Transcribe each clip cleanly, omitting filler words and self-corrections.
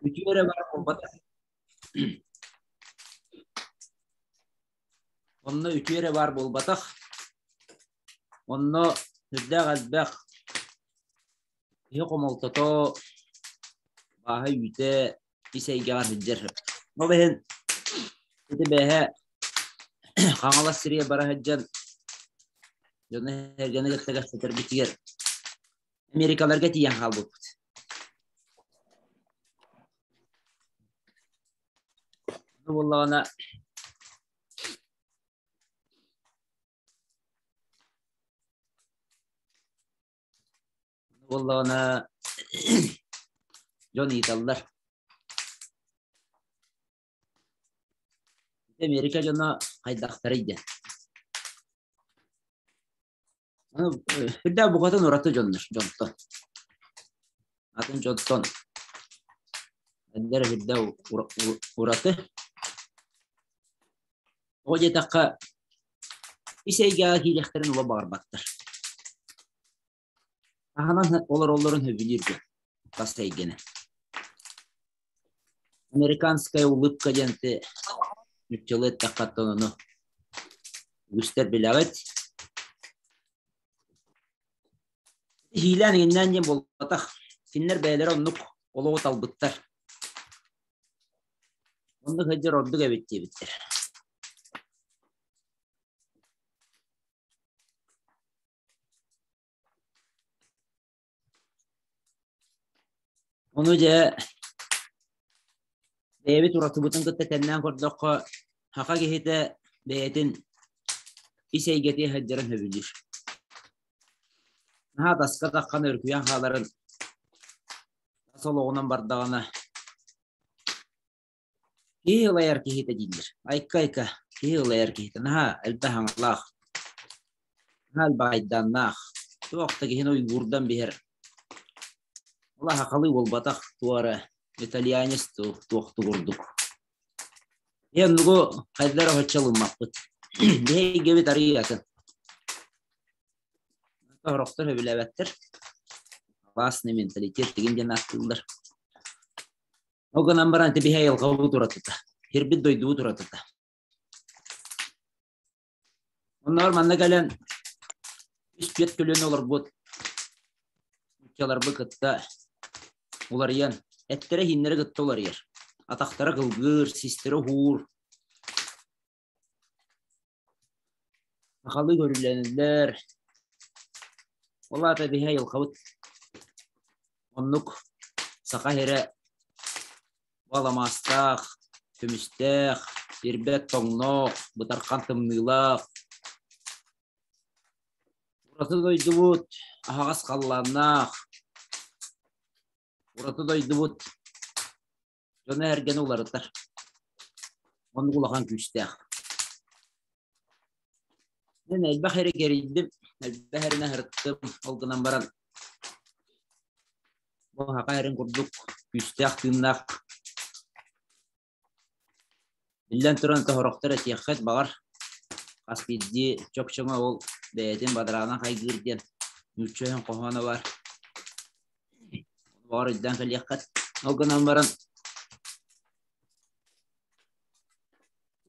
Үтүө эрэ баар буолбатах. Онно үтүө эрэ баар буолбатах. Онно сүрдээх элбэх киһи хомолтото, бааһа-үүтэ ис эйгэҕэ сылдьар. Ол иһин ити бэйэ Хаҥалас сиригэр бара сылдьан дьону эргэни кытта кэпсэтэрбитигэр Америкаларга тиийэн хаалбыппыт. Буоллаҕына буоллаҕына дьон ыйыталлар. Америка дьоно хайдахтарый диэн. Үрдээх букатын ураты дьоннор дьонтон. Атын дьонтон эдэр үрдээх ураты. Тоҕо диэтэххэ, ис эйгэҕэ киириэхтэрин ула баҕарбаттар. Аһынан олороллорун сөбүлүүр дьон тас эйгэни. Американская улыбка диэн нуччалыы эттэххэ оттон ону үгүстэр билэҕит. Иһиилээн иҥиннээн диэн буолбатах. Кинилэр бэйэлэрэ оннук олоҕу талбыттар. Оннук сылдьар ордук эбит диэбиттэр. Ону дьэ бэйэбит уратыбытын кытта тэҥнээн көрдөххө, саха киһитэ бэйэтин ис эйгэтигэр сылдьарын сөбүлүүр. Наһаа таска таххан өрүкүйэн хааларын тас олоҕунан бардаҕына Киһи ылайар киһитэ дииллэр. Айка-айка, киһи ылайар киһитэ. Наһаа элбэх аҥалаах, наһаа элбэх айдааннаах. Туох да киһини уйгуурдан биһэр. Ол сахалыы буолбатах, туох эрэ итальянец туох курдук. Ийэ оннугу хайдах эрэ оччо ылыммаппыт. Биһи эйгэбит арыый атын. Сорохтор сөбүлээбэттэр. Классный менталитет деген диэн ааттыыллар. Ол гынан баран ити биһи айылҕабыт уратыта, сирбит дойдубут уратыта. Онноор манна кэлэн үс түөрт көлүөнэ олорбут нууччаларбы кытта уларыйан, эттэрэ-иһиннэрэ кытта уларыйар. Атахтара кылгыыр, систэрэ уһуур. Сахалыы көрүлэнэллэр. Ол аата биһи айылҕабыт оннук саха сирэ баламаастаах, көмүстээх, ирбэт тоҥноох, бытархан тымныылаах. Ураты дойдубут аһаҕас халлааннаах, ураты дойдубут дьону-сэргэни уларытар. Оннук улахан күүстээх. Мин элбэх эрэ кэрийдим, элбэх эрэнэ сырыттым. Ол гынан баран бу саха эрин курдук күүстээх тыыннаах Биллэн туран тоһорохтор этиэххит баҕар хас биирдии чөкчөҥө ол бэйэтин бадараанын хайгыыр диэн нуучча өһүн хоһооно баар. Баҕар өйдөөн кэлиэххит. Ол гынан баран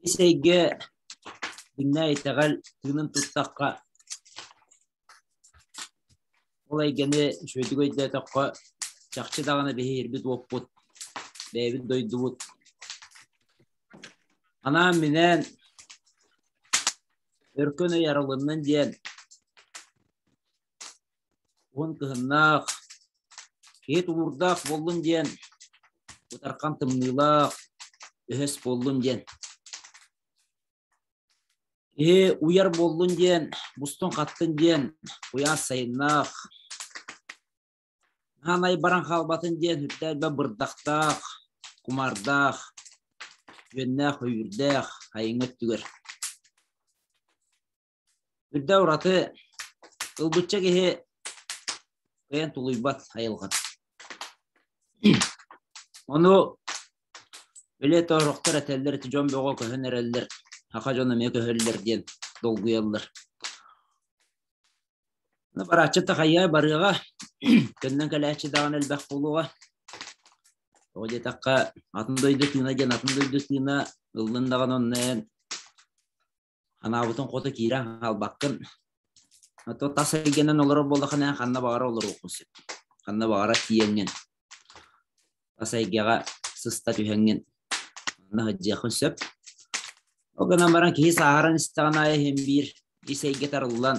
ис эйгэ дьиҥнээх итэҕэл тыынын туттахха ол эйгэни үчүгэйдик өйдөөтөххө чахчы даҕаны биһи ирбит-уоппут, бэйэбит дойдубут анаан-минээн өркөн өй арылыннын диэн уһун кыһыннаах, киһи тулуурдаах буоллун диэн бытархан тымныылаах, өһөс буоллун диэн Киһи уйар буоллун диэн, бустун-хаттын диэн куйаас сайыннаах, хаанай баран хаалбатын диэн үрдэ элбэх бырдахтаах, кумаардаах, үөннээх-өйүүрдээх айыҥҥа өттүгэр. Үрдэ ураты ылбычча киһи кыайан тулуйбат айылҕата. Ону били тоорохтор этэллэр ити дьон бөҕө көһөн эрэллэр, саха дьоно эмиэ көһөллөр диэн долгуйаллар. Барааччы да хайыа барыаҕа, төннөн кэлээччи даҕаны элбэх буолуоҕа. Тоҕо диэтэххэ, атын дойду тыына диэн атын дойду тыына ыллын даҕаны онно эн анаабытын хоту киирэн хаалбаккын. Ото тас эйгэнэн олорор буоллаххына эн ханна баҕара олоруоххун сөп. Ханна баҕара тиийэҥҥин, тас эйгэҕэ сыста түһэҥҥин онно сылдьыаххын сөп. Ол гынан баран киһи сааһыран истэҕин аайы иһин биир ис эйгэ тарыллан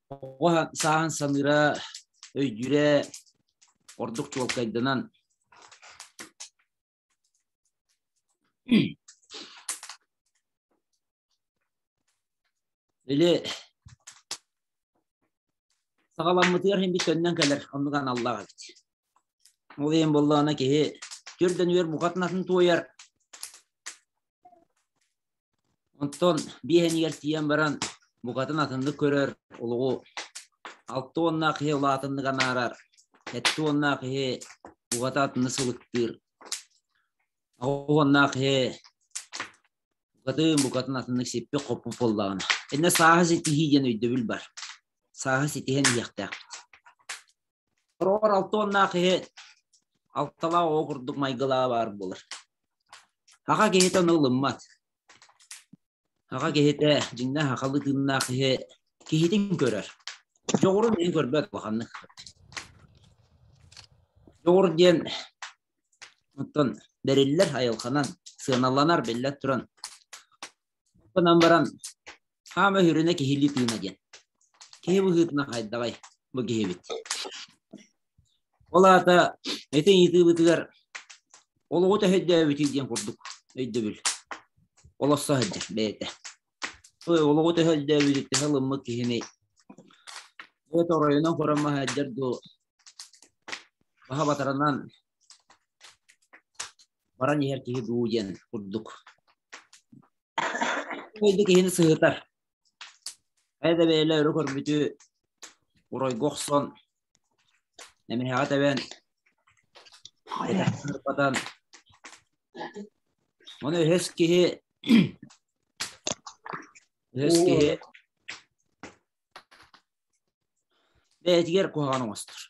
оҕо сааһын саныыра, өйдүүрэ ордук чуолкайданан Или саҕаламмытыгар иһин бит төннөн кэлэр оннук аналлаах эбит. Ол иһин буоллаҕына киһи түрдэнүгэр букатын атын туойар. Онтон биэһэнигэр тиийэн баран букатын атыннык көрөр олоҕу алта уоннаах киһи улаатыннык анаарар, сэттэ уоннаах киһи буката атыны сылыктыыр, аҕыс уоннаах киһи букатын букатын атыннык сиппит-хоппут буоллаҕына. Иннэ сааһы ситиһии диэн өйдөбүл бар. Сааһы ситиһэн иһиэхтээхпит. Сороҕор алта уоннаах киһи алталаах оҕо курдук майгылааҕа баар буолар. Аҕа киһитэ ону ылыммат. Аҕа киһитэ дьиҥнээх сахалыы тыыннаах киһи киһитин көрөр. Дьоҕурун иһин көрбөт улаханнык. Дьоҕур диэн оттон бэриллэр айылҕанан, сыаналанар биллэн туран. Гынан баран хаама өһүрүнэ киһилии тыына диэн. Киһи быһыытынан хайдаҕай бу киһибит. Ол аата ити ыйытыыбытыгар олоҕу төһөйдөөбүтүй диэн курдук өйдөбүл олоссо сылдьар бэйэтэ. Олоҕу төһө өйдөөбүтүй, төһө ылыммыт киһини бэйэтэ оройунан көрөн сылдьар дуу, баһа батаранан баран иһэр киһи дуу диэн курдук. Өйдө киһини сыһытар. Хайа да бэйэлэ өрө көрбүтү оройго охсон, эмиһэҕэ тэбэн, кэтэхтэн Ону өһөс киһи өһөс киһи бэйэтигэр куһаҕан оҥостор.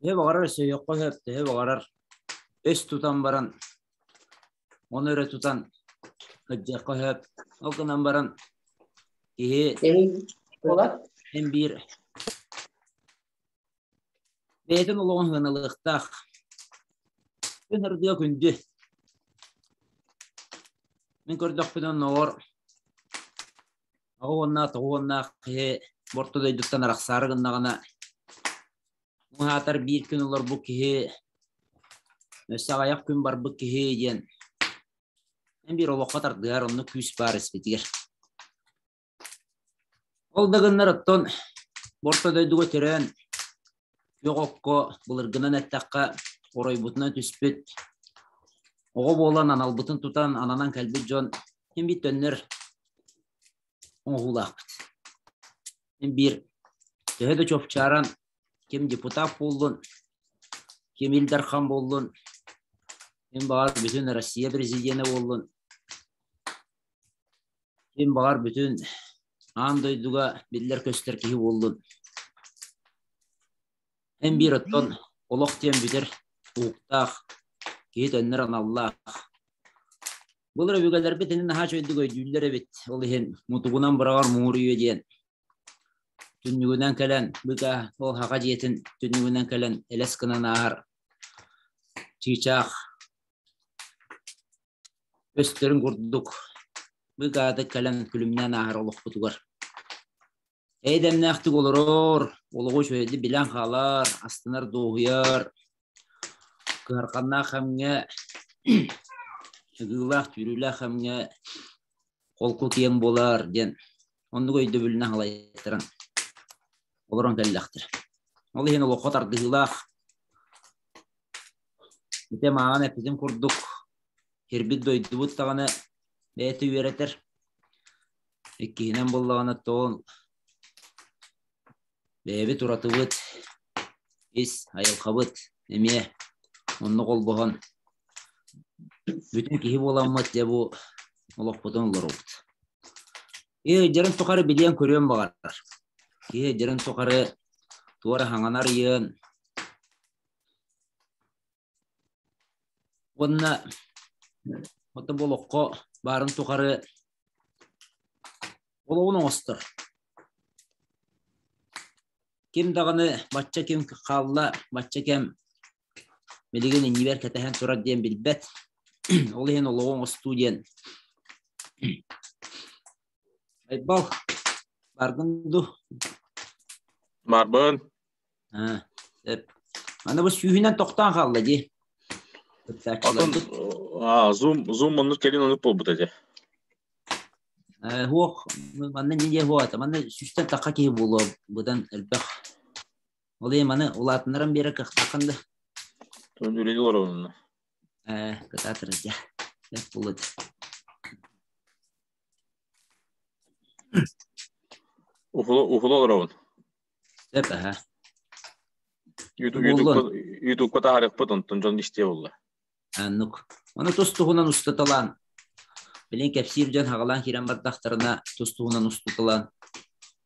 Төһө баҕарар өссөйүөххэ сөп, төһө баҕарар өс тутан баран, ону өрө тутан сылдьыахха сөп. Ол гынан баран киһи эн биир бэйэтин олоҕун сыаналыахтаах. Күн ырдыа күндү. Мин көрдөхпүнэ оннооҕор аҕа уонна тоҕу уоннаах киһи орто дойдуттан арахсаары гыннаҕына Аатар биир күн олорбут киһи, өссө аҕыйах күн барбыт киһи диэн эн биир олоххо тардыһар онно күүс баар испитигэр. Ол да гыннар оттон орто дойдуга төрөөн күөх окко былыргынан эттэххэ оройбутунан түспүт оҕо буолан аналбытын тутан ананан кэлбит дьон син биир төннөр оҥоһуулаахпыт. Мин биир төһө да чопчааран ким депутат буоллун, ким Ил Дархан буоллун, ким баҕар бүтүн Россия президенэ буоллун, ким баҕар бүтүн аан дойдуга биллэр-көстөр киһи буоллун. Эн биир оттон олох диэн бүтэр уһуктаах, киһи төннөр аналлаах. Былыр өбүгэлэрбит ини наһаа үчүгэйдик өйдүүллэр эбит. Ол иһин мутугунан быраҕар муҥур үйэ диэн түннүгүнэн кэлэн быка ол хаха дьиэтин түннүгүнэн кэлэн элэс гынан ааһар чыычаах өстөрүн курдук быкаатык кэлэн күлүмнээн ааһар олохпутугар. Эйдэмнээхтик олорор, олоҕу үчүгэйдик билэн хаалар, астынар, дуоһуйар, кыһарҕаннаах кэмҥэ, ыгыылаах, түүрүүлээх кэмҥэ холку киэҥ буолар диэн оннук өйдөбүлүнэн халайыттаран олорон кэллэхтэр. Ол иһин олоххо тардыһыылаах ити мааҕын эппитим курдук Сирбит дойдубут даҕаны бэйэтэ үөрэтэр. Иккиһинэн буоллаҕына тоон бэйэбит уратыбыт, ис айылҕабыт эмиэ онно холбоһон бүтүн киһи буоламмыт дьэ бу олохпутун олоробут. Киһи дьарын тухары билиэн-көрүөн баҕарар. Киһи дьарын тухары туора хаҥанар ыйыан. Уонна оттон бу олоххо баарын тухары олоҕун оҥостор. Ким даҕаны бачча ким хаалла, бачча кэм билигин иннибэр кэтэһэн турар диэн билбэт. Ол иһин олоҕу оҥостуу диэн Айбал, баргын дуу? Барбын. Аа, сөп. Аны бу сүүһүнэн тохтоон хаалла дии. Атын Zoom Zoom оннук кэлин оннук буолбут этэ. Хуох манна не диэ хуата манна сүүстэн тахха киһи буолуо быдан элбэх. Ол иһин маны улаатыннаран биэрэр кыахтааххын да. Тон үлэни олоробун. Кытаатыр дьэ. Бэрт буолуо. Ухула ухула олоробун. Сөп аһа. Ютубка таһаарыахпыт онтон дьон истиэ буолла. Аннук. Ону тус-туһунан устаталаан, билин кэпсиир дьон хаҕалаан киирэн бардахтарына тус-туһунан устуталаан,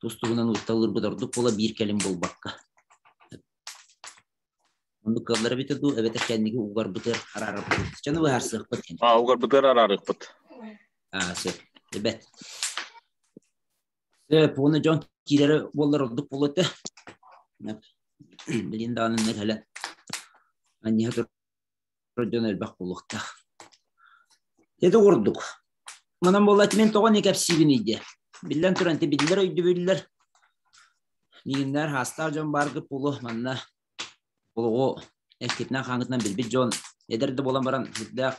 тус-туһунан усталыырбыт ордук буола биир кэлим буолбакка. Оннук кыаллар эбитэ дуу, эбэтэр кэнники угарбытыгар араарарбыт. Дьону быһаарсыахпыт. А, угарбытыгар араарыахпыт. А, сөп. Эбэт. Сөп, уонна дьон киирэрэ буоллар ордук буолуо этэ. Билин даҕаны кэлэн анньыһа турар дьон элбэх буолуохтаах. Ити курдук. Манан буолла мин тоҕо не кэпсиибиний диэ. Биллэн туран, ити биллэр өйдөбүллэр. Миигиннэр хаастаах дьон бааргыт буолуо манна олоҕу эккитинэн-хааҥҥытынан билбит дьон эдэр да буолан баран сүрдээх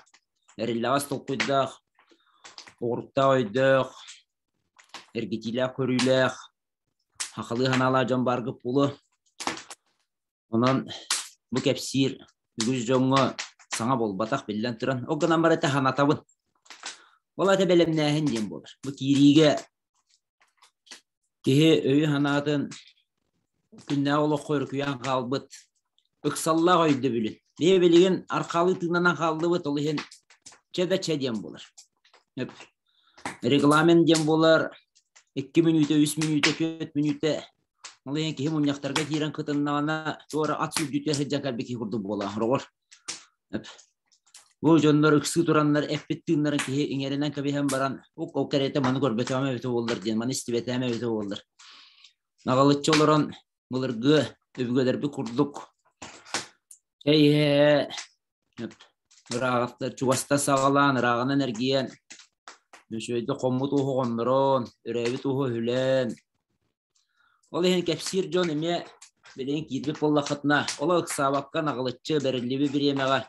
эриллэҕэс толкуйдаах, оҕуруктаах өйдөөх, эргитиилээх көрүүлээх, хахалыы санаалаах дьон бааргыт буолуо. Онон бу кэпсиир үгүс дьоҥҥо саҥа буолбатах биллэн туран. Ол гынан баран этэ санатабын. Ол ата бэлэмнээһин диэн буолар. Бу киириигэ киһи өйү-санаатын күннээҕи олоххо өрүкүйэн хаалбыт ыксаллаах өйдөбүлүн. Биһи билигин архаалыы тыыннанан хааллыбыт, ол иһин чэ да чэ диэн буолар. Регламент диэн буолар 2 мүнүүтэ, 3 мүнүүтэ, 4 мүнүүтэ. Ол иһин киһи мунньахтарга киирэн кытыннаҕына, туора ат сүүрдүүтэ сылдьан кэлбит киһи курдук буолар. Хороҕор Бу дьоннор ыксыы тураннар эппит тыыннарын киһи иҥэринэн кэбиһэн баран, ук ол кэриэтэ маны көрбөтөҕүм эбитэ буоллар диэн, маны истибэтэҕим эбитэ буоллар. Наҕылыччы олорон былыргы өбүгэлэрбит курдук чэй иһэ ырааҕыттан чугастан саҕалаан ырааҕынан эргийэн үчүгэйдик хоммут ууһу хоннорон, өрөөбүт ууһу өһүлээн Ол иһин кэпсиир дьон эмиэ билигин киирбит буоллаххытына, олох ыксаабакка наҕылыччы бэриллибит бириэмэҕэ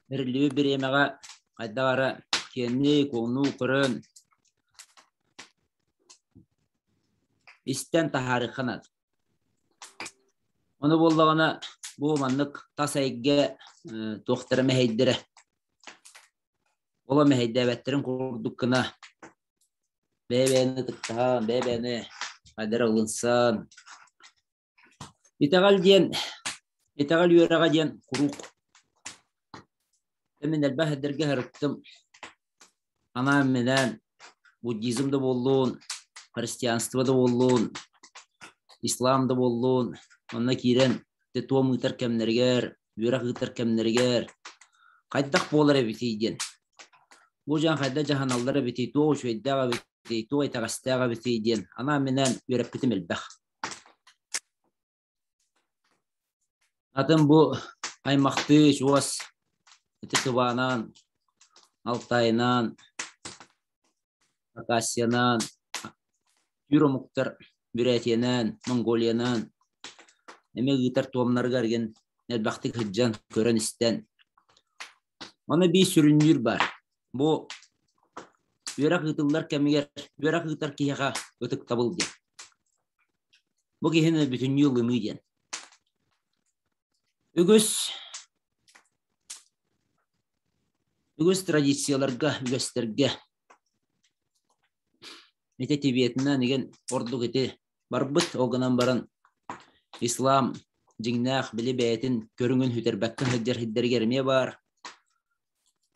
бэриллибит бириэмэҕэ хайдах эрэ киэҥник, куоҥнуу көрөн, истэн таһаарыахха наада. Ону буоллаҕына бу маннык тас эйгэ туохтара мэһэйдэрэ Ол мэһэйдээбэттэрин курдук гына бэйэ-бэйэни ытыктаһан, бэйэ-бэйэни хайдара ылынсан. Итэҕэл диэн, итэҕэл үөрэҕэ диэн куруук. Мин элбэх эрдэргэ сырыттым. Анаан-минээн буддизм да буоллун, христианство да буоллун, ислам да буоллун, онно киирэн туом ыытар кэмнэригэр, үөрэх ыытар кэмнэригэр хайдах буолар эбитий диэн. Бу дьон хайдах дьаһаналлар эбитий, туох үчүгэйдээх эбитий, туох итэҕэстээх эбитий диэн анаан-минээн үөрэппитим элбэх. Атын бу аймахтыы чугас ити Тыванаан, Алтайынан, Хакасиянан, түүр омуктар Бүрээтийэнэн, Монголиянан эмиэ ыытар туомнарыгар игин элбэхтик сылдьан, көрөн-истэн. Ону биир сүрүннүүр баар. Бу үөрэх ыытыллар кэмигэр үөрэх ыытар киһиэхэ ытыктабыл диэн. Бу киһини бүтүннүү ылыныы диэн. Үгүс Үгүс традицияларга, үгэстэргэ ити Тибетинэн игин ордук ити барбыт, ол гынан баран ислам дьиҥнээх били бэйэтин көрүҥүн сүтэрбэккэ сылдьар сирдэригэр эмиэ баар.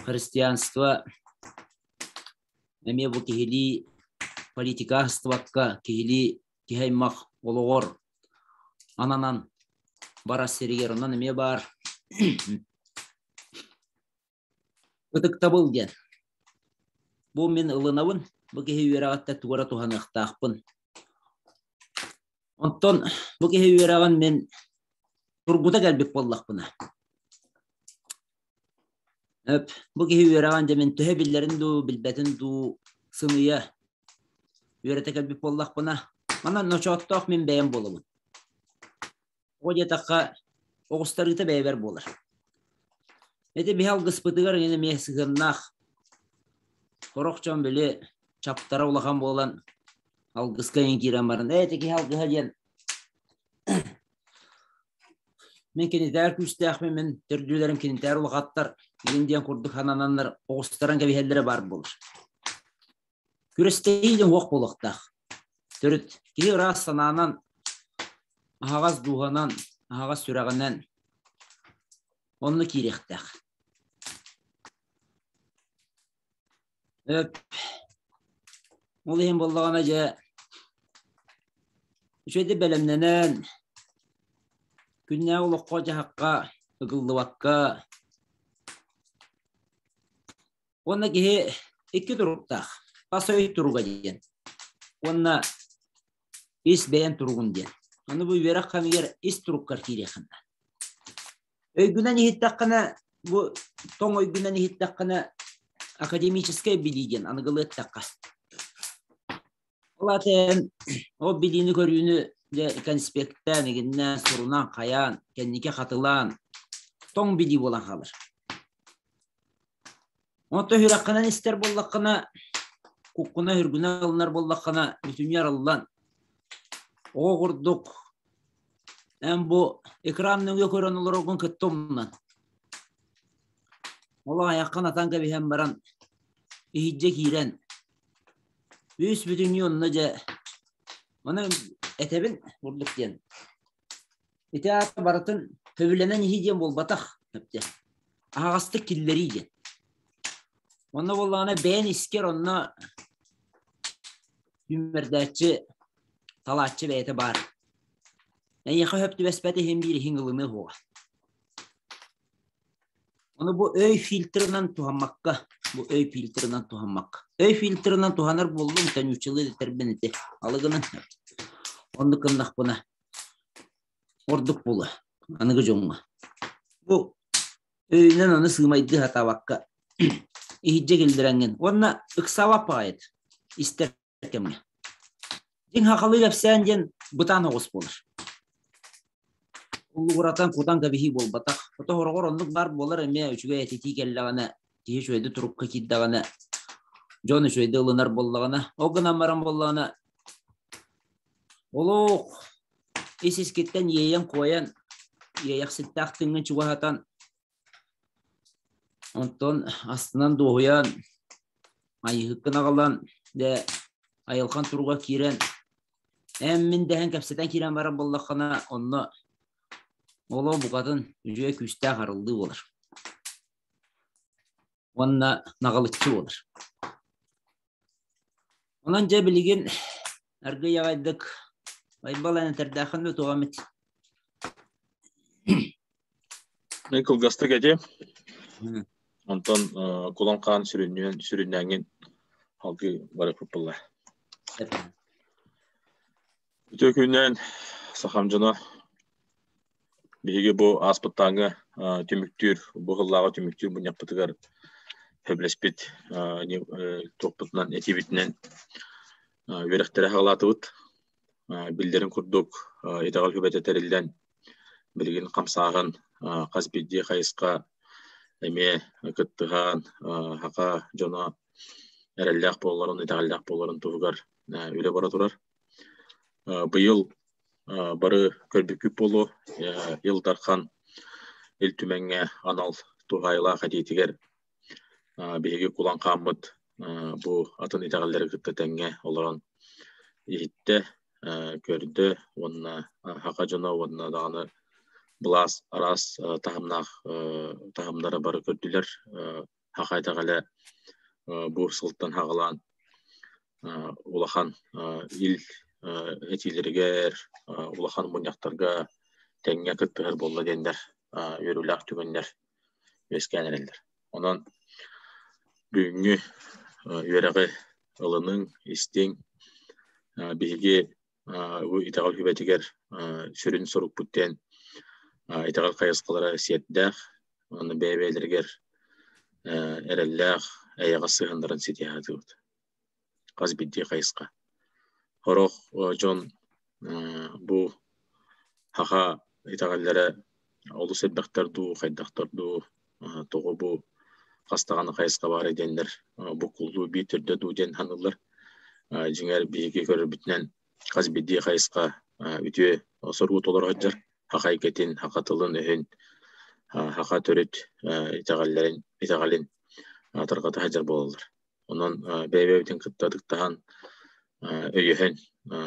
Христианство эмиэ бу киһилии политика аһыстыбакка киһилии киһи аймах олоҕор ананан Барар сиригэр онон эмиэ баар. Ытыктабыл диэн. Бу мин ылынабын, бу киһи үөрэҕиттэн тугу эрэ туһаныахтаахпын. Онтон бу киһи үөрэҕин мин тургута кэлбит буоллахпына, Өп, бу киһи үөрэҕин дьэ мин төһө биллэрин дуу, билбэтин дуу сымыйа үөрэтэ кэлбит буоллахпына, манан ночооттоох мин бэйэм буолабын. Ол диэтэххэ, оҕустарыыта бэйэбэр буолар. Ити биһи алгыспытыгар эҥин эмиэ сыһыаннаах. Сорох дьон били чаптара улахан буолан алгыска эҥин киирэн баран, ээ ити киһи алгыһа диэн мин кинитээр күүстээхпин, мин төрдүлэрим кинитээр улахаттар игин диэн курдук санананнар оҕустаран кэбиһэллэрэ баар буолар. Күрэстэһии диэн уох буолуохтаах. Төрүт киһи ыраас санаанан, аһаҕас дууһанан, аһаҕас сүрэҕинэн онно киириэхтээх. Өп. Ол иһин буоллаҕына дьэ үчүгэйдик бэлэмнэнэн, күннээҕи олоххо-дьаһахха ыгыллыбакка Уонна киһи икки туруктаах. Тас өй туруга диэн. Уонна ис бэйэн туругун диэн. Аны бу үөрэх кэмигэр ис туруккар киириэххин наада. Өйгүнэн иһиттэххинэ, бу тоҥ өйгүнэн иһиттэххинэ академическай билии диэн аныгылыы эттэххэ. Ол аата эн ол билиини-көрүүнү дьэ конспектээн, игиннээн, сурунан, хайаан, кэнники хатылаан, тоҥ билии буолан хаалар. Онтон үрэххинэн истэр буоллаххына, куккуна үргүнэ ылынар буоллаххына, бүтүннүү арыллан, оҕо курдук эн бу экран нөҥүө көрөн олороргун кытта умнан, ол айаххын атан кэбиһэн баран, иһирдьэ киирэн, үс бүтүннүү онно дьэ, ону этэбин курдук диэн. Ити аата барытын сөбүлэнэн иһии диэн буолбатах, эптэ. Аһаҕастык киллэрии диэн. Онно буоллаҕына бэйэн искэр онно сүүмэрдээччи, талааччы бэйэтэ баар. Эйиэхэ сөп түбэспэт иһин биир иһин ылыныа суоҕа. Ону бу өй фильтрынан туһаммакка, бу өй фильтрынан туһаммакка. Өй фильтрынан туһанар буоллум, төнүүччүлүү дэтэрбин ити. Алыгынан оннук гыннахпына ордук буолуо аныгы дьоҥҥо. Бу өйүнэн аны сыымайдыы сатаабакка иһирдьэ киллэрэҥҥин уонна ыксаабат баҕайыт истэр кэмҥэ. Дьиҥ хахалыы кэпсээн диэн бытаан оҕус буолар. Уллугуратан кутан кэбиһии буолбатах. Ото хороҕор оннук баар буолар эмиэ үчүгэй этитии кэллэҕинэ, киһи үчүгэйдик турукка киирдэҕинэ, дьон үчүгэйдик ылынар буоллаҕына, ол гынан баран буоллаҕына, олох ис-искиттэн иэйэн-куойан, иэйэхситтээх тыыҥҥын чугаһатан, онтон астынан дуоһуйан, айыһыккын аҕалан, дьэ, айылҕан туруга киирэн, эн-мин дэһэн кэпсэтэн киирэн барар буоллаххына, онно олох букатын үчүгэй күүстээх арыллыы буолар. Уонна наҕылыччы буолар. Онон дьэ билигин аргыый аҕайдык Байбал эн этэрдээххин да туох эмит Мин кылгастык этиэм. Онтон Кулан Хаан сүрүннүүн сүрүннээҥҥин салгыы барыппыт буолла. Үтүө күнүнэн сахам дьоно. Биһиги бу ааспыттааҥҥы түмүктүүр, бу сыллааҕы түмүктүүр мунньахпытыгар сөбүлэспит туохпутунан, этиибитинэн үөрэхтэри аҕалаатыбыт. Биллэрин курдук, итэҕэл сүбэтэ тэриллэн, билигин хамсааһын хас биирдии хайысха эмиэ кыттыһан, саха дьоно эрэллээх буоларын, итэҕэллээх буоларын туһугар үлэ бара турар. Быйыл бары көрбүккүт буолуо, Ил Дархан Ил Түмэҥҥэ анал туһаайылаах этиитигэр биһиги кулан хааммыт бу атын итэҕэллэри кытта тэҥҥэ олорон иһиттэ, көрдө уонна саха дьоно уонна даҕаны былаас араас таһымнаах таһымнара бары көрдүлэр. Саха итэҕэлэ бу сылтан саҕалаан улахан ил этиилэригэр, улахан мунньахтарга тэҥҥэ кыттыһар буолла диэннэр үөрүүлээх түгэннэр үөскээн эрэллэр. Онон бүгүҥҥү үөрэҕи ылыныҥ, истиҥ. Биһиги бу итэҕэл сүбэтигэр сүрүн сорукпут диэн итэҕэл хайысхалара сиэрдээх уонна бэйэ-бэйэлэригэр эрэллээх, эйэҕэс сыһыаннарын ситиһэ сатыыбыт. Хас биирдии хайысха. Сорох дьон бу саха итэҕэллэрэ олус элбэхтэр дуу, хайдахтар дуу, тоҕо бу хас даҕаны хайысха баарый диэннэр буккуллуу биир төрдө дуу диэн саныыллар. Дьиҥэр биһиги көрөрбүтүнэн хас биирдии хайысха үтүө соругу толоро сылдьар саха эйгэтин, саха тылын-өһүн, саха төрүт итэҕэллэрин, итэҕэлин тарҕата сылдьар буолаллар. Онон бэйэ-бэйэбитин кытта ытыктаһан, өйөһөн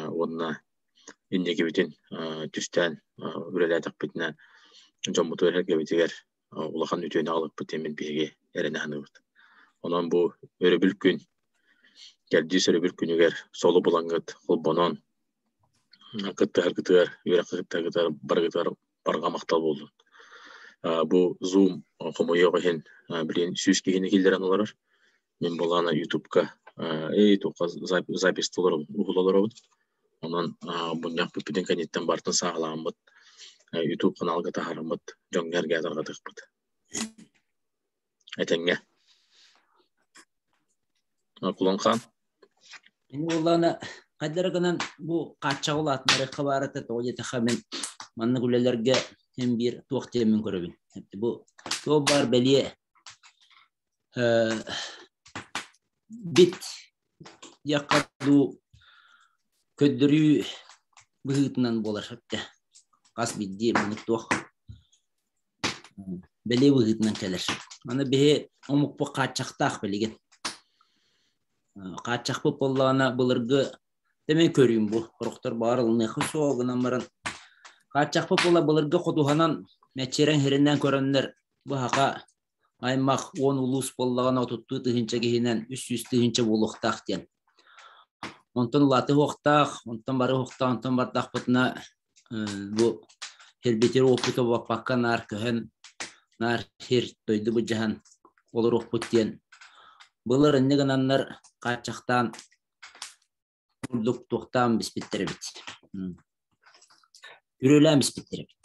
уонна инникибитин түстээн үлэлээтэхпитинэ дьоммутугар эргэбитигэр улахан үтүөнү аҕалыппыт диэммит биһиги эрэнэ саныыбыт. Онон бу өрөбүл күн, кэрдиис өрөбүл күнүгэр соло булаҥҥыт холбонон кыттыһаргытыгар, үөрэххэ кыттаргытыгар барыгытыгар барҕа махтал буоллун. Бу Zoom хомойуох иһин билигин 100 киһини киллэрэн олорор. Мин былаана Ютубка Ютубка запись уһула олоробут. Онон мунньах бүппүтүн кэнниттэн барытын сааһылааммыт Ютуб каналга таһаарыммыт дьоҥҥо эргээ тарҕатыахпыт. Этэҥҥэ. Кулан хаан. Ини буоллаҕына хайдара гынан бу хааччаҕы улаатыннарыахха баар этэ, тоҕо диэтэххэ мин маннык үлэлэргэ син биир туох диэммин көрөбүн. Бу туох баар бэлиэ бит диэххэ дуу көрдөрүү быһыытынан буолар сөптө. Хас биирдии маннык туох бэлиэ быһыытынан кэлэр. Аны биһи омукпут хааччахтаах билигин. Хааччахпыт буоллаҕына былыргы дэмэн көрүүм бу. Сорохтор баҕар ылыныахха суоҕа гынан баран хааччахпыт буола былыргы ходуһанан мэччирэҥ сиринэн көрөннөр бу саха аймах 10 улуус буоллаҕына 32 тыһыынча киһинэн 300 тыһыынча буолуохтаах диэн. Онтон улаатыы уохтаах, онтон бары уохтаах, онтон бардахпытына бу сирбитигэр уоппута баппакка наар көһөн, наар сир дойду былдьаһан олоруохпут диэн былыр инньэ гынаннар хааччахтаан курдук туохтаан биспиттэр эбит. Күрүөлээн биспиттэр эбит.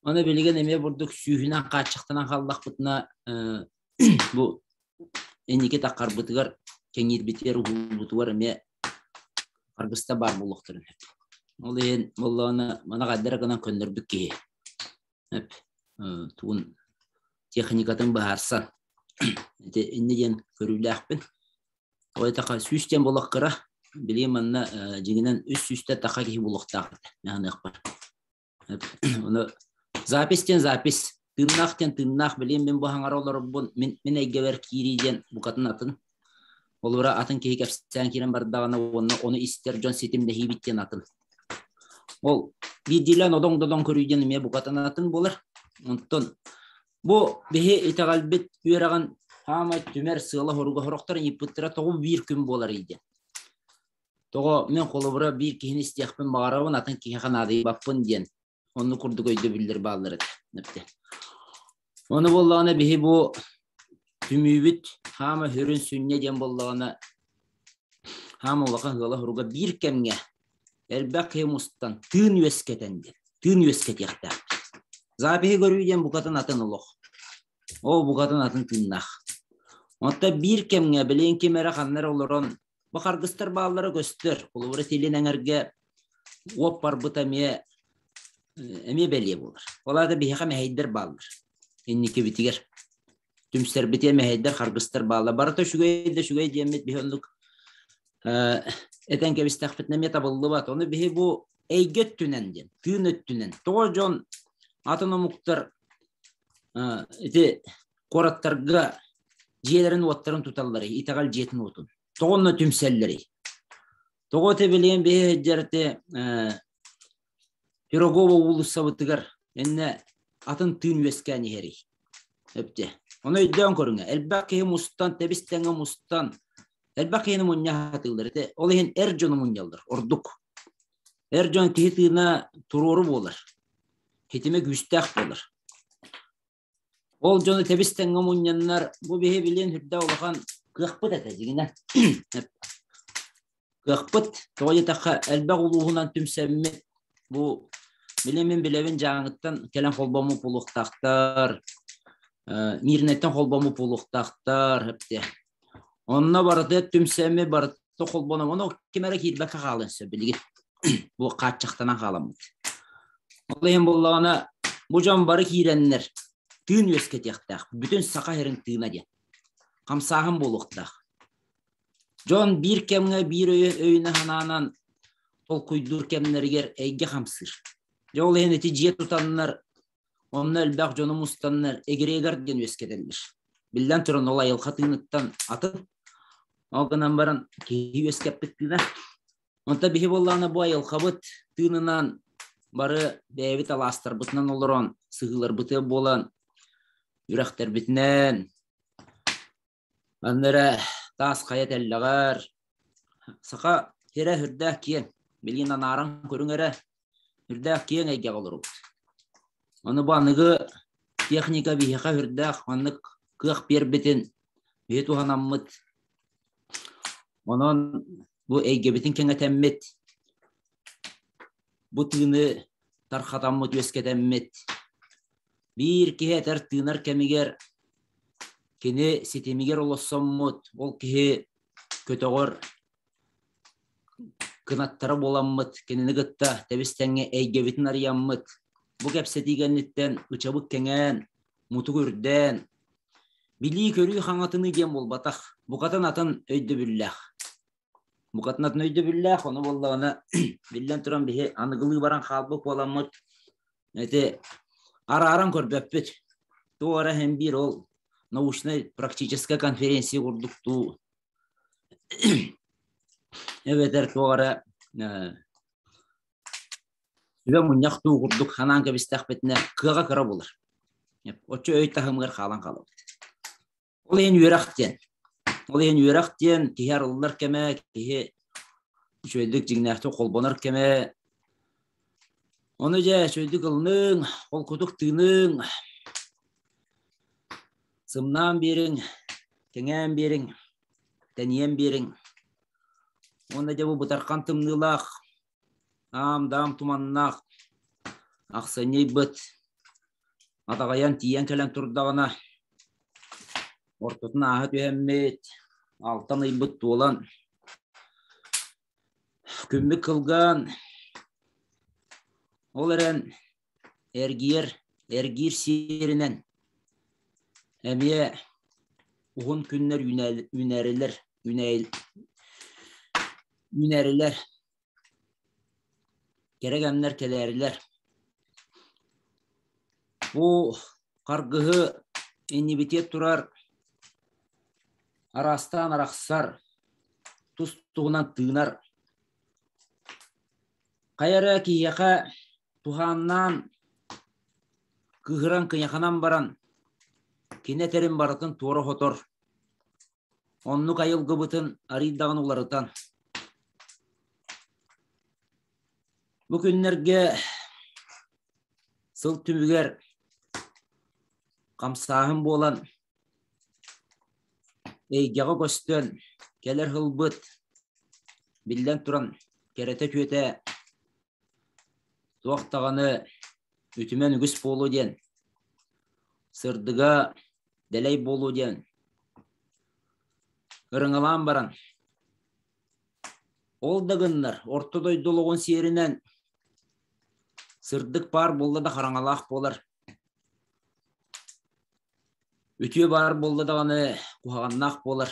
Аны билигин эмиэ бурдук сүүһүнэн хааччахтанан хааллахпытына бу инники таххарбытыгар кэҥиирбитигэр уһуурбутугар эмиэ харгыста баар буолуохтарын сөп. Ол иһин буоллаҕына маны хайдах гынан көннөрбүт киһи тугун техникатын быһаарсан ити инньэ диэн көрүүлээхпин. Ол этэ 100 диэн буоллах кыра билигин манна дьиҥинэн үс сүүстэ таха киһи буолуохтаах этэ наһаныахпар. Ону запись диэн запись, тыыннаах диэн тыыннаах, билигин мин бу хаҥара олорорбун, мин, мин эйгэбэр киирии диэн букатын атын. Холобура атын киһи кэпсээн киирэн бардаҕына уонна ону истэр дьон ситимнэһиибит диэн атын. Ол биирдиилээн одоҥ-додоҥ көрүү диэн эмиэ букатын атын буолар. Онтон бу биһи итэҕэлбит үөрэҕин хаамай түмэр сыала-соруга сорохтор ыйыппыттара тоҕо биир күн буоларый диэн. Тоҕо мин холобура биир киһини истиэхпин баҕарабын, атын киһиэхэ наадыйбаппын диэн оннук курдук өйдөбүллэр бааллар этэ. Ону буоллаҕына биһи бу түмүүбүт хаама сүрүн сүнньэ диэн буоллаҕына хаама улахан ыала-хоруга биир кэмҥэ элбэх киһи мустан тыын үөскэтэн диэн тыын үөскэтиэхтээх. Запиһи көрүү диэн букатын атын олох. Ол букатын атын тыыннаах. Онтон биир кэмҥэ билигин ким эрэ ханна эрэ олорон Бу харгыстар бааллара көстөр. Холобура, Илин эҥэргэ уоп барбыта эмиэ эмиэ бэлиэ буолар. Ол аата биһиэхэ мэһэйдэр бааллар. Инникибитигэр түмсэрбитигэр мэһэйдэр, харгыстар бааллар. Барыта үчүгэй да үчүгэй диэммит биһи оннук этэн кэбистэхпитинэ эмиэ табыллыбат. Ону биһи бу эйгэ өттүнэн диэн, тыын өттүнэн. Тоҕо дьон атын омуктар ити куораттарга дьиэлэрин-уоттарын туталларый, итэҕэл дьиэтин уотун. Тоҕо онно түмсэллэрий? Тоҕо этэ билигин биһи сылдьар ити Пирогова уулуссабытыгар иннэ атын тыын үөскээн иһэрий? Өптө. Ону өйдөөн көрүҥэ. Элбэх киһи мустан, тэбис-тэҥэ мустан, элбэх киһини мунньа сатыыллар. Ити ол иһин эр дьону мунньаллар ордук. Эр дьон киһи тыына туруору буолар, ситимэ күүстээх буолар. Ол дьону тэбис-тэҥҥэ мунньаннар, бу биһи билиэн сүрдээх улахан кыахпыт этэ дьиҥинэ. Кыахпыт, тоҕо диэтэххэ, элбэх улууһунан түмсэммит, бу били мин билэбин Дьааҥыттан кэлэн холбоммут буолуохтаахтар, Мииринэйтэн холбоммут буолуохтаахтар, эптэ. Онно барыта түмсэммит, барыта холбоном, ону ким эрэ киирбэккэ хаалыан сөп билигин. Бу хааччахтанан хааламмыт. Ол иһин буоллаҕына, бу дьон бары киирэннэр тыын үөскэтиэхтээх, бүтүн саха сирин тыына диэн. Хамсааһын буолуохтаах. Дьон биир кэмҥэ биир өйүнэ санаанан толкуйдуур кэмнэригэр эйгэ хамсыыр. Дьэ ол иһин ити дьиэ тутаннар, онно элбэх дьону мустаннар эгрегор диэн үөскэтэллэр. Биллэн туран ол айылҕа тыыныттан атын. Ол гынан баран киһи үөскэппит тыына. Онто биһи буоллаҕына бу айылҕабыт тыынынан бары бэйэбит алаастарбытынан олорон, сыһыыларбытыгар буолан, үрэхтэрбитинэн, манна эрэ таас хайа тэллэҕэр саха сирэ сүрдээх киэҥ, билигин анааран көрүҥ эрэ, сүрдээх киэҥ эйгэҕэ олоробут. Ону бу аныгы техника биһиэхэ сүрдээх маннык кыах биэрбитин биһи туһанаммыт Онон бу эйгэбитин кэҥэтэммит, бу тыыны тархатаммыт, үөскэтэммит, биир киһи этэр тыынар кэмигэр кини ситимигэр олоссоммут, ол киһи көтөҕөр кынаттара буоламмыт, кинини кытта тэбис-тэҥҥэ эйгэбитин арыйаммыт, бу кэпсэтии кэнниттэн ычабыт кэҥээн, мутук үрдээн, Билии-көрүү хаҥатыныы диэн буолбатах, букатын атын өйдөбүллээх. Букатын атын өйдөбүллээх, ону буоллаҕына, биллэн туран биһи аныгылыы баран хаалбыт буоламмыт, ити арааран көрбөппүт. Туох эрэ иһин биир ол научнай практическая конференция курдук дуу, эбэтэр туох эрэ сүбэ мунньах дуу курдук санаан кэбистэхпитинэ кыаҕа кыра буолар. Оччо өй таһымыгар хаалан хаалабыт. Ол иһин үөрэх диэн. Ол иһин үөрэх диэн киһи арыллар кэмэ, киһи үчүгэйдик дьиҥнээхтик холбонор кэмэ. Ону дьэ үчүгэйдик ылыныҥ, холкутук тыыныҥ, сымнаан биэриҥ, кэҥээн биэриҥ, тэнийэн биэриҥ. Уонна дьэ бу бытархан тымныылаах Аам-даам туманнаах ахсынньыйбыт атаҕайан тиийэн кэлэн турдаҕына, ортотун ааһа түһэммит, алтан ыйбыт туолан, күммүт кылгаан, ол эрэн эргийэр, эргиир сиэринэн эмиэ уһун күннэр үүнээрилэр, үүнээрилэр Кэрэ кэмнэр кэлээрилэр. Бу харгыһы иннибитиэт турар араастаан арахсар, тус-туһунан тыынар. Хайа эрэ киһиэхэ туһааннаан кыыһыран кыйаханан баран, кини этэрин барытын туора хотор. Оннук айылгыбытын арыйдаҕын уларытан. Бу күннэргэ сыл түмүгэр хамсааһын буолан эйгэҕэ көстөн кэлэр сылбыт биллэн туран кэрэтэ үтүөтэ туох даҕаны үтүмэн үгүс буолуо диэн сырдыга дэлэй буолуо диэн ырыҥалаан баран ол да гыннар орто дойду олоҕун сиэринэн сырдык баар буолла да хараҥалаах буолар үтүө баар буолла даҕаны куһаҕаннаах буолар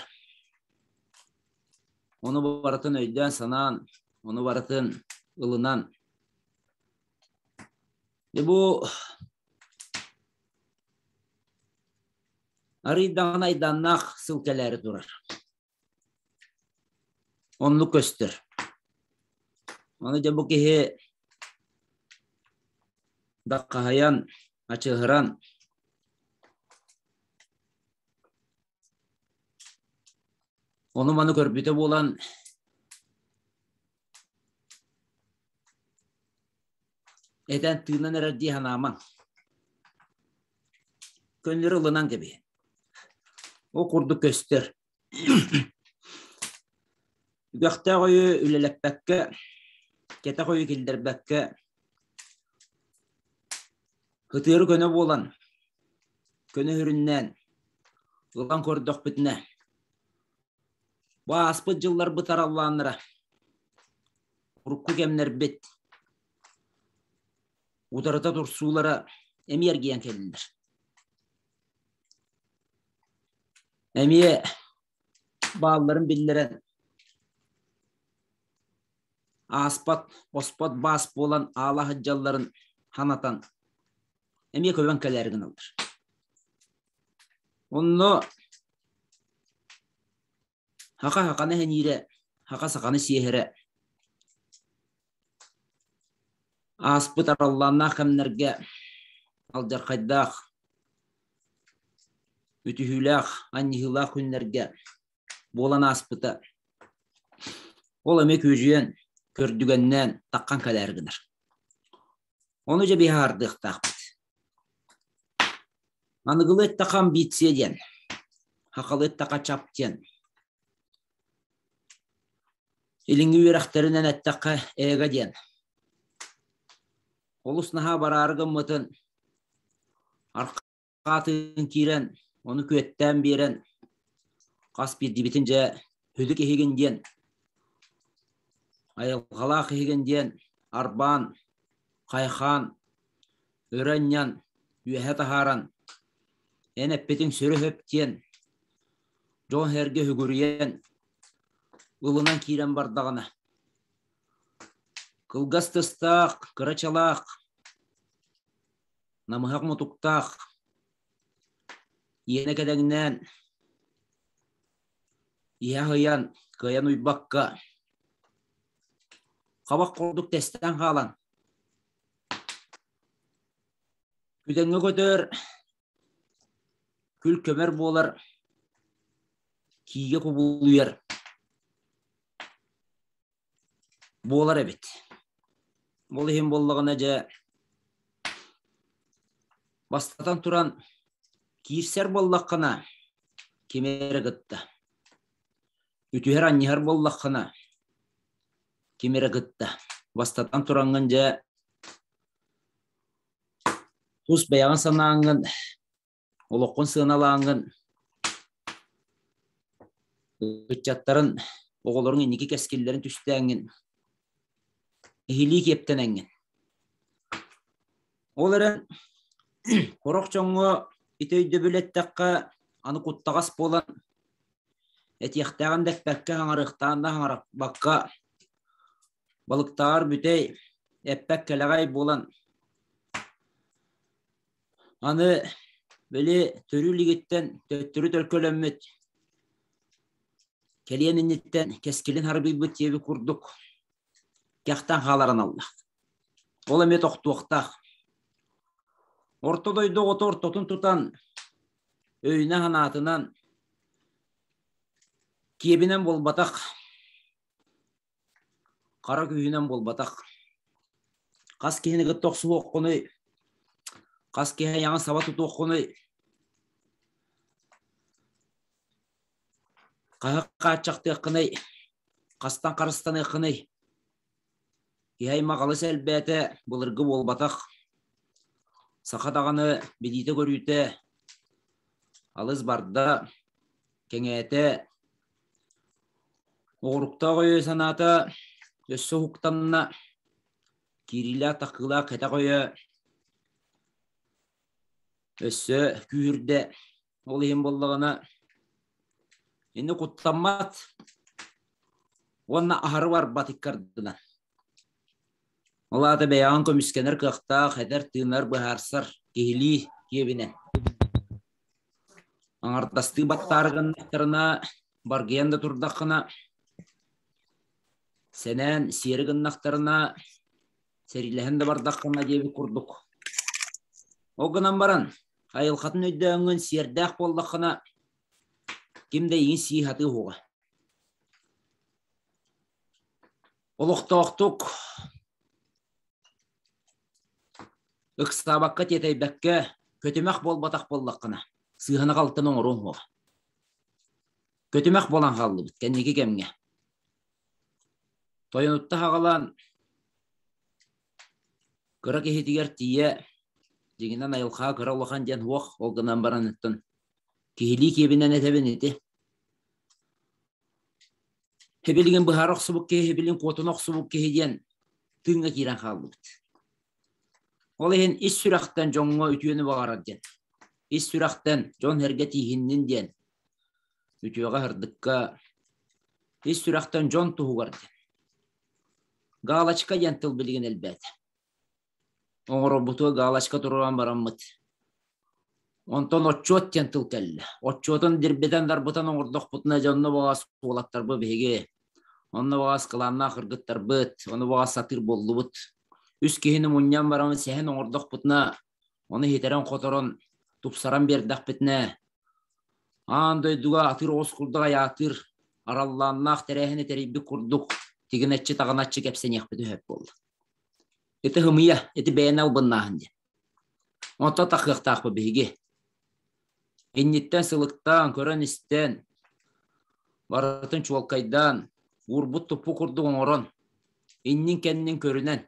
ону барытын өйдөөн-санаан ону барытын ылынан Дьэ бу арыйдаҕына айдааннаах сыл кэлээри турар. Оннук көстөр. Ону дьэ бу киһи даххаһыйан, ачыһыран ону-маны көрбүтэ буолан. Этэн тыынан эрэр дии санаамаҥ. Көннөрү ылынан кэбиһин. Ол курдук көстөр. Үгэхтээх өйү үлэлэппэккэ, кэтэх өйү киллэрбэккэ, ытыары көнө буолан, көнө сүрүннээн ылан көрдөхпүтүнэ, бу ааспыт дьылларбыт араллааннара, урукку кэмнэрбит утарыта турсуулара эмиэ эргийэн кэллилэр. Эмиэ баалларын биллэрэн ааспат, оспот баас буолан аала сылдьалларын санатан эмиэ көбөн кэлээри гыналлар. Онно Хаха хаханы эһэниирэ, хаха саханы сиэһэрэ ааспыт араллааннаах кэмнэргэ алдьархайдаах, үтүһүүлээх, анньыһыылаах күннэргэ буолан ааспыта. Ол эмиэ күөдьүйэн, көрдүгэннээн таххан кэлээри гынар. Ону дьэ быһаардыахтаахпыт. Аныгылыы эттэххэ амбиция диэн, сахалыы эттэххэ чап диэн. Илиҥҥи үөрэхтэринэн эттэххэ эго диэн. Олус наһаа бараары гыммытын арҕаатын киирэн, ону күөттээн биэрэн, хас биирдиибитин дьэ сүдү киһигин диэн, айылҕалаах киһигин диэн арбаан, хайхаан, өрө анньан, үөһэ таһааран, эн эппитиҥ сүрү сөп диэн, дьон-сэргэ үгүрүйэн, ылынан киирэн бардаҕына, кылгас тыстаах, кырачалаах, намыһах мутуктаах, иэнэ кэдэҥнээн, иһэ аһыйан, кыайан уйбакка, хабах курдук тэстэн хаалан, күдэҥҥэ көтөр, күл көмөр буолар, киигэ кубулуйар буолар эбит. Ол иһин буоллаҕына дьэ бастатан туран киирсэр буоллаххына кими эрэ кытта, үтүһэр анньыһар буоллаххына кими эрэ кытта бастатан тураҥҥын дьэ тус бэйэҕин санааҥҥын олоххун сыаналааҥҥын ыччаттарын оҕолоруҥ инники кэскиллэрин түстээҥҥин иһилии киэптэнэҥҥин ол эрэн сорох дьоҥҥо ити өйдөбүл эттэххэ аны куттаҕас буолан этиэхтээҕин да эппэккэ хаҥарыахтаан да хаҥарбакка балыктааҕар бүтэй эппэт кэлэҕэй буолан Аны били төрүү илигиттэн төттөрү төлкөлөммүт, кэлиэн инниттэн кэскилин харбыйбыт диэбит курдук кэхтэн хаалар аналлаах. Ол эмиэ тохтуохтаах. Орто дойду оҕото ортотун тутан, өйүнэн-санаатынан, киэбинэн буолбатах, Хара күүһүнэн буолбатах. Хас киһини кытта охсуһуоххунуй, хас киһи айаҕын саба тутуоххунуй, хаһы хааччахтыаххыный, хастан харыстаныаххыный? Киһи аймах алыс элбээтэ, былыргы буолбатах. Саха даҕаны билиитэ-көрүүтэ алыс барда, кэҥээтэ. Оҕуруктаах өйө-санаата өссө уһуктанна, киириилээх-таххыылаах кэтэх өйө өссө күүһүрдэ. Ол иһин буоллаҕына инни куттаммат уонна аһары барбат иккардынан. Ол аата бэйэҕин көмүскэнэр кыахтаах, этэр-тыынар, быһаарсар киһилии киэбинэн. Аҥардастыы баттаары гыннахтарына, баргыйан да турдаххына, сэнээн сиэри гыннахтарына, сэриилэһэн да бардаххына диэбит курдук. Ол гынан баран, айылҕатын өйдөөҥҥүн сиэрдээх буоллаххына, ким да эйигин сии сатыы уһуга. Олохтоохтук. Ыксаабакка тиэтэйбэккэ, көтүмэх буолбатах буоллаххына, сыыһаны-халтыны оҥоруоҥ суоҕа. Көтүмэх буолан хааллыбыт кэнники кэмҥэ. Тойонутта аҕалан кыра киһитигэр тиийэ, дьиҥинэн айылҕаҕа кыра улахан диэн суох, ол гынан баран оттон киһилии киэбинэн этэбин ити. Һибилигин быһаара охсубут киһи, һибилин куотуна охсубут киһи диэн тыыҥҥа киирэн хааллыбыт. Ол иһин ис сүрэхтэн дьоҥҥо үтүөнү баҕарар диэн, ис сүрэхтэн дьон-сэргэ тииһиннин диэн, үтүөҕэ-сырдыкка, ис сүрэхтэн дьон туһугар диэн. Галочка диэн тыл билигин элбээтэ. Оҥорорбутугар галочка туруоран бараммыт. Онтон отчуот диэн тыл кэллэ. Отчуотун дирбитэн-дарбытан оҥордохпутуна дьэ онно баҕас уолаттарбыт биһиги, онно баҕас кылааннаах кыргыттарбыт, ону баҕас сатыыр буоллубут. Үс киһини мунньан баран сэһэн оҥордохпутуна, ону иһитэрэн-хоторон, тупсаран биэрдэхпитинэ, аан дойдуга атыыр оҕус курдук айаатыыр, араллааннаах тэрээһини тэрийбит курдук тигинэччи-таҕыначчы кэпсэниэхпит үһү буолла. Ити һымыйа, ити бэйэни албыннааһын диэн. Онтон тахыахтаахпыт биһиги. Инниттэн сылыктаан, көрөн-истэн, барытын чуолкайдаан, уурбут-туппут курдук оҥорон, иннин-кэннин көрүнэн.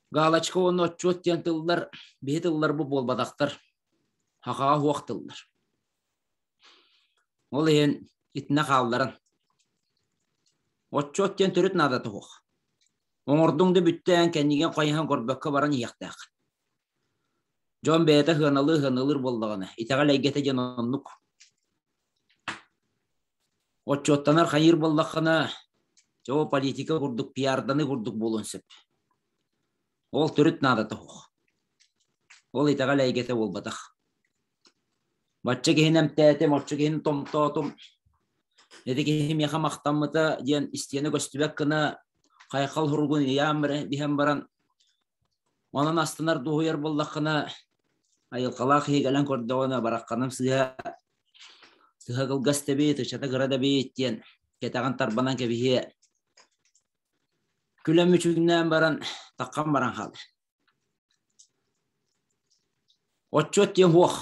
Галочка уонна отчуот диэн тыллар биһи тылларбыт буолбатахтар. Хахаҕа суох тыллар. Ол иһин итиннэ хаалларан. Отчуот диэн төрүт наадата суох. Оҥордуҥ да бүттээн кэннигин хайыһан көрбөккө баран иһиэхтээх. Дьон бэйэтэ сыаналыы сыаналыыр буоллаҕына, итэҕэл эйгэтэ диэн оннук. Отчуоттанар хайыыр буоллаххына, дьэ ол политика курдук пиарданыы курдук буолуон сөп. Ол төрүт наадата суох. Ол итэҕэл эйгэтэ буолбатах. Бачча киһини эмтээтим, оччо киһини томтоотум, ити киһи миэхэ махтаммыта диэн истиэнэ көстүбэт гына хайхал суругун ыйаан биһэн баран, онон астынар дуоһуйар буоллаххына, айылҕалаах киһи кэлэн көрдөҕүнэ барахханым сыыһа сыһа кылгас да эбит, ычата кыра да эбит диэн кэтэҕин тарбанан кэбиһиэ. Күлэн мүчүҥнээн баран, таххан баран хаалар. Отчуот диэн суох.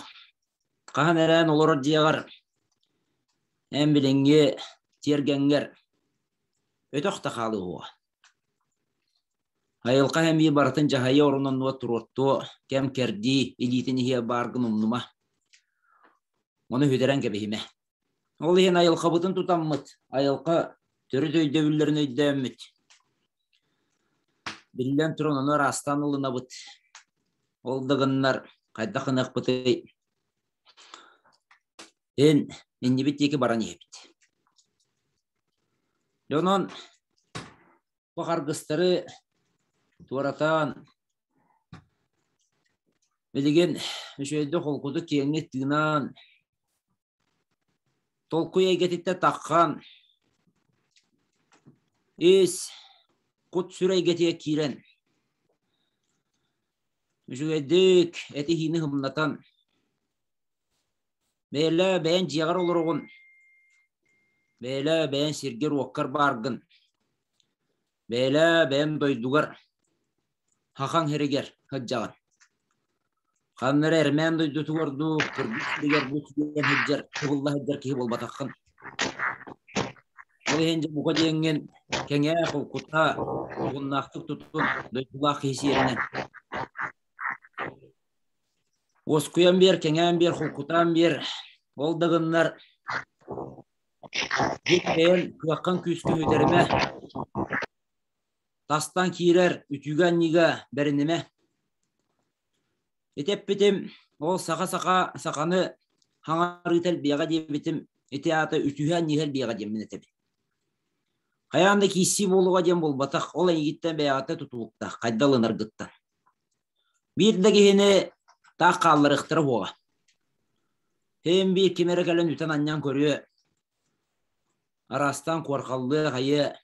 Хаһан эрээн олорор дьиэҕэр эн билиҥҥи тиэргэҥҥэр өтөх да хаалыа Айылҕа эмиэ барытын дьаһайа орун-оннугар туруортуо, кэм-кэрдии илиитин иһиэ бааргын умнума. Ону сүтэрэн кэбиһимэ. Ол иһин айылҕабытын тутаммыт, айылҕа төрүт өйдөбүллэрин өйдөөммүт, биллэн туран ону араастаан ылынабыт. Ол да гыннар хайдах гыныахпытый? Эн иннибит диэки баран иһэбит. Дьэ онон бу харгыстары туоратан билигин үчүгэйдик холкутук киэҥник тыынан Толкуй эйгэтиттэн таххан, ис, кут-сүр эйгэтигэр киирэн, үчүгэйдик этиһиини һымнатан, бэйэлээ бэйэҥ дьиэҕэр олороҕун, бэйэлээ бэйэҥ сиргэр-уоккар бааргын, бэйэлээ бэйэҥ дойдугар Хахаҥ сиригэр сылдьаҕын. Ханна эрэ Эрмээн дойдутугар дуу, Кыргыз сиригэр дуу тиийэн сылдьар, кыбылла сылдьар киһи буолбатаххын. Ол иһин дьэ бука диэҥҥин кэҥээ, холкутаа, уһуннаахтык тутун, дойдулаах киһи сиэринэн. Уоскуйан биэр, кэҥээн биэр, холкутаан биэр. Ол да гыннар дьиҥ бэйэҥ кыаххын күүскүн сүтэримэ. Тастан киирэр үтүгэ-анньыыга бэринимэ. Ити эппитим, ол саха-саха саханы хаҥарыыта элбиэҕэ диэбитим, ити аата үтүһэ-анньыыһа элбиэҕэ диэммин этэбин. Хайаан да киирсии буолуоҕа диэн буолбатах, ол эйигиттэн бэйэҕиттэн тутулуктаах, хайда ылынаргыттан. Биир да киһини таах хаалларыахтара буола. Һин биир ким эрэ кэлэн үтэн-анньан көрүө, араастаан куорҕаллыа хайыа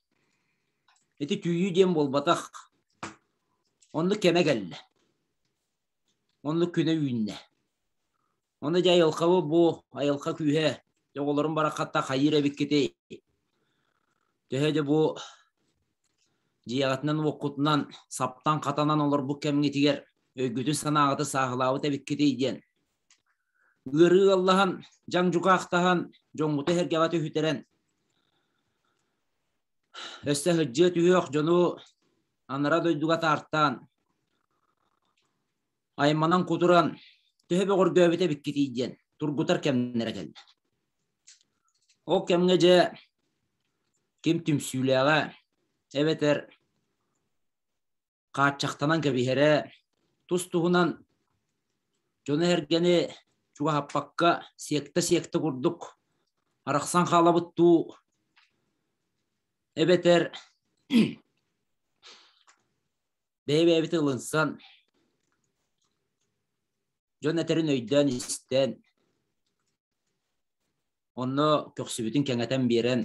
ити түүйүү диэн буолбатах оннук кэмэ кэллэ оннук күнэ үүннэ ону дьэ айылҕабы бу айылҕа күүһэ дьэ оҕолорум бараххатта хайыыр эбиккитий төһө дьэ бу Дьиэҕитинэн-уоккутунан саптан-хатанан олорбут кэмҥитигэр өйгүтүн-санааҕытын сааһылаабыт эбиккитий диэн. Ыарыы ыаллаһан, дьаҥ-дьукаахтаһан, дьоҥҥуту эһэргэҕэ түһүтэрэн, өссө сылдьыа түһүөх дьону анараа дойдуга таартаан, айманан кутуран, төһө бөҕөргөөбүт эбиккитий диэн тургутар кэмнэрэ кэллэ. Ол кэмҥэ дьэ ким түмсүүлээҕэ эбэтэр хааччахтанан кэбиһэрэ, тус-туһунан дьону-сэргэни чугаһаппакка сиэктэ-сиэктэ курдук арахсан хаалабыт дуу эбэтэр бэйэ-бэйэбит ылынсан дьон этэрин өйдөөн истэн онно көхсүбүтүн кэҥэтэн биэрэн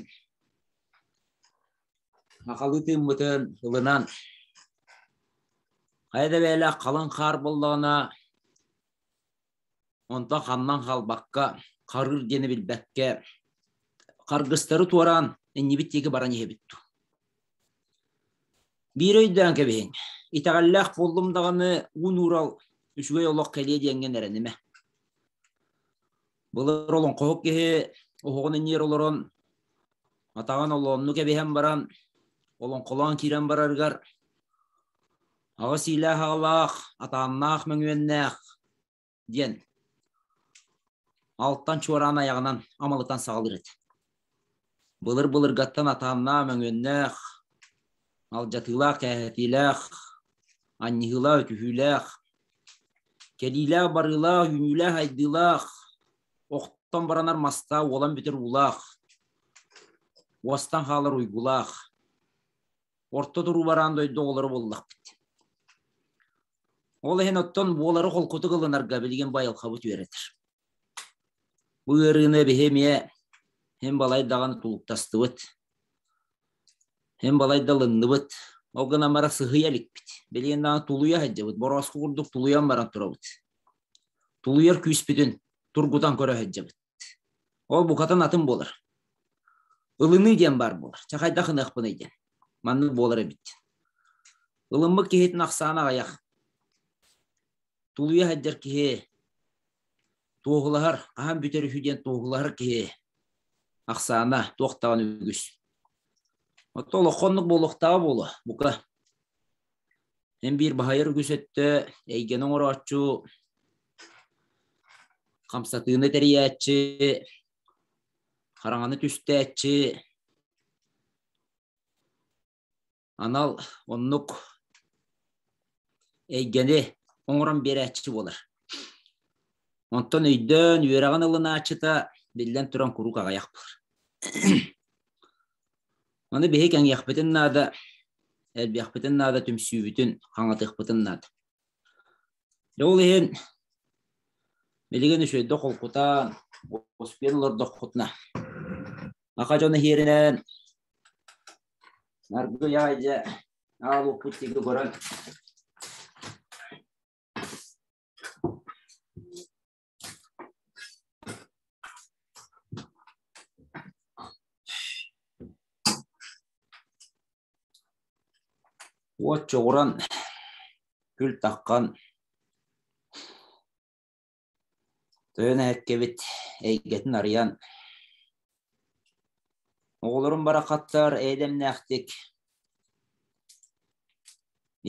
сахалыы тыыммытын ылынан хайа да бэйэлээх халыҥ хаар буоллаҕына онтон ханнан хаалбакка харыыр диэни билбэккэ харгыстары туораан иннибит диэки баран иһэбит дуу. Биир өйдөөн кэбиһиҥ, итэҕэллээх буоллум даҕаны уу нуурал үчүгэй олох кэлиэ диэҥҥин эрэнимэ. Былыр олоҥхоһут киһи оһоҕун иннигэр олорон, атаҕын олооннук кэбиһэн баран, олоҥхолоон киирэн барарыгар аҕыс иилээх аҕалаах, атааннаах мөҥүөннээх диэн алтан чуораан айаҕынан амалытан саҕалыыр этэ. Былыр-былыргаттан атааннаах мөҥүөннээх, алдьатыылаах кээһэтиилээх, анньыһыылаах өтүһүүлээх, кэлиилээх-барыылаах, үүнүүлээх-айдыылаах, охтон баранар мастаах уолан бүтэр уулаах, уостан хаалар уйгулаах, орто туруу бараан дойду оҕолоро буоллахпыт. Ол иһин оттон буолары холкутук ылынарга билигин бу айылҕабыт үөрэтэр. Бу ыарыыны биһи эмиэ һин балай даҕаны тулуктастыбыт. Һин балай да ылынныбыт. Ол гынан баран сыһыйа иликпит. Билигин даҕаны тулуйа сылдьабыт. Борооску курдук тулуйан баран турабыт. Тулуйар күүспүтүн тургутан көрө сылдьабыт. Ол букатын атын буолар. Ылыныы диэн баар буолар. Чэ хайдах ыныахпыный диэн. Маннык буолар эбит. Ылыммыт киһитин ахсаана аҕыйах. Тулуйа сылдьар киһи туоһулаһар, хаһан бүтэр үһү диэн туоһулаһар киһи ахсаана туох даҕаны үгүс. Оттон олоххо оннук буолуохтааҕа буолуо, бука. Эн биир баһыйар үгүс өттө эйгэни оҥорооччу, хамсатыыны тэрийээччи, хараҥаны түстээччи, анал оннук эйгэни оҥорон биэрээччи буолар. Онтон өйдөөн, үөрэҕин ылынааччыта биллэн туран куруук аҕыйах буолар. Маны биһи кэҥиэхпитин наада, элбиэхпитин наада, түмсүүбүтүн хаҥатыахпытын наада. Дьэ ол иһин билигин үчүгэйдик холкутаан, успуйан олордоххутуна, аха дьоно иһиэринэн аргыый аҕай дьэ аал уоппут диэки көрөн Уот чоҕуран, күл таххан, тойон эһэккэбит эйгэтин арыйан, оҕолорум барахаттар эйэ-дэмнээхтик,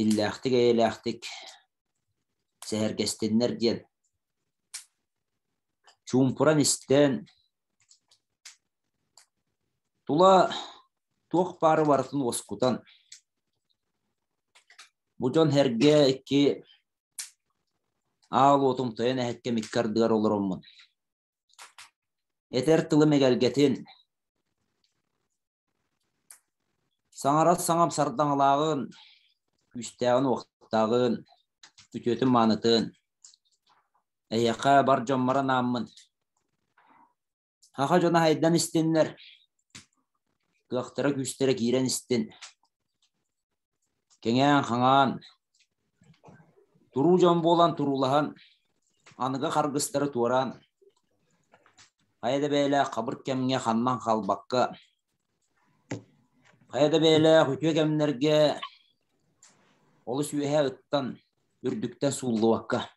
иллээхтик-эйэлээхтик сэһэргэстиннэр диэн чуумпуран истэн, тула туох баары барытын уоскутан, бу дьон сэргэ икки аал уотум тойон эһэккэм икки ардыгар олороммун, этэр тылым эгэлгэтин, Саҥарар саҥам сардаҥалааҕын, күүстээҕин-уохтааҕын, үтүөтүн-маанытын эйиэхэ бар дьоммор анааммын, саха дьоно хайдан истиннэр, кыахтара-күүстэрэ киирэн истин, кэҥээн-хаҥаан, туруу дьон буолан туруулаһан, аныгы харгыстары туораан, хайа да бэйэлээх хабыр кэмҥэ ханнан хаалбакка, Хайа да бэйэлээх үтүө кэмнэргэ олус үөһэ ыттан, үрдүктэн сууллубакка.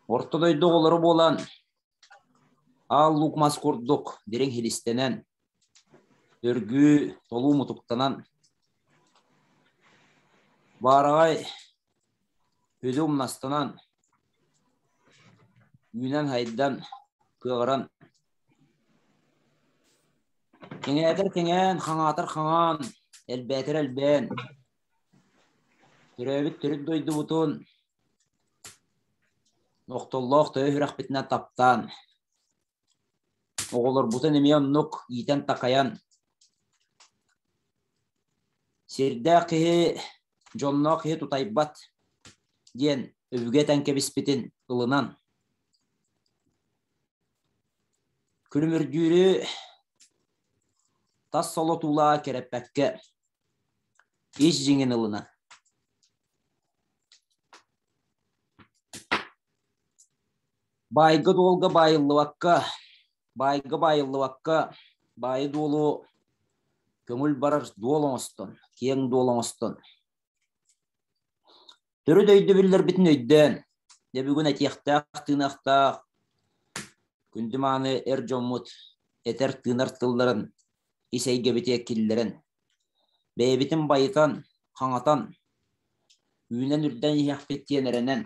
Орто дойду оҕолоро буолан, аал луук мас курдук дириҥ хилистэнэн, өргүү толуу мутуктанан, баараҕай үдү умнастанан, үүнэн-хайдан, кыаҕыран Кэҥээтэр кэҥээн, хаҥаатар хаҥаан, элбээтэр элбээн, төрөөбүт төрүт дойдубутун охтоллоох төһө сүрэхпитинэн таптаан, оҕолорбутун эмиэ оннук иитэн-такайан, сирдээх киһи, дьонноох киһи тутайбат диэн өбүгэ этэн кэбиспитин ылынан, Күлүмүрдүүрү тас солотуулаах кэрэппэккэ ис дьиҥин ылынан Баайга-дуолга баайыллыбакка, баайга баайыллыбакка, баайы-дуолу көҥүл барар дуол оҥостон, киэҥ дуол оҥостон Төрүт өйдөбүллэрбитин өйдөөн, дьэ бүгүн этиэхтээх-тыыныахтаах күндү мааны эр дьоммут этэр-тыынар тылларын ис эйгэбитигэр киллэрэн, бэйэбитин байытан, хаҥатан, үүнэн-үрдэн иһиэхпит диэн эрэнэн,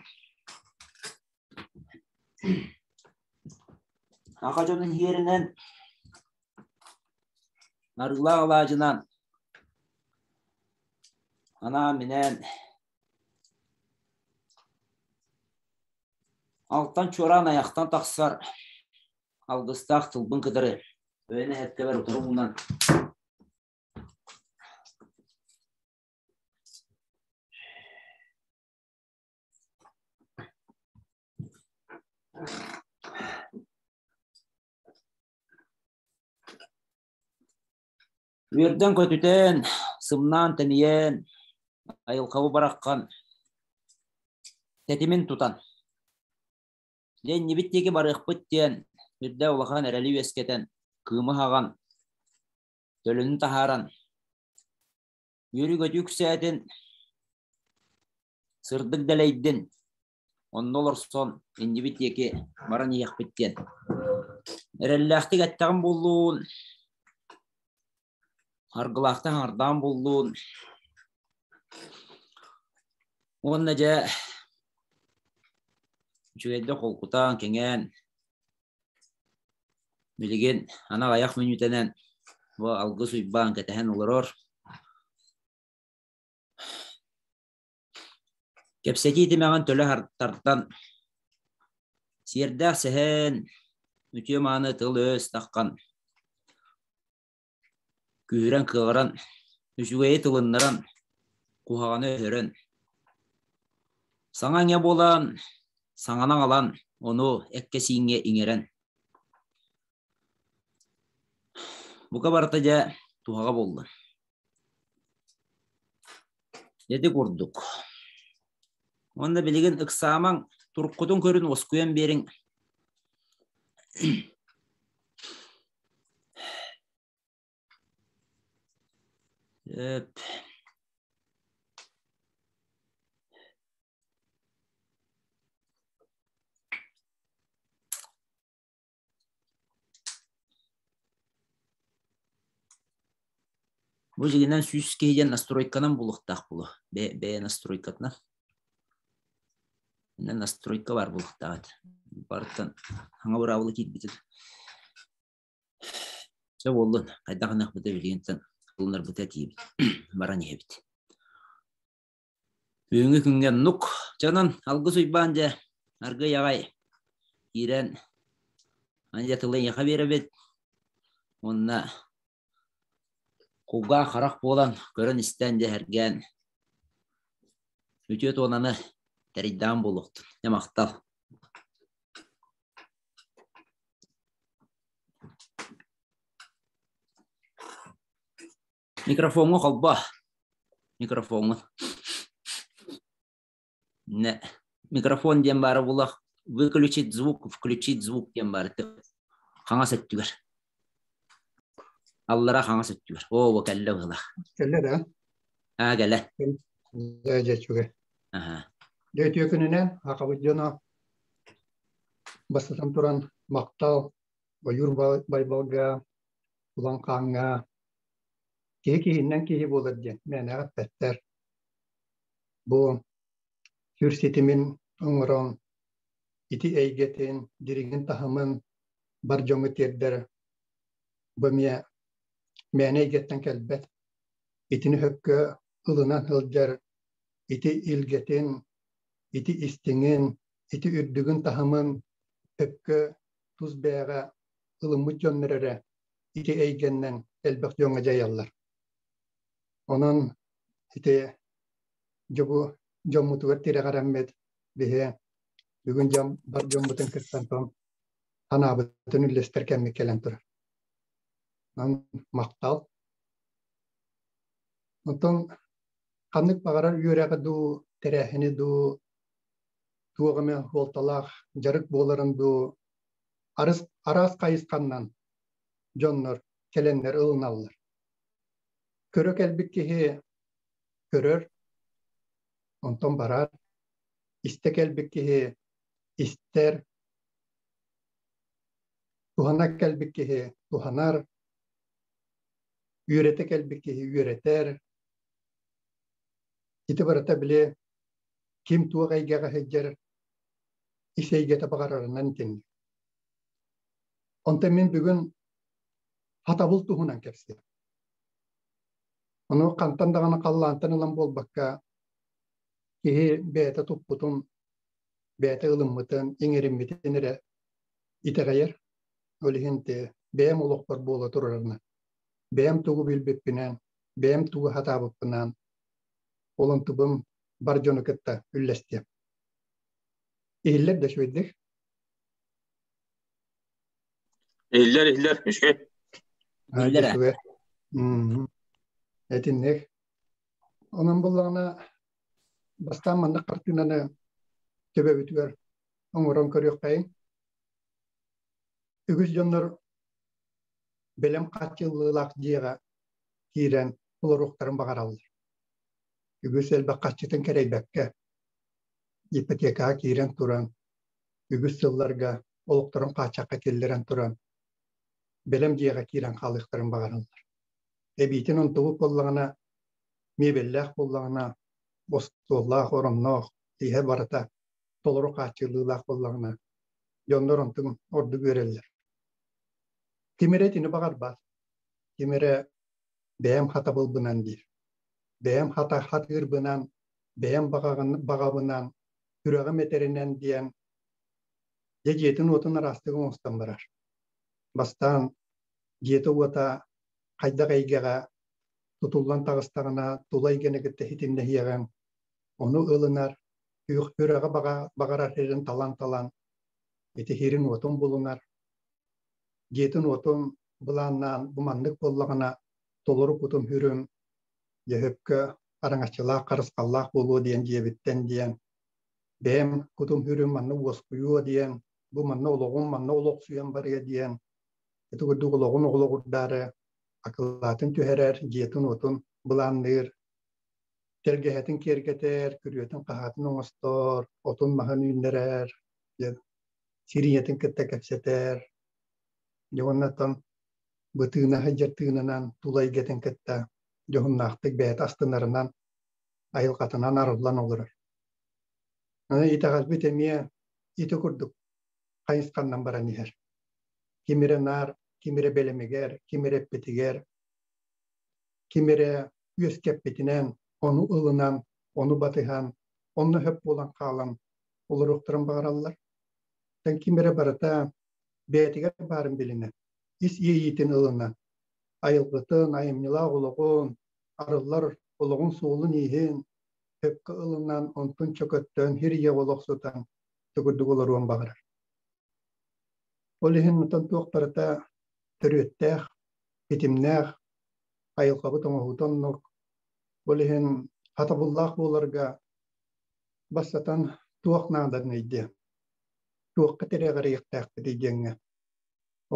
саха дьонун иһиэринэн, арыылаах алаадьынан Анаан-минээн алтан чуораан айахтан тахсар алгыстаах тылбын кытары өйөн эһэттэбэр утары уунан Үөрдэн-көтүтэн, сымнаан-тэнийэн, айылҕабы бараххан тэтимин тутан, дьэ иннибит диэки барыахпыт диэн үрдэ улахан эрэли үөскэтэн, кыымы хаҕан, төлөнүн таһааран, үөрүү-көтүү үксээтин, сырдык дэлэйдин, Онно олорсон иннибит диэки баран иһиэхпит диэн. Эрэллээхтик эттэҕим буоллун, аргылаахтык аҥардаан буоллун. Уонна дьэ үчүгэйдик холкутаан, кэҥээн, билигин анал айах мүнүүтэнэн бу алгыс Уйбаан кэтэһэн олорор. Кэпсэтии тимэҕин төлө тардан, сиэрдээх сэһэн, үтүө-мааны тыл-өс таххан, күүһүрэн-кыаҕыран, үчүгэйи тылыннаран, куһаҕаны өһөрөн, саҥа иҥэ буолан, саҥаны аҕалан, ону эккэ-сииҥҥэ иҥэрэн. Бука барыта дьэ туһаҕа буолла. Ити курдук. Уонна билигин ыксаамаҥ, туруккутун көрүн уоскуйан биэриҥ. Эп. Бу дьиҥинэн сүүс киһи диэн настройканан булуохтаах буолуо. Бэйэ настройкатынан. Иннэ настройка баар буолуохтаах этэ. Барыттан саҥа быраабыла киирбитин. Чэ буоллун, хайдах гыныахпыта билигинтэн ылынарбыта тиийбит. Баран иһэбит. Бүгүҥҥү күҥҥэ оннук. Дьонун Алгыс Уйбаан дьэ аргыый аҕай киирэн аны тылы эйиэхэ биэрэбит уонна кулгаах харах буолан көрөн-истэн дьэ сэргээн үтүө туонаны тэрийдэҕим буолуохтун. Дьэ махтал. Микрофоҥҥа холбоо. Микрофоҥҥун. Не. Микрофон диэн баара буолуох. Выключить звук, включить звук диэн баар. Хаҥас өттүгэр. Аллара хаҥас өттүгэр. Оо, бу кэллэ быһыылаах. Кэллэ да? Аа, кэлэ. Дьэ, дьэ, үчүгэй. Аха. Дьэ, үтүө күнүнэн, Хахабыт дьоно бастатан туран махтал Ойуур Байбалга, Улан Хааҥҥа киһи киһиннэн киһи буолар диэн мээнэҕэ эппэттэр. Бу сүр ситимин оҥорон ити эйгэтин, дириҥин таһымын бар дьоҥҥо тиэрдэр бу эмиэ мээнэ эйгэттэн кэлбэт. Итини сөпкө ылынан сылдьар ити илгэтин, ити истиҥин, ити үрдүгүн таһымын сөпкө тус бэйэҕэ ылыммыт дьоннор эрэ ити эйгэннэн элбэх дьоҥҥо дьайаллар. Онон ити дьобу дьоммутугар тирэҕирэммит биһи бүгүн дьон бар дьоммутун кыттан санаабытын үллэстэр кэммит кэлэн турар. Онон махтал. Онтон ханнык баҕарар үөрэҕи дуу, тэрээһини дуу, туох эмэ суолталаах дьарык буоларын дуу арыс, араас хайысханнан дьоннор кэлэннэр ылыналлар. Көрө кэлбит киһи көрөр, онтон барар, истэ кэлбит киһи истэр, туһана кэлбит киһи туһанар, үөрэтэ кэлбит киһи үөрэтэр. Ити барыта били ким туох эйгэҕэ сылдьар ис эйгэтэ баҕарарынан итинник. Онтон мин бүгүн хатабыл туһунан кэпсиэм. Ону хантан даҕаны халлаантан ылан буолбакка, киһи бэйэтэ туппутун, бэйэтэ ылыммытын, иҥэриммитин эрэ итэҕэйэр. Ол иһин бэйэм олохпор буола турарынан, бэйэм тугу билбиппинэн, бэйэм тугу сатаабыппынан, ол онтубум бар дьону кытта үллэстиэм. Иһиллэр да үчүгэйдик? Иһиллэр, иһиллэр, үчүгэй. Иһиллэр. Үчүгэй. Этинник. Онон буллаҕына бастаан маннык хартыынаны төбөбүтүгэр оҥорон көрүөххэйиҥ. Үгүс дьоннор бэлэм хааччыллыылаах дьиэҕэ киирэн олоруохтарын баҕараллар. Үгүс элбэх харчытын кэрэйбэккэ, ипотекаҕа киирэн туран, үгүс сылларга олохторун хааччахха киллэрэн туран, бэлэм дьиэҕэ киирэн хаалыахтарын баҕараллар. Эбиитин онтубут буоллаҕына, миэбэллээх буоллаҕына, остуоллаах, оронноох, иһэ барыта толору хааччыллыылаах буоллаҕына, дьоннор онтун ордук үөрэллэр. Ким эрэ итини баҕарбат, ким эрэ бэйэм хатабылбынан диир. Бэйэм хата хатыырбынан, бэйэм баҕабынан, сүрэҕим этэринэн диэн дьэ дьиэтин-уотун араастык оҥостон барар. Бастаан дьиэтэ-уота хайдах эйгэҕэ тутуллан таҕыстаҕына тула эйгэни кытта ситимнэһиэҕин, ону ылынар, сүрэҕэ баҕарар сирин талан-талан ити сирин-уотун булунар, дьиэтин-уотун былааннаан бу маннык буоллаҕына толору кутум-сүрүм дьөһөпкө араҥаччылаах харысхаллаах буолуо диэн дьиэбиттэн диэн бэйэм кутум-сүрүм манна уоскуйуо диэн бу манна олоҕум манна олохсуйан барыа диэн ити курдук олоҕун оҕолоҕурдаары акылаатын түһэрэр, дьиэтин-уотун былаанныыр, тэлгэһэтин киэргэтэр, күрүөтүн-хаһаатын оҥостор, отун-маһын үүннэрэр, сир ийэтин кытта кэпсэтэр. Дьэ уонна оттон бытыына сылдьар тыынынан тула эйгэтин кытта дьоһуннаахтык бэйэтэ астынарынан, айылҕатынан арыллан олорор. Аны итэҕэлбит эмиэ ити курдук хайысханнан баран иһэр. Ким эрэ наар, ким эрэ бэлэмигэр, ким эрэ эппитигэр, ким эрэ үөскэппитинэн, ону ылынан, ону батыһан, онно сөп буолан хаалан олоруохтарын баҕараллар. Оттон ким эрэ барыта бэйэтигэр баарын билинэн, ис иэйиитин ылынан, айылгытын, айымньылаах олоҕун, арыллар олоҕун суолун-ииһин сөпкө ылынан, онтун чөкөттөөн, сир-ийэ олохсутан төгүрдүк олоруон баҕарар. Ол иһин оттон туох барыта төрүөттээх, ситимнээх, айылҕабыт оҥоһуута оннук. Ол иһин хатабыллаах буоларга бастатан туох нааданый диэн, туохха тирэҕириэхтээхпитий диэҥҥэ.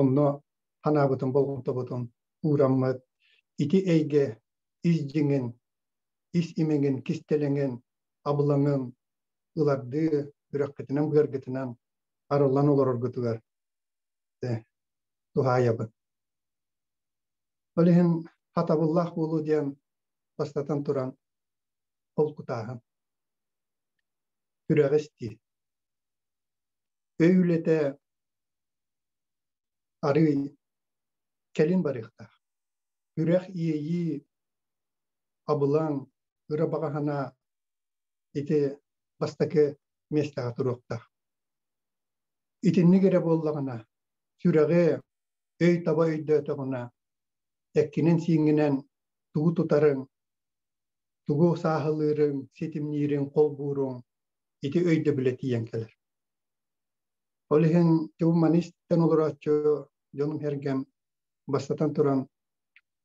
Онно санаабытын, болҕомтобутун уураммыт ити эйгэ ис дьиҥин, ис имэҥин, кистэлэҥин, абылаҥын ылардыы үрэххитинэн-быаргытынан арыллан олороргутугар туһаайабын. Ол иһин хатабыллаах буолуу диэн бастатан туран холкутааһын, күрэҕи истии. Өй үлэтэ арыый кэлин барыахтаах. Үрэх иэйии, абылаҥ, ыра баҕа санаа ити бастакы миэстэҕэ туруохтаах. Итинник эрэ буоллаҕына, сүрэҕи өй таба өйдөөтөҕүнэ, эккинэн-сииҥҥинэн тугу тутарыҥ, тугу сааһылыырыҥ, ситимниириҥ, холбууруҥ ити өйдөбүлэ тиийэн кэлэр. Ол иһин маны истэн олорооччу дьонум-сэргэм бастатан туран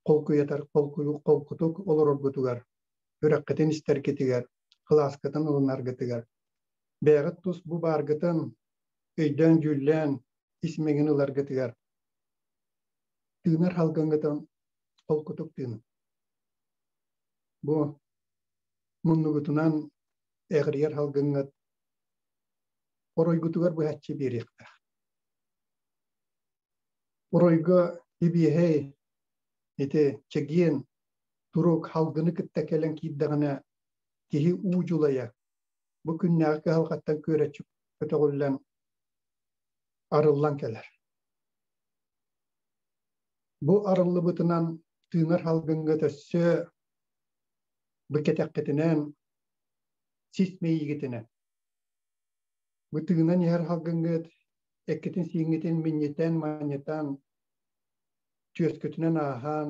холкуйатар холкутук олороргутугар, үрэххитин истэргитигэр, кылааскытын ылынаргытыгар, бэйэҕит тус бу бааргытын өйдөөн-дьүүллээн ис мэҥин ыларгытыгар тыынар халгыҥҥытын холкутук тыыныҥ. Бу муннугутунан эҕирийэр халгыҥҥыт оройгутугар быһаччы биэриэхтээх. Оройго ибиэһэй ити чэгиэн турук халгыны кытта кэлэн киирдэҕинэ киһи уу дьулайа бу күннээҕи кыһалҕаттан күөрэччи көтөҕүллэн арыллан кэлэр. Бу арыллыбытынан тыынар салгыҥҥа өссө бу кэтэххитинэн сис мэйиигитинэн бу тыынан иһэр салгыҥҥыт эккитин-сииҥҥитин минньитэн, манньытан, түөскүтүнэн ааһан,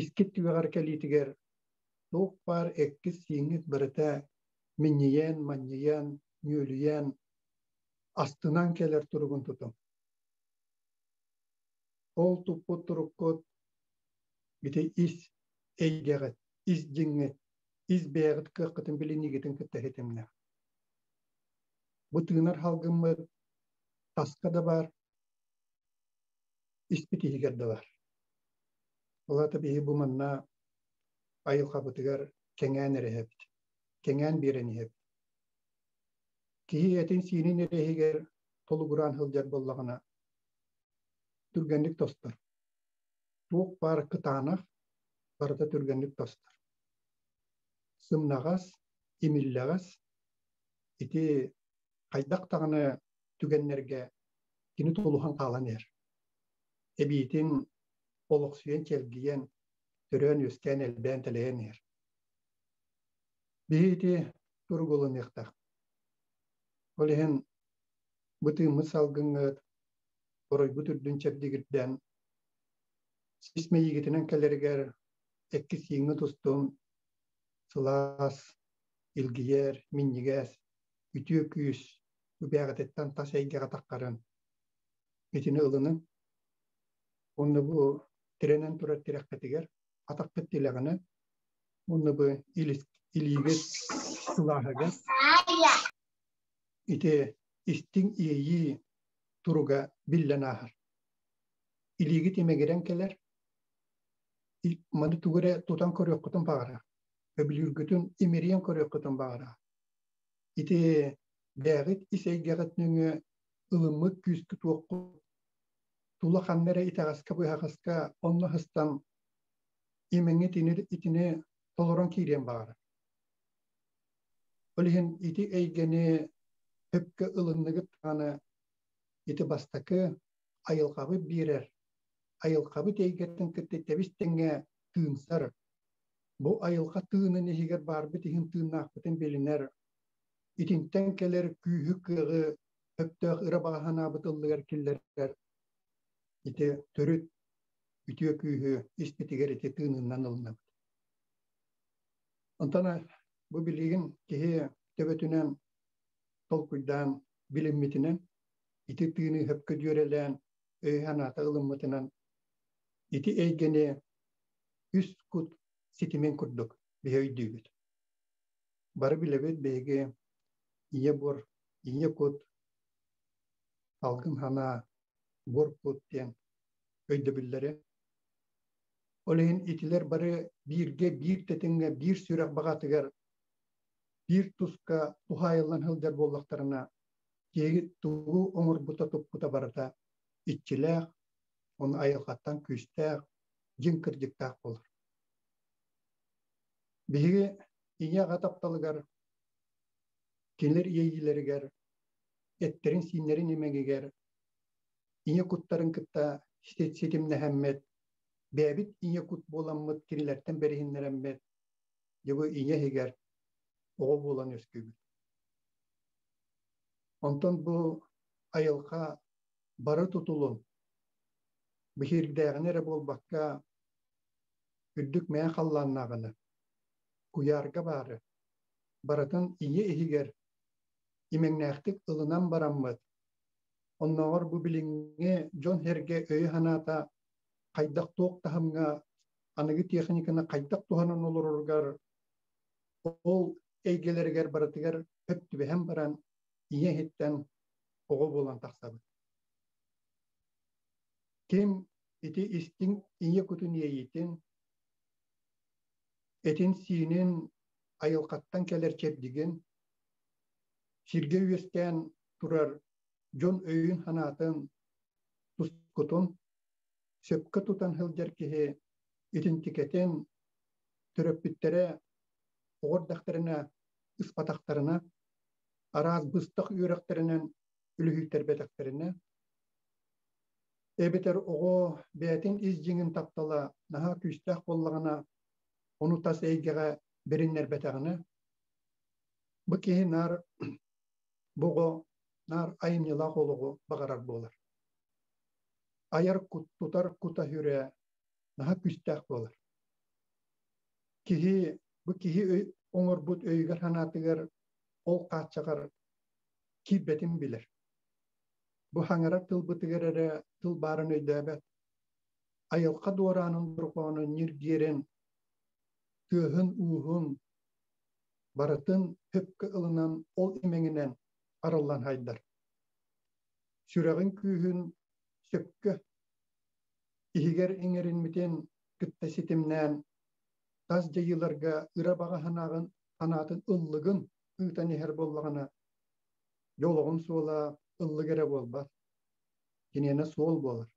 искит түгэҕэр кэлиитигэр туох баар эккит-сииҥҥит барыта минньийэн, манньыйан, нүөлүйэн, астынан кэлэр туругун тутуҥ. Ол туппут туруккут ити ис эйгэҕит, ис дьиҥҥит, ис бэйэҕит кыаххытын билиниигитин кытта ситимнээх. Бу тыынар салгыммыт таска да баар, испит иһигэр да баар. Ол аата биһи бу манна айылҕабытыгар кэҥээн эрэ иһэбит, кэҥээн биэрэн иһэбит. Киһи этин-сиинин эрэ иһигэр толугураан сылдьар буоллаҕына, түргэнник тостор. Туох баар кытаанах барыта түргэнник тостор. Сымнаҕас, имиллэҕэс ити хайдах даҕаны түгэннэргэ кини тулуһан хаалан иһэр. Эбиитин олохсуйан чэлгийэн, төрөөн-үөскээн элбээн-тэлэйэн иһэр. Биһи ити туругуланыахтаах. Ол иһин бу тыыммыт салгыҥҥыт оройбут үрдүн чэбдигирдэн, сис мэйиигитинэн кэлэригэр экки-сииҥҥит устун сылаас, илгийэр, минньигэс, үтүө күүс үбээҕититтэн тас эйгэҕэ таххарын итини ылыныҥ. Уонна бу тирэнэн турар тирэххитигэр атаххыт тилэҕинэн уонна бу илиигит сылааһыгар ити истиҥ иэйии туруга биллэн ааһар. Илиигит имэгирэн кэлэр, маны тугу эрэ тутан көрүөххүтүн баҕарар, өбүлүүргүтүн имэрийэн көрүөххүтүн баҕарар. Ити бэйэҕит ис эйгэҕит нөҥүө ылыммыт күүскүт-уоххут тула ханна эрэ итэҕэскэ-быһаҕаска онно сыстан имэҥҥит итини толорон киириэн баҕарар. Ол иһин ити эйгэни сөпкө ылынныгыт даҕаны ити бастакы айылҕабыт биэрэр, айылҕабыт эйгэтин кытта тэбис-тэҥҥэ тыынсар, бу айылҕа тыынын иһигэр баарбыт иһин тыыннаахпытын билинэр, итинтэн кэлэр күүһү-кыаҕы сөптөөх ыра баҕа санаабыт ыллыгар киллэрэр ити төрүт үтүө күүһү испитигэр ити тыынынан ылынабыт. Онтон бу билигин киһи төбөтүнэн толкуйдаан билиммитинэн ити тыыны сөпкө дьүөрэлээн өй-санаата ылыммытынан ити эйгэни үс кут ситимин курдук биһи өйдүүбүт. Бары билэбит биһиги ийэ буор, ийэ кут, салгын санаа, буор кут диэн өйдөбүллэри. Ол иһин итилэр бары бииргэ, биир тэтимҥэ, биир сүрэх баҕатыгар, биир туска туһаайыллан сылдьар буоллахтарына, киһи тугу оҥорбута туппута барыта иччилээх, ону айылҕаттан күүстээх, дьиҥ кырдьыктаах буолар. Биһиги ийэ-аҕа тапталыгар, кинилэр иэйиилэригэр, эттэрин-сииннэрин имэҥигэр ийэ куттарын кытта ситимнэһэммит, бэйэбит ийэ кут буоламмыт кинилэртэн бэриһиннэрэммит, дьэ бу ийэ иһигэр оҕо буолан үөскүүбүт. Онтон бу айылҕа бары тутулун биһирдээҕини эрэ буолбакка, үрдүк мэҥэ халлааннааҕыны, куйаарга баары, барытын ийэ иһигэр имэҥнээхтик ылынан бараммыт, оннооҕор бу билиҥҥи дьон-сэргэ өйө-санаата хайдах туох таһымҥа аныгы техниканы хайдах туһанан олороругар ол эйгэлэригэр барытыгар сөп түбэһэн баран ийэ иһиттэн оҕо буолан тахсабыт. Ким ити истиҥ ийэ кутун иэйиитин, этин-сиинин айылҕаттан кэлэр чэбдигин, сиргэ үөскээн турар дьон өйүн-санаатын тускутун сөпкө тутан сылдьар киһи итинтикэтин төрөппүттэрэ оҕо эрдэхтэринэ ыспатахтарына, араас быстах үөрэхтэринэн үлүһүйтэрбэтэхтэринэ, эбэтэр оҕо бэйэтин ис дьиҥин таптала наһаа күүстээх буоллаҕына, ону тас эйгэҕэ бэриннэрбэтэҕинэ, бу киһи наар бу оҕо наар айымньылаах олоҕу баҕарар буолар. Айар кут, тутар кута сүрэ наһаа күүстээх буолар. Киһи бу киһи оҥорбут өйүгэр-санаатыгар ол хааччаҕар киирбэтин билэр. Бу хаҥарар тылбытыгар эрэ тыл баарын өйдөөбөт. Айылҕа дуораанын дорҕоонун ньиргиэрин, тыаһын-ууһун барытын сөпкө ылынан ол имэҥинэн арыллан хайдар. Сүрэҕин күүһүн сөпкө иһигэр иҥэриммитин кытта ситимнээн тас дьайыыларга ыра баҕа санааҕын санаатын ыллыгын ыытан иһэр буоллаҕына, дьэ олоҕун суола ыллык эрэ буолбат, киниэнэ суол буолар.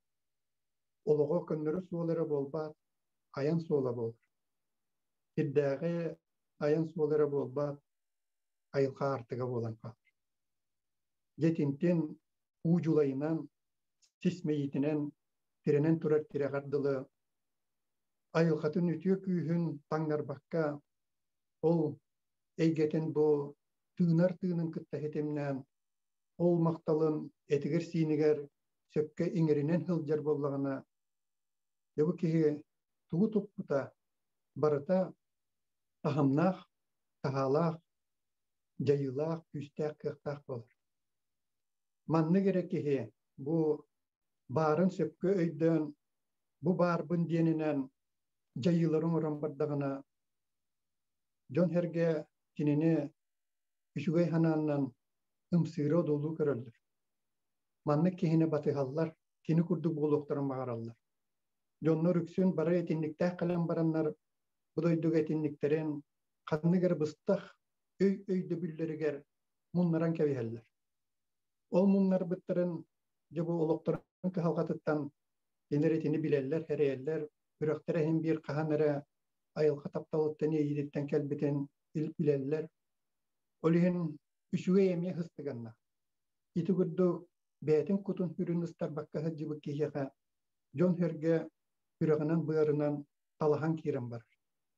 Олоҕо көннөрү суол эрэ буолбат, айан суола буолар. Сирдээҕи айан суола эрэ буолбат, айылҕа аартыга буолан хаалар. Дьэ итинтин уу дьулайынан, сис мэйиитинэн тирэнэн турар тирэҕэр дылы айылҕатын үтүө күүһүн таҥнарбакка, ол эйгэтин бу тыынар тыынын кытта ситимнээн, ол махталын этигэр-сиинигэр сөпкө иҥэринэн сылдьар буоллаҕына, дьэ бу киһи тугу туппута барыта таһымнаах, таһаалаах, дьайыылаах, күүстээх, кыахтаах буолар. Маннык эрэ киһи бу баарын сөпкө өйдөөн, бу баарбын диэнинэн дьайыылары оҥорон бардаҕына, дьон-сэргэ кинини үчүгэй санааннан ымсыыра одуулуу көрөллөр. Маннык киһини батыһаллар, кини курдук буолуохтарын баҕараллар. Дьоннор үксүн бары итинниктээх кэлэн бараннар, бу дойдуга итинниктэрин ханнык эрэ быстах өй өйдөбүллэригэр муннаран кэбиһэллэр. Ол муннарбыттарын дьэ бу олохторун кыһалҕатыттан кинилэр итини билэллэр, сэрэйэллэр, сүрэхтэрэ иһин биир хаһан эрэ айылҕа тапталыттан иэйиититтэн кэлбитин билэллэр. Ол иһин үчүгэй эмиэ сыстыганна. Ити курдук бэйэтин кутун сүрүн ыстарбакка сылдьыбыт киһиэхэ дьон-сэргэ сүрэҕинэн-быарынан талаһан киирэн барар.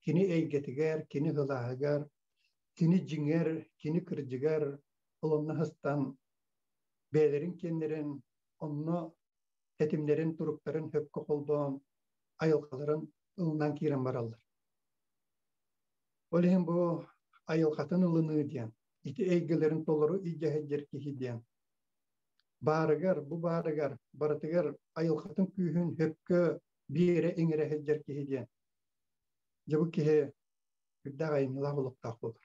Кини эйгэтигэр, кини сылааһыгар, кини дьиҥэр, кини кырдьыгар олонно сыстан бэйэлэрин киэннэрин онно тэтимнэрин, туруктарын сөпкө холбоон айылҕаларын ылынан киирэн бараллар. Ол иһин бу айылҕатын ылыныы диэн, ити эйгэлэрин толору илдьэ сылдьар киһи диэн баарыгар, бу баарыгар, барытыгар айылҕатын күүһүн сөпкө биэрэ иҥэрэ сылдьар киһи диэн. Дьэ бу киһи үрдээх айымньылаах олохтоох буолар.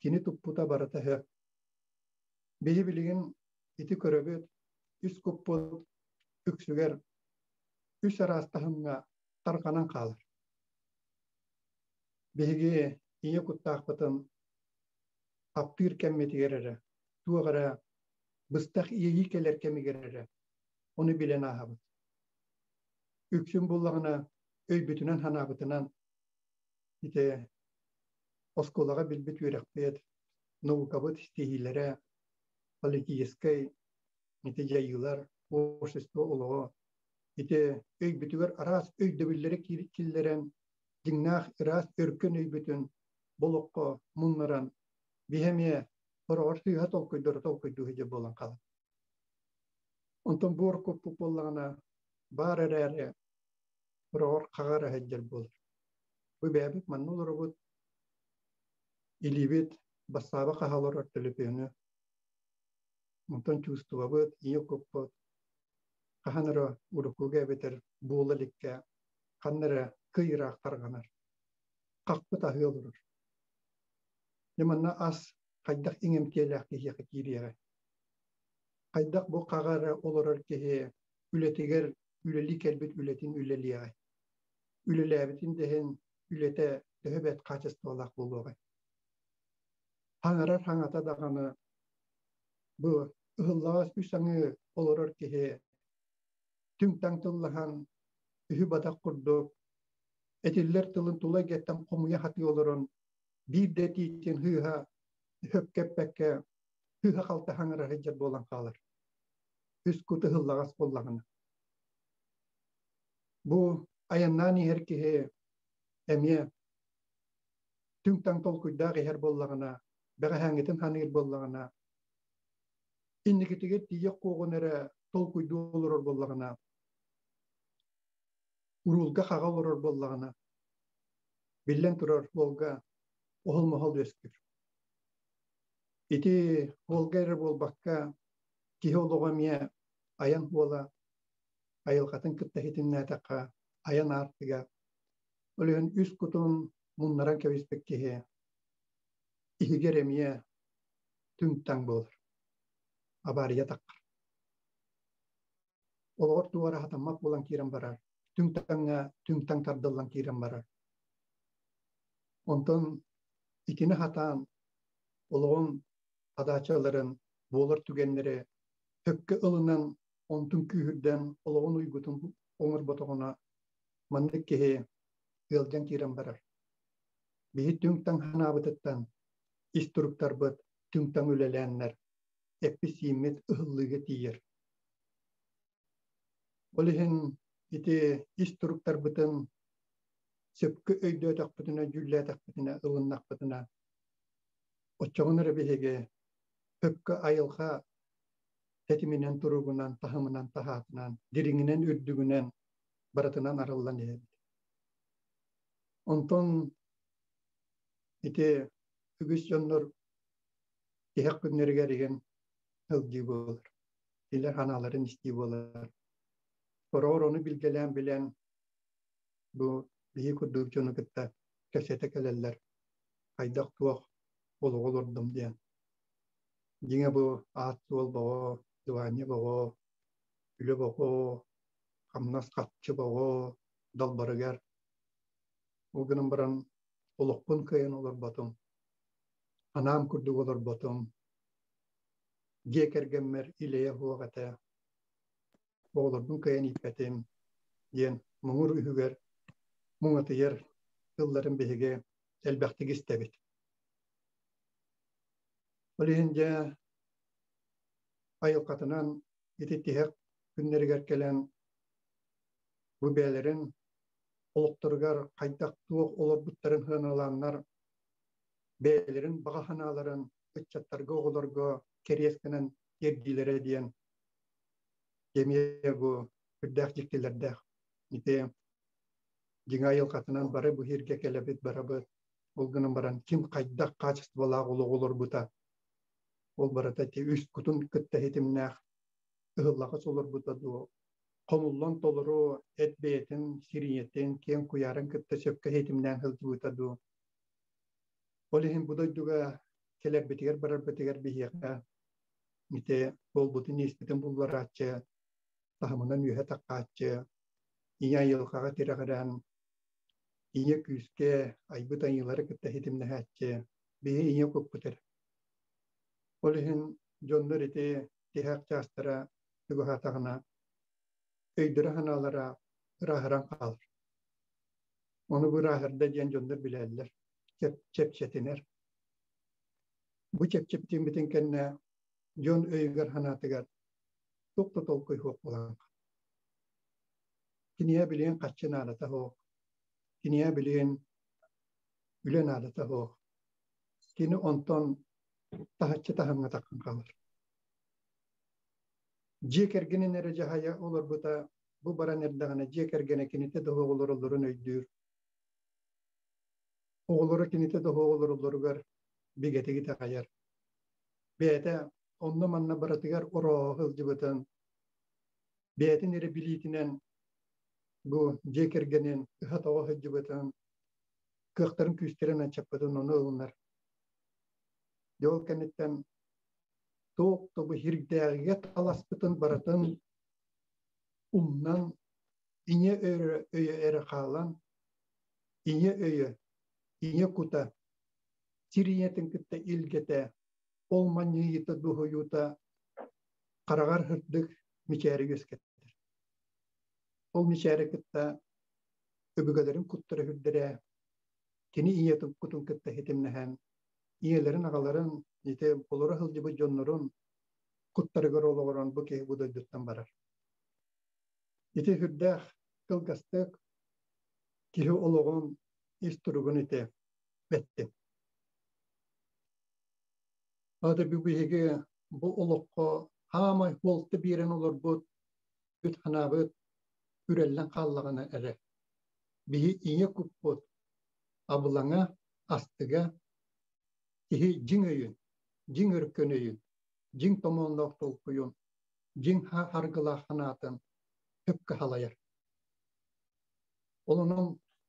Кини туппута барыта сөп. Биһи билигин ити көрөбүт, үс куппут үксүгэр Үс араас таһымҥа тарҕанан хаалар. Биһиги ийэ куттаахпытын таптыыр кэммитигэр эрэ, туох эрэ быстах иэйии кэлэр кэмигэр эрэ ону билэн ааһабыт. Үксүн буллаҕына өйбүтүнэн-санаабытынан ити оскуолаҕа билбит үөрэхпит, наукабыт ситиһиилэрэ, политическай ити дьайыылар, общество олоҕо ити өйбүтүгэр араас өйдөбүллэри киллэрэн дьиҥнээх ыраас өркөн өйбүтүн болоххо муннаран биһи эмиэ сороҕор сыыһа толкуйдары толкуйдуу сылдьар буолан хаалар. Онтон буор куппут буоллаҕына баар эрээри сороҕор хаҕар сылдьар буолар. Бу бэйэбит манна олоробут, илиибит бассааба хаһа олорор төлөпүөнү, онтон чувствовабыт, ийэ куппут хаһан эрэ уруккуга эбэтэр буола иликкэ ханна эрэ кый ыраах тарҕанар, хахпыт аһыы олорор. Дьэ манна ас хайдах иҥэмтиэлээх киһиэхэ киириэҕэй? Хайдах бу хаҕа эрэ олорор киһи үлэтигэр үлэлии кэлбит үлэтин үлэлиэҕэй? Үлэлээбитин да иһин үлэтэ төһө бэрт хаачыстыбалаах буолуоҕай? Хаҥарар хаҥата даҕаны бу ыһыллаҕас үс аҥыы олорор киһи түҥ-таҥ тыллаһан үһү-бадах курдук этиллэр тылын тула эйгэттэн хомуйа сатыы олорон биир да этиитин сыыһа сөпкө эппэккэ сыыһа-халты хаҥыра сылдьар буолан хаалар. Үс кут ыһыллаҕас буоллаҕына. Бу айаннаан иһэр киһи эмиэ түҥ-таҥ толкуйдаах иһэр буоллаҕына, бэҕэһээҥҥитин саныыр буоллаҕына, инникитигэр тиийиэх куоҕун эрэ толкуйдуу олорор буоллаҕына, уруулга хаҕа олорор буоллаҕына, биллэн турар, уолга оһол-моһол үөскүүр. Ити уолга эрэ буолбакка, киһи олоҕо эмиэ айан уола айылҕатын кытта ситимнээтэххэ, айан аартыга, ол иһин үс кутун муннаран кэбиспит киһи иһигэр эмиэ түҥ-таҥ буолар, абаарыйа таххар. Олоҕор туох эрэ хатаммат буолан киирэн барар, түҥ-таҥҥа түҥ-таҥ тардыллан киирэн барар. Онтон итини хатаан олоҕун хадаачаларын буолар түгэннэри сөпкө ылынан, онтун күүһүрдэн олоҕун уйгутун оҥорботоҕуна маннык киһи ыалдьан киирэн барар. Биһи түҥ-таҥ санаабытыттан ис туруктарбыт түҥ-таҥ үлэлээннэр эппит-сииммит ыһыллыыга тиийэр. Ол иһин ити ис туруктарбытын сөпкө өйдөөтөхпүтүнэ, дьүүллээтэхпитинэ, ылыннахпытына, оччоҕуна эрэ биһиги сөпкө айылҕа тэтиминэн, туругунан, таһымынан, таһаатынан, дириҥинэн, үрдүгүнэн барытынан арыллан иһэбит. Онтон ити үгүс дьоннор тиһэх күннэригэр иһин сылдьыы буолар. Кинилэр санааларын истии буолар. Сороҕор ону билгэлээн билэн бу биһи курдук дьону кытта кэпсэтэ кэлэллэр. Хайдах-туох олоҕу олордум диэн. Дьиҥэ бу аат-суол боҕо, дыбаанньа боҕо, үлэ боҕо, хамнас харчы боҕо далбарыгар. Ол гынан баран олохпун кыайан олорботум, анаам курдук олорботум, дьиэ кэргэммэр илэйэ суох этэ, оҕолорбун кыайан ииппэтим диэн муҥур үһүгэр муҥатыйар тылларын биһиги элбэхтик истэбит. Ол иһин дьэ айылҕатынан ити тиһэх күннэригэр кэлэн бу бэйэлэрин олохторугар хайдах-туох олорбуттарын сыаналааннар бэйэлэрин баҕа санааларын ыччаттарга, оҕолорго кэриэс гынан тиэрдиилэрэ диэн эмиэ бу үрдээх дьиктилэрдээх. Ити дьиҥэ айылҕатынан бары бу иһиргэ кэлэбит барабыт. Ол гынан баран ким хайдах хаачыстыбалаах олоҕу олорбута ол барыта ити үс кутун кытта ситимнээх ыһыллаҕас олорбута дуо хомуллан толору эт бэйэтин сирийэтин киэҥ куйаарын кытта сөпкө ситимнээн сылдьыбыта дуу ол иһин бу дойдуга кэлэрбитигэр барарбытыгар биһиэхэ ити буолбутун иэспитин булларааччы таһымынан үөһэ таххааччы. Ийэ айылҕаҕа тирэҕирэн, ийэ күүскэ айбыт айыылары кытта ситимнэһээччи биһи ийэ куппут эрэ. Ол иһин дьоннор ити тиһэх чаастара чугаһаатаҕына өйдөрө-санаалара ырааһыран хаалар. Ону бу ырааһырда диэн дьоннор билэллэр, чэпчэтинэр. Бу чэпчэтиммитин кэннэ дьон өйүгэр-санаатыгар туох да толкуй суох буолан Киниэ билигин харчы наадата суох, киниэ билигин үлэ наадата суох. Кини онтон таһыччы таһымҥа таххан хаалар. Дьиэ кэргэнин эрэ дьаһайа олорбута бу баран эрдэҕинэ дьиэ кэргэнэ кинитэ да суох олороллорун өйдүүр. Оҕолоро кинитэ да суох олороллоругар бигэтик итэҕэйэр. Бэйэтэ онно-манна барытыгар орооһо сылдьыбытын, бэйэтин эрэ билиитинэн бу дьиэ кэргэнин ыһа-тоҕо сылдьыбытын, кыахтарын күүстэрин аччаппытын ону ылынар. Дьэ ол кэнниттэн туох да бу сирдээҕигэ таласпытын барытын умнан, ийэ өйө эрэ хаалан, ийэ өйө, ийэ кута сир ийэтин кытта илгэтэ, ол манньыйыыта дуоһуйуута хараҕар сырдык мичээри үөскэттэр. Ол мичээри кытта өбүгэлэрин куттара үрдэрэ, кини ийэтин кутун кытта ситимнэһэн, ийэлэрин аҕаларын ити олоро сылдьыбыт дьоннорун куттарыгар олоҕуран бу киһи бу дойдуттан барар. Ити сүрдээх кылгастык киһи олоҕун ис туругун ити эттим. Ата биһиги бу олоххо хаамай буолта биэрэн олорбут үт ханаабыт үрэллэн хааллаҕына эрэ биһи ийэ куппут абылаҥа, астыга киһи дьиҥ өйүн, дьиҥ өркөн өйүн, дьиҥ томоонноох толкуйун, дьиҥ харгылаах санаатын сөпкө салайар. Ол онон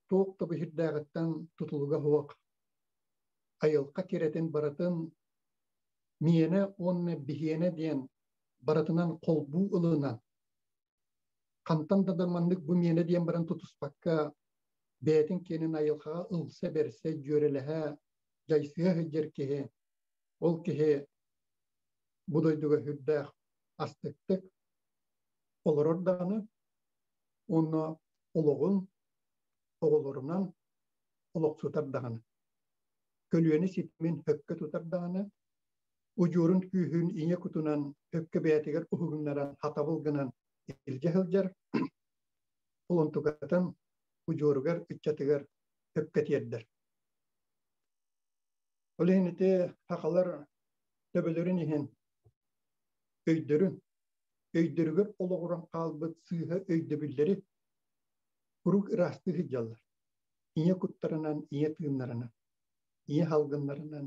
туох да быһырдааҕыттан тутулуга суох айылҕа кэрэтин барытын миэнэ уонна биһиэнэ диэн барытынан холбуу ылынан, хантан да маннык бу миэнэ диэн баран тутуспакка, бэйэтин киэнин айылҕаҕа ылса-бэрсэ, дьүөрэлэһэ, дьайсыһа сылдьар киһи, ол киһи бу дойдуга сүрдээх астыктык олорор даҕаны уонна олоҕун оҕолорунан олохсутар даҕаны, көлүөнэ ситимин сөпкө тутар даҕаны, удьуорун күүһүн ийэ кутунан сөпкө бэйэтигэр уһугуннаран хатабыл гынан илдьэ сылдьар, ол онтукатын удьуоругар, ыччатыгар сөпкө тиэрдэр. Ол иһин ити сахалар төбөлөрүн иһин өйдөрүн, өйдөрүгэр олоҕуран хаалбыт сыыһа өйдөбүллэри куруук ыраастыы сылдьаллар. Ийэ куттарынан, ийэ тыыннарынан, ийэ салгыннарынан,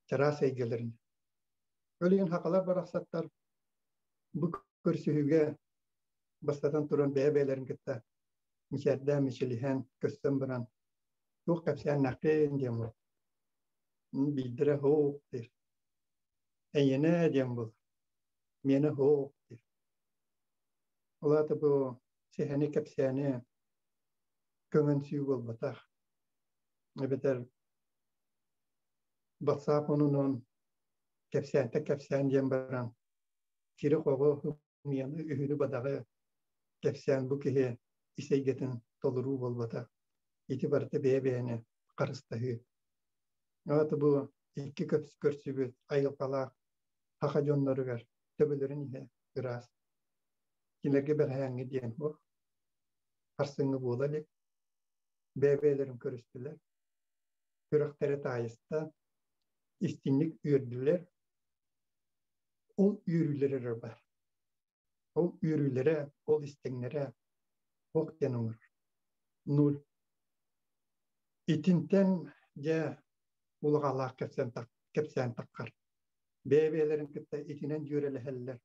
чараас эйгэлэринэн. Ол иһин сахалар барахсаттар бу көрсүһүүгэ бастатан туран бэйэ-бэйэлэрин кытта мичээрдээн, мичилиһэн, көстөн баран туох кэпсээннээххин диэн буол. Биирдэрэ һоок диир. Эйиэнэ диэн буол. Миэнэ һоок диир. Ол аата бу сэһэни кэпсээни көҥөнсүү буолбатах. Эбэтэр бассаап онунун кэпсээнтэн кэпсээн диэн баран кири-хоҕу ымыйаны үһүнү-бадаҕы кэпсээн бу киһи ис эйгэтин толоруу буолбатах. Ити барыта бэйэ-бэйэни харыстаһыы. Аата бу икки көрсүбүт айылҕалаах саха дьонноругар төбөлөрүн иһэ ыраас. Кинилэргэ бэҕэһээҥҥи диэн суох. Харсыҥҥы буола илик. Бэйэ-бэйэлэрин көрүстүлэр. Сүрэхтэрэ таайыста. Истиҥник үөрдүлэр. Ол үөрүүлэрэ эрэ баар. Ол үөрүүлэрэ, ол истиҥнэрэ туох диэн оҥорор? Нуль. Итинтэн дьэ улаҕалаах кэпсээн таххар. Бэйэ-бэйэлэрин кытта итинэн дьүөрэлэһэллэр.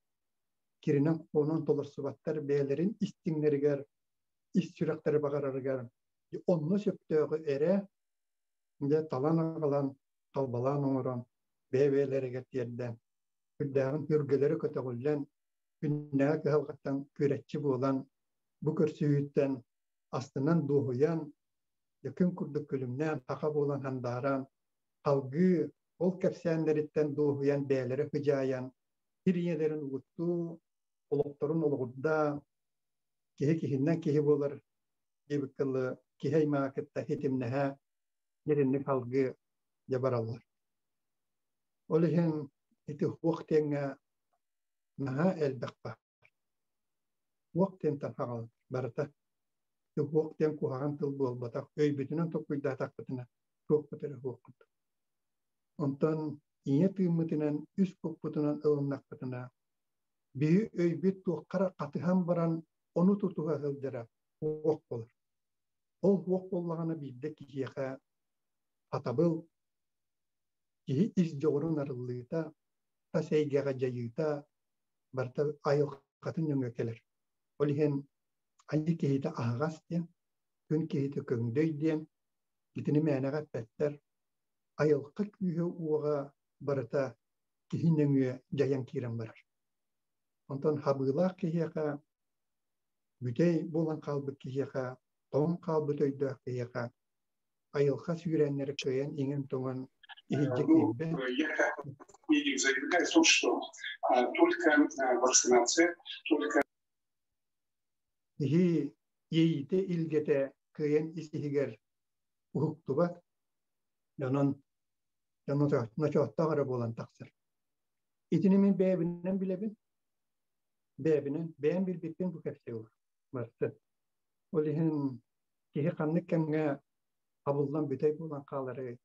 Киринэн-хоонон толорсубаттар бэйэлэрин истиҥнэригэр, ис сүрэхтэрэ баҕарарыгар онно сөптөөҕү эрэ дьэ талан аҕалан, талбалаан оҥорон, бэйэ-бэйэлэригэр тиэрдэн, сүрдээҕин үргэлэри көтөҕүллэн, күннээҕи кыһалҕаттан күөрэччи буолан, Бу көрсүһүүттэн астынан дуоһуйан, күн курдук күлүмнээн, саха буолан хандааран, салгыы ол кэпсээннэриттэн дуоһуйан бэйэлэрэ кыдьаайан, сир ийэлэрин угуттуу, олохторун олоҕурда, киһи киһиннэн киһи буолар диэбит тылы киһи аймаҕа кытта ситимнэһэ дьиринник салгыы дьэ бараллар. Ол иһин ити уох диэҥҥэ наһаа элбэх баар. Уох диэнтэн хаҕалан барыта. Уох диэн куһаҕан тыл буолбатах. Өйбүтүнэн толкуйдаатахпытына туохпут эрэ уохпут. Онтон ийэ тыыммытынан үс куппутунан ылыннахпытына биһи өйбүт туохха эрэ хатыһан баран ону тутуһа сылдьара уох буолар. Ол уох буоллаҕына биирдэ киһиэхэ сатабыл, киһи ис дьоҕурун арыллыыта, тас эйгэҕэ дьайыыта барыта айылҕатын нөҥүө кэлэр. Ол иһин айыы киһитэ аһаҕас диэн, күн киһитэ көҥдөй диэн итини мээнэҕэ эппэттэр. Айылҕа күүһэ-уоҕа барыта киһи нөҥүө дьайан киирэн барар. Онтон хабыылаах киһиэхэ, бүтэй буолан хаалбыт киһиэхэ, тоҥ хаалбыт өйдөөх киһиэхэ айылҕа сүүрээннэрэ кыайан иҥэн-тоҥон иһирдьэ Ну, киирбэт. я как медик заявляю то, что только вакцинация, только Киһи иэйиитэ илгэтэ кыайан ис-иһигэр уһуктубат, дьонун ночооттоох эрэ буолан тахсар. Итини мин бэйэбинэн билэбин, бэйэбинэн, бэйэм билбиппин бу кэпсии олорор барыта. Ол иһин киһи ханнык кэмҥэ хабыллан бүтэй буолан хааларый,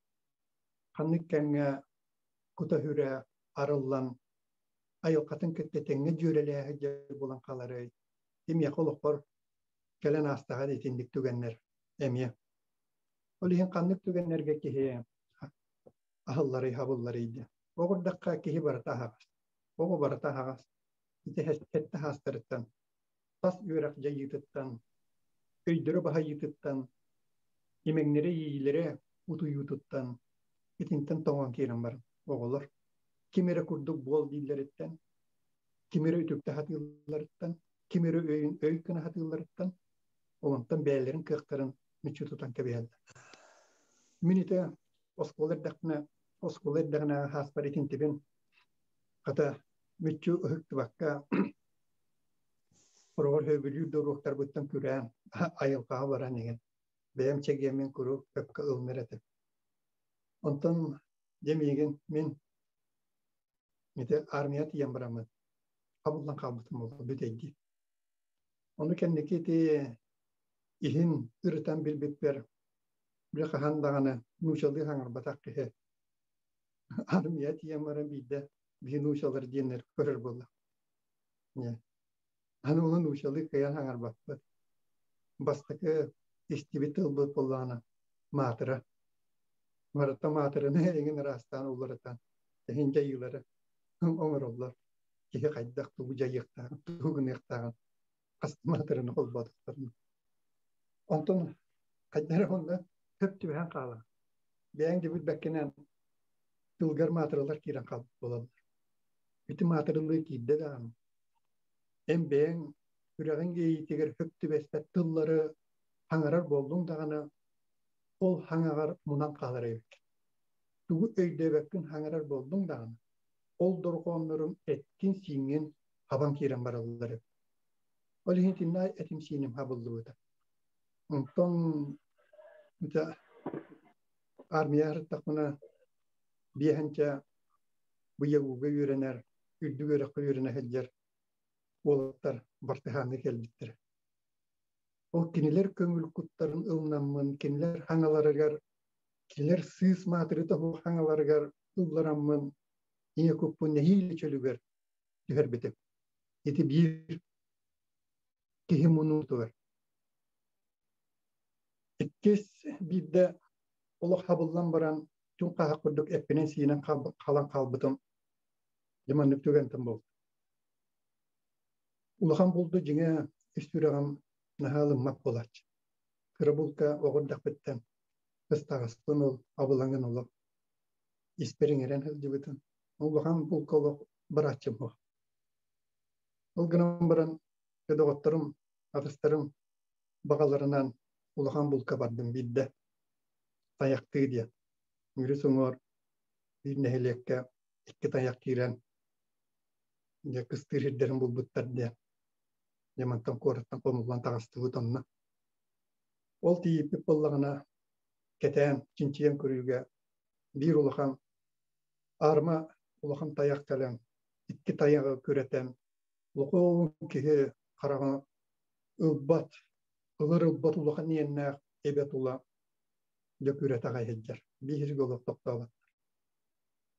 ханнык кэмҥэ кута-сүрэ арыллан айылҕатын кытта тэҥҥэ дьүөрэлээһи сылдьар буолан хааларый, кимиэхэ олохпор кэлэн аастаҕа итинник түгэннэр эмиэ. Ол иһин ханнык түгэннэргэ киһи аһылларый, хабылларый диэн. Оҕурдахха киһи барыта аһаҕас. Оҕо барыта аһаҕас. Ити сэттэ аһаастарыттан, тас үөрэх дьайыытыттан, өйдөрө баһайыытыттан, имэҥнэрэ иэйиилэрэ утуйуутуттан итинтэн тоҥон киирэн баран оҕолор ким эрэ курдук буол дииллэриттэн, ким эрэ үтүктэ сатыылларыттан, ким эрэ өйүн өй гына сатыылларыттан, онтон бэйэлэрин кыахтарын мүччү тутан кэбиһэллэр. Мин ити оскуола эрдэхпинэ, оскуола эрдэҕинэ хааспар итинтибин хата мүччү ыһыктыбакка хороҕор сөбүлүүр да уруоктарбыттан күрээн айылҕаҕа баран иһэн бэйэм чэгиэммин куруук сөпкө ылынар этим. Онтон дьэ миигин мин ити армия тиийэн бараммын хабыллан хаалбытым буолла бүтэйдии. Ону кэнники ити иһин ырытан билбиппэр били хаһан даҕаны нуучалыы саҥарбатах киһи армия тиийэн баран биирдэ биһи нуучалар диэннэр көрөр буолла. Аны ону нуучалыы кыайан саҥарбаппыт. Бастакы истибит тылбыт буоллаҕына маатыра. Барыта маатыраны эҥин араастаан уларытан эһин дьайыылары оҥороллор. Киһи хайдах тугу дьайыахтааҕын, тугу гыныахтааҕын хас маатыраны холбоотохторуна. Онтон хайдах эрэ онно хөп түбэһэн хаалар. Бэйэҥ да билбэккинэн тылгар маатыралар киирэн хаалбыт буолаллар. Ити маатырылыы киирдэ даҕаны эн бэйэҥ сүрэҕиҥ иэйиитигэр сөп түбэспэт тыллары хаҥарар буоллуҥ даҕаны, ол хаҥаҕар мунан хаалар эбиккин. Тугу өйдөөбөккүн хаҥарар буоллуҥ даҕаны, ол дорҕоонноруҥ эткин-сииҥҥин хабан киирэн бараллар эбит. Ол иһин итиннэ этим-сииним хабыллыбыта. Онтон ити армия сырыттахпына биэһэнчэ быйагууга үөрэнэр, үрдүк үөрэххэ үөрэнэ сылдьар уолаттар бартыһаанныы кэлбиттэрэ. Ол кинилэр көҥүл куттарын ылынаммын, кинилэр хаҥаларыгар, кинилэр сыыс маатырыта суох хаҥаларыгар ыллараммын, ийэ куппун нэһиилэ чөлүгэр түһэрбитим. Ити биир киһи мунуутугар. Иккис биирдэ олох хабыллан баран, түҥ хаһах курдук эппинэн-сиинэн халан хаалбытым. Дьэ маннык түгэнтэн буолла. Улахан булду дьиҥэ ис сүрэҕим наһаа ылыммат буолааччы. Кыра булка оҕо эрдэхпиттэн ыстаҕаспын ол абылаҥын олох испэр иҥэрэн сылдьыбытым. Улахан булка олох барааччым суох. Ол гынан баран доҕотторум Атастарым баҕаларынан улахан булка бардым биирдэ. Тайахтыы диэн. Мүрү суҥуор биир нэһилиэккэ икки тайах киирэн дьэ кыстыыр сирдэрин булбуттар диэн. Дьэ мантан куораттан хомуллан таҕыстыбыт онно. Ол тиийиппит буоллаҕына кэтээн, чинчийэн көрүүгэ биир улахан аарыма улахан тайах кэлэн икки тайаҕы күрэтэн улахан киһи хараҕа ылбат, ылар ылбат улахан иэннээх эбэ тула дьэ күрэтэ аҕай сылдьар. Биир олох тохтооботтор.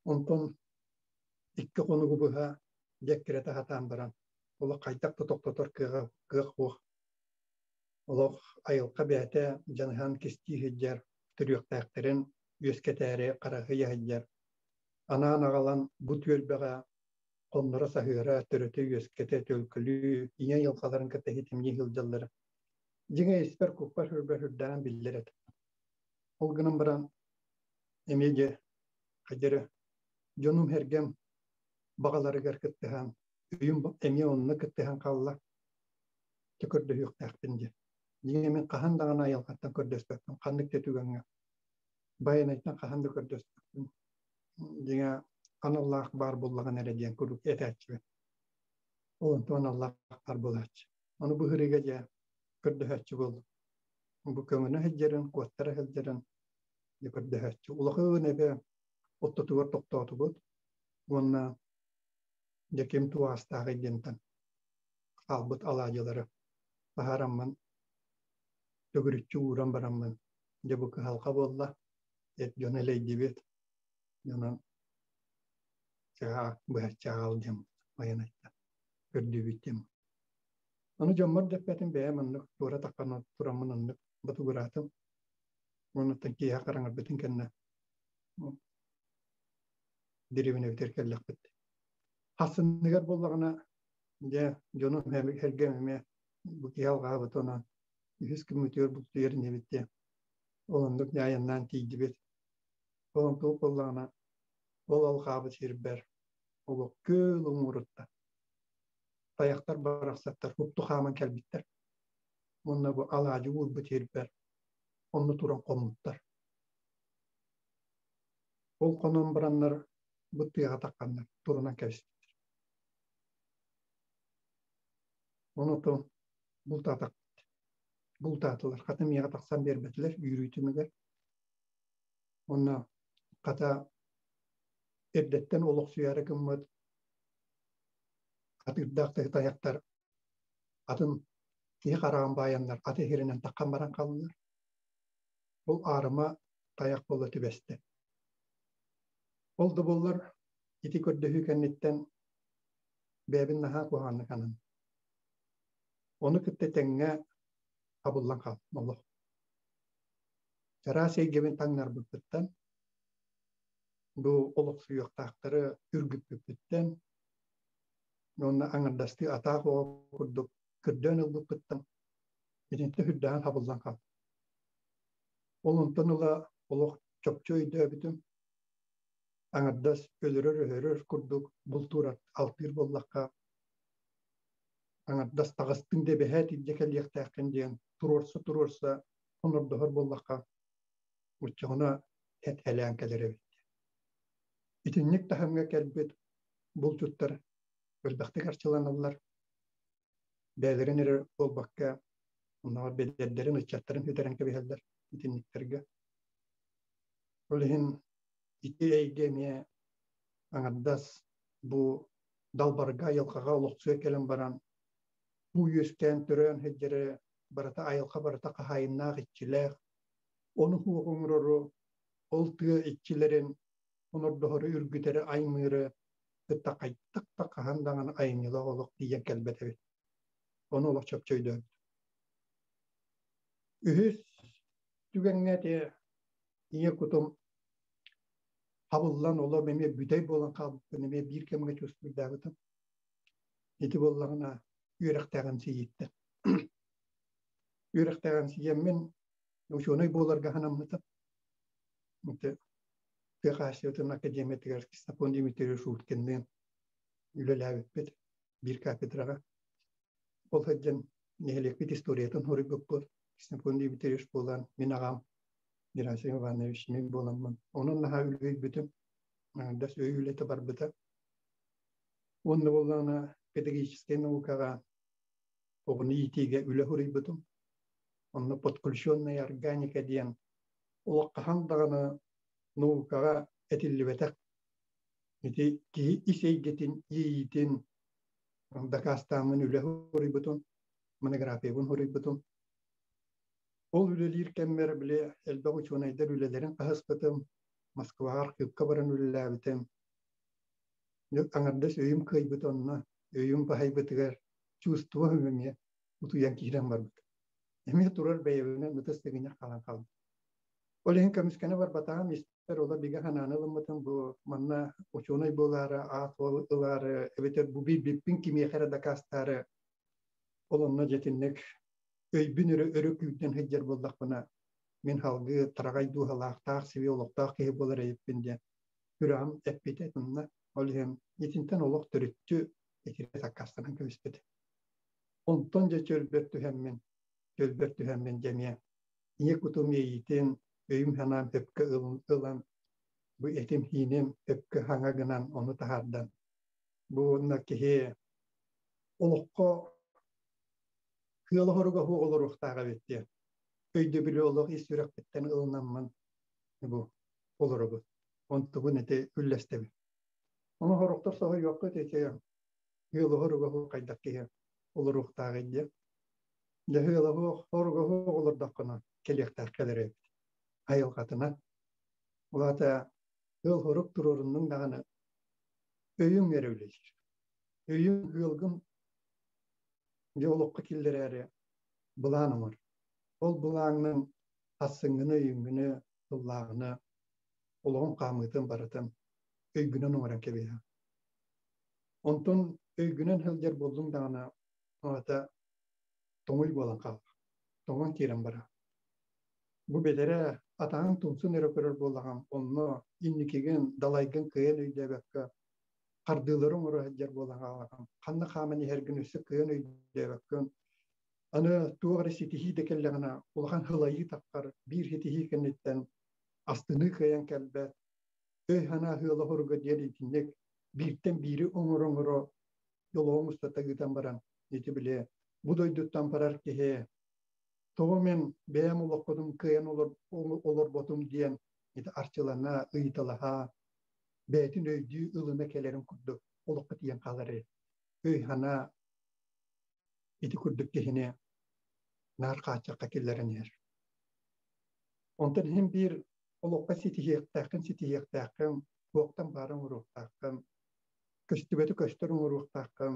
Онтон икки хонугу быһа дьэ эккирэтэ сатаан баран олох хайдах да тохтотор кыаҕа кыах суох. Олох айылҕа бэйэтэ дьаныһан кистии сылдьар, төрүөхтээхтэрин үөскэтээри хараһыйа сылдьар. Анаан аҕалан бу түөлбэҕэ хонноро саһыара, төрөтө үөскэтэ, төлкөлүү, ийэ айылҕаларын кытта ситимнии сылдьаллара. Дьиҥэ испэр куппар сүрбэр сүрдээҕин биллэр этэ. Ол гынан баран эмиэ дьэ хайдах эрэ дьонум-сэргэм баҕаларыгар кыттыһан, өйүм эмиэ онно кыттыһан хаалла. Дьэ көрдөһүөхтээхпин диэн. Дьиҥэ мин хаһан даҕаны айылҕаттан көрдөспөппүн, ханнык да түгэҥҥэ. Байанайтан хаһан да көрдөспөппүн. Дьиҥэ аналлаах баар буоллаҕына эрэ диэн куруук этээччибин. Ол онтон аналлаах баар буолааччы. Ону быһырыыга дьэ көрдөһөөччү буоллум. Бу көҥөнө сылдьарын, куоттара сылдьарын дьэ көрдөһөөччү. Улахан эбэ оттотугар тохтоотубут уонна дьэ ким туоһаастааҕый диэнтэн хаалбыт алаадьылары таһаараммын төгүрүччү ууран бараммын дьэ бу кыһалҕа буолла эт дьону элэйдибит дьонун быһаччы аҕал диэн байан айта көрдүүбүт диэн ону дьоммор дэппэтим бэйэм оннук туора таххан тураммын оннук ботугураатым уонуттан киэһэ хараҥарбытын кэннэ дэриэбинэбитигэр кэллэхпит хасыныгар буоллаҕына дьэ дьонум эргэм эмиэ бу киһи алҕаабыт онон үһүс күммүтүгэр бултуйар инибит диэн ол оннук айаннаан тиийдибит ол онтук буоллаҕына ол алҕаабыт сирбэр олох күөл уҥуоруттан тайахтар барахсаттар упту хааман кэлбиттэр уонна бу алаадьы уурбут сирбэр онно туран хоммуттар ол хонон бараннар бу тыаҕа тахханнар турунан кэбиспиттэр Онуотун бултаатахпыт. Бултаатылар. Хата миэхэ тахсан биэрбэтилэр үүрүү түмүгэр. Уонна хата эрдэттэн олохсуйаары гыммыт атыырдаах тайахтар атын киһи хараҕын баайаннар аты иһиринэн таххан баран хааллылар. Ол аарыма тайах буола түбэстэ. Ол да буоллар ити көрдөһүү кэнниттэн бэйэбин наһаа куһаҕаннык анан. Ону кытта тэҥҥэ хабыллан хааллым олох. Чараас эйгэбин таҥнарбыппыттан, бу олохсуйуохтаахтары үргүппүппүттэн уонна аҥардастыы атаах оҕо курдук көрдөөн ылбыппыттан итинтэ үрдээн хабыллан хааллым. Ол онтон ыла олох чопчу өйдөөбүтүм аҥардас өлөрөр-өһөрөр курдук бултуур алтыыр буоллахха аҥардас таҕыстыҥ да эбэһээт илдьэ кэлиэхтээххин диэн туруорса-туруорса онордоһор буоллахха оччоҕуна эт элээн кэлэр эбит. Итинник таһымҥа кэлбит булчуттар элбэхтик арчыланаллар. Бэйэлэрин эрэ буолбакка, оннооҕор бэдэрдэрин, ыччаттарын сүтэрэн кэбиһэллэр итинниктэргэ. Ол иһин ити эйгэ эмиэ аҥардас бу далбарга айылҕаҕа олохсуйа кэлэн баран бу үөскээн төрөөн сылдьары барыта айылҕа барыта хаһаайыннаах иччилээх ону суох оҥорору ол тыа иччилэрин онордоһору үргүтэри аймыыры кытта хайдах да хаһан даҕаны айымньылаах олох тиийэн кэлбэт эбит. Ону олох чопчу өйдөөбүт. Үһүс түгэҥҥэ ити ийэ кутум хабыллан олом эмиэ бүтэй буолан хаалбыппын эмиэ биир кэмҥэ чувствуйдаабытым. Ити буоллаҕына үөрэхтээҕимсийииттэн. Үөрэхтээҕимсийэммин учуонай буоларга санаммытым. Ити тыа хаһаайыстыбатын академиятыгар Ксенофонт Дмитриевич Уткинныын үлэлээбиппит биир кафедраҕа. Ол сылдьан Нэһилиэкпит историятын хоруйбуппут. Ксенофонт Дмитриевич буолан, мин аҕам Герасим Иванович мин буоламмын. Онон наһаа үлүһүйбүтүм. Аҥардас өй үлэтэ барбыта. Уонна буоллаҕына педагогическай наукаҕа оҕону иитиигэ үлэ хоруйбутум. Онно подключенная органика диэн олох хаһан даҕаны наукаҕа этиллибэтэх ити киһи ис эйгэтин иэйиитин дакаастааммын үлэ хоруйбутум, монографиябын хоруйбутум. Ол үлэлиир кэммэр били элбэх учуонайдар үлэлэрин хаһыспытым, Москваҕа архыыпка баран үлэлээбитим. Аҥардас өйүм кыайбыт онно, өйүм баһайбытыгар чувство эмиэ утуйан киирэн барбыт. Эмиэ турар бэйэбинэн ытыс тыгынньах хаалан хаалбыт. Ол иһин көмүскэнэ барбатаҕым, испэр ола бигэ санааны ылыммытым бу манна учуонай буолаары, аат ылаары, эбэтэр бу билбиппин кимиэхэ эрэ дакаастаары ол онно дьэтинник өйбүн өрө өрө күүрдэн сылдьар буоллахпына, мин салгыы тараҕай дууһалаахтаах, сибиэ олохтоох киһи буолар эбиппин диэн сүрэҕим эппитэ итиннэ. Ол иһин итинтэн олох төрүччү итирэ саккаастанан кэбиспитэ. Онтон дьэ чөлбөр түһэммин дьэ эмиэ ийэ кутум иэйиитин, өйүм-санаам сөпкө ылан, бу этим-сииним сөпкө саҥа гынан ону таһаардан, бу уонна киһи олоххо сыала-соруга суох олоруохтаах эбит диэн өйдөбүлү олох ис сүрэхпиттэн ылынаммын бу олоробут. Онтубун ити үллэстэбин. Ону сорохтор соһуйуоххут ити ыала-соруга суох хайдах киһи олоруохтааҕый диэн. Дьэ ыала-соруга суох олордоххуна кэлиэхтээх кэлэр эбит. Айылҕатынан. Ол аата ыал-сорук туруоруннуҥ даҕаны өйүҥ эрэ үлэлиир. Өйүҥ ыалгын дьэ олоххо киллэрээри былаан оҥор. Ол былааҥҥын сарсыҥҥыны, өйүүҥҥүнү, сыллааҕыны, олоҕуҥ хаамыытын барытын өйгүнэн оҥорон кэбиһэ. Онтон өйгүнэн сылдьар буоллуҥ даҕаны аата тоҥуй буолан хаалар. Тоҥон киирэн барар. Бу бэтэрээ атаҕыҥ тумсун эрэ көрөр буоллаҕыҥ, онно инникигин, далайгын кыайан өйдөөбөккө хардыылары оҥоро сылдьар буолан хаалаҕын. Ханна хааман иһэргин өссө кыайан өйдөөбөккүн. Аны туох эрэ ситиһии да кэллэҕинэ улахан сылайыы таххар, биир ситиһии кэнниттэн астыныы кыайан кэлбэт, өй-санаа сыала-соруга диэн итинник бииртэн биири оҥоро-оҥоро дьолуоҥ устата ыытан баран ити били бу дойдуттан барар киһи тоҕо мин бэйэм олохпутун кыайан олорботум диэн ити арчылана, ыйыталаһа, бэйэтин өйдүү ылына кэлэрин курдук олоххо тиийэн хаалар өй-санаа ити курдук киһини наар хааччахха киллэрэн иһэр. Онтон иһин биир олоххо ситиһиэхтээххин ситиһиэхтээххин, туохтан баара оҥоруохтааххын, көстүбэти көстөр оҥоруохтааххын,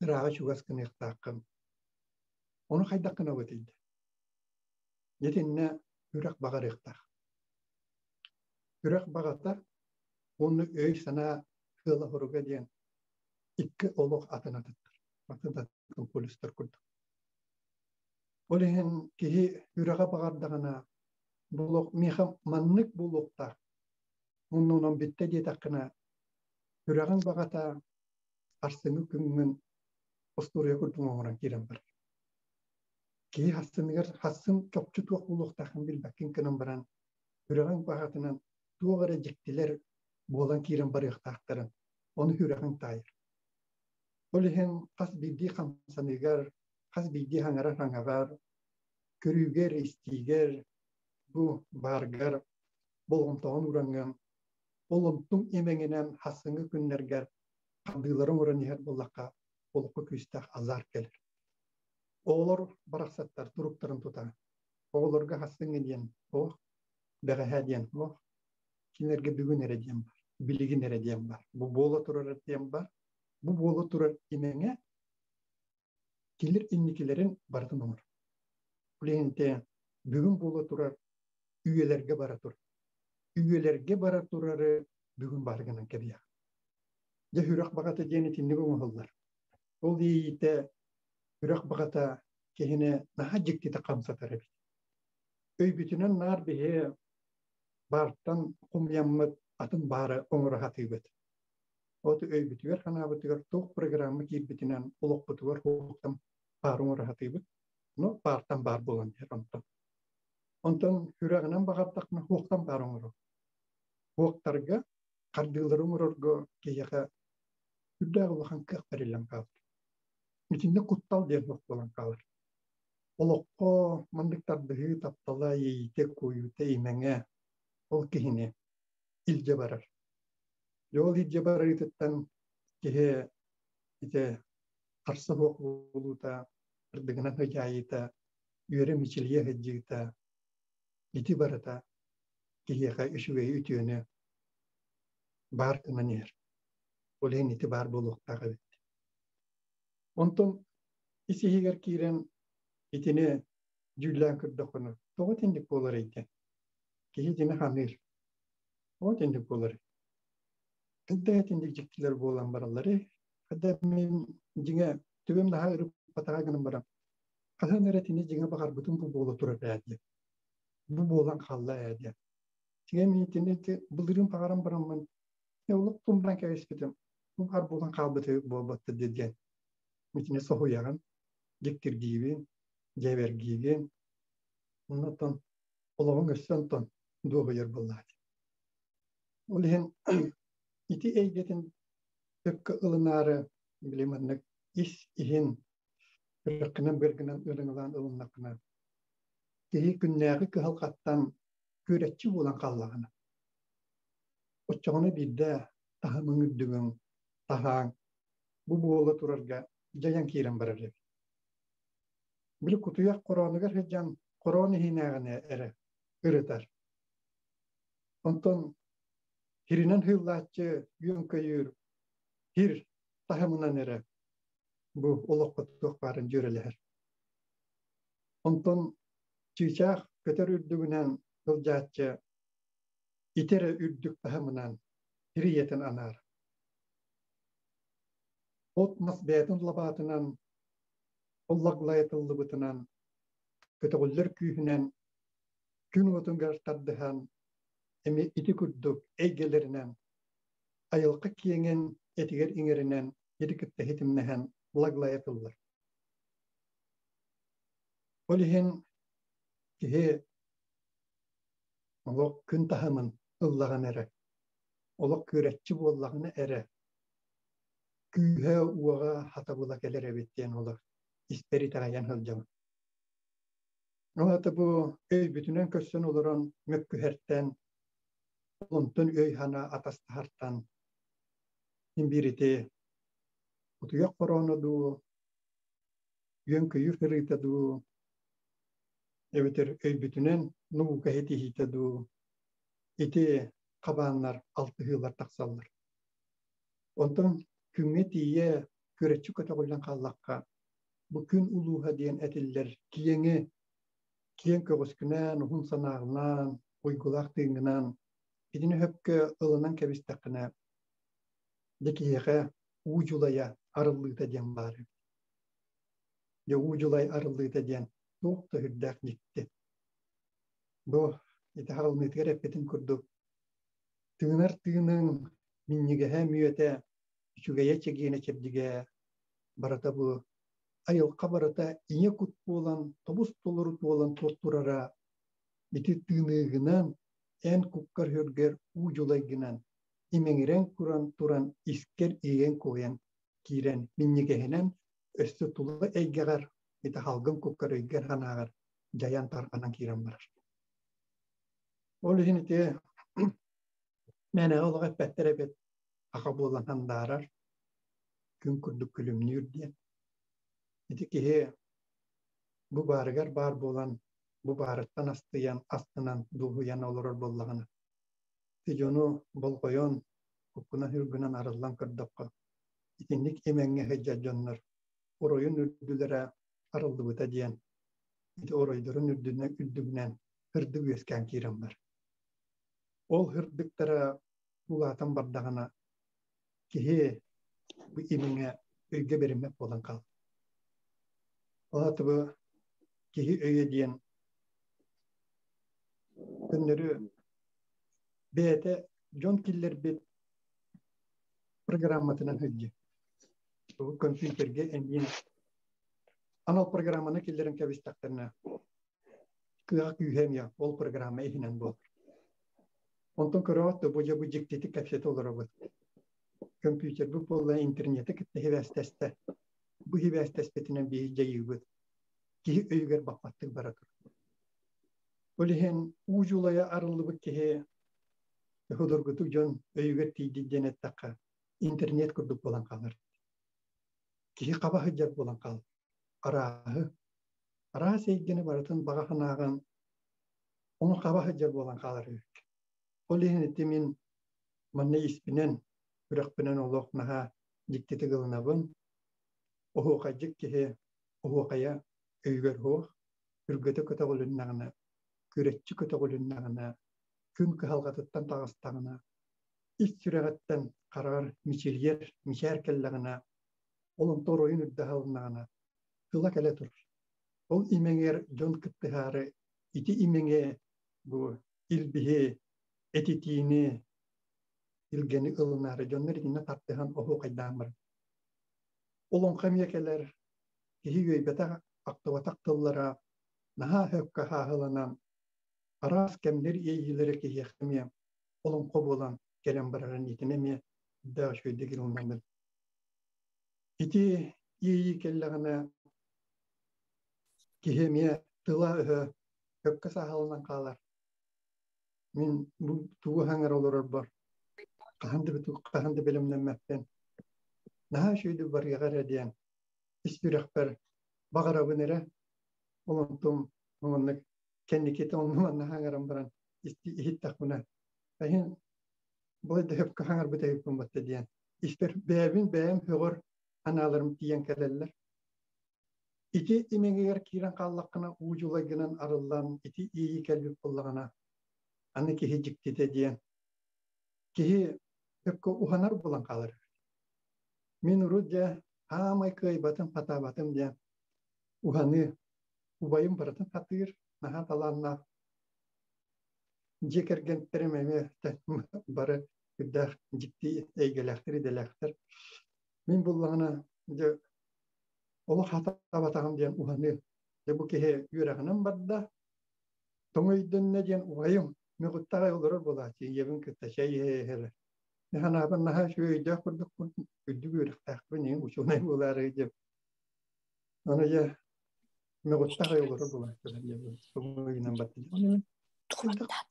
ырааҕы чугас гыныахтааххын. Ону хайдах гынабытый? Итиннэ үрэх баҕарыахтаах. Үрэх баҕата уонна өй-санаа сыала-соруга диэн икки олох атын атыттар, атын атын полюстар курдук. Ол иһин киһи үрэҕэ баҕардаҕына, буолуох миэхэ маннык буолуохтаах, оннунан бүттэ диэтэххинэ, үрэҕиҥ баҕата арсыҥҥы күҥҥүн остуоруйа курдук оҥорон киирэн барар. Киһи хассыныгар хассын чопчу туох буолуохтаахын билбэккин гынан баран, үрэҕиҥ баҕатынан туох эрэ дьиктилэр буолан киирэн барыахтаахтарын, ону сүрэҕиҥ таайар. Ол иһин хас биирдии хамсаныыгар, хас биирдии хаҥарар хаҥаҕар, көрүүгэр, истиигэр, бу бааргар болҕомтоҕун уураҥҥын, ол онтуҥ имэҥинэн хассыҥҥы күннэргэр хардыылары оҥорон иһэр буоллахха, олоххо күүстээх азарт кэлэр. Оҕолор барахсаттар туруктарын тута. Оҕолорго хассыҥҥы диэн ох, бэҕэһээ диэн ох, кинилэргэ бүгүн эрэ диэн бар, билигин эрэ диэн бар, бу буола турар диэн бар, бу буола турар имэҥэ кинилэр инникилэрин барытын оҥор. Билигинте бүгүн буола турар үйэлэргэ бара тур. Үйэлэргэ бара турары бүгүн баар гынан кэбиһэх. Дьэ сүрэх баҕата диэн итинник оҥоһуллар. Ол иэйиитэ сүрэх баҕата киһини наһаа дьиктитэ хамсатар эбит. Өйбүтүнэн наар биһи баартан хомуйаммыт атын баары оҥоро сатыыбыт. От өйбүтүгэр-санаабытыгар туох программа киирбитинэн олохпутугар уһуктан Баар оҥоро сатыыбыт. Но баартан баар буолан иһэр онтон. Онтон сүрэҕинэн баҕардахпына суохтан баар оҥорор. Суохтарга хардыылары оҥорорго киһиэхэ сүрдээх улахан кыах бэриллэн хаалар. Итиннэ куттал диэн суох буолан хаалар. Олоххо маннык тардыһыы таптала, иэйиитэ, куойуута, имэҥэ ол киһини илдьэ барар. Дьэ ол илдьэ барарытыттан киһи ити харса суох буолуута, ырдыгынан сыдьаайыыта, үөрэ мичилийэ сылдьыыта ити барыта киһиэхэ үчүгэйи үтүөнү баар гынан иһэр. Ол иһин ити баар буолуохтаах эбит. Онтон ис иһигэр киирэн итини дьүүллээн көрдөххүнэ, тоҕо итинник буоларый диэн. Киһи итини ханыыр. Тоҕо итинник буоларый? Хайда итинник дьиктилэр буолан баралларый? Хайда мин дьиҥэ түбэм наһаа ырыппатаҕа гынан баран, хаһан эрэ итини дьиҥэ баҕарбытым бу буола турар ээ диэн. Бу буолан хаалла ээ диэн. Дьиҥэ мин итини былырыын баҕаран бараммын, олох тумнан кэбиспитим. Бу баар буолан хаалбыт буолбатта диэн. Итини соһуйаҕын, дьиктиргиибин, дьээбэргиибин. Оннуттан олоҕуҥ өссө онтон дуоһуйар буоллаҕа. Ол иһин ити эйгэтин сөпкө ылынаары били маннык ис иһин сүрэххинэн-быаргынан ырыҥалаан ылыннаххына киһи күннээҕи кыһалҕаттан күөрэччи буолан хааллаҕына оччоҕуна биирдэ таһымыҥ үрдүгүн таһааҥ бу буола турарга дьайан киирэн барар эбит. Били кутуйах хороонугар сылдьан хороон иһинээҕинэ эрэ ырытар. Онтон сиринэн сыыллааччы үөн-көйүүр сир таһымынан эрэ бу олоххо туох баарын дьүөрэлэһэр. Онтон чыычаах көтөр үрдүгүнэн сылдьааччы ити эрэ үрдүк таһымынан сир ийэтин анаар. От-мас бэйэтин лабаатынан, оллаглайытыллыбытынан, көтөҕүллэр күүһүнэн күн уотугар тардыһан, эмиэ ити курдук эйгэлэринэн, айылҕа киэҥин этигэр иҥэринэн ити кытта ситимнэһэн лаглайатыллар. Ол иһин киһи олох күн таһымын ыллаҕына эрэ, олох күөрэччи буоллаҕына эрэ күүһэ-уоҕа хатабыла кэлэр эбит диэн олох испэр итэҕэйэн сылдьабын. Ол аата бу өйбүтүнэн көрсөн олорон мөккүһэртэн, онтон өй-санаа атастаһартан син биир ити утуйах хорооно дуу, үөн-көйүүр сырыыта дуу, эбэтэр өйбүтүнэн наука ситиһиитэ дуу, ити хабааннар, алтыһыылар тахсаллар. Онтон күҥҥэ тиийэ күрэччи көтөҕүллэн хааллахха, бу күн улууһа диэн этиллэр киэҥи, киэҥ көҕүскүнээн, уһун санааҕынан, уйгулаах тыыҥҥынан итини сөпкө ылынан кэбистэххинэ, дьэ киһиэхэ уу дьулайа арыллыыта диэн баар эбит. Дьэ уу дьулай арыллыыта диэн туох да сүрдээх дьикти. Бу ити хаалыныытыгар эппитим курдук, тыынар тыыныҥ минньигэһэ мүөтэ, үчүгэйэ чэгиэнэ чэбдигэ барыта бу айылҕа барыта ийэ кут буолан, тобус толору туолан турара ити тыыныыгынан эн куккар үргэр уу дьулайгынан имэҥирэн куран туран искэр иэйэн-куойан киирэн минньигэһинэн өссө тула эйгэҕэр ити халгын куккар өйгөр санааҕар дьайан тарҕанан киирэн барар. Ол иһин ити мээнэҕэ олох эппэттэр эбит аха буолан сандаарар, күн курдук күлүмнүүр диэн. Ити киһи бу баарыгар баар буолан, бу баарыттан астыйан, астынан, дуоһуйан олорор буоллаҕына, ити дьону болҕойон, куккунан-үргүнэн арыллан көрдөххө, итинник имэҥҥэ сылдьар дьоннор оройун үрдүлэрэ арыллыбыта диэн ити оройдорун үрдүнэн үрдүгүнэн ырдык үөскээн киирэн бар. Ол ырдыктара улаатан бардаҕына киһи бу имэҥэ өйгө бэриммэт буолан хаалар. Ол аата бу киһи өйө диэн көннөрү бэйэтэ дьон киллэрбит программатынан сылдьар. Бу компьютергэ эмиэ Анал программаны киллэрэн кэбистэхтэринэ, кыаҕа күүһэ эмиэ ол программа иһинэн буолар. Онтон көрөҕүт да бу дьэ бу дьиктитик кэпсэтэ олоробут. Компьютербут буолла интернети кытта сибээстэстэ. Бу сибээстэспитинэн биһи дьайыыбыт киһи өйүгэр баппаттык бара турар. Ол иһин уу дьулайа арыллыбыт киһи судургутук дьон өйүгэр тиийдит диэн эттэххэ, интернет курдук буолан хаалар. Киһи хаба сылдьар буолан хаалар. Арааһы, араас эйгэни барытын баҕа санааҕын ону хаба сылдьар буолан хаалар эбит. Ол иһин ити мин манна испинэн, үрэхпинэн олох наһаа дьиктитик ылынабын. Оһуохайдьыт киһи оһуохайа өйүгэр суох, үргэтэ көтөҕүлүннэҕинэ, күрэччи көтөҕүлүннэҕинэ, күн кыһалҕатыттан таҕыстаҕына, ис сүрэҕиттэн хараҕар мичилийэр мичээр кэллэҕинэ, ол онто оройун үрдэ аһылыннаҕына, тыла кэлэ турар. Ол имэҥэр дьон кыттыһаары ити имэҥи бу илбиһи, этитиини, илгэни ылынаары дьоннор итиннэ тардыһан оһуохайдаан барар. Олоҥхо эмиэ кэлэр, киһи үөйбэтэх, ахтыбатах тыллара наһаа сөпкө хааһыланан, араас кэмнэр иэйиилэрэ киһиэхэ эмиэ олоҥхо буолан кэлэн барарын итини эмиэ да үчүгэйдик ылынабын. Ити иэйии кэллэҕинэ киһи эмиэ тыла-өһө сөпкө сааһыланан хаалар. Мин бу тугу хаҥар олорорбор хаһан да хаһан да бэлэмнэммэппин. Наһаа үчүгэйдик барыаҕа эрэ диэн ис сүрэхпэр баҕарабын эрэ. Ол онтум маннык кэнникитэ онну манна хаҥаран баран иһиттэхпинэ эһин былай да сөпкө хаҥарбыт эбиппин батта диэн испэр бэйэбин бэйэм һөҕөр анааларым тиийэн кэлэллэр. Ити имэҥигэр киирэн хааллаххына уу дьулайгынан арыллан ити иэйии кэлбит буоллаҕына аны киһи дьиктитэ диэн киһи сөпкө уһанар буолан хаалар. Мин урут дьэ хаамай кыайбатым хатаабатым диэн уһаныы убайым барытын хатыыр наһаа талааннаах дьиэ кэргэнтэрим эмиэ бары үрдээх дьикти эйгэлээхтэр идэлээхтэр. Мин буллаҕына дьэ олох хатаабатаҕым диэн уһаныы. Дьэ бу киһи үөрэҕинэн барда, тоҥ өйдөннө диэн убайым мөҕүттэҕэй олорор буолааччы ийэбин кытта чэй иһэ-иһэ. Мин санаабын наһаа үчүгэй өйдөөх курдукпун, үрдүк үөрэхтээхпин, иһин учуонай буолаары диэн. Аны дьэ мөҕүттэҕэй олорор буолааччылар диэн тоҥ өйүнэн барда. Оны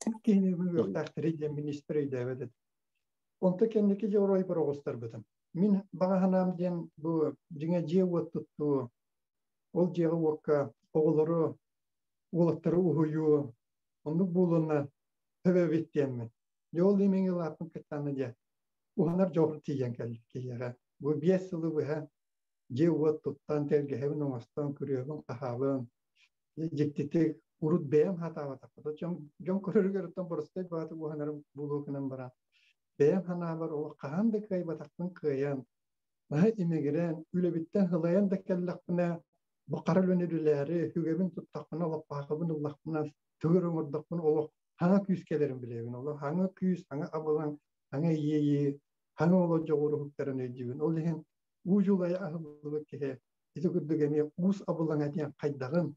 мин киһини үөхтээхтэри диэн мин испэр өйдөөбөт этим. Онто кэнники дьэ оройбор оҕустарбытым. Мин баҕа санаам диэн бу дьиҥэ дьиэ-уот туттуу, ол дьиэҕэ-уокка оҕолору, уолаттары уһуйуу, оннук буолуонна сөбөбүт диэммин. Дьэ ол имиҥи лааппын кыттааны дьэ уһанар дьоҕур тиийэн кэллик киһиэхэ. Бу 5 сылы быһа дьиэ-уот туттан, тэлгэһэбин оҥостон, күрүөбүн-хаһаабын, дьиктитик урут бэйэм хатаабатахпыт. Дьон, дьон көрөрүгэр оттон боростуой баҕатык уһанарым буолуо гынан баран, бэйэм санаабар олох хаһан да кыайбатахпын кыайан, наһаа имэгирэн, үлэбиттэн сылайан да кэллэхпинэ, бу хара үлэни үлэлээри, үгэбин туттахпына, лаппаахыбын ыллахпына, төгөр оҥордохпуна олох хаҥа күүс кэлэрин билэбин. Олох хаҥа күүс, хаҥа абылаҥ, хаҥа иэйии, хаҥа олох дьоҕур уһуктарын өйдүүбүн. Ол иһин уу дьулайа аһыллыбыт киһи ити курдук эмиэ уус абылаҥа диэн хайдаҕын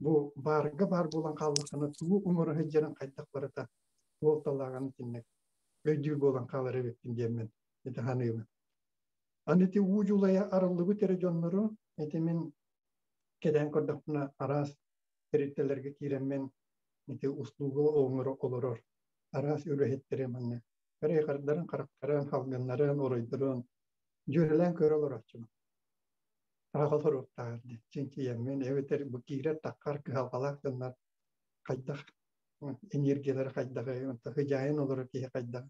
бу баарга баар буолан хааллаххына тугу оҥоро сылдьарын хайдах барыта суолталааҕын итинник өйдүүр буолан хаалар эбиппин диэммин ити саныыбын. Аны ити уу дьулайа арыллыбыт эрэ дьоннору ити мин кэтээн көрдөхпүнэ араас тэрилтэлэргэ киирэммин ити услуга оҥоро олорор араас үлэһиттэри манна харайхардарын, харахтарын, халгыннарын, оройдорун дьүөрэлээн көрө олорооччубун. Аҕалар уоттааҕар диэн чинчийэммин эбэтэр бу киирэр-таххар кыһалҕалаах дьоннор хайдах энергиялара хайдаҕый, онто сыдьаайан олорор киһи хайдах.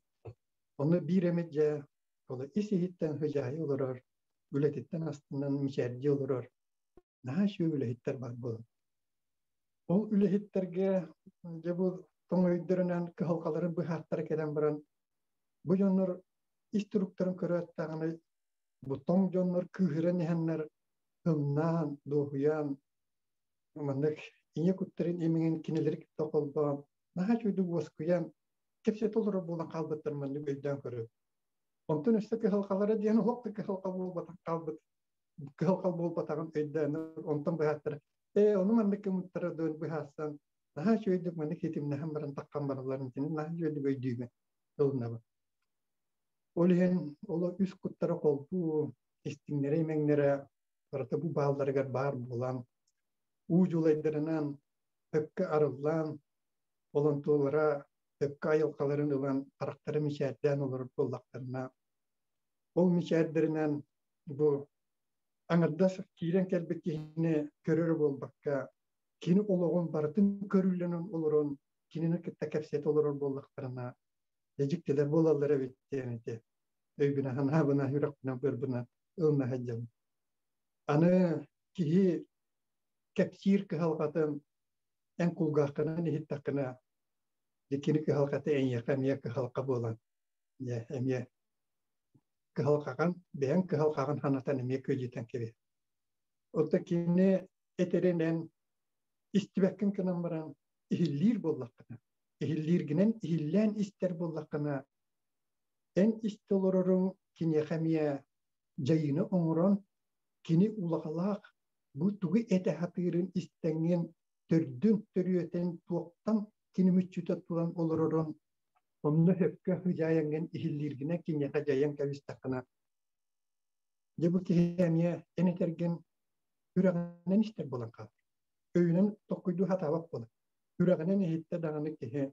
Онно биир эмит дьэ ол ис-иһиттэн сыдьаайа олорор, үлэтиттэн астынан мичээрдии олорор наһаа үчүгэй үлэһиттэр баар буолан. Ол үлэһиттэргэ дьэ бу тоҥ өйдөрүнэн кыһалҕаларын быһааттара кэлэн баран бу дьоннор ис туруктарын көрөөт даҕаны бу тоҥ дьоннор кыыһыран иһэннэр ымнаан, дуоһуйан маннык ийэ куттарын имиҥин кинилэри кытта холбоон наһаа үчүгэйдик уоскуйан кэпсэтэ олорор буолан хаалбыттар маннык өйдөөн көрөбүн. Онтон өссө кыһалҕалара диэн олох да кыһалҕа буолбатах хаалбыт. кыһалҕал буолбатаҕын өйдөөн онтон быһааттара ээ ону маннык гыммыттара дуон быһаарсан наһаа үчүгэйдик маннык хитимнэһэн баран таххан баралларын итини наһаа үчүгэйдик өйдүүбүн ылынабын. Ол иһин ол үс куттара холбуу истиҥнэрэ имэҥнэрэ барыта бу баалларыгар баар буолан уу дьулайдарынан сөпкө арыллан олонтуолара сөпкө айылҕаларын ылан харахтара мичээрдээн олорор буоллахтарына ол мичээрдэринэн бу аҥардас киирэн кэлбит киһини көрөр буолбакка кини олоҕун барытын көрүүлэнэн олорон кинини кытта кэпсэтэ олорор буоллахтарына дьиктилэр буолаллар эбит диэн ити өйбүнэ санаабына үрэхпинэн бырбына ылына сылдьабын. Аны киһи кэпсиир кыһалҕатын эн кулгааххынан иһиттэххинэ кини кыһалҕата эйиэхэ эмиэ кыһалҕа буолан дьэ эмиэ кыһалҕаҕын бэйэҥ кыһалҕаҕын санатан эмиэ күөдьүтэн кэбиһэр. Оттон кини этэринэн истибэккин гынан баран иһиллиир буоллаххына, иһиллииргинэн иһиллээн истэр буоллаххына, эн истэ олороруҥ киниэхэ эмиэ дьайыыны оҥорон, кини улахалаах бу тугу этэ сатыырын истэҥҥин төрдүн төрүөтэн туохтан кини мүччүтэ туран олорорун онно сөпкө сыдьаайаҥҥын иһиллииргинэн киниэхэ дьайан кэбистэххинэ дьэ бу киһи эмиэ эн этэргин үрэҕинэн истэр буолан хаалар. Өйүнэн токкуйдуу сатаабат буолар. Үрэҕинэн иһиттэ даҕаны киһи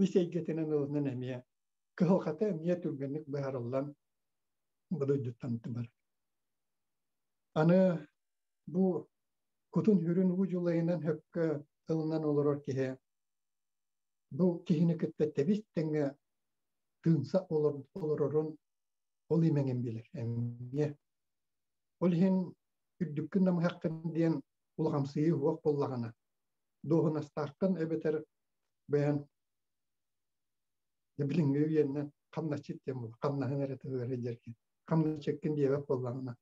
үс эйгэтинэн ылынан эмиэ кыһалҕата эмиэ түргэнник быһаарыллан бу дойдуттан барар. Аны бу кутун-сүрүн уу дьулайынан сөпкө ылынан олорор киһи бу киһини кытта тэбис тэҥҥэ тыынса олорорун ол имэҥин билэр эмиэ. Ол иһин үрдүккүн намыһаххын диэн улахамсыйыы суох буоллаҕына, дуоһунастааххын эбэтэр бэйэн билиҥҥи үйэннэн хамначчыт диэн буолар, хамнаһын эрэ тыһыгар сылдьар хамначчыккын диэбэт буоллаҕына,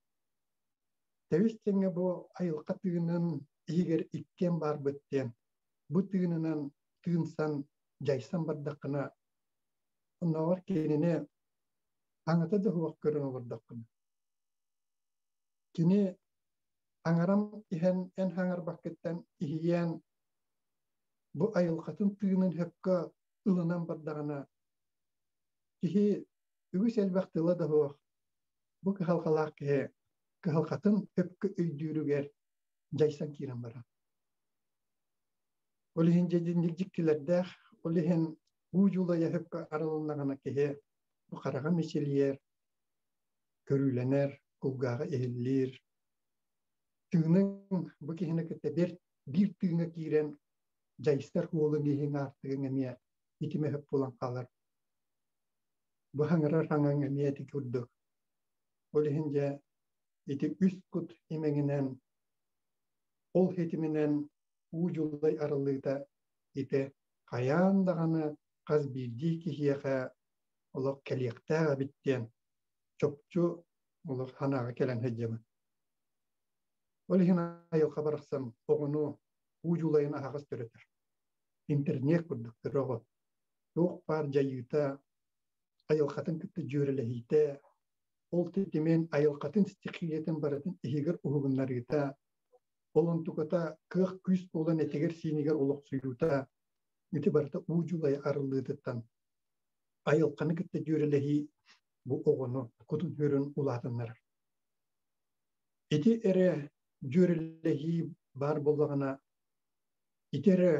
тэбис тэҥҥэ бу айылҕа тыынын иһигэр иккиэн баарбыт диэн, бу тыынынан тыынсан, дьайсан бардаххына, оннооҕор кинини аҥата да суох көрөн олордоххуна, кини аҥарам иһэн эн хаҥарбаккыттан иһийэн бу айылҕатын тыынын сөпкө ылынан бардаҕына киһи үгүс элбэх тыла да суох бу кыһалҕалаах киһи кыһалҕатын сөпкө өйдүүрүгэр дьайсан киирэн барар. Ол иһин дьэ дьиктилэрдээх, ол иһин уу дьулайа сөпкө арылыннаҕына киһи бу хараҕа мичилийэр, көрүүлэнэр, кулгааҕа иһиллиир. Тыыныҥ бу киһини кытта бэрт биир тыыҥа киирэн дьайсар уолуҥ иһиҥ аартыгыҥ эмиэ итимэ сөп буолан хаалар. Бу хаҥырар хаҥаҥ эмиэ ити курдук. Ол иһин дьэ ити үс кут имэҥинэн, ол ситиминэн уу дьулай арыллыыта ити хайаан даҕаны хас биирдии киһиэхэ олох кэлиэхтээх эбит диэн чопчу олох санааҕа кэлэн сылдьабын. Ол иһин айылҕа барахсан оҕону уу дьулайын аһаҕас төрөтөр. Интернет курдук оҕо туох баар дьайыыта, айылҕатын кытта дьүөрэлэһиитэ, ол тэтимин айылҕатын стихиятын барытын иһигэр уһугуннарыыта, ол онтуката кыах күүс буолан этигэр-сиинигэр олохсуйуута ити барыта уу дьулай арыллыытыттан айылҕаны кытта дьүөрэлэһии бу оҕону кутун-сүрүн улаатыннарар. Ити эрэ дьүөрэлэһии баар буоллаҕына, ити эрэ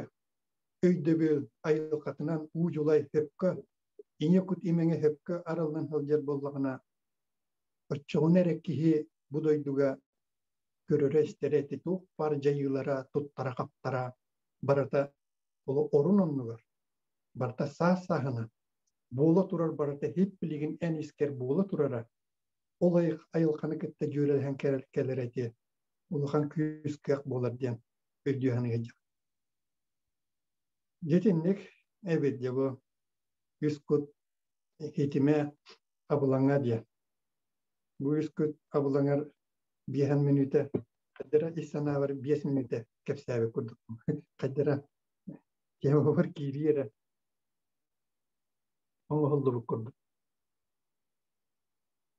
өйдөбүл айылҕатынан уу дьулай сөпкө, ийэ кут имэҥэ сөпкө арыллан сылдьар буоллаҕына, оччоҕуна эрэ киһи бу дойдуга көрөрө-истэрэ ити туох баар дьайыылара, туттара-хаптара барыта ол орун оннугар, барыта саас-сааһынан буола турар барыта иһит билигин эн искэр буола турара, ол айылҕаны кытта дьүөрэлэһэн кэлэрэ ити улахан күүс-кыах буолар диэн өйдүү саныыр. Дьитинник эбит дьэ бу үс кут итимэ абылаҥа диэн. Бу үс кут абылаҥар биэһэн мүнүүтэ хайдара ис санаабар 5 мүнүүтэ кэпсээбит курдук. Хайдара киһи киирии эрэ оҥоһуллубут курдук.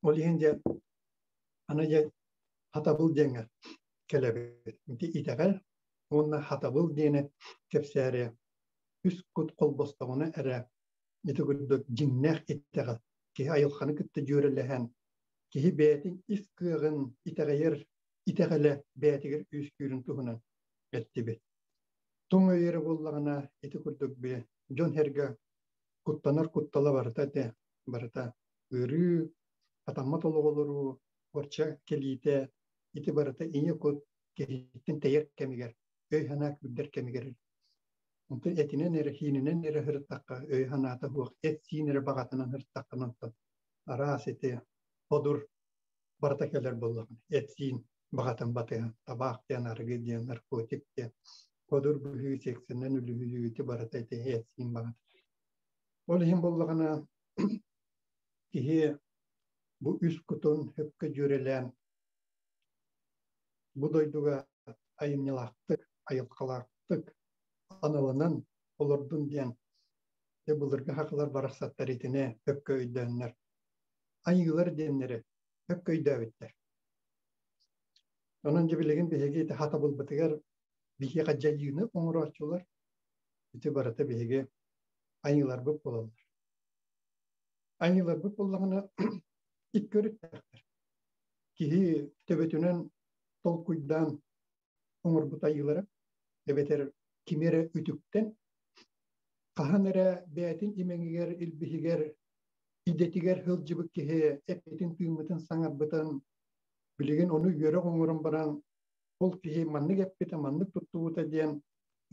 Ол иһин дьэ аны дьэ Хатабыл диэҥҥэ кэлэбит. Ити итэҕэл уонна хатабыл диэни кэпсээри үс кут холбостоҕуна эрэ ити курдук дьиҥнээх итэҕэл киһи айылҕаны кытта дьүөрэлэһэн киһи бэйэтин ис кыаҕын итэҕэйэр итэҕэлэ бэйэтигэр үөскүүрүн туһунан эттибит. Тоҥ өйөрө буоллаҕына ити курдук би дьон-сэргэ куттанар куттала барыта этэ, барыта ыарыы, хатаммат олоҕолоруу, орча кэлиитэ ити барыта ийэ кут киһиттэн тэйэр кэмигэр, өй-санаа күүрдэр кэмигэр. Онтон этинэн эрэ, хиининэн эрэ сырыттахха, өй-санаата суох, эт-сиин эрэ баҕатынан сырыттаххына онтон араас ити ходур барыта кэлэр буоллаҕына, эт-сиин баҕатын батыһан, табаах диэн, арыгы диэн, наркотик диэн, ходур быһыы, сексинэн үлүһүйүү ити барыта ити эт-сиин баҕата. Ол иһин буоллаҕына киһи бу үс кутун сөпкө дьүөрэлээн бу дойдуга айымньылаахтык, айылҕалаахтык аналынан олордун диэн дьэ былыргы сахалар барахсаттар итини сөпкө өйдөөннөр айыылар диэннэри сөпкө өйдөөбүттэр. Онон дьэ билигин биһиги ити хатабылбытыгар биһиэхэ дьайыыны оҥорооччулар ити барыта биһиги айыыларбыт буолаллар. Айыыларбыт буоллаҕына икки өрүттээхтэр. Киһи төбөтүнэн толкуйдаан оҥорбут айыылара эбэтэр кими эрэ үтүктэн хаһан эрэ бэйэтин имэҥигэр, илбиһигэр, идэтигэр сылдьыбыт киһи эппитин-тыыммытын, саҥарбытын билигин ону үөрэх оҥорон баран ол киһи маннык эппитэ, маннык туттубута диэн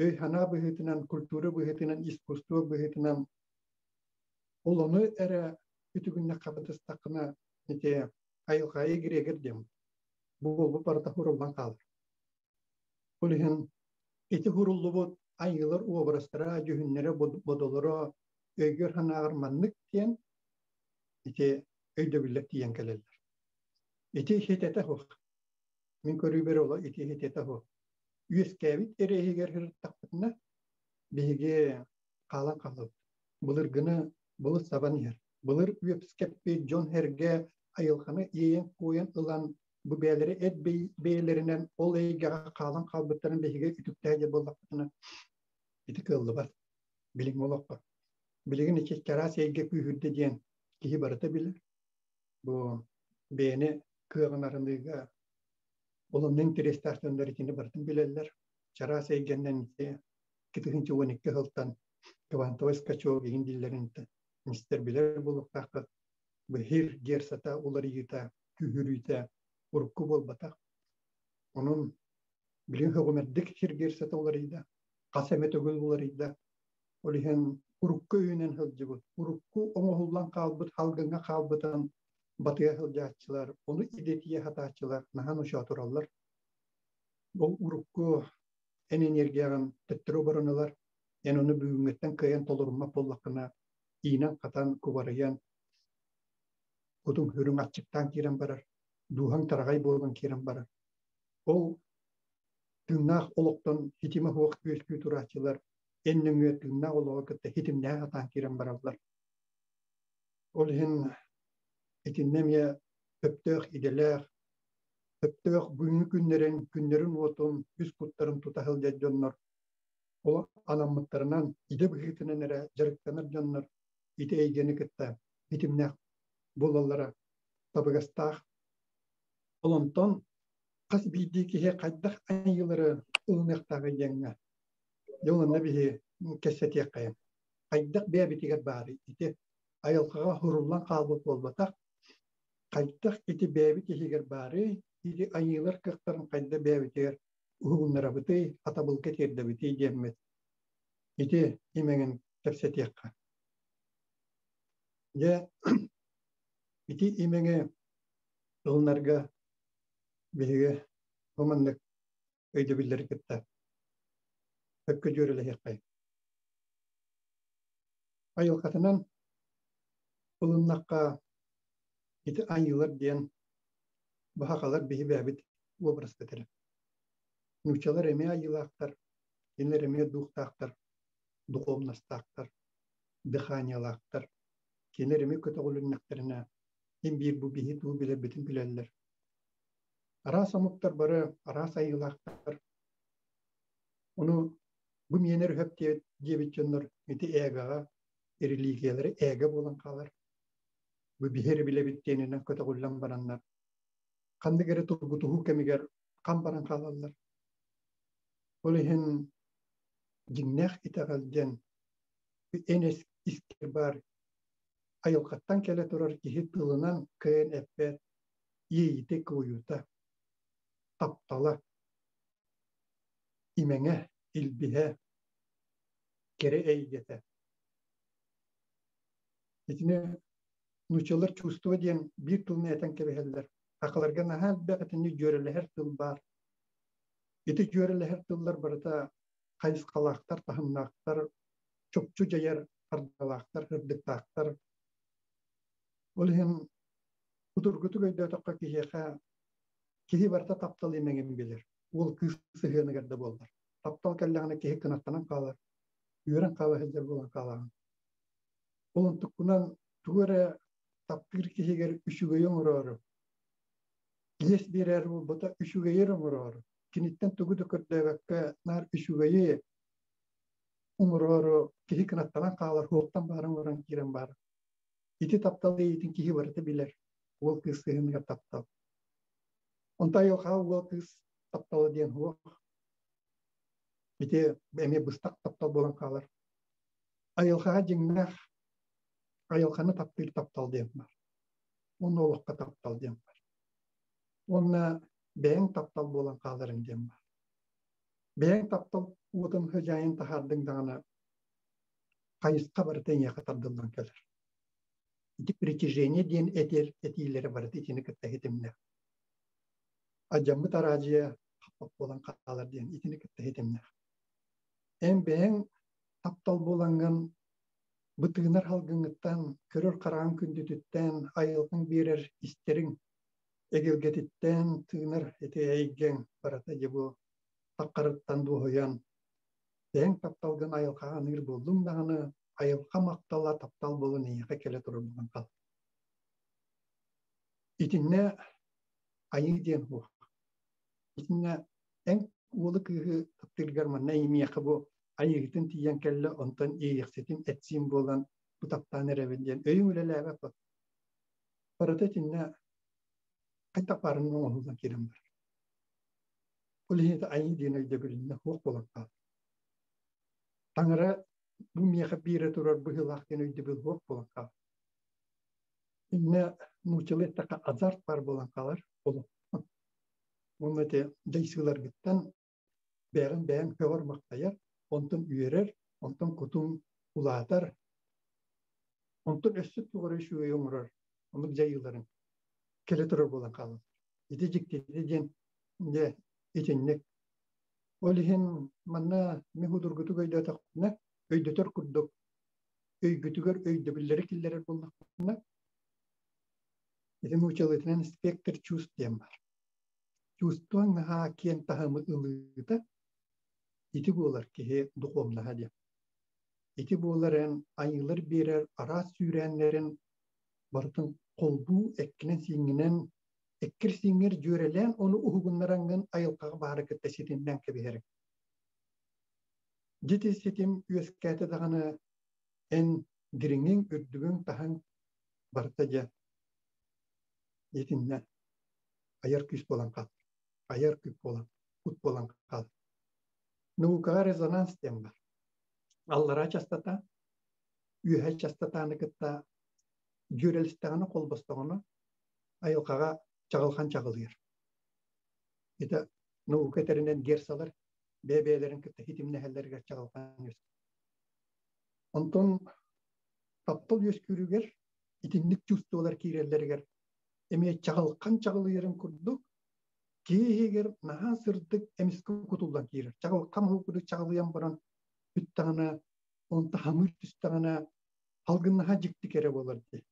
өй-санаа быһыытынан, культура быһыытынан, искусство быһыытынан ол ону эрэ үтүгүннэххэ батыстаххына ити айылҕа эгрегор диэн буолбут барыта хуруллан хаалар. Ол иһин ити хуруллубут айыылар уобарастара, дьүһүннэрэ, бодолоро өйгөр-санааҕар маннык диэн ити өйдөбүллэр тиийэн кэлэллэр. Ити хитэтэ суох. Мин көрүүбэр ол ити хитэтэ суох. Үөскээбит эрэ иһигэр сырыттахпытына биһиги хаалан хаалабыт. Былыргыны былыт сабан иһэр. Былыр үөскэппит дьон-сэргэ айылҕаны иэйэн-куойан ылан бу бэйэлэри эт бэйэлэринэн ол эйгэҕэ хаалан хаалбыттарын биһиги үтүктээх диэн буоллахпытына ити кыаллыбат билиҥҥи олоххо. Билигин ити чараас эйгэ күүһүрдэ диэн киһи барыта билэр. Бу бэйэни кыаҕын арыныыга ол онно интэриэстээх дьоннор итини барытын билэллэр. Чараас эйгэннэн ити 2012 сылтан квантовый скачок иһин дииллэрин мистер билэр буолуохтааххыт. Быһыр герсата уларыйыыта, күүһүрүүтэ урукку буолбатах. Онон билигин сөҕүмэрдик сир герсата уларыйда, хас эмэ төгүл уларыйда. Ол иһин урукку өйүнэн сылдьыбыт, урукку оҥоһуллан хаалбыт салгыҥҥа хаалбытын батыһа сылдьааччылар, ону идэтийэ сатааччылар наһаа ночоотураллар. Ол урукку эн энергияҕын төттөрү оборон ылар, эн ону бүгүҥҥүттэн кыайан толоруммат буоллаххына, иинэн-хатан, кубарыйан, кутуҥ үрүҥ аччыктаан киирэн барар, дууһаҥ тараҕай буолан киирэн барар. Ол тыыннаах олохтон ситимэ суох үөскүү турааччылар эн нөҥүө тыыннаах олоҕу кытта ситимнээх сатаан киирэн бараллар. Ол иһин итиннэ эмиэ сөптөөх идэлээх, сөптөөх бүгүҥҥү күннэрин, күннэрин уотун, үс куттарын тута сылдьар дьоннор ол анаммыттарынан идэ быһыытынан эрэ дьарыктанар дьоннор ити эйгэни кытта ситимнээх буолаллара табыгастаах. Ол онтон хас биирдии киһи хайдах айыылары ылыныахтааҕый диэҥҥэ дьэ онно биһи кэпсэтиэххэйин. Хайдах бэйэбитигэр баарый ити айылҕаҕа суруллан хаалбыт буолбатах. Хайдах ити бэйэбит иһигэр баарый, ити айыылар кыахтарын хайдах бэйэбитигэр уһугуннарабытый, хатабылга тиэрдэбитий диэммит ити имэҥин кэпсэтиэххэ. Дьэ ити имэҥи ылынарга биһиги бу маннык өйдөбүллэри кытта сөпкө дьүөрэлэһиэххэйиҥ. Айылҕатынан ылыннахха ити айыылар диэн баһахалар биһи бэйэбит уобараспыт эрэ. Нууччалар эмиэ айыылаахтар, кинилэр эмиэ дуухтаахтар, духовностаахтар, дыханиялаахтар. Кинилэр эмиэ көтөҕүлүннэхтэринэ, син биир бу биһи тугу билэрбитин билэллэр. Араас омуктар бары араас айыылаахтар. Ону бу миэнэр өһөп диэбит дьоннор ити ээгэҕэ религиялары ээгэ буолан хаалар. Бу биһиэри билэбит диэнинэн көтөҕүллэн бараннар ханнык эрэ тургутуһуу кэмигэр хам баран хаалаллар. Ол иһин дьиҥнээх итэҕэл диэн эн искэр баар айылҕаттан кэлэ турар киһи тылынан кыайан эппэт иэйиитэ куойуута, таптала, имэҥэ, илбиһэ, кэрэ эйгэтэ. Итини нууччалар чувство диэн биир тылын этэн кэбиһэллэр. Сахаларга наһаа элбэх итини дьүөрэлэһэр тыл баар. Ити дьүөрэлэһэр тыллар барыта хайысхалаахтар, таһымнаахтар, чопчу дьайар ардалаахтар, ырдыктаахтар. Ол иһин судургутук өйдөөтөххө киһиэхэ киһи барыта таптал имэҥин билэр. Уол кыыс сыһыаныгар да буоллар. Таптал кэллэҕинэ киһи кынаттанан хаалар, үөрэн хаала сылдьар буолан хаалаҕын. Ол онтуккунан тугу эрэ таптыыр киһигэр үчүгэйи оҥороору, иэс биэрэр буолбата үчүгэйи эрэ оҥороору, киниттэн тугу да көрдөөбөккө наар үчүгэйи оҥороору киһи кынаттанан хаалар, суохтан баарын оҥорон киирэн баар. Ити таптал иэйиитин киһи барыта билэр. Уол кыыс сыһыаныгар таптал. Онто айылҕаҕа уол кыыс таптала диэн суох. Ити эмиэ быстах таптал буолан хаалар. Айылҕаҕа дьиҥнээх айылҕаны таптыыр таптал диэн баар. Уонна олоххо таптал диэн баар. Уонна бэйэҥ таптал буолан хааларыҥ диэн баар. Бэйэҥ таптал уотун хыдьаайын таһаардыҥ даҕаны хайысха барыта эйиэхэ тардыллан кэлэр. Ити притяжение диэн этэр этиилэрэ барыта итини кытта ситимнээх. Алдьаммыт араадьыйа хаппах буолан хаалар диэн итини кытта ситимнээх. Эн бэйэҥ таптал буолаҥҥын бытыынар салгыҥҥыттан, көрөр хараҕыҥ күндүтүттэн, айылҕаҥ биэрэр истэриҥ эгэлгэтиттэн тыынар ити эйгэҥ барыта дьэ бу таххарыттан дуоһуйан бэйэҥ тапталгын айылҕаҕа аныыр буоллуҥ даҕаны айылҕа махтала таптал буолан эйиэхэ кэлэ турар буолан хаалар. Итиннэ айыы диэн суох. Итиннэ эн уолу кыыһы таптыыргар манна миэхэ бу айыыһытын тиийэн кэллэ, онтон иэйиэхситин этсиин буолан бу таптаан эрэбин диэн өйүҥ үлэлээбэт бот. Барыта итиннэ хайдах баарынан оҥоһуллан киирэн барар. Ол иһин айыы диэн өйдөбүлүннэ суох буолан хаалар. Таҥара бу миэхэ биэрэ турар быһыылаах диэн өйдөбүл суох буолан хаалар. Иннэ нууччалыы эттэххэ азарт баар буолан хаалар олох. Уонна ити дьайсыыларгыттан бэйэҕин бэйэҥ көҕөр-махтайар, онтон үөрэр, онтон кутуҥ улаатар, онтон өссө туох эрэ үчүгэйи оҥорор, оннук дьайыыларыҥ кэлэ турар буолан хаалаллар. Ити дьиктитэ диэн дьэ итинник. Ол иһин манна мин судургутук өйдөөтөхпүнэ, өйдөтөр курдук өйгүтүгэр өйдөбүллэри киллэрэр буоллахпына, ити нууччалыытынан спектр чувств диэн баар. Чувствоҥ наһаа киэҥ таһымы ылыыта ити буолар киһи духуомнаһа диэн. Ити буолар эн айыылар биэрэр араас сүүрээннэрин барытын холбуу эккинэн-сииҥҥинэн эккир-сииҥҥэр дьүөрэлээн ону уһугуннараҥҥын айылҕаҕа баары кытта ситимнээн кэбиһэриҥ. Дьити ситим үөскээтэ даҕаны эн дириҥиҥ, үрдүгүҥ, таһыҥ барыта дьэ итиннэ айар күүс буолан хаал, айар күүс буолан, кут буолан хаал. Наукаҕа резонанс диэн бар. Аллараа частота, үөһэ частотаны кытта дьүөрэлистэҕинэ, холбостоҕуна айылҕаҕа чаҕылхан чаҕылыйар. Ити наука этэринэн герцалар бэйэ-бэйэлэрин кытта ситимнэһэллэригэр чаҕылхан үөскүүр. Онтон таптал үөскүүрүгэр итинник чувстволар киирэллэригэр эмиэ чаҕылхан чаҕылыйарын курдук киһи иһигэр наһаа сырдык эмискэ кутуллан киирэр. Чаҕылхан курдук чаҕылыйан баран бүттэҕинэ, онто хамыыр түстэҕинэ салгыннаһа дьикти кэрэ буолар дии.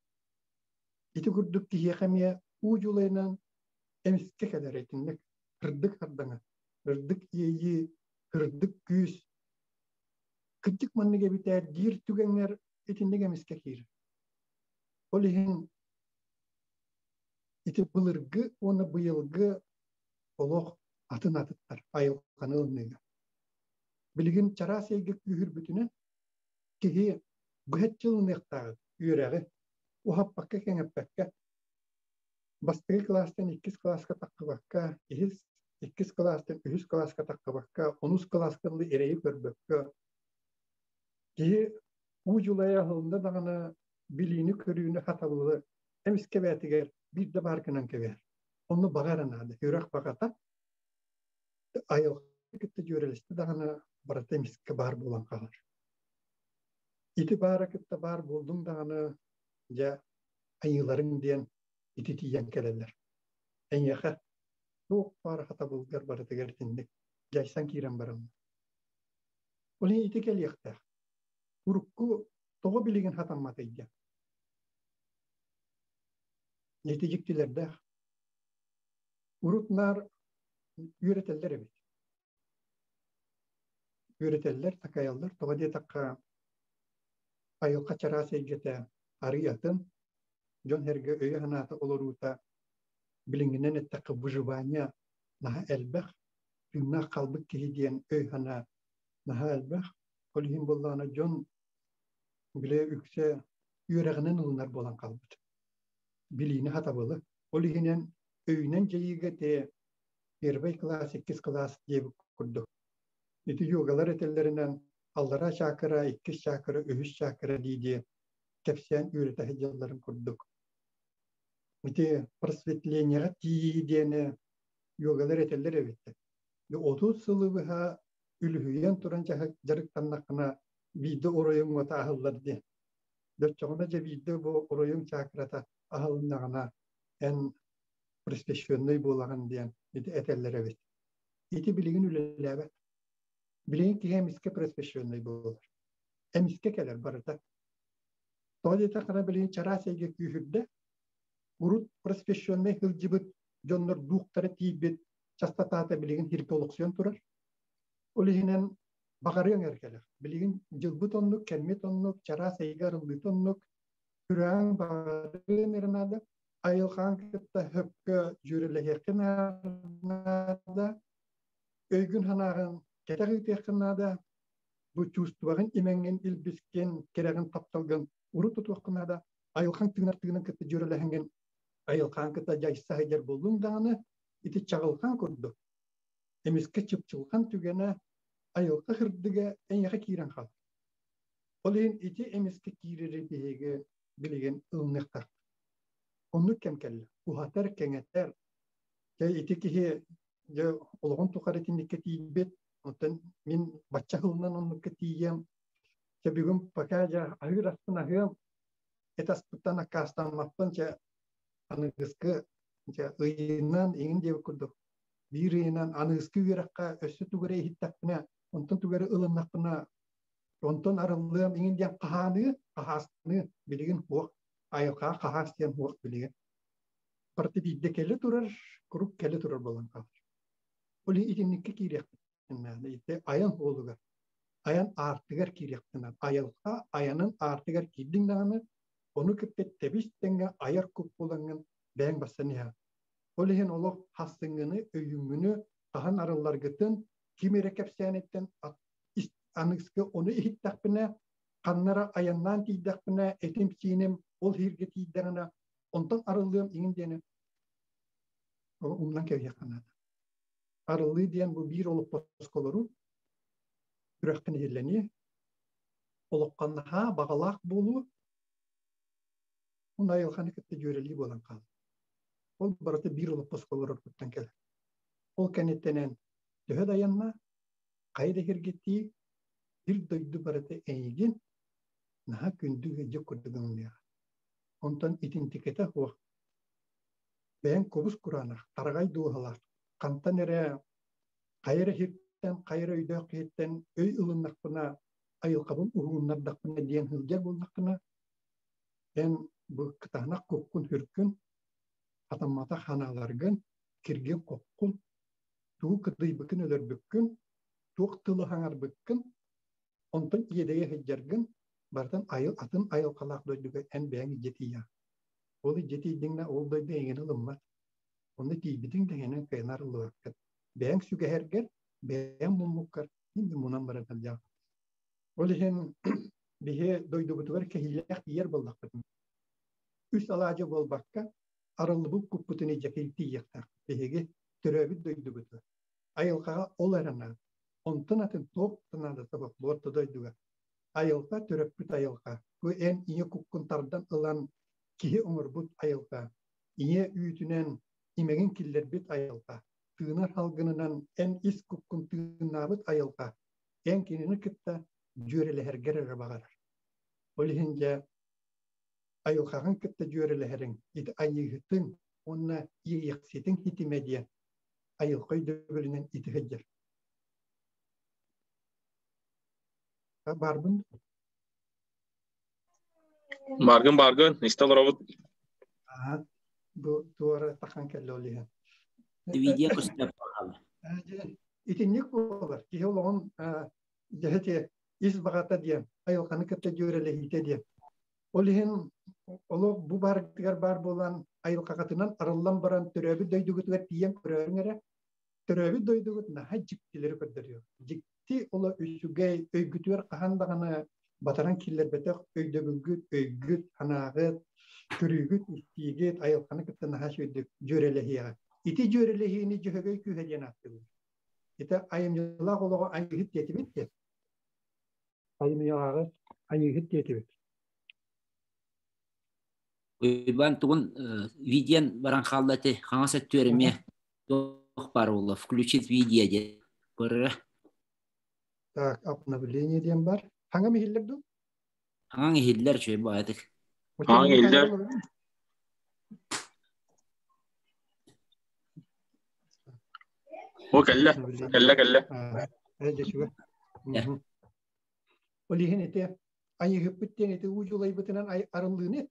Ити курдук киһиэхэ эмиэ уу дьулайынан эмискэ кэлэр итинник сырдык сардаҥа, сырдык иэйии, сырдык күүс. Кырдьык маннык эбитээр диир түгэҥҥэр итинник эмискэ киирэр. Ол иһин ити былыргы уонна быйылгы Олох атын атыттар айылҕаны ылыныыга. Билигин чараас эйгэ күүһүрбүтүнэн киһи быһаччы ылыныахтааҕы үөрэҕи уһаппакка кэҥэппэккэ бастакы кылаастан иккис кылааска таххыбакка, иһис иккис кылаастан үһүс кылааска таххыбакка, онус кылааска дылы эрэйи көрбөккө киһи уу дьулайа аһылынна даҕаны билиини-көрүүнү хатабылы эмискэ бэйэтигэр биирдэ баар гынан кэбиһэр. Онно баҕа эрэ наада. Үөрэх баҕата айылҕа кытта дьүөрэлэстэ даҕаны барыта эмискэ баар буолан хаалар. Ити баара кытта баар буоллуҥ даҕаны дьэ айыыларыҥ диэн ити тиийэн кэлэллэр. Эйиэхэ туох баар хатабылгар барытыгар итинник дьайсан киирэн бараллар. Ол иһин ити кэлиэхтээх. Урукку тоҕо билигин хатамматый диэн. Ити дьиктилэрдээх. Урут наар үөрэтэллэр эбит. Үөрэтэллэр, такайаллар. Тоҕо диэтэххэ, айылҕа чараас эйгэтэ арый атын, дьон-сэргэ өйө-санаата олоруута билиҥҥинэн эттэххэ выживание наһаа элбэх, тыыннаах хаалбыт киһи диэн өй-санаа наһаа элбэх. Ол иһин буоллаҕына дьон били үксэ үөрэҕинэн ылынар буолан хаалбыт. Билиини хатабылы. Ол иһинэн өйүнэн дьайыыга те первый класс, иккис класс диэбит курдук. Ити йогалар этэллэринэн аллараа чакра, иккис чакра, үһүс чакра дии-дии кэпсээн үөрэтэ сылдьалларын курдук. Ити просветлениеҕа тиийии диэни йогалар этэллэр эбит. 30 сылы быһа үлүһүйэн туран дьарыктаннаххына биирдэ оройуҥ уота аһыллар диэн. Доччоҕуна дьэ биирдэ бу оройуҥ чакрата аһылыннаҕына эн просвещенный буолаҕын диэн ити этэллэр эбит. Ити билигин үлэлээбэт. Билигин киһи эмискэ просвещенный буолар. Эмискэ кэлэр барыта. Тоҕо диэтэххинэ билигин чараас эйгэ күүһүрдэ. Урут просвещенный сылдьыбыт дьоннор дуухтара тиийбит частотата билигин сиргэ олохсуйан турар. Ол иһинэн баҕарыаҥ эр кэлэр. Билигин дьылбыт оннук, кэммит оннук, чараас эйгэ арыллыыта оннук. Күрэҕиҥ баҕарыан эрэ наада. Айылҕаҥ кытта сөпкө дьүөрэлэһиэххин наада. Өйгүн-санааҕын кэтэх ыытыаххын наада. Бу чувствоҕын имэҥҥин илбискин, кэрэҕин тапталгын урут тутуоххун наада. Айылҕаҥ тыынар тыынын кытта дьүөрэлэһэҥҥин айылҕаҥ кытта дьайса сылдьар буоллуҥ даҕаны ити чаҕылҕан курдук эмискэ чыпчылҕан түгэнэ айылҕа сырдыга эйиэхэ киирэн хаалар. Ол иһин ити эмискэ киирэри биһиги билигин ылыныахтаахпыт. Оннук кэм кэллэ. Уһатар, кэҥэтэр. Дьэ ити киһи дьэ олоҕун тухары итинниккэ тиийбит. Оттон мин бачча сылынан оннукка тиийиэм. Дьэ бүгүн пока дьэ аһыыр аспын аһыам. Эт аспыттан аккаастаммаппын дьэ аныгыскы дьэ ыйынан иҥин диэбит курдук биир ыйынан аныгыскы үөрэххэ өссө тугу эрэ иһиттэхпинэ онтон тугу эрэ ылыннахпына онтон арыллыам иҥин диэн хаһааныы хаһаастаныы билигин суох айылҕаҕа хаһаас диэн суох билигин барыта биирдэ кэлэ турар куруук кэлэ турар буолан хаалар ол иһин итинниккэ киириэхпитин наада ити айан суолугар айан аартыгар киириэхпитин наада айылҕа айанын аартыгар киирдиҥ даҕаны ону кытта тэбис тэҥҥэ айар кут буолаҥҥын бэйэҥ бастан иһэҕин ол иһин олох хассыҥҥыны өйүҥҥүнү хаһан арылларгытын ким эрэ кэпсээниттэн аныгыскы ону иһиттэхпинэ ханна эрэ айаннаан тиийдэхпинэ этим-сииним ол иһиргэ тиийдэҕинэ онтон арыллыам иҥин диэни умнан кэбиһиэххэ наада. Арыллыы диэн бу биир олоппоско олоруу, күрэхтэн иһиллэнии, олоххо наһаа баҕалаах буолуу, уонна айылҕаны кытта дьүөрэлии буолан хаалар. Ол барыта биир олоппоско олороргуттан кэлэр. Ол кэнниттэн төһө да айанна, хайа да иһиргиттии, сир дойду барыта эйигин наһаа күндү ыалдьыт курдук ылыныаҕа. Онтон итинтикэтэ суох бэйэҥ кубус кураанах, тараҕай дууһалаах, хантан эрэ хайа эрэ сиртэн, хайа эрэ өйдөөх киһиттэн өй ылыннахпына, айылҕабын уһугуннардахпына диэн сылдьар буоллаххына, эн бу кытаанах куккун-сүркүн, хатамматах санааларгын, киргин-хоххун, тугу кыдыйбыккын өлөрбүккүн, туох тылы хаҥарбыккын, онтон иэдэйэ сылдьаргын барытын айыл атын айылҕалаах дойдуга эн бэйэҥ илдьэ тиийэҕин. Ол илдьэ тиийдиҥнэ ол дойду эйигин ылыммат. Онно тиийбитиҥ дэһэнэн кыайан арыллыбаккын. Бэйэҥ сүгэһэргэр, бэйэҥ муммуккар мин мунан баран сылдьаҕын. Ол иһин биһи дойдубутугар кэһиилээх тиийэр буоллахпытына, үс алаадьы буолбакка, арыллыбыт куппутун илдьэ тиийиэхтээх. Биһиги төрөөбүт дойдубутугар. Айылҕаҕа ол эрэ наада. Онтон атын туох да наадата суох бу орто дойдуга. Айылҕа төрөппүт айылҕа. Бу эн ийэ куккун тардан ылан киһи оҥорбут айылҕа. Ийэ үүтүнэн имэҥин киллэрбит айылҕа. Тыынар салгынынан эн ис куккун тыыннаабыт айылҕа. Эн кинини кытта дьүөрэлэһэргэр эрэ баҕарар. Ол иһин дьэ айылҕаҕын кытта дьүөрэлэһэриҥ, ити айыыһытыҥ уонна иэйэхситиҥ ситимэ диэн айылҕа өйдөбүлүнэн ити сылдьар. Баарбын Баргын, баргын, истэ олоробут. Аха, бу туора тахан кэллэ ол иһин. Видео көстөр. Итинник буолар. Киһи олоҕун дьэһити ис баҕата диэн, айылҕаны кытта дьүөрэлэһиитэ диэн. Ол иһин олох бу бааргытыгар баар буолан айылҕаҕытынан арыллан баран төрөөбүт дойдугутугар тиийэн көрөөрүҥ эрэ, төрөөбүт дойдугут наһаа дьиктилэри көрдөрүө. Дьикти оло үчүгэй өйгүтүгэр хаһан даҕаны батаран киллэрбэтэх өйдөбүлгүт, өйгүт, санааҕыт, көрүүгүт, истиигит айылҕаны кытта наһаа үчүгэйдик дьүөрэлэһиэҕэ. Ити дьүөрэлэһиини дьөһөгөй күүһэ диэн ааттыыбыт. Ити айымньылаах олоҕу айыыһыт диэтибит диэн. Айымньылааҕы айыыһыт диэтибит. Уйбаан тугун видеон баран хаалла ити хаҥас өттүгэр эмиэ туох баар буолла включить видео диэн көрөрө. Так, обновление диэн бар. Хаҥам иһиллэр дуу? Хаҥаҥ иһиллэр үчүгэй баайдык. Хаҥаҥ иһиллэр. О, кэллэ. Кэллэ, кэллэ. Ол иһин ити айыһыппыт диэн ити уу дьулайбытынан арыллыыны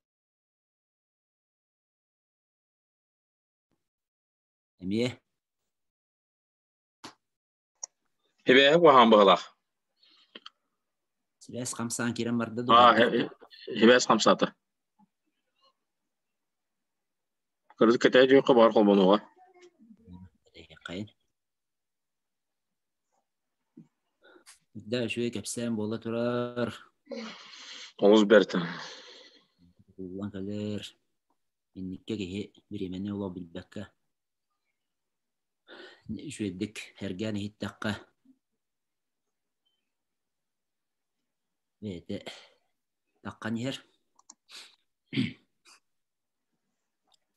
Эмиэ. Хибээһи куһаҕан быһылаах. Сибээс хамсаан киирэн барда дуо? Аа, хибээс хамсаата. Кырдьык кэтэһэ түһүөххэ баар холбонуоҕа. Кэтэһиэххэйин. Да, үчүгэй кэпсээн буола турар. Олус бэрт. Уллан кэлэр. Инникке киһи бириэмэни олох билбэккэ үчүгэйдик сэргээн иһиттэххэ бэйэтэ таххан иһэр.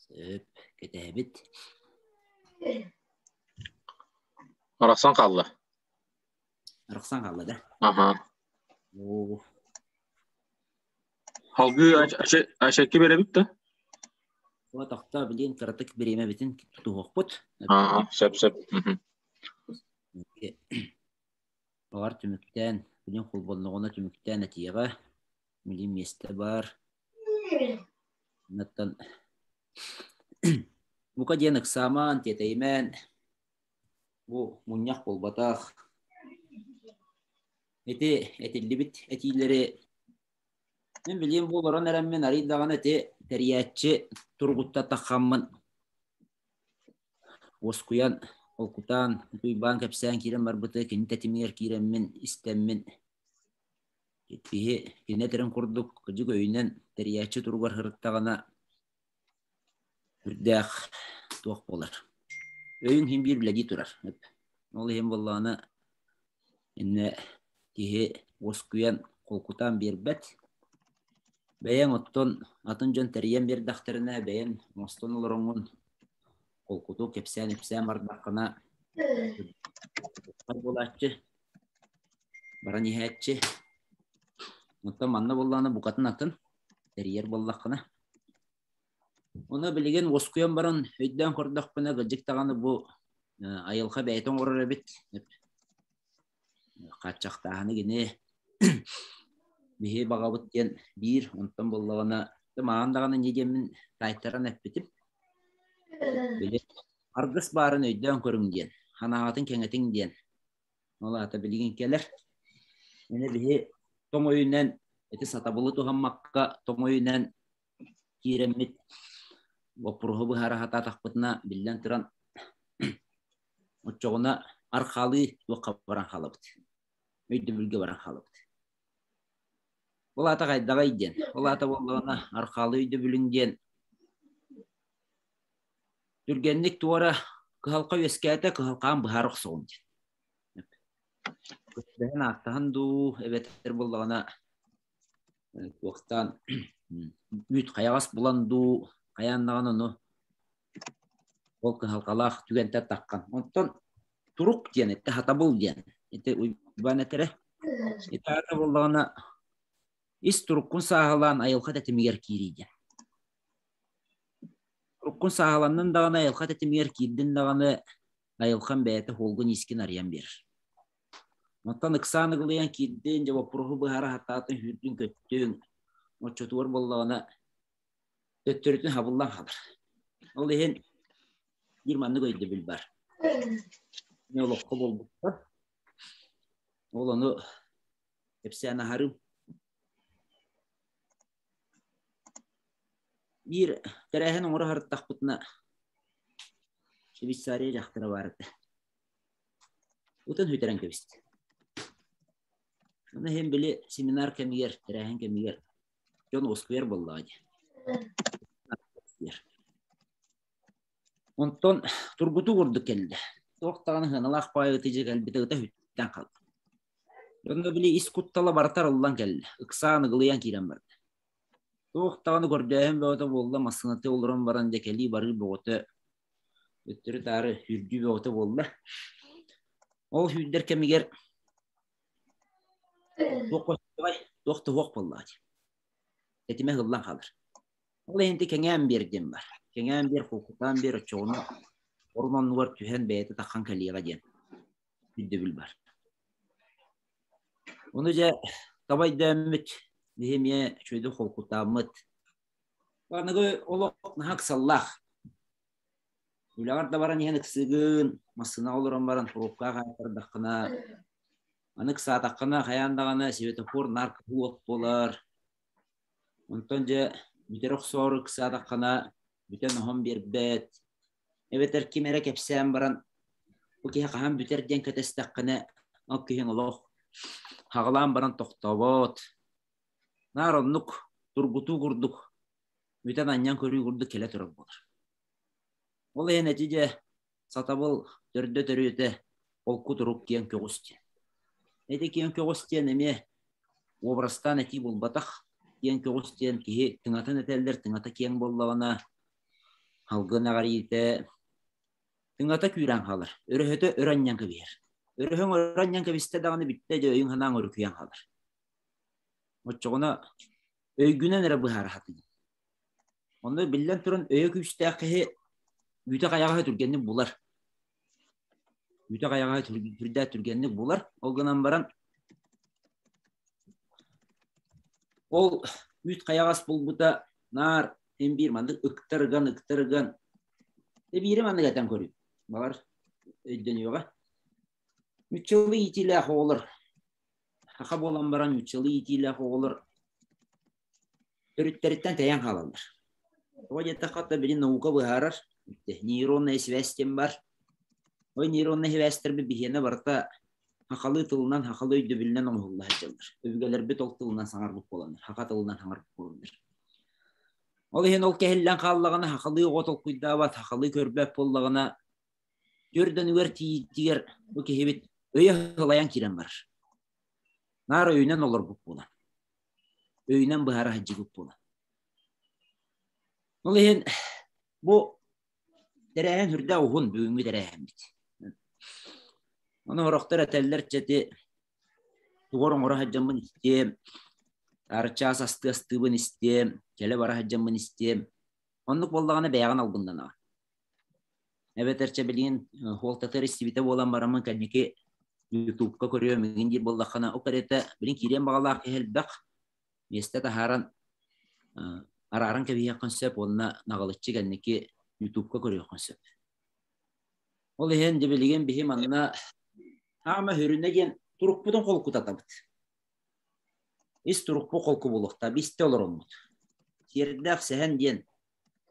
Сөп, кэтэһэбит. Арахсан хаалла. Арахсан хаалла да? Аха. Оо. Халгыы ашекки беребит да? О, тохтоо, билин кыратык бириэмэбитин тутуһуохпут. Аа, сөп, сөп. Баҕар түмүктээн, билин холбонноҕуна түмүктээн этиэҕэ. Билин миэстэ баар. Оннуттан бука диэн ыксаамаан, тиэтэйимээн, бу мунньах буолбатах. Ити этиллибит этиилэри мин билиэм бу олорон эрэммин арый даҕаны ити тэрийээччи туругутта таххаммын уоскуйан, холкутаан, Уйбаан кэпсээн киирэн барбыты кини тэтимигэр киирэммин, истэммин Киһи кини этэрин курдук кырдьык өйүнэн тэрийээччи туругар сырыттаҕына сүрдээх туох буолар. Өйүн иһин биир үлэлии турар. Ол иһин буоллаҕына иннэ киһи уоскуйан холкутаан биэрбэт. Бэйэҥ оттон атын дьон тэрийэн биэрдэхтэринэ бэйэҥ оҥостон олороҥҥун холкутук кэпсээн-ипсээн бардаххына буолааччы баран иһээччи. Оттон манна буоллаҕына букатын атын, тэрийэр буоллаххына. Ону билигин уоскуйан баран өйдөөн көрдөхпүнэ, кырдьык даҕаны бу айылҕа бэйэтэ оҥорор эбит. Хааччахтааһыны кини биһи баҕабыт диэн биир, онтон буоллаҕына маҕан даҕаны инньэ диэммин таайтаран эппитим. Били аргыс баарын өйдөөн көрүҥ диэн, санааҕытын кэҥэтиҥ диэн. Ол аата билигин кэлэр. Маны биһи тоҥ өйүнэн ити сатабылы туһаммакка тоҥ өйүнэн киирэммит Боппуруоһу быһаара сатаатахпытына, биллэн туран, оччоҕуна архаалыы туохха баран хаалабыт, өйдөбүлгэ баран хаалабыт. Ол аата хайдаҕай диэн, ол аата буоллаҕына архаалыы өйдөбүлүҥ диэн түргэнник туора кыһалҕа үөскээтэ, кыһалҕаан быһаара охсоҕун диэн. Көстөһөн ааттаһан дуу, эбэтэр буоллаҕына туохтаан үүт хайаҕас булан дуу, хайаан даҕаны ону ол кыһалҕалаах түгэнтэн таххан. Онтон турук диэн, ити хатабыл диэн, ити Уйбаан этэрэ. Ити аата буоллаҕына ис туруккун сааһылаан айылҕа тэтимигэр киирии диэн. Туруккун сааһыланнын даҕаны айылҕа тэтимигэр киирдин даҕаны айылҕам бэйэтэ хуолгун-иискин арыйан биэрэр. Оттон ыксаан ыгылыйан киирдин, дьэ боппуруоһу быһаара сатаатын, сүүрдүн-көттүҥ, оччотугар буоллаҕына төттөрүтүн хабыллан хаалар. Ол иһин биир маннык өйдөбүл бар. Мин олоххо буолбуттар. Ол ону кэпсээн аһарым. Биир тэрээһин оҥоро сырыттахпытына Швейцария дьахтара баар этэ. Утан сүтэрэн кэбистэ. Ону иһин били семинар кэмигэр, тэрээһин кэмигэр дьон уоскуйар буоллаҕа дии. Онтон тургутуу курдук кэллэ. Туох даҕаны сыаналаах баайы дьэ кэлбитэ ыта сүттэн хаалла. Онно били ис куттала барыта арыллан кэллэ. Ыксаан ыгылыйан киирэн барда. Туох даҕаны көрдөөһүн бөҕөтө буолла, массыынатыы олорон баран дьэ кэлии барыы бөҕөтө, өттөрү-таары сүүрдүү бөҕөтө буолла. Ол сүүрдэр кэмигэр туох туох да суох буоллаҕа дии. Этимэ ыһыллан хаалар. Ол иһин ити кэҥээн биэр диэн бар. Кэҥээн биэр, холкутаан биэр, оччоҕуна орун оннугар түһэн бэйэтэ таххан кэлиэҕэ диэн өйдөбүл бар. Ону дьэ таба өйдөөммүт, биһи эмиэ үчүгэйдик холкутааммыт. Аныгы олох наһаа ыксаллаах. Үлэҕэр да баран иһэн ыксыгын, массыынаҕа олорон баран пробкаҕа хаайтардаххына, аны ыксаатаххына хайаан даҕаны светофор наар кыһыл уот буолар. Онтон дьэ бүтэрэ охсоору ыксаатаххына бүтэн-оһон биэрбэт. Эбэтэр ким эрэ кэпсээн баран бу киһи хаһан бүтэр диэн кэтэстэххинэ, ол киһиҥ олох хаҕылаан баран тохтообот. Наар оннук тургутуу курдук бүтэн анньан көрүү курдук кэлэ турар буолар. Ол иһин эти дьэ сатабыл төрдө төрүөтэ холку турук киэҥ көҕүс диэн. Ити киэҥ көҕүс диэн эмиэ уобарастаан этии буолбатах. Киэҥ көҕүс диэн киһи тыҥатын этэллэр, тыҥата киэҥ буоллаҕына салгын эҕэрийиитэ тыҥата күүрээн хаалар, өрөһөтө өрө анньан кэбиһэр. Өрөһөҥ өрө анньан кэбистэ даҕаны бүттэ дьэ өйүҥ-санааҥ өрүкүйэн хаалар. Оччоҕуна өйгүнэн эрэ быһаара сатыыр. Онно биллэн туран өйө күүстээх киһи үүтэ-хайаҕаһа түргэнник булар. Үүтэ-хайаҕаһа түрдээх түргэнник булар. Ол гынан баран ол үүт хайаҕас булбута наар син биир маннык ыктар-ыган, ыктар-ыган. Биири маннык этэн көрүү. Балар өйдөнүөҕэ. Ньуччалыы иитиилээх оҕолор саха буолан баран ньуччалыы иитиилээх оҕолор төрүттэриттэн тэйэн хаалаллар. Тоҕо диэтэххэ, хата били наука быһаарар нейронная связь диэн бар. Ой нейроннай сибээстэрбит биһиэнэ барыта сахалыы тылынан, сахалыы өйдөбүлүнэн оҥоһулла сылдьаллар. Өбүгэлэрбит ол тылынан саҥарбыт буоланнар, саха тылынан саҥарбыт буоланнар. Ол иһин ол кэһиллэн хааллаҕына, сахалыы оҕо толкуйдаабат, сахалыы көрбөт буоллаҕына, Төрдөнүгэр тиийиитигэр бу киһибит өйө сылайан киирэн барар. Наар өйүнэн олорбут буолан. Өйүнэн быһара сылдьыбыт буолан. Ол иһин бу тэрээһин сүрдээх уһун бүгүҥҥү тэрээһиммит. Ону сорохтор этэллэр чэти тугу оҥоро сылдьаммын истиэм, арчаас астыы астыыбын истиэм, кэлэ бара сылдьаммын истиэм. Оннук буоллаҕына бэйэҕин албыннанаҕын. Эбэтэр чэ билигин хуолтатыар истибитэ буолан бараммын кэнники Ютубка көрүөм игин диир буоллаххына, ол кэриэтэ билин киириэн баҕалаах киһи элбэх, миэстэ таһааран арааран кэбиһиэххин сөп уонна наҕылыччы кэнники Ютубка көрүөххүн сөп. Ол иһин дьэ билигин биһи манна хаама сүрүнэ диэн турукпутун холкутатабыт. Ис турукпут холку буолуохтаах, истэ олороммут. Сиэрдээх сэһэн диэн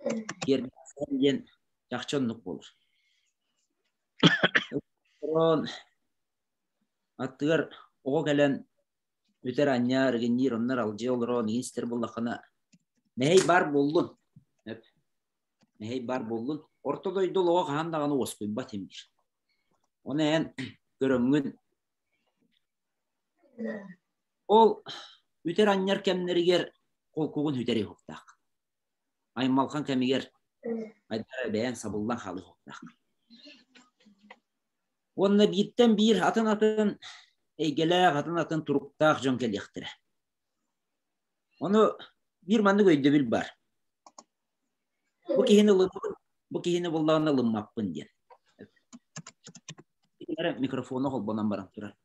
Киэргээн диэн чахчы оннук буолар. Олорон аттыгар оҕо кэлэн бүтэр анньаар, игинниир оннор алдьыйа олорон игин истэр буоллаххына мэһэй баар буоллун. Мэһэй баар буоллун. Орто дойду олоҕо хаһан даҕаны уоскуйбат им диир. Ону эн көрөҥҥүн ол үтэр анньар кэмнэригэр холкугун үтэр уһуктаах. Аймалхан кэмигэр айдара бэйэн сабыллан хаалыы уһуктаах. Уонна бииртэн биир атын-атын эйгэлээх, атын-атын туруктаах дьон кэлиэхтэрэ. Ону биир маннык өйдөбүл баар. Бу киһини ылыммын, бу киһини буллаҕына ылыммаппын диэн. Эрэ микрофону холбонон баран турар.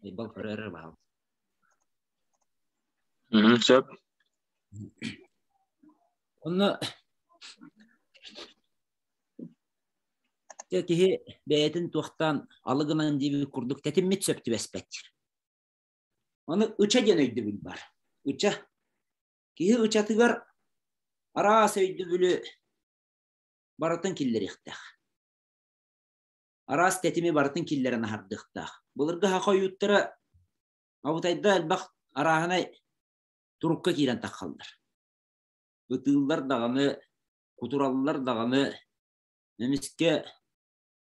Айбал көрөр баһал. Сөп. Онно киһи бэйэтин туохтаан алы гынан диэбит курдук тэтиммит сөп түбэспэт. Ону ыча диэн өйдөбүл бар. Ыча. Киһи ычатыгар араас өйдөбүлү барытын киллэриэхтээх. Араас тэтими барытын киллэрэн аһардыахтаах. Былыргы саха ойууттара абытайда элбэх арааһынай турукка киирэн таххаллар. Ытыыллар даҕаны, кутураллар даҕаны, эмискэ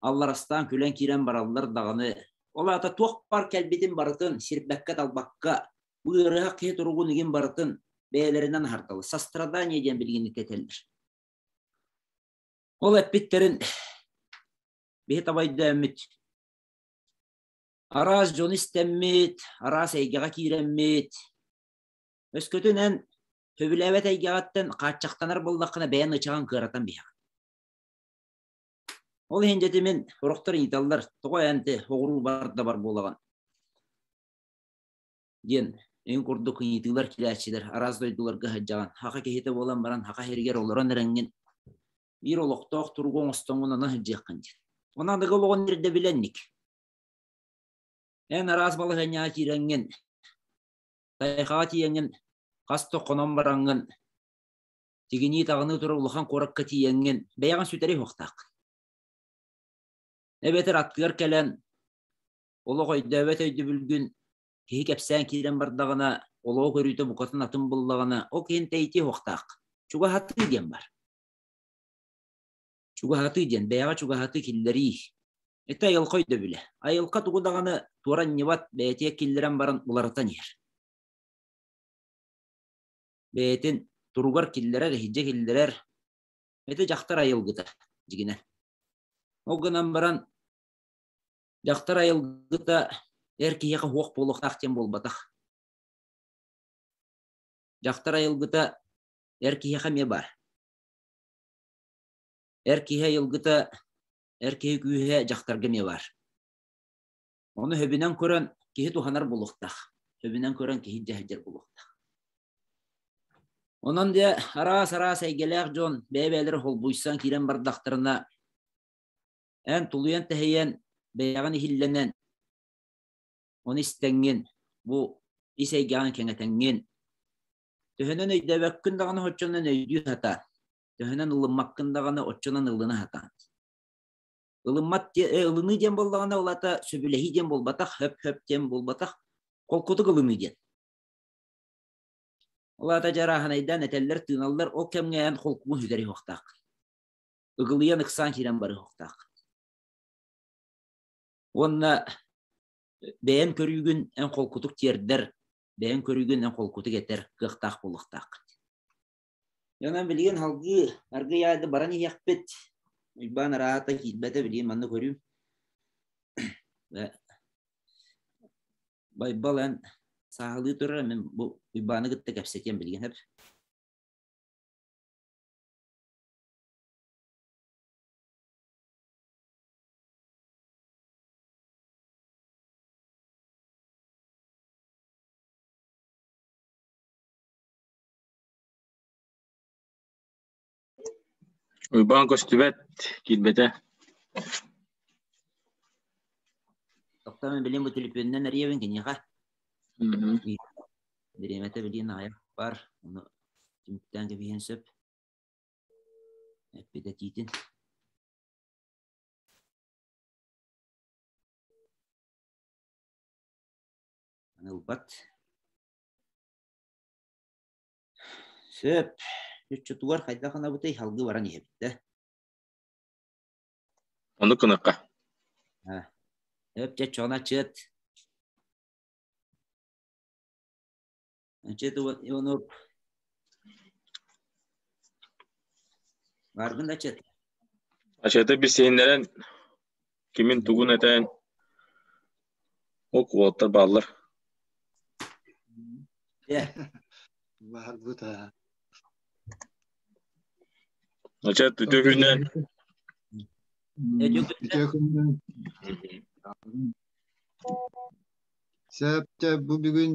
алларастаан күлэн киирэн бараллар даҕаны, ол аата туох баар кэлбитин барытын сирбэккэ-талбакка, бу ыарыһах киһи туругун игин барытын бэйэлэринэн аһардаллар. Сострадание диэн билигин этэллэр. Ол эппиттэрин биһи таба өйдөөммүт, араас дьону истэммит, араас эйгэҕэ киирэммит, өскөтүн эн сөбүлээбэт эйгэҕиттэн хааччахтанар буоллаххына бэйэн ычаҕын кыаратан биһэҕин. Ол иһин дьэ мин сорохтор ыйыталлар, тоҕо эн оҕуруу бар да бар буолаҕын диэн эн курдук ыйытыылар килээччилэр араас дойдуларга сылдьаҕын, хаха киһитэ буолан баран хаха сиригэр олорон эрэҥҥин биир олохтоох туругу оҥостоҥҥун аны сылдьыаххын диэн. Онон аныгы олоҕун ирдэбилэнник. Эн араас балаһыанньаҕа киирэҥҥин, тайҕаҕа тиийэҥҥин хас да хонон бараҥҥын тигинии-таҕыныы турар улахан куоракка тиийэҥҥин бэйэҕин сүтэри уһуохтааххын. Эбэтэр аттыгар кэлэн олох өйдөөбөт өйдөбүлгүн киһи кэпсээн киирэн бардаҕына, олоҕу көрүүтэ букатын атын буллаҕына, ол киһин тэйитиэ уһуохтааххын. Чугаһатыы диэн бар. Чугаһатыы диэн бэйэҕэ чугаһатыы киллэрии. Ити айылҕа өйдөбүлэ. Айылҕа тугу даҕаны туора анньыбат, бэйэтигэр киллэрэн баран уларытан иһэр. Бэйэтин туругар киллэрэр, иһирдьэ киллэрэр. Ити дьахтар айылгыта, дьигинэ. Ол гынан баран, дьахтар айылгыта эр киһиэхэ суох буолуохтаах диэн буолбатах. Дьахтар айылгыта эр киһиэхэ эмиэ баар. Эр киһи айылгыта, эр киһи күүһэ дьахтарга эмиэ баар. Ону сөбүнэн көрөн киһи туһанар буолуохтаах. Сөбүнэн көрөн киһи дьэһдьэр буолуохтаах. Онон дьэ араас-араас эйгэлээх дьон бэйэ-бэйэлэрэ холбуйсан киирэн бардахтарына, эн тулуйан-тэһийэн, бэйэҕин иһиллэнэн, ону истэҥҥин, бу ис эйгэҕин кэҥэтэҥҥин, төһөнөн өйдөөбөккүн даҕаны оччонон өйдүү сатаан, төһөнөн ылыммаккын даҕаны оччонон ылына сатаан. Ылыммат ылыныы диэн буоллаҕына, ол аата сөбүлэһии диэн буолбатах, хөп-хөп диэн буолбатах, холкутук ылыныы диэн. Ол аата дьарааһынайдаан этэллэр-тыыналлар, ол кэмҥэ эн холкугун сүтэриһиэхтааххын. Ыгылыйан ыксаан киирэн барыһыахтааххын. Уонна бэйэн көрүүгүн эн холкутук тиэрдэр, бэйэн көрүүгүн эн холкутук этэр кыахтаах буолуохтааххын. Онон билигин салгыы аргыый аайы баран иһиэхпит. Уйбаан араата киирбэтэ билигин манна көрүүм. Байбал эн сааһылыы турар, мин бу Уйбааны кытта кэпсэтиэм билигин сөп. Уйбаан көстүбэт, киирбэтэ. Тохтоо мин билим бу төлөпүөнүнэн эрийэбин киниэхэ. Бириэмэтэ билигин аҕыйах бар, ону түмүктээн кэбиһиэн сөп. Эппит этиитин. Ылбат. Сөп. Чуччутугар хайдах анабытый халгы баран иһэбит да. Ону кынакка. Өп дьэ чона чыат. Чыат Иванов. Баргын да чыат. Ачыаты бисиһиннэрэн кимин тугун этэн ол куолаттар бааллар. Баарбыт аа. Ачат үтүө күннэн. Үтүө күннэн. Сөп бу бүгүн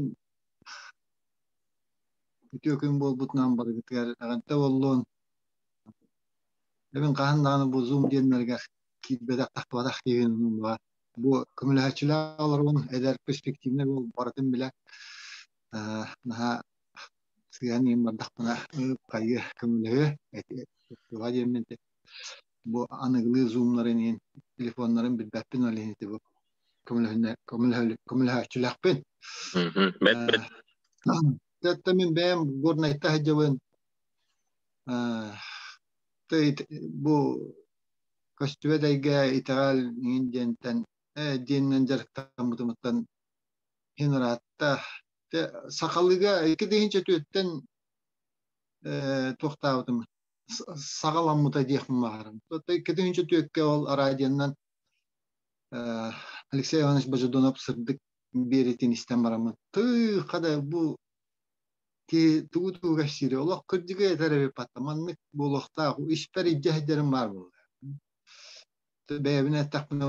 үтүө күн буолбутунан барыгытыгар эҕэрдэ буоллун. Эбин хаһан даҕаны бу Zoom диэннэригэр киирбэтэх тахпатах киһин баар. Бу көмөлөһөөччүлээх олорон эдэр перспективнай буол барытын билэ наһаа сыһан иһин бардахпына хайыы көмөлөһүө туга диэммин бу аныгылыы зумнарын иһин телефоннарын билбэппин ол иһин ити бу көмөлөһөөччүлээхпин. Бэт бэт. Тэтте мин бэйэм Горнайта сылдьабын. Бу көстүбэт эйгэ итэҕэл иҥин диэнтэн диэнинэн дьарыктаммытымыттан иһин ыраатта. Сахалыыга икки тыһыынча түөттэн туохтаабытым саҕаламмыта диэхпин баҕарабын. Икки тыһыынча түөккэ ол радионан Алексей Иванович Божедонов сырдык биэритин истэн бараммын тыыха да бу киһи тугу тугу кэпсиирэ олох кырдьыгы этэр эбит маннык буолуохтаах испэр илдьэ сылдьарым баар буолла. Бэйэбин эттэхпинэ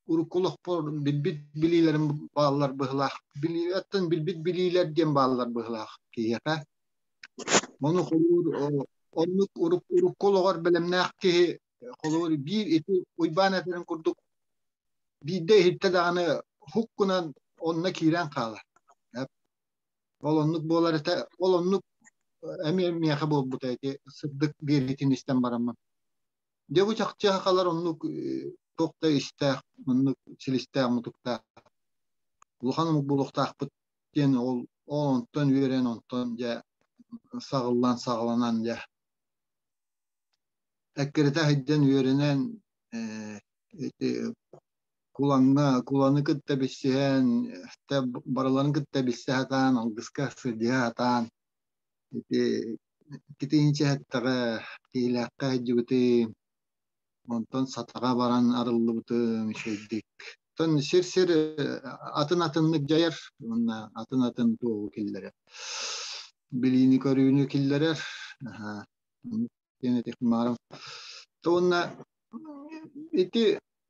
урукку олохпор билбит билиилэрим бааллар быһылаах. Билиилэртэн билбит билиилэр диэн бааллар быһылаах киһиэхэ. Ону холуур оннук урукку олоҕор бэлэмнээх киһи холуур биир ити Уйбаан этэрин курдук биирдэ иһиттэ даҕаны һуккунан онно киирэн хаалар. Ол оннук буолар этэ. Ол оннук эмиэ миэхэ буолбута ити сырдык биэриитин истэн бараммын. Дьэ бу чахчы сахалар оннук туох да истээх, оннук силистээх-мутуктаах улахан омук буолуохтаахпыт диэн ол ол онтон үөрэн, онтон дьэ саҕыллан саҕаланан дьэ эккирэтэ сылдьан үөрэнэн ити кулаҥҥа куланы кытта билсиһэн барыларын кытта билсэ сатаан алгыска сылдьыһа сатаан ити иккитинчи эттэҕэ Киһилээххэ сылдьыбытым онтон Сатаҕа баран арыллыбытым үчүгэйдик оттон сир-сир атын-атыннык дьайар уонна атын-атын туоҕу киллэрэр билиини-көрүүнү киллэрэр диэн этиэхпин баҕарабын. Уонна ити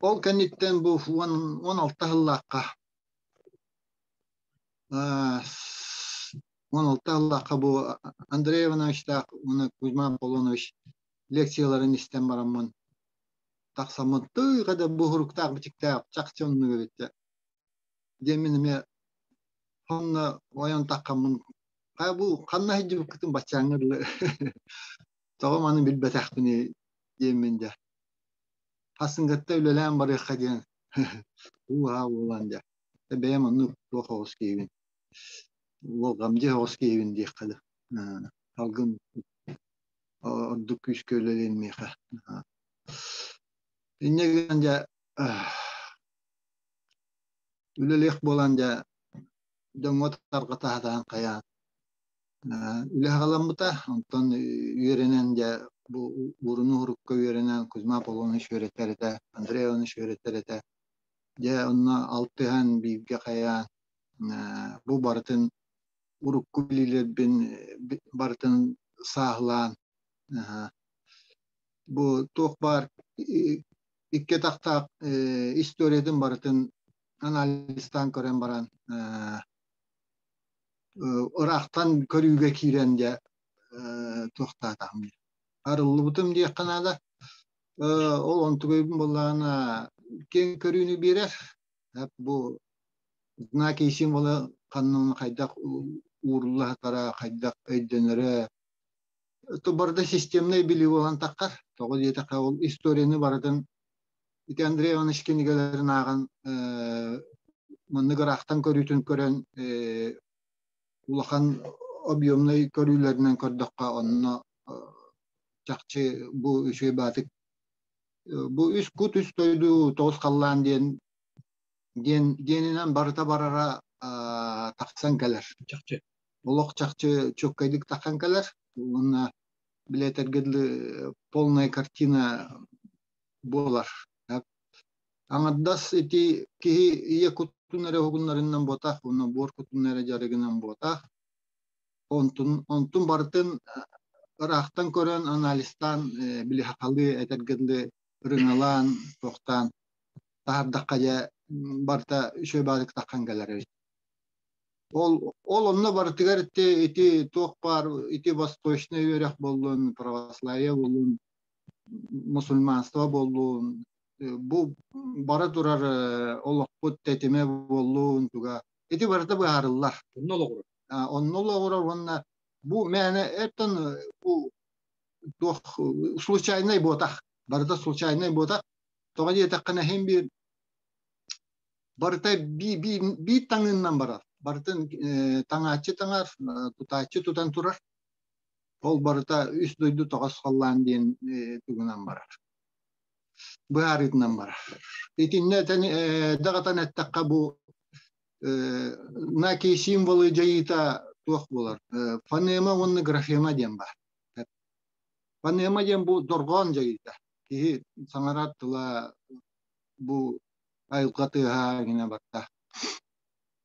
ол кэнниттэн бу 16 сыллаахха 16 сыллаахха бу Андрей Ивановичтаах уонна Кузьма Аполлонович лекцияларын истэн бараммын тахсаммын тыыга да бу суруктаах бичиктээх чахчы оннук эбит диэммин эмиэ сонно ойон таххаммын хайа бу ханна сылдьыбыккытын баччааҥҥа дылы тоҕо маны билбэтэхпиний диэммин дьэ хассыҥҥатта үлэлээн барыахха диэн уу-haa буолан дьэ бэйэм оннук туох оҕус киһибин уолҕамдьы оҕус киһибин диэххэ да салгын ордук күүскэ үлэлиэн миэхэ инньэ гынан дьэ үлэлиэх буолан дьэ дьоҥҥо тарҕата сатаан хайаан үлэ аҕаламмыта онтон үөрэнэн дьэ бу уруну урукка үөрэнэн Кузьма Аполлонович үөрэтэр этэ Андрей Иванович үөрэтэр этэ дьэ онно алтыһан бииргэ хайаан бу барытын урукку билиилэрбин барытын сааһылаан бу туох баар икки атахтаах историятын барытын анализтаан көрөн баран ыраахтан көрүүгэ киирэн дьэ туохтаатаҕым арыллыбытым диэххэ наада ол онтугайбын буоллаҕына киэҥ көрүүнү биэрэр бу знаки и символы ханна хайдах уурулла сытара хайдах өйдөнөрө. Барыта системнай билии буолан таххар. Тоҕо диэтэххэ, ол историяны барытын ити Андрей Иванович кинигэлэрин ааҕан маннык ыраахтан көрүүтүн көрөн улахан объемнай көрүүлэринэн көрдөххө, онно чахчы бу үчүгэй баатык бу үс кут үс дойду тоҕус халлаан диэн диэн диэнинэн барыта барара тахсан кэлэр. Чахчы. Олох чахчы чуоккайдык тахсан кэлэр. Уонна билэтэргэ дылы полная картина буолар. Аҥардас ити киһи ийэ кутун эрэ уһугуннарынан буотах, уонна буор кутун эрэ дьарыгынан буотах. Онтун, онтун барытын ыраахтан көрөн, анализтаан, били хахалыы этэргэ дылы ырыҥалаан, туохтаан таһардахха дьэ барыта үчүгэй баадык таххан кэлэр эбит. Ол, ол онно барытыгар ити, ити туох баар ити восточный үөрэх буоллун, православие буоллун, мусульманство буоллун, бу бара турар олохпут тэтимэ буоллун туга ити барыта быһаарыллар. Онно олоҕурар. Онно олоҕурар уонна бу мээнэ эттэн бу туох случайнай буотах, барыта случайнай буотах. Тоҕо диэтэххинэ иһин биир барыта биир таҥыыннан барар. Барытын таҥааччы таҥар, тутааччы тутан турар. Ол барыта үс дойду тоҕос халлаан диэн тугунан барар. Быһаарыытынан барар. Итиннэ даҕатан эттэххэ бу знаки символы дьайыыта туох буолар? Фонема уонна графема диэн баар. Фонема диэн бу дорҕоон дьайыыта. Киһи саҥарар тыла бу айылҕа тыаһа гына барда.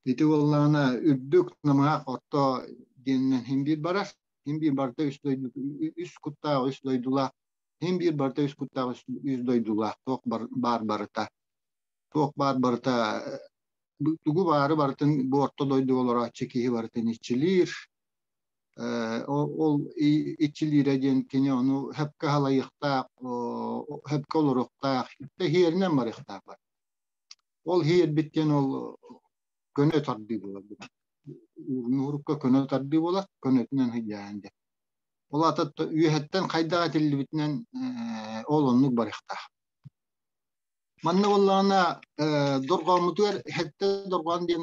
Ити буоллаҕына үрдүк намыһах орто диэнинэн иһин биир барар. Иһин биир барыта үс дойду үс куттаах үс дойдулаах. Иһин биир барыта үс куттаах үс дойдулаах. Туох баар барыта. Туох баар барыта тугу баары барытын бу орто дойдуга олорооччу киһи барытын иччилиир. Ол иччилиирэ диэн кини ону сөпкө халайыахтаах, сөпкө олоруохтаах, иһиэринэн барыахтаах бар. Ол иһиэрбит диэн ол көнө тардыы буолар. Уурукка көнө тардыы буолар, көнөтүнэн сылдьаһан диэн. Ол аата үөһэттэн хайдах этиллибитинэн ол оннук барыахтаах. Манна буоллаҕына дорҕооммутугар сэттэ дорҕоон диэн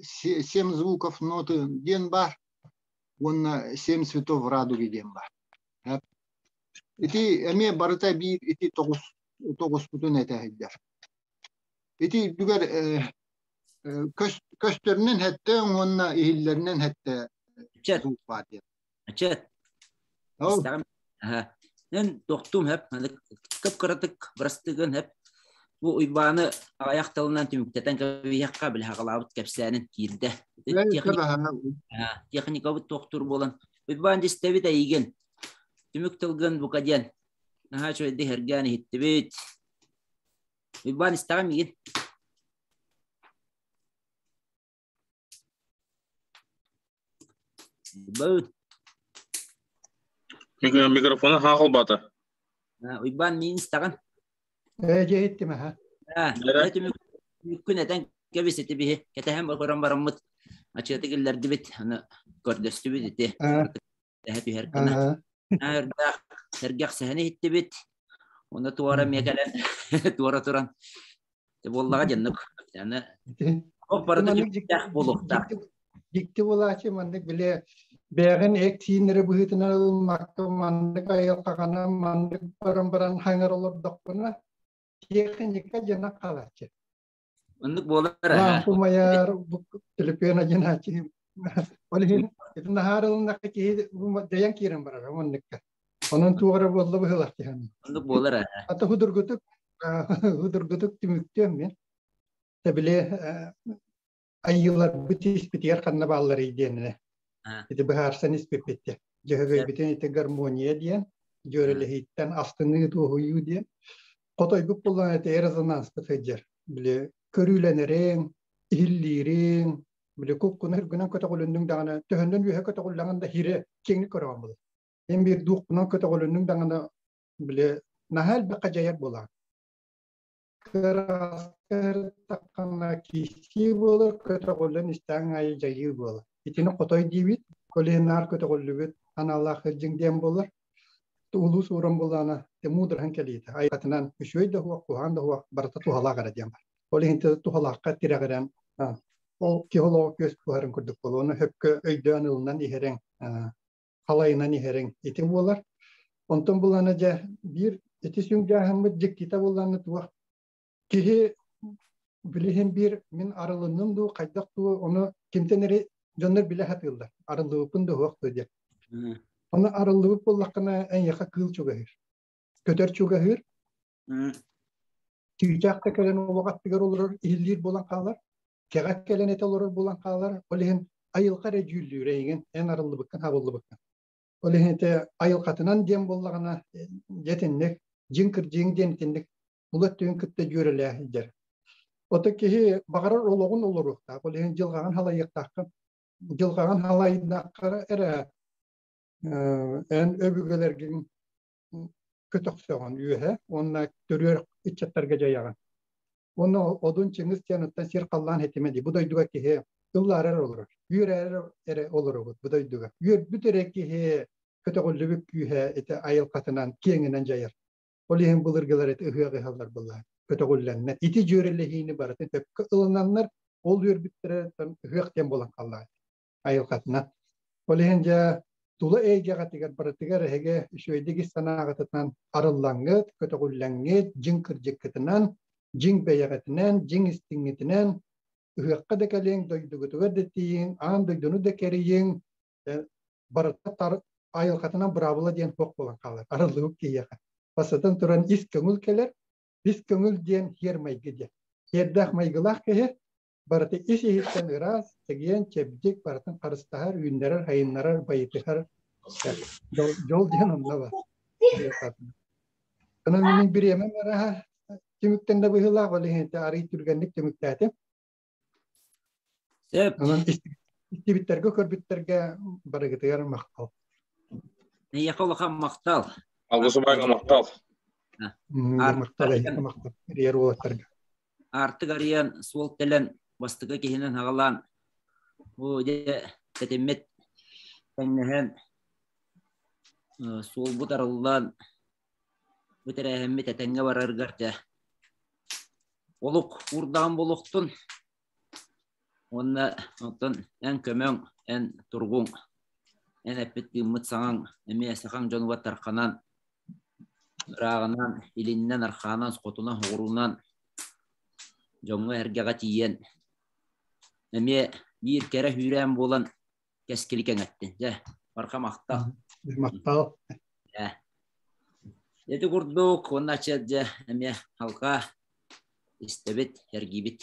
семь звуков ноты диэн баар уонна семь цветов радуги диэн баар. Ити эмиэ барыта биир ити тоҕус тоҕуспутун этэ сылдьар. Ити үрдүгэр көстөрүнэн сэттэ уонна иһиллэринэн сэттэ звук баар диэн. Ачат. Эн тохтум хэп, кып-кыратык бырастыгын хэп. Бу Уйбааны аҕыйах тылынан түмүктэтэн кэбиһиэххэ били хаҕалаабыт кэпсээнин киирдэ. Техникабыт туохтуур буолан. Уйбаан дистэбит эйигин. Түмүк тылгын бука диэн. Наһаа үчүгэйдик эргээн иһиттибит. Уйбаан истэҕин миигин. Уйбаан. Микрофона хаалбата. Уйбаан миин истэҕин? Ээ, дьэ иһиттим аха. Түмүккүн этэн кэбис ити биһи кэтэһэн көрөн бараммыт ачыаты киллэрдибит аны көрдөстүбүт ити тэһэ түһэр гына өрдөөх сэргэх сэһэни иһиттибит уонна туора эмиэ кэлэн туора туран буоллаҕа дьоннук аны ох барыта түмүктээх буолуохтаах дьикти буолааччы маннык били бэйэҕин эк сииннэри быһыытынан ылыммакка маннык айылҕаҕана маннык баран баран хаҥар олордохпуна тиэхиньикэ дьана хаалааччы оннук буолар лампумайар телефон дьанааччы ол иһин ити наһаар ылыннахха киһи дьайан киирэн барар оннукка онон туох эрэ буолла быһыылаах киһи оннук буолар ата худургутук худургутук түмүктүөм мин били айыыларбыт испитигэр ханна баалларый диэнинэ ити быһаарсан испиппит дьөһөгөйбүтүн ити гармония диэн дьүөрэлэһииттэн астыныы туоһуйуу диэн хотойбут буллаан ити резонанска сылдьар били көрүүлэнэриҥ иһиллиириҥ били куккуна үргүнэн көтөҕүлүннүҥ даҕаны төһөннөн үөһэ көтөҕүллэҕин да хире киэҥник көрөҕүн була эн биир дуухпунан көтөҕүлүннүҥ даҕаны били наһаа элбэххэ дьайар буолаҕын Кырааскаһыртаххына киистии буолар, көтөҕүллэн истэҕиҥ аайы дьайыы буолар. Итини хотой диибит, ол иһин наар көтөҕүллүбүт. Аналлаах сылдьыҥ диэн буолар. Улуу сууран буоллаҕына, муудараһын кэлиитэ. Айатынан үчүгэй да суох, куһаҕан да суох, барыта туһалаах эрэ диэн бар. Ол иһин туһалаахха тирэҕирэн, ол киһи олоҕо күөс буһарын курдук буолуо. Ону сөпкө өйдөөн ылынан иһэриҥ, халайынан иһэриҥ ити буолар. Онтон буллаҕына дьэ биир ити сүҥдьааһыммыт дьиктитэ буоллаҕына туох киһи билиһин биир мин арылынным дуу, хайдах дуу, ону кимтэн эрэ дьоннор билэ сатыыллар. Арыллыбыппын да суох дуу диэн. Ону арыллыбыт буоллаххына эйиэхэ кыыл чугаһыыр. Көтөр чугаһыыр. Чыычаах да кэлэн олох аттыгар олорор, иһиллиир буолан хаалар. Кэҕэ кэлэн этэ олорор буолан хаалар. Ол иһин айылҕа эрэ дьүүллүүр эйигин, эн арыллыбыккын, хабыллыбыккын. Ол иһин ити айылҕатынан диэн буоллаҕына, дьэ итинник, дьиҥ кырдьыгыҥ диэн итинник була өттүгүн кытта дьүөрэлээх илдьэр. Ото киһи баҕарар олоҕун олоруохтаах, ол иһин дьылҕаҕын халайыахтааххын. Дьылҕаҕын халайдахха эрэ эн өбүгэлэргин көтөхсөҕүн үөһэ уонна төрүөр ыччаттарга дьайаҕын. Уонна Одун Чыҥыс диэн оттон сир халлаан хитимэ дии. Бу дойдуга киһи ыллаарар олорор. Үөрээр эрэ олоробут бу дойдуга. Үөрбүт эрэ киһи көтөҕүллүбүт күүһэ ити айылҕатынан киэҥинэн дьайар. Ол иһин былыргылар ити ыһыах ыһаллар былаан көтөҕүллэннэр. Ити дьүөрэлэһиини барытын сөпкө ылынаннар ол үөрбүттэрэ ыһыах диэн буолан халлаан айылҕатынан. Ол иһин дьэ тула эйгэҕитигэр барытыгар эһиги үчүгэйдик ис санааҕытынан арыллаҥҥыт, көтөҕүллэҥҥит, дьиҥ кырдьыккытынан, дьиҥ бэйэҕитинэн, дьиҥ истиҥҥитинэн ыһыахха да кэлиҥ, дойдугутугар да тиийиҥ, аан дойдуну да кэрийиҥ, барыта айылҕатынан быраабыла диэн суох буолан хаалар, арыллыбыт киһиэхэ. Бастатан туран ис көҥүл кэлэр, ис көҥүл диэн сиэр майгы диэн. Сиэрдээх майгылаах киһи барыта ис иһиттэн ыраас, чэгиэн, чэбдик, барытын харыстаһар, үүннэрэр, сайыннарар, байытыһар дьол диэн онно бар. Онон мин бириэмэм араһа түмүктэннэ быһыылаах, ол иһин арый түргэнник түмүктээтим. Сөп. Онон истибиттэргэ, көрбүттэргэ барыгытыгар махтал. Эйиэхэ улахан махтал. Алгыс убайга махтал. Махтал, эйиэхэ махтал. Эрийэр уолаттарга. Аартык арыйан, суол тэлэн, бастакы киһинэн хаҕалаан, бу дьэ тэтиммит тэҥнэһэн, суолбут арыллан, бу тэрээһиммит этэҥҥэ барарыгар дьэ олук уурдаҕын буолуохтун уонна оттон эн көмөҥ, эн туругуҥ, эн эппит тыыммыт саҥаҥ эмиэ сахаҥ дьонугар тарханан, ырааҕынан, илиннэн, архаанан, хотунан, соҕуруунан дьоҥҥо-сэргэҕэ тиийэн эмиэ биир кэрэ сүүрээн буолан кэскили кэҥэттин. Дьэ, барҕа махтал. Махтал. Э. Ити курдук уонна дьэ эмиэ халҕаа истэбит, эргийбит.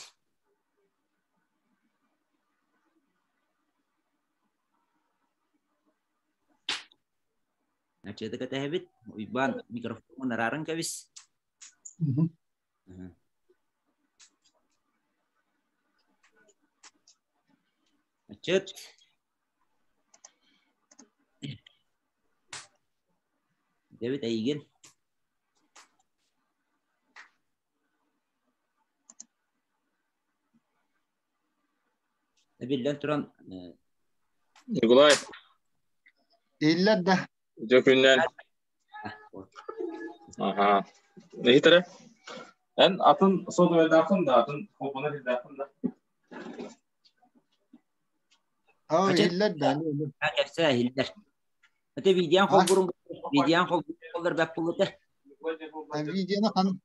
Ачыата кэтэһэбит. Уйбаан микрофон арааран кэбис. Ачыт. Дэбит эйигин. Биллэн туран Николай. Иллэр да. Үтүө күннэн. Аха. Иһитэрэ. Эн атын содуйдааххын да, атын холбонор ирдааххын да. Аа, иһиллэр да. Кэпсээ иһиллэр. Это видеон холбурун видеон холбурун бэп булута. Видеоны хан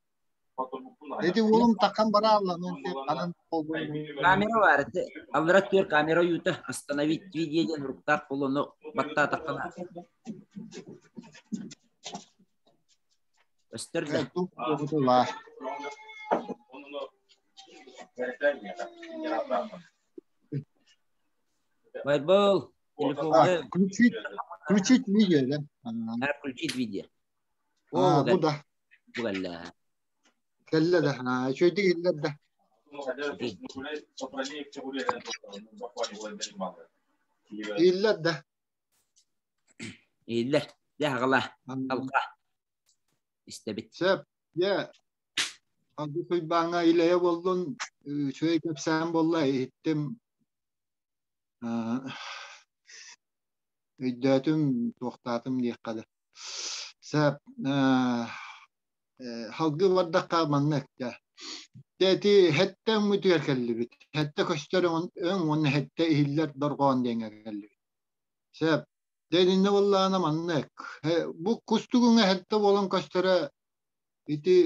Эти уолум такхан бараалла, анан Камера бар, аллара түөр камера юта остановить видео диэн руктаах болону баттаа таххана. Өстөр да. Байбол, телефон. Включить, включить видео, да? Включить видео. О, бу да. Бу кэллэ. Кэллэ да, үчүгэйдик иһиллэр да. Иһиллэр да. Иһиллэр. Дьэ, аҕала, алҕа. Истэбит. Сөп. Дьэ, Алгыс Уйбааҥҥа илэйэ буоллун, үчүгэй кэпсээн буолла, иһиттим. Өйдөөтүм, туохтаатым диэххэ да. Сөп, халгыы бардахха маннык дьэ. Дьэ ити хэттэ өҥмүтүгэр кэллибит. Хэттэ көстөр өҥ уонна хэттэ иһиллэр дорҕоон диэҥҥэ кэллибит. Сөп. Дьэ итиннэ буоллаҕына маннык. Бу кустугуҥа хэттэ буолан көстөрө ити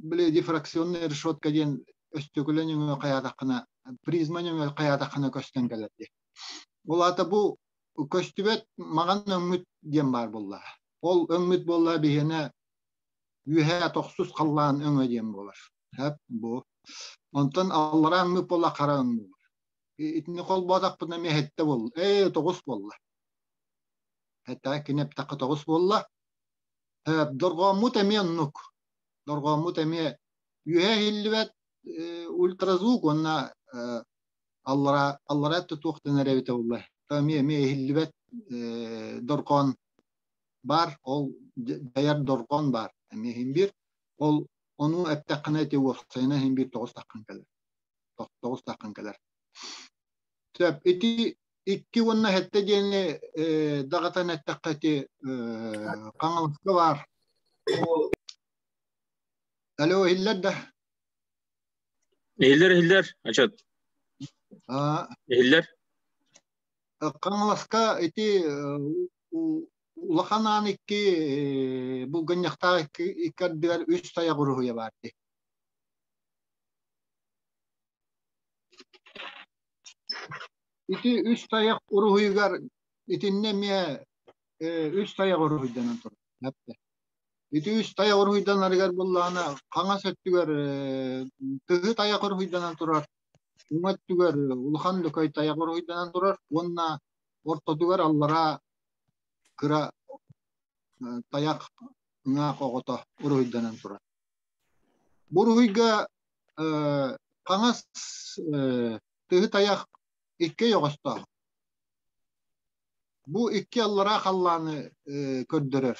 били дифракционная решетка диэн өстүөкүлэ нөҥүө хайаатаххына призма нөҥүө хайаатаххына көстөн кэлэр дии. Ол аата бу көстүбэт маҕан өҥмүт диэн баар буолла. Ол өҥмүт буолла биһиэнэ үөһээ тохсус халлаан өҥө диэн буолар. Хэп бу. Онтон аллараа өҥмүт буолла хара өҥ буолар. Итини холбоотохпуна эмиэ хэттэ буолла. Ээ тоҕус буолла. Хэттэ кини эптэххэ тоҕус буолла. Дорҕооммут эмиэ оннук. Дорҕооммут эмиэ үөһэ иһиллибэт ультразвук уонна аллара аллара өттө туохтан эрэ эбитэ буолла. Эмиэ эмиэ иһиллибэт дорҕоон баар, ол дьайар дорҕоон баар. Эмиэ иһин биир. Ол ону эттэххинэ ити уопсайынан иһин биир тоҕус таххан кэлэр. Тоҕус таххан кэлэр. Сөп. Ити икки уонна сэттэ диэни даҕатан эттэххэ ити Хаҥаласка баар. Алло, иһиллэр да? Иһиллэр, иһиллэр, ачат. Иһиллэр. Хаҥаласка ити улахан аан икки булгунньахтаах икки ардыгар үс тайах уруһуйа баар дии. Ити үс тайах уруһуйугар итиннэ эмиэ үс тайах уруһуйданан турар. Ити үс тайах уруһуйданарыгар буоллаҕына хаҥас өттүгэр тыһы тайах уруһуйданан турар, уҥа өттүгэр улахан лөкөй тайах уруһуйданан турар уонна ортотугар аллараа кыра тайах ыҥаах оҕото уруһуйданан турар. Бу уруһуйга хаҥас тыһы тайах икки ойоҕостоох. Бу икки аллараа халлааны көрдөрөр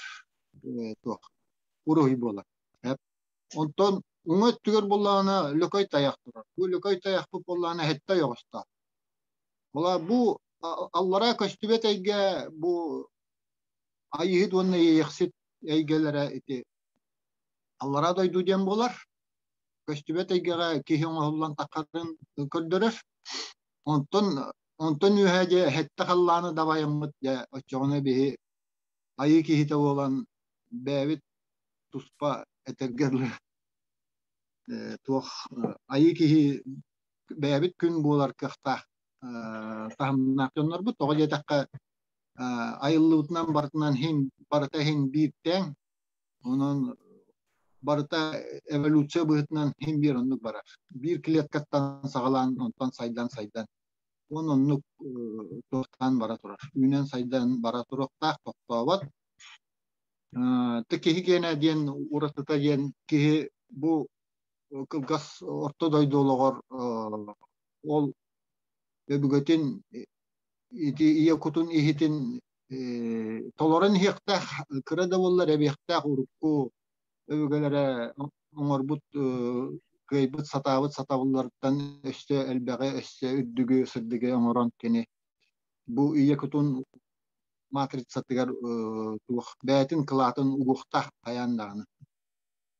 туох уруһуй буолар. Онтон уҥа өттүгэр буоллаҕына лөкөй тайах турар. Бу лөкөй тайахпыт буоллаҕына сэттэ ойоҕостоох. Була бу аллараа көстүбэт эйгэ бу Айыыһыт уонна Иэйэхсит эйгэлэрэ ити аллараа дойду диэн буолар. Көстүбэт эйгэҕэ киһи оҥоһуллан таххарын көрдөрөр. Онтон онтон үөһэ дьэ сэттэ халлааны дабайаммыт дьэ оччоҕуна биһи айыы киһитэ буолан бэйэбит туспа этэргэ дылы туох айыы киһи бэйэбит күн буолар кыахтаах таһымнаах дьоннорбут. Тоҕо диэтэххэ айыллыбытынан барытынан иһин барыта иһин биир тэҥ. Онон барыта эволюция быһыытынан иһин биир оннук барар. Биир клеткаттан саҕалаан онтон сайдан-сайдан уон оннук туохтаан бара турар. Үүнэн сайдан бара туруохтаах, тохтообот. Ты киһи киэнэ диэн уратыта диэн киһи бу кылгас орто дойду олоҕор ол өбүгэтин ити ийэ кутун иһитин толорон иһиэхтээх, кыра да буоллар эбиэхтээх урукку өбүгэлэрэ оҥорбут кыайбыт сатаабыт сатабылларыттан өссө элбэҕи, өссө үрдүгү, сырдыгы оҥорон кини бу ийэ кутун матрицатыгар туох бэйэтин кылаатын угуохтаах хайаан даҕаны.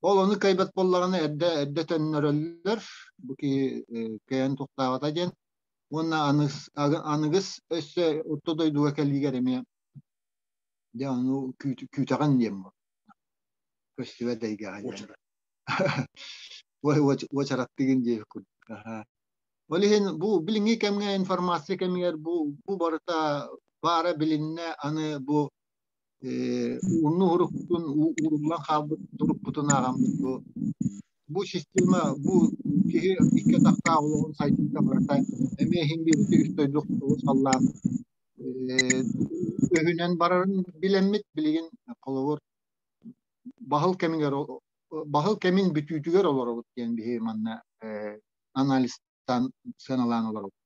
Ол ону кыайбат буоллаҕына эрдэ эрдэ төннөрөллөр, бу киһи кыайан тохтообото диэн. Уонна аныгыс өссө орто дойдуга кэлиигэр эмиэ дьэ ону күүтэҕин диэн бу. Көстүбэт эйгэҕэ диэн. Уочараттыгын диэбит курдук. Ол иһин бу билиҥҥи кэмҥэ информация кэмигэр бу бу барыта баара билиннэ аны бу унну уруккутун ууруллан хаалбыт турукпутун ааҕаммыт бу бу система бу киһи икки атахтаах олоҕун сайдыыта барыта эмиэ иһин биирити үс дойду саллаан өһүнэн барарын билэммит билигин холобур баһыл кэмигэр баһыл кэмин бүтүүтүгэр олоробут диэн биһи манна анализтаан сыаналаан олоробут.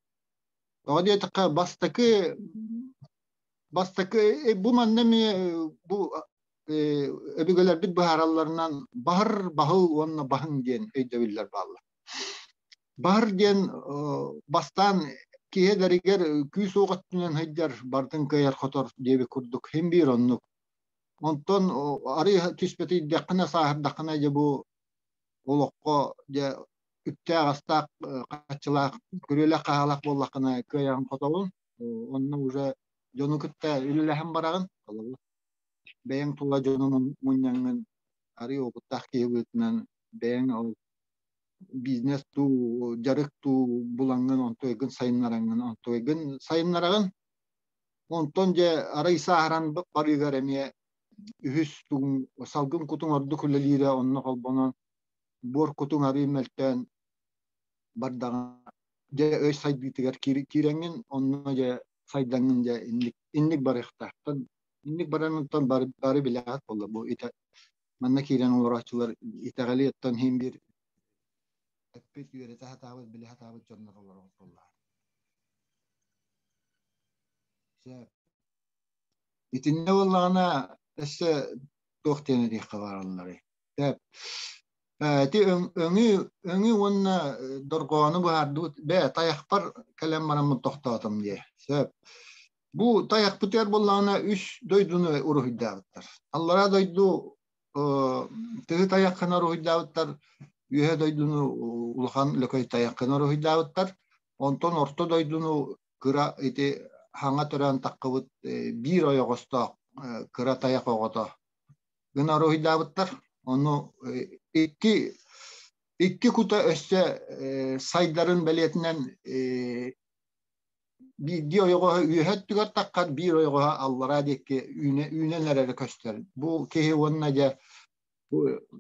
Тоҕо диэтэххэ бастакы бастакы бу манна эмиэ бу өбүгэлэрбит быһааралларынан баһыр баһыл уонна баһыҥ диэн өйдөбүллэр бааллар. Баһыр диэн бастаан Киһи эдэригэр күүс-уох өттүнэн сылдьар, барытын кыайар-хотор диэбит курдук син биир оннук. Онтон арыый түспэтийдэххинэ, сааһырдаххына дьэ бу олоххо дьэ үптээх-астаах, хаччылаах, күрүөлээх-хаһаалаах буоллаххына кыайаҕын хотоҕун. Онно уже дьону кытта үлэлэһэн бараҕын. Холобур, бэйэҥ тула дьону мунньаҥҥын арыый уопуттаах киһи быһыытынан бэйэҥ ол бизнес дуу, дьарык дуу булаҥҥын онтуойгун сайыннараҥҥын онтуойгун сайыннараҕын. Онтон дьэ арай сааһыран барыыгар эмиэ үһүс тугун салгын кутуҥ ордук үлэлиирэ онно холбонон буор кутуҥ арыый мөлтөөн бардаҕына дьэ өй сайдыытыгар киирэҥҥин онно дьэ сайдаҥҥын дьэ инник инник барыахтаахтан инник баран онтон бары бары билээт буолла бу итэ манна киирэн олорооччулар итэҕэли оттон иһин биир эппит үөрэтэ сатаабыт билэ сатаабыт дьоннор олороҕут буоллаҕа. Сөп. Итиннэ буоллаҕына өссө туох диэн этиэххэ бааралларый? Сөп. Ити өҥү өҥү уонна дорҕоону быһаардыбыт. Бээ, тайахпар кэлэн бараммын тохтоотум дии. Сөп. Бу тайахпытыгар буоллаҕына үс дойдуну уруһуйдаабыттар. Аллараа дойду тыһы тайаххына уруһуйдаабыттар, үөһэ дойдуну улахан лөкөй тайаххына уруһуйдаабыттар. Онтон орто дойдуну кыра ити хаҥа төрөөн таххыбыт биир ойоҕостоох кыра тайах оҕото гына уруһуйдаабыттар. Ону икки икки кута өссө сайдарын бэлиэтинэн биирдии ойоҕоһо үөһэ өттүгэр таххар, биир ойоҕоһо аллараа диэки үүнэ, үүнэн эрэрэ көстөр. Бу киһи уонна дьэ бу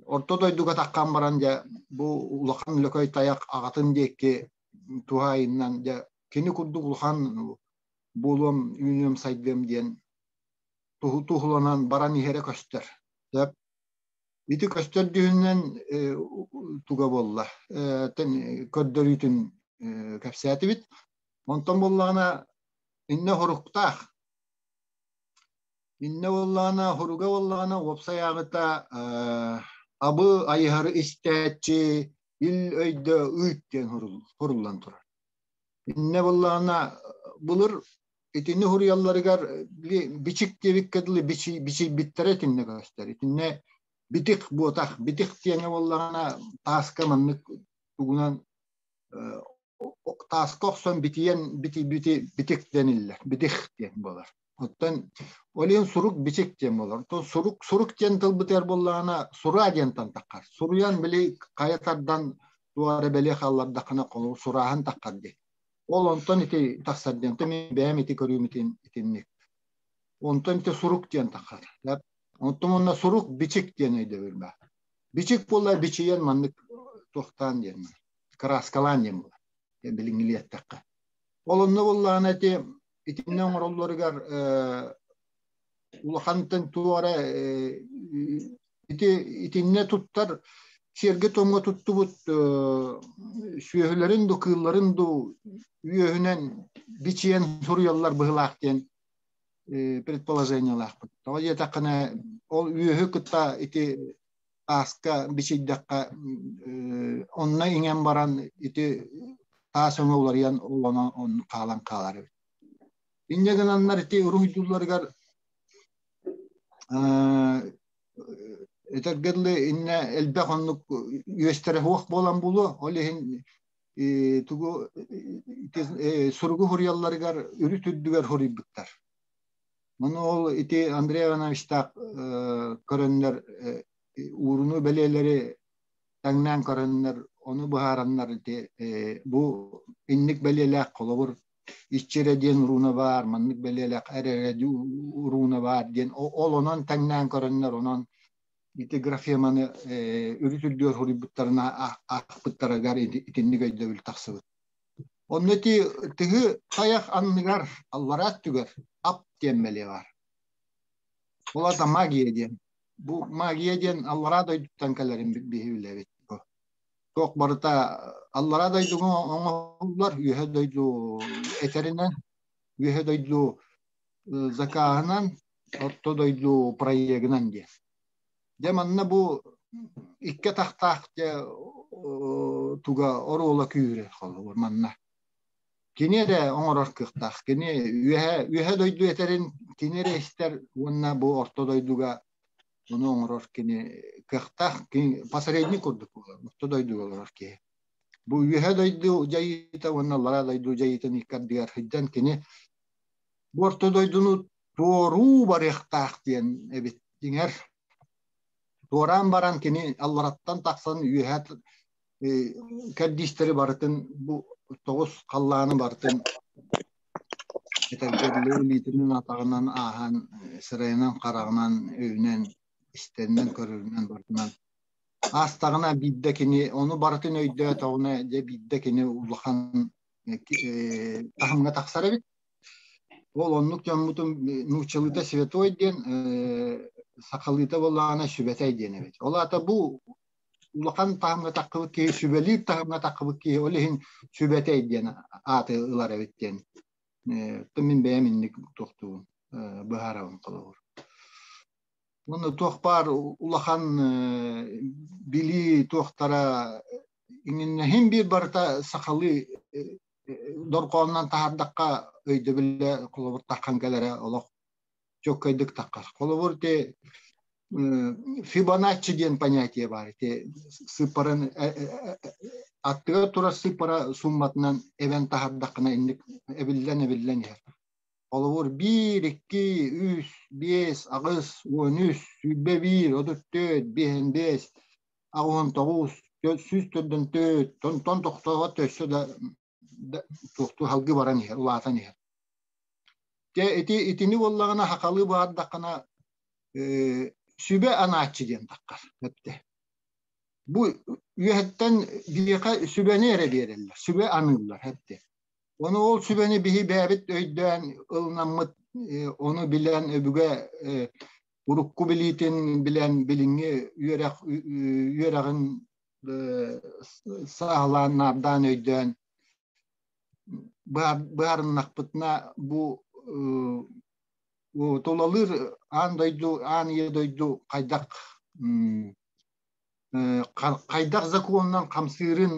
орто дойдуга таххан баран дьэ бу улахан лөкөй тайах аҕатын диэки туһаайыннан дьэ кини курдук улахан буолуом, үүнүөм, сайдыам диэн туһуланан баран иһэрэ көстөр. Сөп. Ити көстөр дьүһүнүнэн туга буолла, көрдөрүүтүн кэпсээтибит. Онтон буоллаҕына иннэ хоруктаах. Иннэ буоллаҕына хоруга буоллаҕына уопсай ааҕыта абы айыһары истээччи ил өйдө ыыт диэн хоруллан турар. Иннэ буоллаҕына былыр итини хуруйалларыгар бичик диэбиккэ дылы бичийбиттэрэ итиннэ көстөр. Итиннэ битик буотах, битик диэҥэ буоллаҕына тааска маннык тугунан тааска охсон битийэн бити бити битик дэниллэр, битих диэн буолар. Оттон ол иһин сурук бичик диэн буолар. Оттон сурук сурук диэн тылбытыгар буоллаҕына сура диэнтэн таххар. Суруйан били хайа тардан туох эрэ бэлиэ хааллардаххына холобур сурааһын таххар дии. Ол онтон ити тахсар диэн, мин бэйэм ити көрүүм итинник. Онтон ити сурук диэн таххар. Онтон онно сурук бичик диэн өйдөбүл баар. Бичик буолла бичийэн маннык туохтаан диэн, краскалаан диэн буолар. Билиҥҥилии эттэххэ. Ол онно буоллаҕына ити итиннэ оҥороллоругар улахантан туох эрэ ити итиннэ туттар сиэргэ-туомҥа туттубут сүөһүлэрин ду кыылларын ду үөһүнэн бичийэн суруйаллар быһыылаах диэн предположениелаахпыт. Тоҕо диэтэххинэ ол үөһү кытта ити тааска бичийдэххэ онно иҥэн баран ити таас өҥө уларыйан ол онон хаалан хаалар эбит. Инньэ гынаннар ити уруһуйдуулларыгар этэргэ дылы иннэ элбэх оннук үөстэрэ суох буолан буолуо. Ол иһин тугу суругу суруйалларыгар үрүт үрдүгэр суруйбуттар. Ону ол ити Андрей Ивановичтаах көрөннөр ууруну бэлиэлэри таҥнаан көрөннөр ону быһаараннар ити бу инник бэлиэлээх холобур иччирэ диэн урууна баар, маннык бэлиэлээх эрэрэ урууна баар диэн ол онон тэҥнээн көрөннөр онон ити графеманы үрүт үрдүгэр суруйбуттарына аахпыттарыгар итинник өйдөбүл тахсыбыт. Онно ити тыһы тайах анныгар аллараа өттүгэр ап диэн бэлиэ баар. Ол аата магия диэн. Бу магия диэн аллараа дойдуттан кэлэрин биһи билэбит. Туох барыта аллараа дойдуга оҥоһуллар, үөһэ дойду этэринэн, үөһэ дойду закааһынан, орто дойду проегынан диэн. Дьэ манна бу икки атахтаах дьэ туга оруола күүрэр холобур манна. Кини эрэ оҥорор кыахтаах. Кини үөһэ үөһэ дойду этэрин кини эрэ истэр уонна бу орто дойдуга ону оҥорор кини кыахтаах. Кини посредник курдук буолар орто дойдуга олорор киһи. Бу үөһэ дойду дьайыыта уонна аллараа дойду дьайыытын икки ардыгар сылдьан кини бу орто дойдуну туоруу барыахтаах диэн эбит. Дьиҥэр, туораан баран кини аллараттан тахсан үөһэ кэрдиистэри барытын бу тоҕус халлааны барытын этэргэ дылы илиитинэн атаҕынан ааһан сырайынан хараҕынан өйүнэн истэринэн көрөрүнэн барытынан аастаҕына биирдэ кини ону барытын өйдөөтөҕүнэ дьэ биирдэ кини улахан таһымҥа тахсар эбит. Ол оннук дьоммутун нууччалыыта святой диэн сахалыыта буоллаҕына сүбэтэй диэн эбит. Ол аата бу улахан таһымҥа таххыбыт киһи сүбэлиир таһымҥа таххыбыт киһи ол иһин сүбэтэй диэн ааты ылар эбит диэн мин бэйэм инник туохтуубун быһаарабын холобур. Уонна туох баар улахан билии туохтара иҥиннэһин биир барыта сахалыы дорҕоонунан таһаардахха өйдөбүлэ холобур таххан кэлэрэ олох чуоккайдык таххар. Холобур ити Фибоначчи диэн понятие баар. Ити сыыппаран аттыгар турар сыыппара сумматынан эбэн таһаардаххына инник эбиллэн-эбиллэн иһэр. Холобур, биир, икки, үс, биэс, аҕыс, уон үс, 21, 34, 55, 89, 144, тон тохтообот өссө да туохтуу халгы баран иһэр, улаатан иһэр. Дьэ, ити итини буоллаҕына хахалыы баардаххына сүбэ анааччы диэн таххар эптэ. Бу үөһэттэн биһиэхэ сүбэни эрэ биэрэллэр, сүбэ аныыллар эптэ. Ону ол сүбэни биһи бэйэбит өйдөөн ылынаммыт, ону билэн өбүгэ урукку билиитин билэн билиҥҥи үөрэх үөрэҕин сааһылаан наардаан өйдөөн быһаарыннахпытына бу тулалыыр аан дойду аан ийэ дойду хайдах хайдах законунан хамсыырын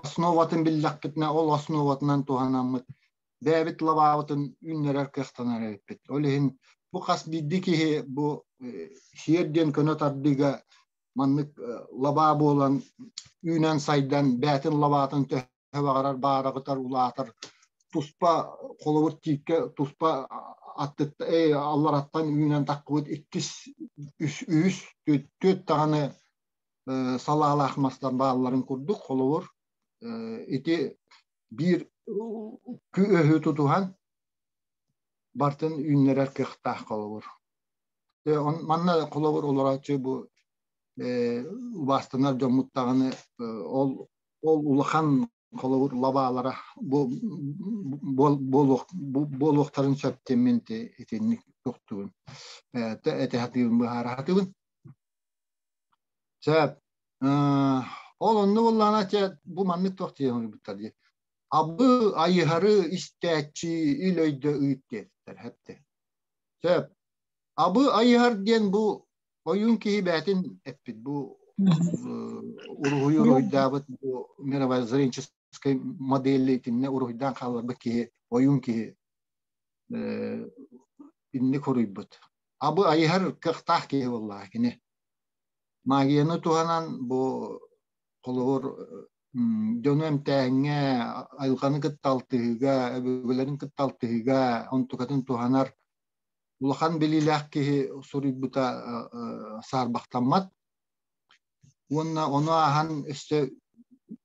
основатын биллэхпитинэ ол основатынан туһанаммыт бэйэбит лабаабытын үүннэрэр кыахтанар эбиппит. Ол иһин бу хас биирдии киһи бу сиэр диэн көнө тардыыга маннык лабаа буолан үүнэн сайдан бэйэтин лабаатын төһө баҕарар баараҕытар улаатар туспа холобур тииккэ туспа аттыт аллараттан үүнэн таххыбыт иккис үс үһүс түөрт даҕаны салаалаах мастар баалларын курдук холобур ити биир өһү тутуһан бартын үүннэрэр кыахтаах холобур. Манна холобур олорооччу бу убаастанар дьоммут даҕаны ол ол улахан холобур лабаалара буолуохтарын сөп диэммин итинник тохтугун этэ сатыыбын быһаара сатыыбын. Сөп. Ол онно буоллаҕына чэ бу маннык туох диэн суруйбуттар дии. Абы айыһары истээччи ил өйдө ыыт диэбиттэр хэптэ. Сөп. Абы айыһар диэн бу ойуун киһи бээтин эппит бу уруһуйу уруһуйдаабыт бу мировоззренческой модели итиннэ уруһуйдаан хаалларбыт киһи ойуун киһи инник хоруйбут. Абы айыһар кыахтаах киһи буоллаҕа кини. Магияны туһанан бу холобур дьону эмтээһиҥҥэ, айылҕаны кытта алтыһыыга, өбүгэлэрин кытта алтыһыыга онтукатын туһанар улахан билиилээх киһи суруйбута саарбахтаммат. Уонна ону ааһан өссө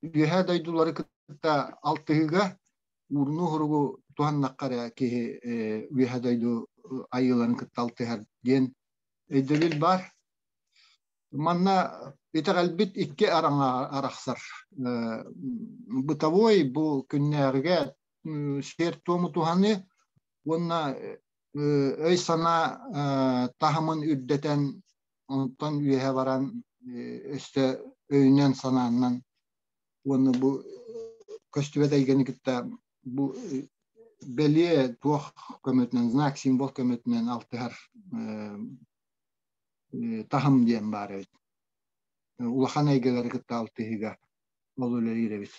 үөһээ дойдулары кытта алтыһыыга ууруну-уһуругу туһаннахха эрэ киһи үөһээ дойду айыыларын кытта алтыһар диэн өйдөбүл баар. Манна итэҕэлбит икки араҥа арахсар. Бытовой бу күннээҕигэ сиэр-туому туһаныы уонна өй-санаа таһымын үрдэтэн, онтон үөһэ баран өссө өйүнэн-санаанан уонна бу көстүбэт эйгэни кытта бу бэлиэ туох көмөтүнэн, знак, символ көмөтүнэн алтыһар таһым диэн баар эбит. Улахан эйгэлэри кытта алтыһыыга ол үлэлиир эбит.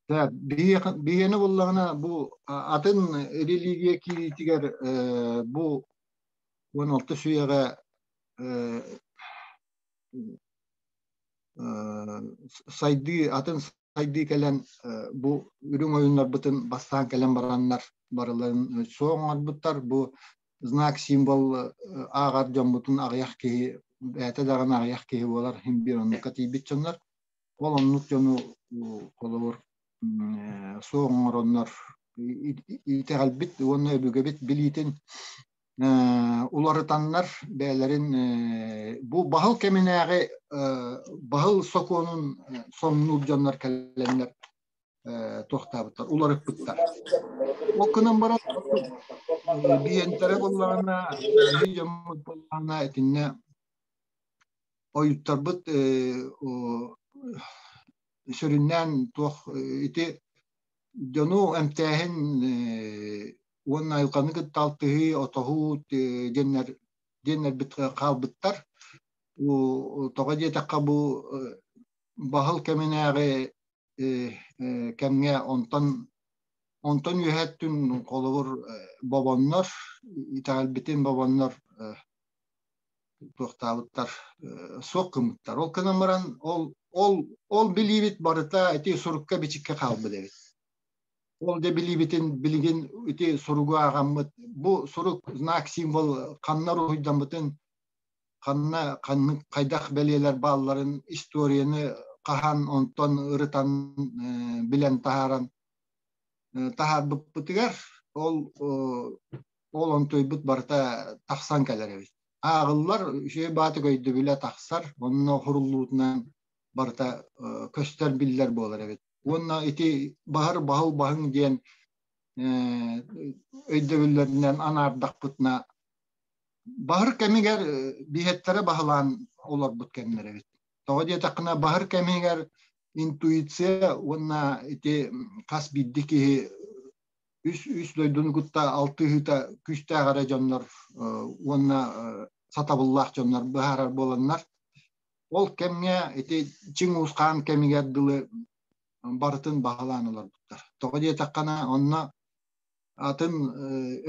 Биһиэни буллаҕына бу атын религия киириитигэр бу 16 үйэҕэ сайдыы атын сайдыы кэлэн бу үрүҥ ойууннарбытын бастаан кэлэн бараннар барыларын суох оҥорбуттар. Бу знак символ ааҕар дьоммутун аҕыйах киһи бэйэтэ даҕаны аҕыйах киһи буолар иһин биир оннукка тиийбит дьоннор. Ол оннук дьону холобур суох оҥороннор итэҕэлбит уонна өбүгэбит билиитин уларытаннар бэйэлэрин бу баһыл кэминээҕи баһыл сокуонун соҥнуур дьоннор кэлэннэр туохтаабыттар уларыппыттар. Ол гынан баран биэнтэрэ буоллаҕына биһи дьоммут буоллаҕына итиннэ ойуттарбыт сүрүннээн туох ити дьону эмтээһин уонна айылҕаны кытта алтыһыы, отоһуу диэннэр диэннэрбит хаалбыттар. Тоҕо диэтэххэ бу баһыл кэминээҕи кэмҥэ онтон онтон үөһэттүн холобур бобоннор итэҕэлбитин бобоннор туохтаабыттар суох гыммыттар. Ол гынан баран ол ол ол билиибит барыта ити сурукка бичиккэ хаалбыт эбит. Ол да билиибитин билигин ити суругу ааҕаммыт бу сурук знак символ ханна уруһуйдаммытын ханна ханнык хайдах бэлиэлэр баалларын историяны хаһан онтон ырытан билэн таһааран таһаарбыппытыгар ол ол онтуйбут барыта тахсан кэлэр эбит. Ааҕыллар үчүгэй баатык өйдөбүлэ тахсар, онно хуруллуутунан барыта көстөр биллэр буолар эбит. Уонна ити баһар баһыл баһыҥ диэн өйдөбүллэринэн анаардахпытына баһыр кэмигэр биһэттэрэ баһылаан олорбут кэмнэр эбит. Тоҕо диэтэххинэ баһыр кэмигэр интуиция уонна ити хас биирдии киһи үс үс дойдуну кытта алтыһыыта күүстээх эрэ дьоннор уонна сатабыллаах дьоннор быһаарар буоланнар ол кэмҥэ ити Чиҥ Уус хаан кэмигэр дылы барытын баһылаан олорбуттар. Тоҕо диэтэххинэ онно атын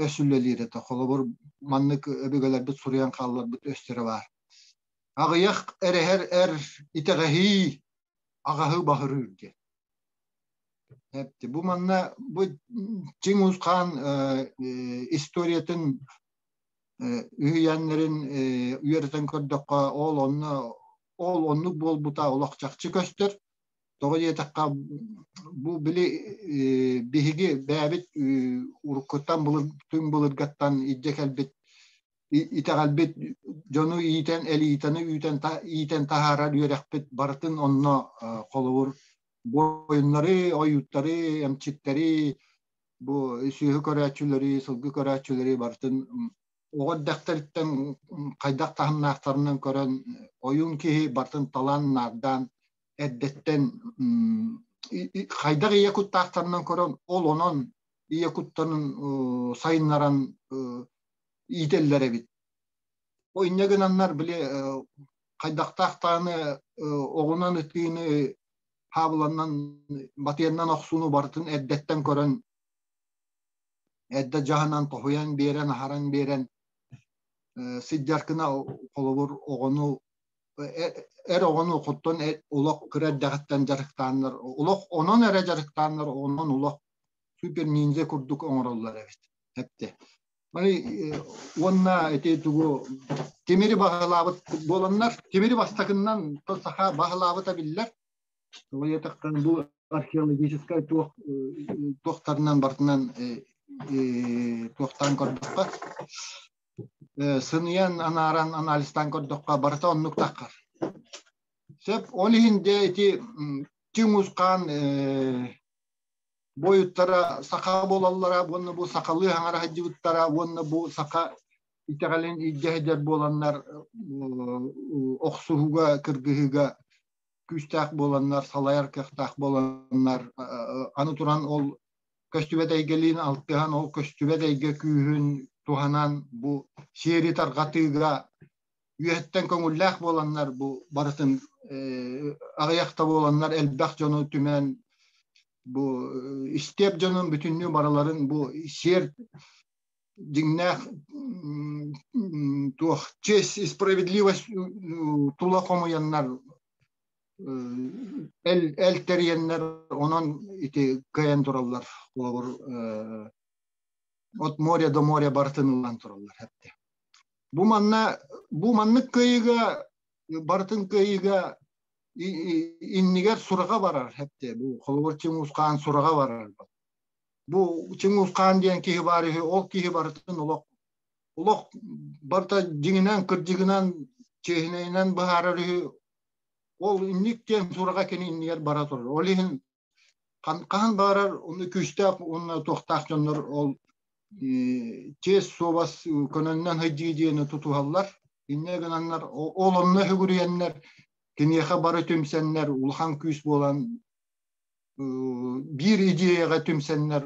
өс үлэлиир этэ. Холобур, маннык өбүгэлэрбит суруйан хаалларбыт өстөрө баар. Аҕыйах эрэһэр эр итэҕэһии аҕаһы баһырыыр диэн. Бу манна бу Чиҥ Уус хаан историятын үһүйээннэрин үөрэтэн көрдөххө ол онно ол оннук буолбута олох чахчы көстөр. Тоҕо диэтэххэ бу били биһиги бэйэбит уруккуттан былыр түҥ былыргаттан илдьэ кэлбит итэҕэлбит дьону иитэн элитаны үүтэн иитэн таһаарар үөрэхпит барытын онно холобур буойуннары ойууттары эмчиттэри бу сүөһү көрөөччүлэри сылгы көрөөччүлэри барытын оҕо эрдэхтэриттэн хайдах таһымнаахтарынан көрөн ойуун киһи барытын талан наардаан эрдэттэн хайдах ийэ куттаахтарынан көрөн ол онон ийэ куттарын сайыннаран иитэллэр эбит. О инньэ гынаннар били хайдахтаах даҕаны оҕунан ытыыны хаабыланан батыйаннан охсууну барытын эрдэттэн көрөн эрдэ дьаһанан тоһуйан биэрэн аһаран биэрэн сылдьаркына холобур оҕону эр оҕону хоттон олох кыра эрдэҕиттэн дьарыктааннар олох онон эрэ дьарыктааннар онон олох супер ниндзя курдук оҥороллор эбит эптэ уонна ити тугу тимири баһылаабыт буоланнар тимири бастакыннан саха баһылаабыта биллэр Тоҕо бу археологическай туох туохтарынан барытынан туохтаан көрдөххө сыныйан анааран анализтаан көрдөххө барыта оннук таххар. Сөп ол иһин дьэ ити Чиҥ Уус-хаан буойуттара саха буолаллара уонна бу сахалыы хаҥара сылдьыбыттара уонна бу саха итэҕэлин илдьэ сылдьар буоланнар охсуһууга кыргыһыыга күүстээх буоланнар салайар кыахтаах буоланнар аны туран ол көстүбэт эйгэлиин алтыһан ол көстүбэт эйгэ күүһүн туһанан бу сиэри тарҕатыыга үөһэттэн көҥүллээх буоланнар бу барытын аҕыйах да буоланнар элбэх дьону түмэн Бу истиэп дьонун бүтүннүү барыларын бу сиэр дьиҥнээх туох честь и справедливость тула хомуйаннар эл эл тэрийэннэр онон ити кыайан тураллар холобур от моря до моря барытын ылан тураллар эттэ. Бу манна бу маннык кыайыыга барытын кыайыыга иннигэр сураҕа барар эттэ. Бу холобур Чиҥ Хаан сураҕа барар. Бу Чиҥ Хаан диэн киһи баар үһү, ол киһи барытын олох олох барыта дьиҥинэн, кырдьыгынан, чиэһинэйинэн быһаарар үһү. Ол инник диэн сураҕа кини иннигэр бара турар. Ол иһин хаһан баарар онно күүстээх уонна туохтаах дьоннор ол чиэс суобас көнөннөн сылдьыы диэни тутуһаллар. Инньэ гынаннар ол онно сүгүрүйэннэр киниэхэ бары түмсэннэр улахан күүс буолан биир идеяҕа түмсэннэр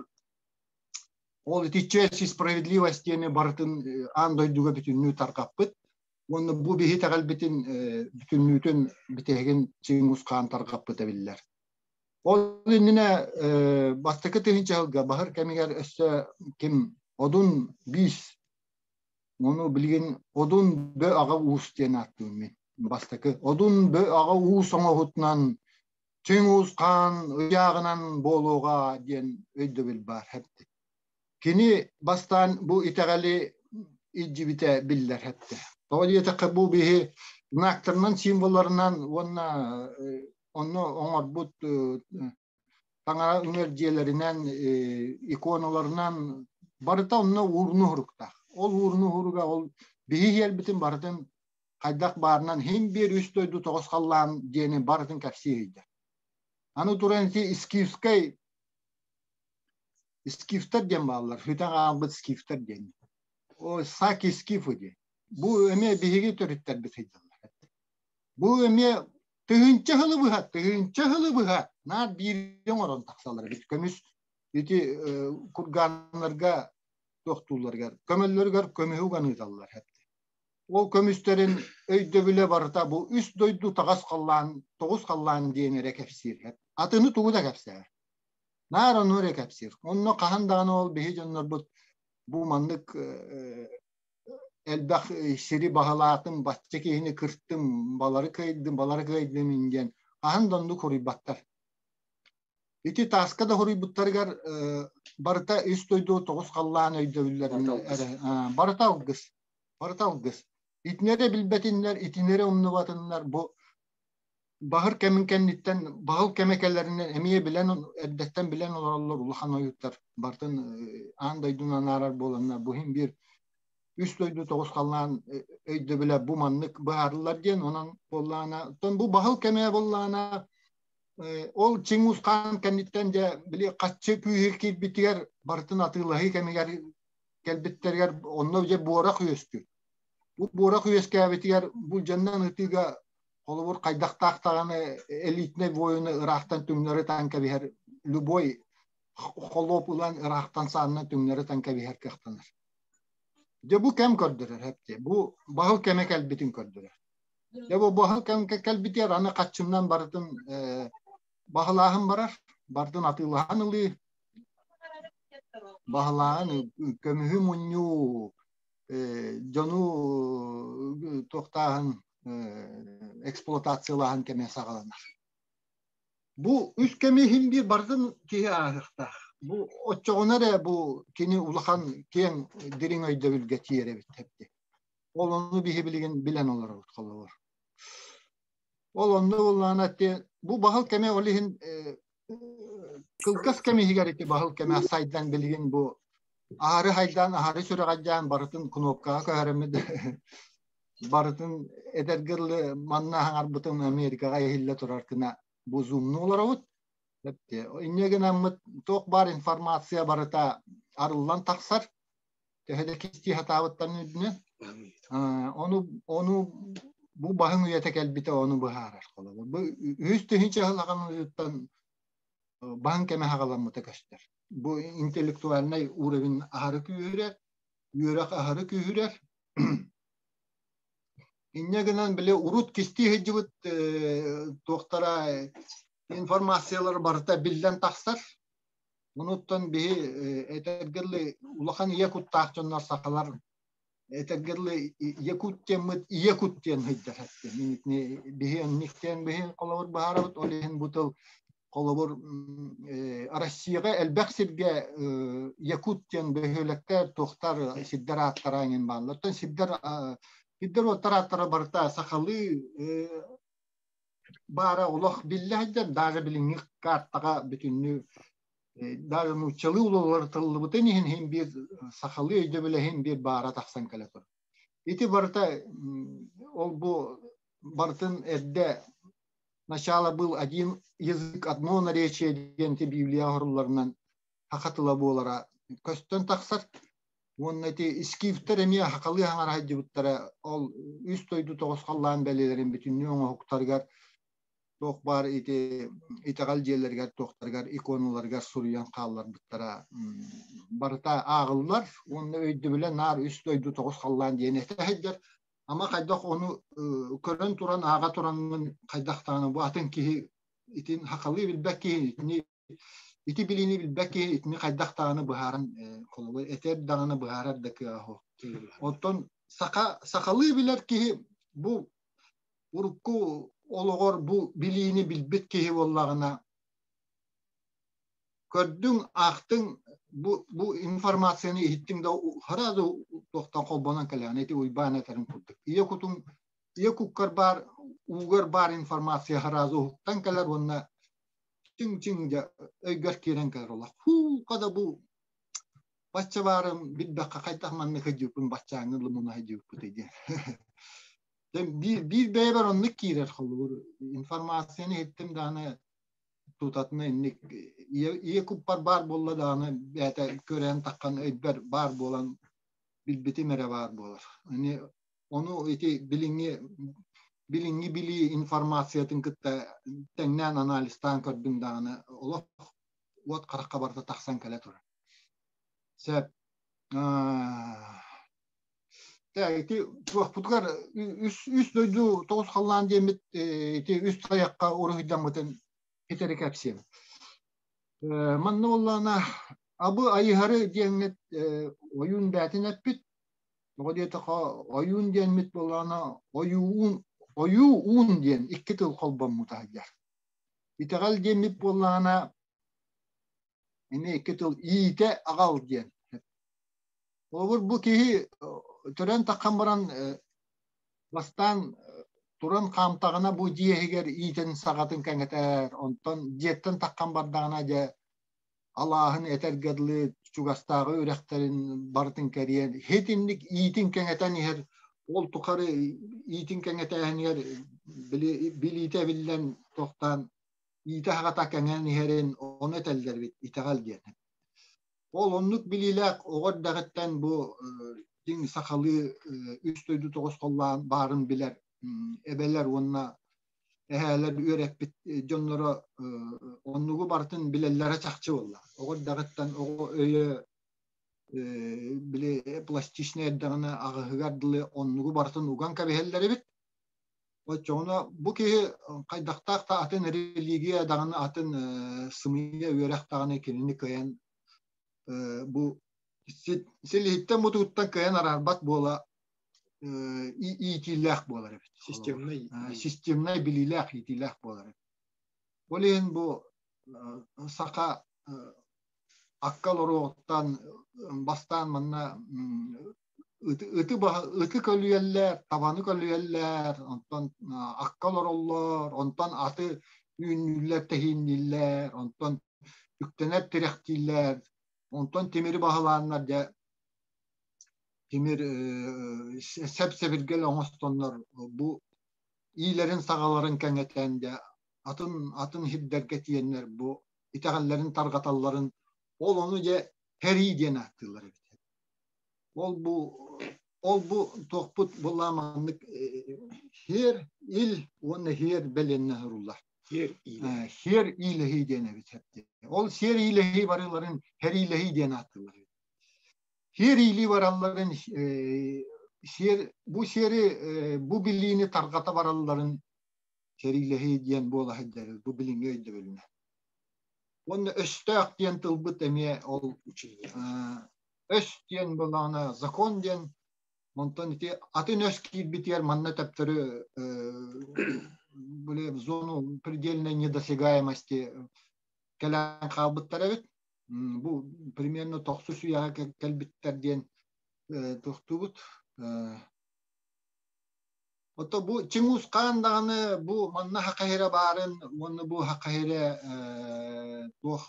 ол ити честь и справедливость диэни барытын аан дойдуга бүтүннүү тарҕаппыт. Уонна бу биһи итэҕэлбитин бүтүннүүтүн бүтэһигин Чингис хаан тарҕаппыта биллэр. Ол иннинэ бастакы тыһыынча сылга баһыр кэмигэр өссө ким Одун биис ону билигин Одун бө аҕа уус диэн ааттыыбын мин. Бастакы Одун бө аҕа уус оҥоһутунан Чиҥ уус хаан ыйааҕынан буолуоҕа диэн өйдөбүл баар эбит. Кини бастаан бу итэҕэли илдьибитэ биллэр эттэ. Тоҕо диэтэххэ бу биһи знактарынан, символларынан уонна онно оҥорбут таҥара үҥэр дьиэлэринэн, иконаларынан барыта онно уурну уһуруктаах. Ол уурну уһуруга ол биһи иһэрбитин барытын хайдах баарынан иһин биэр үс дойду тоҕус халлаан диэни барытын кэпсии иһийдэ. Аны туран ити скифскай скифтэр диэн бааллар, сүтэн хаалбыт скифтэр диэн. О, саки скифы диэн. Бу эмиэ биһиги төрүттэрбит сылдьаллар. Бу эмиэ тыһыынча сылы быһа, тыһыынча сылы быһа наар биири оҥорон тахсаллар эбит. Көмүс ити курганнарга туохтуулларыгар, көмөллөрүгэр көмүһү уган ыыталлар. Ол көмүстэрин өйдөбүлэ барыта бу үс дойду таҕас халлаан, тоҕус халлаан диэн эрэ кэпсиир. Атыны тугу да кэпсээр. Наар ону эрэ кэпсиир. Онно хаһан даҕаны ол биһи дьоннорбут бу маннык элбэх сири баһылаатым, бачча киһини кыртым, балары кыайдым, балары кыайдым диэн хаһан да оннук хоруйбаттар. Ити тааска да хоруйбуттарыгар барыта үс дойду тоҕус халлаан өйдөбүллэрин эрэ барыта алгыс. Барыта алгыс. Итинэрэ билбэтиннэр, итинэрэ умнубатыннар бу баһыр кэмин кэнниттэн баһыл кэмэ кэлэринэн эмиэ билэн эрдэттэн билэн олороллор улахан ойууттар барытын аан дойдуну анаарар буоланнар бу иһин биир үс дойду тоҕус халлаан өйдөбүлэ бу маннык быһаарыллар диэн онон буоллаҕына оттон бу баһыл кэмэ буоллаҕына ол Чиҥ Хаан кэнниттэн дьэ били хаччы күүһү киирбитигэр барытын атыылаһыы кэмигэр кэлбиттэригэр онно дьэ буорах үөскүүр. Бу буорах үөскээбитигэр бу дьоннон ытыыга холобур хайдахтаах даҕаны элитнэй воины ыраахтан түҥнэри таан кэбиһэр любой холуоп ылан ыраахтан саанынан түҥнэри таан кэбиһэр кыахтанар. Дьэ бу кэм көрдөрөр эптэ. Бу баһыл кэмэ кэлбитин көрдөрөр. Дьэ бу баһыл кэм кэлбитигэр аны хаччымнан барытын баһылааһын барар, барытын атыылаһан ылыы, баһылааһын көмүһү мунньуу, дьону туохтааһын эксплуатациялааһын кэмэ саҕаланар. Бу үс кэми иһин биир барытын киһи ааһыахтаах. Бу оччоҕуна эрэ бу кини улахан киэҥ дириҥ өйдөбүлгэ тиийэр эбит эбит. Ол ону биһи билигин билэн олоробут холобур. Ол онно буоллаҕына бу баһыл кэмэ ол иһин кылгас кэм иһигэр ити баһыл кэмэ сайдан билигин бу аһары хайдаан аһары сүрэҕэлдьээн барытын кнопкаҕа көһөрөммүт барытын эдэргэ дылы манна хаҥарбытын Америкаҕа иһиллэ турар гына бу зумну олоробут. Инньэ гынаммыт туох баар информация барыта арыллан тахсар. Төһө да кистии сатаабыттарын үрдүнэн. Ону ону бу баһын үйэтэ кэлбитэ ону быһаарар холобур. Бу үһүс тыһыынча сыл аҕаммытыттан баһын кэмэ хаҕаламмыта көстөр. Бу интеллектуальнай уровень аһары күүһүрэр, үөрэх аһары күүһүрэр. Инньэ гынан били урут кистии сылдьыбыт туохтара Информациялар барыта биллэн тахсар. Онуттан биһи этэргэлли улахан ийэ куттаах дьоннор сахалар этэргэлли якут диэммит ийэ кут диэн сылдьар биһи оннук диэн биһи холобур быһаарабыт ол иһин бу тыл холобур Россияҕа элбэх сиргэ якут диэн бөһүөлэктэр туохтар сирдэр ааттара эҥин бааллар. Оттон сирдэр сирдэр уоттар ааттара барыта сахалыы баара олох биллэ сылдьар, даже билиҥҥи картаҕа бүтүннүү даже нууччалыы уларытыллыбытын иһин иһин биир сахалыы өйдөбүлэ иһин биир баара тахсан кэлэ турар. Ити барыта ол бу барытын эрдэ начало был один язык одно наречие диэн Библия оһорулларынан саха тыла буолара көстөн тахсар. Уонна ити скифтэр эмиэ сахалыы хаҥара сылдьыбыттара ол үс дойду тоҕус халлаан бэлиэлэрин бүтүннүү оҥоһуктарыгар туох баар ити итэҕэл дьиэлэригэр туохтарыгар иконаларыгар суруйан хаалларбыттара барыта ааҕыллар уонна өйдөбүлэ наар үс дойду тоҕус халлаан диэн этэ сылдьар. Ама хайдах ону көрөн туран ааҕа тураҥҥын хайдах даҕаны бу атын киһи итин сахалыы билбэт киһи итини ити билиини билбэт киһи итини хайдах даҕаны быһааран холобур этэр даҕаны быһаарар да кыаҕа суох. Оттон саха сахалыы билэр киһи бу урукку олоҕор бу билиини билбит киһи буоллаҕына көрдүҥ, аахтыҥ бу бу информацияны иһиттиҥ да сразу туохтан холбонон кэлэҕин ити Уйбаан этэрин курдук. Ийэ кутуҥ ийэ куккар баар уугар баар информация сразу уһуктан кэлэр уонна чиҥ-чиҥ дьэ өйгөр киирэн кэлэр олох. Һуу, хада бу бачча баарым билбэххэ хайдах маннык сылдьыбыппын баччааҥҥы лымына сылдьыбыппытый диэн. Биир биир бэйэбэр оннук киирэр холобур информацияны иһиттим даҕаны тутатына инник ийэ куппар баар буолла даҕаны бэйэтэ көрөн таххан өйбөр баар буолан билбитим эрэ баар буолар. Ини ону ити билиҥҥи билиҥҥи билии информациятын кытта тэҥнээн анализтаан көрдүм даҕаны олох уот харахха барыта тахсан кэлэ турар. Сөп. Ити туохпутугар үс үс дойду тоҕус халлаан диэммит ити үс тайахха уруһуйдаммытын ситэри кэпсиэм. Манна буоллаҕына абы айыһары диэҥҥит ойуун бээтин эппит. Тоҕо диэтэххэ ойуун диэммит буоллаҕына ойуун ойуу уун диэн икки тыл холбоммута сылдьар. Итэҕэл диэммит буоллаҕына эмиэ икки тыл иитэ аҕал диэн. Холобур, бу киһи төрөөн таххан баран бастаан туран хаамтаҕына бу дьиэ иһигэр иитэн саҕатын кэҥэтэр, онтон дьиэттэн таххан бардаҕына дьэ алааһын этэргэ дылы чугастааҕы үрэхтэрин барытын кэрийэн итинник иитин кэҥэтэн иһэр ол тухары иитин кэҥэтээһинигэр билиитэ эбиллэн тохтоон иитэ-аһаҕата кэҥээн иһэрин ону этэллэр эбит итэҕэл диэн. Ол оннук билиилээх оҕо эрдэҕиттэн бу дьиҥ сахалыы үс дойду тоҕус холлоон баарын билэр эбэлэр уонна эһээлэр үөрэппит дьонноро оннугу барытын билэллэрэ чахчы буолла. Оҕо эрдэҕиттэн оҕо өйө били пластичнай эрдэҕинэ аҕыһыгар дылы оннугу барытын уган кэбиһэллэр эбит. Оччоҕуна бу киһи хайдахтаах да атын религия даҕаны атын сымыйа үөрэх даҕаны кинини кыайан бу силиһиттэн мутугуттан кыайан араарбат буола иитиилээх буолар эбит. Системнай системнай билиилээх иитиилээх буолар эбит. Ол иһин бу саха акка олоруоҕуттан бастаан манна ыты ыты көлүйэллэр, табаны көлүйэллэр, онтон акка олороллор, онтон аты үүннүүллэр, тэһииннииллэр, онтон үктэнэр тирэхтииллэр, онтон тимири баһылааннар дьэ тимир сэп-сэбиргэл оҥостоннор бу иилэрин саҕаларын кэҥэтэн дьэ атын атын сирдэргэ тиийэннэр бу итэҕэллэрин тарҕаталларын ол ону дьэ һэрии диэн ааттыыллар эбит. Ол бу ол бу туохпут буоллаҕа маннык хиэр ил уонна хиэр бэлиэннэ суруллар. Хиэр иилэһии. Хиэр иилэһии диэн эбит. Ол сиэр иилэһии барыыларын хэриилэһии диэн ааттыыллар. Сиэр иилии баралларын сиэр бу сиэри бу билиини тарҕата баралларын Сэриилэһии диэн буола сылдьар бу билиҥҥи өйдөбүлүнэн. Уонна өстөөх диэн тылбыт эмиэ ол өс диэн буоллаҕына закон диэн, онтон ити атын өс киирбитигэр манна төптөрү были в зону предельной недосягаемости кэлэн хаалбыттар эбит. Бу примерно тохсус үйэҕэ кэлбиттэр диэн туохтуубут. Ото бу Чиҥус хаан даҕаны бу манна хахаһира баарын уонна бу хахаһира туох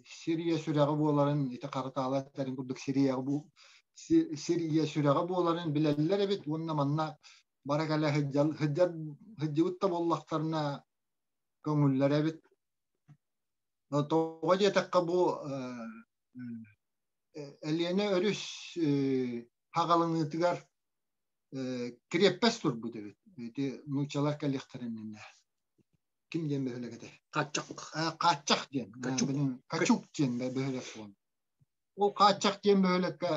Сирия сүрэҕэ буоларын ити харатаала этэрин курдук Сирияҕа бу Сирия сүрэҕэ буоларын билэллэр эбит уонна манна бара кэлэ сылдьар сылдьыбыт да буоллахтарына көҥүллэр эбит. Тоҕо диэтэххэ бу Элиэнэ өрүс хаҕаланыытыгар кириэппэс турбут эбит. Ити нууччалар кэлиэхтэрин иннинэ. Ким диэн бөһүөлэк этэ? Хааччах. Хааччах диэн. Качук диэн бөһүөлэк буолан. Ол Хааччах диэн бөһүөлэккэ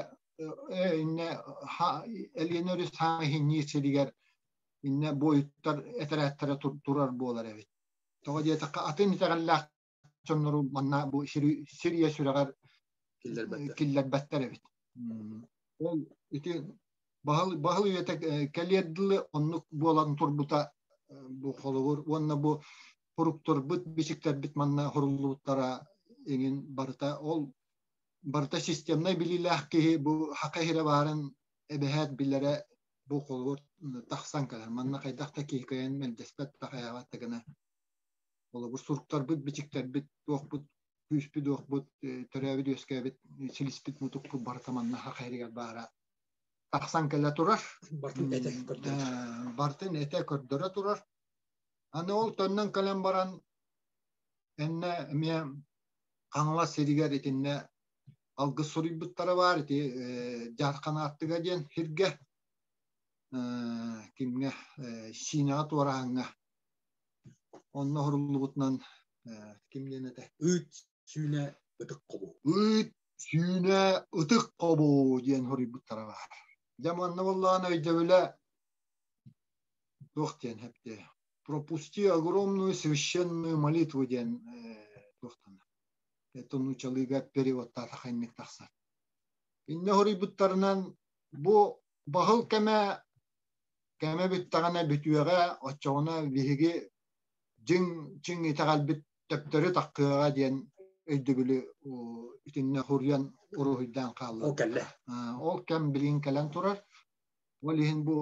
иннэ Элиэнэ өрүс хаҥа иһинниир сиригэр иннэ буойуттар этэрээттэрэ турар буолар эбит. Тоҕо диэтэххэ атын итэҕэллээх дьоннору манна бу сир ийэ сүрэҕэр киллэрбэттэр эбит. Ол ити баһыл баһыл үйэтэ кэлиэр дылы оннук буолан турбута бу холобур уонна бу хуруктарбыт бичиктэрбит манна хуруллубуттара иҥин барыта ол барыта системнай билиилээх киһи бу хака иһирэ баарын эбэһээт билэрэ бу холобур тахсан кэлэр манна хайдах да киһи кыайан мэлдьэспэт да хайаабат да гына Холобур, суруктарбыт, бичиктэрбит, туохпут, күүспүт-уохпут, төрөөбүт-үөскээбит силиспит мутукпут барыта манна хахайрыгар баара тахсан кэлэ турар. Бартын этэ көрдөрө. Бартын этэ көрдөрө турар. Аны ол төннөн кэлэн баран эннэ эмиэ Хаҥалас сиригэр итиннэ алгыс суруйбуттара баар ити Дьаархан ааттыга диэн сиргэ кимҥэ Сиинэҕэ туорааҥҥа Онно оһоруллубутунан ким диэн этэ? Ыыт сүүнэ ытык хобу. Ыыт сүүнэ ытык хобу диэн хоруйбуттара баар. Дьэ манна буоллаҕына өйдөбүлэ туох диэн эптиэ. Пропусти огромную священную молитву диэн туохтана. Это нуучалыыга переводтаата ханнык тахсар. Иннэ хоруйбуттарынан бу баһыл кэмэ Кэмэ бүттэҕинэ бүтүөҕэ, оччоҕуна биһиги дьиҥ чиҥ итэҕэлбит төптөрү таххыаҕа диэн өйдөбүлү итиннэ хуруйан уруһуйдаан хаалла. Ол кэллэ. Ол кэм билигин кэлэн турар. Ол иһин бу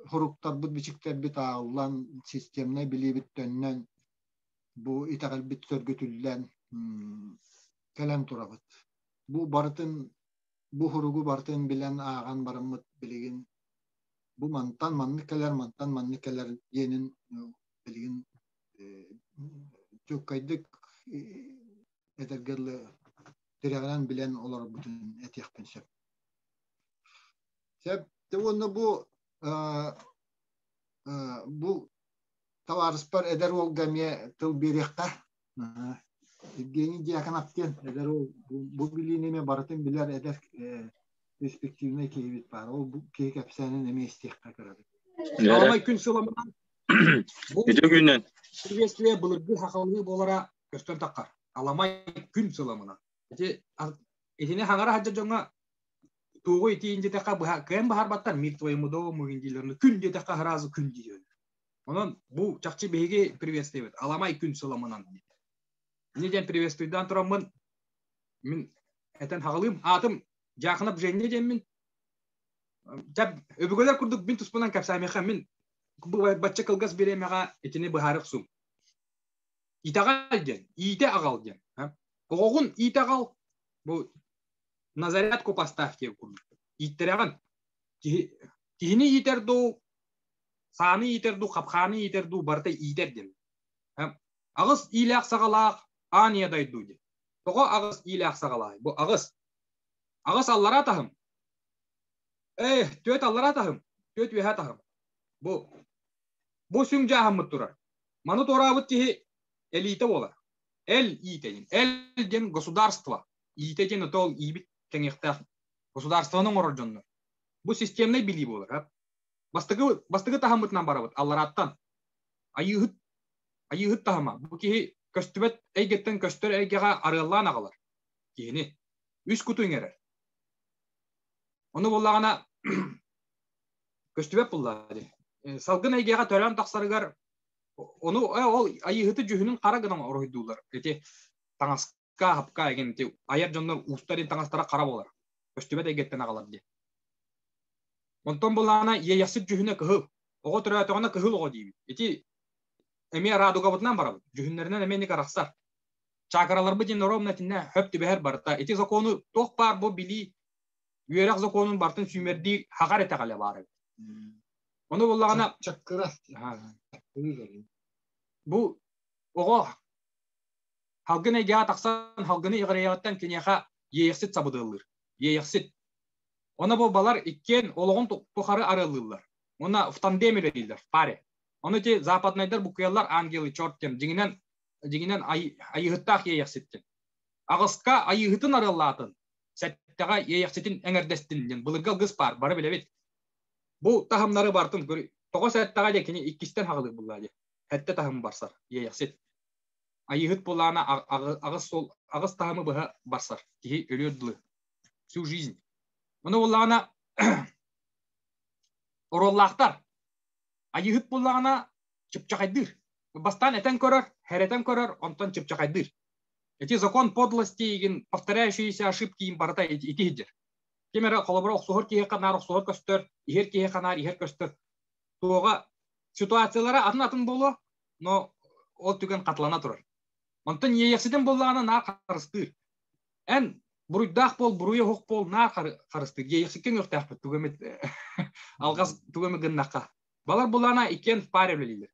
хуруктарбыт, бичиктэрбит ааҕыллан, системнай билиибит төннөн, бу итэҕэлбит сөргүтүллэн кэлэн турабыт. Бу барытын бу хуругу барытын билэн ааҕан бараммыт билигин бу мантан маннык кэлэр, мантан маннык кэлэр диэнин билигин чуолкайдык этэргэ дылы тирэҕинэн билэн олорорбутун этиэхпин сөп. Сөп. Уонна бу бу табаарыспар эдэр уолга эмиэ тыл биэриэххэ. Евгений Дьяконов диэн эдэр уол бу билиини эмиэ барытын билэр эдэр перспективнай киһибит баар. Ол бу киһи кэпсээнин эмиэ истиэххэ көрөбүт. Аламай күн сыламынан бу Үтүө күнүнэн. приветствие былыргы сахалыы буолара көстөн таххар. Аламай күн сыламынан. Ити итини хаҥара сылдьар дьоҥҥо туоҕу итиин диэтэххэ быһа кыайан баһарбаттар мир твоему дому дииллэр. Күн диэтэххэ сразу күн диир. Онон бу чахчы биһиги приветствиебит. Аламай күн сыламынан. Ини диэн приветствуйдаан тураммын мин этэн хаҕалыым. Аатым Дьаахынап Женя диэммин. Дьэ, өбүгэлэр курдук мин туспунан кэпсээмиэхэ мин бачча кылгас бириэмэҕэ итини быһаара охсуум. Итэҕэл диэн, иитэ аҕал диэн. Оҕоҕун иитэ аҕал, бу на зарядку поставь диэн курдук. Ииттэрэҕин. Киһи, киһини иитэр дуу, сааны иитэр дуу, хапхааны иитэр дуу, барыта иитэр диэн. Аҕыс иилээх саҕалаах аан ийэ дойду диэн. Тоҕо аҕыс иилээх саҕалаах? Бу аҕыс. Аҕыс аллараа таһым. Ээ, түөт аллараа таһым, түөт үөһээ таһым. Бу бу сүҥ дьааһыммыт турар. Маны туораабыт киһи элиитэ буолар. Эл иитэ диэн. Эл диэн государство. Иитэ диэн это ол иибит кэҥиэхтээх государствоны оҥорор дьоннор. Бу системнай билии буолар. Бастакы, бастакы таһыммытынан барабыт алларааттан. Айыыһыт Айыыһыт таһыма. Бу киһи көстүбэт эйгэттэн көстөр эйгэҕэ арыаллаан аҕалар киһини. Үс куту иҥэрэр. Ону буоллаҕына көстүбэт буллаа дии. Салгын эйгэҕэ төрөөн тахсарыгар ону ол айыыһыты дьүһүнүн хара гынан уруһуйдууллар. Ити таҥаска, хапка эгин ити айар дьоннор уустарын таҥастара хара буолар. Көстүбэт эйгэттэн аҕалар дии. Онтон булаана иэйэхсит дьүһүнэ кыһыл. Оҕо төрөөтөҕүнэ кыһыл оҕо диибит. Ити эмиэ радугабытынан барабыт. Дьүһүннэринэн эмиэ ник арахсар. Чакраларбыт диэн ровно итиннэ хөп түбэһэр барыта. Ити закону туох баар бу билии үөрэх законун бартын сүүмэрдиир хахар итэҕэлэ баар эбит. Ону буллаҕына Чаккыра. Бу оҕо халгын эйгэҕэ тахсан халгыны иҕирэйэҕиттэн киниэхэ иэйэхсит сабыдыаллыыр. Иэйэхсит. Ону бу балар иккиэн олоҕун тухары арыаллыыллар. Уонна в тандеме үлэлииллэр, в паре. Ону ити западнайдар букуйаллар ангелы черт диэн дьиҥинэн дьиҥинэн айыыһыттаах иэйэхситтин. Аҕыска айыыһытын арыаллаатын, сэттэҕэ иэйэхситин эҥэрдэстин диэн былыргы алгыс баар, бары билэбит. Бу таһымнары бартын тоҕо сэттэҕэ диэ кини иккистэн хаҕылыыр буллаа диэ. Сэттэ таһым барсар иэйэхсит. Айыыһыт буоллаҕына аҕыс суол аҕыс таһымы быһа барсар киһи өлүөр дылы. Всю жизнь. Ону буоллаҕына оруоллаахтар. Айыыһыт буоллаҕына чыпчахайдыыр. Бастаан этэн көрөр, хэрэтэн көрөр, онтон чыпчахайдыыр. Эти закон подлости игин повторяющиеся ошибки им барыта ити иһдир. Ким эрэ холобура охсуһар киһиэхэ наар охсуһар көстөр, иһэр киһиэхэ наар иһэр көстөр. Туоҕа ситуациялара атын-атын буолуо, но ол түгэн хатылана турар. Онтон иэйэхситин буоллаҕына наар харыстыыр. Эн буруйдаах буол, буруйа оһох буол, наар харыстыыр. Иэйэхсиккэ үөхтээхпит тугу эмит алҕас тугу эмит гыннахха. Балар булаана иккиэн в паре үлэлииллэр.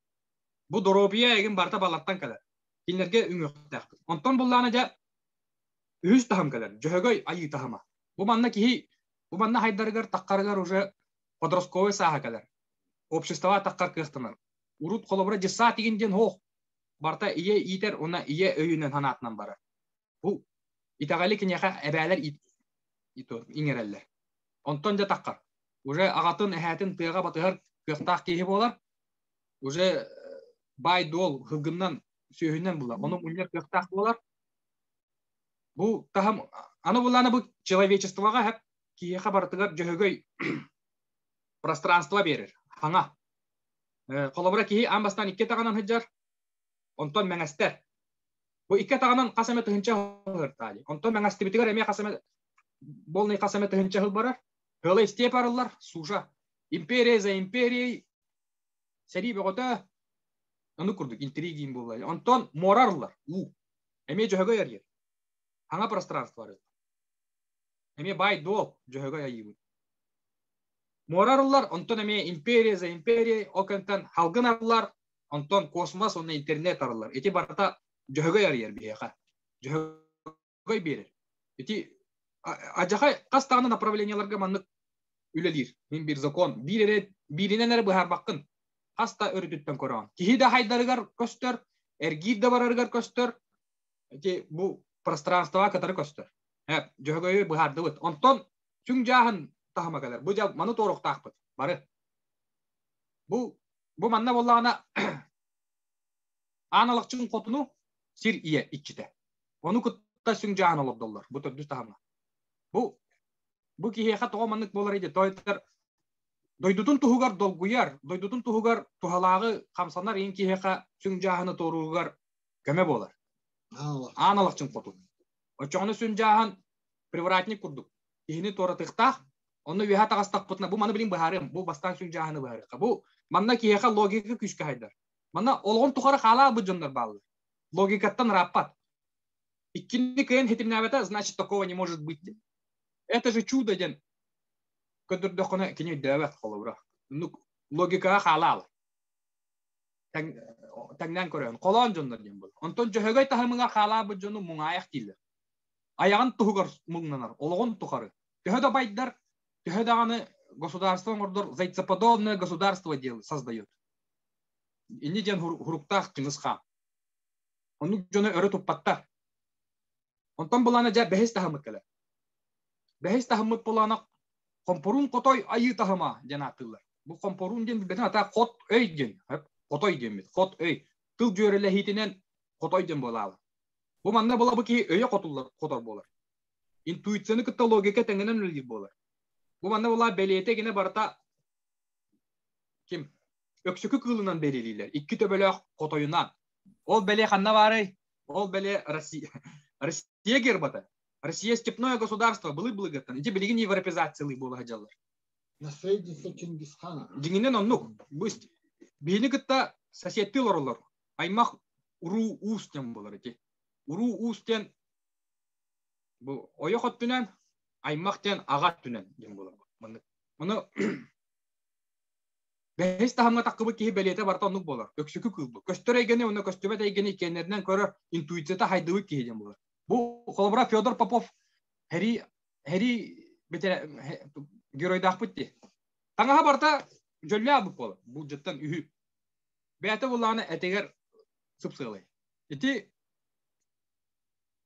Бу доруобуйа эгин барыта балартан кэлэр. Кинилэргэ үҥүөхтээхпит. Онтон буллаана дьэ үһүс таһым кэлэр. Дьөһөгөй айыы таһыма. Бу манна киһи бу манна хайдарыгар таххарыгар уже подростковый сааһа кэлэр. Обществоҕа таххар кыахтанар. Урут холобура дьыссаат игин диэн хоох. Барта ийэ иитэр уонна ийэ өйүнэн санаатынан барар. Бу итэҕэли киниэхэ эбээлэр иҥэрэллэр. Онтон дьэ таххар. Уже аҕатын, эһээтин тыаҕа батыһар кыахтаах киһи буолар. Уже баай-дуол һылгыннан, сүөһүнэн булар. Ону мунньар кыахтаах буолар. Бу таһым аны буллаана бу человечествоҕа хэп киһиэхэ барытыгар дьөһөгөй пространство биэрэр. Хаҥа. Холобура киһи аан бастаан икки атаҕынан сылдьар, онтон мэҥэстэр. Бу икки атаҕынан хас эмэ тыһыынча сыл Онтон мэҥэстибитигэр эмиэ хас эмэ болный хас эмэ тыһыынча сыл барар. Тыала истиэп арыллар, суша. Империя за империей, сэрии бөҕөтө, ону курдук интригиин буолла. Онтон муора арыллар, уу. Эмиэ дьөһөгөй арыйар. Хаҥа пространство арыллар. Эмиэ баай-дуол дьөһөгөй айыыбыт. Муора арыллар, онтон эмиэ империя за империей, ол кэнтэн халгын арыллар, онтон космос уонна интернет арыллар. Ити барыта дьөһөгөй арыйар биһиэхэ. Дьөһөгөй биэрэр. Ити адьахай хас даҕаны направлениеларга маннык үлэлиир. Мин биир закон. Биир эрэ бииринэн эрэ быһаарбаккын. Хас да өрүтүттэн көрөҕүн. Киһи да хайдарыгар көстөр, эргиир да барарыгар көстөр. Ити бу пространствоҕа кытары көстөр. Дьөһөгөйү быһаардыбыт. Онтон сүҥ дьааһын таһыма кэлэр. Бу дьа маны туоруохтаахпыт. Бары. Бу бу манна буоллаҕына аан алахчын хотуну сир ийэ иччитэ. Ону кытта сүҥ дьааһын олордоллор. Бу төрдүс таһымҥа. Бу бу киһиэхэ тоҕо маннык буолар ити тойтар дойдутун туһугар долгуйар, дойдутун туһугар туһалааҕы хамсанар иин киһиэхэ сүҥ дьааһыны туорууругар көмө буолар. Аан алахчын хотун. Оччоҕуна сүн дьааһын привратник курдук киһини туоратыахтаах. Онно үөһэ таҕыстахпытына бу маны билин быһаарыам. Бу бастаан сүн дьааһыны быһаарыахха. Бу манна киһиэхэ логика күүскэ хайдар. Манна олоҕун тухары хаалаабыт дьоннор бааллар. Логикаттан ырааппат. Иккини кыайан хитимнээбэтэ, значит такого не может быть. Это же чудо диэн көрдөрдөххүнэ кини өйдөөбөт холобура. Оннук логикаҕа хаалаал. Тэҥнээн көрөөн. Холоон дьоннор диэн буолар. Онтон дьөһөгөй таһымыгар хаалаабыт дьону муҥаайах дииллэр. Айаҕын туһугар муҥнанар, олоҕун тухары. Төһө да байдар, төһө даҕаны государство оҥордор зайцеподобное государство дел создает. Инни диэн хуруктаах Чыҥыс хаан. Оннук дьону өрө туппаттар. Онтон былаана дьэ бэһис таһыммыт кэлэр. Бэһис таһыммыт былаана хомпоруун хотой айыы таһыма диэн ааттыыллар. Бу хомпоруун диэн билбэтин ата хот өй диэн. Хотой диэммит. Хот өй. Тыл дьүөрэлэһиитинэн хотой диэн буолаалы. Бу манна була бу киһи өйө хотуллар, хотор буолар. Интуицияны кытта логика тэҥинэн үлэлиир буолар. Бу манна була бэлиэтэ гинэ барыта ким? Өксөкү кыылынан бэлиэлииллэр. Икки төбөлөөх хотойунан. Ол бэлиэ ханна баарый? Ол бэлиэ Россия. Россия гербата. Россия степное государство былыр-былыргыттан. Ити билигин европеизациялыы буола сылдьаллар. Наследница Чингисхана. Дьиҥинэн оннук. Бу биһини кытта соседтыы олороллор. Аймах уруу уус диэн буолар ити. Уруу уус диэн бу ойох өттүнэн, аймах диэн аҕа өттүнэн диэн буолар. Маннык. Ону бэһис таһымҥа таххыбыт киһи бэлиэтэ барыта оннук буолар. Өксөкү кыыл бу. Көстөр эйгэни уонна көстүбэт эйгэни иккиэннэринэн көрөр интуицията хайдыбыт киһи диэн буолар. Бу холобура Федор Попов Хэри Хэри геройдаахпыт дии. Таҥаһа барыта дьөллөөх буолар. Бу дьыттан үһү. Бэйэтэ буллаҕына этигэр сыпсыалай. Ити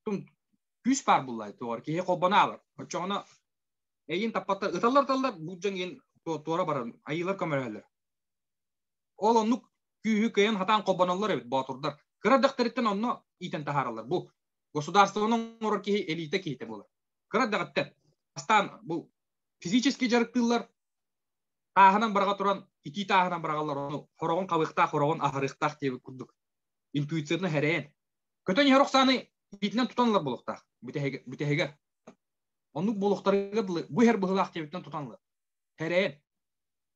күүс баар буллай туор киһи холбонаалар. Оччоҕуна эйин таппатта ыталлар таллар бу дьон иин туора баран айыылар көмөлөһөллөр. Ол оннук күүһү кыайан хатаан холбоноллор эбит боотурдар. Кыра дэхтэриттэн онно иитэн таһаараллар. Бу государствоны оҥорор киһи элита киһитэ буолар. Кыра дэҕиттэн бастаан бу физически дьарыктыыллар тааһынан бараҕа туран итии тааһынан бараҕаллар ону хороҕун хабыахтаах хороҕун аһарыахтаах диэбит курдук интуицияны хэрэйэн көтөн иһэр охсааны илиитинэн тутан ылар буолуохтаах бүтэһигэр оннук буолуохтарыгар дылы бу иһэр быһыылаах диэбиттэн тутан ылар хэрэйэн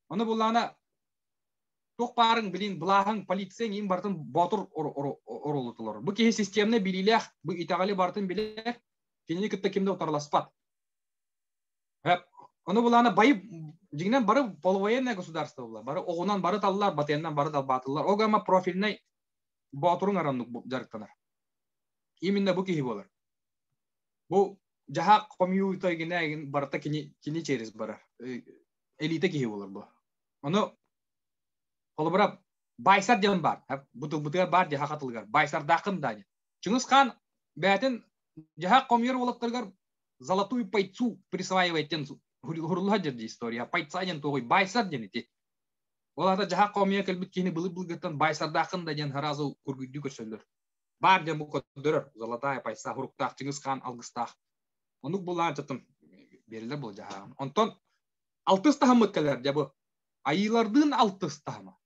ону буллаҕына туох баарын билин былааһыҥ полицияҥ иин барытын боотур оролутулар бу киһи системнай билиилээх бу итэҕэли барытын билэр кинини кытта ким да утарыласпат. Ону булаана байы дьиҥинэн бары полувоенное государство була. Бары оҕунан бары таллар, батыяннан бары талбаатылар. Ол гама профильнай боотурун араннык дьарыктанар. Именно бу киһи буолар. Бу жаһаак хомуйуута гинэ барыта кини кини через барар. Элита киһи буолар бу. Ону холобура Байсар диэн бар. Бу тылбытыгар бар дии хахатылыгар. Байсардааххын да диэн. Чыҥыс хаан бэйэтин дьаһаах хомуйар уолаттарыгар золотую пайцу присваивает диэн хурулуһа дьэр история. Пайца диэн туоҕуй байсар диэн ити. Ол аата дьаһаах хомуйа кэлбит киһини былыр-былыргыттан байсардааххын да диэн сразу кургуйдуу көрсөллөр. Баар диэн бу көрдөрөр. Золотая пайца хуруктаах Чыҥыс хаан алгыстаах. Оннук булаан чаттым берилер бұл жаһаан. Онтон алтыс таһыммыт кэлэр дьэ бу. Айыылардыын алтыс таһыма.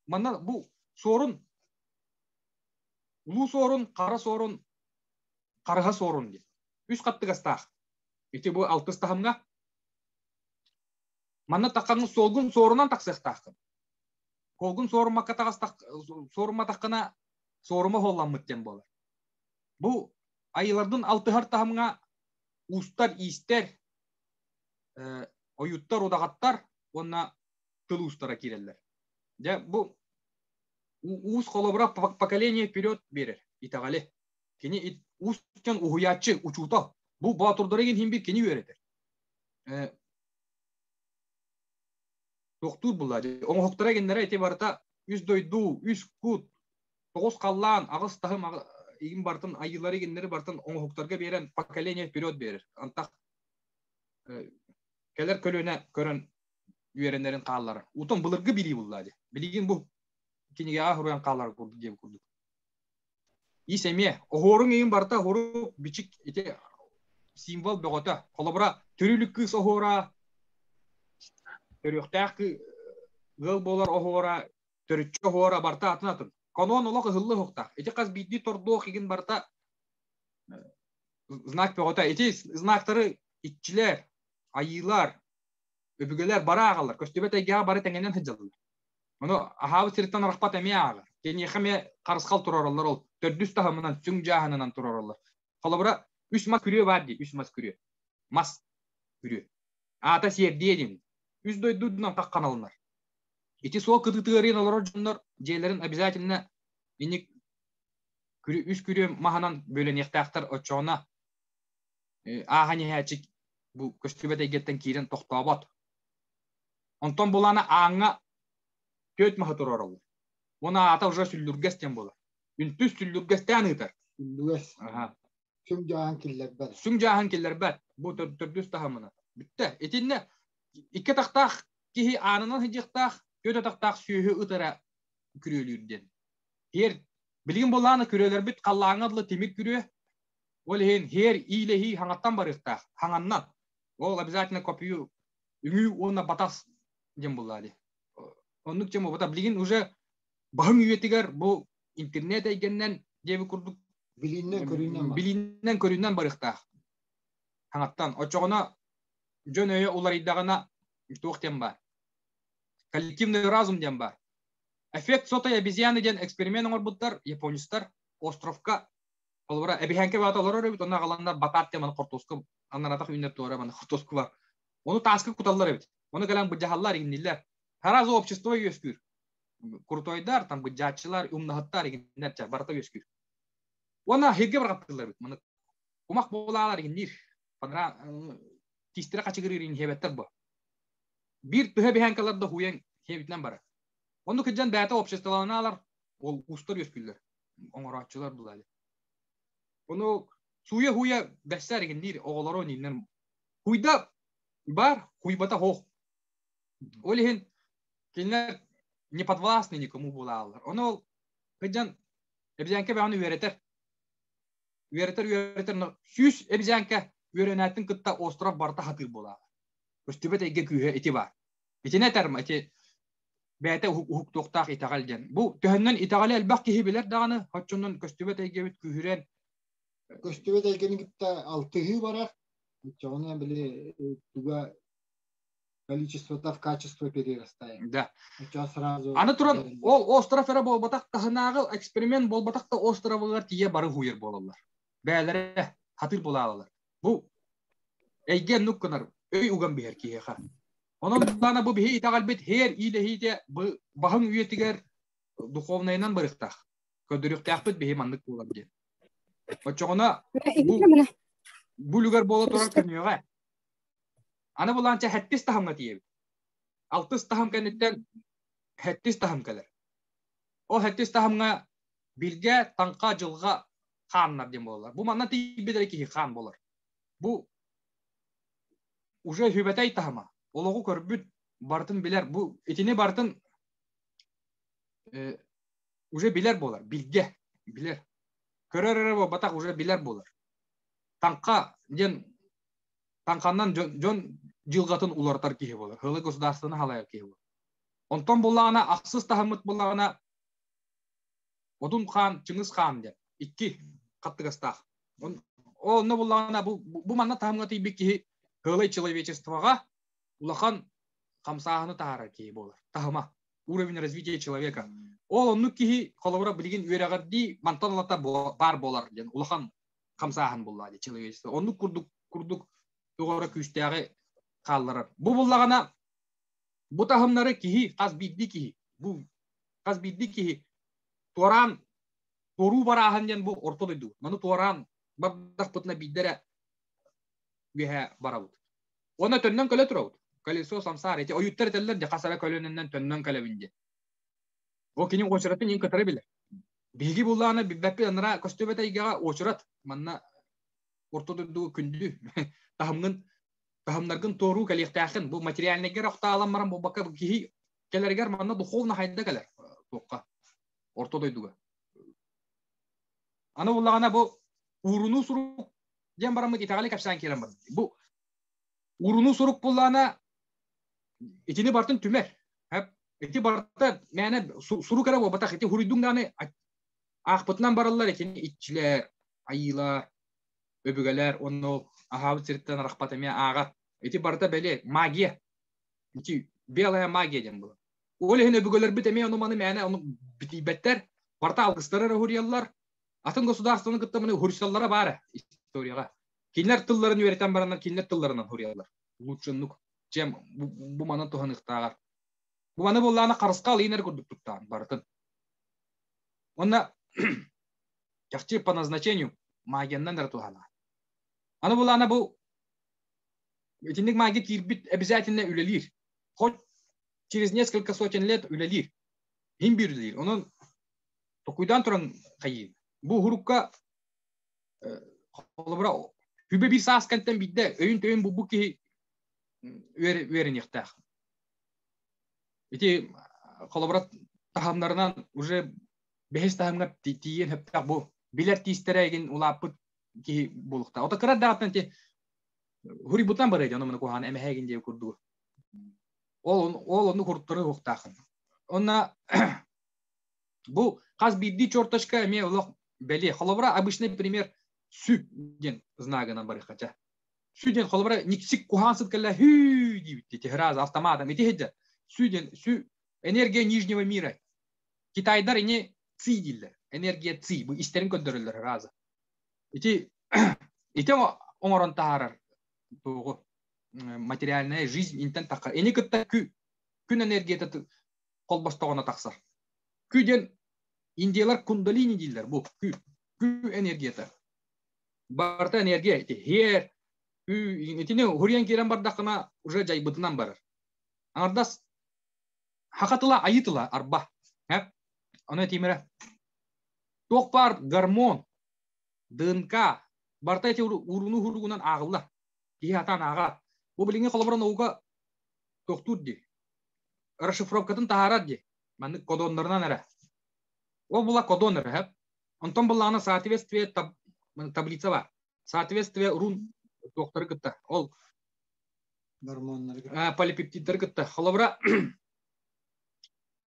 Манна бу суорун Улуу суорун, хара суорун, харыһа суорун диэн. Үс хаттыгастаах. Ити бу алтыс таһымҥа. Манна таххаҥ суолгун суорунан тахсыахтааххын. Суолгун суоруммакка таҕыстах суорумматаххына суорума суолламмыт диэн буолар. Бу айылардын алтыһар таһымҥа уустар, иистэр, ойуттар, удаҕаттар уонна тыл уустара киирэллэр. Дьэ, бу уус холобура поколение вперед биэрэр итэҕэли. Кини уус дьон уһуйааччы, учуутал. Бу боотурдары иһин бир кини үөрэтэр. Тохтуур булла. Оҥоһуктара гиннэрэ ити барыта үс дойду, үс кут, тоҕус халлаан, аҕыс таһым игин бартын айыылары гиннэри бартын оҥоһуктарга биэрэн поколение вперед биэрэр. Антах кэлэр көлүөнэ көрөн үөрэнэрин хаалларар. Утон былыргы билии булла дии. Билигин бу кинигэҕэ суруйан хаалар курдук диэн курдук. Ис эмиэ оһуоруҥ иһин барыта оһуору бичик ити символ бөҕөтө. Холобура, төрүлүк кыыс оһуора, төрүөхтээх ыал буолар оһуора, төрүччү оһуора барыта атын атын. Канон олох ыһыллы оһуохтаах. Ити хас биирдии тордуох игин барыта знак бөҕөтө. Ити знактары иччилэр, айыылар, өбүгэлэр бары ааҕаллар. Көстүбэт эйгэҕэ бары тэҥинэн сылдьаллар. Ону аһаабыт сириттэн арахпат эмиэ ааҕар. Киниэхэ эмиэ харысхал турараллар ол. Төрдүс таһымынан, сүҥ дьааһынынан турараллар. Холобура, үс мас күрүө баар дии, үс мас күрүө. Мас күрүө. Аата сиэрдиэ диэн. Үс дойдунан хахханалынар. Ити суол кытыытыгар олорор дьоннор дьиэлэрин обязательно инник үс күрүө маһынан бөлөниэхтээхтэр оччоҕуна ааһан иһээччи бу көстүбэт эйгэттэн киирэн тохтообот. Онтон булаана ааҥҥа түөрт маһы туруораллар. Уонна аата уже сүллүргэс диэн буолар. Үнтүс сүллүргэстээн ыытар. Сүллүгэс. Аха. Сүҥ дьааһын киллэрбэт. Сүҥ дьааһын киллэрбэт. Бу төрдүс таһымына. Бүттэ. Итиннэ икки атахтаах киһи аанынан сылдьыахтаах, түөрт атахтаах сүөһү ытара күрүөлүүр диэн. Һиэр билигин буоллаҕына күрүөлэрбит халлааҥҥа дылы тимир күрүө. Ол иһин һиэр иилэһии хаҥаттан барыахтаах. Хаҥаннан. Ол обязательно копию үҥүү уонна батас диэн буллаа дии. Оннук чем буолбата. Билигин уже баһыҥ үйэтигэр бу интернет эйгэннэн диэби курдук билииннэн көрүүнэн билииннэн көрүүнэн барыахтаах. Хаҥаттан. Оччоҕуна дьон өйө уларыйдаҕына туох диэн баар. Коллективный разум диэн баар. Эффект сотой обезьяны диэн эксперимент оҥорбуттар японецтар островка холобура эбиһээҥкэ баата олорор эбит онно аҕаланнар батаат диэн маны хортуоска аннаратах үүнэр туора маны хортуоска бар ону тааска куталлар эбит ону кэлэн быдьаһаллар игинниллэр сразу общество үөскүүр крутойдар там быдьааччылар умнаһыттар игиннэр ча барыта үөскүүр уонна хиргэ барҕаттылар эбит маны кумах буолаалар игинниир панра тиистэрэ хачыгырыыр иһиэбэттэр бу биир тыһа биһээҥкэлэр да хуйан хиэбитинэн барар Онну кыдьан бэйэтэ обществоланалар, ол устар үөскүүллэр, оҥорооччулар булали. Ону сууйа-хууйа бэссээр игинниир оҕолору ниннэн хуйда бар, хуйбата хоох. Ол иһин кинилэр не подвластны никому буолааллар. Ону ол кыдьан эбизээнкэ бэҕэни үөрэтэр. Үөрэтэр, үөрэтэр, сүүс эбизээнкэ үөрэнээттин кытта остров барыта хатыыр буолаалар. Көстүбэт эйгэ күүһэ ити бар. Итини этэр ити бэйэтэ уһуктуохтаах итэҕэл диэн. Бу төһөннөн итэҕэли элбэх киһи билэр даҕаны, оччонон көстүбэт эйгэбит күүһүрэн көстүбэт эйгэни кытта алтыһыы барар. Оччоҕуна били туга количеството в качество перерастает. Да. Оччоҕо сразу Аны туран ол остров эрэ буолбатах таһынааҕы эксперимент буолбатах да островыгар тиийэ бары хуйар буолаллар. Бэйэлэрэ хатыыр буолаалалар. Бу эйгэ оннук гынар өй уган биһэр киһиэхэ. Онон даана бу биһи итэҕэлбит һиэр иилэһиитэ баһыҥ үйэтигэр духовнайынан барыахтаах. Көрдөрүөхтээхпит биһи маннык буолар диэн. Оччоҕуна бу бу үлүгэр буола турар көнүөҕэ. Аны булаанча хэттис таһымҥа тиийэбит. Алтыс таһым кэнниттэн хэттис таһым кэлэр. Ол хэттис таһымҥа билгэ, таҥха, дьылҕа хааннар диэн буолаллар. Бу манна тиийбит эрэ киһи хаан буолар. Бу уже хүбэтэй таһыма. Олоҕу көрбүт, барытын билэр. Бу итини барытын уже билэр буолар. Билгэ, билэр. Көрөр эрэ буолбатах, уже билэр буолар. Таҥха диэн таҥханнан дьон, дьон дьылҕатын уларытар киһи буолар. Хылы государствоны халайар киһи буолар. Онтон буллаҕына ахсыс таһыммыт буллаҕына Одун хаан, Чыҥыс хаан диэн икки хаттыгастаах. Онно буллаҕына бу, бу манна таһымҥа тиийбит киһи кыалай человечествоҕа улахан хамсааһыны таһаарар киһи буолар. Таһыма. Уровень развития человека. Ол оннук киһи холобура билигин үөрэҕирдии мантан ылата баар буолар диэн улахан хамсааһын буллаа дии человечество. Оннук курдук курдук тугу күүстээҕи хаалларар. Бу буллаҕына бу таһымнары киһи хас биирдии киһи бу хас биирдии киһи туораан туоруу барааһын диэн бу орто дойду. Маны туораан бардахпытына биирдэ эрэ үөһэ барабыт. Уонна төннөн кэлэ турабыт. Колесо самсаар ити ойуттар этэллэр дьэ хас эрэ көлөнөннөн төннөн кэлэбин диэн. Ол кини уочаратын иин кытары билэр. Биһиги буллаҕына билбэппит анараа көстүбэт эйгэҕэ уочарат манна орто дойду күндү таһымҥын таһымнаргын туоруу кэлиэхтээххин бу материальнайгар охтаалан баран буолбакка киһи кэлэригэр манна духовно хайда кэлэр туохха орто дойдуга аны буллаҕына бу уурунуу сурук диэн бараммыт итэҕэли кэпсээн киирэн барбыт бу уурунуу сурук буллаҕына итини бартын түмэр ити барыта мээнэ сурук эрэ буолбатах ити хуруйдуҥ даҕаны аахпытынан бараллар итини иччилэр айыылар өбүгэлэр уонна ол аһаабыт сириттэн арахпат эмиэ ааҕар ити барыта бэлиэ магия ити белая магия диэн буолар ол иһин өбүгэлэрбит эмиэ ону маны мээнэ ону битийбэттэр барыта алгыстары эрэ уһуруйаллар атын государствоны кытта маны уһуруйсаллара баара историяҕа кинилэр тылларын үөрэтэн бараннар кинилэр тылларынан уһуруйаллар лучше оннук чем бу маны туһаныахтааҕар бу маны буоллаҕына харысхал иинэр курдук туттаан барытын уонна чахчы по назначению магияннан эрэ туһана аны булаана бу итинник магия киирбит обязательно үлэлиир хоть через несколько сотен лет үлэлиир иһин биир үлэлиир онон токуйдаан туран хайыы бу уһурукка холобура хүбэ биир саас кэнтэн биирдэ өйүн төйүн булбут киһи үөрэниэхтээх ити холобура таһымнарынан уже Бэһис таһымҥа тиийэн сөптөөх бу билэр тиистэрэ игин улааппыт киһи буолуохтаах. Ото кыра даҕаттан ти хури бутан барыа дьоно маны куһаҕан эмэһээгин диэ курдугу. Ол ону куртары уохтаахын. Онна бу хас биирдии черточка эмиэ олох бэлиэ. Холобура, обычный пример сү диэн знагынан барыхха. Сү диэн холобура никсик куһаҕан сыт кэллэ хүү диибит тихраза автоматом ити хидде. Сү диэн сү энергия нижнего мира. Китайдар ини ци дииллэр. Энергия ци бу истэрин көрдөрөллөр раза. Ити ити оҥорон таһаарар туоҕу материальная жизнь интен таххар. Ини кытта кү күн энергията холбостоҕуна тахсар. Кү диэн индиялар кундалини дииллэр бу кү кү энергията. Барыта энергия ити хиэр кү итини хуриан киирэн бардаххына уже дьайбытынан барар. Аҥардас хаха тыла айыы тыла арба. Ону этиимэрэ туох баар гормон ДНК барыта ити урууну хуругунан ааҕыллар. Киһи атаан ааҕар. Бу билиҥҥи холобура наука тохтуур дии. Расшифровкатын таһаарар дии. Маннык кодоннарынан эрэ. Ол була кодон эрэ, хэп. Онтон буллаҕына соответствие таблица бар. Соответствие рун туохтары кытта. Ол гормоннары полипептиддары кытта. Холобура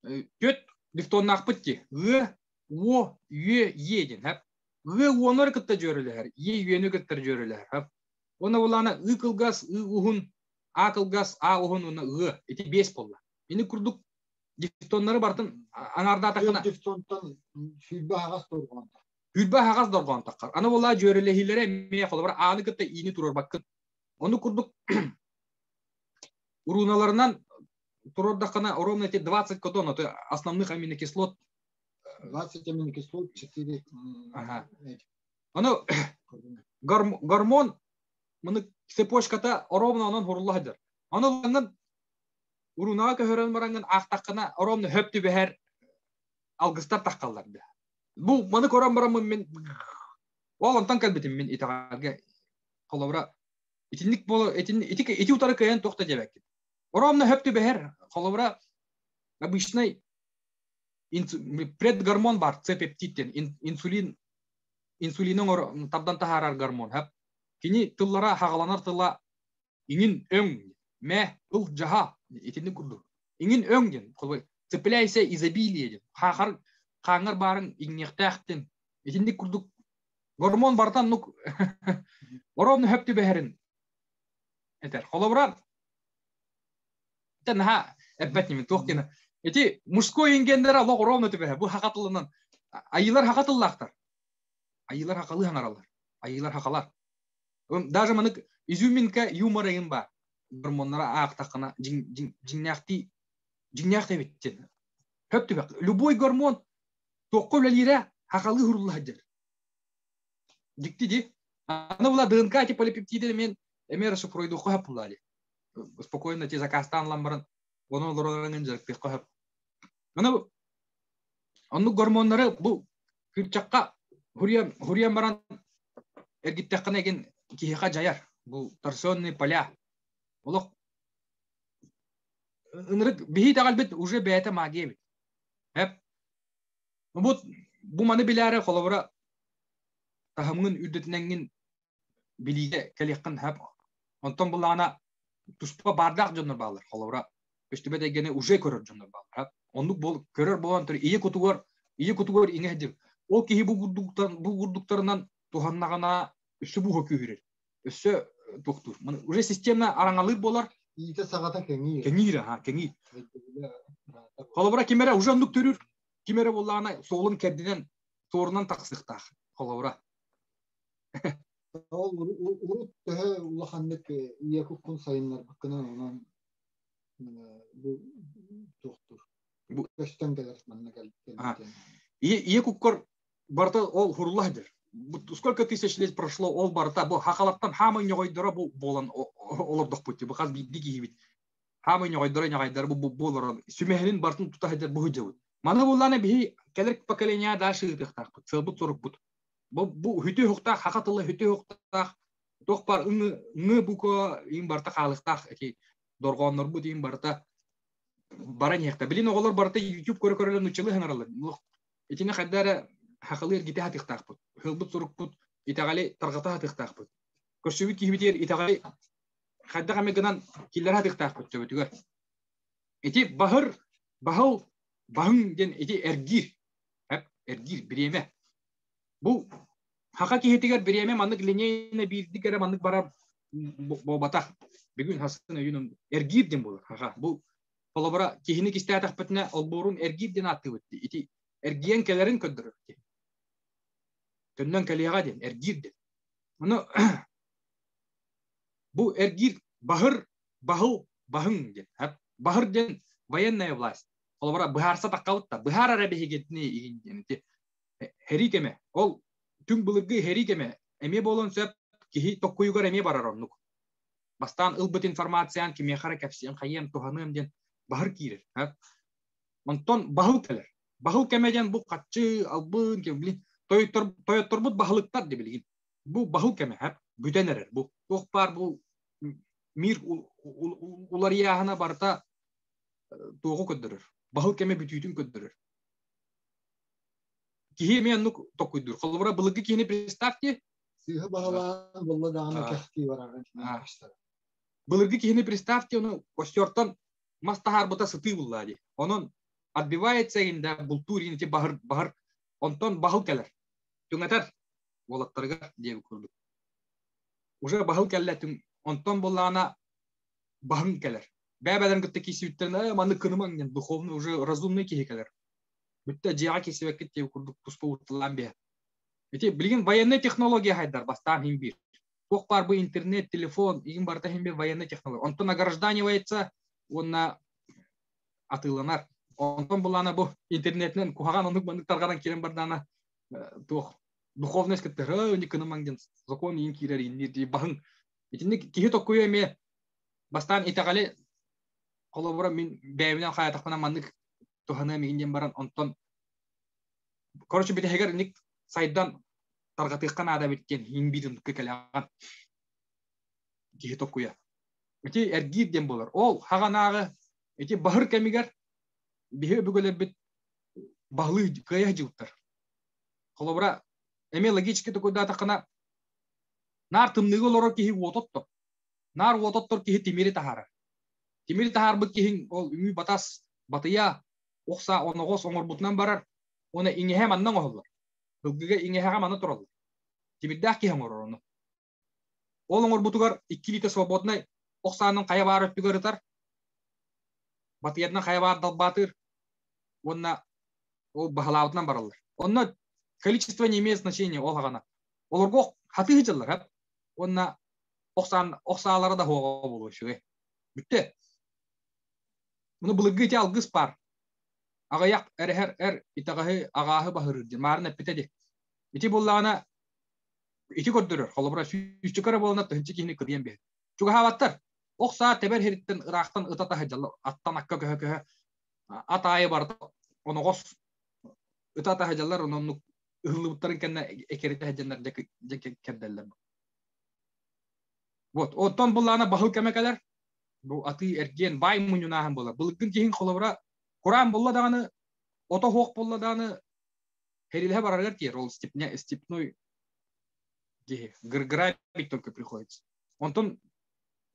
түөрт дифтоннаахпыт дии. Ы, О, Ү, Е диэн, хэп. Ы уоннары кытта дьүөрэлэһэр, Е үөнү кытта дьүөрэлэһэр, хэп. Уонна булаана Ы кылгас, Ы уһун, А кылгас, А уһун уонна Ы. Ити биэс буолла. Ини курдук дифтоннары барытын аҥаардаатаххына дифтонтон сүүрбэ аһаҕас дорҕоон. Сүүрбэ аһаҕас дорҕоон таххар. Аны буоллаа дьүөрэлэһиилэрэ эмиэ холобура ааны кытта иини туруорбаккын. Ону курдук уруналарынан туруордаххына ровно эти 20 кодон, это основных аминокислот. 20 аминокислот, 4 Ага. Ону гормон маны цепочката ровно онон хурулла сылдьар. Ону ылаҥҥын урунаҕа көһөрөн бараҥҥын аахтаххына ровно хөп түбэһэр алгыстар таххаллар да. Бу маны көрөн бараммын мин ол онтон кэлбитим мин итэҕэлгэ холобура итинник буола итин ити ити утары кыайан туох да диэбэккин. Ровно хөп түбэһэр холобура обычный предгормон бар С-пептид диэн инсулин инсулины оҥор тардан таһаарар гормон хөп. Кини тыллара хаҕаланар тыла иҥин өҥ мэ ыл дьаһа итинник курдук. Иҥин өҥ диэн холобура цепляйся изобилие диэн хаахар хааҥҥар баарын иҥниэхтээхтин итинник курдук гормон барытан нук ровно хөп түбэһэрин этэр. Холобура наһаа эппэт ньимин туох диэн ити мужской ингеннэрэ олох ровно түбэһэ бу хаха тылынан айыылар хаха тыллаахтар айыылар хахалыы хаҥараллар айыылар хахалар даже манык изюминка юмор эҥин баар гормоннара аахтаххына дьиҥнээхтии дьиҥнээх эбит диэн хөп түбэх любой гормон туохха үлэлиирэ хахалыы хурулла сылдьар дьикти дии аны була ДНК эти полипептиды мен эмиэ расшифруйдуохха хөп булла спокойно ти заказтаан ылан баран ону олорон дьарыктыахха сөп аны оннук гормоннары бу кырчакка хуруйан баран эргиттэххинэ эгин киһиэхэ дьайар бу торсионные поля олох ынырык биһи итэҕэлбит уже бэйэтэ магия эбит эп бу бу маны билээри холобура таһымҥын үрдэтинэҥҥин билиигэ кэлиэххин сөп. Онтон буллаҕына туспа баардаах дьоннор бааллар. Холобура, көстүбэт эйгэни уже көрөр дьоннор бааллар. Оннук бол көрөр буолан тур ийэ кутугар иҥэ сылдьар. Ол киһи бу курдуктан бу курдуктарынан туһаннаҕына өссө буһа күүһүрэр. Өссө туохтуур. Уже системно араҥалыыр буолар. Иитэ саҕата кэҥиир. Кэҥиир, аха, кэҥиир. Холобура, ким эрэ уже оннук төрүүр. Ким эрэ буоллаҕына суолун кэрдинэн туорунан тахсыахтаах. Холобура. Ол урут төһө улаханнык ийэ куккун сайыннарбыккынан онон бу туохтур. Бу көстөн кэлэр манна кэлбитин. Ийэ куккар барыта ол хурулла сылдьар. Сколько тысяч лет прошло, ол барыта бу хахалаттан хаамай ньоҕойдоро бу буолан олордохпут. Бу хас биирдии киһибит. Хаамай ньоҕойдоро ньоҕойдоро бу буолорон сүмэһинин барытын тута сылдьар бу сылдьабыт. Маны буллаана биһи кэлэр поколение дальше ыытыахтаахпыт. Сыалбыт сорукпут. Бу хүтү хуктаах, хаха тыла хүтү хуктаах, туох бар ыңы бука им барыта хаалыктаах эти дорҕооннорбут им барыта баран иһэхтэ. Билин оҕолор барыта YouTube көрө-көрөлөр нуччалыы хаҥараллар. Итини хайда эрэ хахалыы эргитэ сатыахтаахпыт. Ыһылбыт сурукпут итэҕэли тарҕата сатыахтаахпыт. Көрсүбүт киһибитигэр итэҕэли хайдах эмэ гынан киллэрэ сатыахтаахпыт төбөтүгэр. Ити баһыр, баһыл, баһыҥ диэн ити эргиир. Эргиир, бириэмэ. Бу хаха киһитигэр бириэмэ маннык линейно биирдик эрэ маннык барар буолбатах. Бүгүн хасын өйүн эргиир диэн буолар хаха. Бу холобура киһини кистээтэхпитинэ олбуорун эргиир диэн ааттыыбыт. Ити эргийэн кэлэрин көрдөрөр. Төннөн кэлиэҕэ диэн эргиир диэн. Ону бу эргиир баһыр, баһыл, баһыҥ диэн. Баһыр диэн военная власть. Холобура быһаарса таххабыт да быһаар эрэ биһигитини игин диэн ити Һэрии кэмэ. Ол түҥ былыргы һэрии кэмэ эмиэ буолуон сөп, киһи токкуйугар эмиэ барар оннук. Бастаан ылбыт информациян кимиэхэ эрэ кэпсиэм, хайыам, туһаныам диэн баһыр киирэр. Онтон баһыл кэлэр. Баһыл кэмэ диэн бу хаччы, албын, блин, тойоттор, тойотторбут баһылыктар дии билигин. Бу баһыл кэмэ, бүтэн эрэр. Бу туох баар бу мир уларыйааһына барыта туоҕу көрдөрөр. Баһыл кэмэ бүтүүтүн көрдөрөр. Киһи эмиэ оннук токуйдуур. Холобура, былыргы киһини представьте. Сыыһа баһылаан булла даҕаны кэхтии барарын. Былыргы киһини представьте, ону костертон мас таһаарбыта сытыы буллаа дии. Онон отбивается инда бултуур ити баһыр баһыр онтон баһыл кэлэр. Түҥэтэр уолаттарыгар диэбит курдук. Уже баһыл кэллэ түҥ онтон буллаана баһын кэлэр. Бэбэлэрин кытта киирсибиттэрин ээ маннык кынымаҥ диэн духовный уже разумный киһи кэлэр. Бүттэ дьиэҕэ киирсибэккит диэн курдук туспа уурталаан биһэ. Ити билигин военная технология хайдар бастаан иһин биир. Туох баар бу интернет, телефон, игин барыта иһин биир военная технология. Онтон огражданивается уонна атыыланар. Онтон булаана бу интернетинэн куһаҕан оннук маннык тарҕанан киирэн бардаана туох духовность кытта һэ кынымаҥ диэн закон иин киирэр иннир дии баһын итинник киһи токкуйа эмиэ бастаан итэҕэли холобура мин бэйэбинэн хаайатахпына маннык туһаныам игин диэн баран онтон короче бүтэһигэр ник сайдан тарҕатыахха наада эбит диэн иин биир ыныкка кэлэҕин киһи токуйа ити эргиир диэн буолар ол хаҕанааҕы ити баһыр кэмигэр биһи өбүгэлэрбит баһылыы кыайа сылдьыбыттар холобура эмиэ логически токуйдаатаххына наар тымныыга олорор киһи уот оттор Наар уот оттор киһи тимири таһаарар. Тимири таһаарбыт киһиҥ ол үҥүү батас, батыйа, ох саа оноҕос оҥорбутунан барар уонна иҥэһэ манна оҥоһуллар. Ылгыга иҥэһэҕэ манна тураллар. Тимирдээх киһи оҥорор ону. Ол оҥорбутугар икки илиитэ свободнай ох саанын хайа баар өттүгэр ытар, батыйатынан хайа баар далбаатыыр уонна ол баһылаабытынан бараллар. Онно количество не имеет значения ол хаҕана. Олорго хатыы сылдьаллар уонна ох саалара да суоҕа буолуо үчүгэй. Бүттэ. Муну былыргы ити алгыс баар. Аҕыйах эрэһэр эр итэҕэһи аҕааһы баһырыыр диэн маарын эппитэ дии. Ити буоллаҕына ити көрдөрөр. Холобура сүүсчэкэ эрэ буолана тыһынча киһини кыдыйан биһэр. Чугаһаабаттар. Ох саа тэбэр иһириттэн ыраахтан ыта таһыдьаллар. Аттан акка көһө-көһө ат аайы барыта оноҕос ыта таһыдьаллар ононнук ыһыллыбыттарын кэннэ экирэтэ сылдьаннар дьэ кэрдэллэр. Вот, оттон буллаана баһыл кэмэ кэлэр. Бу атыы эргиэн баай мунньунааһын буолар. Былыргын киһин холобура кураан булла даҕаны, ото суох булла даҕаны хэрилэһэ барарыгар тиийэр. Ол степня, степной киһи. Грабить только приходится. Онтон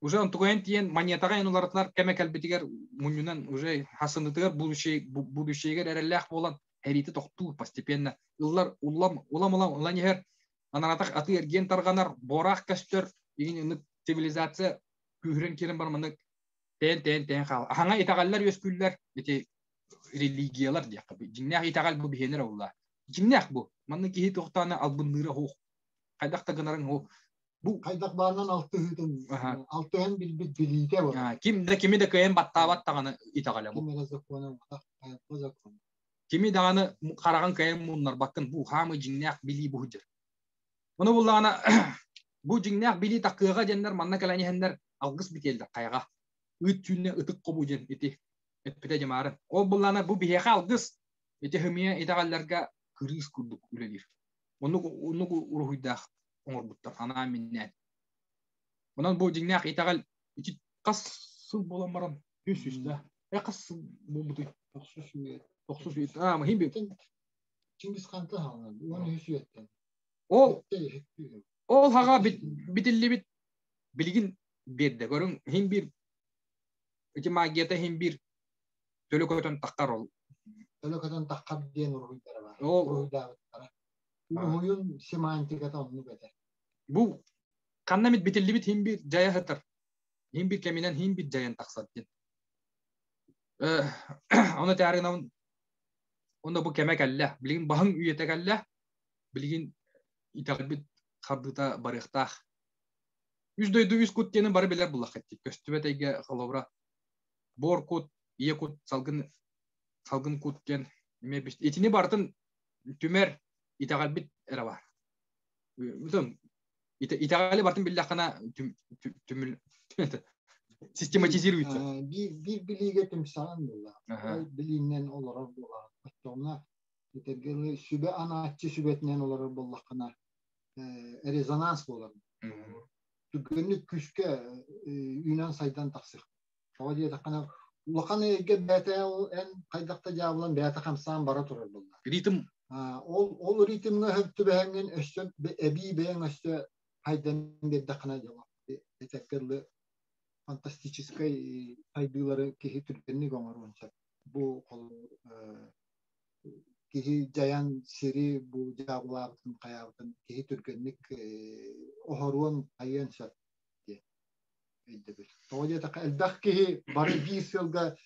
уже онтугайан тиийэн монетаҕа эн уларытынар кэмэ кэлбитигэр мунньунан уже хасынытыгар будущее будущегэр эрэллээх буолан хэриитэ тохтуур постепенно ыллар улам улам улам ылан иһэр анаратах атыы эргиэн тарҕанар, буораах көстөр, игин ынык цивилизация күүһүрэн киирэн бар маннык тээн тээн тээн хаал. Аһаҥа итэҕэллэр үөскүүллэр ити религиялар диэххэ. Дьиҥнээх итэҕэл бу биһиэнэр олла. Дьиҥнээх бу. Манна киһи туохтаана албынныыра суох. Хайдах да гынарыҥ ол бу хайдах баарынан алтыһыытын алтыһан билбит билиитэ бу. Ким да кими да кыайан баттаабат даҕаны итэҕэлэ бу. Ким эрэ закону, закон. Кими даҕаны хараҕын кыайан муннарбаккын бу хаамы дьиҥнээх билии бу сылдьар. Ону буллаҕына бу дьиҥнээх билии такыаҕа диэннэр манна кэлэн иһэннэр алгыс битиэллэр хайаҕа. Ыыт түүннэ ытык хобу диэн ити эппитэ дьамаарын. Ол буллаҕына бу биһиэхэ алгыс ити хымия итэҕэллэргэ кырыыс курдук үлэлиир. Оннук оннук уруһуйдаах оҥорбуттар анаан миннээн. Онон бу дьиҥнээх итэҕэл ити хас сыл буолан баран үс үс да. Э хас сыл буолбутуй? Тохсус үйэ. Тохсус үйэ. Аа, махин бит. Чингис Хантан хаалар, 13 үйэттэн. Ол ол хаға битиллибит билигин биэрдэ. Көрүҥ, хин бир ити магията хин бир төлө көтөн таххар ол. Төлө көтөн таххар диэн уруһуйдара бар. Ол Уруһуйдаабыттара. Уруһуйун семантиката оннук этэ. Бу ханна мит битиллибит хин бир жая хытар. Хин бир кэминэн хин бир жайан тахсар диэн. Оны таарынабын онно бу кэмэ кэллэ. Билигин баһыҥ үйэтэ кэллэ. Билигин итэҕэлбит хардыыта барыахтаах. Үс дойду үс кут диэни бары билэр буллаххыт. Көстүбэт эйгэ холобура буор кут, ийэ кут, салгын салгын кут диэн эмиэ итини барытын түмэр итэҕэлбит эрэ бар. Бүтүн итэҕэли барытын биллэххинэ түмүл систематизируется. Биир билиигэ түмсэҕин буолла. Ол билииннэн олорор буолаҕын. Оччоҕуна этэргэ сүбэ анааччы сүбэтинэн олорор буоллаххына резонанс буолар. Түргэнник күүскэ үүнэн сайдан тахсыах. Тоҕо диэтэххинэ улахан эйгэ бэйэтэ эн хайдах да дьаабылан бэйэтэ хамсаан бара турар буолла. Ритм. Ол ритмҥэ сөп түбэһэҥҥин өссө эбии бэйэҥ өссө хайдан биэрдэххинэ дьоло. Этэргэ дылы фантастическай сайдыылары киһи түргэнник оҥоруон сөп. Бу киһи дьайан сири бу дьаабылаабытын хайаабытын киһи түргэнник оһоруон айыан сөп диэн өйдөбүл. Тоҕо диэтэххэ элбэх киһи бары биир сылга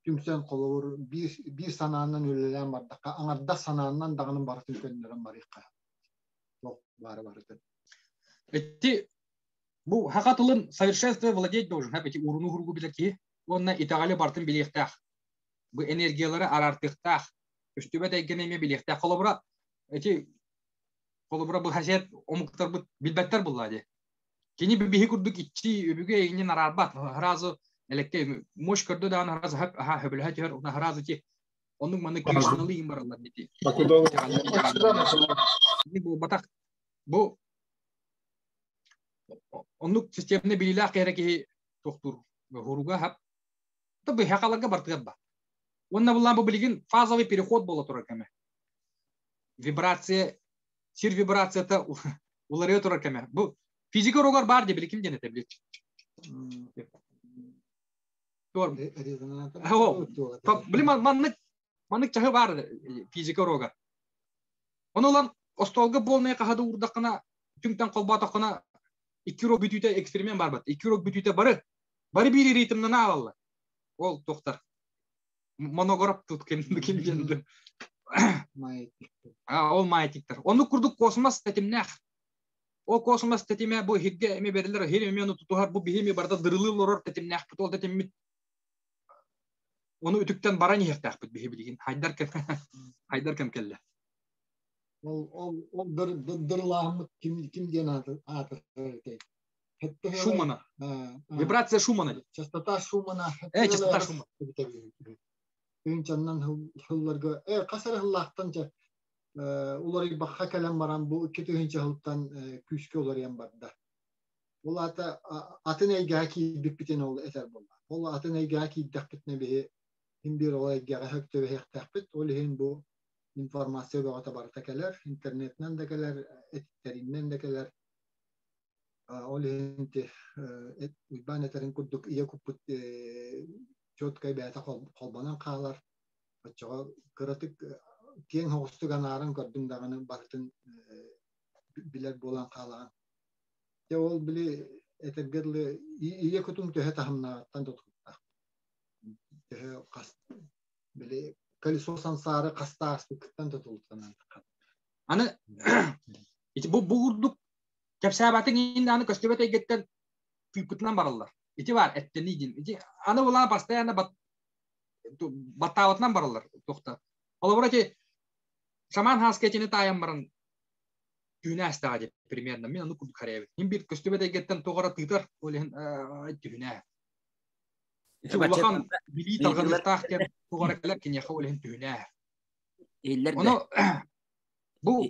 түмсэн холобур биир биир санаанан үлэлээн бардахха аҥардас санаанан даҕаны барытын көннөрөн барыахха туох баара барытын. Ити бу хаха тылын совершенстве владеть должен, эти уруну хуругу билэр киһи уонна итэҕэли барытын билиэхтээх. Бу энергиялары араартыахтаах, көстүбэт эйгэни эмиэ билиэхтээх. Холобура, ити холобура бу хасиэт омуктарбыт билбэттэр булла дии. Кини биһи курдук иччи өбүгэ эйигинен араарбат. Сразу элекке мощь көрдө даҕаны сразу аха хөбүлэһэ түһэр, уна сразу ти оннук маннык Кришналыы иһин бараллар дии. Буолбатах. Бу оннук системный билиилээх киһи киһи тохтуур хуруга хап бу хакаларга бартыгар ба. Уонна буллаан бу билигин фазовый переход буола турар кэмэ. Вибрация, сир вибрацията уларыйа турар кэмэ. Бу физика уруогар баар дии биликим диэн этэ билит. Били маннык маннык чаһы баар физика уруогар. Ону ылан остуолга буолнай хаһады уурдаххына, түҥтэн холбоотоххуна икки уруок бүтүүтэ эксперимент барбат. Икки уруок бүтүүтэ бары бары биир ритмнан аалаллар. Ол тохтар. Монограп тут ким ким диэн ол маятиктар. Оннук курдук космос тэтимнээх. Ол космос тэтимэ бу хиргэ эми берилер, хир эми ону тутуһар, бу биһи эми барда дырылыы олорор тэтимнээхпит. Ол тэтиммит ону үтүктэн баран иһиэхтээхпит биһи билигин. Хайдар кэм хайдар кэм кэллэ. Ол ол ол дырылааммыт ким ким диэн аатырар этэй? Шумана. Вибрация Шумана. Частота Шумана. Частота Шумана. Тыынчаннан хылларга хас эрэ хыллаахтан ча уларыйбахха кэлэн баран бу икки тыһыынча сылтан күүскэ уларыйан барда. Ол аата атын эйгэҕэ киирбиппитин ол этэр буолла. Ол атын эйгэҕэ киирдэхпитинэ биһи син биир ол эйгэҕэ сөп түбэһиэхтээхпит. Ол иһин бу информация бөҕөтө барыта кэлэр, интернетинэн да кэлэр, этиттэринэн да кэлэр. Ол иһин Уйбаан этэрин курдук ийэ куппут четкай бэйэтэ холбонон хаалар. Оччоҕо кыратык киэҥ соҕустук анааран көрдүҥ даҕаны барытын билэр буолан хаалаҕын. Дьэ ол били этэргэ дылы ийэ кутуҥ төһө таһымнааҕыттан тутулуктаах. Төһө хас били колесо сансаары хаста ааспыккыттан тутулуктанан. Аны ити бу бу курдук кэпсээбэтиҥ иһин аны көстүбэт эйгэттэн тыыппытынан бараллар. Ити баар эттэнии диэн. Ити аны булаан постоянно баттаабытынан бараллар туохта. Холобура ити шаман хааска итини таайан баран түүнэ астаҕа дип примерно мин ону курдук харайабыт. Мин биир көстүбэт эйгэттэн туох эрэ тыытар, ол иһин түһүнэ. Ити улахан билии тарҕаныахтаах диэн туох эрэ кэлэр киниэхэ ол иһин түһүнэ. Иһиллэр Ону бу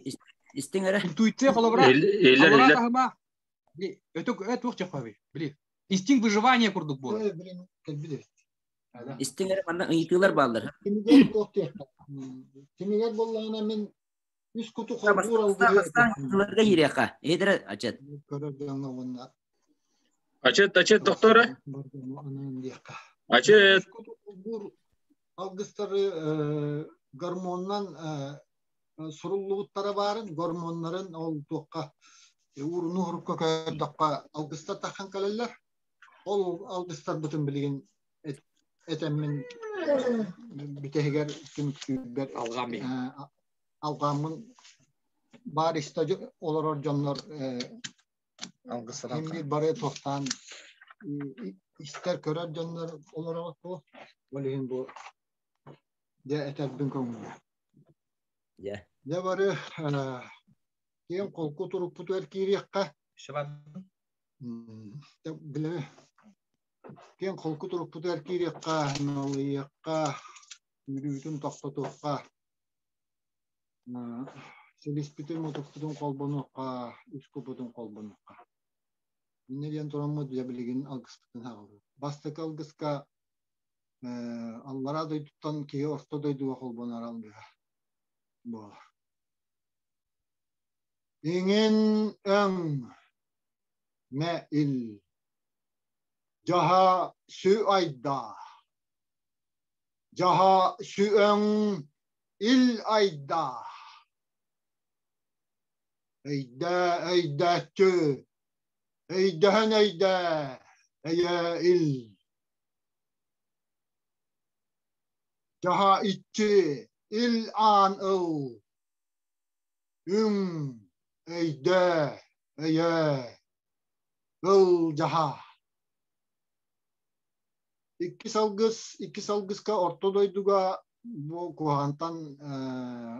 истиҥ эрэ. Интуиция холобура Иллэр таһыма өтөк туох чехоби били инстинкт выживания курдук буолар. Истиҥ эрэ манна ыйытыылар бааллар. Тимигэр туох диэххэ. Тимигэр буоллаҕына мин Үс куту холбуур алгыһы Бастаан тылларга киириэххэ. Иһитэрэ ачат. Көрөр дьоҥҥо уонна Ачет, ачет, доктора. анаан диэххэ. Ачет. Үс куту холбуур алгыстары гормоннан суруллубуттара баарын, гормоннарын ол туохха ууруну урукка көрдөххө алгыстар таххан кэлэллэр. Ол алгыстарбытын билигин этэммин бүтэһигэр түмүктүүрбэр алҕааммын баар истэ олорор дьоннор биир бары туохтаан истэр көрөр дьоннор олорор бу ол иһин бу дьэ этэрбин көҥүлэ дьэ бары киэҥ холку турукпутугар киириэххэ билэбин Киэҥ холку турукпутугар киириэххэ, налыйыахха, үөрүүбүтүн тохтотуохха, силиспитин-мутукпутун холбонуохха, үс куппутун холбонуохха. Инньэ диэн тураммыт дьэ билигин алгыспытын аҕалабыт. Бастакы алгыска аллараа дойдуттан киһи орто дойдуга холбонор алгыһа буолар. Иҥин өҥ мэ ил Дьаһа сү айда, дьаһа сүөҥ ил айда. Өйдөө өйдөөччү, өйдөһөн өйдөө, өйөө ил. Дьаһа иччи, ил аан ыл. Үҥ, өйдөө, өйөө. Ыл дьаһа. Иккис алгыс, иккис алгыска орто дойдуга бу куһаҕантан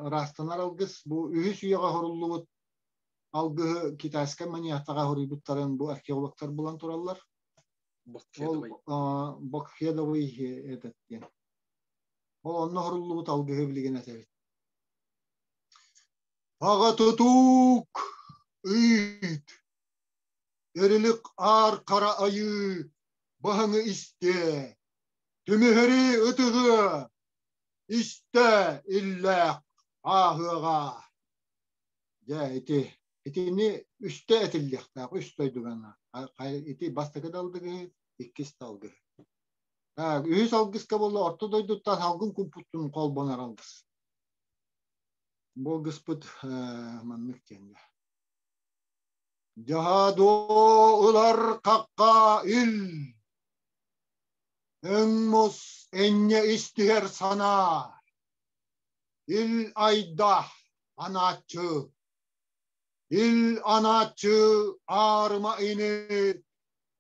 ыраастанар алгыс. Бу үһүс үйэҕэ хоруллубут алгыһы китайскай маньяктаҕа хоруйбуттарын бу археологтар булан тураллар. Ол Бокхедовый этот диэн. Ол онно хоруллубут алгыһы билигин этэбит. Аҕа тутуук ыыт Эрилик аар хара айыы баһыҥы истиэ, түмүһэри ытыгыа, истэ иллээх ааһыаҕа. Дьэ ити итини үстэ этиллиэхтээх үс дойдугана. Ити бастакы далдыгы, иккис далгы. Үһүс алгыска буолла орто дойдуттан салгын куппуттун холбонор алгыс. Бу алгыспыт маннык диэн Дьаһадуо ылар хахха ил, өҥ-мус энньэ истиһэр санаа, ил айда анааччы, ил анааччы аарыма ини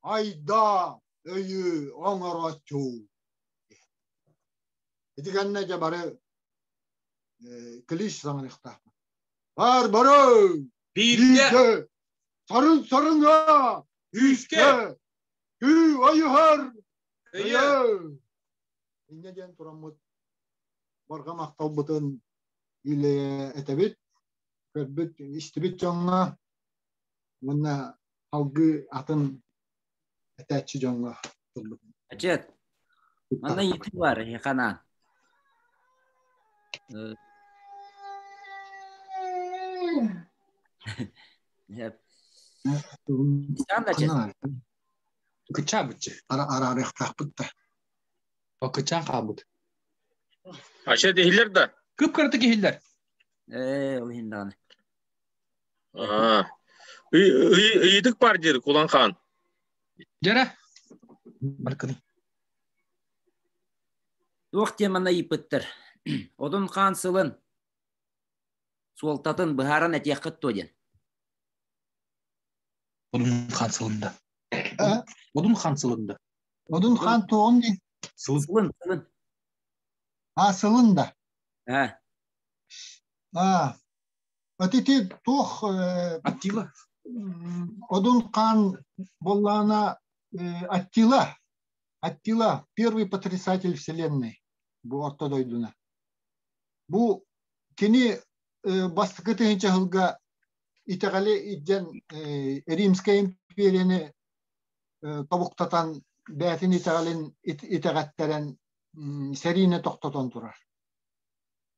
айда өйү оҥорооччу. Ити кэннэ дьэ бары клич саҥарыахтаахпын. Бар бары! Бииргэ! Сарын сарыҥа! Күүскэ! Күү айыһар! Өйө! Инньэ диэн тураммыт барҕа махталбытын илэ этэбит, көрбүт, истибит дьоҥҥо уонна салгыы атын этээччи дьоҥҥо тылбыт. Ачет, манна ыйытыы бар эһиэхэ анаан. Кычаабыччы. Араарыахтаахпыт да. Кычаан хаалбыт. Ача иһиллэр да? Кып-кыратык иһиллэр. Ээ, ол иһин даҕаны. Ыйытык бар диир Кулан хаан. Дьэрэ. Баркыны. Туох диэн манна ыйыппыттар. Одун хаан сылын суолтатын быһааран этиэххит дуо диэн. Одун хаан сылында. Одун хаан сылында. Одун хаан туоҕун дии? Сылын. Сылын, сылын. А, сылын да. А. А. Ити туох Аттила. Одун хаан буоллаҕына Аттила. Аттила первый потрясатель вселенной бу орто дойдуна. Бу кини бастакы тыһыынча сылга итэҕэли илдьэн Римскэй империяны тобуктатан бэйэтин итэҕэлин итэҕэттэрэн сэриини тохтотон турар.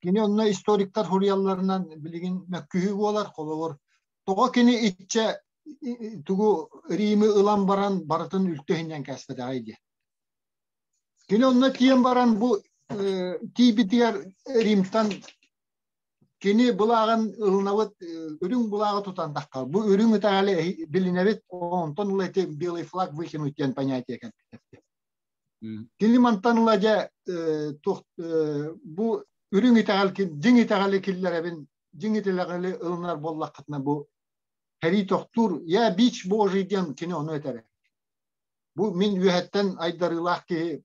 Кини онно историктар хуруйалларынан билигин мөккүһүү буолар, холобур, тоҕо кини иччэ тугу Римы ылан баран барытын үлтү иһинньэн кээспэтэҕэй диэн. Кини онно тиийэн баран бу тиийбитигэр Римтан кини былааҕын ылынабыт, үрүҥ былааҕы тутан таххар. Бу үрүҥ итэҕэли билинэбит, онтон ыла ити белый флаг выкинуть диэн понятие кэлбит. Кини мантан ыла дьэ туох бу үрүҥ итэҕэл дьиҥ итэҕэли киллэрэбин, дьиҥ итэҕэли ылынар буоллаххытына бу сэрии тохтуур, я бич божий диэн кини ону этэрэ. Бу мин үөһэттэн айдарыылаах киһи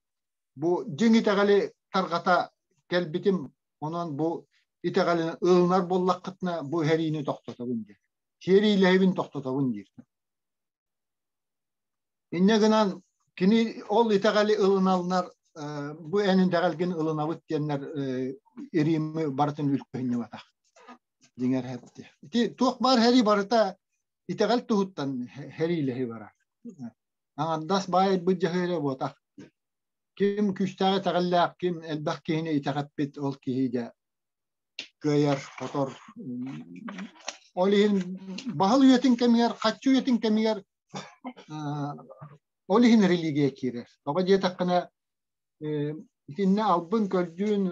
бу дьиҥ итэҕэли тарҕата кэлбитим, онон бу итэҕэли ылынар буоллаххытына бу сэриини тохтотобун диир. Сиэриилэһибин тохтотобун диир. Инньэ гынан кини ол итэҕэли ылыналлар бу эн итэҕэлгин ылынабыт диэннэр Римы барытын үлкүһүнньүбатах дьиҥэр эпти. Ити туох баар һэрии барыта итэҕэл туһуттан һэриилэһи барар. Аҥардас баайбыт дьаһыыра буотах. Ким күүстээх итэҕэллээх, ким элбэх киһини итэҕэппит ол киһи дьэ кыайар, хотор. Ол иһин баһыл үйэтин кэмигэр, хаччы үйэтин кэмигэр ол иһин религия киирэр. Тоҕо диэтэххинэ, итиннэ албын көрдүүн,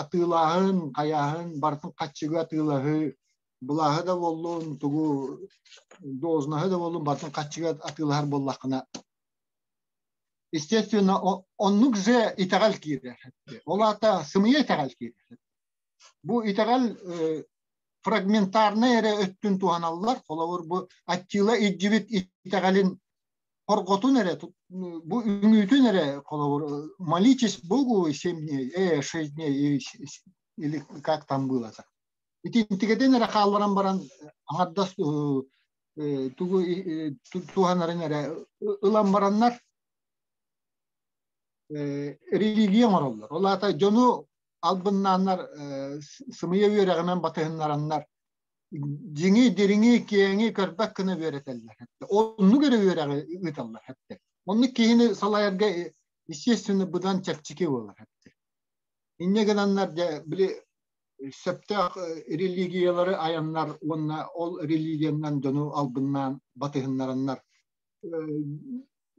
атыылааһын, хайааһын, барытын хаччыга атыылаһыы, былааһы да буоллун, тугу должноһы да буоллун, барытын хаччыга атыылаһар буоллаххына, естественно, оннук же итэҕэл киирэр. Ол аата сымыйа итэҕэл киирэр. Бу итэҕэл фрагментарнай эрэ өттүн туһаналлар. Холобур, бу Аттила илдьибит итэҕэлин хорҕотун эрэ, бу үҥүүтүн эрэ, холобур, молитесь Богу семь дней, шесть дней, или как там было. Итинтигэтин эрэ хаалларан баран, аҥардас тугу туһанарын эрэ ылан бараннар религия оҥороллор. Ол аата дьону албыннааннар сымыйа үөрэҕинэн батыһыннараннар дьиҥи, дириҥи, киэҥи көрбөт гына үөрэтэллэр. Оннук эрэ үөрэҕи ыыталлар. Оннук киһини салайарга естественно быдан чэпчэки буолар. Инньэ гынаннар дьэ били сөптөөх религиялары айаннар уонна ол религиянан дьону албыннаан батыһыннараннар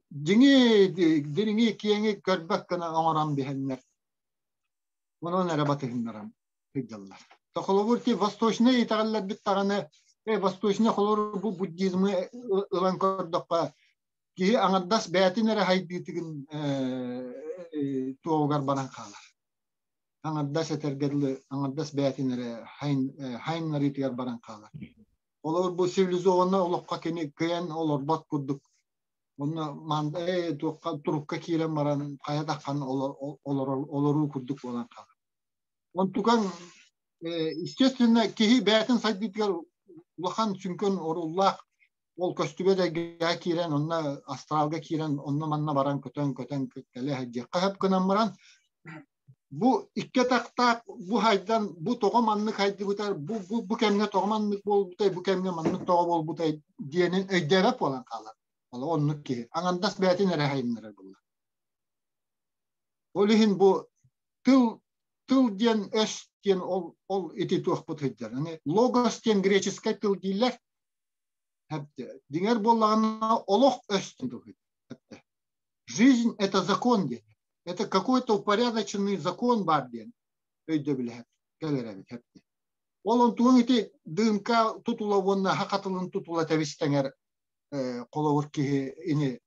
дьиҥи, дириҥи, киэҥи көрбөт гына оҥорон биһэннэр онон эрэ батыһыннаран сылдьаллар. Холобур, ти восточнай итэҕэллэрбит даҕаны восточнай холобур бу буддизмы ылан көрдөххө киһи аҥардас бэйэтин эрэ хайдыытыгын туоҕугар баран хаалар. Аҥардас этэргэ дылы аҥардас бэйэтин эрэ хайыннарыытыгар баран хаалар. Олор бу цивилизованнай олоххо кини кыайан олорбот курдук онно туохха турукка киирэн баран хайа даххан олоруу курдук буолан хаалар. Онтукан естественно киһи бэйэтин сайдыытыгар улахан сүҥкэн оруоллаах ол көстүбэт эйгэҕэ киирэн онно астралга киирэн онно манна баран көтөн көтөн кэлэ сылдьыахха сөп гынан баран бу икки атахтаах бу хайдан бу тоҕо маннык хайдыбыта бу бу бу кэмҥэ тоҕо маннык буолбутай бу кэмҥэ маннык тоҕо буолбутай диэнин өйдөөбөт буолан хаалар. Ол оннук киһи аҥардас бэйэтин эрэ хайыннарар буолла. Ол иһин бу тыл тыл диэн өс диэн ол ол ити туохпут сылдьар. Логос диэн греческэй тыл дииллэр. Дьиҥэр буоллаҕына олох өс диэн тыл Жизнь – это закон диэн. Это какой-то упорядоченный закон баар диэн өйдөбүлэ кэлэр эбит. Ол онтугуҥ ити ДНК тутула уонна хатылын тутула тэбис-тэҥэр холобур киһи ини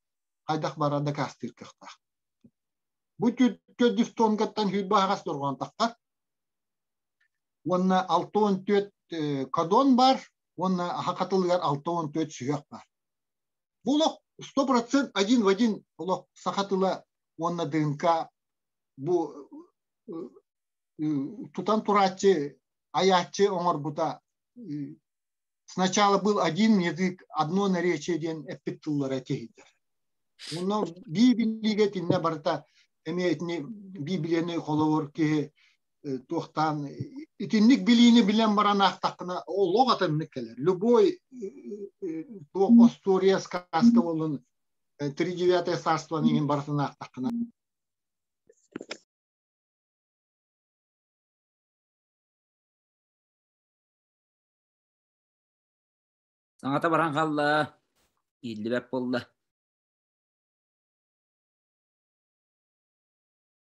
хайдах барар дакаастыыр кыахтаах. Бу түөрт дифтонгаттан сүүрбэ аһаҕас дорҕоон таххар. Уонна 64 кодон бар, уонна аха хатылыгар 64 сүһүөх бар. Бу олох 100% один в один олох саха тыла уонна ДНК бу тутан турааччы, айааччы оҥорбута сначала был один язык, одно наречие диэн эппит тыллара тиһийдэр. Онно Библигэ итиннэ барыта эмиэ итини Библияны холобур киһи туохтаан итинник билиини билэн баран аахтаххына олох атыннык кэлэр. Любой туох остуоруйа сказка буоллун тридевятое царство иҥин барытын аахтаххына. Саҥата баран хаалла, иһиллибэт буолла.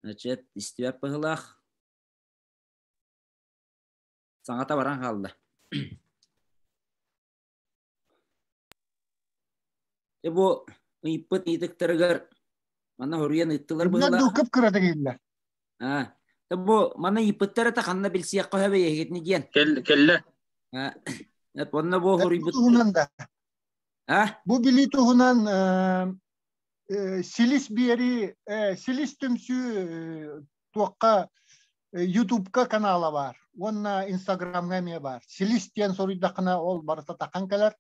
Значит, истибэт быһыылаах. Саҥата баран хаалла. Дьэ бу ыйыппыт ыйытыктарыгар манна хоруйан ыыттылар быһыылаах. Дуу кып-кыратык иһиллэр. Аа, бу манна ыйыппыттар это ханна билсиэххэ сөбүй эһигитини диэн. Кэллэ. Аа, онно бу хоруйбут туһунан да. А? Бу билии туһунан Силис биэри Силис түмсүү туохха Ютубка канала баар уонна Инстаграмҥа эмиэ баар. Силис диэн суруйдаххына ол барыта тахан кэлэр.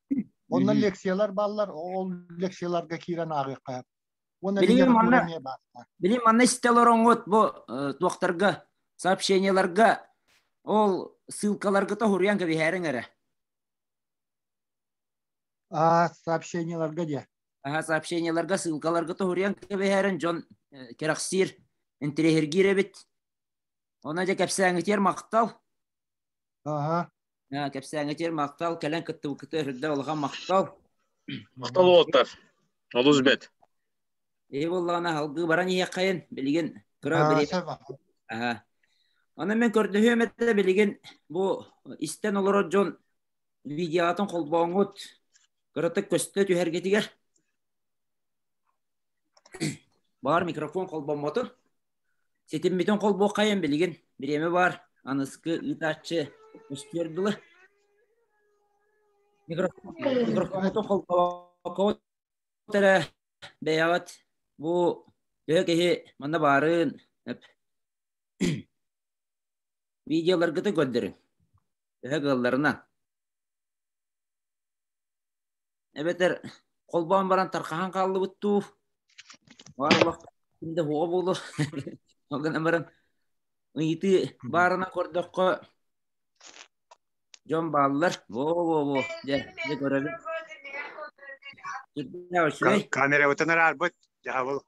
Онно лекциялар бааллар, ол лекцияларга киирэн ааҕыахха. Уонна Билигин литература манна эмиэ баар. билигин манна истэ олороҥҥут бу туохтарга сообщениеларга ол ссылкаларга тоһуруйан кэбиһээриҥ эрэ. А, сообщениеларга диэ. Аха, сообщениеларга ссылкаларга тоһуруйан кэбиһээрин дьон кэрэхсиир, интэриэһиргиир эбит. Онно дьэ кэпсээҥҥитигэр махтал. Аха. Кэпсээҥҥитигэр махтал, кэлэн кыттыбыккытыгар үрдэ улахан махтал. Махтал уолаттар. Олус бэт. Эһи буоллаҕына салгыы баран иһиэххэйин, билигин кыра бириэмэ. Аха. Онон мен көрдөһүөм этэ билигин бу истэн олорор дьон видеоҕытын холбооҥҥут кыратык көстө түһэргитигэр баар микрофон холбоммотун ситиммитин холбуоххайын билигин бириэмэ баар аныскы ыытааччы көстүөр дылы микрофонутун холбоокко эрэ бэйэҕит бу төһө киһи манна баарын видеоларгытын көрдөрүҥ төһө кыалларынан. Эбэтэр холбоон баран тархаһан хааллыбыт дуу, баар олох ким да суоҕа буолуо. Ол гынан баран ыйытыы баарынан көрдөххө дьон бааллар. Во-во-во, дьэ, дьэ көрөбүн. Сүрдээх үчүгэй. Камерабытын араарбыт, дьаһабыл.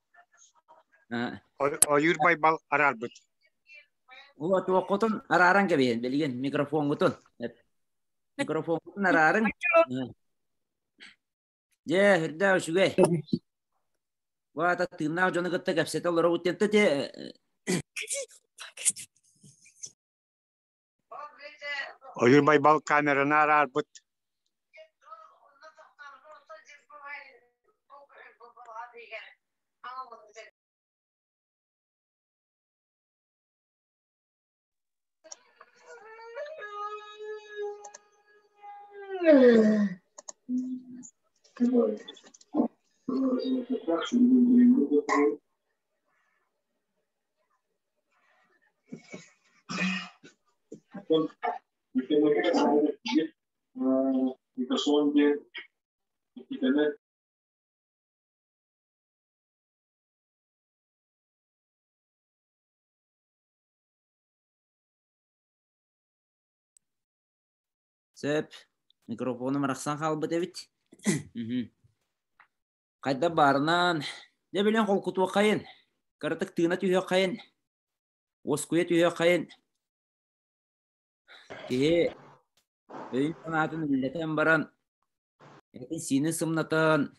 Ойуур Байбал араарбыт. Уо, туоххутун арааран кэбиһин, билигин микрофоҥҥутун. Микрофоҥҥутун араарыҥ. Дьэ, үрдээх үчүгэй. Бу аата тыыннаах дьону кытта кэпсэтэ олоробут диэн те Ойуур Байбал камераны араарбыт. Сөп. Микрофонум арахсан хаалбыт эбит. Хайда баарынан, дьэ билэн холкутуоххайын, кыратык тыына түһүөххэйин, уоскуйа түһүөххэйин. Киһи өйүн санаатын үллэтэн баран, этин-сиинин сымнатан,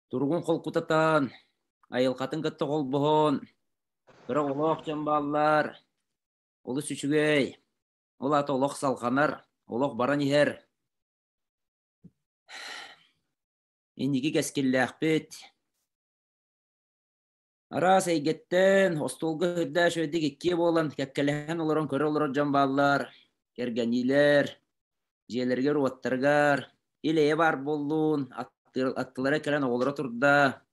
Туругун холкутатан, айылҕатын кытта холбоһон, кыра оҕолоох дьон бааллар, олус үчүгэй, ол аата олох салҕанар, олох баран иһэр. Инники кэскиллээхпит. Араас эйгэттэн остуолга үрдээх үчүгэйдик иккиэ буолан кэккэлэһэн олорон көрө олорор дьон бааллар, кэргэниилэр, дьиэлэригэр-уоттарыгар ил-эйэ баар буоллун, аттылара кэлэн оҕолоро турда.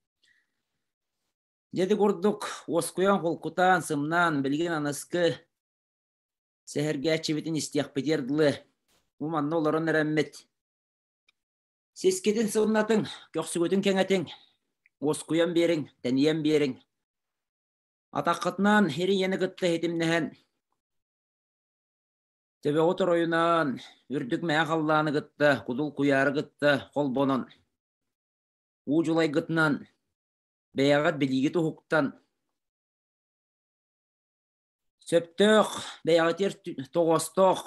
Дьэ ити курдук уоскуйан, холкутаан, сымнаан, билигин аныскы сэһэргээччибитин истиэхпитигэр дылы, бу манна олорон эрэммит Сискитин сымнатыҥ, көхсүгүтүн кэҥэтиҥ, уоскуйан биэриҥ, тэнийэн биэриҥ. Атаххытынан ири-ийэни кытта иһитимнэһэн, төбөҕүт оройунан, үрдүк мэҥэ халлааны кытта, кудул куйаары кытта холбонон, уу дьулайгытынан, бэйэҕит билиигит уһуктан, сөптөөх, бэйэҕитигэр тоҕоостоох.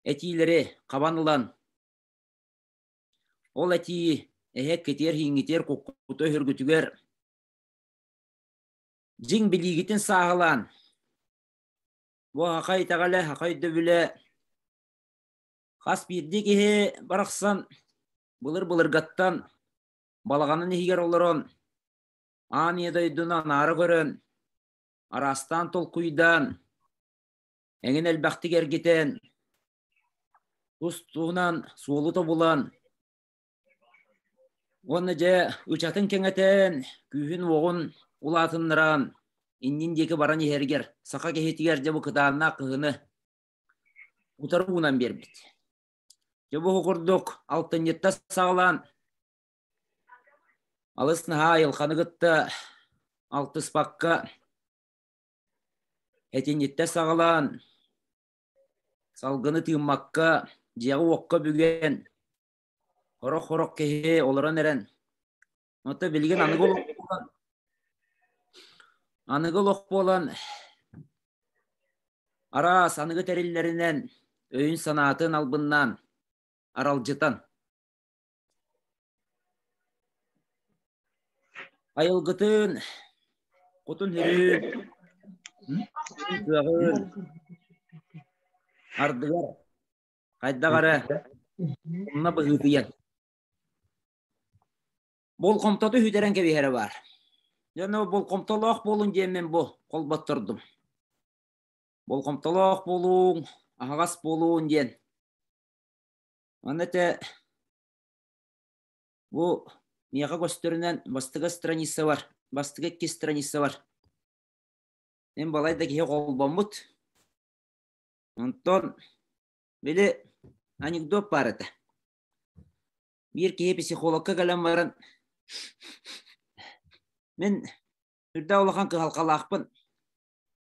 Этиилэри хабан ылан, ол этии эһэ китиэр иҥҥитиэр куккута өһүргүтүгэр дьиҥ билиигитин сааһылаан, бу хахай итэҕэлэ, хахай өйдөбүлэ хас биирдии киһи барахсан былыр-былыргаттан балаҕанын иһигэр олорон аан ийэ дойдуну анаара көрөн, араастаан толкуйдаан, эҥин элбэхтик эргитэн, тус-туһунан суолу тобулан уонна дьэ ычатын кэҥэтэн, күүһүн-уоҕун улаатыннаран, иннин диэки баран иһэригэр саха киһитигэр дьэ бу кытааннаах кыһыны утары уунан биэрбит. Дьэ бу курдук алтынньыттан саҕалаан алыс наһаа айылҕаны кытта алтыспакка этинньиттэн саҕалаан салгыны тыыммакка дьиэҕэ-уокка бүгэн хорох-хорох киһи олорон эрэн оттон билигин аныгы олох буолан аныгы олох буолан араас аныгы тэриллэринэн өйүн-санаатын албыннаан аралдьытан Айылгытын, кутун-сүрүн, кыаҕын ардыгар хайдах эрэ умна быһыытыйан болҕомтоту сүтэрэн кэбиһэрэ баар. Дьэ, болҕомтолоох буолуҥ диэммин бу холботтордум. Болҕомтолоох буолуҥ, аһаҕас буолуҥ диэн. Аны этэ бу миэхэ көстөрүнэн бастакы страница бар, бастакы икки страница бар. Мин балай да киһи холбоммут. Онтон били анекдот баар этэ. Биир киһи психологка кэлэн баран мин үрдээх улахан кыһалҕалаахпын.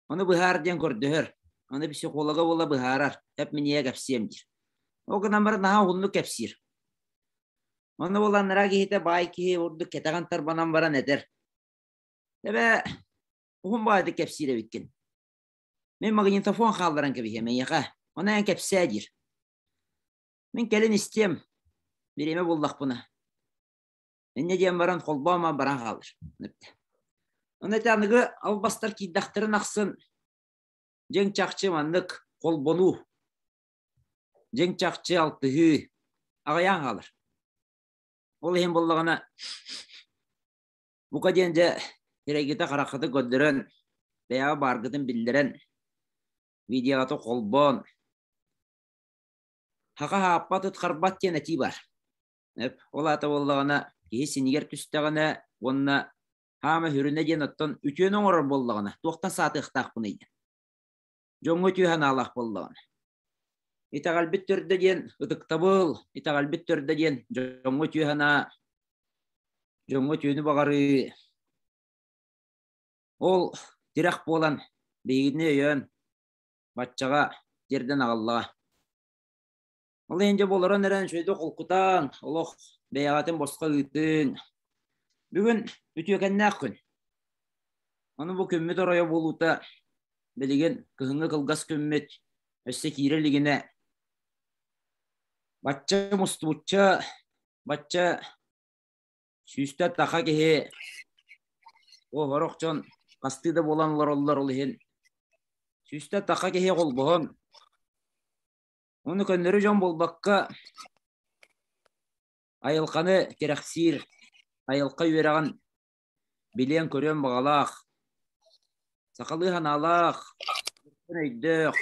Ону быһаар диэн көрдөһөр. Ону психолога буола быһаарар. Эп миниэ кэпсиэм диир. Ол гынан баран наһаа уһуннук кэпсиир. Онно буолан анараа киһитэ баай киһи ордук кэтэҕин тарбанан баран этэр. Эбэ уһун баайдык кэпсиир эбиккин. Мин магнитофон хаалларан кэбиһиэм эйиэхэ. Ону эн кэпсээ диир. Мин кэлин истиэм. Бириэмэ буллахпына. Инньэ диэн баран холбоомон баран хаалар. Ону этэ аныгы албастар киирдэхтэрин ахсын дьиҥ чахчы маннык холбонуу, дьиҥ чахчы алтыһыы аҕыйаан хаалар. Ол иһин буоллаҕына бука диэн дьэ сирэйгитэ хараххыты көрдөрөн, бэйэҕэ бааргытын биллэрэн, видеоҕа холбоон, хаха хааппат ыт харбат диэн этии баар. Ол аата буоллаҕына киһи синигэр түстэҕинэ уонна хаама сүрүнэ диэн оттон үтүөнү оҥорор буоллаҕына туохтан саатыахтаахпыный диэн. Дьоҥҥо үтүө санаалаах буоллаҕына. Итэҕэлбит төрдө диэн ытыктабыл, итэҕэлбит төрдө диэн дьоҥҥо үтүө санаа, дьоҥҥо үтүөнү баҕарыы. Ол тирэх буолан биһигини өйөөн баччаҕа тиэрдэн аҕаллаҕа. Ол иһин дьэ буоларан эрэн үчүгэйдик холкутаан, олох бэйэҕитин босхо ыытыҥ. Бүгүн үтүөкэннээх күн. Ону бу күммүт оройо буолуута билигин кыһыҥҥы кылгас күммүт өссө киирэ илигинэ бачча мустубучча бачча сүүстэ таха киһи оһорох дьон хастыы да буолан олороллор ол иһин сүүстэ таха киһи холбоһон Ону көннөрү дьон буолбакка, айылҕаны кэрэхсиир, айылҕа үөрэҕин билиэн-көрүөн баҕалаах, сахалыы санаалаах, өйдөөх,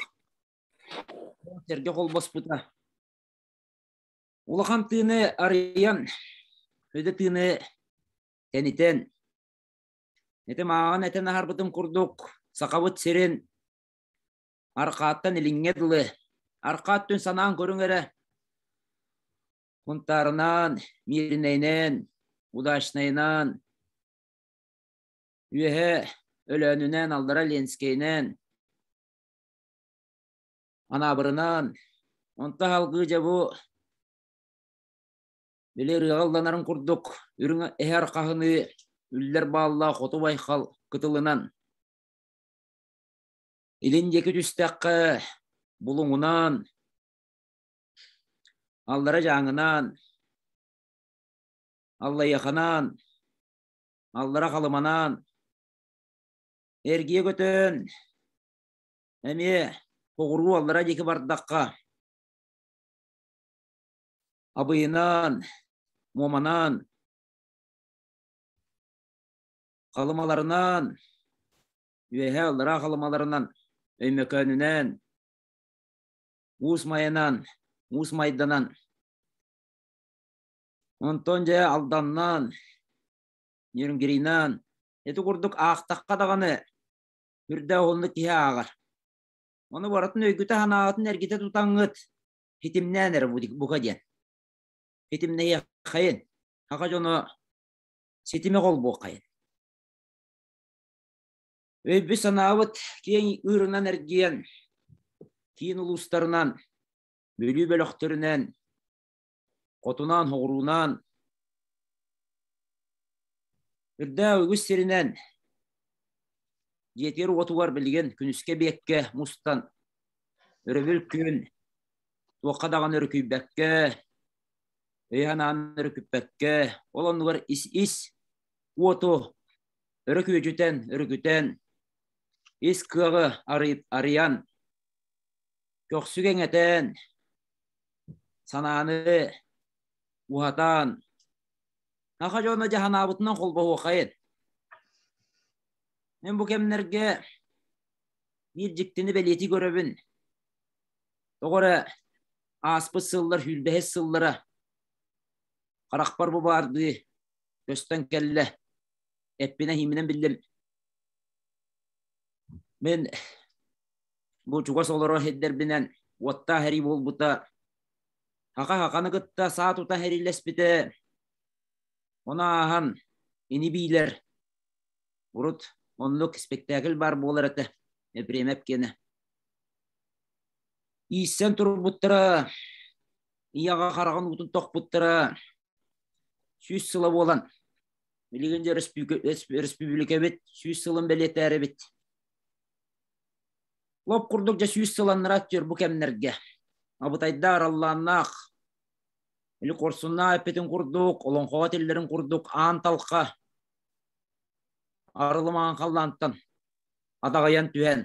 сэргэ холбоспута. Улахан тыыны арыйан, өйдө тыыны тэнитэн, ити мааҕын этэн аһарбытым курдук, Сахабыт сирин Арҕааттан илиҥҥэ дылы, арҕаа өттүн санаан көрүҥ эрэ, Хунтаарынан, Мииринэйинэн, Удачнайынан, үөһэ Өлөөнүнэн, аллара Ленскэйинэн, Анаабырынан, онто салгыы дьэ бу били ырыаҕа ылланарын курдук үрүҥ эһэ арҕаһыныы үллэр бааллаах хоту байхал кытылынан Илин диэки түстэххэ, Булуҥунан, Аллара Дьааҥынан, Аллайыаханан, Аллара Халыманан, эргийэ көтөн, эмиэ Хоҕуруу аллара диэки бардахха, Абыйынан, Муоманан, Халымаларынан, Үөһээ Аллараа Халымаларынан, Өймөкөөнүнэн, Уус Майанан, Уус Майданан, онтон дьэ Алданнан, Нерюнгринан, ити курдук аахтахха даҕаны үрдээх уһуннук киһи ааҕар. Ону барытын өйгүтэ-санааҕытын эргитэ тутаҥҥыт хитимнээн эрэ бука диэн. Хитимнэһиэххэйин. Саха дьоно ситими холбуоххайын. Өйбүт-санаабыт киэҥ ыырынан эргийэн, киин улуустарынан, Бүлүү бөлөхтөрүнэн, хотунаан, хоҕуруунан, үрдээх үгүс сиринэн дьиэтигэр-уотугар билигин күнүскэ эбиэккэ мустан, өрөбүл күн туохха даҕаны өрүкүйбэккэ, өйө-санааны өрүкүппэккэ, ол оннугар ис-ис уоту өрө күөдьүтэн, өрүкүтэн, ис кыаҕы арыйан, көхсү кэҥэтэн, санааны уһатан, саха дьоно дьаһанаабытынан холбоһуоххайын. Мин бу кэмнэргэ биир дьиктини бэлиэтии көрөбүн. Тоҕо эрэ ааспыт сыллар сүүрбэһис сыллара харахпар бу баардыы көстөн кэллэ. Эппинэн-ииминэн биллим. Мин бу чугас олорор сирдэрбинэн уоттаах эрий буолбута. Хаха-хаханы кытта саа тута эриллэспитэ. Ону ааһан ини-биилэр урут оннук спектакль баар буолар этэ Епремэп киэнэ. Ииссэн турбуттара, ийэҕэ хараҕын уутун тохпуттара 100 сыла буолан, билигин дьэ өрөспүүбүлүкэбит 100 сылын бэлиэтээрибит. Лоп курдук дьэ 100 сыл аннараа өттүгэр бу кэмнэргэ абытайдаах араллааннаах, или хорсуннаах эппитин курдук, олоҥхоҕо этиллэрин курдук аан талха арылымаан халлаантан адаҕайан түһэн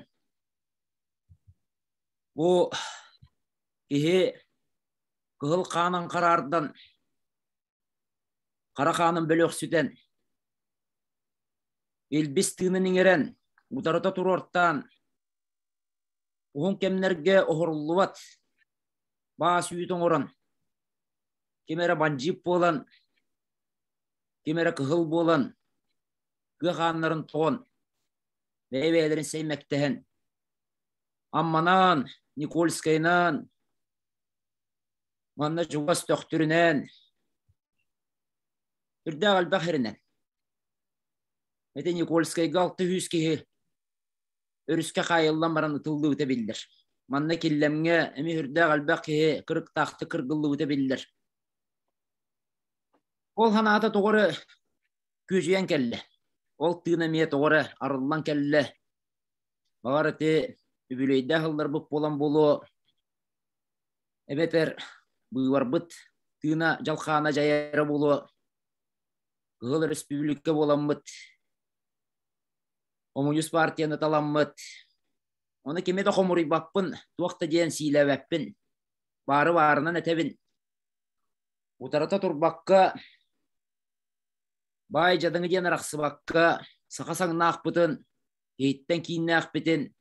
бу киһи кыһыл хаанын хараардан, хара хаанын бөлөхсүтэн, илбис тыынын иҥэрэн, утарыта туруортаан, уһун кэмнэргэ оһоруллубат баас үүт оҥорон, ким эрэ бандьыып буолан, ким эрэ кыһыл буолан, кыа хааннарын тоҕон, бэйэ-бэйэлэрин сэймэктэһэн, Амманаан, Никольскайнаан, манна чугас Төхтүрүнэн, үрдээх элбэх сиринэн. Ити Никольскайга 600 киһи өрүскэ хаайыллан баран ытыллыбыта биллэр. Манна Киллэмҥэ эмиэ үрдээх элбэх киһи кырыктаахтык кыргыллыбыта биллэр. Ол санаата тоҕо эрэ күөдьүйэн кэллэ. Ол тыын эмиэ тоҕо эрэ арыллан кэллэ. Баҕар ити үбүлүөйдээх ылларбыт буолан буолуо, эбэтэр быыбарбыт тыына дьалхаана дьайара буолуо, Кыһыл Өрөспүүбүлүкэ буоламмыт, хомуньуус партияны таламмыт, ону кими да хомуруйбаппын, туох да диэн сиилээбэппин, баары баарынан этэбин. Утарыта турбакка, баай дьадаҥы диэн арахсыбакка, саха саҥнаахпытын, иһиттэн кииннээхпитин,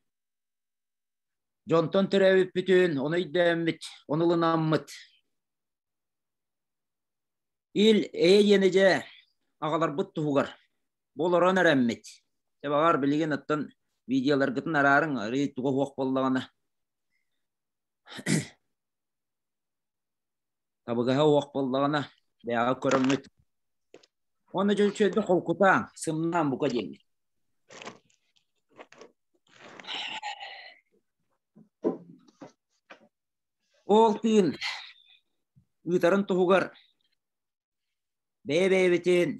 дьонтон төрөөбүппүтүн, ону өйдөөммүт, ону ылынаммыт. Ил эйэ диэни дьэ аҕаларбыт туһугар бу олорон эрэммит. Дьэ баҕар билигин оттон видеоларгытын араарыҥ, арыый туга суох буоллаҕына табыгаһа суох буоллаҕына бэйэҕэ көрөҥҥүт. Уонна дьэ үчүгэйдик холкутааҥ, сымнаан бука диэҥҥит. Ол тыын ыытарын туһугар бэйэ-бэйэбитин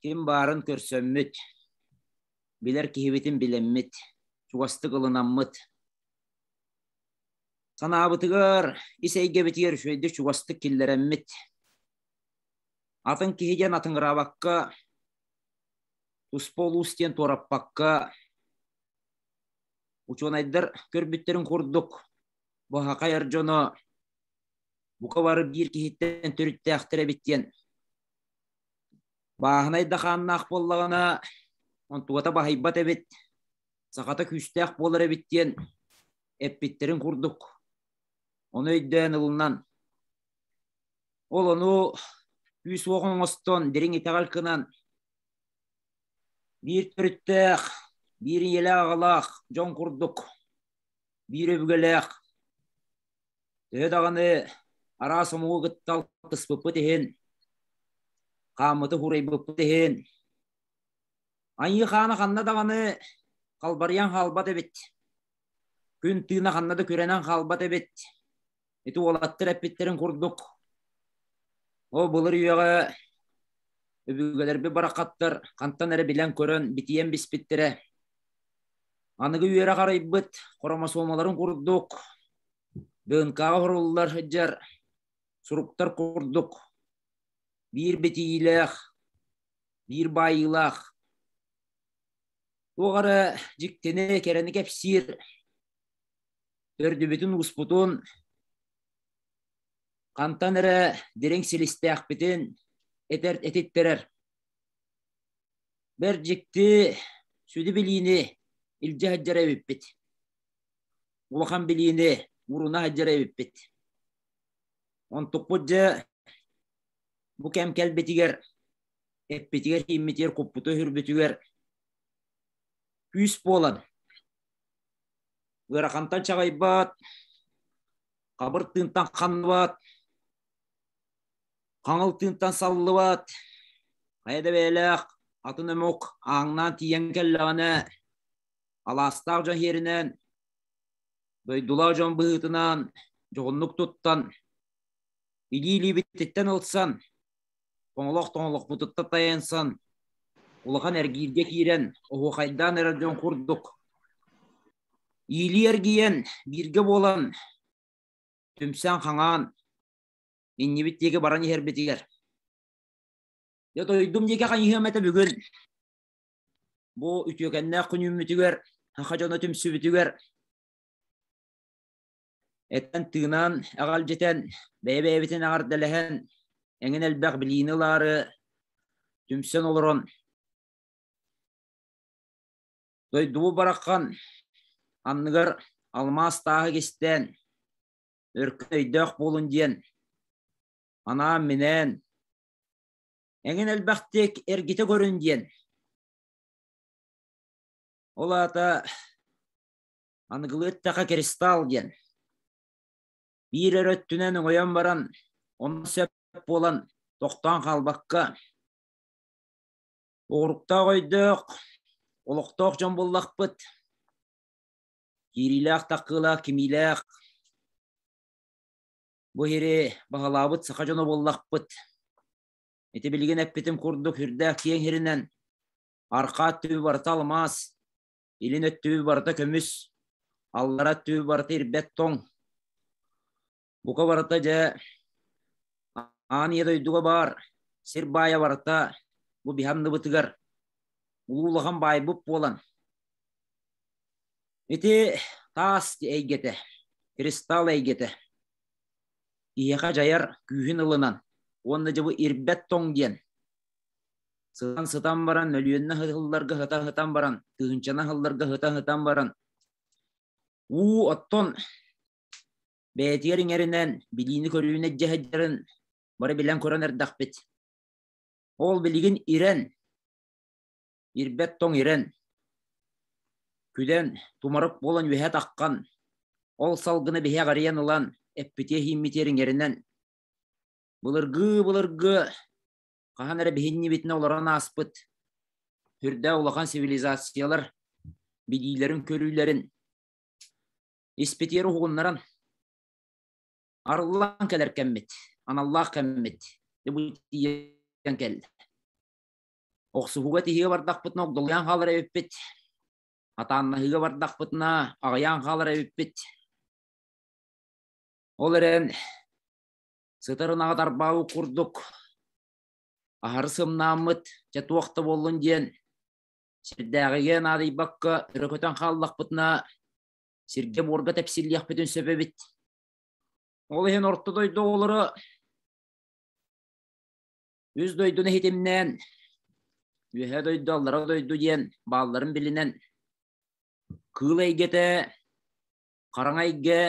ким баарын көрсөммүт, билэр киһибитин билэммит, чугастык ылынаммыт. Санаабытыгар, ис эйгэбитигэр үчүгэйдик чугастык киллэрэммит, атын киһи диэн атыҥыраабакка, туспа улуус диэн туораппакка, учуонайдар көрбүттэрин курдук, бу хахайар дьоно бука бары биир киһиттэн төрүттээхтэр эбит диэн бааһынай да хааннаах буоллаҕына, онтугата баһыйбат эбит, сахата күүстээх буолар эбит диэн эппиттэрин курдук, ону өйдөөн ылынан, ол ону күүс-уох оҥостон, дириҥ итэҕэл гынан, биир төрүттээх, биир ийэлээх-аҕалаах дьон курдук, биир өбүгэлээх, төһө даҕаны араас омугу кытта алтыспыппыт иһин, хааммыты хуурайбыппыт иһин, айыы хаана ханна даҕаны халбарыйан хаалбат эбит. Күн тыына ханна да күрэнэн хаалбат эбит. Ити уолаттар эппиттэрин курдук, ол былыр үйэҕэ өбүгэлэрбит бараххаттар хантан эрэ билэн-көрөн битийэн биспиттэрэ. Аныгы үөрэх арыйбыт хромосомаларын курдук ДНК-ҕа хоруллар сылдьар суруктар курдук биир битийиилээх, биир баайыылаах туох эрэ дьиктини, кэрэни кэпсиир төрдүбүтүн-ууспутун хантан эрэ дириҥ силистээхпитин этэр этиттэрэр бэрт дьикти сүдү билиини илдьэ сылдьар эбиппит. Улахан билиини ууруна сылдьар эбиппит. Онтукпут дьэ бу кэм кэлбитигэр эппитигэр кииммитигэр куппуту өһүрбүтүгэр күүс буолан ыарахантан чаҕыйбат, хабыр тыынтан ханныбат, хаҥыл тыынтан саллыбат, хайа да бэйэлээх атын омук ааҥнаан тиийэн кэллэҕинэ, алаастаах дьон иһэринэн, дойдулаах дьон быһыытынан дьоһуннук туттан, илии-илиибититтэн ылсан, тоҥолох-тоҥолохпутуттан тайансан, улахан эргииргэ киирэн, оһуохайдаан эрэр дьон курдук, иилии эргийэн, бииргэ буолан, түмсэн хаҥаан, иннибит диэки баран иһэрбитигэр. Дьэ дойдум диэки хайыһыам этэ бүгүн. Бу үтүөкэннээх күнүүммүтүгэр, саха дьоно түмсүбүтүгэр этэн-тыынан, эҕэлдьитэн, бэйэ-бэйэбитин эҕэрдэлэһэн, эҥин элбэх билиини ылаары түмсэн олорон дойдубут бараххан анныгар алмаас тааһы кистээн, өркөн өйдөөх буолун диэн анаан-минээн, эҥин элбэхтик эргитэ көрүн диэн. Ол аата аныгылыы эттэххэ кристалл диэн. Биир эрэ өттүнэн өҥөйөн баран, онно сөп буолан тохтоон хаалбакка, оҕуруктаах өйдөөх, олохтоох дьон буоллахпыт. Киириилээх таккыылаах, кимиилээх бу иһири баһылаабыт саха дьоно буоллахпыт. Ити билигин эппитим курдук үрдээх киэҥ сиринэн арҕаа өттүбү барыта алмаас, илин өттүбү барыта көмүс, аллара өттүбү барыта ирбэт тоҥ. Бука барыта дьэ аан ийэ дойдуга баар сир баайа барыта бу биһи анныбытыгар улуу улахан баайбыт буолан ити таас эйгэтэ, кристалл эйгэтэ киһиэхэ дьайар күүһүн ылынан уонна дьэ бу ирбэт тоҥ диэн сытан-сытан баран мөлүйүөннэ сылларга сыта-сытан баран тыһыынчанан сылларга сыта-сытан баран уу оттон бэйэтигэр иҥэринэн билиини-көрүүнү илдьэ сылдьарын бары билэн-көрөн эрдэхпит. Ол билигин ирэн, ирбэт тоҥ ирэн, күдэн, тумарык буолан үөһэ таххан, ол салгыны биһи эҕэрийэн ылан, эппитиэ-иһииммитигэр иҥэринэн, былыргы-былыргы хаһан эрэ биһиннибитинэ олорон ааспыт сүрдээх улахан цивилизациялар билиилэрин-көрүүлэрин испитигэр уһугуннаран арыллан кэлэр кэммит, аналлаах кэммит бу тиийэн кэллэ. Охсуһууга тиһигэ бардахпытына огдолуйан хаалар эбиппит, атааннаһыыга бардахпытына аҕыйаан хаалар эбиппит. Ол эрэн сытар ынаҕы тарбаабыт курдук аһары сымнааммыт, дьэ туох да буоллун диэн сирдээҕигэ наадыйбакка өрө көтөн хааллахпытына сиргэ-буорга тэпсиллиэхпитин сөп эбит. Ол иһин орто дойду оҕолоро үс дойдуну иһитимнээн, үөһээ дойду, аллара дойду диэн баалларын билинэн, кыыл эйгэтэ, хараҥа эйгэ,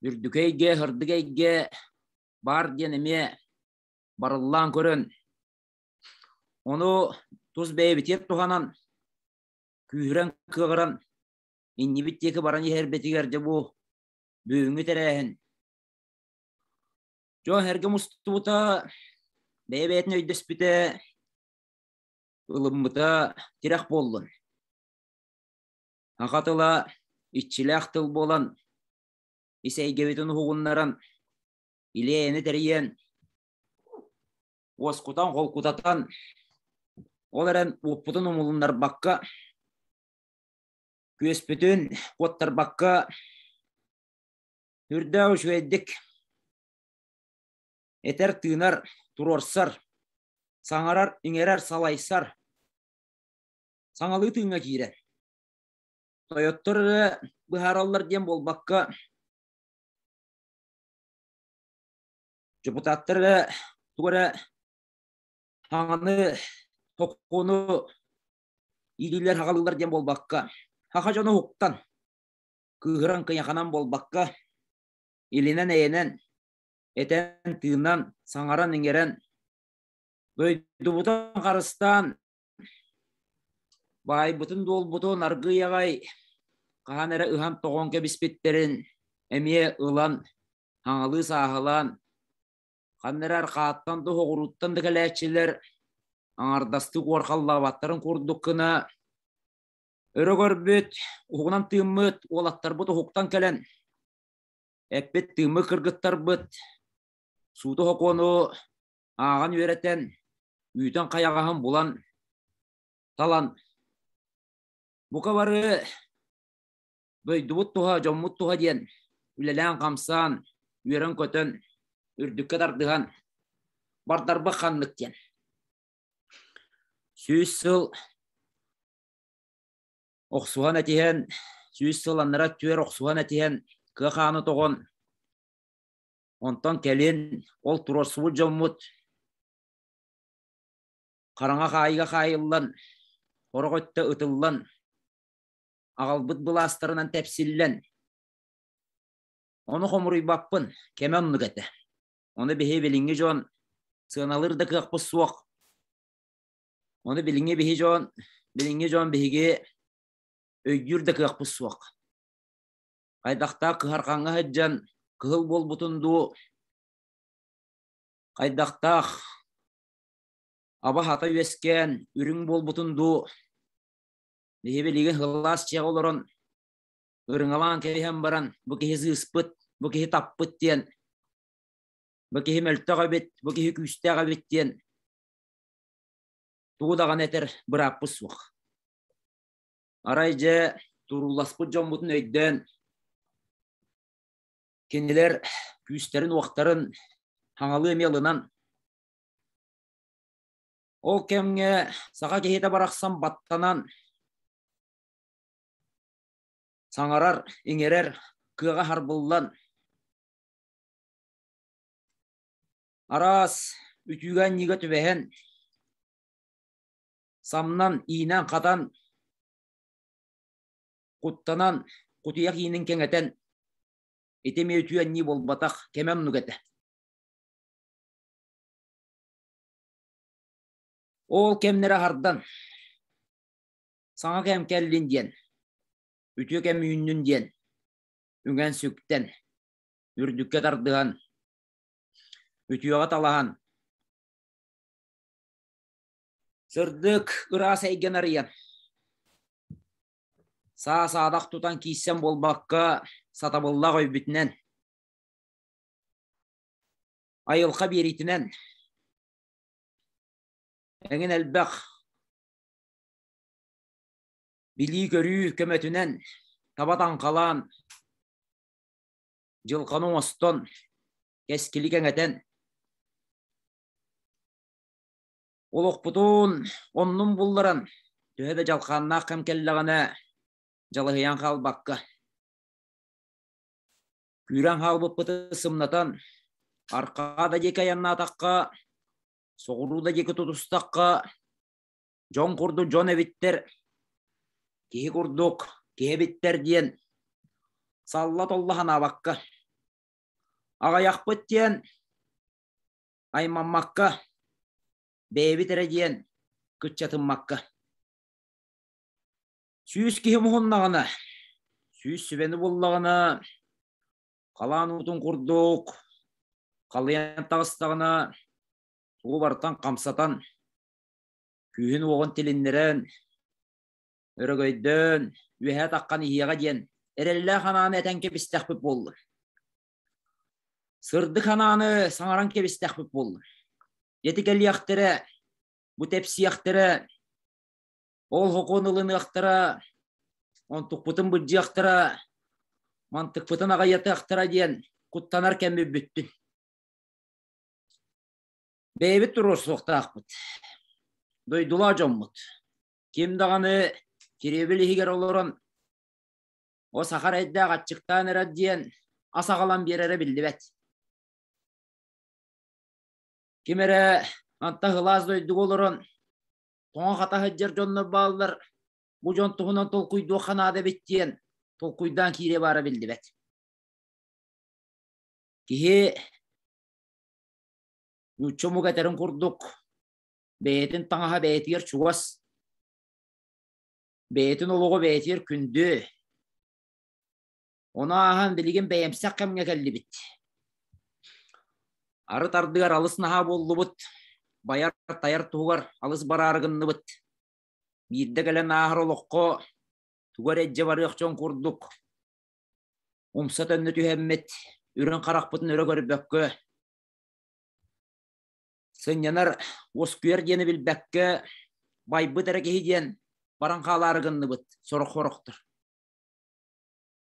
үрдүкү эйгэ, сырдык эйгэ баар диэн эмиэ барыллаан көрөн, ону тус бэйэбитигэр туһанан, күүһүрэн кыаҕыран, иннибит диэки баран иһэрбитигэр дьэ бу бүгүҥҥү тэрээһин дьон эргэ мустубута, бэйэ-бэйэтин өйдөспүтэ, ылыммыта тирэх буоллун. Саха тыла иччилээх тыл буолан, ис эйгэбитин уһугуннаран, илиэйэни тэрийэн, уоскутан, холкутатан, ол эрэн уоппутун умулуннарбакка, күөспүтүн куоттарбакка, үрдээх үчүгэйдик этэр-тыынар, туруорсар, саҥарар, иҥэрэр, салайсар, саҥалыы тыыҥҥа киирэр. Тойоттор эрэ быһаараллар диэн буолбакка, депутаттар эрэ тугу эрэ хаҥаны, сокуону иилиилэр-хаҕалыыллар диэн буолбакка, саха дьоно уһуктан, кыыһыран кыйаханан буолбакка, илинэн-эйэнэн, этэн-тыынан, саҥаран-иҥэрэн, дойдубутун харыстаан, Баайбытын-дуолбутун аргыый аҕай хаһан эрэ ыһан-тоҕон кэбиспиттэрин эмиэ ылан хаҥалыы сааһылаан, ханна эрэ арҕааттан да соҕурууттан да кэлээччилэр аҥардастыы куорҕаллаабаттарын курдук гына өрө көрбүт, уһугунан тыыммыт уолаттарбыт уһуктан кэлэн эппит тыыммыт кыргыттарбыт сууту-сокуону ааҕан үөрэтэн, үүтэн хайаҕаһын булан, талан, бука бары дойдубут туһа, дьоммут туһа диэн үлэлээн-хамсаан, үөрэн-көтөн, үрдүккэ тардыһан бардарбах ханнык диэн. 100 сыл охсуһан этиһэн, 100 сыл аннара түөр охсуһан этиһэн, кыа хааны тоҕон, Онтон кэлин ол туруорсубут дьоммут хараҥа хаайыга хаайыллан, сорох өттө ытыллан, аҕалбыт былаастарынан тэпсиллэн, ону хомуруйбаппын, кэмэ оннук этэ. Ону биһи билиҥҥи дьон сыаналыыр да кыахпыт суох. Ону билиҥҥи биһи дьон, билиҥҥи дьон биһиги өйдүүр да кыахпыт суох. Хайдахтаах кыһарҕаҥҥа сылдьан кыһыл буолбутун дуу, хайдахтаах аба-хата үөскээн үрүҥ буолбутун дуу, биһи билигин сылаас дьиэҕэ олорон ырыҥалаан кэбиһэн баран бу киһи сыыспыт, бу киһи таппыт диэн, бу киһи мөлтөх эбит, бу киһи күүстээх эбит диэн тугу даҕаны этэр бырааппыт суох. Арай дьэ турууласпыт дьоммутун өйдөөн, кинилэр күүстэрин-уохтарын хаҥалыы эмиэ ылынан, ол кэмҥэ саха киһитэ барахсан баттанан, саҥарар, иҥэрэр кыаҕа харбыллан, араас үтүүгэ-анньыыга түбэһэн, самнан, иинэн-хатан, куттанан, кутуйах иинин кэҥэтэн, ити эмиэ үтүө анньыы буолбатах, кэмэ оннук этэ. Ол кэмнэрэ аһардан, саҥа кэм кэллин диэн, үтүө кэм үүннүн диэн, үҥэн-сүктэн, үрдүккэ тардыһан, үтүөҕэ талаһан, Сырдык, ыраас эйгэни арыйан, саа-саадах тутан киирсэн буолбакка, сатабыллаах өйбүтүнэн, айылҕа биэриитинэн, эҥин элбэх билии-көрүү көмөтүнэн таба таҥхалаан, Дьылҕаны оҥостон, кэскили кэҥэтэн, олохпутун оннун булларан, төһө да дьалхааннаах кэм кэллэҕинэ, дьалыһыйан хаалбакка, күүрэн хаалбыппыты сымнатан, арҕаа да диэки айаннаатахха, соҕуруу да диэки тутустахха, дьон курдук дьон эбиттэр, киһи курдук киһи эбиттэр диэн салла-толло санаабакка, аҕыйахпыт диэн аймаммакка, бэйэбит эрэ диэн кыччатыммакка. 100 киһи муһуннаҕына, 100 сүбэни буллаҕына, халаан уутун курдук халыйан таҕыстаҕына, тугу барытын хамсатан, күүһүн-уоҕун тилиннэрэн, өрөгөйдөөн, үөһэ таххан иһиэҕэ диэн эрэллээх анааны этэн кэбистэхпит буоллун. Сырдык анааны саҥаран кэбистэхпит буоллун. Ити кэлиэхтэрэ, бу тэпсиэхтэрэ, ол хокуон ылыныахтара, онтукпутун былдьыахтара, мантыкпытын аҕыйатыахтара диэн куттанар кэммит бүттүн. Бэйэбит туруорсуохтаахпыт. Дойдулаах дьоммут. Ким даҕаны кириэбил иһигэр олорон о саха эрэйдээх аччыктаан эрэр диэн ас аҕалан биэрэрэ биллибэт. Ким эрэ антах ылаас дойдуга олорон тоҥо-хата сылдьар дьоннор бааллар, бу дьон туһунан толкуйдуохха наада эбит диэн толкуйдаан киириэ баара биллибэт. Киһи нуучча омук этэрин курдук бэйэтин таҥаһа бэйэтигэр чугас, бэйэтин олоҕо бэйэтигэр күндү. Ону ааһан билигин бэйэмсэх кэмҥэ кэллибит. Арыт ардыгар алыс наһаа буоллубут, байар-тайар туһугар алыс бараары гынныбыт. Биирдэ кэлэн ааһар олоххо тугу эрэ илдьэ барыах дьон курдук умса төннө түһэммит, үрүҥ харахпытын өрө көрбөккө, сынньанар, уоскуйар диэни билбэккэ, байбыт эрэ киһи диэн баран хаалаары гынныбыт сорох-сорохтор.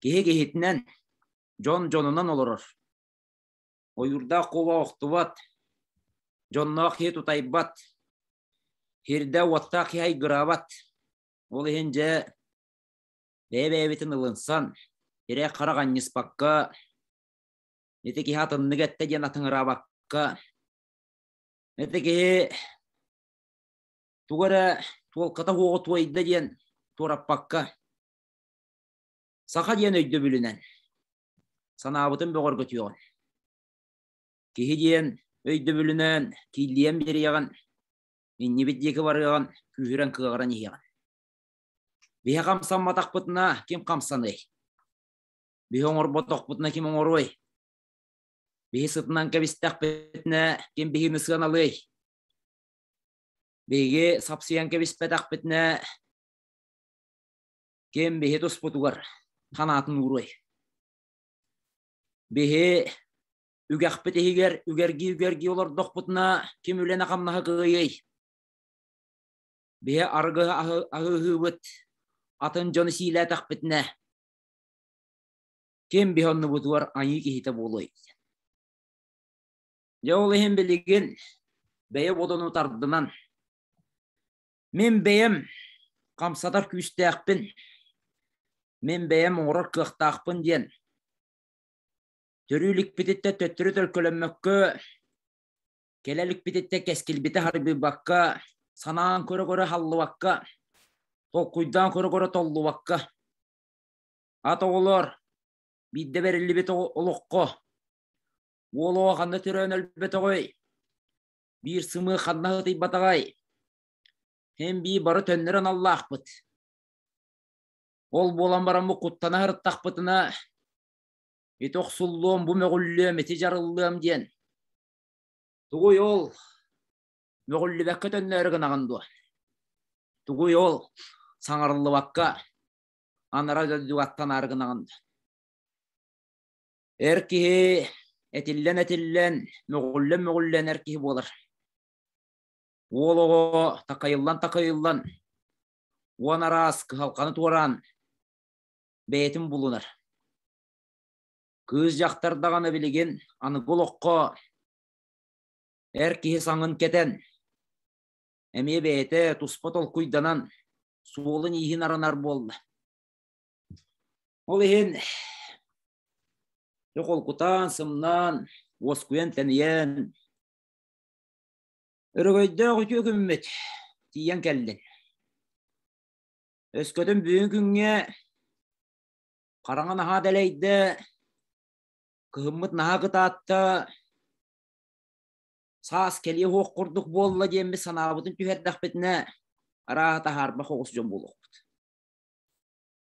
Киһи киһитинэн, дьон дьонунан олорор. Ойуурдаах куба охтубат, дьонноох киһи тутайбат, сирдэ уоттаах киһи айгыраабат. Ол иһин дьэ бэйэ-бэйэбитин ылынсан, сирэй-харах анньыспакка, ити киһи атыннык эттэ диэн атыҥыраабакка, ити киһи тугу эрэ туолката суоҕу туойда диэн туораппакка, саха диэн өйдөбүлүнэн санаабытын бөҕөргөтүөҕүн. Киһи диэн өйдөбүлүнэн кииллийэн биэриэҕин, иннибит диэки барыаҕын, күүһүрэн кыаҕыран иһиэҕин. Биһи хамсамматахпытына ким хамсаныай? Биһи оҥорботохпутуна ким оҥоруой? Биһи сытынан кэбистэхпитинэ ким биһини сыаналыай? Биһиги сапсыйан кэбиспэтэхпитинэ ким биһи туспутугар ханаатын ууруой? Биһи үгэхпит иһигэр үгэргии-үгэргии олордохпутуна ким үлэни-хамнаһы кыайыай? Биһи арыгы аһыыһыыбыт, атын дьону сиилээтэхпитинэ, ким биһи оннубутугар айыы киһитэ буолуой? Дьэ ол иһин билигин бэйэ бодону тардынан, мин бэйэм хамсатар күүстээхпин, мин бэйэм оҥорор кыахтаахпын диэн төрүү иликпититтэн төттөрү төлкөлөммөккө кэлэ иликпититтэн кэскилбити харбыйбакка, санаан көрө-көрө халлыбакка, толкуйдаан көрө-көрө толлубакка, ат оҕолор биирдэ бэриллибит олоххо уол оҕо ханна төрөөн өлбөтөҕөй, биир сымыы ханна ытыйбатаҕай, һин бии бары төннөр аналлаахпыт. Ол буолан бараммыт куттана сырыттахпытына, ити охсуллуом, бу мөҕүллүөм, ити дьарыллыам диэн Тугуй ол? Мөҕүллүбэккэ төннөөрү гынаҕын дуо? Тугуй ол? Саҥарыллыбакка анара дойдуга аттанаары гынаҕын дуо? Эр киһи этиллэн-этиллэн, мөҕүллэн-мөҕүллэн эр киһи буолар. Уол оҕо такайыллан-такайыллан, уон араас кыһалҕаны туораан бэйэтин булунар. Кыыс дьахтар даҕаны билигин аныгы олоххо эр киһи саҥын кэтэн, эмиэ бэйэтэ туспа толкуйданан, суолун-ииһин аранар буолла. Ол иһин дьэ холкутаан, сымнаан, уоскуйан тэнийэн, өрөгөйдөөх үтүө күммүт тиийэн кэллин. Өскөтүн бүгүн күҥҥэ хараҥа наһаа дэлэйдэ, кыһыммыт наһаа кытаатта, саас кэлиэ суох курдук буолла диэммит санаабытын түһэрдэхпитинэ, арааһа таһаарбах оҕус дьон буолуохпут.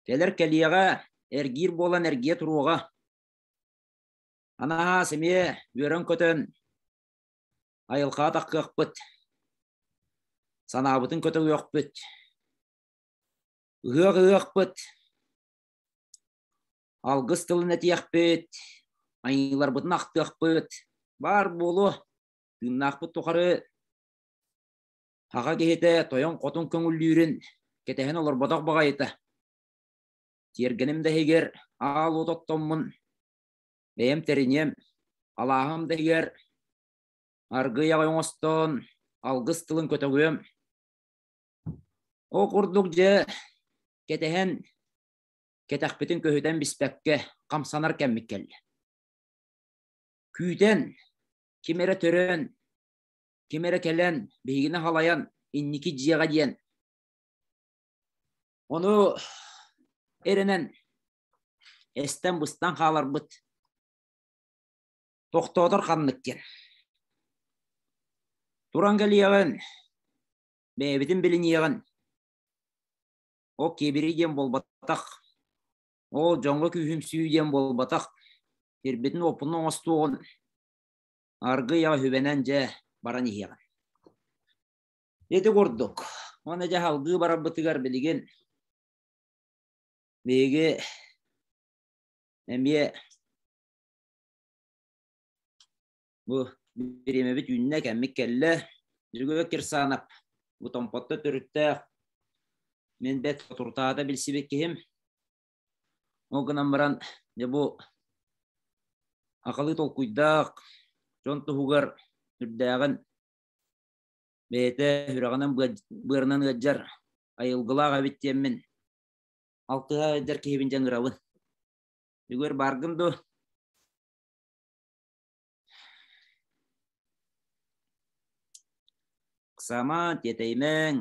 Кэлэр кэлиэҕэ, эргиир буолан эргийэ туруоҕа. Анаһаас эмиэ үөрэн-көтөн айылҕаҕа таххыахпыт, санаабытын көтөҕүөхпүт, ыһыах ыһыахпыт, алгыс тылын этиэхпит, айыыларбытын ахтыахпыт, баар буолуо, тыыннаахпыт тухары Аҕа киһитэ тойон-хотун көҥүллүүрүн кэтэһэн олорботох баҕайыта. Тиэргэним да иһигэр аал уот оттоммун, бэйэм тэриниэм, алааһым да иһигэр аргыый аҕай оҥостон алгыс тылын көтөҕүөм. Ол курдук дьэ кэтэһэн, кэтэхпитин көһүтэн биспэккэ хамсанар кэммит кэллэ. Күүтэн, ким эрэ төрөөн, ким эрэ кэлэн биһигини халайан инники дьиэҕэ диэн ону эрэнэн эстэн-быстан хааларбыт тохтоотор ханнык диэн туран кэлиэҕин бэйэбитин билиниэҕин ол киэбирии диэн буолбатах ол дьоҥҥо күүһүмсүү диэн буолбатах сирбитин-уоппутун оҥостуоҕун Аргыый аҕай сүбэнэн дьэ баран иһиэҕин. Ити курдук. Уонна дьэ салгыы барарбытыгар билигин биһиги эмиэ бу бириэмэбит үүннэ, кэммит кэллэ. Дьөгүөр Кирсанов бу Томпотто төрүттээх мин бэрт соторутааҕыта билсибит киһим. Ол гынан баран, дьэ бу акалыы толкуйдаах дьон туһугар үрдээҕин бэйэтэ үрэҕинэн быарынан ыалдьар айылгылаах эбит диэммин алтыһа ыалдьар киһибин дьэ ыҥырабын. Үгүөр бааргын дуо? Ыксаамаҥ, тиэтэйимэҥ,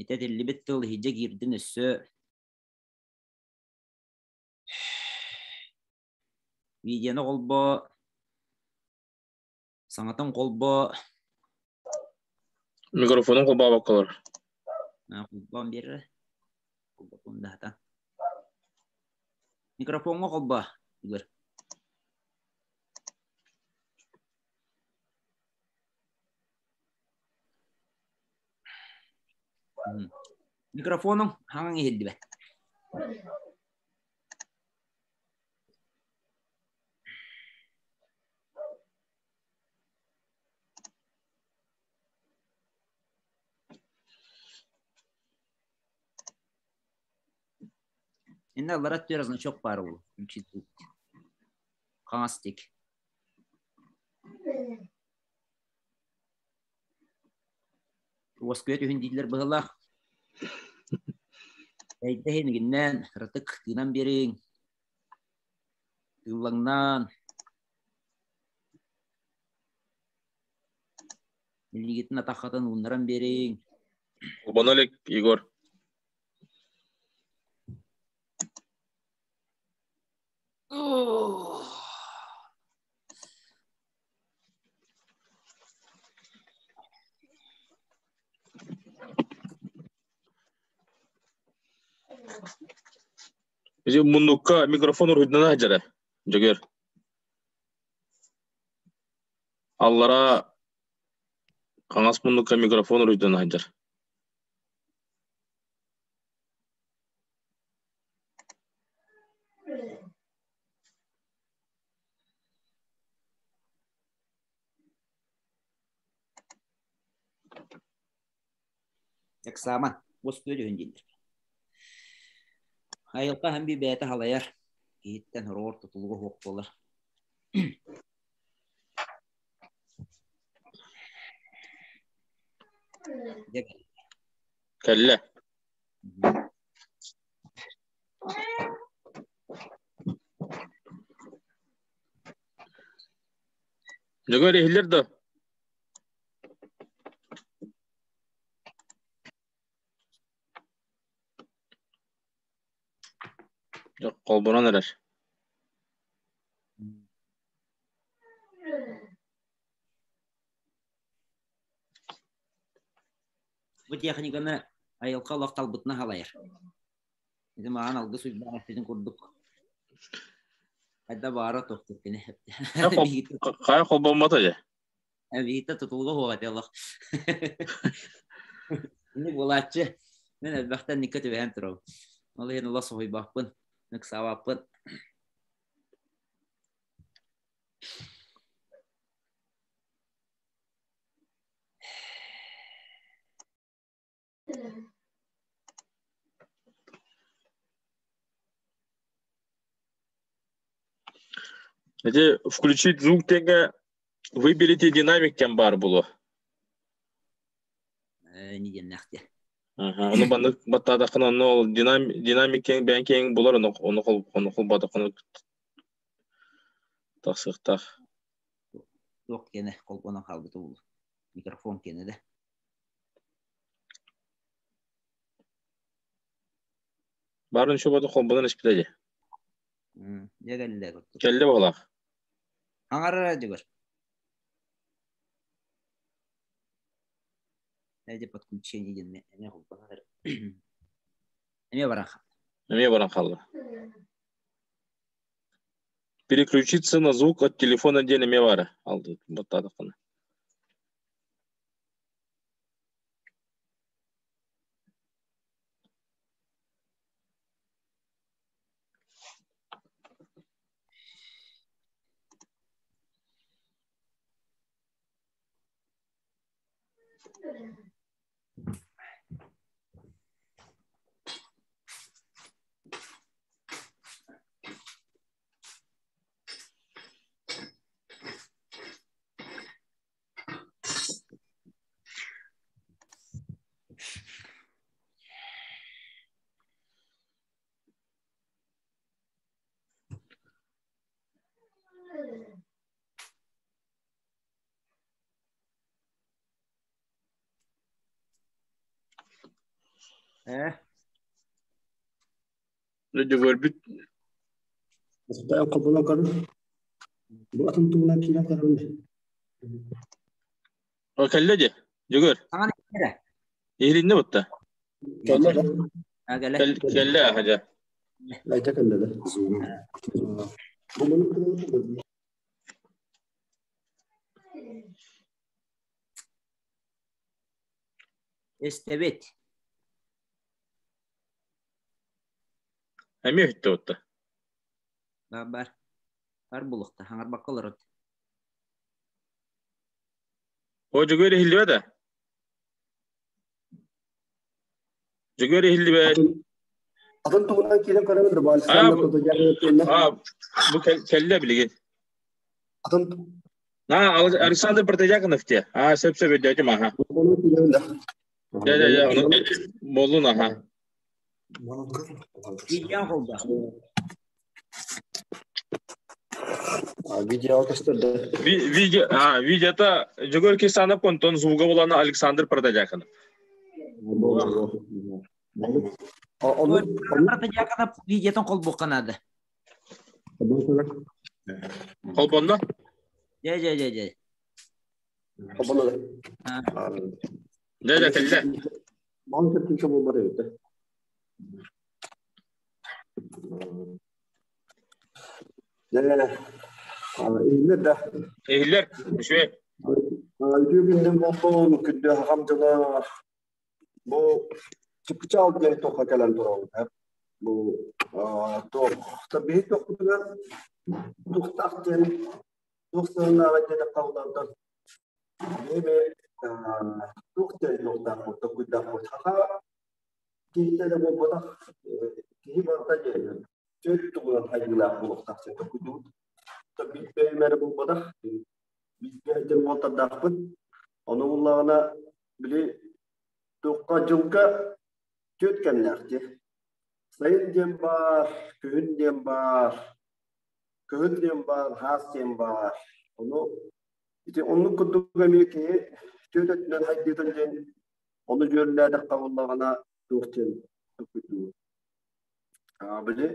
ити этиллибит тыл иһирдьэ киирдин өссө Видеоны холбоо, саҥатын холбоо. Микрофонун холбообокколор. Холбоон биэрэр. Холбоппун даһата. Микрофоҥҥа холбоо, Игорь. Микрофонуҥ хаҥаҥ иһиллибэт. Инна аллара өттүгэр значок баар буолуо. Хаҥас диэки. Уоскуйа түһүн дииллэр быһыылаах. Эйдэ иһин ырытык тыынан биэриҥ. Тыыллаҥнаан. Илиигитин атаххытын ууннаран биэриҥ. Холбоно илик, Егор. Ити муннукка микрофон уруһуйдана сылдьара, Дьөгүөр. Аллара хаҥас муннукка микрофон уруһуйдана сылдьар. Эксааман, уоскуйа түһүн дииллэр. Айылҕа һэн бэйэтэ халайар. Киһиттэн хороҕор тутулуга суох буолар. Дьэ Кэллэ. Дьөгөр иһиллэр да? Холбонон эрэр. Бу техниканы айылҕа олох талбытына халайар. Ити маҕан алгыс уйбаан эппитин курдук. Хайда баара тохтур кини. Хайа холбоммото дьэ. Биһиттэ тутулуга суох этэ олох. Ини буолааччы. Мен элбэхтэн никка түбэһэн турабын. Ол иһин олох соһуйбаппын, ыксаабаппын. Эти включить звук тэҥэ выберите динамик диэн баар буолуо. Не диэннээх диэ. Аха, ону баннык баттаатаххына онно ол динамик киэҥ бэйэҥ киэҥ булар ону ону ону холбоотоххуна тахсыахтаах. Туох киэнэ холбонон хаалбыта буолуо. Микрофон киэнэ да. Баарын шубаты холбонон испитэ дии. Дьэ кэллэ курдук. Кэллэ буолаах. Аҥарара дьөгөр. Эди подключение диэн эмиэ холбонор. Эмиэ баран хаалла. Эмиэ баран хаалла. Переключиться на звук от телефона диэн эмиэ баара. Алды баттаатаххына. Э? Дьөгөрбүт Холбонон көрүн. Бу атын туһунан киирэн көрүн. Кэллэ дии. Дьөгөр. Саҥаны эрэ. Иһилиннэ бутта. Кэллэ да. Кэллэ. Кэллэ аха Айта кэллэ да. Бу Истэбит. Эмиэ үттэ утта. Бар бар. Бар булуохта. Хаҥарбакка олорот. О Дьөгүөр иһиллибэ да? Дьөгүөр иһиллибэт. Атын туһунан киирэн көрөбүн да бу Александр А, бу кэллэ билигин. Атын А, Александр Протодьяконов те. А, сөп-сөп өйдөөтүм аха. Дьэ, дьэ, дьэ, ону буоллун аха. Видео холба. Видео көстөр да. Видео, а, видеота Дьөгүөр Кисанов онтон звуга булана Александр Протодьяконов. Протодьяконов видеотон холбуохха наада. Холбонно? Дьэ, дьэ, дьэ, дьэ. Холбонно. Дьэ, дьэ, кэллэ. Ман кыртынча буолбат эбит. Дьэ, иһиллэр да. Иһиллэр, үчүгэй. Үтүө күндүм буоллун, күндү хахам дьоно. Бу чыпчаал диэн туохха кэлэн турабыт. Бу туох биһи туохпутугар туохтаах диэн туох сыһыннааҕа диэтэххэ улаатан Эми туох диэн туохтаахпыт, толкуйдаахпыт. Саха киһитэ эрэ буолбатах, киһи барыта диэн. Төрт тугунан хайдыылаах буолуохтаах син токуйдубут. Биир бэйэм эрэ буолбатах, бииргэ сылдьар уолаттардаахпыт. Ону буллаҕына, били туохха дьылга түөрт кэмнээх дии. Сайын диэн баар, күһүн диэн баар, кыһын диэн баар, хаас диэн баар. Ону ити оннук курдук эмиэ киһи түөрт өттүнэн хайдыытын диэн ону дьүөрэлээтэххэ буоллаҕына туох диэн токуйдуур. Били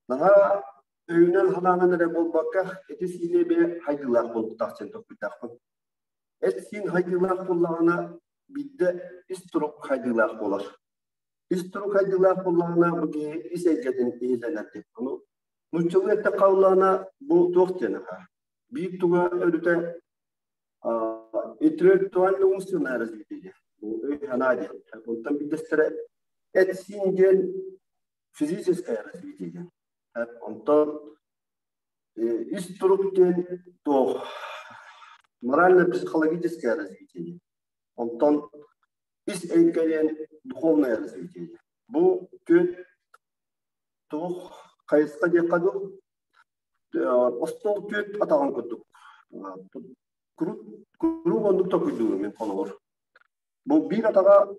наһаа өйүнэн-санаанан эрэ буолбакка, эти-сиини эмиэ хайдыылаах буолуохтаах диэн толкуйдаахпын. Эт-сиин хайдыылаах буоллаҕына, биирдэ ис турук хайдыылаах буолар. Ис турук хайдыылаах буоллаҕына, бу киһи ис эйгэтин иһиллэнэр диэн. Ону нууччалыы эттэххэ буоллаҕына, бу туох диэн аха? Биир туга өрүтэ интеллектуально умственное развитие. Бу өй-санаа диэн. Онтон биирдэстэрэ эт-сиин диэн физическое развитие диэн. Онтон ис турук диэн туох морально-психологическое развитие диэн. Онтон ис эйгэ диэн духовное развитие диэн. Бу түөрт туох хайысха диэххэ дуу, остуол түөрт атаҕын курдук куруук оннук толкуйдуурум мин холобур. Бу биир атаҕа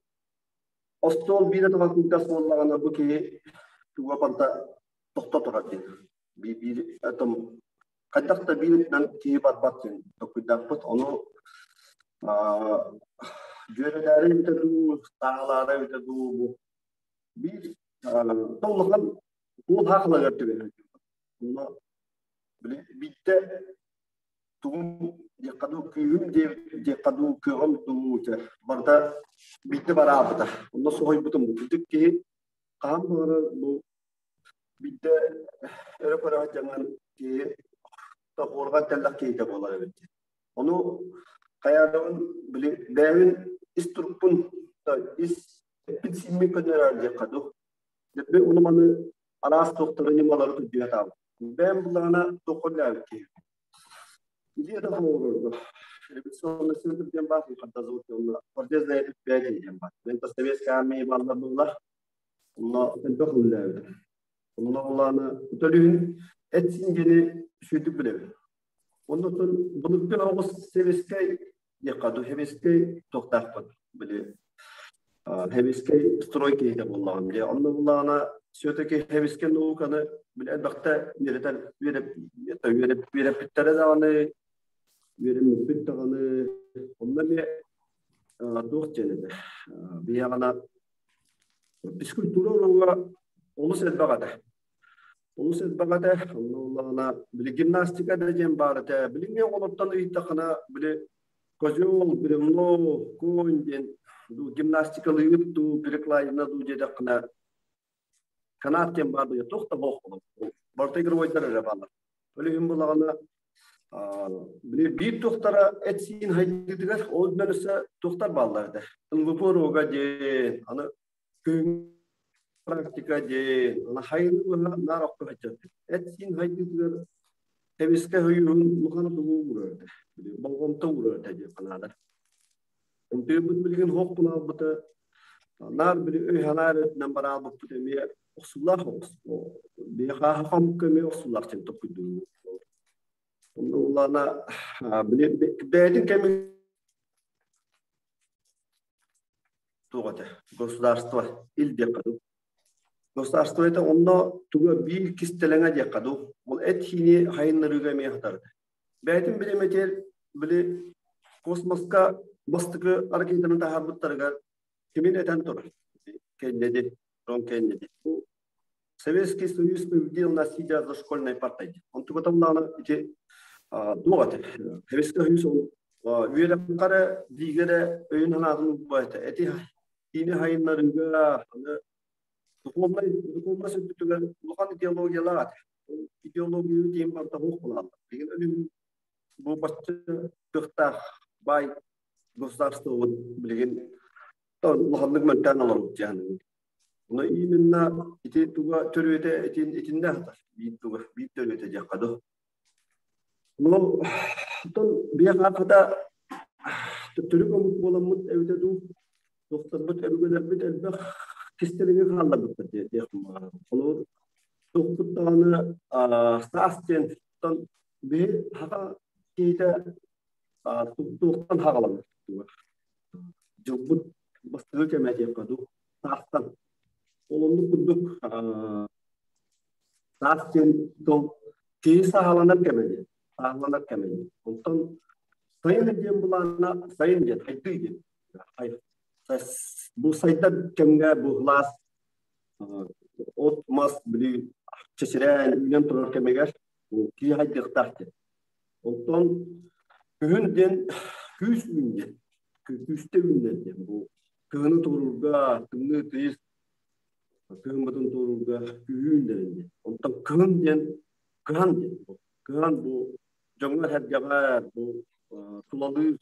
остуол биир атаҕа кылгас буоллаҕына бу киһи туга барыта тохто турар диэн. Биир биир этом хайдах да биир өттүнэн киһи барбат диэн толкуйдаахпыт. Ону дьүөрэлээри эбитэ дуу, таалаары эбитэ дуу бу биир улахан туол хаахыларыгар түбэһэр. Онно били биирдэ тугум диэххэ дуу күүһүм диэххэ дуу кыаҕым дуу барыта биирдэ бараабыта. Онно соһуйбутум. Кырдьык киһи хаһан баҕарар бу биирдэ өрө көрө сылдьаҥҥын киһи тоһуурҕан тэллэх киһитэ буолар эбит. Ону хайаатабын били бэйэбин ис турукпун ис эппин-сииммин көннөрөөр диэххэ дуу. Дьэ ону маны араас туохтары ньымалары көрдүү сатаабыт. Бэйэм буллаҕына туохха үлэлээбит киһи. Идея оҥорорго. Революционный центр диэн баар, хантазыбыт онно Фортезная предприятие диэн баар. Мен советская армия баллар буолар. Онно элбэх үлэлээбитим. Онно буллаҕына төлүүн эт-сиин диэни сүүрдүк билэбин. Оннуттан былыргы оҕус сэбиэскэй диэххэ дуу, сэбиэскэй туохтаахпыт били сэбиэскэй строй киһитэ буоллаҕым дии. Онно буллаҕына все-таки сэбиэскэй науканы били элбэхтэ үөрэтэр үөрэппиттэрэ даҕаны, үөрэммиппит даҕаны, онно эмиэ туох диэн этэ, биһиэхэ физкультура уруога олус элбэх этэ. Олус элбэх этэ. Онно буоллаҕына, били гимнастика да диэн баар этэ. Билиҥҥи оҕолортон ыйыттаххына, били козел, бревно, конь диэн дуу, гимнастикалыыбыт дуу, перекладина дуу диэтэххинэ, канат диэн баар дуу, туох да суох буолар. Барыта игровойдар эрэ бааллар. Ол иһин буоллаҕына, били биир туохтара эт-сиин хайдыытыгар ол үрдүнэн өссө туохтар бааллар этэ. НВП уруога диэн, аны күн практика диэн хайыны быһа наар охто сылдьар. Эт-сиин хайдыытыгар эмискэ хойуһун улахан тугу уурар этэ. Болҕомто уурар этэ диэххэ наада. Онтуйбут билигин хоох буолбута наар били өй-санаа өрүтүнэн бараабыппыт эмиэ охсуллаах оҕус. Биһиэхэ хомукка эмиэ охсуллаах диэн толкуйдуубут. Онно улаана били бэйэтин кэмин туох этэ государство ил диэххэ дуу государство это онно туга биир кистэлэҥэ диэххэ дуу ол эт-сиини хайыннарыыга эмиэ сытар бэйэтин билимэтигэр били космоска бастакы ракетаны таһаарбыттарыгар кимин этэн турар Кеннеди Джон Кеннеди бу Советский Союз победил нас сидя за школьной партой. Онтуката буллаҕына ити туох этэ Советский Союз ол үөрэххэ биигэ эрэ өйүн санаатын угба этэ. Эти киини хайыннарыыга аны духовнай духовнай өттүгэр улахан идеологиялаах этэ. Идеология диэн барыта суох буолааллар. Билигин өлүн бу бачча кыахтаах баай государствобут билигин улаханнык мөлтөөн олорбут диэн Ону именно ити туга төрүөтэ итин итиннэ сытар. Биир туга биир төрүөтэ диэххэ дуу. Ну, оттон биэх аахыта төттөрү көмүк буоламмыт эбитэ дуу, туохтарбыт өбүгэлэрбит элбэх кистэлэҥи хаалларбыттар диэх баҕарабын. Холобур, туохпут даҕаны даҕаны саас диэн биһи хаха киһитэ туохтан хаҕаланар дьылбыт бастакы кэмэ диэххэ дуу саастан ол оннук курдук саас диэн тыл киһи сааһыланар кэмэ диэн сааһыланар кэмэ диэн онтон сайын диэн былаана сайын диэн хайдыы диэн бу сайдар кэмҥэ бу кылаас от мас били чэчирээн үүнэн турар кэмигэр киһи хайдыахтаах диэн онтон күһүн диэн күүс үүн диэн күүстэ үүнэр диэн бу кыһыны туоруурга тымныы тыйыс кыһыммытын туоруурга күүһүүн диэн диэн онтон кыһын диэн кыһан диэн кыһан бу дьоҥҥо-сэргэҕэ бу тулалыыр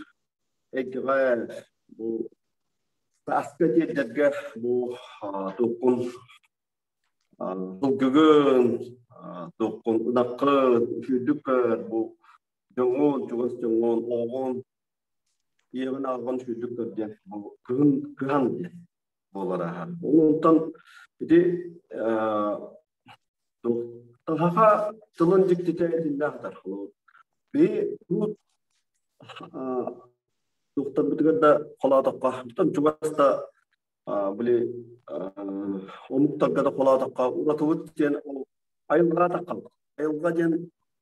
эйгэҕэ бу сааскы тиэрдэргэ бу туоххун сылгыгын туоххун ынаххын үчүгэйдик көр бу дьоҥҥун чугас дьоҥҥун оҕоҕун ийэҕин аҕаҕын үчүгэйдик көр диэн бу кыһын кыһан диэн буолар аһа. Онтон ити саха тылын дьиктитэ итиннээх Би туохтарбытыгар да холоотоххо, оттон чугас да били омуктарга да холоотоххо уратыбыт диэн ол айылҕа таххаллар. Айылҕа диэн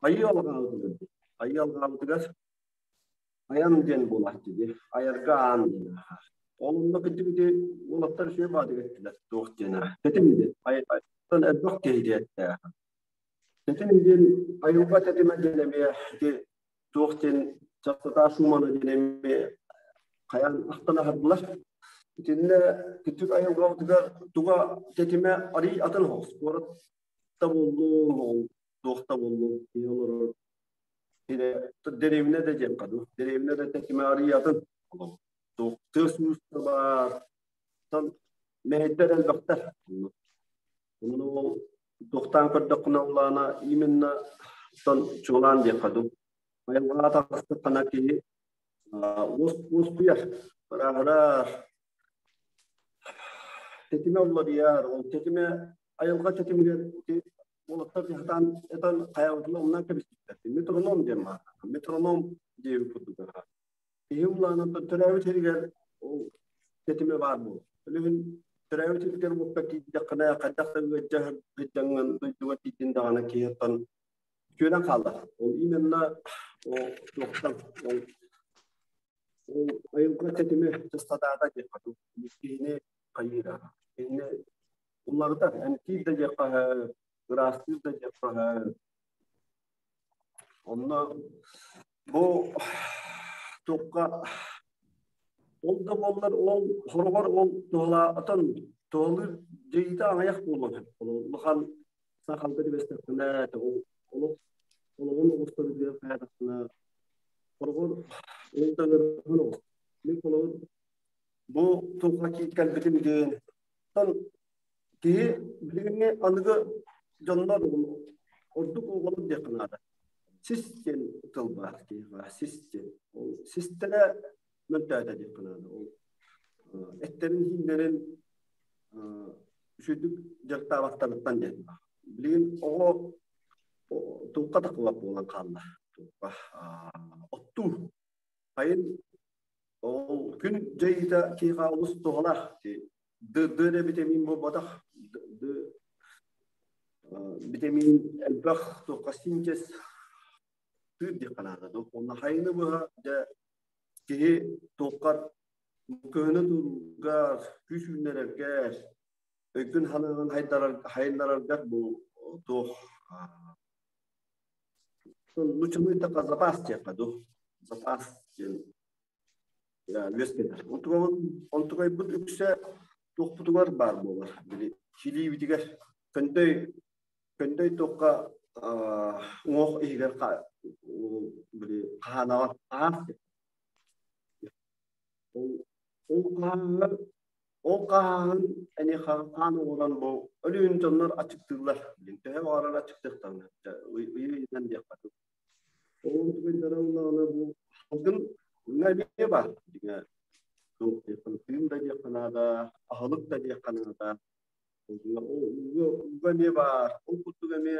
айыы алҕаабытыгар айыы алҕаабытыгар айан диэн буолааччы дии. Айарга аан диэн. Ол онно кытты уолаттар үчүгэй баатык эттилэр туох диэн тэтим диэн. Айан элбэх киһи диэттээх. Тэтим диэн айылҕа тэтимэ диэн эмиэ ити туох диэн частота Шумана диэн эмиэ хайаан ахтан аһардылар. Итиннэ күтүк айылҕабытыгар туга тэтимэ арый атын оһох. Куорат да буоллун, туох да буоллун, киһи олорор дэриэбинэ да диэххэ дуу. Дэриэбинэ да тэтимэ арый атын. Туох тыас-уус да баар. Мэһэйдэр элбэхтэр. Онно ол туохтаан көрдөххүнэ улаана именно тон чуолаан диэххэ дуу. Айылҕаҕа таҕыстаххына киһи уоскуйар, ырааһырар, тэтимэ уларыйар, ол тэтимэ айылҕа тэтимигэр уолаттар сатаан этан хайабытын умнан кэбиспиттэр. Метроном диэн баар. Метроном диэбит курдук. Киһи улаанан төрөөбүт сиригэр ол тэтимэ баар буолар. Билигин төрөөбүт сиригэр уоппа тиийдэххинэ хайдах да ыалдьа сылдьаҥҥын дойдуга тиийдин даҕаны киһи оттон үтүөнэн хаалар. Ол именно ол туохтан ол ол айылҕа тэтимэ частотата диэххэ дуу киһини хайыыра киһини уларытар эмтиир да диэххэ ыраастыыр да диэххэ Онно бу туохха ол да буоллар ол хороҕор ол туһалаатан туһалыыр дьайыыта аҕыйах буолуон сөп. Улахан саахалга түбэстэххинэ ол олох олоҕун оҕустарыгар хайаатаххына хороҕор ол да ыарахан оҕус. Мин холобур бу туохха кэлбитим диэн киһи билиҥҥи аныгы дьоннор ордук оҕолор диэххэ наада. Сис диэн тыл баар киһиэхэ сис диэн. Ол систэрэ мөлтөөтө диэххэ наада. Ол эттэрин иһиннэрин үчүгдүк дьарыктаабаттарыттан диэн. Билигин оҕо туохха тахыллар буолан хаалла. Туохха оттуу. Сайын ол күн дьайыыта киһиэхэ олус туһалаах. Д Д эрэ битэмиин буолбатах. Д битэмиин элбэх туохха синтез тыыр диэххэ наада. Уонна хайыны быһа дьэ киһи туоххар кыһыны туруургар, күүс үүннэрэргэр, өйгүн ханыгын хайыннараргар бу туох нуччалыы эттэххэ запас диэххэ дуу запас диэн үөскэтэр. Онтукайбыт үксэ туохпутугар баар буолар. Били килиибитигэр көндөй көндөй туохха уҥуох иһигэр били хаһаанаҕа хаһаас ол ол хаһааһын ол хаһааһын эни хаан оҕолон бу өлүүн дьоннор аччыктыыллар. Билин төһө баҕарар аччыктыахтарына ыйы-ыйынан диэххэ Ол түгэннэрэ ыллаҕына бу салгын эмиэ баар. Дьиҥэ туох диэххэ тыын да диэххэ наада, аһылык да диэххэ наада. Ууга, ууга эмиэ баар. Ол курдук эмиэ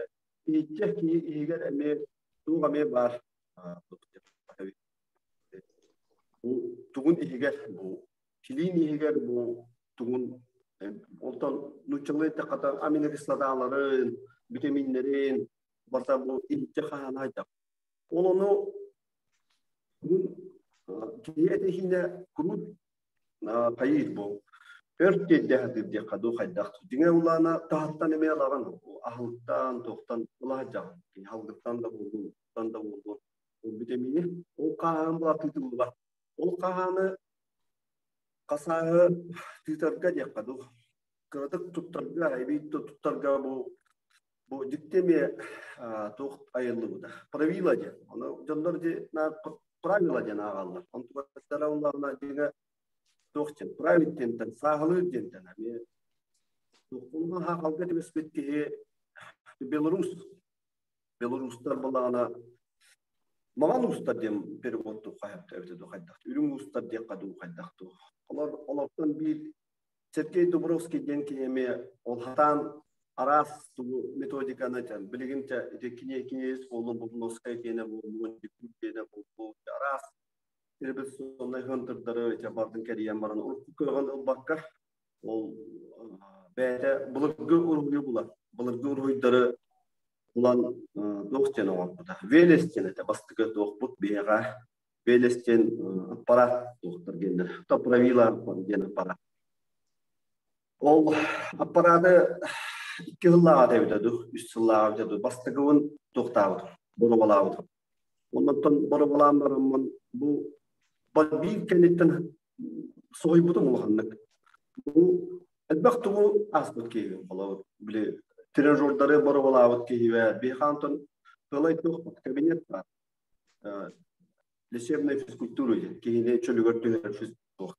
Иһиччэ киһи иһигэр эмиэ туох эмиэ баар бу тугун иһигэр бу килиин иһигэр бу тугун онтон нууччалыы эттэххэ аминокислоталарын, витаминнэрин барыта бу иһиччэ хаһаана хайдах. Ол ону киһи этиһиинэ куруук хайыыр бу өр тиэрдэ сатыыр диэххэ дуу хайдах дьиҥэ улаана таһыттан эмиэ ылаҕын аһылыктан туохтан ыла сылдьаҕын кини халгыттан да буоллун уттан да буоллун ол битэмиини ол хааһын була тыытыллыбат ол хаһааны хасааһы тыытарга диэххэ дуу кыратык туттарга эбии туттарга бу бу дьикти эмиэ туох айыллыбыта правила диэн ону дьоннор правила диэн ааҕаллар онтукаттара улаҕына дьиҥэ туох диэн правит диэнтэн сааһылыыр диэнтэн эмиэ туоххунна хаалга түбэспит киһи Беларусь белорустар балаҕана маҕан уустар диэн перевод хайахта эбитэ дуу хайдах үрүҥ уустар диэххэ дуу хайдах дуу олор олортон биир Сергей Дубровский диэн киһи эмиэ ол хатаан араас тугу методиканы этэн билигин те ити киниэс буоллун Бубновскай киэнэ буоллун Дикун киэнэ буоллун араас революционнай хантырдары ити бардын кэрийэн баран урукку кыаҕын ылбакка ол бэйэтэ былыргы уруһуйу булар былыргы уруһуйдары булан туох диэн оҥорбута Велес диэн этэ бастакы туохпут биһиэхэ Велес диэн аппарат туохтар диэннэр топравила диэн аппарат ол аппараты икки сыллааҕыта эбитэ дуу үс сыллааҕы эбитэ дуу бастакыбын туохтаабытым боруобалаабытым оннуттан боруобалаан бараммын бу биир кэнниттэн соһуйбутум улаханнык бу элбэх тугу ааспыт киһибин холобур били тренажердары боруобалаабыт киһибэ биһиэхэ тылай туох кабинет баар лечебная физкультура диэн киһини чөлүгэр түһэрэр физкультура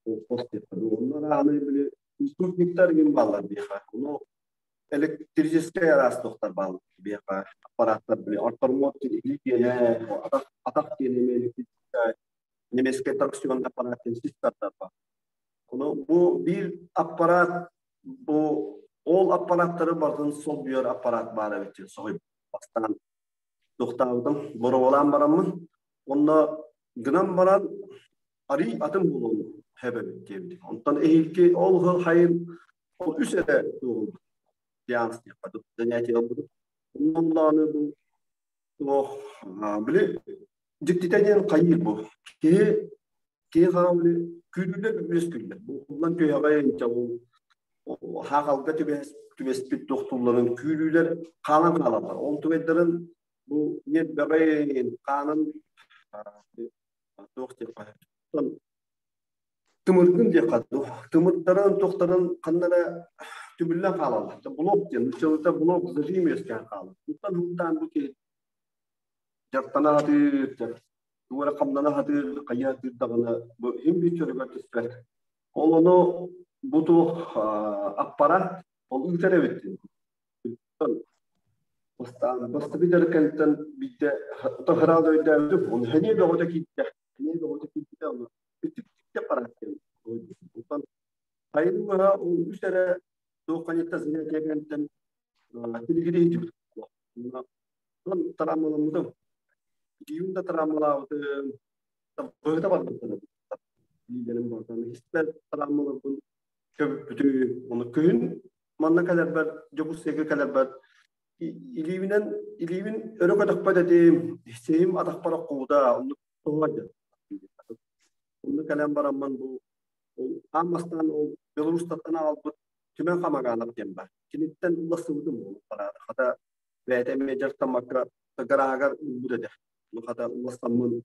Онно били инструктор ким бааллар биһиэхэ. Ону электрическэй араас туохтар бааллар биһиэхэ аппараттар били ортормот илии киэнэ атах атах киэнэ электрическэй немецкэй торксионный аппарат диэн систардар баар. Ону бу биир аппарат бу ол аппараттары барытын солбуйар аппарат баар эбит диэн соһуйбут. Бастаан туохтаабытым, боруобалаан бараммын, онно гынан баран арый атын буолуон сөп эбит диэбитим. Онтон эһиилги ол сыл хайын ол үс эрэ туоһулбут сеанс диэххэ занятие ылбытым. Онно бу туох били дьиктитэ диэн хайыыр бу. Киһи киһи хаҕа били күүрүүлэр үөскүүллэр. Бу уллан түһэҕэ инчэ ол хаахалга түбэспит туохтуулларын күүрүүлэр хаалан хаалаллар. Ол түгэйдэрин бу ньиэрбэҕин хаанын туох диэххэ тымыргын диэххэ дуу тымырдарын туохтарын ханна эрэ түмүллэн хаалаллар блок диэн нууччалыыта блок зажим үөскээн хаалар онтон һуктаан бу киһи дьартана сатыыр тугу эрэ хамнана сатыыр хайа сатыыр даҕаны бу иһин биир чөлүгэр түспэт ол ону бу туох аппарат ол ыытар эбит Бастаан бастакы дьарыккантан биирдэ хыраал өйдөөбүтүм, ону сэниэ бөҕөтө киирдэ. Сэниэ бөҕөтө киирбитэ, ону үтүк-үтүктэ баран Онтон сайын быһа ол үс эрэ туох ханьытта занятие кэнниттэн тилигири иһитибит. Онон травмаламмытым. Илиибин да травмалаабытым. Быһыта барбыттар. Илиилэрим барытын испэр травмаларбын көбүппүтүм. Ону күһүн манна кэлэрбэр, Дьокуускайга кэлэрбэр илиибинэн илиибин өрө көтөхпөт этим, сиһим атахпар оххубута, оннук туһуга дьэ. Онно кэлэн бараммын бу ол аан бастаан ол Беларустаттан аҕалбыт Түмэн Хамаганов диэн бар. Киниттэн улассыбытым ол бараата. Хата бэйэтэ эмиэ дьарыктаммакка гарааһыгар ылбыт этэ. Хата улассаммын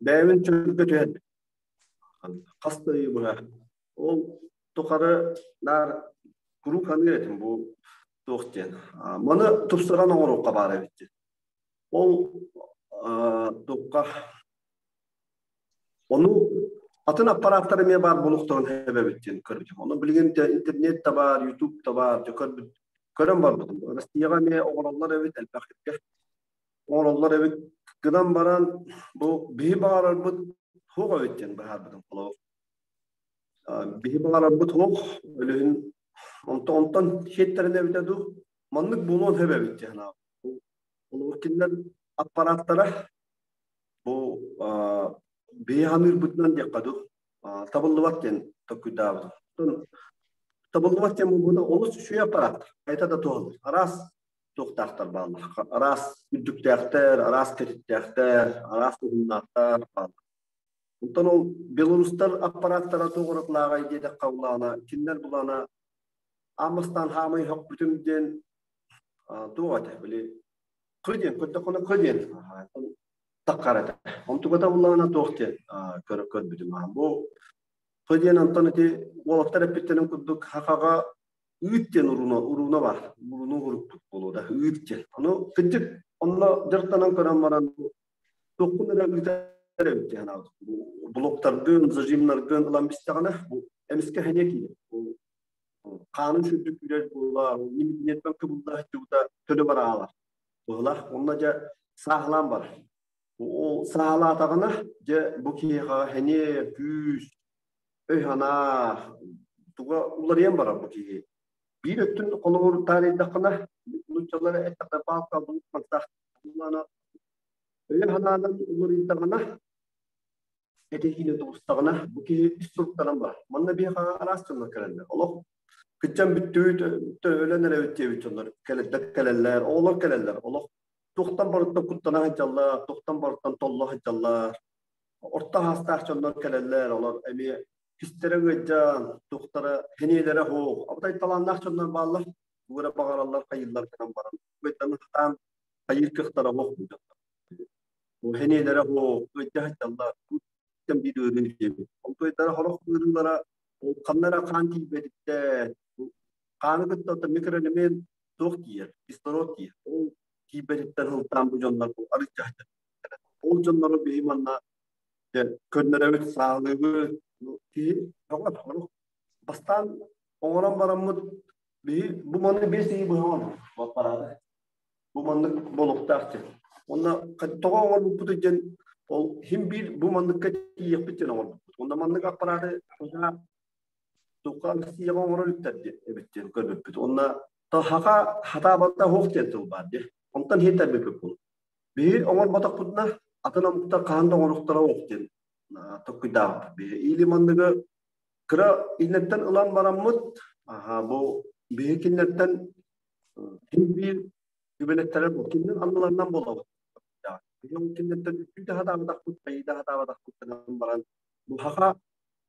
бэйэбин чөлгө түһэн хас да ый быһа ол тухары наар куруук саныыр этим бу туох диэн. Маны тупсаран оҥоруохха баар эбит диэн. Ол туохха ону атын аппарааттар эмиэ баар буолуохтарын сөп эбит диэн көрбүтүм. Ону билигин интернет да баар, YouTube да баар, дьэ көрбүт көрөн барбытым. Россияҕа эмиэ оҥороллор эбит элбэх сиргэ. Оҥороллор эбит. Гынан баран бу биһи баҕарарбыт суох эбит диэн быһаарбытым. Холобур, биһи баҕарарбыт суох, өлүһүн онтон онтон сиэттэрин эбитэ дуу. Маннык буолуон сөп эбит дии санаабыт. Ол кинилэр аппарааттара бу биһи ханыырбытынан диэххэ дуу, табыллыбат диэн толкуйдаабытым. Табыллыбат диэн буолбута олус үчүгэй аппарааттар. Хайта да туһалар. Араас туохтаахтар бааллар. Араас үрдүктээхтэр, араас кэтиттээхтэр, араас уһуннаахтар бааллар. Онтон ол белорустар аппарааттара туох уратылааҕай диэтэххэ улаана, кинилэр булаана аан бастаан хаамай хөхпүтүм диэн туох этэ, били кы диэн, көрдөххүнэ кы диэн таххар этэ. Онтуката буллаҕына туох диэн көрбүтүм. Бу кы диэн онтон ити уолаттар эппиттэрин курдук хахаҕа ыыт диэн уруна, уруна бар. Уруну урукпут буолуо да, ыыт диэн. Ону кырдьык онно дьарыктанан көрөн баран туохпун эрэ ыытар эбит диэн санаабытым. Блоктаргын, зажимнаргын ылан бистэҕинэ, бу эмискэ хэниэ киирэр. Бу хаанын сүрдүк күүрэр буола, ньиэппэн кыбылла сылдьыбыта төлө бараалар. Быһылах, онно дьэ сааһылаан барар. Ол сааһылаатаҕына, дьэ бу киһиэхэ хэниэ, күүс, өй-санаа туга уларыйан барар бу киһи. Биир өттүн холобур таарыйдаххына, нууччалары эттэххэ палка өйө-санаанан уларыйдаҕына, этиһиини тубустаҕына, бу киһи ис туруктанан барар. Манна биһиэхэ араас дьоннор кэлэллэр. Олох кыччан бүттүүт, өлөн эрэбит диэбит дьоннор кэлэллэр, оҕолор кэлэллэр. Олох туохтан барыттан куттана сылдьаллар, туохтан барыттан толло сылдьаллар. Орто саастаах дьоннор кэлэллэр, олор эмиэ кистэрэ ыалдьан, туохтара сэниэлэрэ суох. Абытай талааннаах дьоннор бааллар, тугу эрэ баҕараллар, хайыыллар гынан баран, сатаан хайыыр кыахтара суох буолдахтар. Бу сэниэлэрэ суох, ыалдьа сылдьаллар, биир ыарыы диэбит. Ол туойдара сорох ыарыылара ол ханна эрэ хаан тиийбэтиттэн, хааны кытта оттон микроэлемент туох тиийэр, кислород тиийэр. Ол тиийбэтиттэн сылтаан бу дьоннор бу арыйдьа сылдьар. Ол дьоннору биһи манна көннөрөбүт, саалыыбыт. Киһи бөҕө бастаан оҥорон бараммыт биһи бу маны 5 ый быһа оҥорбут аппарааты. Бу маннык буолуохтаах диэн. Онно тоҕо оҥорбуппут диэн ол хим биир бу манныкка тиийиэхпит диэн оҥорбуппут. Онно маннык аппарааты туха Россияҕа оҥорор үттэр эбит диэн көрбүппүт. Онно хака хатаабатта суох диэн тыл баар дии. Онтон иһиттэрбиппит буолуо. Биһи оҥорботохпутуна атын омуктар хаһан да оҥоруохтара суох диэн толкуйдаабыппыт. Биһи или манныгы кыра иннэттэн ылан бараммыт, бу биһи кинилэртэн ким биир үбэлэттэрэр бу кинилэр анныларынан буолабыт. Биһи кинилэртэн үтүү да хатаабатахпыт, хайыы да хатаабатахпыт гынан баран бу хаха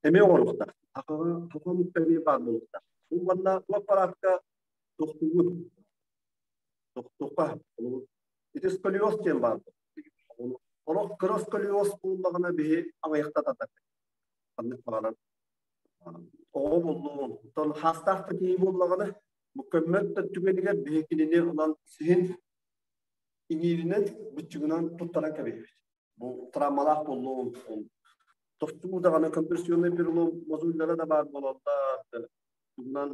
эмиэ оҥоруохтаах. Хахаҕа хаха омукта эмиэ баар буолуохтаах. Бу манна бу аппараатка тохтугун тохтуохха ити сколиоз диэн баар. Олох кыра сколиоз буоллаҕына биһи аҕыйахтататар. Ханнык баҕарар оҕо буоллун, оттон хаастаах да киһи буоллаҕына бу көммөт да түгэнигэр биһи кинини ылан сиһин иҥииринэн быччыгынан туттаран кэбиһэбит. Бу травмалаах буоллун, тостуу даҕаны компрессионный перелом мозульдара да баар буолаллар, тугунан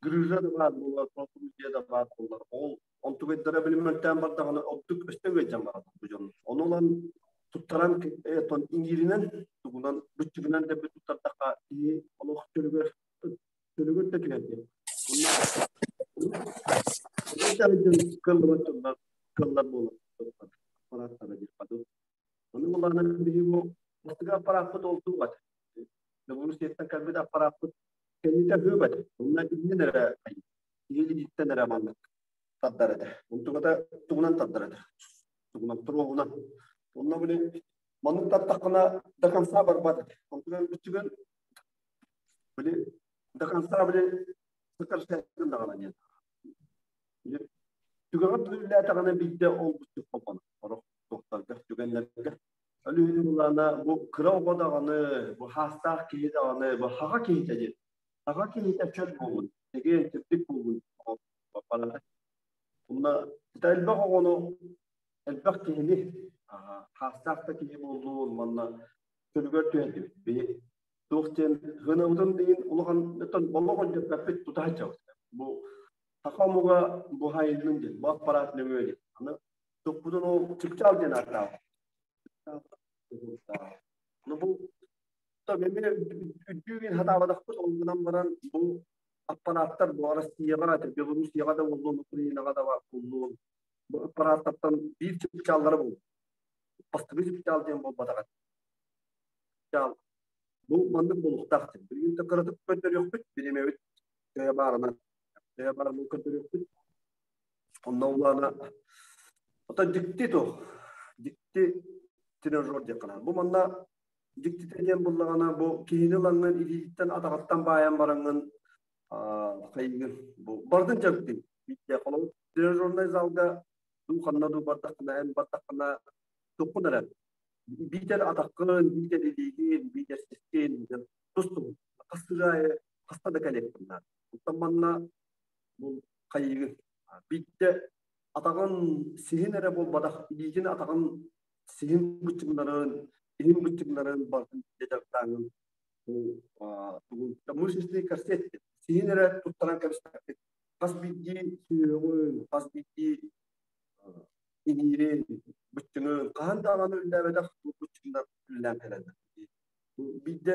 грыжа да баар буолар, протрузия да баар буолар. Ол онтугайдара билиммэттэн бардаҕына ордук өстө ыалдьан бараллар бу дьон. Ону ылан туттаран тон иҥииринэн тугунан быччыгынан дэбби туттардахха киһи олох чөлүгэр чөлүгэр да түһэр диэн. Онно кыллыбат дьоннор кыллар буолар аппараттара диэххэ Ону булаанан биһи бу бастакы аппарааппыт ол туох Белоруссияттан кэлбит аппарааппыт кэннитэ хыып этэ. Онно иннин эрэ киһи эрэ маннык тардар этэ. Онтуката тугунан тардар этэ. Тугунан туруоҕунан. Онно били маннык тартаххына до конца барбат этэ. Онтуган бүтүгэн били до конца били сыкарсыатын даҕаны диэн. Түгэҕэ түллээтэҕинэ биирдэ ол буччук холбонор. Сорох туохтарга, түгэннэргэ. Өлүһүн булаана бу кыра оҕо даҕаны, бу хаастаах киһи даҕаны, бу хаҕа киһитэ диэн. Хаҕа киһитэ чөл буолун, чэгиэн, чэбдик буолун барара. Онно элбэх оҕону, элбэх киһини, хаастаах да киһи буоллун, манна чөлүгэр түһэрдибит. Биһи туох диэн гынабытын диин улахан олох өйдөппөппүт тута сылдьабыт. Бу саха омуга буһайыллын диэн, бу аппараат нөҥүө диэн. Аны туппутун ол чыпчаал диэн ааттаабыт. Ну бу эмиэ үрдүүгүн хатаабатахпыт, ол гынан баран бу Аппарааттар бу Россияҕа, Белоруссияҕа да буоллун, Украинаҕа да буоллун, бу аппарааттартан биир чыпчааллара буолла. Бастакы чыпчаал диэн буолбатаҕа. Чыпчаал бу маннык буолуохтаах диэн. Билигин да кыратык көрдөрүөхпүт, бириэмэбит төһө баарынан, төһө баарынан көрдөрүөхпүт. Онно улаана оттон дьикти туох, дьикти тренажер диэххэ наада. Бу манна дьиктитэ диэн буллаҕына, бу киһини ылаҥҥын илиититтэн атаҕыттан баайан бараҥҥын хайыгын бу бардын дьарыктыыр. Биирдэ холобур тренажернай залга дуу ханна дуу бардаххына, эн бардаххына туккун эрэ биитэр атаххын, биитэр илиигин, биитэр сискин тус-тус хас сыры аайы хаста да кэлиэххин наада. Оттон манна бу хайыгын биирдэ атаҕын сиһин эрэ буолбатах, илиитин атаҕын сиһин быччыҥнарын, иһин быччыҥнарын барытын дьарыктааҥҥын бу мышечный корсет сиһин эрэ туттаран кэбиспэккин. Хас биирдии сүһүөҕүн, хас биирдии иҥиирин, быччыҥын хаһан даҕаны үллээбэтэх быччыҥнар үллээн кэлэллэр. Биирдэ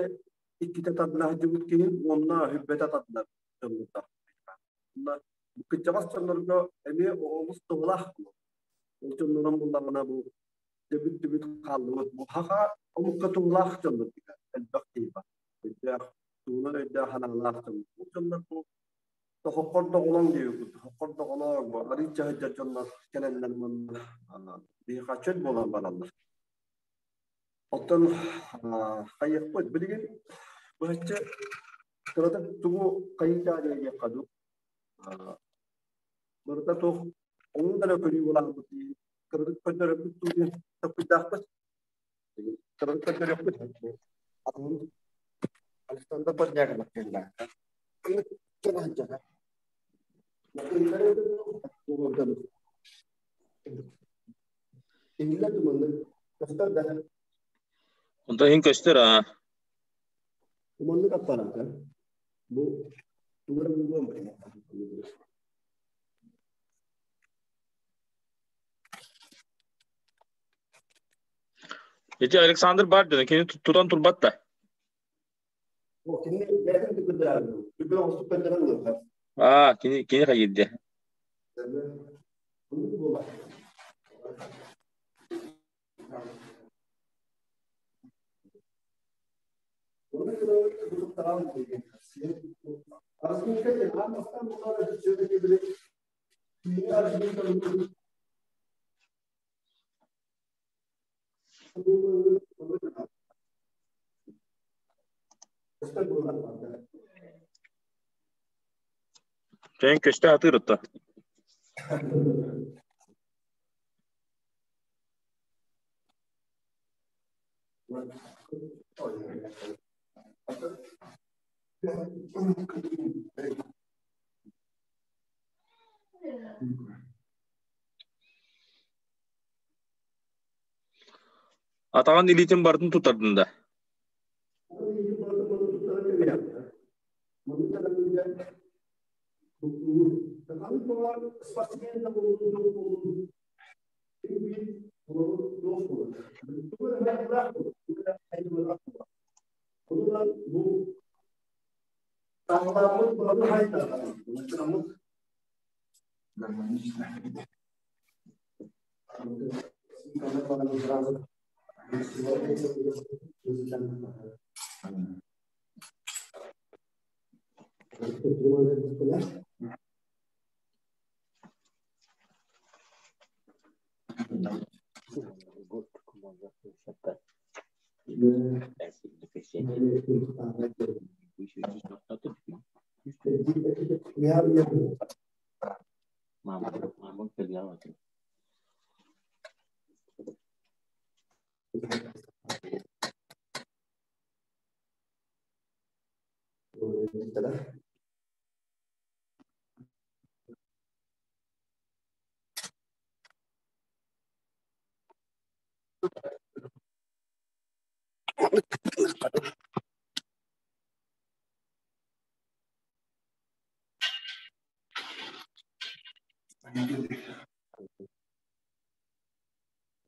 иккитэ тардына сылдьыбыт киһи уонна сүрбэтэ тардынар дьоннордоох. Кырдьаҕас дьоннорго эмиэ олус туһалаах буолар. Ол дьоннорун буллаҕына бу дөбүт-дүбүт хааллыбыт. Бу хаха омукка туһалаах дьоннор элбэх киһи бар. Өйдөөх, туһунан өйдөөх санаалаах дьон. Бу дьоннор бу тохоххор доҕолоҥ диэбит тохоххор доҕолоҥ бу арыычча сылдьар дьоннор кэлэннэр манна биһиэхэ чөл буолан бараллар. Оттон хайыахпыт билигин быһаччы кыратык тугу хайыытаа диэххэ дуу барыта туох онун эрэ көрүү буолаабыт кыратык көрдөрөрбүт дуу диэн топпуйдаахпыт кыратык көрдөрүөхпүт атын Александр Поздняков кэллэ. Онтон иһин көстөр аа. Маннык аппараата бу тугу эрэ булуом Ити Александр бар дьоно кини тутан турбат да. Кини бэйэтин түкүрдэрэр. Түкүр оҥостук көрдөрөн ылыахха. Аа, кини кини хайыырдэ. Чэйин көстө атыыр отто. Атаҕын илиитин барытын туттардын да?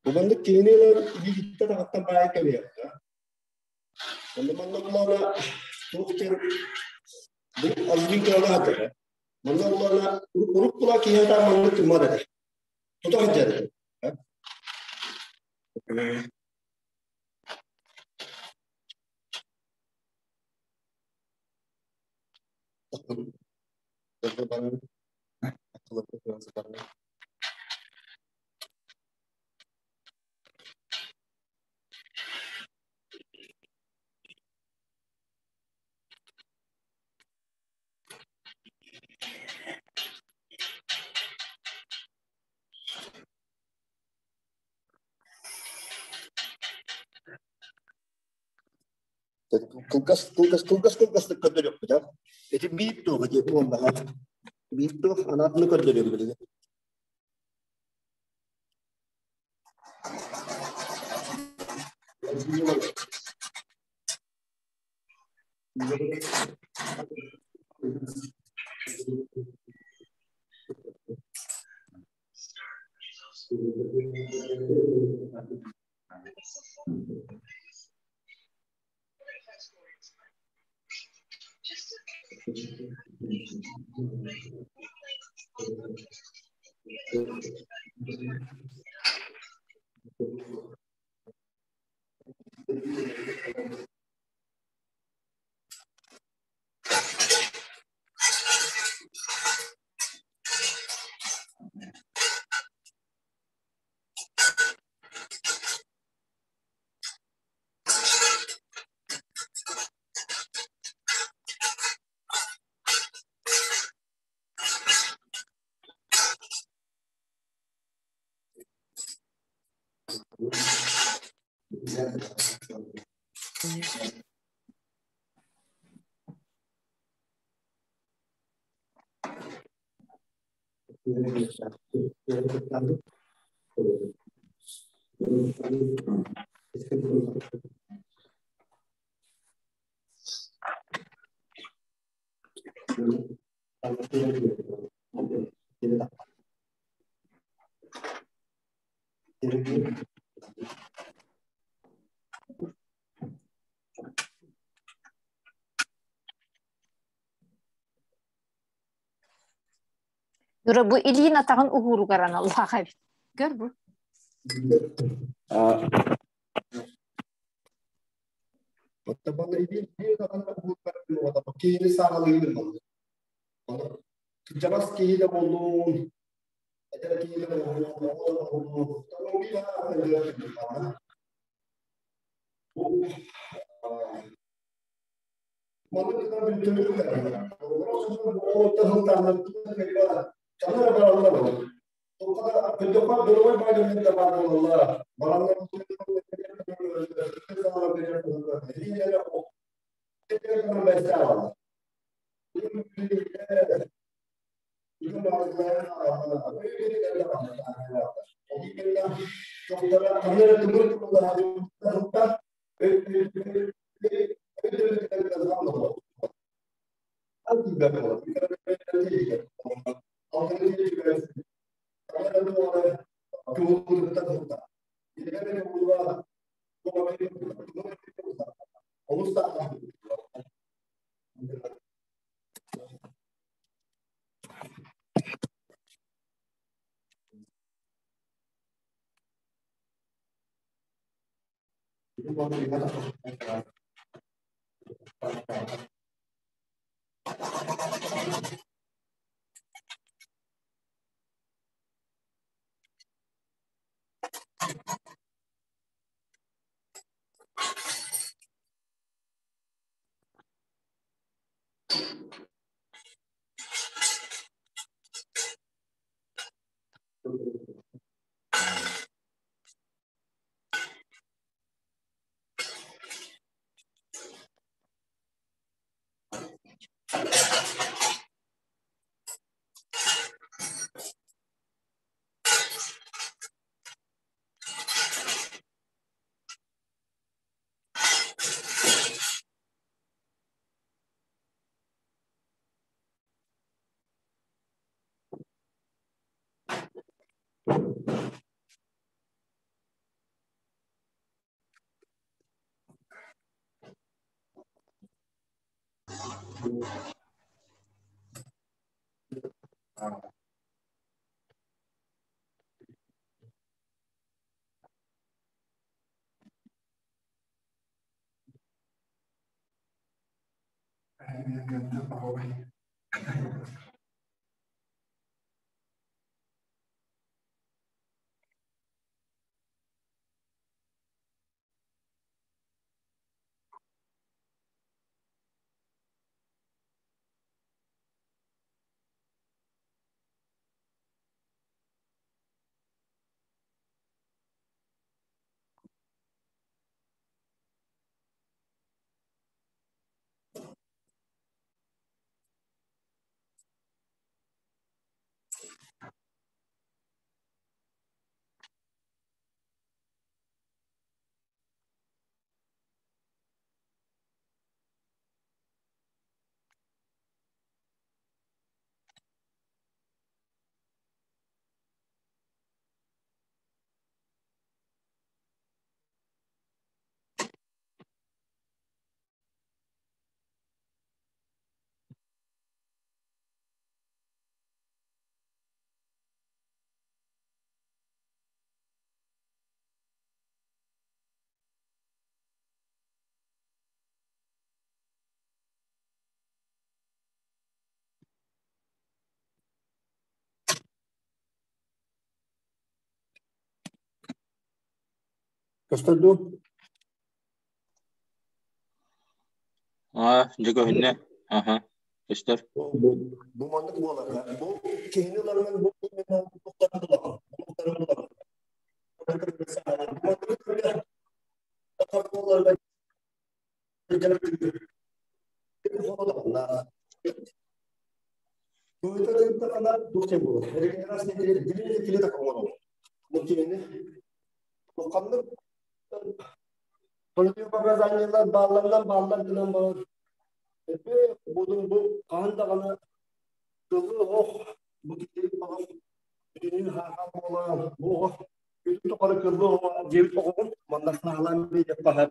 Бу маннык киһини ылан илиититтэн аҕаттан баайан кэбиһиэххэ. Онно манна булаана туох диэн Бу албин кыала хатыр. Манна улана урук була киһи та маннык тыммат этэ. Тута сылдьар этэ. Кылгас, кылгас, кылгас, кылгастык көрдөрүөхпүт, а? Ити биир туох, ити уоннаҕа. Биир туох анаатыны көрдөрүөм билигин. Юра бу илиин атаҕын уһууругар аналлаах эбит. Көр бу. Оттон илиин биир даҕаны уһууругар киһини сааҕалыыр буолла. Кырдьаҕас киһи да буоллун, эдэр киһи да буоллун, оҕо да буоллун, Көстөр дуу? Аа, дьэ көһүннэ. Аха, көстөр. Бу маннык буолар. Бу киһини ыларынан бу туохтарын булаҕын. Туохтарын булаҕын. Противопоказаниелар баалларынан бааллар гынан баран эпи будун бу хаһан даҕаны тылы ох бу киһи баҕас бүтүннүү хаахан буолан бу оҕо күнүн тухары кыллы оҕо диэбит оҕоҕун манна саалаан биэдэх баһар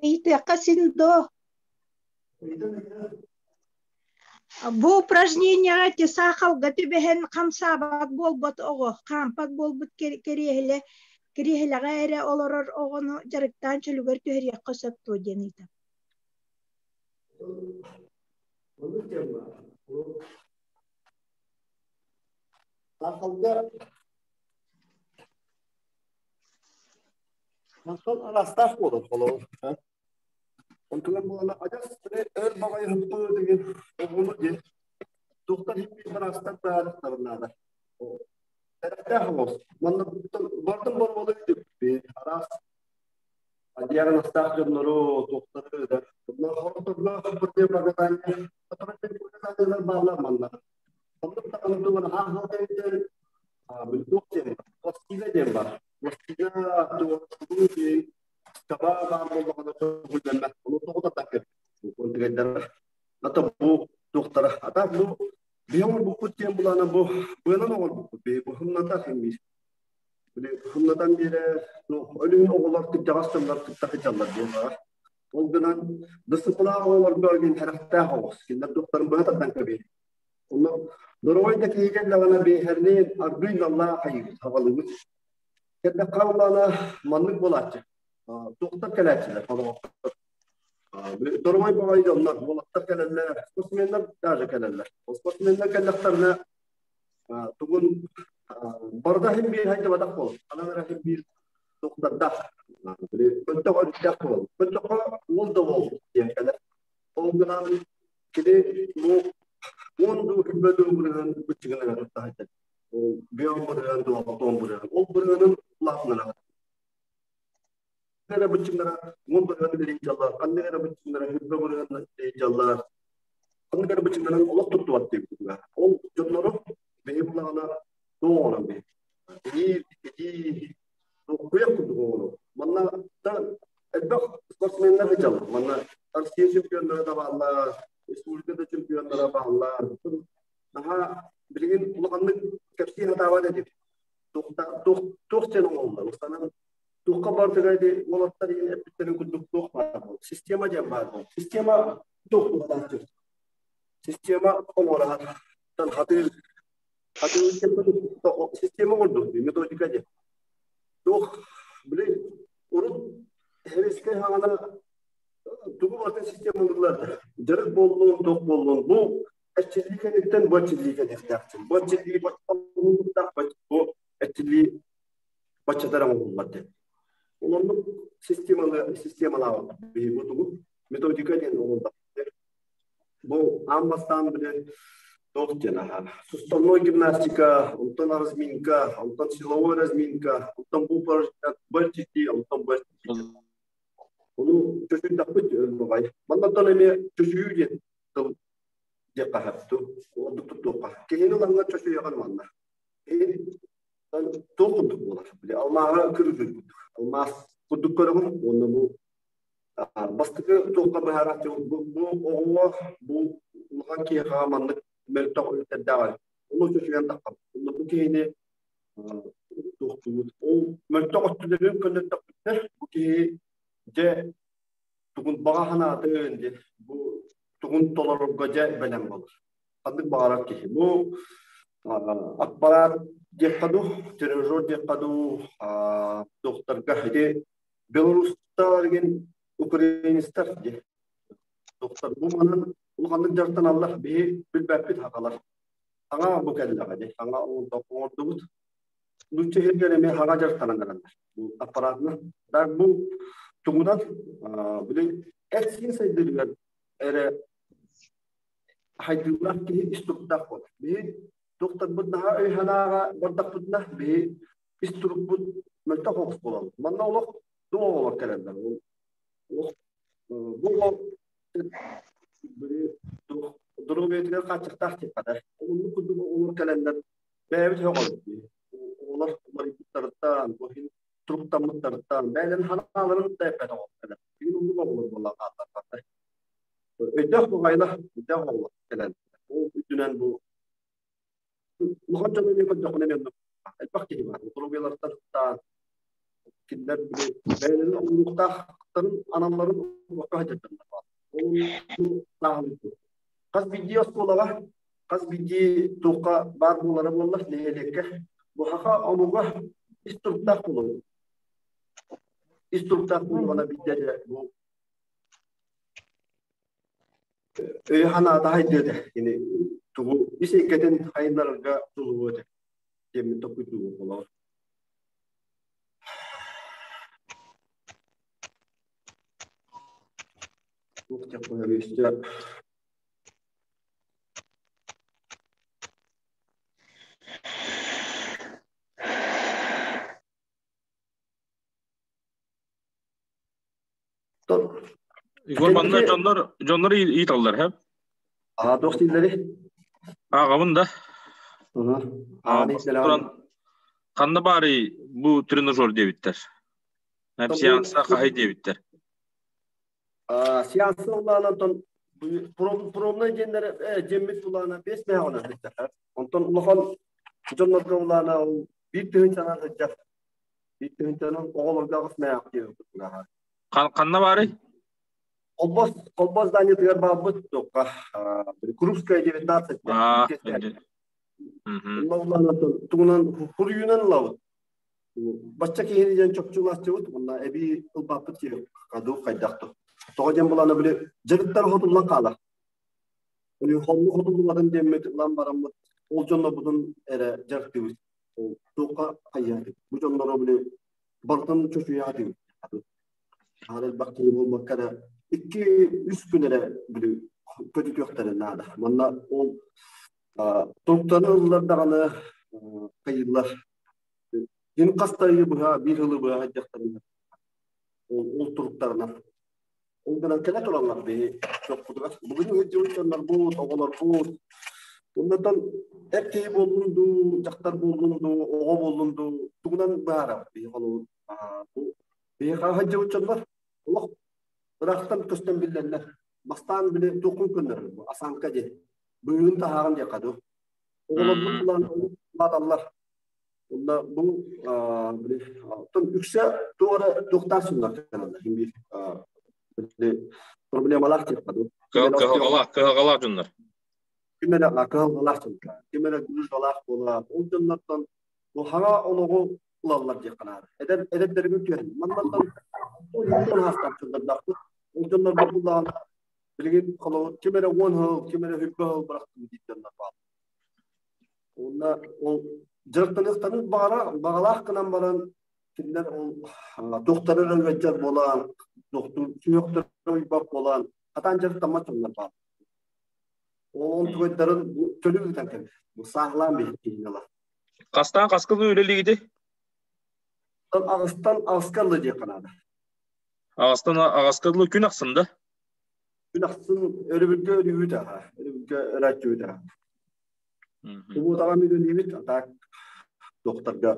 Ыйытыахха син доо. Бу упражнениеҕа ити саахалга түбэһэн хамсаабат буолбат оҕо, хаампат буолбут кэриэһилэ кириэһилэҕэ эрэ олорор оҕону дьарыктаан чөлүгэр түһэриэххэ сөп дуо диэн ыйытар. Саахалга Саахал араастаах буолар холобур. Онтугар буолана адьас өр баҕайы хаппыы деген оҕону диэн туохтан хиппи араастар баарыктарын наада. Сэрэхтээх оҕус. Манна бардым боруола бүтүппүт. Араас диагнозтаах дьоннору туохтары да. Хорторго противопоказания противопоказаниялар бааллар манна. Оннук даҕаны тугун ааһал кэмтэн туох диэн пластина диэн бар. Пластина тугу диэн таба баар буоллаҕына көҕүллэммэт. Ону тоҕо да такыр. Ата бу туохтара. Ата бу биһи оҥорбуппут диэн булаана бу быанан оҥорбуппут. Биһи бу хымната химмиир. Били хымнатан биэрэ өлүн оҕолор кырдьаҕас дьоннор кытта сылдьаллар буоллаҕа. Ол гынан дысыпылаах оҕолорго диэн сэрэхтээх оҕус. Кинилэр туохтарын быһа тардан кэбиһэр. Онно доруобай да киһи кэллэҕинэ биэһэрниин аргыый наллаа хайыыбыт, хаҕалыыбыт. Кэллэххэ улаана маннык буолааччы. Туохтар кэлээччилэр холоҕохтор. Доруобай баҕайы дьоннор, уолаттар кэлэллэр, спортсменнар даже кэлэллэр. Спортсменнар кэллэхтэринэ тугун барыта иһин биир хайдыбатах буол. Анан эрэ иһин биир туохтардаах. Көнтөх өрүттээх буол. Көнтөххө уол да уол диэн кэлэр. Ол гынан кини бу уон дуу күбэ дуу бырыһын быччыгыныгар туттаһайдар. Ол бион бырыһын дуу алтон бырыһын. Ол бырыһынын улаатынара. Эрэ быччыҥнара уон бырыһын илиичаллар, ханнык эрэ быччыҥнара хүрбэ бырыһын илиичаллар. Ханнык эрэ быччыҥнарын олох туттубат диэбит. Ол дьоннору бэйи булаҕына Туох оҥорон биһи? Тиниир, итии, куйах курдук оҥорор. Манна элбэх спортсменнар сылдьаллар. Манна Россия чемпионнара да бааллар, республика да чемпионнара бааллар. Наһаа билигин улаханнык кэпсии сатаабат этим. Туох диэн оҥоһуллар? Устанан туохха барытыгар ити уолаттар иһин эппиттэрин курдук туох баар буол. Система диэн баар буол. Система туох туһалаах Система оҥорор. Хатыыр Хатыыр система оҥордум методика диэн. Туох били урут Хевискэй хаҥана тугу барытын системалыыллар дьарык буоллун, туох буоллун бу эрчиллии кэнниттэн бу эрчиллии кэлиэхтээхтин. Бу эрчиллии бу эрчиллии баччатар оҥоһуллар диэн. Ол оннук системалы системалаабыт биһи бу тугу методика диэн оҥордох. Бу аан бастаан били туох диэн аһа суставной гимнастика, онтон разминка, онтон силовой разминка, онтон бу бу онтон бу Ону чочуйдахпыт бабай. Маннаттан эмиэ чочуйуу диэн тыл диэххэ сөп. Ордук туттуохха. Киһини ылаҥҥа чочуйаҕын манна. Киһи туох курдук буолар. Били алмааһы кырыытыр курдук. Алмаас курдук көрөҕүн уонна бу бастакы туохха быһаарааччы бу оҕоҕо бу улахан киһиэхэ маннык мөлтөх өрүттэрдээх Ону чочуйан таххам. Онно бу киһини туохтуубут. Ол мөлтөх өттүлэрин көннөрдөхпүтүнэ бу киһи дьэ тугун баҕа санаатын диэн бу тугун толорорго дьэ бэлэм буолар. Ханнык баҕарар киһи. Бу аппарат диэххэ дуу, тренажер диэххэ дуу, докторга ити белорустар деген украинецтар диye. Доктор бу манан улаханнык дьарыктаналлар биһи билбэппит хахалар. Хаҥа бу кэллэҕэ дии, хаҥа оҥордубут. Нуучча иһигэр эмиэ хаҥа дьарыктанан бараннар. Бу аппаратынан. Так бу тугунан били эт-сиин сайдыытыгар эрэ хайдыылаах киһи ис туруктаах буолар. Биһи туохтарбыт наһаа өй-санааҕа бардахпытына биһи ис турукпут мөлтөх оҕус буолар. Манна олох туох оҕолор кэлэллэр. Олох бу доруобуйатыгар хааччахтаах диэххэ Оннук курдук оҕолор кэлэннэр бэйэбит сөҕөбүт. Оҕолор уларыйбыттарыттан, бу иһин туруктаммыттарыттан, бэйэлэрин санааларын да эппэт оҕолор кэлэн. Билигин оннук оҕолор буолла хаалларбаттар. Өйдөөх буҕайла, өйдөөх оҕолор кэлэн. Ол үрдүнэн бу улахан дьону эмиэ көрдөххүнэ эмиэ оннук элбэх киһи баар. Доруобуйаларыттан кинилэр били бэйэлэрин оҥоруохтаахтарын аналларын олоххо сылдьаллар. Ол сааһылыыр. Хас биирдии оскуолаҕа, хас биирдии туохха баар буолара буоллар нэһилиэккэ бу саха омуга ис туруктаах буолуо. Ис туруктаах буоллаҕына биирдэ дьэ бу өйө-санаата хайдыа этэ. Кини тугу ис эйгэтин хайыннарарга дьулуһуо этэ диэммин толкуйдуубун буолаҕын. Туох диэххэ өстө Егор манна дьоннор дьоннор ыйыталлар һэ? Аа туох дииллэри? Ааҕабын да. Туран ханна баарый бу тренажер диэбиттэр. Сеанса хаһый диэбиттэр. Сеанса улаанан пробнай диэннэр диэммит улаана бес мээҕинэн сылдьар. Онтон улахан дьоннорго улаана ол биир тыһыынчанан сылдьар. Биир тыһыынчанан оҕолорго аҕыс мээх диэн Ханна баарый? Холбос, Холбос зданиетыгар баалбыт туохха Крупская 19. Тугунан хуруйунан ылабыт. Бачча киһини диэн чопчулааччыбыт уонна эбии ылбаппыт киһи хаду хайдах ту. Тоҕо диэн булана били дьарыктар хотуллан хаалар. Хонну хотуллубатын диэммит ылан бараммыт ол дьоннорбутун эрэ дьарыктыыбыт. Туохха хайыаһыт. Бу дьонноро били барытын чочуйаатыыбыт. Хаал элбэх киһи буолбакка да икки үс күн эрэ били көтүтүөхтэрин наада. Манна ол туруктаны ыллар даҕаны хайыыллар. Ким хаста ыйы быһа, биир сылы быһа сылдьахтарына ол туруктарынан. Ол гынан кэлэ тураллар биһи дьоппутугар. Бүгүн сылдьыбыт дьоннорбут, оҕолорбут. Оннотон эр киһи буоллун дуу, дьахтар буоллун дуу, оҕо буоллун дуу, тугунан быһаарабыт биһи холобур бу биһи хаһа дьоннор олох ыраахтан көстөн биллэллэр. Бастаан били туоххун көннөрөр бу осанка диэн. Быыһын таһааҕын диэххэ дуу. Оҕолорбут булан улааталлар. Онно бу били оттон үксэ туох эрэ туохтаах сыллар кэлэллэр. Биир проблемалаах диэххэ дуу. Кыһалҕалаах, кыһалҕалаах дьоннор. Ким эрэ кыһалҕалаах дьоннор, ким эрэ грыжалаах буолар. Ол дьоннортон бу хаҥа олоҕу ылаллар диэххэ наада. Эдэр эдэрдэригин түһэн. Маннаттан хаастаах дьоннордоохпут. Ол дьоннор буллаҕына билигин холобур ким эрэ 10 сыл, ким эрэ 20 сыл бырахтым диир дьоннор бааллар. Уонна ол дьарыктаныахтарын баҕара баҕалаах гынан баран кинилэр ол туохтары эрэ ыалдьар буолан, сүһүөхтэрэ уйбат буолан, хатаан дьарыктаммат дьоннор баар. Ол он тугайдарын төлүү ыытан кэбис. Бу сааһылаан биһик киһини ылар. Хастаан хаскылыы үлэлиигити? Аҕыстан аҕыска ылла диэххэ наада. Аҕыстан аҕыска ылла күн ахсын да? Күн ахсын өрөбүлгэ өрүүбүт аха. Өрөбүлгэ өрөөччүбүт аха. Субуотаҕа үлэлиибит, а так докторга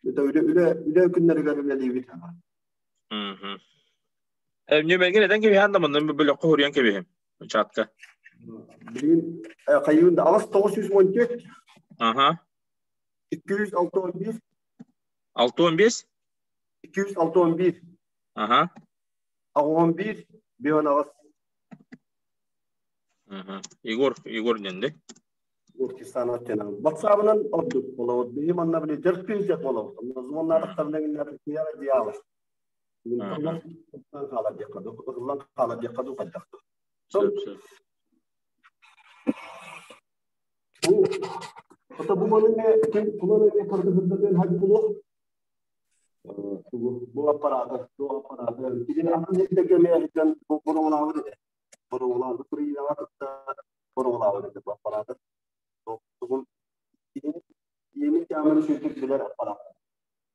үлэ үлэ үлэ күннэригэр үлэлиибит аха. Нүмергин этэн кэбиһэн да манна бөлөххө хуруйан кэбиһим. Чатка. Билигин хайыын да 8914. Аха. 261. 65? 261. Аха. 81 58. Егор, Егор диэн дии. Егор Кирсанов диэн. WhatsApp-ынан ордук болобут. Биһи манна били дьарыктыыр дьэ болобут. Онно звоннаатахтарына гиннэр киһиэхэ дьиалар. Хаалар диэххэ дуу, ыллан хаалар диэххэ дуу хайдах дуу. Сөп, сөп. Бу ото бу манына ким кулан көрдөхүрдэтин хай булуох бу аппарата, бу аппарата. Кини атын сирдэргэ эмиэ бу боруобалаабыт этэ. Боруобалаабыт Украинаҕа кытта боруобалаабыт этэ бу аппарата. Тугун иэни кааманы сүрдүк билэр аппарат.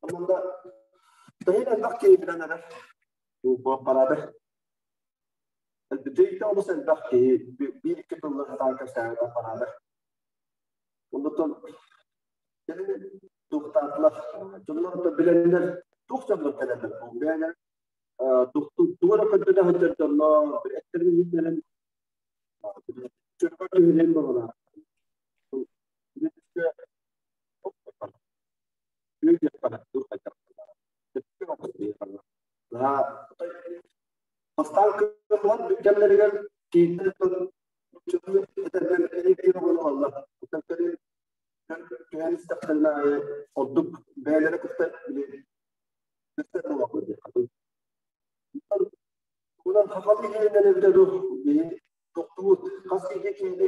Онно төһө элбэх киһи билэн эрэр бу аппараты. Дьиҥтэ олус элбэх киһи биир-икки тыллар сатаан кэпсээбит аппараата. Оннуттан туохтаатылар, дьоннор билэннэр туох дьоннор кэлэллэр бэйэлэр тугу эрэ көрдөнө сылдьар дьоннор эттэрин иһиттэрин чөргө түһүнэн баҕалаах. Бастаан кыһыллан кэмнэригэр киинтэн түһэн истэхтэринэ аайы ордук бэйэлэрэ кытта Онон хахал иһинэн эбитэ дуу, биһи тохтубут, хас киһи киһини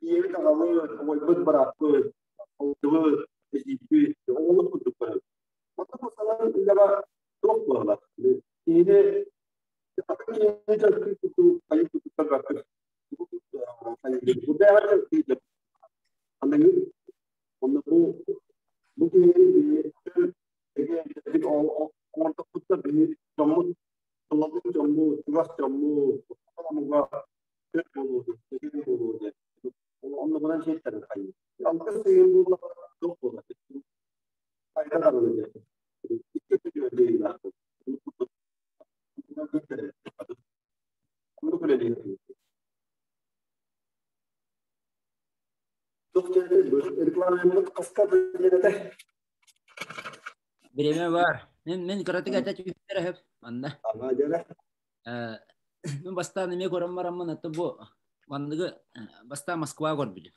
ийэбит аҕалыы, убайбыт бырааппыт, алтыбыт, эдьиийбит, оҕолор курдук көрөбүт. Онтон бу санаан үлэҕэ туох буолар? Киһини атын киһини дьарыктыыр курдук хайыы курдук көрбөккүт. Бу бэйэҕэ дьарыктыыр Аныгы онно бу бу киһини биһи оҥордохпутта биһи дьоммут тулалыыр дьоммут, чугас дьоммут, омуга төрт буолуо диэн, буолуо диэн. Оннугунан сиэттэрин хайыы. Алгыс сыйын буоллаҕа туох буолар? Хайда даҕаны диэн. Икки өттүгэр диэйилээхпин. Оннук үлэлиир. Туох диэн рекламаммыт хаска диэн этэ? Бириэмэ бар. Мин мин кыратык этэ түһүктэр өһөп манна. Ага дьэрэ. Мин бастаан эмиэ көрөн бараммын аты бу манныгы бастаан Москва көрбүтүм.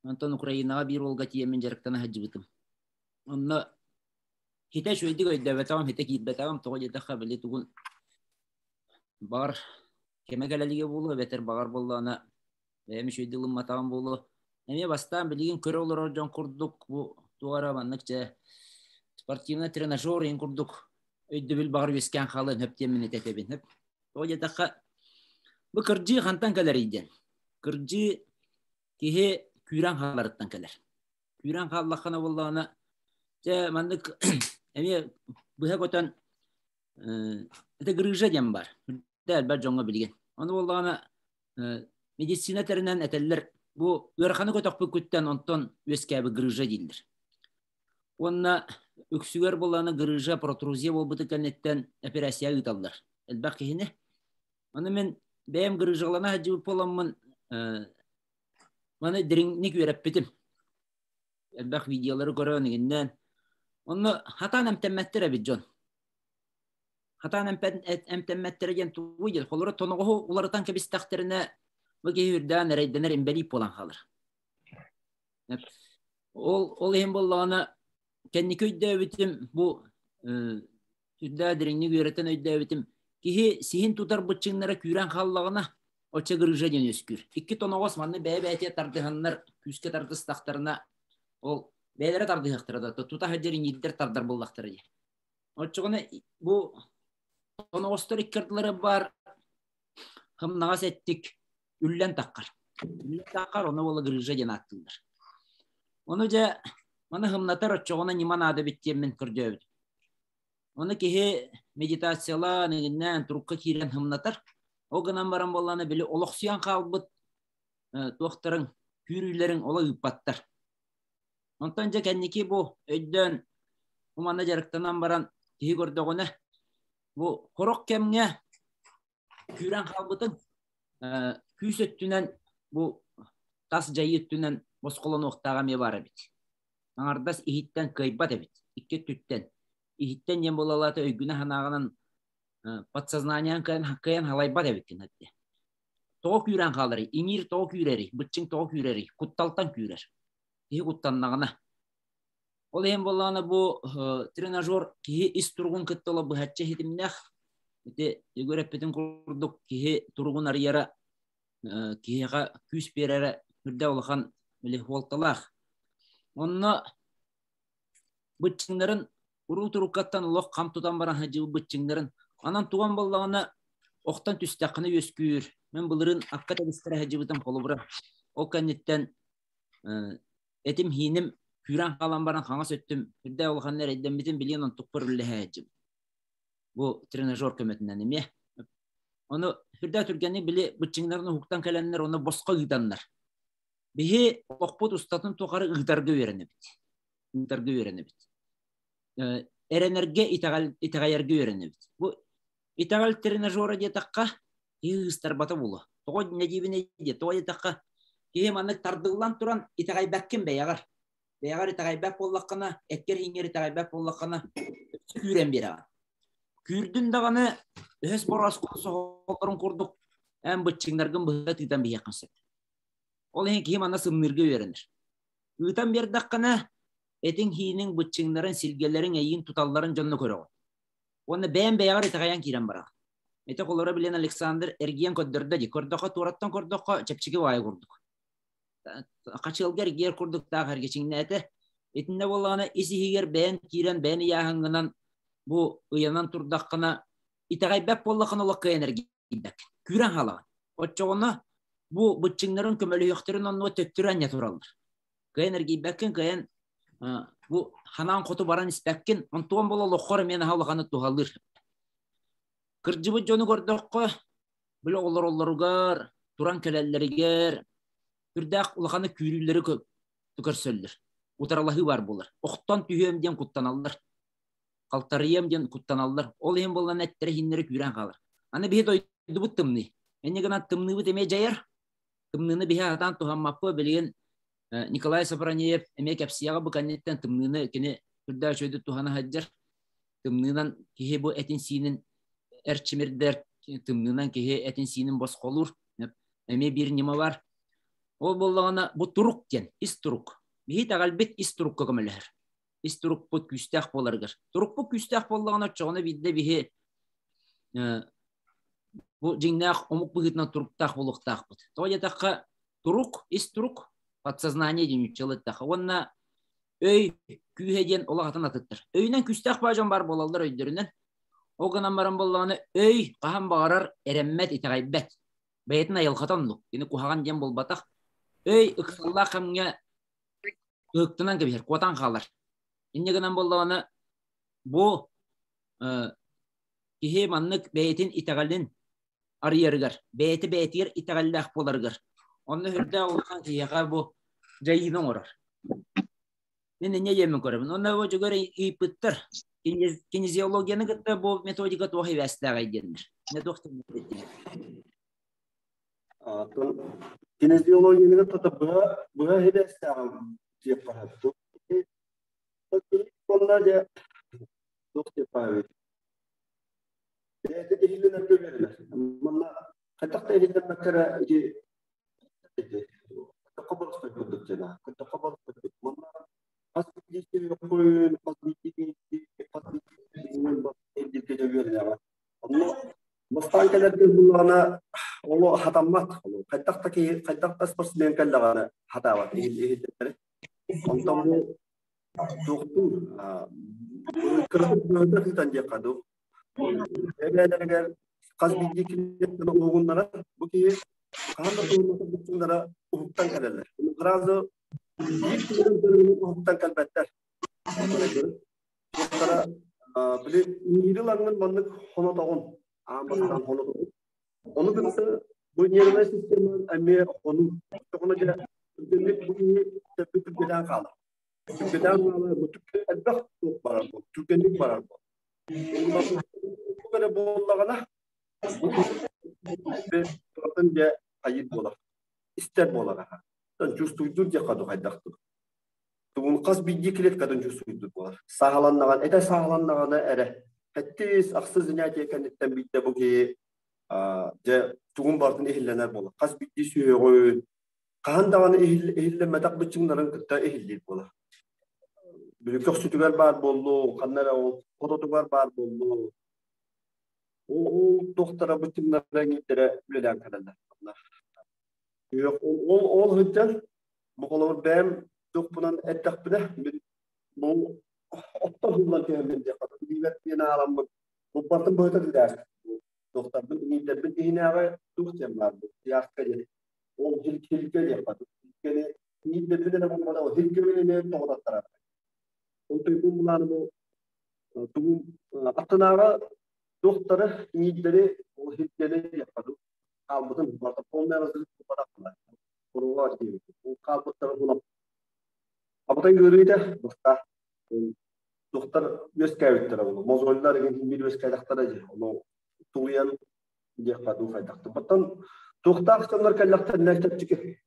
Онтон Украинаҕа биир уолга тиийэммин дьарыктана сылдьыбытым. Онно хитэ үчүгэйдик өйдөөбөтөҕүм, хитэ киирбэтэҕим, тоҕо диэтэххэ били тугун баҕар кэмэ кэлэлигэ буолуо эбэтэр баҕар буоллаҕына бэйэм үчүгэйдик ылымматаҕым буолуо. Эмиэ бастаан билигин көрө олорор дьон курдук бу туох эрэ маннык дьэ спортивный тренажер иһин курдук өйдөбүл баҕар үөскээн хаалыан сөп диэммин этэбин. Тоҕо диэтэххэ бу кырдьыы хантан кэлэрий диэн. Кырдьыы киһи күүрэн хааларыттан кэлэр. Күүрэн хааллаххына буоллаҕына дьэ маннык эмиэ быһа көтөн это грыжа диэн бар. Элбэх дьоҥҥо билигин. Ону буоллаҕына медицина тэринэн этэллэр. Бу ыараханы көтөхпүккүттэн онтон үөскээбит грыжа дииллэр. Уонна үксүгэр буоллаҕына грыжа, протрузия буолбутун кэнниттэн операция ыыталлар. Элбэх киһини. Ону мин бэйэм грыжалана сылдьыбыт буоламмын маны дириҥник үөрэппитим. Элбэх видеолары көрөн игиннээн. Онно хатаан эмтэммэттэр эбит дьон. Хатаан эмтэммэттэрэ диэн тугуй диэн, холоро тоноҕоһу уларытан кэбистэхтэринэ бу киһи үрдээн эрэйдэнэр имбэлиит буолан хаалар. Ол иһин буоллаҕына кэнники өйдөөбүтүм бу үрдээ дириҥник үөрэтэн өйдөөбүтүм киһи сиһин тутар быччыҥнара күүрэн хааллаҕына оччо грыжа диэн үөскүүр. Икки тоноҕос манна бэйэ-бэйэтигэр тардыһаннар күүскэ тардыстахтарына ол бэйэлэрэ тардыһыахтара да тута сылдьар иҥиирдэр тардар буоллахтара дии. Оччоҕуна бу тоноҕостор икки ардылара баар хымнаҕас эттик үллэн таххар. Үллэн таххар, ону буола грыжа диэн ааттыыллар. Ону дьэ, маны хымнатар оччоҕуна ньыма наада эбит диэммин көрдөөбүтүм. Ону киһи медитациялаан, иҥиннээн, турукка киирэн хымнатар. Ол гынан баран буоллаҕына, били олохсуйан хаалбыт туохтарын, күүрүүлэрин оло ыыппаттар. Онтон дьэ кэнники бу өйдөөн, бу манна дьарыктанан баран киһи көрдөҕүнэ, бу хорох кэмҥэ күүрэн хаалбытын күүс өттүнэн бу тас дьайыы өттүнэн босхолонуохтааҕа эмиэ баар эбит. Аҥардас иһиттэн кыайбат эбит. Икки өттүттэн. Иһиттэн диэн буолалаата өйгүнэ-санааҕынан подсознаниеҕын кыайан халайбат эбиккин этэ. Тоҕо күүрэн хааларый? Иҥиир тоҕо күүрэрий? Быччыҥ тоҕо күүрэрий? Кутталтан күүрэр. Киһи куттаннаҕына. Ол иһин буоллаҕына бу тренажер киһи ис туругун кытта ыла быһаччы ситимнээх. Ити Егор эппитин курдук киһи туругун арыйара, киһиэхэ күүс биэрэрэ үрдэ улахан били суолталаах. Онно быччыҥнарын уруу туруккаттан олох хам тутан баран сылдьыбыт быччыҥнарын анан туган буоллаҕына охтон түстэххинэ үөскүүр. Мин былырыын акка тэбистэрэ сылдьыбытым холобура. Ол кэнниттэн этим-хииним күүрэн хаалан баран хаҥас өттүм үрдээх улаханна эрэйдэммитин билиэн онтукпар үллэһээччим. Бу тренажер көмөтүнэн эмиэ. Ону үрдээх түргэнник били быччыҥнарын уһуктан кэлэннэр ону босхо ыытаннар. Биһи олохпут устатын тухары ыытарга үөрэнэбит. Ыытарга үөрэнэбит. Эрэнэргэ, итэҕэйэргэ үөрэнэбит. Бу итэҕэл тренажера диэтэххэ, киһи ыыстарбата буолуо. Тоҕо нэдиибинэй диэ, тоҕо диэтэххэ, киһи маннык тардыллан туран итэҕэйбэккин бэйэҕэр. Бэйэҕэр итэҕэйбэт буоллаххына, эккэр-ииҥҥэр итэҕэйбэт буоллаххына, өссө күүрэн биэрэҕин. Күүрдүн даҕаны өһөс борооску соһоллорун курдук эн быччыҥнаргын быһа тыытан биһиэххин сөп. Ол иһин киһи манна сымныырга үөрэнэр. Ыытан биэрдэххинэ, этиҥ-һииниҥ, быччыҥнарын, силгэлэриҥ эйиин туталларын дьонно көрөҕүн. Уонна бэйэм бэйэҕэр итэҕэйэн киирэн бараҕын. Ити холоро билэн Александр эргийэн көрдөрдө дии. Көрдөххө, туораттан көрдөххө, чэпчэки баайы курдук. Хачыалга эргийэр курдуктаах эргичиҥнээтэ. Итиннэ буоллаҕына ис-иһигэр бэйэн киирэн, бэйэн ыйааһыҥҥынан бу ыйанан турдаххына, итэҕэйбэт буоллаххына олох кыайан эргийбэт. Күүрэн хаалаҕын. Оччоҕуна бу быччыҥнарын көмөлөһүөхтэрин оннугар төттөрү анньа тураллар. Кыайан эргийбэккин, кыайан бу ханаан хоту баран испэккин, онтуон буола олоххор эмиэ наһаа улаханы туһалыыр. Кырдьыбыт дьону көрдөххө, били олороллоругар, туран кэлэллэригэр үрдээх улаханы күүрүүлэри көрсөллөр. Утаралаһыы баар буолар. Охтон түһүөм диэн куттаналлар. Халтарыйыам диэн куттаналлар. Ол иһин буоллан эттэрэ-иһиннэрэ күүрэн хаалар. Аны биһи дойдубут тымныы. Инньэ гынан тымныыбыт эмиэ дьайар. Тымныыны биһи сатаан туһаммаппыт. Билигин Николай Сопронеев эмиэ кэпсиэҕэ бу кэнниттэн тымныыны кини үрдээх үчүгэйдик туһана сылдьар. Тымныынан киһи бу этин-сиинин эрчимирдэр, тымныынан киһи этин-сиинин босхолуур. Эмиэ биир ньыма бар. Ол буоллаҕына бу турук диэн, ис турук. Биһи итэҕэлбит ис турукка көмөлөһөр. Ис турукпут күүстээх буоларыгар. Турукпут күүстээх буоллаҕына оччоҕуна биирдэ биһи бу дьиҥнээх омук быһыытынан туруктаах буолуохтаахпыт. Тоҕо диэтэххэ, турук, ис турук, подсознание диэн нууччалыы эттэххэ уонна өй күүһэ диэн олох атын атыттар. Өйүнэн күүстээх баа дьон баар буолаллар өйдөрүнэн. Ол гынан баран буоллаҕына өй хаһан баҕарар эрэммэт, итэҕэйбэт. Бэйэтин айылҕата оннук. Кини куһаҕан диэн буолбатах. Өй ыксаллаах кэмҥэ ыһыктынан кэбиһэр, куотан хаалар. Инньэ гынан буоллаҕына бу киһи маннык бэйэтин итэҕэлин арыйарыгар, бэйэтэ бэйэтигэр итэҕэллээх буоларыгар, Онно үрдээх улахан киһиэхэ бу дьайыыны оҥорор. Мин инньэ диэммин көрөбүн. Онно бу дьөгөр ыйыппыттар. Кинезиологияны кытта бу методика туох ибээстээҕий диэннэр. Не туох диэн Кинезиологияны кытта быһа быһа ибээстээҕим диэххэ сөп. Онно дьэ туох диэххэ бэйэтэ иһиллэнэргэ үөрэнэр. Манна хайдах да иһиллэммэккэ эрэ ити Көтөххө боростой курдук дьэна. Көтөххө боростой Манна хас биирдии сүһүөххүн, хас биирдии хас биирдии дьэ үөрэнэҕин. Онно бастаан кэлэргэ буллаҕына олу хатаммат. Хайдах да киһи, хайдах да спортсмен кэллэҕинэ хатаабат иһиллэри. Онтон бу туохтуур кыратык быһыта сытан диэххэ дуу. Эбээлэригэр хас биирдии клиенттэн уһугуннарар бу киһи хаһан да туһуннара буккуннара уһуктан кэлэллэр. Сразу биир күнүн уһуктан кэлбэттэр. Туохтара били иҥиири ылаҥҥын маннык хонотоҕун, аан бастаан хонотоҕун. Ону кытта бу нервнай система эмиэ хонуу. Оччоҕуна дьэ түргэнник бу киһи төппү түргэтээн хаалар. Түргэтээн хаалар, бу элбэх туох барар бу, түргэнник барар бу. Бу эрэ буоллаҕына бу дьэ хайыр буолар, истэр буолар аха. Чувствуйдур диэххэ ду хайдахтык. Тугун хас биирдии клеткатын чувствуйдур буолар. Сааһыланнаҕына, этэ сааһыланнаҕына эрэ. Хэттис, ахсыс занятие кэнниттэн биирдэ бу киһи дьэ тугун барытын иһиллэнэр буолар. Хас биирдии сүһүөҕүн хаһан даҕаны иһиллэммэтэх быччыҥнарын кытта иһиллиир буолар. Били көхсүтүгэр баар буоллун, ханна эрэ ол хототугар баар буоллун. Ол туохтара быччыҥнара иҥиирдэрэ үлэлээн кэлэллэр. Ол ол сылдьан бу холобур бэйэм туохпунан эттэхпинэ мин бу оттон һуллан түһэммин диэххэ билиибэт диэн ааламмын бу барытын быһыта билээр туохтарбын иҥиирдэрбин иһинээҕи туох диэн баар бу тыйааска диэн ол хилгэ диэххэ хилгэни иҥиирдэрбин эрэ булбатах хилгэбин эмиэ тоҕотаттарар ол туйгун булааны бу тугум аттынааҕы туохтары иҥиирдэри ол хилгэни диэххэ хаалбытын барыта полный разрыв буолбатах Куруга диэбит. Ол хаалбыттарын булан абытай ыарыыта бастаах туохтар үөскээбиттэрэ буолуо. Мозоллар игин биир үөскээтэхтэрэ дии. Ону тулуйан диэххэ дуу хайдахтар. Оттон туохтаах дьоннор кэллэхтэринэ чэпчэки.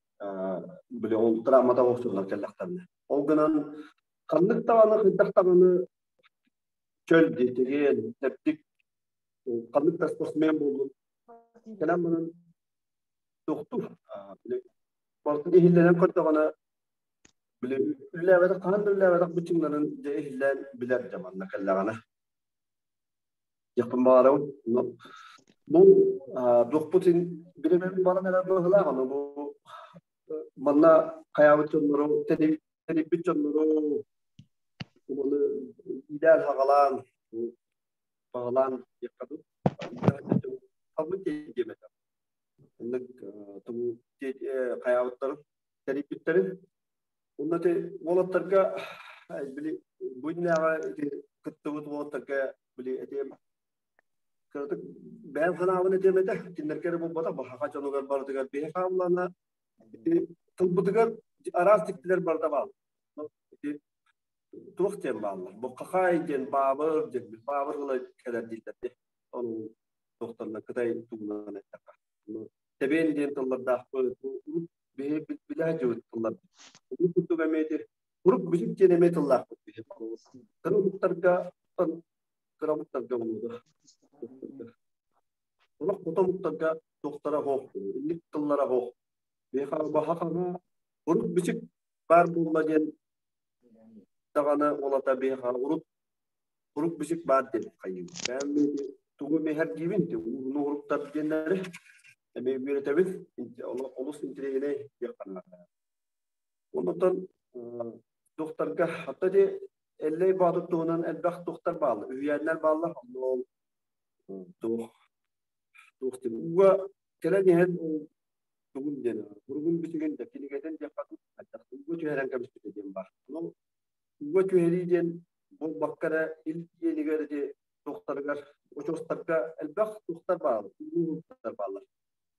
Били ол травмата дьоннор кэллэхтэринэ. Ол гынан ханнык даҕаны хайдах даҕаны чөл диэтигин, тэптик ханнык да спортсмен буоллун кэлэн баран туохтуур барытын иһиллэнэн көрдөҕүнэ били үллээбэтэх хаһан да үллээбэтэх быччыҥнарын дьэ иһиллээн билэр дьэ манна кэллэҕинэ диэхпин баҕарабын бу дуохпут биримэбин баран эрэр быһыылаах ону бу манна хайаабыт дьоннору тэнийбит дьоннору ону иилээн-хаҕалаан баҕалаан диэххэ дуу талбыт диэм этэ Оннук тугу хайаабыттарын тэрийбиттэрин. Уонна ити уолаттарга били бу иннээҕи ити кыттыбыт уолаттарга били этиэм кыратык бэйэм санаабын этиэм этэ. Кинилэргэ эрэ буолбатах, баһаха дьонугар барытыгар биһи хааллана ити тылбытыгар араас дьиктилэр барыта бааллар. Ити туох диэн бааллар? Бу хахай диэн баабыр диэн баабыр ыла кэлэр дииллэр дии. Ону туохтарына Кытай тугунан эттэххэ. Тэбиэн диэн тыллардаахпыт. Урут биһи билэ сылдьыбыт тылларбыт. Урут курдук эмиэ ити урук бүчүк диэн эмиэ тыллаахпыт биһи. Кыра омуктарга кыра омуктарга болуода. Олох хото омуктарга туохтара хоох, инник тыллара хоох. Биһи баха урук бичик баар буолла диэн даҕаны уолата биһиэхэ урут урук бичик баар диэн хайыыбыт. Бэйэм тугу миһэргиибин ууну уруктар диэннэри эмиэ үөрэтэбин. Олус интэриэһинэй диэххэ наада. Онтон туохтарга хатта ди Эллэй Боотур туһунан элбэх туохтар бааллар, үһүйээннэр бааллар. Онно ол туох туох диэн ууга кэлэн иһэн ол тугун диэн буругун бүтүгүн да кинигэтин диэххэ хайдах ууга түһэрэн кэбиспитэ диэн баар. Онон ууга түһэрии диэн буолбакка эрэ ил иэнигэр ити туохтарыгар очуостарга элбэх туохтар бааллар, уулуктар бааллар.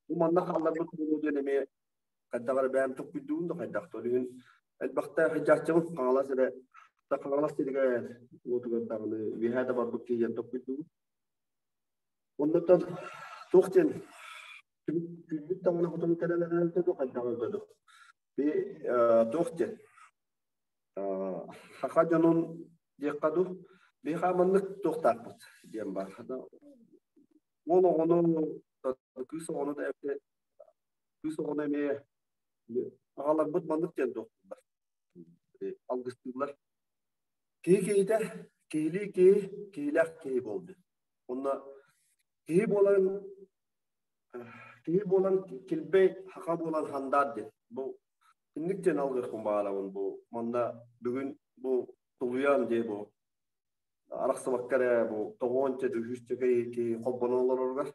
Бу манна хаалларбыт буолуо диэн эмиэ Хайдах эрэ бэйэм токкуйдуубун да хайдах да. Ол иһин элбэхтэ сылдьааччыбын Хаҥалас эрэ Хаҥалас сиригэр уотугар даҕаны үөһээ да барбыт киһи диэн токкуйдуубун. Оннуттан туох диэн күммүт даҕаны хотон кэлэн эрэлтэ дуу хайдах эрэ дуу. Би туох диэн саха дьонун диэххэ дуу биһиэхэ маннык туохтаахпыт диэн баар. Уол оҕону кыыс оҕону да эбэтэр кыыс оҕону эмиэ аҕаларбыт маннык диэн туохтууллар алгыстыыллар. Киһи киһитэ киһилии киһи киһилээх киһи буолду. Онно киһи буолан киһи буолан килбэй хаха буолан хандаар диэн. Бу инник диэн алгыахпын баҕарабын бу манна бүгүн бу тулуйан дии бу арахсыбакка эрэ бу тоҕуонча үһүсчэ киһи холбонон олороругар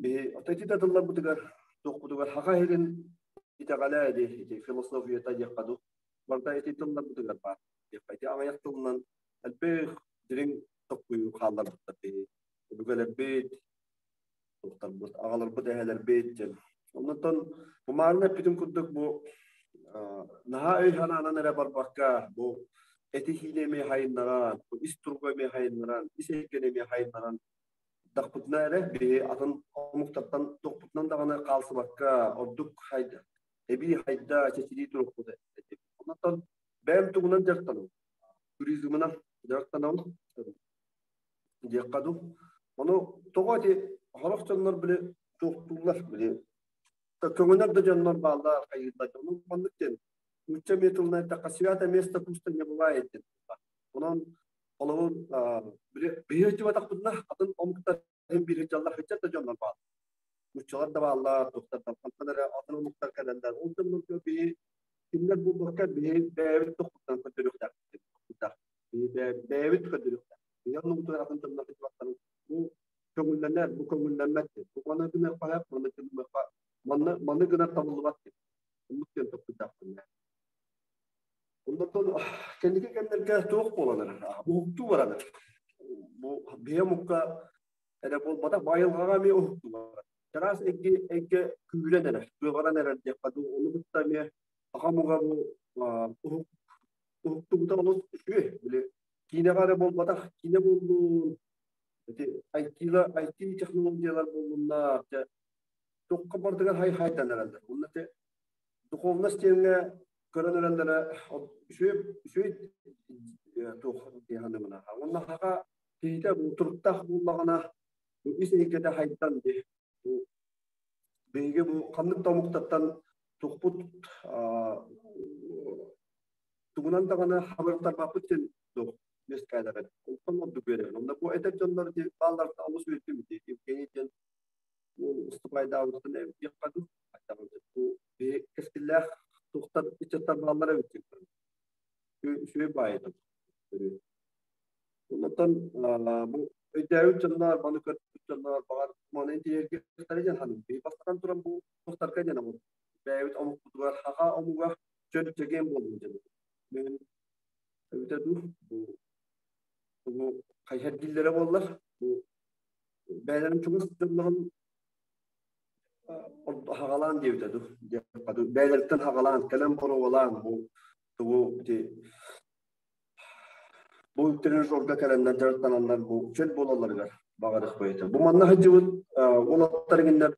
биһи ити да тылларбытыгар туохпутугар хаха иһин итэҕэлэ ди ити философията диэххэ дуу барыта ити тылларбытыгар баар диэххэ ити аҕыйах тылынан элбэх дириҥ токкуйу хаалларбыттар биһи өбүгэлэрбит туохтарбыт аҕаларбыт эһэлэрбит диэн оннуттан бу маарын эппитим курдук бу наһаа өй санаанан эрэ барбакка бу эти-хиини эмиэ хайыннаран бу ис туругу эмиэ хайыннаран ис эйгэни эмиэ хайыннаран дахпытына эрэ биһи атын омуктартан туохпутунан даҕаны хаалсыбакка ордук хайда эбии хайда чэчирии туруохпут оннуттан бэйэм тугунан дьарыктанабын туризмынан дьарыктанабын диэххэ дуу. Ону тоҕо ити сорох дьоннор били туохтууллар били көҥөнөр да дьоннор бааллар хайыыллар. Ону маннык диэн нуучча эмиэ тылынан эттэххэ свято место пусто не бывает диэн. Онон холобур били биһи өттүбатахпытына атын омуктар биир дьаллар сылдьар да дьоннор бааллар. Нууччалар да бааллар, туохтар да хантан эрэ атын омуктар кэлэллэр. Ол дьоннорго биһи кинилэр буолбакка биһи бэйэбит тохпуттан көрдөрүөхтээхпит. Бэйэбит көрдөрүөхтээх. Ийэ оннубутугар атын дьоннор сылдьыбаттарын бу көҥүллэнэр, бу көҥүллэммэт диэн. Бу маны гыныахха сөп, маны гыныахха, манны, маны гынар табыллыбат диэн. Оннук диэн толкуйдаахпын. Оннуттан кэнники кэмнэргэ туох буолан эрэр? Уһуктуу баран эрэр. Бу биһи омукка эрэ буолбатах, бу айылҕаҕа эмиэ уһуктуу барар. Чараас эйгэ, эйгэ күүрэн эрэр, кыаҕыран эрэр диэххэ дуу, ону кытта эмиэ саха омуга бу уһук уһуктубута олус үчүгэй. Били киинэҕэ эрэ буолбатах, киинэ буоллун, ити IT-ла IT технологиялар буоллуннар, дьэ туохха барытыгар хай-хайдан эрэллэр. Уонна ити духовность диэҥҥэ көрөн эрэллэрэ үчүгэй үчүгэй туох дии саныыбын. Уонна саха киһитэ бу туруктаах буоллаҕына, бу ис эйгэтэ хайдан дии. Бу биһиги бу ханнык да омуктартан тухпут тугунан даҕаны хабыртарбаппыт диэн туох үөскээтэҕин онтон ордук үөрэбин. Онно бу эдэр дьоннор баалларыттан олус үөрдүм. Евгений диэн уступайдаабытын диэххэ дуу. Бу биһи кэскиллээх туохтар ыччаттар бааллар эбит диэн. Үчүгэй баайы Оннуттан бу өйдөөбүт дьоннор, маны көрбүт дьоннор баҕар маны интириэһиргиэхтэрэ диэн саныыбын. Биһи бастатан туран бу туохтарга диэн омук. Бэйэбит омукпутугар саха омуга чөл чэгиэн буоллун диэн. Мин эбитэ дуу бу бу хайһэрдииллэрэ буоллар бу бэйэлэрин чугас дьоннорун хаҕалаан диэбитэ дуу бэйэлэриттэн хаҕалаан кэлэн боруобалаан бу тугу ити Бу тренажерга кэлэннэр дьарыктананнар бу чөл буолалларыгар баҕарыахпыт. Бу манна сылдьыбыт уолаттар иҥиннэр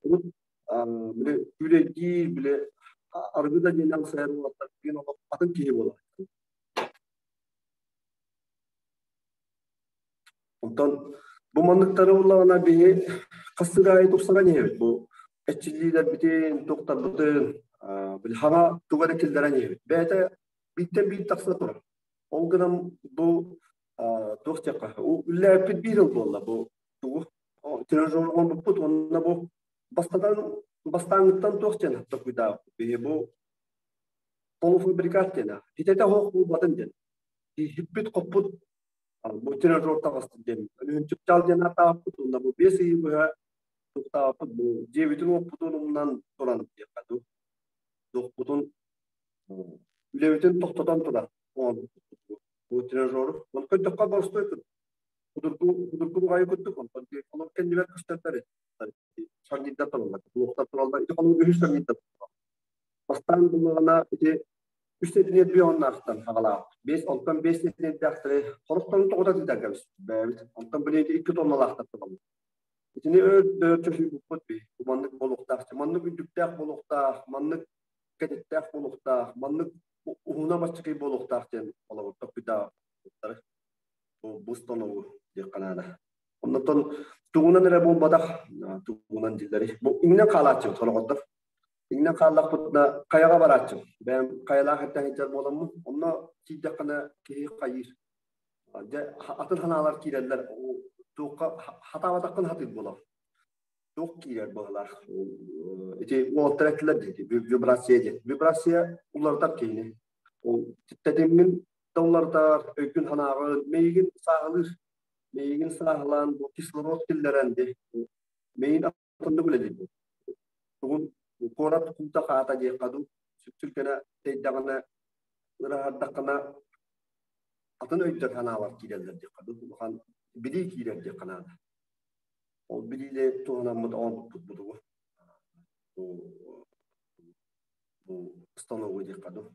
урут били күүлэйдиир, били арыгы да диэн алсайар уолаттар билигин олох атын киһи буолар. Онтон бу манныктары буллаҕына биһи хас сыр аайы тупсаран иһэбит. Бу эрчиллиилэрбитин, туохтарбытын били хаҥа тугу эрэ киллэрэн иһэбит. Бэйэтэ бииртэн биир тахса турар. Ол гынан бу туох диэххэ, үллээппит биир ыл буолла бу тугу тренажер оҥорбуппут уонна бу бастатан бастааҥҥыттан туох диэн толкуйдаабыппыт биһи бу полуфабрикат диэн итэтэ оһох буолбатын диэн хиппит-хоппут бу тренажер таҕыста диэн чыпчаал диэн ааттаабыппыт уонна бу 5 ыйы быһа туохтаабыппыт бу дьиэбитин-уоппутун умнан туран диэххэ дуу туохпутун үлэбитин тохтотон турар бу тренажеру. Оны көрдөххө боростуой. Худургу худургу бугайы курдук, онтон олор кэннибэр көстөрдөр шарнирдар тураллар, блоктар тураллар. Ити холобур үһүс шарнирдар. Бастаан буллаҕына ити үс сэтиниэт бионнаахтан хагалаах. Бес, онтон бес сэтиниэтдээхтэри хорохторун тоҕута тыытарга бэйэбит. Онтон билиэти икки тонналаахтар тураллар. Итини өр чөсүйбуппут би. Бу маннык буолуохтаах, маннык үрдүктээх буолуохтаах, маннык кэтиттээх буолуохтаах, маннык уһуна баччакый буолуохтаах диэн холобур топпуйдаабыттары. Бу станогу диэххэ наада. Оннотон тугунан эрэ буолбатах, тугунан дииллэри. Бу иҥнэн хаалааччыбыт холоҕордор. Иҥнэн хааллахпытына хайаҕа барааччым. Бэйэм хайалаах эрдэ сылдьар буоламмын, онно тиийдэххинэ киһи хайыыр. Дьэ, атын санаалар киирэллэр. Туохха хатаабатаххын хатыыр буолар. Туох киирэр быһылаах. Ити уолаттар этилэр дии, вибрация диэн. Вибрация уларытар киһини. Ол тэтиммин да уларытар, өйгүн санааҕын, миигин сааһылыыр. Миигин сааһылаан бу кислород киллэрэн дии. Миигин атыннык үлэлиир. Тугун куорат куута хаата диэххэ дуу, сүпсүлгэнэ тэйдэҕинэ, ыраһардаххына атын өйдөр санаалар киирэллэр диэххэ дуу, улахан билии киирэр диэххэ наада. Ол билиини туһанаммыт оҥорбуппут бутугу. Бу бу становой диэххэ дуу.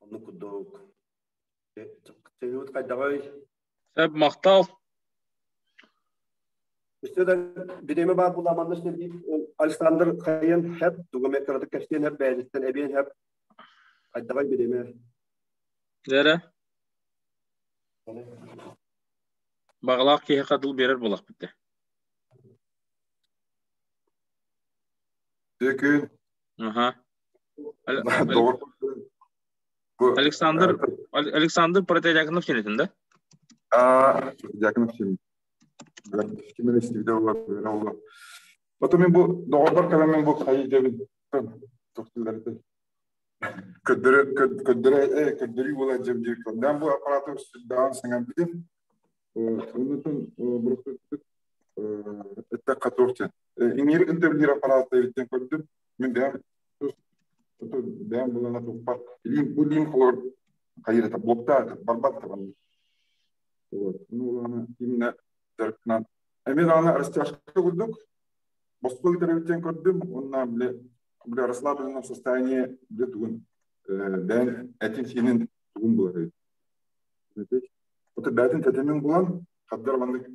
Оннук курдук. Чэйбит хайдаҕый? Сөп, махтал. Өссө да бириэмэ баар буолла манна Александр хайыан хэп, тугу эмэ кыратык кэпсиэн хэп, бэйэтиттэн эбиэн хэп. Хайдаҕый бириэмэ? Дэрэ. Баҕалаах киһиэхэ дыл биэрэр буолахпыт дэ. Күн. Аха. Александр Александр Протодьяконов синетин да? А, Дьяконов син. Кимин истибитэ буолар. Потом мен бу доҕорбор кэлэн мен бу хайы дебин тохтуллар Көрдөрө көрдөрө көрдөрүү буола дьэбдиир Мен бу аппараты даҕан саҥарбытым. Оннутун буруксуттук эттэххэ туох диэн. Иҥиир интервьюер аппараты эбиттэн көрдүм. Мин бэйэм бэйэм булана туппат. Илиим бу илиим холор хайыр это блоктаа барбат табан. Вот. Ну ладно, именно дьарыктанан. Эмиэ даҕаны растяжка курдук босхо ыытар көрдүм уонна бile бile расслабленном состоянии бile тугун бэйэн этин-сиинин тугун булар эбит. Ото бэйэтин тэтимин булан хаддар маннык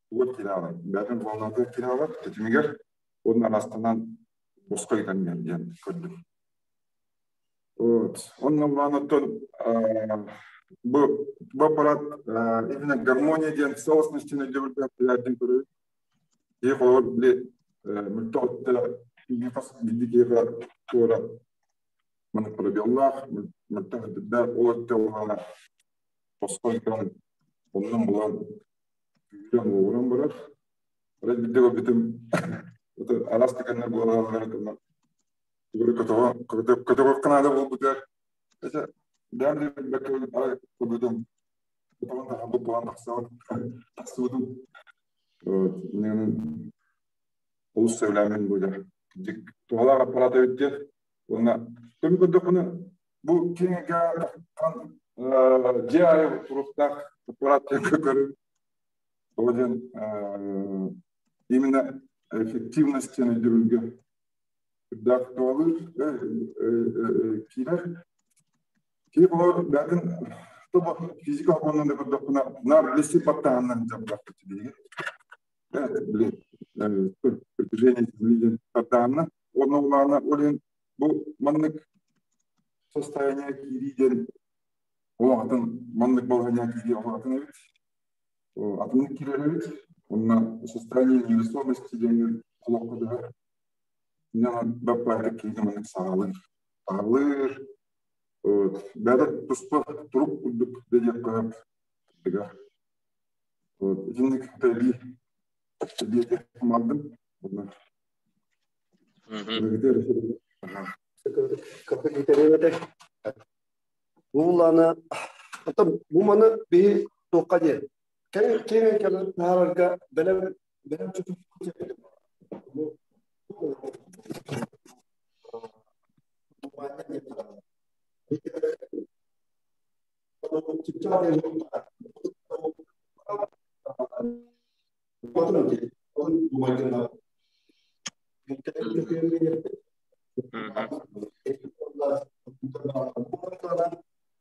тугар киирэ бэйэтин волнатыгар киирэ тэтимигэр уонна арастанан босхо ыытан диэн көрдүм. Вот. Онно булан оттон бу бу аппарат именно гармония диэн целостности өйдөбүлбүн билэрдин көрөбүт. Киһи холобур били мөлтөх өттө киһи хас биирдии киһиэхэ туора маннык пробеллаах, мөлтөх өттүрдээх, ол өттө улаана босхо ыытан оннун булан күүрэн уоҕуран барар. Арай биирдэ көрбүтүм араас түгэннэр буолаллар Көтөҕөххө наада буолбутугар бэйэм да билбэккэ арай көрбүтүм көтөҕөн тахсыбыт буолан тахсыбытым олус сөбүлээммин бу дьик туһалаах аппарат эбит диэн уонна көмү көрдөххүнэ бу киэҥ эйгэҕэ тахсан дьиэ аайы туруктаах аппарат диэн көрөбүн тоҕо диэн именно эффективность диэн өйдөбүлгэ үрдээх туһалыыр киирэр. Киһи болор бэйэтин физика окуоннан да көрдөхпүнэ наар билси баттаһаннан дьарыктаахпыт биһиги. Били притяжение земли тардаанна уонна улаана ол иһин бу маннык состояние киирии диэн ол атын маннык балаһыанньа киирии ол атын эбит. Атыннык киирэр эбит. Онно состояние невесомости диэн олоххо түһэр. Баппаайдык киһи маннык саҕалыыр. Саҕалыыр. Бэйэтэ туспа турук курдук да диэххэ сөп. Вот. Итинник эбии эбии мардым. Бу аны бу маны биһи туохха диэн кэҥ кэлэн таһаарарга бэлэм бэлэм Тохтоотум ити. Ол думайгынна.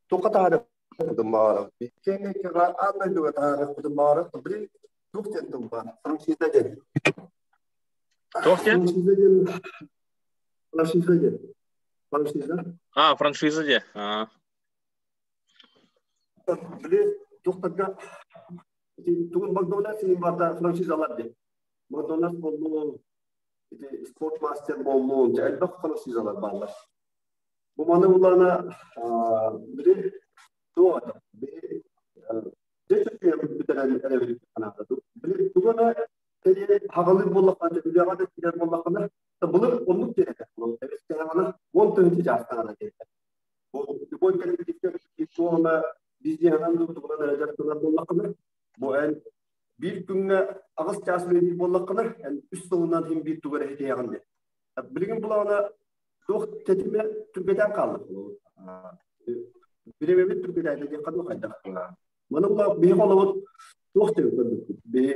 Тоқа таары кудумаара. Кене кера аан дойдуга таары кудумаара. Били тух ден тумба. Франшиза ден. Туох диэн? Франшиза ден. Франшиза ден. Франшиза. А, франшиза де. А. Били тухтарга тугун Макдональдс син барда франшизалар де. Макдональдс болду, ити спорт мастер болду, элбэх франшизалар баалар. Бу маны улана били туга били били тугана тери хагалы боллакка үлэҕэ да киирэр буоллаххына былыр оннук диэн этэ. Эбэскэҕэ он тыһыынча чаастаҕына диэн. Бу любой коллективка туома бизнеһынан тугунан эрэ дьарыктанар буоллаххына бу эн биир күҥҥэ аҕыс чаас үлэлиир буоллаххына эн үс сылынан иһин биир тугу эрэ ситиһэҕин диэн. Билигин булаҕына туох тэтимэ түргэтэн хаалла. Бириэмэбит түргэтээтэ диэххэ дуу хайдах. Маны була биһи холобут туох диэн көрбүппүт. Биһи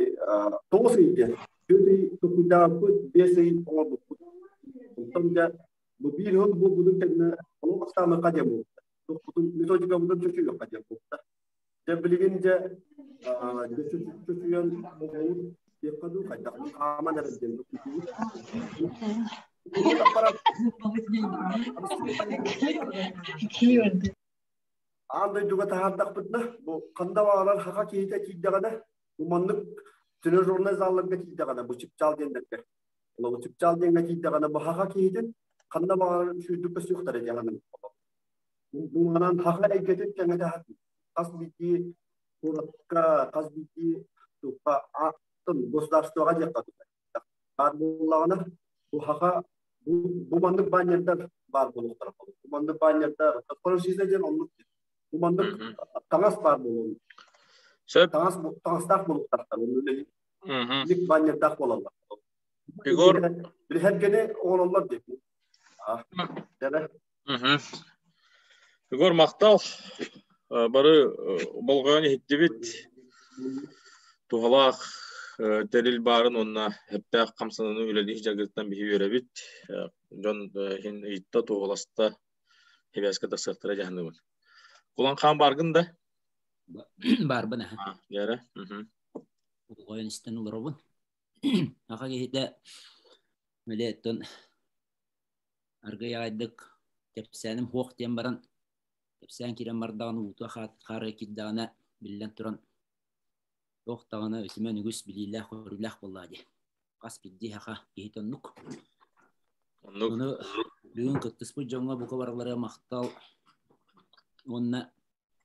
тоҕус ый диэн. Түөрт ый токуйдаабыппыт, биэс ый оҥорбуппут. Онтон дьэ бу биир сыл буолбутун кэннэ олох астаамыахха диэн буолбута. Туохпутун методикабытын чочуйуохха диэн буолбута. Дьэ билигин дьэ чочуйан оҕолут диэххэ дуу хайдах хааман эрэр диэн Аан дойдуга таһаардахпытына, бу ханна баҕарар хаха киһитэ киирдэҕинэ, бу маннык тренажернай залларга тиийдэҕинэ, бу чыпчаал диэннэргэ, бу чыпчаал диэҥҥэ тиийдэҕинэ, бу хаха киһитин ханна баҕарар үчүгэйдик көстүөхтэрэ диэҕинэ. Бу манан хаха эйгэтин кэҥэтэ хас биирдии куоракка, хас биирдии государствоҕа диэххэ баар буоллаҕына, бу хаха бу маннык баннердар баар буолуохтара. Бу маннык баннердар, франшиза диэн оннук. Бу маннык таҥас баар буолуон. Сөп. Таҥас таҥастаах буолуохтаахтар. Ник баннердаах буолаллар. Егор Билһэргэни оҥороллор диэн. Егор махтал. Бары болҕойон иһиттибит. Туһалаах тэрил баарын уонна эптээх хамсаныыны үлэлиир дьарыгыттан биһи үөрэбит. Дьон иһин ыйытта, туһаласта, хибээскэ тахсыахтара дьаһаныбын. Кулан хаан бааргын да? Баарбын аха. Дьэрэ. Болҕойон истэн олоробун. Аха киһитэ мэлээттэн аргый аҕайдык кэпсээним хуох диэн баран кэпсээн киирэн бардаҕына уута хаарыга киирдэҕинэ биллэн туран туох даҕаны үтүмэн үгүс билиилээх-көрүүлээх буоллаҕа дии. Хас биирдии саха киһитэ оннук. Оннук. Ону бүгүн кыттыспыт дьоҥҥо бука барыларыгар махтал уонна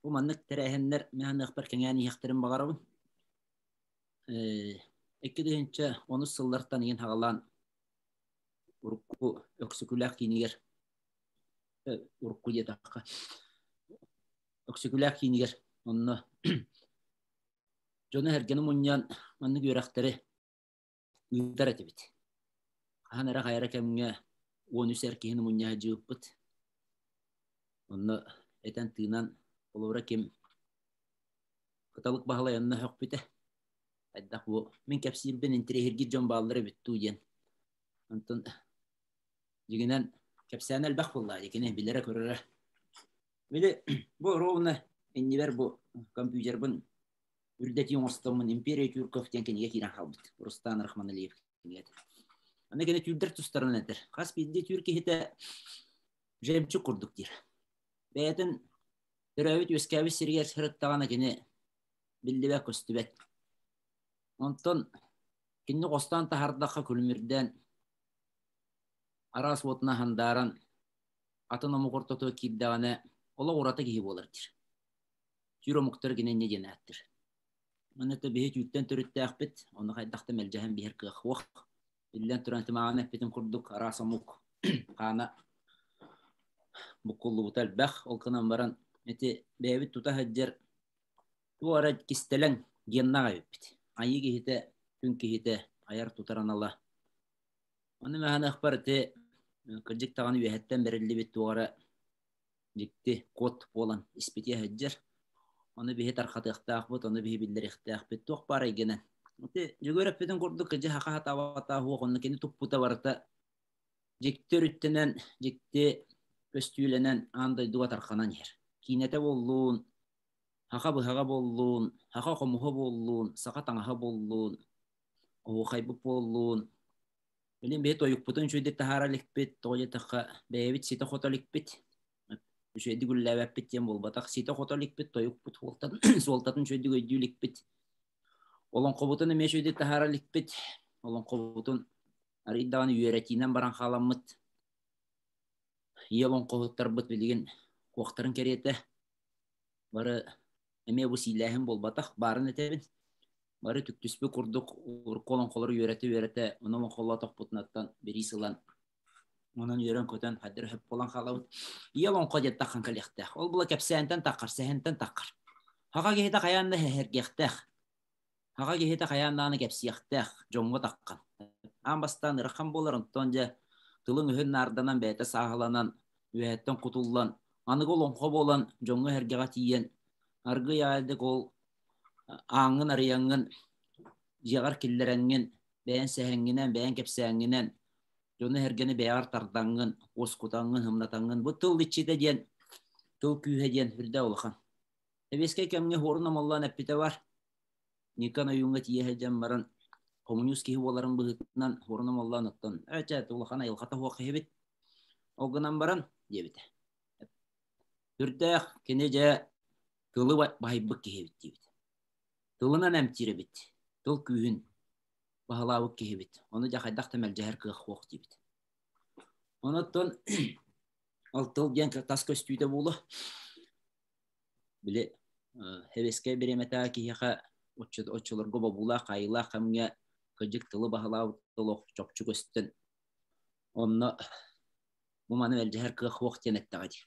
бу маннык тэрээһиннэр мин саныахпар кэҥээн иһиэхтэрин баҕарабын. 2010 сыллартан иһин хаҕалаан урукку Өксөкүлээх киинигэр урукку диэтэххэ Өксөкүлээх киинигэр онно дьону-сэргэни мунньан маннык үөрэхтэри ыытар этибит. Хаһан эрэ хайа эрэ кэмҥэ 13 эр киһини мунньа сылдьыбыппыт. Онно этэн-тыынан холобура ким Кыталык Баһылай онно өһөхпүтэ. Хайдах бу мин кэпсиирбин интэриэһиргиир дьон бааллар эбит дуу диэн. Онтон дьиҥинэн кэпсээн элбэх буоллаҕа дии кини билэрэ-көрөрө. Били бу ровно иннибэр бу компьютербын үрдэтии оҥостоммун «Империя тюрков» диэн кинигэ киирэн хаалбыт. Рустан Рахманалиев кинигэтэ. Аны кини түүрдэр тустарынан этэр. Хас биирдии түүр киһитэ жемчуг курдук диир. Бэйэтин төрөөбүт-үөскээбит сиригэр сырыттаҕына кини биллибэт-көстүбэт. Онтон кинини хостоон таһаардахха күлүмүрдээн, араас уотунан хандааран, атын омук ортотугар киирдэҕинэ олох ураты киһи буолар диир. Түүр омуктар кини инньэ диэн ааттыыр. Манна биһи түүртэн төрүттээхпит, ону хайдах да мэлдьэһэн биһэр кыах суох. Биллэн туран тымааҕын эппитим курдук араас омук хаана буккуллубута элбэх. Ол гынан баран ити бэйэбит тута сылдьар туох эрэ кистэлэҥ геннаах эбиппит. Айыы киһитэ, күн киһитэ айар-тутар анала. Ону мэһаныахпар ити кырдьык даҕаны үөһэттэн бэриллибит туох эрэ дьикти код буолан испитиэ сылдьар. Ону биһи тархатыахтаахпыт, ону биһи биллэриэхтээхпит. Туох баар эйгэнэн. Ити Дьөгүөр эппитин курдук кыдьы хаха хатаабата суох, онно кини туппута барыта дьикти өрүттэнэн, дьикти көстүүлэнэн аан дойдуга тарханан иһэр. Киинэтэ буоллун, хаха быһаҕа буоллун, хаха хомуһа буоллун, саха таҥаһа буоллун, оһуохайбыт буоллун. Билин биһи тойукпутун үчүгэйдик таһаара иликпит, тоҕо диэтэххэ бэйэбит ситэ-хото иликпит. Үчүгэйдик үлэлээбэппит диэн буолбатах, ситэ-хото иликпит, тойукпут суолтатын, суолтатын үчүгэйдик өйдүү иликпит. Олоҥхобутун эмиэ үчүгэйдик таһаара иликпит. Олоҥхобутун арыый даҕаны үөрэтиинэн баран хааламмыт. Ийэ олоҥхоһуттарбыт билигин куохтарын кэриэтэ бары эмиэ бу сиилээһин буолбатах, баарын этэбин. Бары түктүспүт курдук урукку олоҥхолору үөрэтэ-үөрэтэ, ону олоҥхолоотохпутунаттан бириис ылан онон үөрэн-көтөн хайдары сөп буолан хаалабыт. Ийэ олоҥхо диэн таххан кэлиэхтээх. Ол була кэпсээнтэн таххар, сэһэнтэн таххар. Хаха киһитэ хайаан да сэһэргиэхтээх. Хаха киһитэ хайаан даҕаны кэпсиэхтээх, дьоҥҥо таххан. Аан бастаан ырахан буолар, онтон дьэ тылын-өһүн наарданан, бэйэтэ сааһыланан, үөһэттэн кутуллан, аныгы олоҥхо буолан дьоҥҥо-сэргэҕэ тиийэн, аргыый аайдык ол ааҥҥын арыйаҥҥын, дьиэҕэр киллэрэҥҥин, бэйэн сэһэҥҥинэн, бэйэн кэпсээҥҥинэн дьону-сэргэни бэйэҕэр тардаҥҥын, уоскутаҥҥын, ымнатаҥҥын, бу тыл иччитэ диэн, тыл күүһэ диэн үрдэ улахан. Сэбиэскэй кэмҥэ хуорун омоллоон эппитэ бар. Никон ойууҥҥа тиийэ сылдьан баран, хомуньуус киһи буоларын быһыытынан хуорун омоллоон оттон «Ээ, улахан айылҕата суох киһибит. Ол гынан баран» диэбитэ. Үрдээх кини дьэ тылы баһыйбыт киһи эбит диэбит. Тылынан эмтиир эбит. Тыл күүһүн баһылаабыт киһибит. Ону дьэ хайдах да мэлдьэһэр кыах суох диэбит. Онуттан ол тыл диэн тас көстүүтэ буолуо. Били сэбиэскэй бириэмэтэ киһиэхэ оччолорго бобуулаах, хаайыылаах кэмҥэ кырдьык тылы баһылаабыт олох чопчу көстөн онно бу маны мэлдьэһэр кыах суох диэн эттэҕэ дии.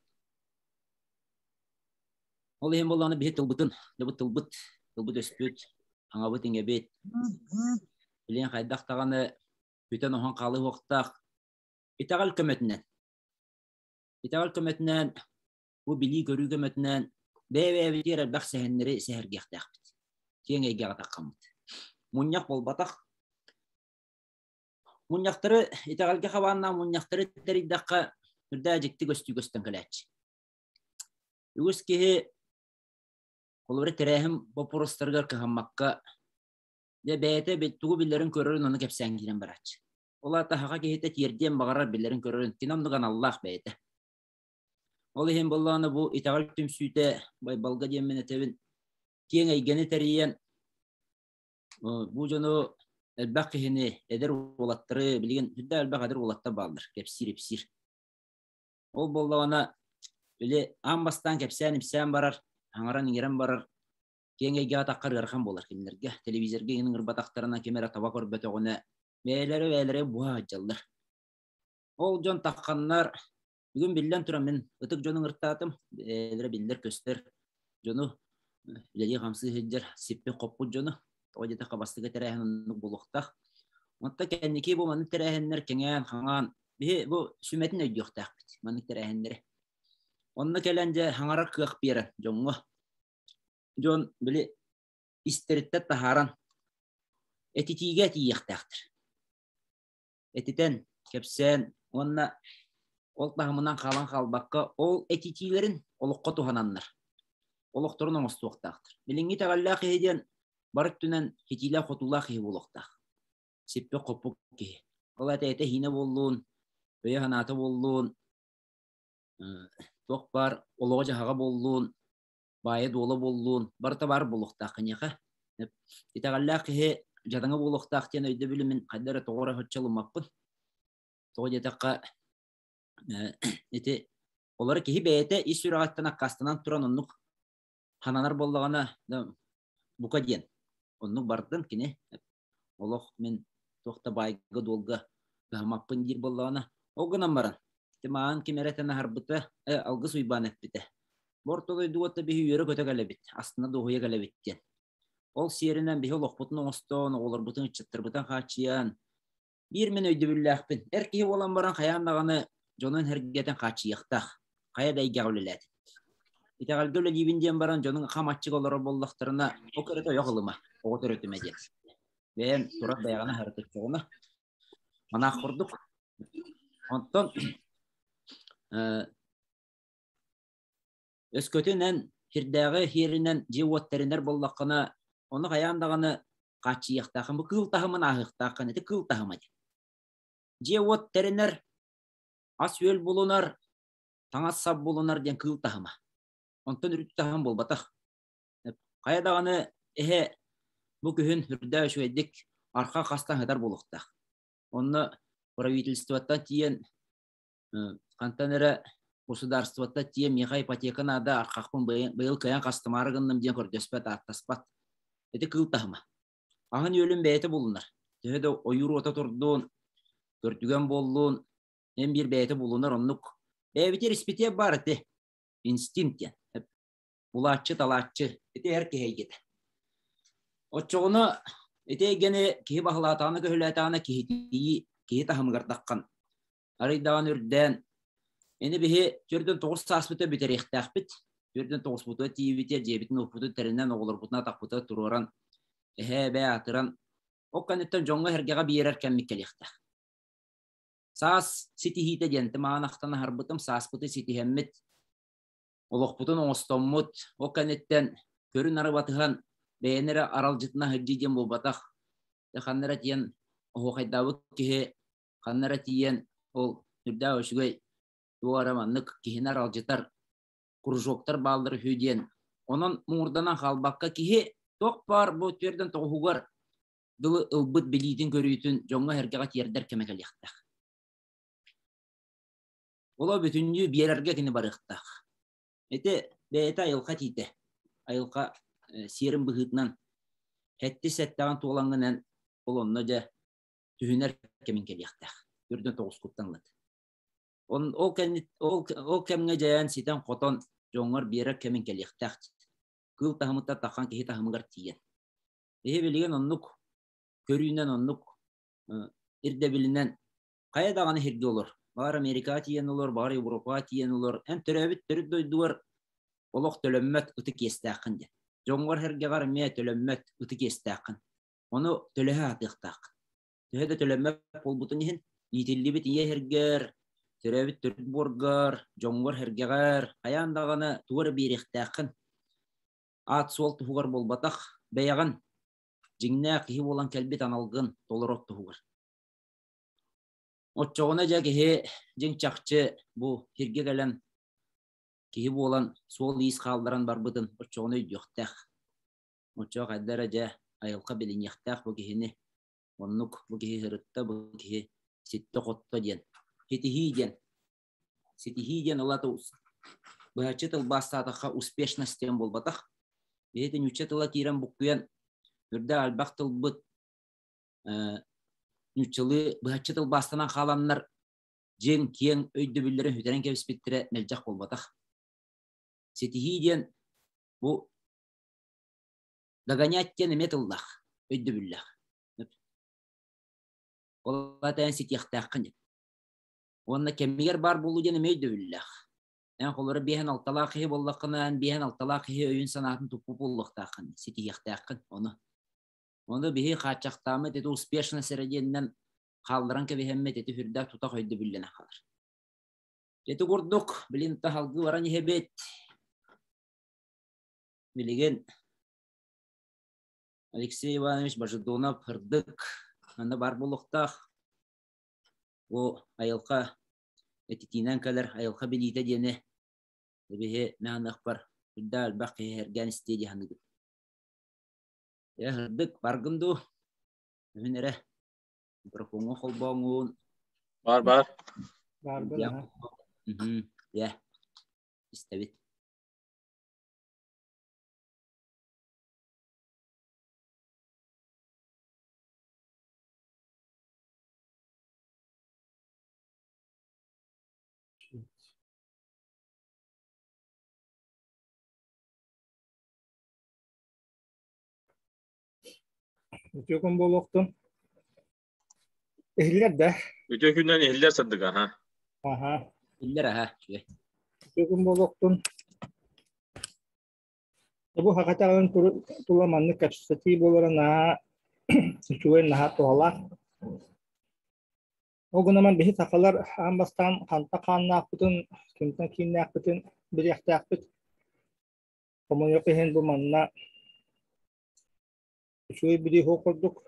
Ол иһин буоллаҕына биһи тылбытын, дьэ бу тылбыт, тылбыт өспүт, аҥабыт иҥэбит, билигин хайдах даҕаны бүтэн-оһон хаалыһыахтаах итэҕэл көмөтүнэн. Итэҕэл көмөтүнэн, бу билии-көрүү көмөтүнэн бэйэ-бэйэбитигэр элбэх сэһэннэри сэһэргиэхтээхпит. Киэҥ эйгэҕэ таххаммыт. Мунньах буолбатах. Мунньахтары итэҕэлгэ хабааннаах мунньахтары тэрийдэххэ үрдээ дьикти көстүү көстөн кэлээччи. Үгүс киһи холобура тэрээһин боппуруостарыгар кыһаммакка дьэ бэйэтэ тугу биллэрин көрөрүн ону кэпсээн киирэн барааччы. Ол аата саха киһитэ тиэрдиэн баҕарар биллэрин көрөрүн кини оннук аналлаах бэйэтэ. Ол иһин буоллаҕына бу итэҕэл түмсүүтэ Байбалга диэммин этэбин киэҥ эйгэни тэрийэн бу дьону элбэх киһини эдэр уолаттары билигин сүрдээх элбэх эдэр уолаттар бааллар кэпсиир-ипсиир. Ол буоллаҕына, били аан бастаан кэпсээн-ипсээн барар, аҥаран-иҥэрэн барар, киэҥ эйгэҕэ таххар ыарахан буолар кинилэргэ. Телевизорга иҥин ыҥырбатахтарына, ким эрэ таба көрбөтөҕүнэ, бэйэлэрэ бэйэлэрэ буһа сылдьаллар. Ол дьон тахханнар, бүгүн биллэн туран мин ытык дьону ыҥыртаатым, бэйэлэрэ биллэр-көстөр дьону, үлэлии-хамсыы сылдьар сиппит-хоппут дьону, тоҕо диэтэххэ бастакы тэрээһин оннук буолуохтаах. Онтон кэнники бу маннык тэрээһиннэр кэҥээн-хаҥаан Биһи бу сүмэтин өйдүөхтээхпит маннык тэрээһиннэри. Онно кэлэн дьэ хаҥарар кыах биэрэн дьоҥҥо. Дьон били истэриттэн таһааран этитиигэ тиийиэхтээхтэр. Этитэн, кэпсээн уонна ол таһымынан хаалан хаалбакка ол этитиилэрин олоххо туһананнар олохторун оҥостуохтаахтар. Билиҥҥи итэҕэллээх киһи диэн бары өттүнэн ситиилээх-хотуулаах киһи буолуохтаах. Сиппит-хоппут киһи. Ол аата этэ-иһиинэ буоллун, өйө-санаата буоллун, туох баар олоҕо-дьаһаҕа буоллун, баайа-дуола буоллун, барыта баар буолуохтаах киниэхэ. Итэҕэллээх киһи дьадаҥы буолуохтаах диэн өйдөбүлү мин хайда эрэ тоҕо эрэ соччо ылыммаппын. Тоҕо диэтэххэ, ити олору киһи бэйэтэ ис сүрэҕиттэн аккаастанан туран оннук хананар буоллаҕына, бука диэн оннук бардын кини олох мин туох да баайга-дуолга кыһаммаппын диир буоллаҕына, ол гынан баран ити маҕан ким эрэ этэн аһарбыта, Алгыс Уйбаан эппитэ. Бу орто дойдуга биһи үөрэ-көтө кэлэбит, астына дуоһуйа кэлэбит диэн. Ол сиэринэн биһи олохпутун оҥостон, оҕолорбутун, ыччаттарбытын хааччыйан, биир мин өйдөбүллээхпин. Эр киһи буолан баран хайаан даҕаны дьонун сэргэтин хааччыйыахтаах. Хайа да эйгэҕэ үлэлээтин. Итэҕэлгэ үлэлиибин диэн баран дьонуҥ хам аччык олорор буоллахтарына, ол кэрэтэ ойох ылыма, оҕо төрөтүмэ диэн. Бэйэн турар бэйэҕинэ аһарытыччоҕуна. Манаах курдук. Онтон өскөтүн эн сирдээҕи сиэринэн дьиэ-уот тэринэр буоллаххына, ону хайаан даҕаны хааччыйыахтааххын. Бу кыыл таһымын ааһыахтааххын. Ити кыыл таһыма диэн. Дьиэ-уот тэринэр, ас-үөл булунар, таҥас-сап булунар диэн кыыл таһыма. Онтон үрдүк таһым буолбатах. Хайа даҕаны эһэ бу күһүн үрдээх үчүгэйдик арха хастан сытар буолуохтаах. Онно правительствоттан тиийэн хантан эрэ государствоттан тиийэн миэхэ ипотека наада архахпын быйыл кыайан хастымаары гынным диэн көрдөспөт, ааттаспат. Ити кыыл таһыма. Аһын-үөлүн бэйэтэ булунар. Төһө да ойуур уота турдун, көрдүгэн буоллун, эн биир бэйэтэ булунар оннук. Бэйэбитигэр испитиэ баар ити. Инстинкт диэн. Булааччы-талааччы. Ити эр киһи эйгэтэ. Оччоҕуна ити эйгэни киһи баһылаатаҕына, көһүлээтэҕинэ киһитийии киһи таһымыгар таххан арыйдаҕын үрдээн ини биһи 49 сааспыта бүтэриэхтээхпит. 49-путугар тиийбитигэр дьиэбитин уоппутун тэринэн оҕолорбутун атахпытыгар туруоран эһээ-эбээ аатыран ол кэнниттэн дьоҥҥо-сэргэҕэ биэрэр кэммит кэлиэхтээх. Саас ситиһиитэ диэн маҕан ахтан аһарбытым, сааспыты ситиһэммит, олохпутун оҥостоммут, ол кэнниттэн көрүн-ары батыһан бэйэни эрэ аралдьытына сылдьыы диэн буолбатах. Ханна эрэ тиийэн оһуохайдаабыт киһи ханна эрэ тиийэн ол үрдээх үчүгэй туох эрэ маннык киһини аралдьытар кружоктар бааллар үһү диэн онон муҥурданан хаалбакка киһи туох баар бу түөрдэн тоҕуһугар дылы ылбыт билиитин-көрүүтүн дьоҥҥо-сэргэҕэ тиэрдэр кэмэ кэлиэхтээх. Оло бүтүннүү биэрэргэ кини барыахтаах. Ити бэйэтэ айылҕа этиитэ. Айылҕа сиэрин быһыытынан сэттис сэттэҕин туолаҥҥынан ол онно дьэ түһүнэр кэмин кэлиэхтээх. Үрдүн тоҕускуттан ылат. Ол, кэнни, ол, ол кэмҥэ дьайан ситэн-хотон дьоҥҥор биэрэр кэмин кэлиэхтээх. Кыыл таһымыттан таххан киһи таһымыгар тиийэн. Эһи билигин оннук көрүүнэн оннук ирдэбилинэн хайа даҕаны сиргэ олор. Баҕар Америкаҕа тиийэн олор, баҕар Европаҕа тиийэн олор. Эн төрөөбүт төрүт дойдугар олох төлөммөт ытык иэстээххин диэн. Дьоҥҥор-сэргэҕэр эмиэ төлөммөт ытык иэстээххин. Ону төлөһө сатыахтааххын. Төһө да төлөммөт буолбутун иһин, иитиллибит ийэ сиргэр, төрөөбүт төрүт буоргар, дьоҥҥор-сэргэҕэр хайаан даҕаны тугу эрэ биэриэхтээххин. Аат-суол туһугар буолбатах, бэйэҕин дьиҥнээх киһи буолан кэлбит аналгын толорор туһугар. Оччоҕуна дьэ киһи дьиҥ чахчы бу сиргэ кэлэн киһи буолан суол-иис хаалларан барбытын оччоҕуна өйдүөхтээх. Оччоҕо хайда эрэ дьэ айылҕа билиниэхтээх бу киһини. Оннук бу киһи сырытта, бу киһи ситтэ-хотто диэн. Ситиһии диэн. Ситиһии диэн ол аата быһаччы тылбаастаатахха успешность диэн буолбатах. Биһиги нуучча тыла киирэн буккуйан үрдээх элбэх тылбыт нууччалыы быһаччы тылбаастанан хааланнар дьиҥ киэҥ өйдөбүллэрин сүтэрэн кэбиспиттэрэ мэлдьэх буолбатах. Ситиһии диэн бу догонять диэн эмиэ тыллаах, өйдөбүллээх. Ол аата эн ситиэхтээххин диэн. Уонна кэмигэр баар буолуу диэн эмиэ өйдөбүллээх. Эн холоро биэһэн алталаах киһи буоллаххына, эн биэһэн алталаах киһи өйүн-санаатын туппут буолуохтааххын, ситиһиэхтээххин ону. Ону биһи хааччахтааммыт ити успешность эрэ диэнинэн хаалларан кэбиһэммит ити сүрдээх тутах өйдөбүллэнэн хаалар. Ити курдук, билин таһалгыы баран иһэбит. Билигин Алексей Иванович Божедонов ырдык манна баар буолуохтаах. Бу айылҕа этитиинэн кэлэр айылҕа билиитэ диэни биһи наһаныахпар үрдээх элбэх киһи эргээн истиэ дии саныыбын. Э, ырдык баргын дуу? Үһүн эрэ микрофоҥҥа холбооҥҥун. Бар бар. Барбын аха. Дьэ, истэбит. Үтүө күн буолуохтун. Иһиллэр да? Үтүө күннэн иһиллэр сырдык аха. Аха. Иһиллэр аха. Үчүгэй. Үтүө күн буолуохтун. Бу хахатаҕын тула маннык кэпсэтии буолара наһаа. Үчүгэй наһаа туһалаах. Ол гынан биһи сахалар аан бастаан ханта хааннаахпытын, кимтэн кииннээхпитин билиэхтээхпит. Хомойуох иһин бу манна үчүгэй билии суох курдук.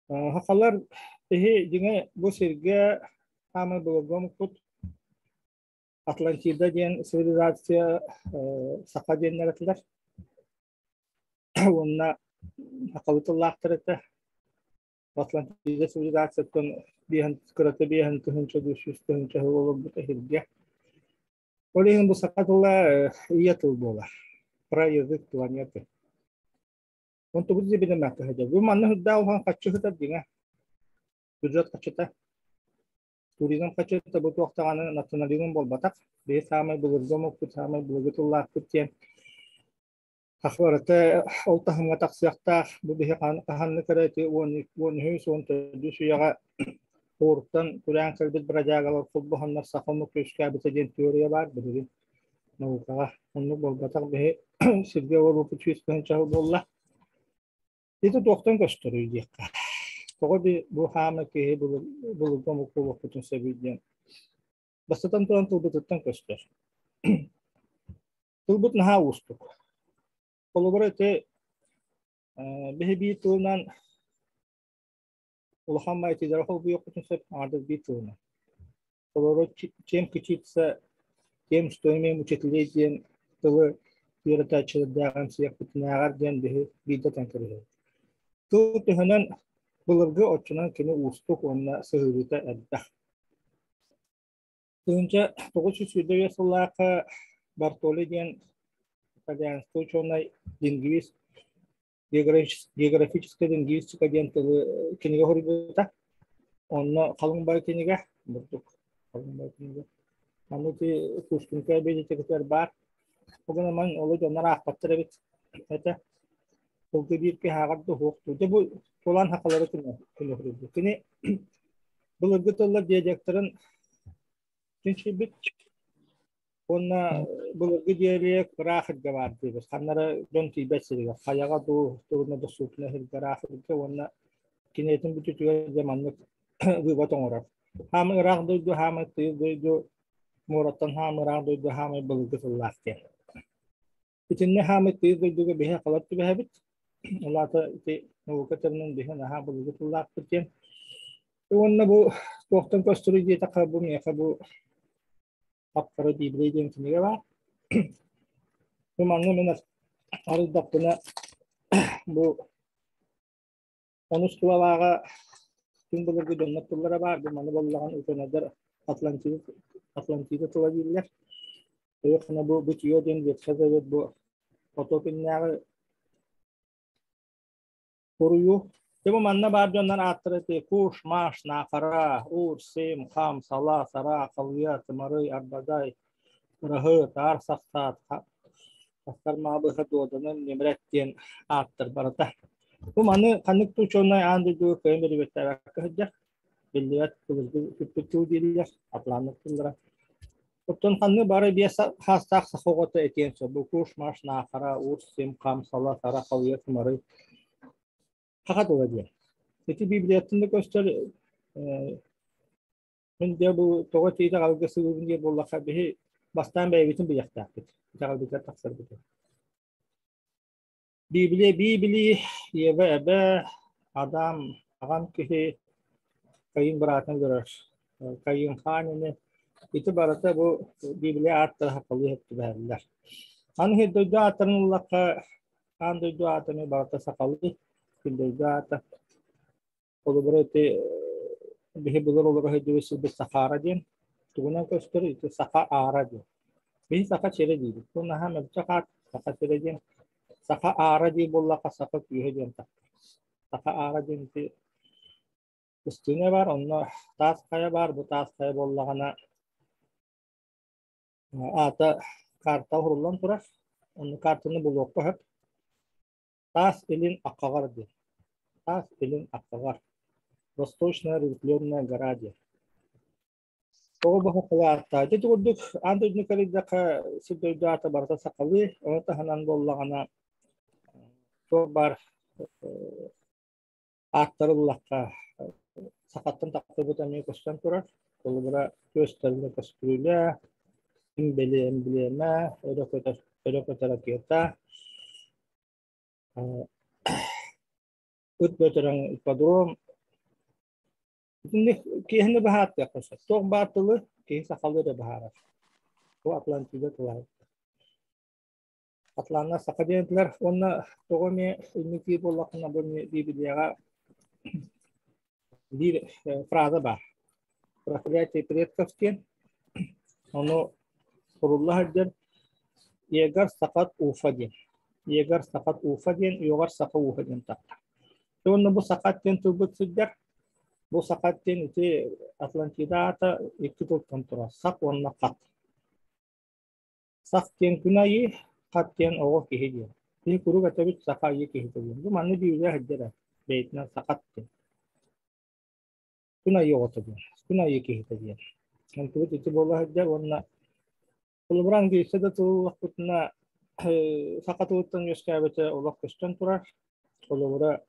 Сахалар биһи дьиҥэ бу сиргэ хаамай былыргы омукпут Атлантида диэн цивилизация саха диэннэр этилэр. Уонна сахалыы тыллаахтар этэ. Атлантида цивилизацияттан биэһэн кырата биэһэн тыһыынча дуу сүүс тыһыынча сыл олорбут эһиргэ. Ол иһин бу саха тыла ийэ тыл буолар. Праязык планеты. Онтубут зибинэмэккэ сылдьар. Бу манна сырдаа улахан хаччы сытар дьиҥэ. Бюджет хаччыта. Туризм хаччыта бу туох даҕаны национализм буолбатах. Биһи саамай былыргы омукпут, саамай былыргы тыллаахпыт диэн саха барыта ол таһымҥа тахсыахтаах. Бу биһи хаһаннык эрэ ити 13 14 үйэҕэ Ууруттан күрээн кэлбит бродягалар холбоһоннор саха омук үөскээбитэ диэн теория баар билигин наукаҕа. Оннук буолбатах биһи сиргэ олорбуппут 100 тыһыынча сыл буолла. Ити туохтан көстөрүй диэххэ. Тоҕо бу хаама киһи былыргы омук буолуохпутун сөбүй диэн. Бастатан туран тылбытыттан көстөр. Тылбыт наһаа уустук. Холобура ити биһи биир тылынан улахан майтилары холбуйуохпутун сөп, аҥардас биир тылынан. Холобура, чем кичиться, тем, что имеем учителей диэн тылы үөрэтээччилэрдээҕин сиэхпитинээҕэр диэн биһи биирдэ этэн кэбиһэбит. Тыл төһөнөн былыргы оччонон кини уустук уонна сыһыарыыта элбэх. 1925 сыллаахха Бартоли диэн итальянскай учуонай лингвист географическая лингвистика диэн тылы кинигэ суруйбута. Онно халыҥ бай кинигэ, бурдук халыҥ бай кинигэ. Аны ити Пушкинская библиотекатыгар баар. Ол гынан ман олу дьоннор аахпаттар эбит этэ. Тылга биир киһи ааҕар да суох. Дьэ бу тулаан хахалары күнү суруйбут. Кини былыргы тыллар диалектарын чинчийбит. Уонна былыргы диалект ыраах сиргэ баар диибит. Ханна эрэ дьон тиийбэт сиригэр, хайаҕа дуу, туруна доступна сиргэ ыраах сиргэ уонна киниэтин бүтүтүгэр дьэ маннык вывод оҥорор. Хаамай ыраах дойду, хаамай тыйыс дойду, муораттан хаамай ыраах дойду, хаамай былыргы тыллаах диэн. Итиннэ хаамай тыйыс дойдуга биһи халар түбэһэбит. Ол аата ити наука тэринэн биһи наһаа былыргы тыллаахпыт диэн. Уонна бу туохтан көстөрүй диэтэххэ, бу миэхэ бу Хап-хара Библия диэн кинигэ баар. Бу манна мин арыйдахпына бу онус тулалааҕа күн былыргы дьоннор тыллара баар. Бу маны буоллаҕын учуонайдар Атлантида, Атлантида тыла дииллэр. Өйөххүнэ бу Бытие диэн Ветхий Завет бу хоту күннээҕи Суруйуу. Дьэ бу манна баар дьоннор ааттара ити Куш, Маш, Наахара, Ур, Сим, Хам, Сала, Сара, Халыйа, Тымарый, Арбадай, Ыраһы, Таар Сахсаат, Хастар Маабыһа, Дуоданын, Ньимрэт диэн ааттар барыта. Бу маны ханнык да учуонай аан дойдуга кыайан бирибэттээбэккэ сылдьар. Биллибэт былыргы сүппүт тыл дииллэр, атланнык тыллара. Оттон ханнык бары биэс хаастаах саха оҕото этиэн сөп. Бу Куш, Маш, Наахара, Ур, Сим, Хам, Сала, Сара, Халыйа, Тымарый. Саха тыла диэн. Ити Библияттан да көстөр мин дьэ бу тоҕо ити итэҕэлгэ сылыыбын диир буоллахха биһи бастаан бэйэбитин билиэхтээхпит. Итэҕэлбитигэр тахсарбыт. Библия Библии, Ева эбэ, Адам аҕам киһи, Каин быраатын көрөр. Каин хаан ини. Ити барыта бу Библия ааттара сахалыы түбэһэллэр. Аны дойду ааттарын ыллахха, аан дойду аата эмиэ барыта сахалыы, күн дойду аата. Холобура ити биһи былыр олоро сылдьыбыт сирбит Сахара диэн. Тугунан көстөр ити Саха Аара диэн. Биһи Саха сирэ диибит. Бу наһаа мөлтөх аат Саха сирэ диэн. Саха Аара диир буоллахха Саха күүһэ диэн тахсар. Саха Аара диэн ити пустыня бар, онно таас хайа бар, бу таас хайа буоллаҕына аата карта уһуллан турар. Онно картаны булуохха сөп. Таас Илин Акаҕар диэн. Таас Илин Акаҕар. Восточная разветвленная гора диэн. Тоҕо бу сахалыы ааттаах? Ити курдук аан дойдуну кэрийдэххэ сир дойду аата барыта сахалыы, ону таһынан буоллаҕына туох баар Ааттары буллахха сахаттан тахсыбыт эмиэ көстөн турар. Холобура, күөстэринэ көстүүлэ, имбэли эмблема, өрө көтөр, өрө көтөр ракета, ыт бөтөрөҥ ипподром. Итинник киһини быһааттыахха сөп. Туох баар тылы киһи сахалыы эрэ быһаарар. Бу Атлантида тыла. Атланна саха диэнтилэр уонна тоҕо эмиэ инники буоллаххына бу эмиэ Библияҕа биир фраза баар. Проклятие предков диэн. Ону сурулла сылдьар Егор Сахат Уфа диэн. Егор Сахат Уфа диэн, Югар Саха Уфа диэн тахха. Уонна бу Сахат диэн тылбыт сылдьар. Бу Сахат диэн ити Атлантида аата икки тылтан турар. Сах уонна Хат. Сах диэн күн айыы, хат диэн оҕо киһи диэн. Киһи куруук этэбит саха айыы киһитэ диэн. Бу манна бииргэ сылдьар ээ, бэйэтинэн сахат диэн. Күн айыы оҕото диэн, күн айыы киһитэ диэн. Онтубут ити буола сылдьар уонна холобура английскай да тыллахпытына саха тылыттан үөскээбитэ олох көстөн турар. Холобура,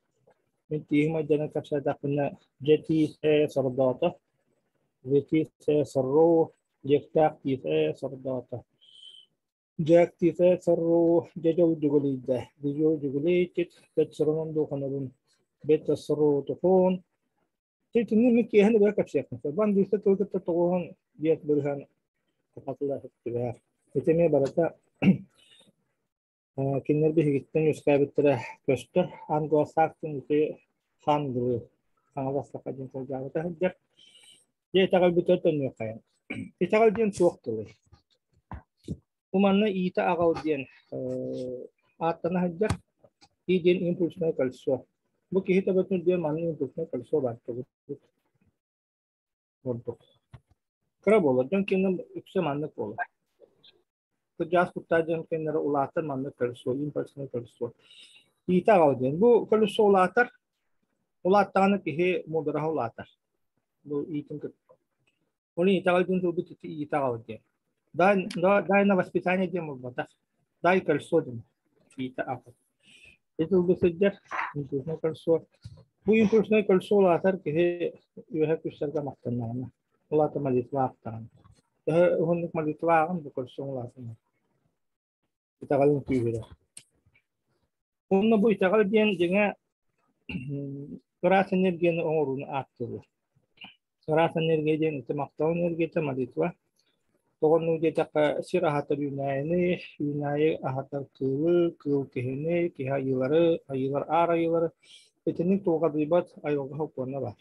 мин тииһим айдана кэпсээтэхпинэ, дьэ тиис ээ сордоото, дьэ тиис ээ сорруу, дьиэктээх тиис ээ сордоото. Дьээк тиис ээ сорруу, дьэ дьол дьүгүлүйдэ, дьүгү дьүгүлүйтит, бэт сорунан дууханабын, бэт соруу тухуун. Итинни мин киэһэни быһа кэпсиэхпин сөп. Бу английскай тылы кытта тоҕуһун диэт бырыһан сахатыла түбэһэр. Ити эмиэ барыта Кинилэр биһигиттэн үөскээбиттэрэ көстөр. Англосаксон ити ханглы хаҥалас саха диэн сылдьаабыта сылдьар. Дьэ итэҕэлбитигэр төннүөххэйиҥ. Итэҕэл диэн туох тылый? Бу манна иитэ аҕал диэн ааттана сылдьар. И диэн импульсное кольцо. Бу киһи төбөтүн диэн манна импульсное кольцо баар ордук. Кыра буолар. Дьон кинин үксэ маннык буолар. Кырдьаҕас куттаах дьон кэннэрэ улаатар маннык колесо, импульснай колесо. Иитэ аҕал диэн. Бу колесо улаатар, улааттаҕына киһи муудараһа улаатар. Бу иитин кытта. Ол иитэ аҕал диэн тылбыт ити иитэ аҕал диэн. Дай, дай на воспитание диэн буолбатах. Дай колесо диэн. Иитэ аҕал. Ити тылга сылдьар импульснай колесо. Бу импульснай колесо улаатар киһи үөһэ күстэргэ махтаннаҕына. Улаата молитва аахтаҕына. Төһө уһуннук молитва ааҕын бу көрсөн улаатына. Итэҕэлин күүһүрэр. Уонна бу итэҕэл диэн дьиҥэ ыраас энергияны оҥорууну ааттыыллар. Ыраас энергия диэн ити махтал энергията молитва. Тоҕоннуу диэтэххэ сир аһатар үүнээйини, үүнээйи аһатар кыылы, кыыл киһини, киһи айыылары, айыылар аар айыылары итинник тулхадыйбат айылҕа сокуона баар.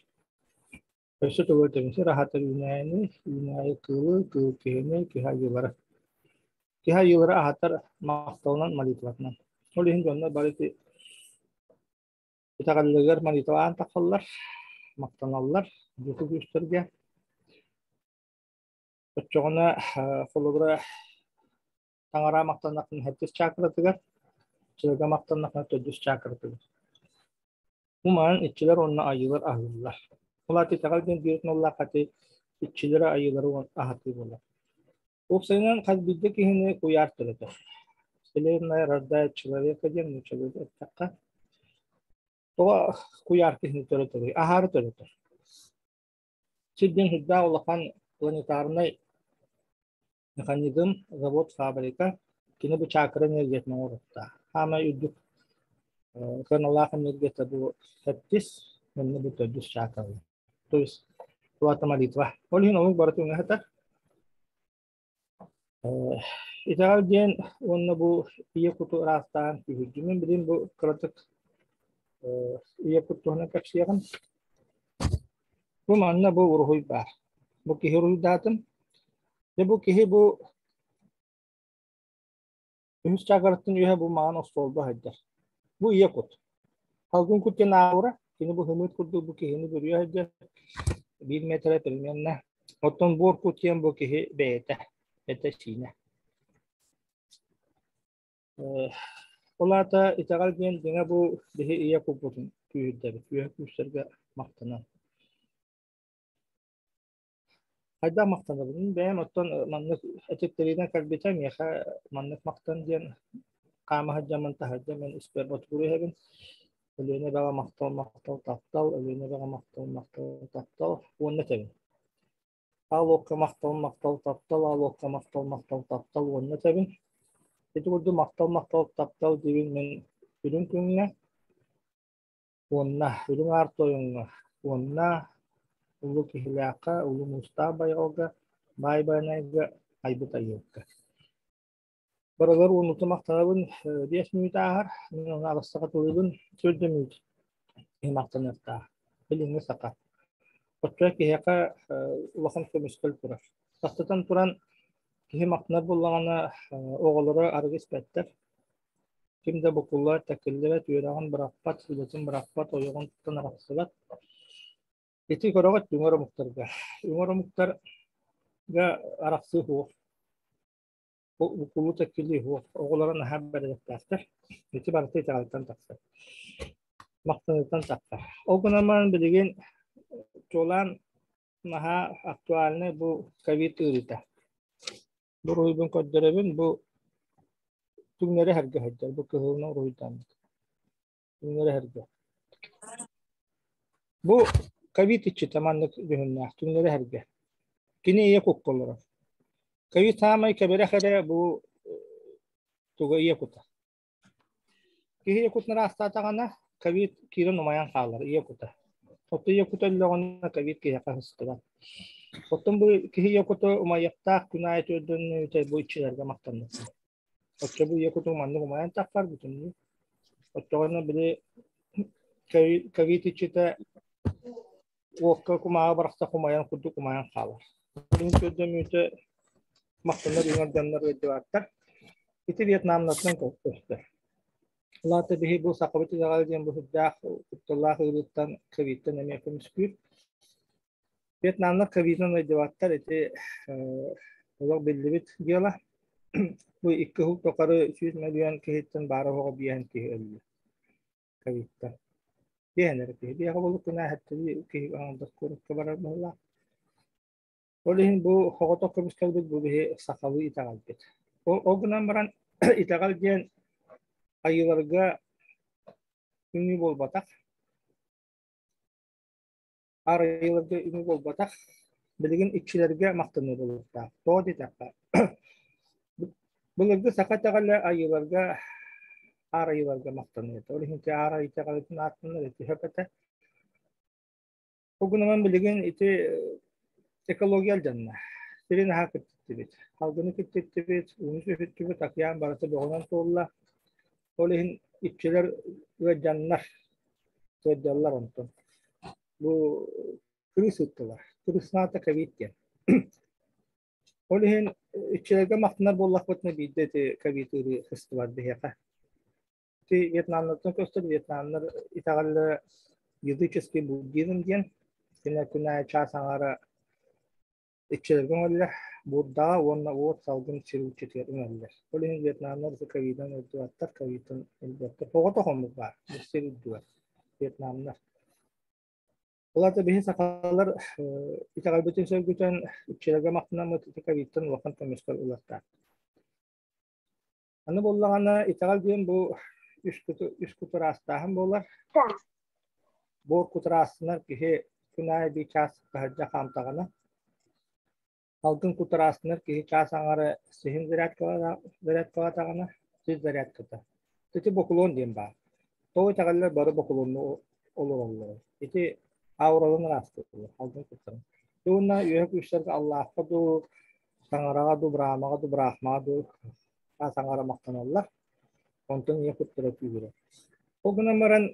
Өссө төгүл сир аһатар үүнээйини, үүнээйи кыылы, кыыл киһини, киһи айыылары. Киһи айыылары аһатар махталынан, молитватынан. Ол иһин дьоннор бары ити итэҕэллэригэр молитвалаан тахсаллар, махтаналлар дьүкү күүстэргэ. Оччоҕуна холобура таҥара махтаннаххына сэттис чакратыгар, чыга махтаннаххына төрдүс чакратыгар. Бу манан иччилэр уонна айыылар аһыыллар. Ол аата итэҕэл диэн биир нуллаах ати иччилэри айыылары аһатыы буолар. Уопсайынан хас биирдии киһини куйаар төрөтөр. Вселенная рождает человека диэн нууччалыы эттэххэ, тоҕо куйаар киһини төрөтөрүй? Аһаары төрөтөр. Сир диэн сүрдээх улахан планетарнай механизм, завод, фабрика. Кини бу чакра энергиятын оҥоруохтаах. Хаамай үрдүк кыаналаах энергията бу сэттис, манна бу төрдүс чакралар. То есть плата молитва. Ол иһин омук барыта үҥэ сытар. Итэҕэл диэн уонна бу ийэ куту ыраастаан күүһүрдүү. Мин билигин бу кыратык ийэ кут туһунан кэпсиэҕим. Бу манна бу уруһуй баар. Бу киһи уруһуйдаатым. Дьэ бу киһи бу үһүс чакраттан үөһэ бу маҥан остуолба сылдьар. Бу ийэ кут. Халгын кут диэн аура, кини бу хымыт курдук бу киһини бүрүйэ сылдьар. Биир метрэ примерно. Оттон буор кут диэн бу киһи бэйэтэ, этэ-сиинэ. Ол аата итэҕэл диэн дьиҥэ бу биһи ийэ куппутун күүһүрдэбит, үөһэ күүстэргэ махтанан. Хайдах махтанабын? Бэйэм оттон маннык этиттэринэн кэлбитэ миэхэ маннык махтан диэн хаама сылдьаммын таһырдьа мин испэр ботугуру иһэбин. Өлүөнэ эбэҕэ махтал, махтал, таптал, Өлүөнэ эбэҕэ махтал, махтал, таптал уонна этэбин. Аал уокка махтал, махтал, таптал, аал уокка махтал, махтал, таптал уонна этэбин. Ити курдук махтал, махтал, таптал диибин мин үрүҥ күҥҥэ уонна үрүҥ аар тойоҥҥо уонна улуу киһилээххэ, улуу муустаах байҕалга, баай байанайга айбыт айыылка. Барылар уонута махтанабын, 5 мүнүүт ааһар, мин ону аҕыстаха тылыыбын, төрдө мүнүүт киһи махтаныахтаах. Билиҥҥи саха. Оччо киһиэхэ улахан көмүскэл турар. Бастатан туран, киһи махтанар буоллаҕына, оҕолоро арыгы испэттэр. Ким да букуллар, тэккиллибэт, үөрэҕин бырахпат, үлэтин бырахпат, ойоҕун туттан арахсыбат. Ити көрөҕүт үҥэр омуктарга. Үҥэр омуктарга арахсыы суох. Букуллуу тэккиллии суох. Оҕолоро наһаа бэрээдэктээхтэр. Ити барыта итэҕэлтэн тахсар. Махтаныыттан тахсар. Ол гынан баран билигин чуолаан наһаа актуальнай бу ковид ыарыыта. Бу уруһуйбун көрдөрөбүн, бу түҥнэри эһэргэ сылдьар, бу кыһылынан уруһуйдааммыт. Түҥнэри эһэргэ. Бу ковид иччитэ маннык дьүһүннээх, түҥнэри эһэргэ. Кини ийэ кукка олорор. Ковид саамай кэбирэх эрэ бу туга ийэ кута. Киһи ийэ кутун ыраастаатаҕына, ковид киирэн умайан хаалар ийэ кута. Оттон ийэ кута өллөҕүнэ ковид киһиэхэ сыстыбат. Оттон бу киһи ийэ кута умайыахтаах күн аайы төрдөннүүтэ бу иччилэргэ махтанна. Оччо бу ийэ кутуҥ маннык умайан тахсар бүтүннүү. Оччоҕуна били ковид иччитэ уокка кумааҕы барахса кумайан курдук умайан хаалар. Мин көрдөмүүтэ махтанар үҥэр дьоннор ыалдьыбаттар. Ити Вьетнамнартан көстөр. Улаата биһи бу сахабыт итэҕэлэ диэн бу сүрдээх кутталлаах ыарыыттан ковидтан эмиэ көмүскүүр. Вьетнамнар ковидынан ыалдьыбаттар ити олох биллибит дьыала. Бу икки сыл тухары 100 мөлүйүөн киһиттэн баара суоҕа биэһэн киһи өллө ковидтан. Биэһэн эрэ киһи. Биэҕэ буолук күнээһэттэрии киһи аҥардас куоракка барар быһыылаах. Ол иһин бу соҕотох көмүскэлбит бу биһи сахалыы итэҕэлбит. Ол гынан баран итэҕэл диэн айыыларга үҥүү буолбатах. Арыйыыларга үҥүү буолбатах. Билигин иччилэргэ махтаныы буолуохтаах. Тоҕо диэтэххэ, былыргы саха итэҕэлэ айыыларга аар айыыларга махтаныы этэ. Ол иһин ити аар айыы итэҕэлин ааттанар ити сөп этэ. Ол гынан билигин ити экология алдьанна. Сири наһаа киртиттибит. Халгыны киртиттибит, ууну сүһүттүбүт, океан барыта бөҕүнэн туолла. Ол иһин иччилэр ыалдьаннар, сылдьаллар онтон. Бу кырыыс ыыттылар. Кырыыснаата ковид диэн. Ол иһин иччилэргэ махтанар буоллахпытына биирдэ ити ковид ыарыы сыстыбат биһиэхэ. Ити Вьетнамнартан көстөр Вьетнамнар итэҕэллэрэ языческий буддизм диэн кинилэр күн аайы чаас аҥаара иччилэргэ өҥөллөр, Буддаҕа уонна уот салгын сир иччитигэр үҥэллэр. Ол иһин Вьетнамнар ковидан өлдүбэттэр, ковидтан өлбөттөр. Оҕото хоммут баар, сир үрдүгэр Вьетнамнар. Ол аата биһи сахалар итэҕэлбитин сөргүтэн, иччилэргэ махтанаммыт ити ковидтан улахан көмүскэл ылыахтаах. Аны буоллаҕына итэҕэл диэн бу үс кутураастааһын буолар. Буор кутураастанар киһи күн аайы биир чаас таһырдьа хаамтаҕына, салгын кутураастанар киһи чаас аҥара сиһин зарядкалаатаҕына, сис зарядката. Ити бокулуон диэн баар. Тоҕо итэҕэллэр бары бокулуонну олороллор. Ити аураларын ыраастыыллар, салгын куттарын. Уонна үөһэ күүстэргэ Аллаахха дуу, Таҥараҕа дуу, Браамаҕа дуу, Брахмаҕа дуу таҥара махтаналлар. Онтон ийэ куттара күүһүрэр. Ол гынан баран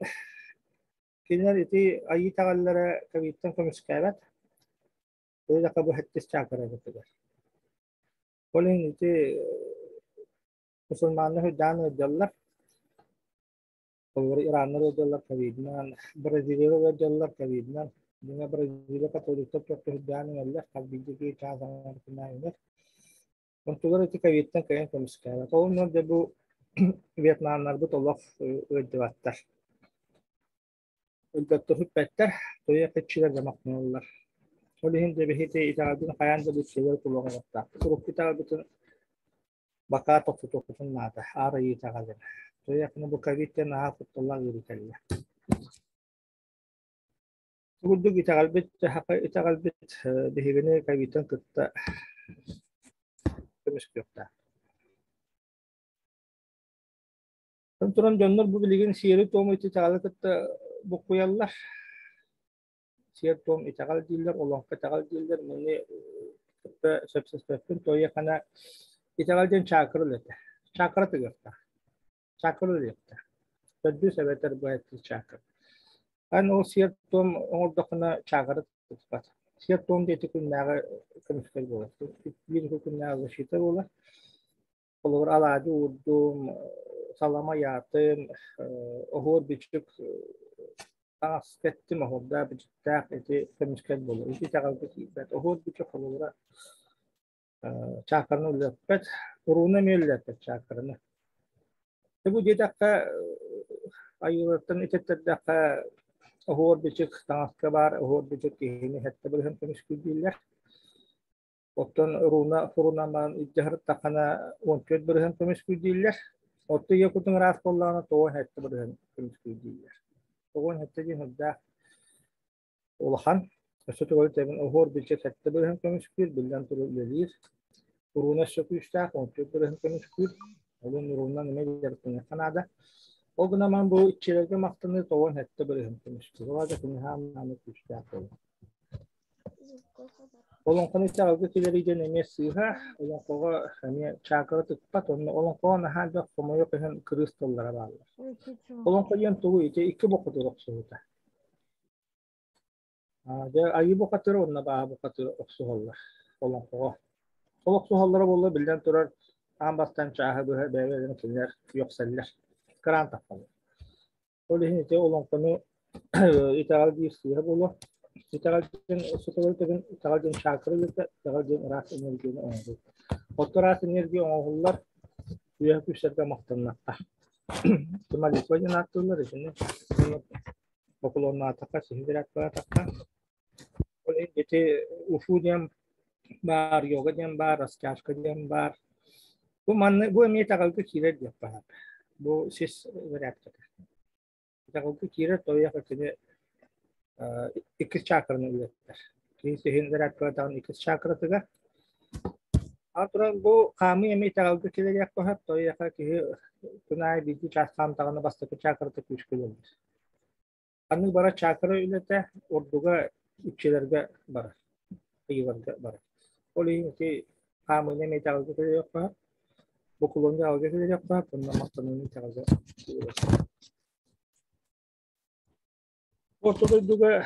кинилэр ити айыы итэҕэллэрэ ковидтан көмүскээбэт. Өйдөкө бу сэттис чакра эбэтигэр. Ол иһин ити мусульманнар үрдээн ыалдьаллар. Олору Ираннар ыалдьаллар ковидынан, Бразилияга ыалдьаллар ковидынан. Дьиҥэ Бразилия католиктар төрдүһүрдээн иҥэллэр, хас биирдии киһи чаас аҥаартынан иҥэр. Онтулар ити ковидтан кыайан көмүскээбэт. Ол онно дьэ бу Вьетнамнарбыт олох ыалдьыбаттар. Өлбөттөр сүппэттэр, туйах иччилэр да махтаналлар. Ол иһин дьэ биһиги итэҕэлбитин хайаан да билсиилэр тулуоҕуруохтаахпыт. Урукку итэҕэлбитин бакаа тохтотуохпутун наада, аар айыы итэҕэлин. Туйахына бу ковид диэн наһаа кутталлаах ыарыы кэллэ. Курдук итэҕэлбит, итэҕэлбит биһигини ковидтан кытта көмүскүөхтээх. Оттон туран дьоннор бу билигин сиэри-туому итэҕэли кытта буккуйаллар. Сиэр-туом итэҕэл дииллэр, олоҥхо итэҕэл дииллэр. Маны кытта сөпсөспөппүн. Тоойуохана итэҕэл диэн чакра үлэтэ. Чакра тыгыахтаах. Чакра үлэлиэхтээх. Төрдүс эбэтэр быһаччы чакра. Аны ол сиэр-туом оҥордоххуна чакра туппат. Сиэр-туом диэти күннээҕи көмүскэл буолар. Биир күннээҕи защита буолар. Холобур, алаадьы уурдум, салама ыйаатым, оһуор-бичик таҥас кэттим, оһуордаах бичиктээх ити көмүскэл буолар. Ити итэҕэлгэ киирбэт. Оһуор-бичик холобура чаакыраны үллэппэт, урууну эмиэ үллэппэт чаакыраны. Бу диэтэххэ, айыылартан ититтэрдэххэ, оһуор-бичик таҥаска баар, оһуор-бичик киһини сэттэ бырыһын көмүскүүр дииллэр. Оттон руна фурунаман илдьэ сырыттаххына 14% көмүскүүр дииллэр. Оттон ийэ кутуҥ ыраас буоллаҕына 97% көмүскүүр дииллэр. 97 диэн үрдээх улахан. Өссө тугу этэбин, оһуор билчэ 7% көмүскүүр, биллэн турар үлэлиир. Руна өссө күүстээх, 14% көмүскүүр. Олун рунан эмиэ дьарыктаныахха наада. Ол гынан бу иччилэргэ махтаныы 97% көмүскүүр. Ол аата кини хаамнааны күүстээх буолар. Олоҥхону итэҕэлгэ киллэрии диэн эмиэ сыыһа, олоҥхоҕо эмиэ чаакыра тыкпат, онно олоҥхоҕо наһаа элбэх хомойуох иһин кырыыс тыллара бааллар. Олоҥхо диэн тугуй? Ити икки бокотур охсуһуута. Дьэ, айыы бухатыра уонна бааһа бухатыра охсуһаллар олоҥхоҕо. Ол охсуһаллара буолла биллэн турар аан бастаан чааһы быһа бэйэ-бэйэлэрин кинилэр үөхсэллэр, кыраан таххаллар. Ол иһин ити олоҥхону итэҕэл диир сыыһа буолуо. Итэҕэл диэн сотолору тэбин итэҕэл диэн чакра үлэтэ, итэҕэл диэн ыраас энергияны оҥоруу. Оттон ыраас энергия оҥоһуллар үөһэ күүстэргэ махтаннахха. Молитва диэн ааттыыллар итини бокулуоннаатахха, сиһилэрэт баратахха. Ол иһин ити ушу диэн баар, йога диэн баар, растяжка диэн баар. Бу манны бу эмиэ итэҕэлгэ киирэр диэх баһаар. Бу сис вариантата. Итэҕэлгэ киирэр тойох итини иккис чакраны үлэттэр. Киһи сиһин варианткалардаҕын иккис чакратыгар. Аны туран бу хаамыы эмиэ итэҕэлгэ киириэх баһар, тойоха киһи күн аайы биирдии чаас хаамтаҕына бастакы чакрата күүскэ үлэлиир. Ханнык бара чакра үлэтэ ордуга иччилэргэ барар, ыйыларга барар. Ол иһин ити хаамыыны эмиэ итэҕэлгэ кэлиэххэ, бокулуону итэҕэлгэ кэлиэххэ, онно махтаныыны итэҕэлгэ Орто дойдуга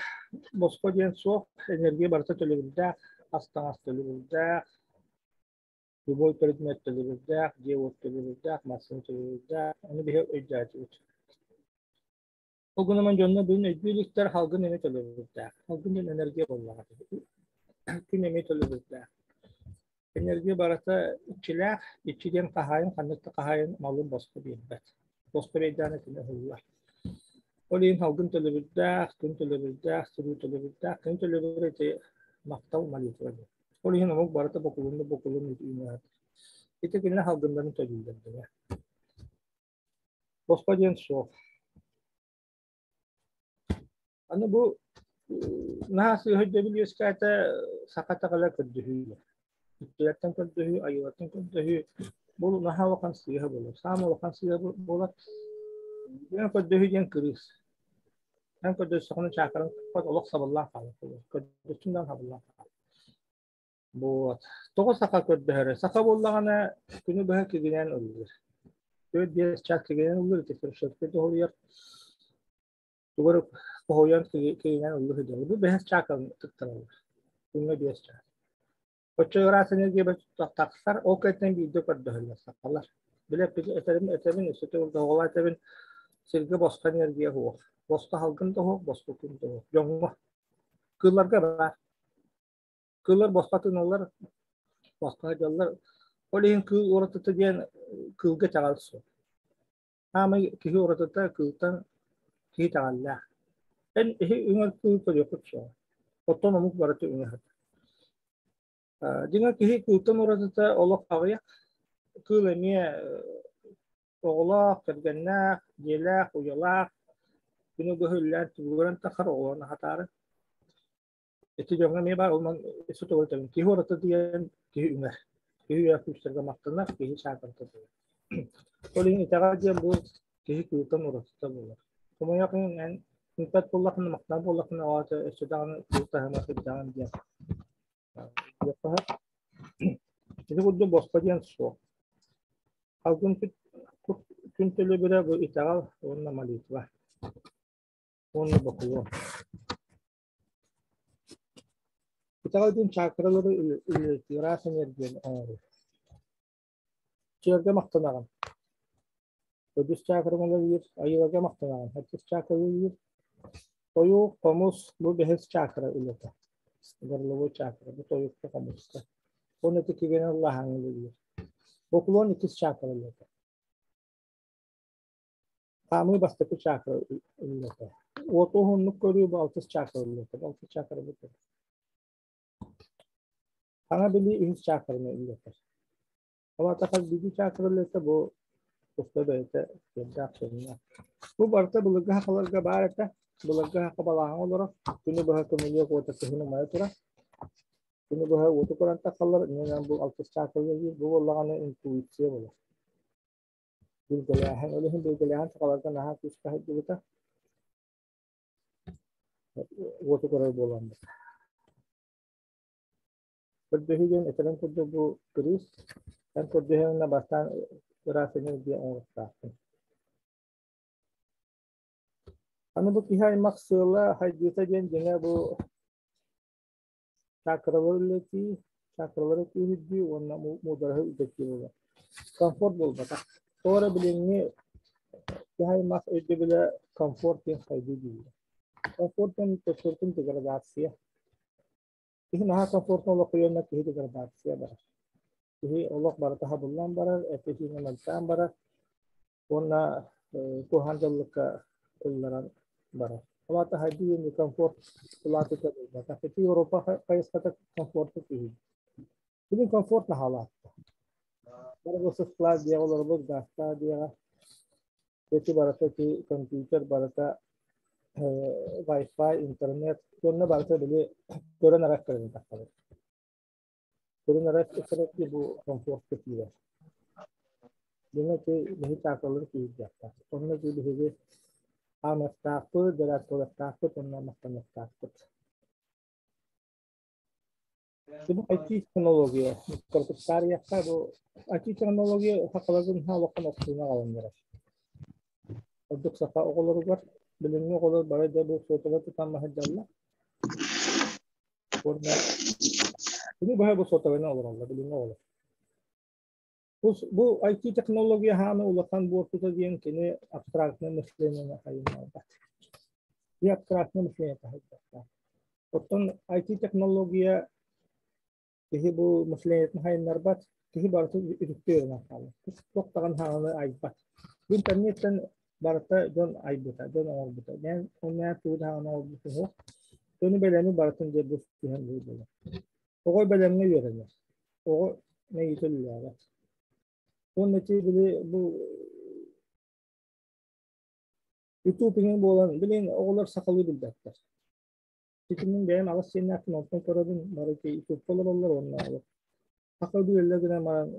босхо диэн суох, энергия барыта төлөбүрдээх, ас-таҥас төлөбүрдээх, любой предмет төлөбүрдээх, дьиэ-уот төлөбүрдээх, массыына төлөбүрдээх, ону биһи өйдөөтүбүт. Ол гынан дьонно бүгүн өйдүү иликтэр халгын эмиэ төлөбүрдээх. Халгын диэн энергия буоллаҕа. Күн эмиэ төлөбүрдээх. Энергия барыта иччилээх, иччи диэн хаһаайын ханнык да хаһаайын малын босхо биэрбэт. Босхо биэрдэҕинэ кини ыһыллар. Ол иһин халгын төлөбүрдээх, күн төлөбүрдээх, сырыы төлөбүрдээх, күн төлөбүрэ ити махтал молитва диэн. Ол иһин омук барыта бокулунна бокулун үүнэр. Ити кинилэр халгыннарын төлүүллэр дэнэ. Босхо диэн суох. Аны бу наһаа сыыһа өйдөбүл үөскээтэ саха итэҕэлэ көрдөһүү. Үттүлэртэн көрдөһүү, айыылартан көрдөһүү бу наһаа улахан сыыһа буолар. Саамай улахан сыыһа буолар. Диэн көрдөһүү диэн кырыыс. Эн көрдөстөххүнэ чаакыран олох сабыллаан хаалар. Көрдөстүн даҕаны сабыллаан хаалар. Вот. Тоҕо саха көрдөһөрө? Саха буоллаҕына күнү быһа кигинэн ыллыыр. 4-5 чаас кигинэн ыллыыр, ити фельдшерскэй тоһуйар. Тугу эрэ хоһуйан кигинэн ыллыы сылдьар. Бу бэһис чаакан тыктараллар. Күҥҥэ 5 чаас. Оччо ыраас энергия тахсар, ол кэнниттэн биирдэ көрдөһөллөр сахалар. Билэ этэбин, этэбин, өссө төгүл доҕолоо этэбин, сиргэ босхо энергия суох. Босхо салгын да суох, босхо күн да суох. Дьоҥҥо. Кыылларга баар. Кыыллар босхо тыыналлар, босхо сылдьаллар. Ол иһин кыыл уратыта диэн кыылга итэҕэл суох. Саамай киһи уратыта кыылтан киһи итэҕэллээх. Эн иһи үҥэр кыыл көрүөххүт суоҕа. Оттон омук барыта үҥэ сытар. Дьиҥэ киһи кыылтан уратыта олох аҕыйах. Кыыл эмиэ оҕолоох, кэргэннээх, дьиэлээх, уйалаах, күнү быһа үллээн түбүгүрэн таххар оҕолорун аһатаары. Ити дьоҥҥо эмиэ баар, онон өссө төгүл этэбин, киһи ураты диэн киһи үҥэр. Киһи үөрэх күүстэргэ махтанар, киһи саатарта буолар. Ол иһин итэҕэл диэн бу киһи кыылтан уратыта буолар. Хомойуох иһин эн үҥпэт буоллаххына, махтанар буоллаххына, ол аата өссө даҕаны кыыл таһыма сылдьаҕын диэн диэххэ сөп. Ити курдук босхо диэн суох. Алгын күн төлөбүрэ бу итэҕэл уонна молитва уонна бокулуон. Итэҕэл диэн чакралары ыраас энергияны оҥоруу. Чыарга махтанаҕын. Төрдүс чакраҥ үлэлиир, айыыларга махтанаҕын. Төрдүс чакра үлэлиир. Тойук, хомус бу бэһис чакра үлэтэ. Горловой чакра, бу тойукка, хомуска. Уонна ити кигэнэ ыллаһаҥ үлэлиир. Поклон иккис чакра үлэтэ. Хаамыы бастакы чакра үлэтэ. Уоту уһуннук көрүү бу алтыс чакра үлэтэ. Алтыс чакра бу Саҥа билии үһүс чакраны үлэтэр. Ол аата хас биирдии чакра үлэтэ бу туспа бэйэтэ сиэрдээх сүрүнэ. Бу барыта былыргы сахаларга баар этэ. Былыргы саха балааһын олорор. Күнү быһа көмүлүөк уота кыһын умайа турар. Күнү быһа уоту көрөн тахаллар. Иннинэн бу алтыс чакра үлэлиир. Бу буоллаҕына интуиция буолар. Билгэлээһин. Ол иһин билгэлээһин сахаларга наһаа күүскэ сылдьыбыта. Уоту көрөр буоламмыт. Көрдөһүү диэн этэрин курдук бу кырыыс эн көрдөһүөҥҥэ бастаан ыраас энергия оҥоруохтааххын. Аны бу киһи аймах сыала хайдыыта диэн дьиҥэ бу чакралары үлэтии, чакралары күүһүрдүү уонна муудараһы үрдэтии буолар. Комфорт буолбатах. Тоҕо эрэ билиҥҥи киһи аймах өйдөбүлэ комфорт диэн сайдыы дииллэр. Комфорт диэн төттөрүтүн деградация. Киһи наһаа комфортно олохуйуонна киһи деградация барар. Киһи олох барыта хабыллан барар, этэ-сиинэ мөлтөөн барар уонна куһаҕан дьаллыкка ылларан барар. Ол аата хайдыы диэн комфорт улаатыыта буолбатах. Ити Европа хайысхата комфорту киһи. Билин комфорт наһаалаатта. Бары бу сысклаа диэҕэ олоробут, гаастаа диэҕэ. Ити барыта ити компьютер барыта Wi-Fi, интернет уонна барыта били көрөн арах көрөн тахсабыт. Көрөн арах ити бу комфортка киирэр. Дьиҥэ ити биһи чаакалары киирдиэхтээх. Онно ити биһиги хаамыахтаахпыт, дьарыктаахпыт уонна махтаныахтаахпыт. Бу IT-технология, кыргыттаарыйахха бу IT-технология сахаларга наһаа улахан охсууну аҕалан эрэр. Ордук саха оҕолоругар билиҥҥи оҕолор бары да бу сотовай тутан сылдьаллар. Уонна күнү быһа бу сотовайынан олороллор билиҥҥи оҕолор. Бу IT-технология хааны улахан буортута диэн кини абстрактное мышлениены хайыннарбат. И абстрактное мышление таһайбаттаах. Оттон IT-технология киһи бу мышлениетын хайыннарбат, киһи барыта үтүктүү өрүнэн хаалар. Туох даҕаны хааны айбат. Бу интернеттэн барыта дьон айбыта, дьон оҥорбута. Мен оннаа тугу даҕаны оҥорбут суох. Дьону бэлэми барытын дьэ бу түһэн буолар. Оҕо бэлэмҥэ үөрэнэр. Оҕо мэйиитэ үлэлээбэт. Уонна ити били бу YouTube иҥин буолан, билин оҕолор сахалыы билбэттэр. Ситимин бэйэм аҕыс сиэннээхпин онтон көрөбүн, бары ити YouTube-ка олороллор уонна саха билэллэр гынан баран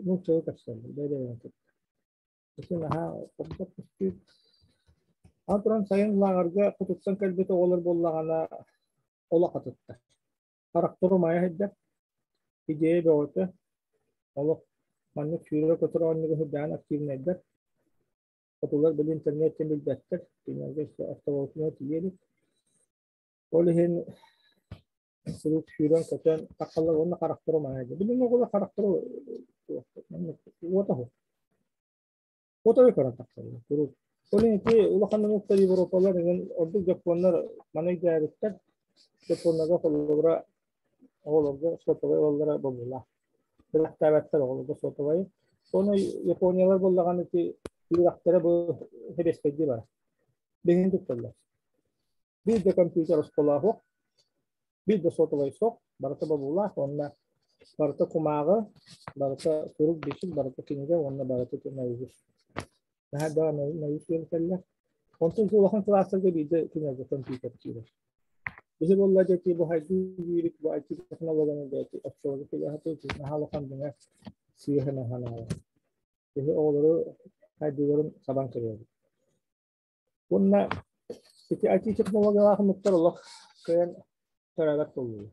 нууччалыы кэпсэллэр, бэйэ-бэйэлэрин кытта. Ити наһаа хобдох көстүү. Аны туран сайын лааҕырга хотуттан кэлбит оҕолор буоллаҕына олох атыттар. Харахтар умайа сылдьар, идея бөҕөтө, олох маннык сүүрэр-көтөр оонньууга сылдьан активнайдар. Хотулар били интернеттэн билбэттэр, кинилэргэ өссө автоволокно тиийэ илик. Ол иһин куруук сүүрэн-көтөн тахсаллар уонна харахтара умайа сылдьар. Билиҥҥи оҕолор харахтара уота суох. Уота көрөн тахсаллар куруук. Ол иһин ити улахан омуктар Европалар эҥин ордук дьоппуоннар маны өйдөөбүттэр. Дьоппуоннарга холобура оҕолорго сотовай ылаллара бобуулаах. Бэлэхтээбэттэр оҕолорго сотовайы. Ону Япониялар буоллаҕына ити үөрэхтэрэ бу хэбиэскэйдии барар. Билигин тутталлар. Биир да компьютер оскуолаҕа суох, биир да сотовай суох, барыта бобуулаах уонна барыта кумааҕы, барыта сурук-бичик, барыта кинигэ уонна барыта наизусть. Наһаа да наизусть үөрэтэллэр. Онтон улахан кылаастарга биирдэ кинилэргэ компьютер киирэр. Биһи буолла дьэти бу хайдыы биирик бу IT технологияны бэйти оччолорго килэһэ наһаа улахан дьиҥэ сыыһа наһаа Биһи оҕолору хайдыыларын сабан көрөбүт. Уонна ити IT технологиялаах омуктар олох кыайан төрөөбөт буоллулар.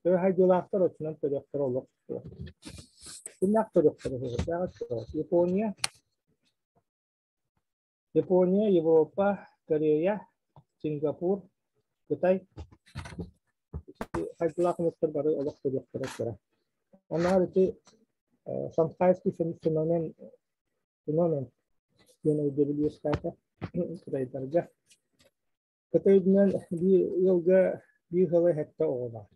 Төһө хайдыылаахтар оччонон төрүөхтэрэ олох Кимнээх төрүөхтэрэ Япония, Япония, Европа, Корея, Сингапур, Кытай хайдылаах омуктар бары олох төрүөхтэрэ кыра. Оннооҕор ити Шанхайский феномен феномен диэн өйдөбүл үөскээтэ кытайдарга. Кытай үрдүнэн биир ыалга биир сылай сэттэ оҕо баар.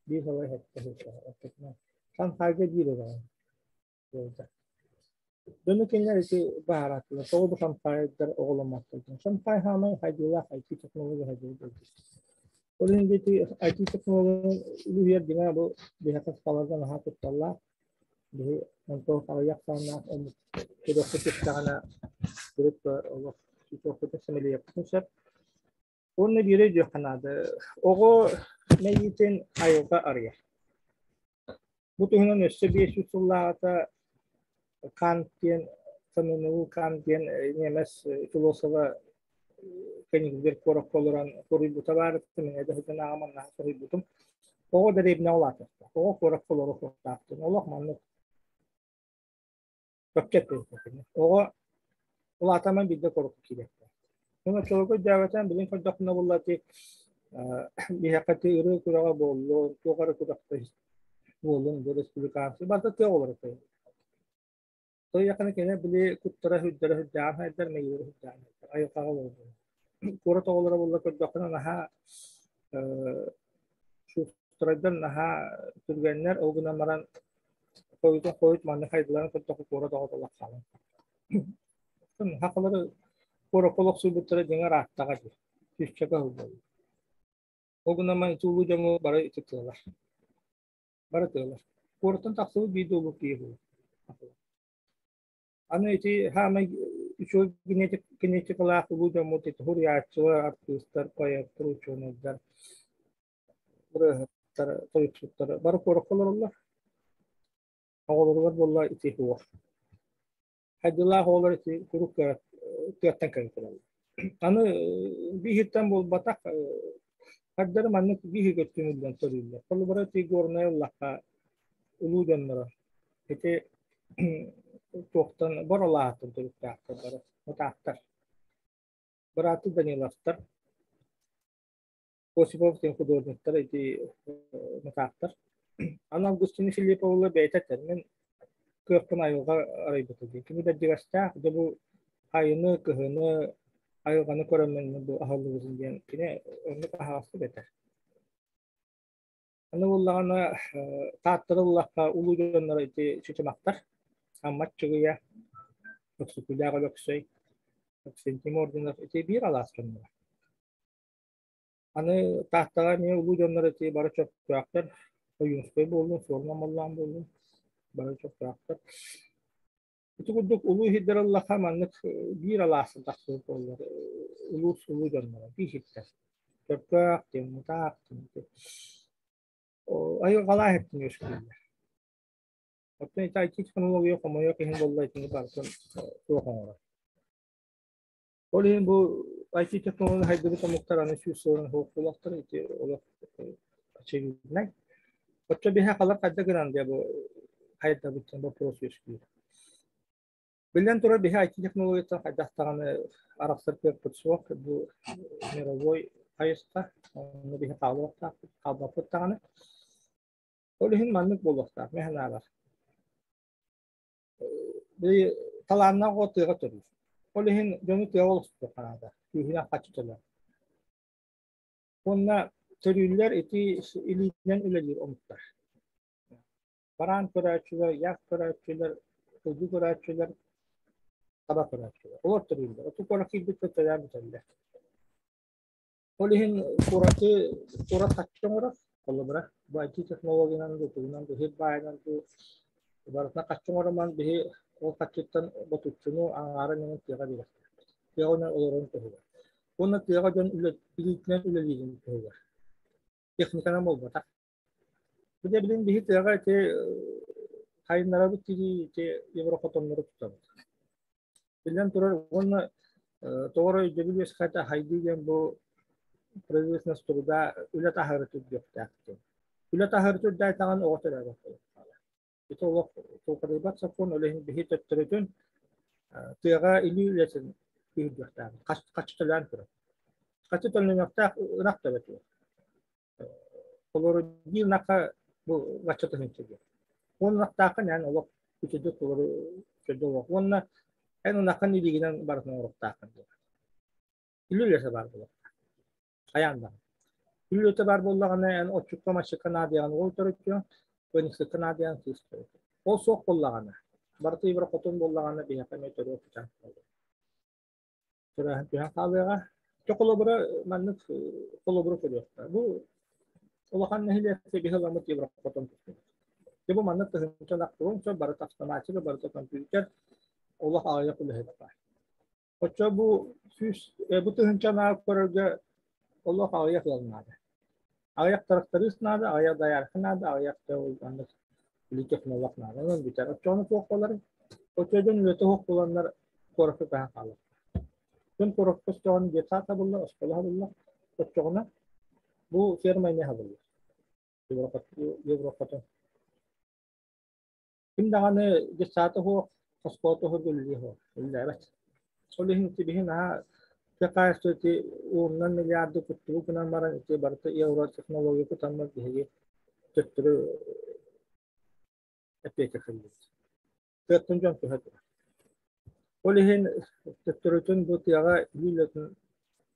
Биир сылай сэттэ оҕо. Шанхайга биир оҕо ыалдьар. Дьону кинилэр ити баһарааттылар. Тоҕо бу Шанхайдар оҕоломмоттор диэн. Шанхай хаамай хайдыылаах IT технология хайдыылаах дойду. Ол иһин ити IT технология үлүһүйэр дьиҥэ бу биһиэхэ сахаларга наһаа кутталлаах. Биһи онтон аҕыйах сааннаах омук көрүөххэ түстэҕинэ төрүт олох сүтүөхпүтүн сэмэлиэхпитин сөп. Уонна биири өйдүөххэ наада. Оҕо мэйиитин айылҕа арыйар. Бу туһунан өссө 500 сыллааҕыта Кант диэн Самуил Кант диэн ньиэмэс философа Кенигсберг куоракка олорон суруйбута баар мин эдэ сылдьан ааҕаман наһаа суруйбутум. Оҕо дэриэбинэ улаатыахтаах, оҕо куоракка олоруох суохтаахтын. Олох маннык чопчу эппиэттээх. Оҕо улаатаман биирдэ куоракка киириэхтээх. Мин оччолорго өйдөөбөтөм, билин көрдөхпүнэ буолла ити биһиэхэ ити ырыа күрэҕэ буоллун, туох эрэ күрэхтэһии буоллун, бу республиканский барыта тыа оҕолоро Тойяканы кини били куттара сүрдэрэ сүрдээҕин хайдар, мэйиилэрэ сүрдээҕин хайдар. Айылҕаҕа олордулар. Куорат оҕолоро буолла көрдөххүнэ наһаа шустрайдар наһаа түргэннэр, ол гынан баран хойутун хойут маннык хайдыларын көрдөххө куорат оҕото улаххаалан. Хахалары куоракка олохсуйбуттара дьиҥэр ааттаҕа дии. Сүүсчэкэ сыл буолла. Ол гынан баран ити улуу дьоҥҥо бары ити тыалар. Бары тыалар. Куораттан тахсыбыт биир да улуу киһи буолар. Аны ити хаамай үчүгэй генетикалаах улуу дьоммут ити суруйааччылар, артыыстар, поэттар, учуонайдар, ырыаһыттар, тойуксуттар бары куоракка олороллор. Оҕолоругар буолла ити суох. Хайдылаах оҕолор ити куруук тыаттан кэлэн тураллар. Аны биһиттэн буолбатах хардары маннык биһи көттүмүллэн төрүүллэр. Холобура ити Горнай ыллахха улуу дьонноро ити туохтан боролаахтан төрүттээхтэр бары мытаахтар. Бырааты Даниловтар, Осипов диэн художниктар ити мытаахтар. Аны Августина Филипповна бэйэтэ этэр, мин кыахпын айылҕа арыйбыта дии. Кини бэрдигэстээх, дьэ бу айыны, кыһыны, айылҕаны көрөммүн бу аһыллыбытын диэн кини оннук аһаҕастык этэр. Аны буоллаҕына Тааттара ыллахха улуу дьонноро ити Чычымахтар, Амма Аччыгыйа, Өксөкүлээх Өлөксөй, Оксентий Мордунов ити биир алаас дьонноро. Аны Тааттаҕа эмиэ улуу дьоннор ити бары чөккөөхтөр, Ойуунскай буоллун, Суорун Омоллоон буоллун, бары чөккөөхтөр. Ити курдук улуу иһирдэр ыллахха маннык биир алааска тахсыбыт буоллар улуус улуу дьонноро биир иһиттэр. Чөккөөх диэн, мутаах диэн айылҕалаах иһиттэн үөскүүллэр. Оттон ити IT технология хомойуох иһин буолла итини барытын суох оҥорор. Ол иһин бу IT технология хайдыбыт омуктар аны сүүс сылын суох буолуохтара ити олох очевиднай. Оччо биһи халар хайда гынан диye бу хайдабыттан вопрос үөскүүр. Биллэн турар биһи IT технологияттан хайдах даҕаны арахсар кыахпыт суох. Бу мировой хайысха. Онно биһи хаалыахтаахпыт, хаалбаппыт даҕаны. Ол иһин маннык буолуохтаах, мен санаабар. Били талааннаах оҕо тыаҕа төрүүр. Ол иһин дьону тыаҕа олохсутуохха наада, күүһүнэн харчы төлөөн. Уонна төрүүллэр ити илиитинэн үлэлиир омуктар. Бараан көрөөччүлэр, yak көрөөччүлэр, сылгы көрөөччүлэр, таба көрөөччүлэр. Олор төрүүллэр. Оту куорат киирбиттэр төрөөн бүтэллэр. Ол иһин куораты куорат харчы оҥорор. Холобура, бу IT технологиянан дуу, тугунан дуу, сир баайынан дуу барытына харчы оҥоруман биһи ол харчыттан ботуччуну аҥаарын иҥин тыаҕа биэриэхтээхпит. Тыаҕа олорорун туһугар. Уонна тыаҕа дьон үлэ, илиитинэн үлэлиирин туһугар. Техниканан буолбатах. Бу дьэ билин биһи тыаҕа ити хайыннарабыт дии ити еврохотоннору тутабыт. Биллэн турар уонна тоҕо эрэ өйдөбүл үөскээтэ хайдыы диэн бу производственность труда үлэ таһаары түрдүөхтээх диэн. Үлэ таһаары түрдээтэҕин оҕо төрөөбөт буолуохтаах. Ити олох тулхадыйбат сокуон, ол иһин биһи төттөрүтүн тыаҕа илии үлэтин күүһүрдүөхтээхпит. Хаччы төлөөн турар. Хаччы төлөнүөхтээх ынах төбөтүгэр. Олору биир ынахха бу бачча тыһыынча диэн. Уон ынахтааххын эн олох үчүгэй толору үчүгэй олох. Уонна эн ынаххын илиигинэн барытын оҥоруохтааххын диэн. Үлэ үлэтэ баар буолуохтаах. Хайаан даҕаны. Үлэ үлэтэ баар буоллаҕына эн отчукка маччыкка наадыйаҕын уол төрөттүөҥ, ыанньыксыкка наадыйаҕын кыыс төрөттүөҥ. Ол суох буоллаҕына, барыта евро хотун буоллаҕына биһиэхэ эмиэ төрүөх түһэн хаалыа. Төрөөһүн түһэн хаалыаҕа. Чэ холобура маннык холобуру көрүөххэ. Бу улахан нэһилиэккэ биһи ыламмыт еврохотон түспүт. Дьэ бу маннык тыһыынча ынах туруон сөп, барыта автоматика, барыта компьютер, олох аҕыйах үлэһит баар. Оччо бу сүүс бу тыһыынча анаабыт көрөргө олох аҕыйах ыал наада. Аҕыйах тракторист наада, аҕыйах доярка наада, аҕыйах маннык технолог наада. Онон бүтэр. Оччоҕуна туох буоларый? Оччо дьон үлэтэ суох буоланнар куоракка көһөн хаалар. Дьон куоракка көстөҕүнэ детсад сабыллар, оскуола сабыллар. Оччоҕуна бу ферма эмиэ сабыллар. Европатын. Ким даҕаны детсада суох, оскуола суох үлэлиэ суох, үлэлээбэт. Ол иһин ити биһи наһаа тыа хаһаайыстыба ити уонунан миллиарды куттугу гынан баран ити барыта евро технология кутаннар биһиги төттөрү эппиэккэ кэллибит. Тыаттан дьон көһө турар. Ол иһин төттөрүтүн бу тыаҕа илии үлэтин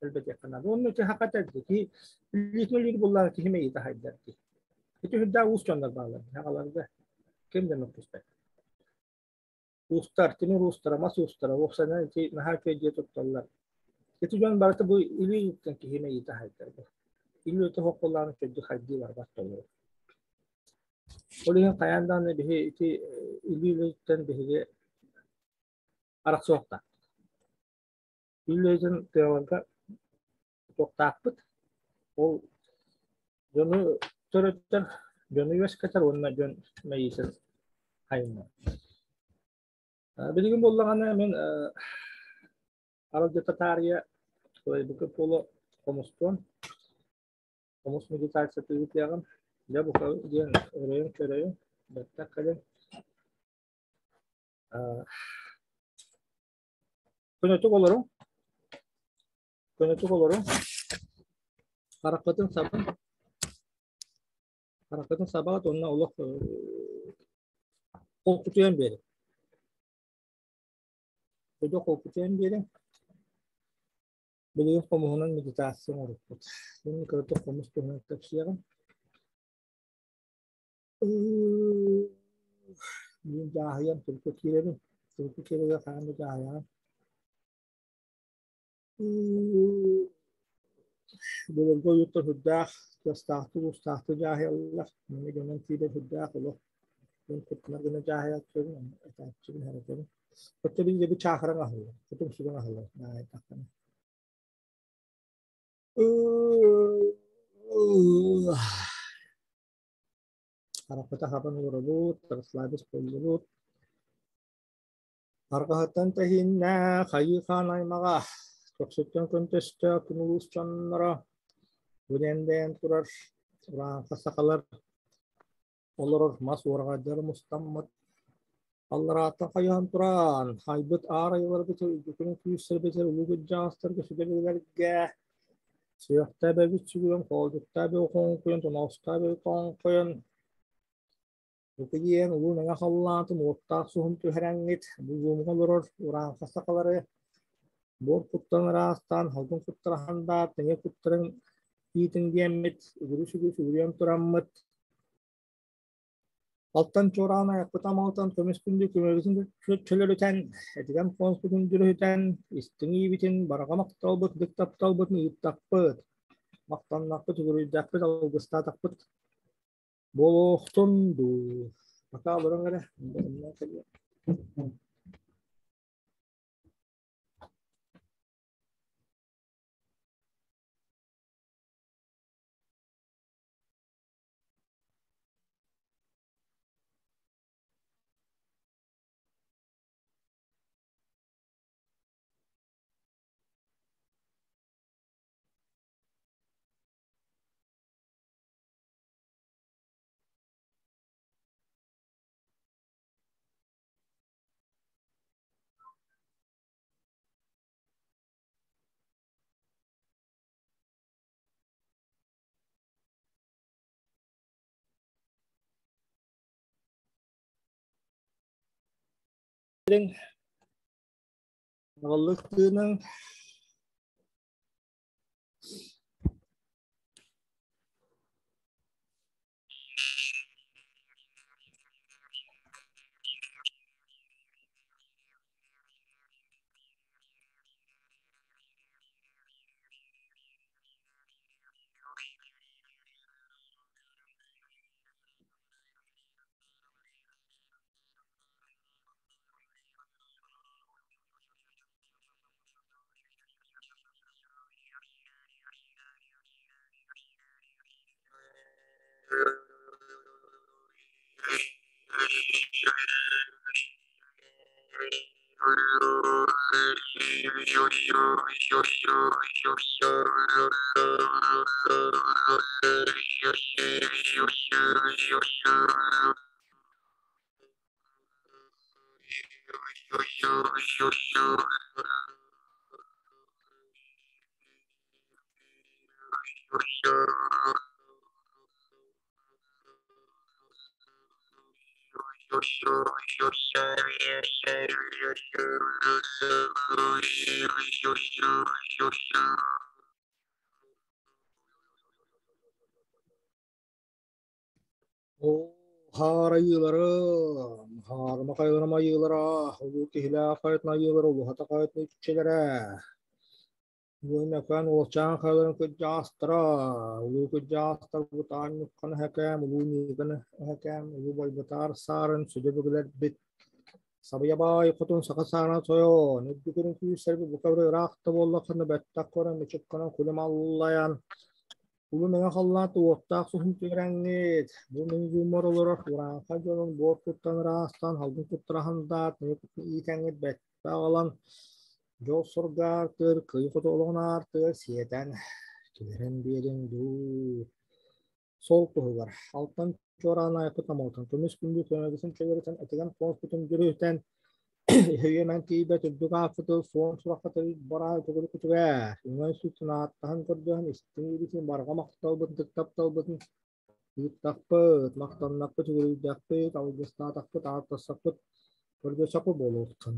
элбэтиэххэ наада. Уонна ити хаката ити илиитин үлүүр буллаҕа киһи мэйиитэ хайдар дии. Ити үрдээх уус дьоннор бааллар. Аҕаларга ким да мөккүспэт. Уустар, тимир уустара, мас уустара, уопсайынан ити наһаа үчүгэй дьиэ тутталлар. Ити дьон барыта бу илии үлэттэн киһи мэйиитэ хайдар. Илии үлэтэ суох буоллаҕына чөлдү хайдыы барбат толору. Ол иһин хайаан даҕаны биһи ити илии үлэтиттэн биһиги арахсыахтаахпыт. Илии үлэтин тыаларга тутуохтаахпыт. Ол дьону төрөттөр, дьону үөскэтэр уонна дьон мэйиитин хайыннар. Билигин буоллаҕына мин аралдьыта таарыйа Кылайбыкы поло хомустуон хомус медитацията ыытыаҕым. Дьэ бука диэн өрөйөн көрөйүн, бэттэх кэлин. Көнөтүк олоруҥ. Көнөтүк олоруҥ. Хараххытын сабын. Хараххытын сабаат уонна олох холкутуйан биэриҥ. Өйдө холкутуйан биэриҥ. Билигин хомуһунан медитация оҥорбуппут. Мин кыратык хомус туһунан кэпсиэҕим. Мин дьааһыйан турку киирэбин. Турку киирэгэ хаһан да дьааһыйаҕын. Былыргы ойууттар сүрдээх тыастаахтык, уустаахтык дьааһыйаллар. Маны гынан киирэр сүрдээх олох. Мин куттанар гына дьааһыйааччыбын, этээччибин, эрэтэбин. Оччо биир дьэби чаахыран аһыллар, кутум сүгэн аһыллар, наайдахтана. Харахпыта хабан олоробут, расслабись буоллубут. Арҕаһыттан тэһииннэ хайыы хаан аймаҕа, көхсүттэн көнтөстө күн улуус дьонноро, бу дээн турар урааҥха сахалар олорор мас уораҕайдары мустаммыт, алларааттан хайыһан туран, хайбыт аар айыларбыт үрдүкүнүн күүстэрбитигэр улуу кырдьаҕастарга сүбэлэргэ сүөхтээ бэбит сүгүрэн, хоолдьуктаа бэбит хоҥкуйан, тоноҕостоо бэбит тоҥхойон, Укуйан улуу мэҥэ халлаантан уоттаах суһум түһэрэҥҥит, булуумҥа олорор урааҥха сахалары буор куттан ыраастаан, халгын куттарахан баар тэҥэ куттарын иитин диэммит, үгүрү-сүгү сүгүрүйэн тураммыт, алтан чуораан айахпыт амалтан көмүс күндү көмөбүтүн чөлөрүтэн, этигэн хонспутун дьүрүһүтэн, истиҥ иибитин, барҕа махталбыт, дык тапталбытын ыыттахпыт, махтаннахпыт, үгүрүйдэхпит, алгыстаатахпыт Буолуохтун дуу, пока олорон эрэ. киириҥ, аҕаллык тыыныҥ. Оо, хаарайыыларым, хаарыма хайаларым айыылара, улуу киһилээх хайатын айыылара, улуһата хайатын иччилэрэ. Уоймакаан уолчаан хайаларын кырдьаҕастара, улуу кырдьаҕастар бутаан ньукканы эһэкээм, улуу Ньыыканы эһэкээм, улуу Байбатаар саарын сүдү бүгүлэрбит, Сабыйа баай хотун саха саана тойон, үрдүкүрүн күүстэрбит бука бары ыраах да буоллаххына бэттэх көрөн мичик гынан күлүм аллайан, Улуу мэҥэ халлаан уоттаах суһум түгэрэҥҥит, бу мин дьууммар олорор урааҥхай дьонун буор куттан ыраастаан, халгын куттараһандаат, иитэҥҥит бэттэ аҕалан, дьол соргаартыыр, кый хоту олоҕун аартыгар сиэтэн, түһэрэн биэриҥ дуу. Сол туһугар алтан чуораан айпыт амалтан көмүс күндү көмөгүсүн чөлөрүтэн этигэн хооспутун дьүрүһүтэн Өйөмөн тиийбэт үрдүк ааппытыл суон сураххытын бараа төгүрүкүтүгэр үҥэн сүттүн ааттаһан көрдөһөн истиҥ илиитин барҕа махталбытын тыктапталбытын ыыттахпыт, махтаннахпыт, үгүрүйдэхпит, алгыстаатахпыт, ааттассахпыт, көрдөсөхпүт буолуохтун.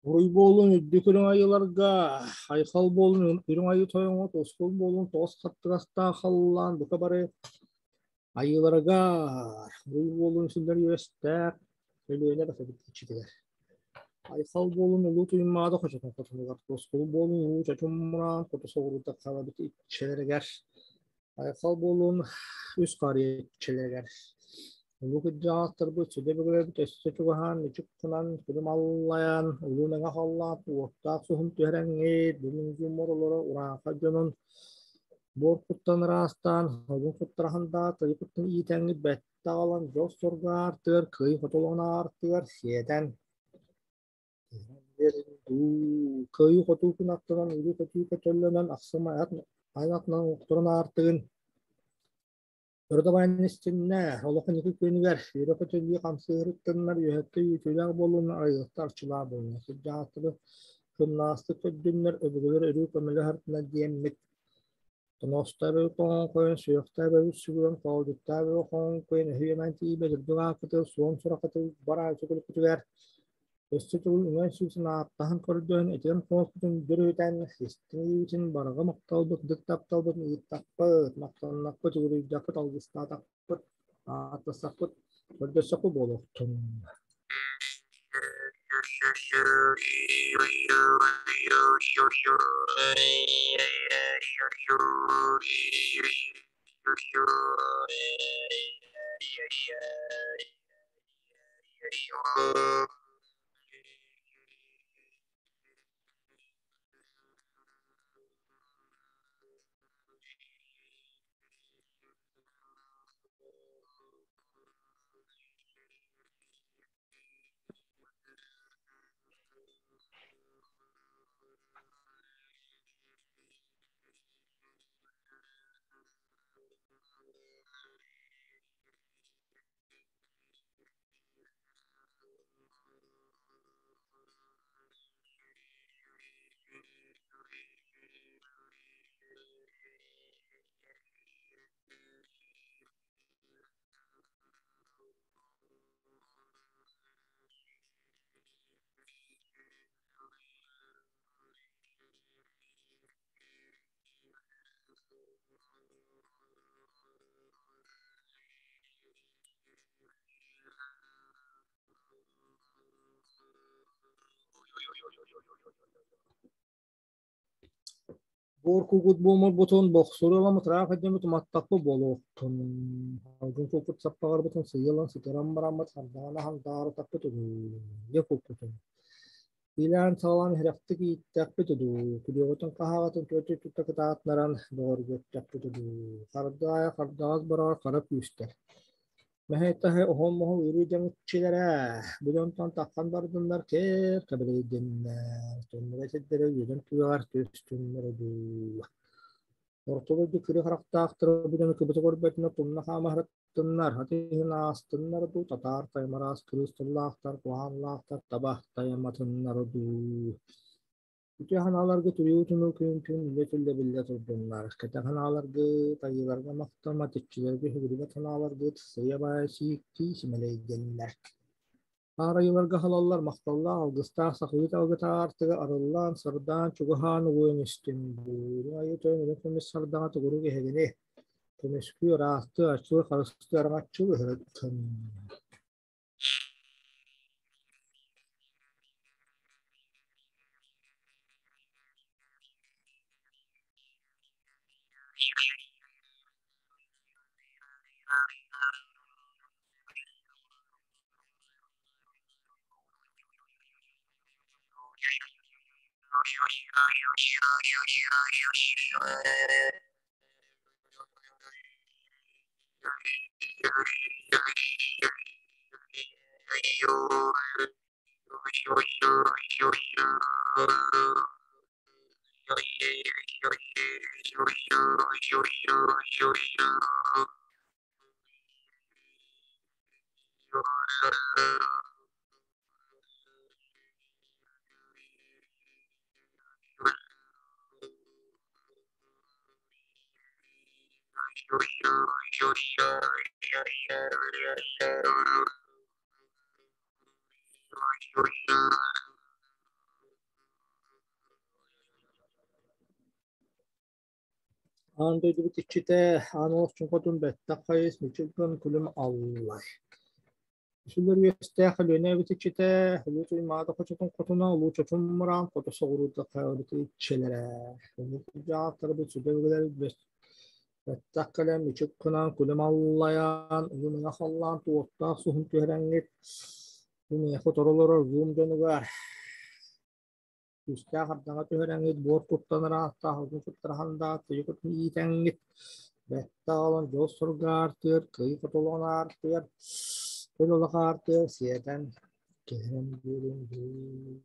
Уруй буолун үрдүк үрүҥ айыыларга, айхал буолун үрүҥ айыы тойоҥҥо, тускул буолун тоҕус хаттыгастаах халлаан бука бары айыыларыгар, уруй буолун сүллэр үөстээх Өлүөнэ бэтэбит иччитигэр. Айхал буолун улуу Туймаада хочотун хотунугар, тускул буолун улуу Чочуммураан хоту соҕуруута халабыт иччилэригэр, Айхал буолун үс харыйа иччилэригэр. Улуу кырдьаҕастарбыт сүдэ бөгөлөрбүт өссө чугаһаан мүчүк гынан күлүм аллайан, улуу мэҥэ халлаан уоттаах суһум түһэрэҥҥит, бүгүн дьоммор олоро урааҥхай дьонун буор куттан ыраастаан, ойуун куттараһандаат, тыйы куттан иитэҥҥит бэттэ аҕалан дьол-соргу аартыгар, кыай хотолоҕун аартыгар сиэтэн Кыайыы-хотуу күн аттынан, үрүү-көтүү көтөллөнөн, ахсым айан атынан уктуран аартыгын өрө дабайан истиннэ, олох инники күөнүгэр үөрэ-көтөллүү хамсыырыттыннар, үөһэттэ үүтүүлээх буоллуннар, айылҕата арчылаах буоллуннар. Сылдьааттары кымнаастык көрдүннэр, өбүгэлэр өрүү көмөлөһөртүнэр диэммит. Тоноостооҕу хоҥкуйан, сүһүөхтээҕи сүгүрэн, хоолдьуктааҕы хоҥкуйан, өһүөмэн тиийбэт үрдүк ааккытыгар, суон сураххытыгар барааччы күлүккүтүгэр өссө төгүл үҥэн сүүрсэн ааттаһан көрдөһөн, этигэн хомуспутун дьүрүһүтэн, истиҥ илиибитин барҕа махталбыт, ытык тапталбытын ыыттахпыт, махтаннахпыт, үгүрүйдэхпит, алгыстаатахпыт, ааттассахпыт, көрдөссөхпүт буолуохтун. Буор кугут буомурбутун, бохсуру ылан утраах эрдэммит уматтахпыт буолуохтун. Алгын кукут саппаҕарбытын сыыйылан сытыран бараммыт хардаҕына хандаары таппыт улуу куккутун. Иилээн-саҕалаан иһирэхтик ииттэхпит дуу, күрүөҕүтүн хаһааҕытын түөртүү тутта кытаатыннаран бөҕөргөттөхпүт дуу, хардаайа хардаҕас бороҕор хара күүстэр. Мэһэй-таһай оһол-моһол ыарыы дьаҥыччылара, бу дьонтон таххан бардыннар кэр кэбилэйдиннэр, төннөрө сирдэрэ үөдэн түгэҕэр түстүннэр дуу. Орто дойду кырыы харахтаахтара бу дьону кыбыта көрбөтүнэ тумна хаамаһыраттыннар, аты иһин аастыннар дуу, татаар таймараас кырыыс тыллаахтар, куһааннаахтар таба тайаматыннар дуу. Үтүө санааларга түрүү-тунуу күн-күн үлэ-түллэ биллэ турдуннар. Кэтэх санааларгыт, айыыларга махтаммат, иччилэргэ үһүгүрүбэт санааларгыт сыыйа-баайа сииктии симэлэйдиннэр. Аар айыыларга халаллар махталлаах, алгыстаах сахалыы талгыт аартыга арыллан, сырдаан, чугаһаан угуйан истин. Бууру айыы тойон үрүҥ көмүс сардаҥа тугурук эһигини көмүскүү, ыраастыы, аччыы, харыстыы, араҥаччыы ыһырыттын. Аан дойдубут иччитэ, аан олох чуҥкутун бэттэх хайыс, мүчүк гын күлүм аллай. Үсүлэр үөстээх Өлүөнэ эбит иччитэ, Улуу Туймаада хочотун хотуна, Улуу Чочум мыраан хоту соҕуруута хайабыт иччилэрэ. Улуу кырдьаҕастарбыт сүдэ өбүгэлэрбит бэттэх кэлэн мүчүк гынан күлүм аллайан, улуу мэҥэ халлаан туоттаах суһун түһэрэҥҥит, бу миэхэ утары олорор Зум дьонугар күүстээх ардаҕа түһэрэҥҥит, буор куттан ыраахтаах, алгын куттарахан да, тыйы кутун иитэҥҥит, бэттэх аҕалан дьол суруга аартыыр, кыайыы хотолоҕун аартыыр, күн олох аартыыр, сиэтэн, киһирэн биэриҥ дуу.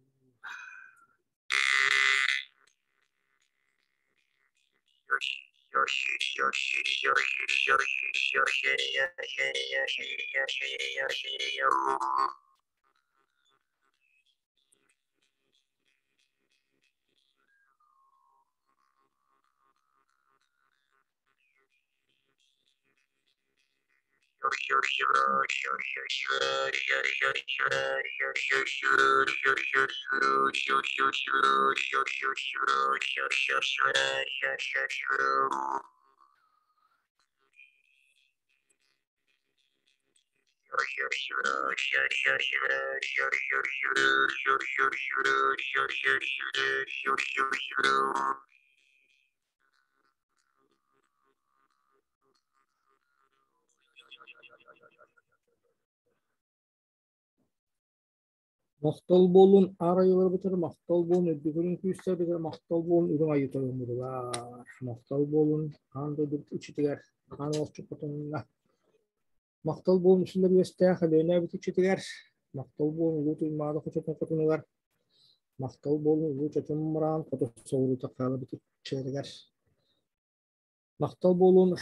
Махтал буолун аар айыларбытыгар, махтал буолун үрдүкүрүн күүстэрбитигэр, махтал буолун үрүҥ айыы тойоммутугар, махтал буолун аан дойдубут иччитигэр, аан олохчуппутунна. Махтал буолун үсүлэр үөстээх Өлүөнэбит иччитигэр, махтал буолун Улуу Туймаада хочотун хотунугар, махтал буолун Улуу Чочум Мыраан хоту соҕуруута хаалабыт иччилэригэр. Махтал буолун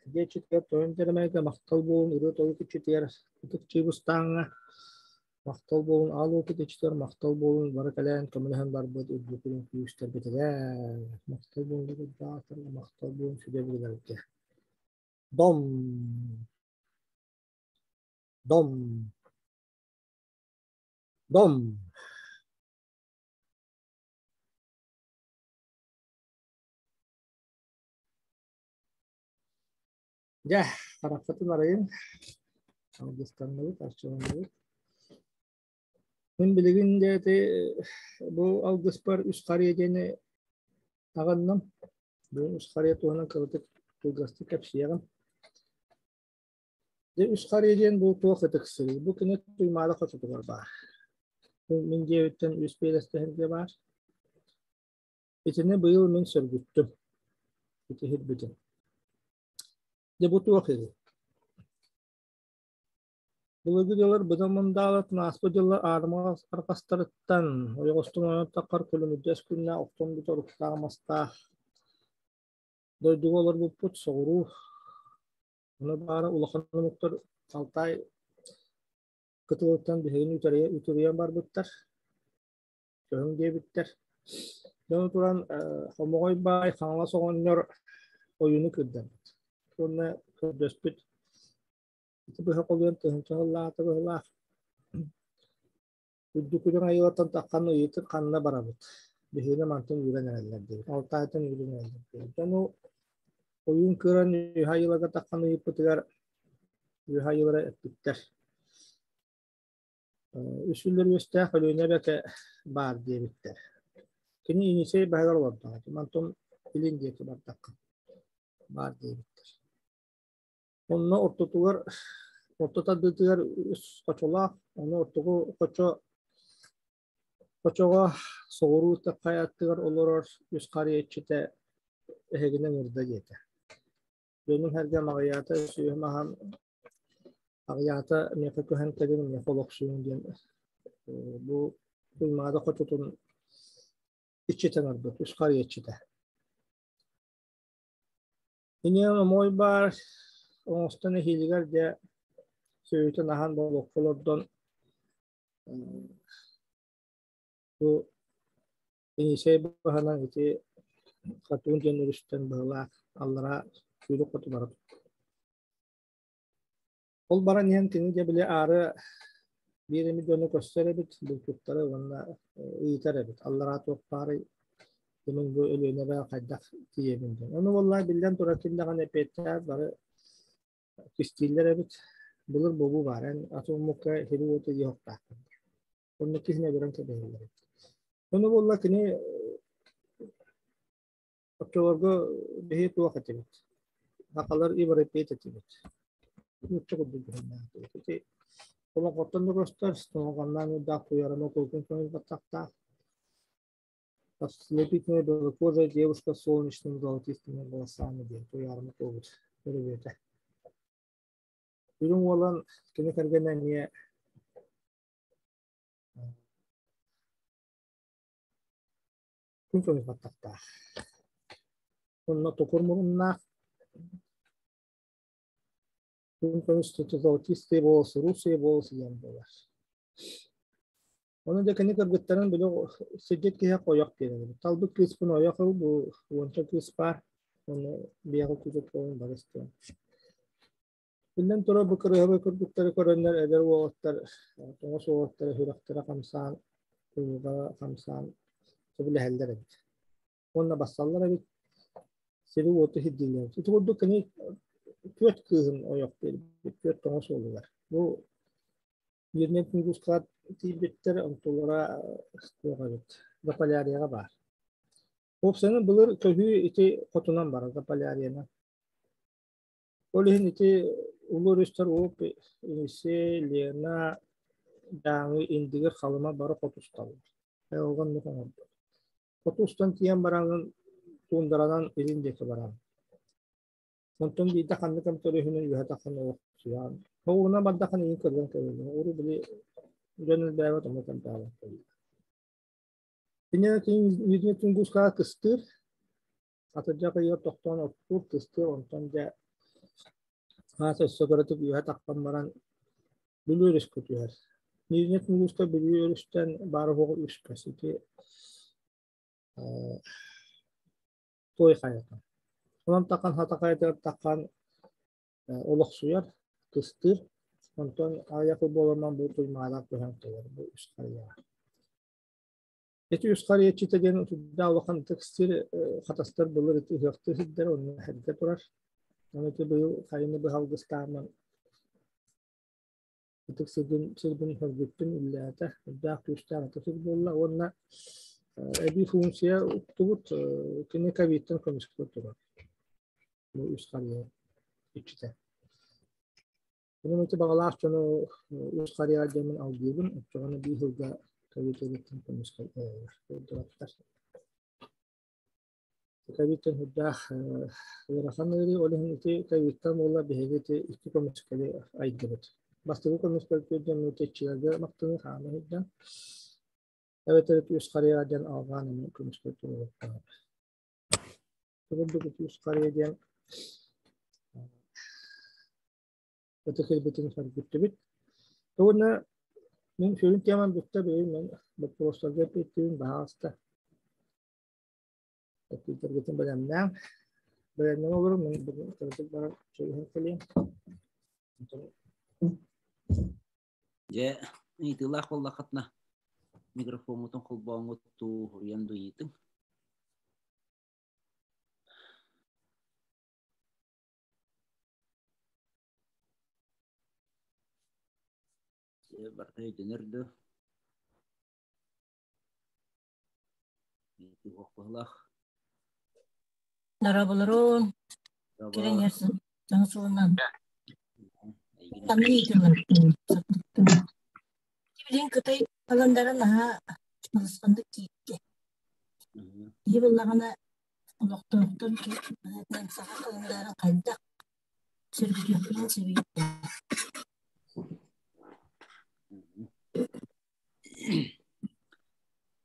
диэччитигэр тойон Дьэрэмэйгэ, махтал буолун ырыа-тойук иччитигэр Ытык Чыыбыстааҥҥа, махтал буолун аал уопут иччитигэр, махтал буолун бары кэлэн көмөлөһөн барбыт үрдүкүн күүстэрбитигэр, махтал буолун дьокутааттарга, махтал буолун сүбэ-билгэлэргэ. Дом! Дом! Дом! Дьэ, хараххытын арыйыҥ, алгыстанныбыт, арчыланныбыт. Мин билигин дьэ ити бу алгыспар үс харыйа диэни аҕынным. Бүгүн үс харыйа туһунан кылгастык кылгастык кэпсиэҕим. Дьэ үс харыйа диэн бу туох ытык сирий? Бу кини Туймаада хочотугар баар. Мин дьиэбиттэн үс биэрэстэһэргэ баар. Итини быйыл мин сөргүттүм. Итиһирбитим. Дьэ бу туох үһү? Былыргы дьыллар быдан мындаалатын ааспыт дьыллар аарыма арҕастарыттан ойоҕостон ойон таххар көлөмүрдэс күннээх охтон бүтэр уктаах мастаах дойдуга олорбуппут соҕуруу ону баара улахан омуктар Алтай кытылыттан биһигини үтүрүйэн барбыттар көһүҥ диэбиттэр. Дьону туран Хомоҕой баай Хаҥалас оҕонньор ойууну кырдарбыт. Уонна көрдөспүт ити быһа холуйан тыһыынча сыллаата быһылаах. Үрдүкүнэн айылаттан таххан ыйытык ханна барабыт? Биһигини мантан үүрэн эрэллэр диэбит. Алтайтан үүрэн эрэллэр диэбит. Дьону ойуун кыыран үһэ айылага таххан ыйыппытыгар үһэ айылара эппиттэр. Үс үллэр үөстээх Өлүөнэ эбэтэ баар диэбиттэр. Кини Енисей баһыгар олордоҕо. Мантон илин диэки бардахха баар диэбиттэр. Онно ортотугар орто тардыытыгар үс хочолоох, ону ортоку хочо хочоҕо соҕуруу хайа аттыгар олорор үс харыйа иччитэ эһигини ыҥырда диэтэ. Дьонум сэргэм аҕыйаата сүөһүм аһан аҕыйаата миэхэ көһөн кэлин миэхэ олохсуйуҥ диэн бу Туймаада хочотун иччитэ ыҥырбыт, үс харыйа иччитэ. Инньэ омой баар оҥостон эһиилигэр дьэ сүөһүтүн аһан болуокка олордон бу Енисей баһынан ити Хатуун диэн өрүстэн быһылаах аллараа сүүрүк хоту бара Ол баран иһэн кини дьэ били аары биир эмит дьону көрсөр эбит, булчуттары уонна ыйытар эбит. Аллараа туох баарый, кимин бу Өлүөнэбэ хайдах тиийэбин диэн. Ону буоллаа биллэн турар ким даҕаны эппиэттээх бары кистииллэр эбит. Былыр бобуу баар, эн атын омукка сири-уоту иһиэхтааххын. Онно киһини өлөрөн кэбиһэллэр эбит. Ону буолла кини оччолорго биһи туох этибит? Сахалар европеец этибит. Нуучча курдук дьоһуннаах Ити олоҥхоттон да көстөр, тоҥоҕонноон уурдаах туйарыма кулкун көҥүл баттахтаах. Ослепительная белокожая девушка с солнечными золотистыми волосами диэн туйаарыма туолбут өрөбүөтэ. Үрүҥ уолан кини кэргэнэ эмиэ Күн көмүс баттахтаах. Онно токур муруннаах. Күн көмүс золотистые волосы, русые волосы диэн буолар. Ону да кини кыргыттарын били сирдьит киһи ойох диэн Талбыт кыыспын ойох ыл, бу уонча кыыс баар. Ону биэҕи күүтүк буолан барыс диэн. Биллэн турар, бу кырыһабай курдуктары көрөннөр эдэр уолаттар, тоҥус уолаттара сүрэхтэрэ хамсаан, уйулҕа хамсаан сөбүлэһэллэр эбит. Уонна бассаллар эбит, сири-уоту сирдииллэр эбит. Ити курдук кини түөрт кыыһын ойох биэрбит, түөрт тоҥус уолугар. Бу Мирнэй Тунгуска тиийбиттэр, онтулара туох эбит, Заполярьеҕа баар. Уопсайынан былыр көһүү ити хотунан барар Заполярьены. Ол иһин ити улуу өрүстэр Уоп, Енисей, Лена, Дааҥы, Индигир, Халыма бары хоту усталлар. Айылҕа оннук оҥорбут. Хоту устан тиийэн баран туундаранан илин диэки баран. Онтон биирдэ ханнык эмит өрүһүнэн үөһэ тахсан олохсуйан, оҕуһунан бардаххына иин кырган кэбиһэн, уру били дьон элбээбэт омук элбээбэт кэллэ. Кинигэ Нижний Тунгусскаҕа кыстыыр, атырдьах ыйыгар тохтоон оттуур, кыстыыр, онтон дьэ хаас өссө кыратык үөһэ тахсан баран Бүлүү өрүскэ түһэр. Нижний Тунгуска Бүлүү өрүстэн баар-суоҕа үс көс. Ити Туой хайата. Онон тахан хата хайатыгар таххан олохсуйар, кыстыыр. Онтон аҕыйах ый буолан бу туймаалаах көһөн кэлэр бу үс харыйаҕа. Ити үс харыйаччыта диэн сүрдээх улахан ытык сир хатастар былыр ити ыһыахтыыр сирдэрэ онно эргэ турар. Ону ити быйыл хайыны быһа алгыстааммын ытык сирбин сирбин көрбүппүн үллээтэ. Үрдээх күүстээх ытык сир буолла уонна эбии функция уктубут кини ковидтан көмүскүү турар. Бу үс харыйа иччитэ. Онон ити баҕалаах дьону үс харыйа диэммин алгыыбын, оччоҕуна биир сылга ковид ыарыыттан көмүскэл ылар. Ковидтан сүрдээх ыарахан ыарыы, ол иһин ити ковидтан буолла биһиги ити икки көмүскэли айдыбыт. Бастакы көмүскэл күөрдэммит иччилэргэ махтаныы хаама сылдьан, эбэтэр ити үс харыйа диэн алҕаан эмиэ көмүскэл туруоруохтаах. Курдук ити үс харыйа диэн ытык илбитин сөргүттүбүт. Уонна мин сүрүн темам бүттэ бэйим мен боппуруостарга эппиэттиибин баһаалыста. Эппиэттэргитин бэлэмнээҥ. Бэлэмнэн олорун мин бүгүн кыратык баран чөйүһэн кэлиэм. Дьэ, ыйытыылаах буоллаххытына микрофоҥҥутун холбооҥҥут дуу, уруйан дуу ыйытыҥ. Барыта өйдөнөр дуо? Туох быһылаах? Дорооболорун. Кэлэн иһэрсин. Саҥа сылынан. Билигин Кытай халандара наһаа балысханнык киирдэ. Киһи буоллаҕына олохтоохтор саха халандаарын хайдах сөргүтүөхпүтүн сөбүй?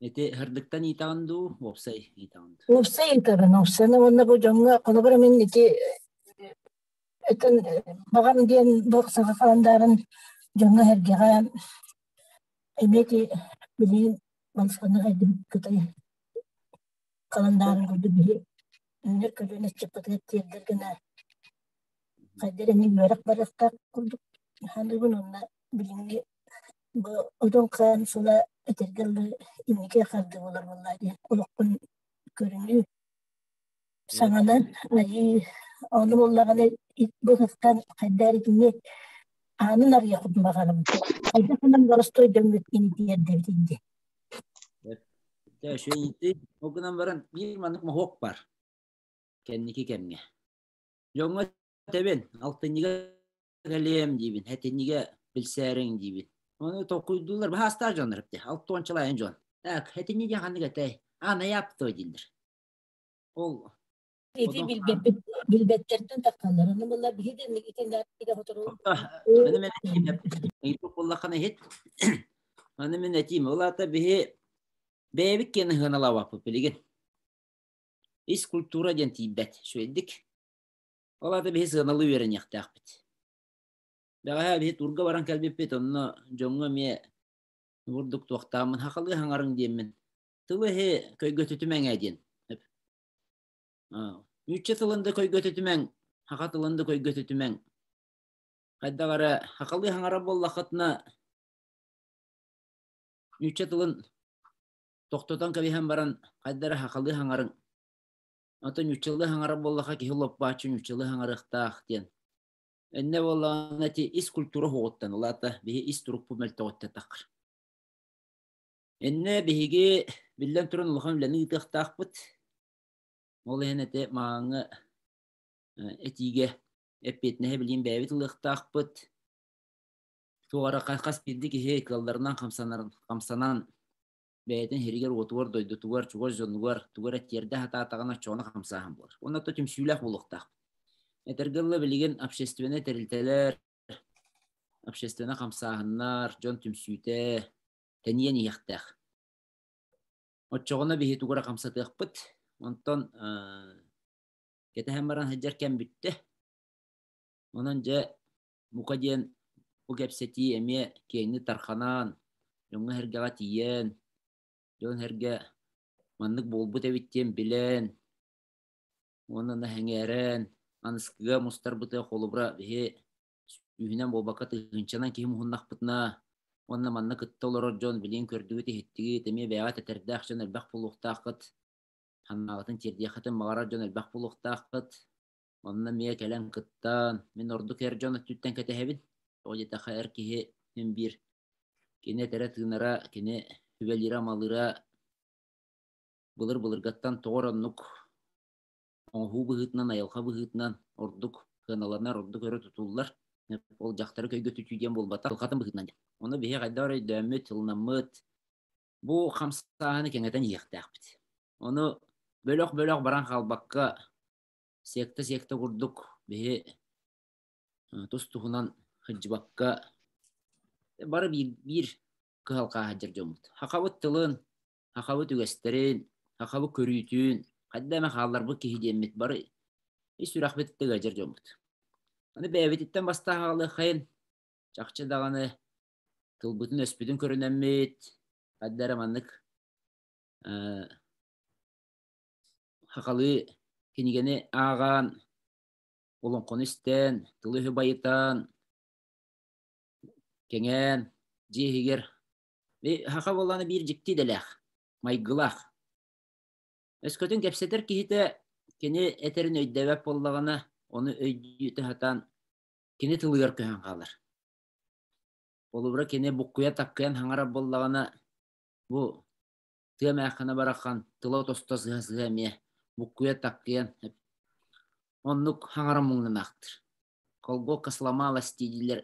Ити һырдыктан иитэҕин дуу, уопсай иитэҕин дуу? Уопсай ыытабын, уопсайынан уонна бу дьоҥҥо холобура мин ити этэн баҕам диэн бу саха халандаарын дьоҥҥо-сэргэҕэ эмиэ ити билигин балысханнык айдыбыт Кытай халандаарын курдук биһи үүнэр көлүөнэ ыччаппытыгар тиэрдэр гына хайдах эрэ үөрэх барыахтаах курдук саныыбын уонна билиҥҥи бу одун хаан сыла этэргэ дылы инники хардыы буолар буоллаа дии олохпун көрүнүү саҥанан айыы ону буоллаҕына бу ыһыктан хайдах эрэ итини аанын арыйахпын баҕарабын хайдах гынан боростуой дьоҥҥут ини тиэрдэбит инди Ол гынан баран биир маннык моһуок бар кэнники кэмҥэ. Дьоҥҥо этэбин, алтынньыга кэлиэм диибин, этиннигэ билсээриҥ диибин. Ону толкуйдууллар, баһаастаах дьоннор эбит, алтуончалаайын дьон. Так, этинни диэн ханнык этэй? А, найаапто дииллэр. Ол Ити билбэппит билбэттэртэн таххаллар. Ону буолла биһи да итиннээхтигэ хотору. Аны мен этиим, ыйыппыт буоллаххына иһит. Аны мен этиим, ол аата биһи бэйэбит киэн ыһыаналаабаппыт билигин. Ис культура диэн тиийбэт, үчүгэйдик. Ол аата биһи сыаналыы үөрэниэхтээхпит. Бэҕэһээ биһи турга баран кэлбиппит, онно дьоҥҥо эмиэ бурдук туохтааммын хахалыы хаҥарыҥ диэммин тылы-эһи көйгөтүтүмэҥ ээ диэн. Нуучча тылын да көйгөтүтүмэҥ, саха тылын да көйгөтүтүмэҥ. Хайдах эрэ хахалыы хаҥара буоллаххытына нуучча тылын тохтотон кэбиһэн баран хайда эрэ хахалыы хаҥарыҥ. Оттон нууччалыы хаҥарар буоллахха киһи лоппааччы нууччалыы хаҥарыахтаах диэн. Иннэ буоллаҕына ити ис культура уһугуттан, ол аата биһи ис турукпут мөлтөҕүттэн таххар. Иннэ биһиги биллэн туран улахан үлэни ыытыахтаахпыт. Ол иһин ити мааҥҥы этиигэ эппиэтинэһи билигин бэйэбит ылыахтаахпыт. Туох эрэ хас биирдии киһи кыалларынан хамсанан бэйэтин иһигэр-уотугар, дойдутугар, чугас дьонугар тугу эрэ тиэрдэ сатаатаҕына оччоҕуна хамсааһын буолар. Уонна то түмсүүлээх буолуохтаахпыт. Этэргэ дылы билигин общественнай тэрилтэлэр, общественнай хамсааһыннар, дьон түмсүүтэ тэнийэн иһиэхтээх. Оччоҕуна биһи тугу эрэ хамсатыахпыт. Онтон кэтэһэн баран сылдьар кэм бүттэ. Онон дьэ бука диэн бу кэпсэтии эмиэ киэҥник тарханан, дьоҥҥо-сэргэҕэ тиийэн, дьон-сэргэ маннык буолбут эбит диэн билэн уонна сэҥээрэн, аныскыга мустарбытыгар холобура биһи сүүһүнэн буолбакка тыһыынчанан киһи муһуннахпытына уонна манна кытта олорор дьон билигин көрдүгүт-иһиттигит, эмиэ бэйэҕит этэрдээх дьон элбэх буолуохтааххыт, санааҕытын тиэрдиэххитин баҕарар дьон элбэх буолуохтааххыт. Онно эмиэ кэлэн кыттан, мин ордук эр дьон өттүттэн кэтэһэбин. Тоҕо диэтэххэ эр киһи син биир кини этэрэ-тыынара, кини сүбэлиирэ-амалыыра былыр-былыргаттан тоҕо эрэ оннук оҥоһуу быһыытынан, айылҕа быһыытынан ордук сыаналанар, ордук өрө тутуллар. Ол дьахтары көйгө түтүү диэн буолбатах, айылҕатын быһыытынан диэн. Ону биһиги хайдах эрэ өйдөөммүт, ылынаммыт, бу хамсааһыны кэҥэтэн иһиэхтээхпит. Ону бөлөх-бөлөх баран хаалбакка, секта-секта курдук биһи тус-туһунан сылдьыбакка бары биир кыһалҕа сылдьар дьоммут. Хахабыт тылын, хахабыт үгэстэрин, хахабыт көрүүтүн хайда эмэ хаалларбыт киһи диэммит бары ис сүрэхпититтэн ыалдьар дьоммут. Аны бэйэбититтэн бастаан хаалыаххайын, чахчы даҕаны тылбытын-өспүтүн көрүнэммит, хайда эрэ маннык хахалыы кинигэни ааҕан, олоҥхону истэн, тылы-өһү байытан, кэҥээн, дьиэ иһигэр Саха буоллаҕына биир дьикти идэлээх, майгылаах. Өскөтүн кэпсэтэр киһитэ кини этэрин өйдөөбөт буоллаҕына, ону өйдүү сатаан кини тылыгар көһөн хаалар. Холобура, кини буккуйа таккыйан хаҥарар буоллаҕына, бу тыа мээххинэ барахан тыла тосто сыһа-сыһа эмиэ буккуйа таккыйан оннук хаҥаран муҥнанаахтыр. Колготка сломалась дииллэр.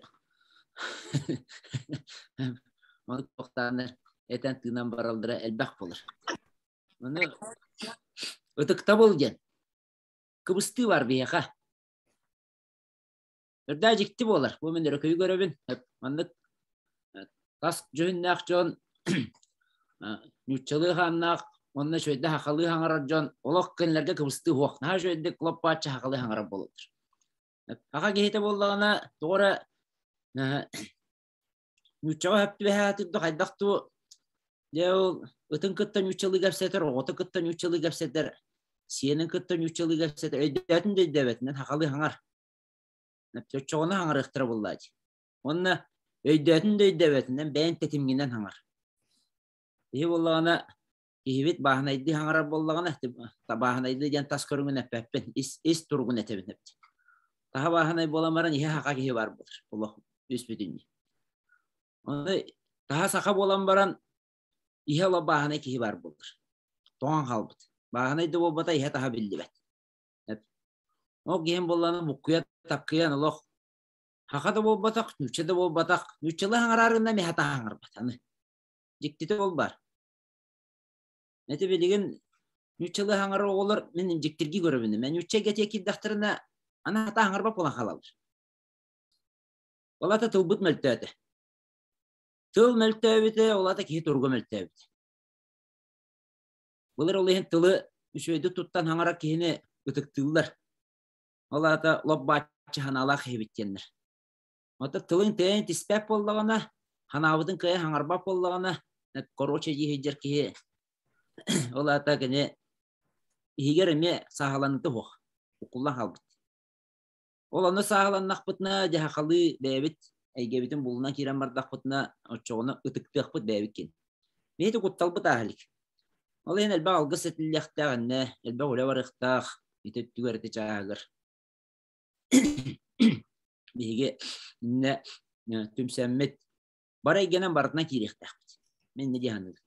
Ону туохтааннар этэн тыынан бараллара элбэх буолар. Ону ытыктабыл диэн кыбыстыы бар биһиэхэ. Үрдээ дьикти буолар. Бу мин өрөкүйү көрөбүн. Маннык тас дьүһүннээх дьон нууччалыы хааннаах уонна үчүгэйдик сахалыы хаҥарар дьон олох кинилэргэ кыбыстыы суох. Наһаа үчүгэйдик лоппааччы сахалыы хаҥарар буолаллар. Саха киһитэ буоллаҕына тоҕо эрэ нууччаҕа сөп түбэһэ сатыыр хайдах дуу дьэ ол ытын кытта нууччалыы кэпсэтэр, оҕото кытта нууччалыы кэпсэтэр, сиэнин кытта нууччалыы кэпсэтэр, өйдөөтүн да өйдөөбөтүнэн сахалыы хаҥар. Оччоҕуна хаҥарыахтара буоллаа дии. Уонна өйдөөтүн да өйдөөбөтүнэн бэйэҥ тэтимҥинэн хаҥар. Киһи буоллаҕына киһибит бааһынайдыы хаҥарар буоллаҕына, бааһынайдыы диэн тас көрүҥүн эппэппин, ис, ис туругун этэбин эбит. Таһа бааһынай буолан баран иһэ саха киһи баар буолар, олох үс бүтүннүү. Ону таһа саха буолан баран иһэ олох бааһынай киһи баар буолар. Тоҥон хаалбыт. Бааһынай да буолбата иһэ таһа биллибэт. Ол киһим буоллаҕына буккуйа таккыйан олох саха да буолбатах, нуучча да буолбатах, нууччалыы хаҥараарына эмиэ хата хаҥарбат аны. Дьиктитэ ол баар. Эти билигин нууччалыы хаҥарар оҕолор мин дьиктиргии көрөбүн. Мен нуучча эйгэтигэр киирдэхтэринэ аны хата хаҥарбат буолан хаалаллар. Ол аата тылбыт мөлтөөтө. Тыл мөлтөөбүтэ, ол аата киһи туруга мөлтөөбүтэ. Былыр ол иһин тылы үчүгэйдик туттан хаҥарар киһини ытыктыыллар. Ол аата лоп-бааччы санаалаах киһибит диэннэр. Оттон тылыҥ тэйэн тиспэт буоллаҕына, ханаабытын кыайан хаҥарбат буоллаҕына, короче дии сылдьар киһи ол аата кини иһигэр эмиэ сааһыланыыта суох, укуллан хаалбыт. Ол онно сааһыланнахпытына, дьэ сахалыы бэйэбит эйгэбитин булунан киирэн бардахпытына, оччоҕуна ытыктыахпыт бэйэбит кин. Биһиги кутталбыт ааһа илик. Ол иһин элбэх алгыс этиллиэхтээх иннэ, элбэх үлэ барыахтаах ити өттүгэр ити чааһыгар. Биһиги иннэ түмсэммит бары эйгэнэн барытынан киириэхтээхпит. Мин иннэ дии саныыбын.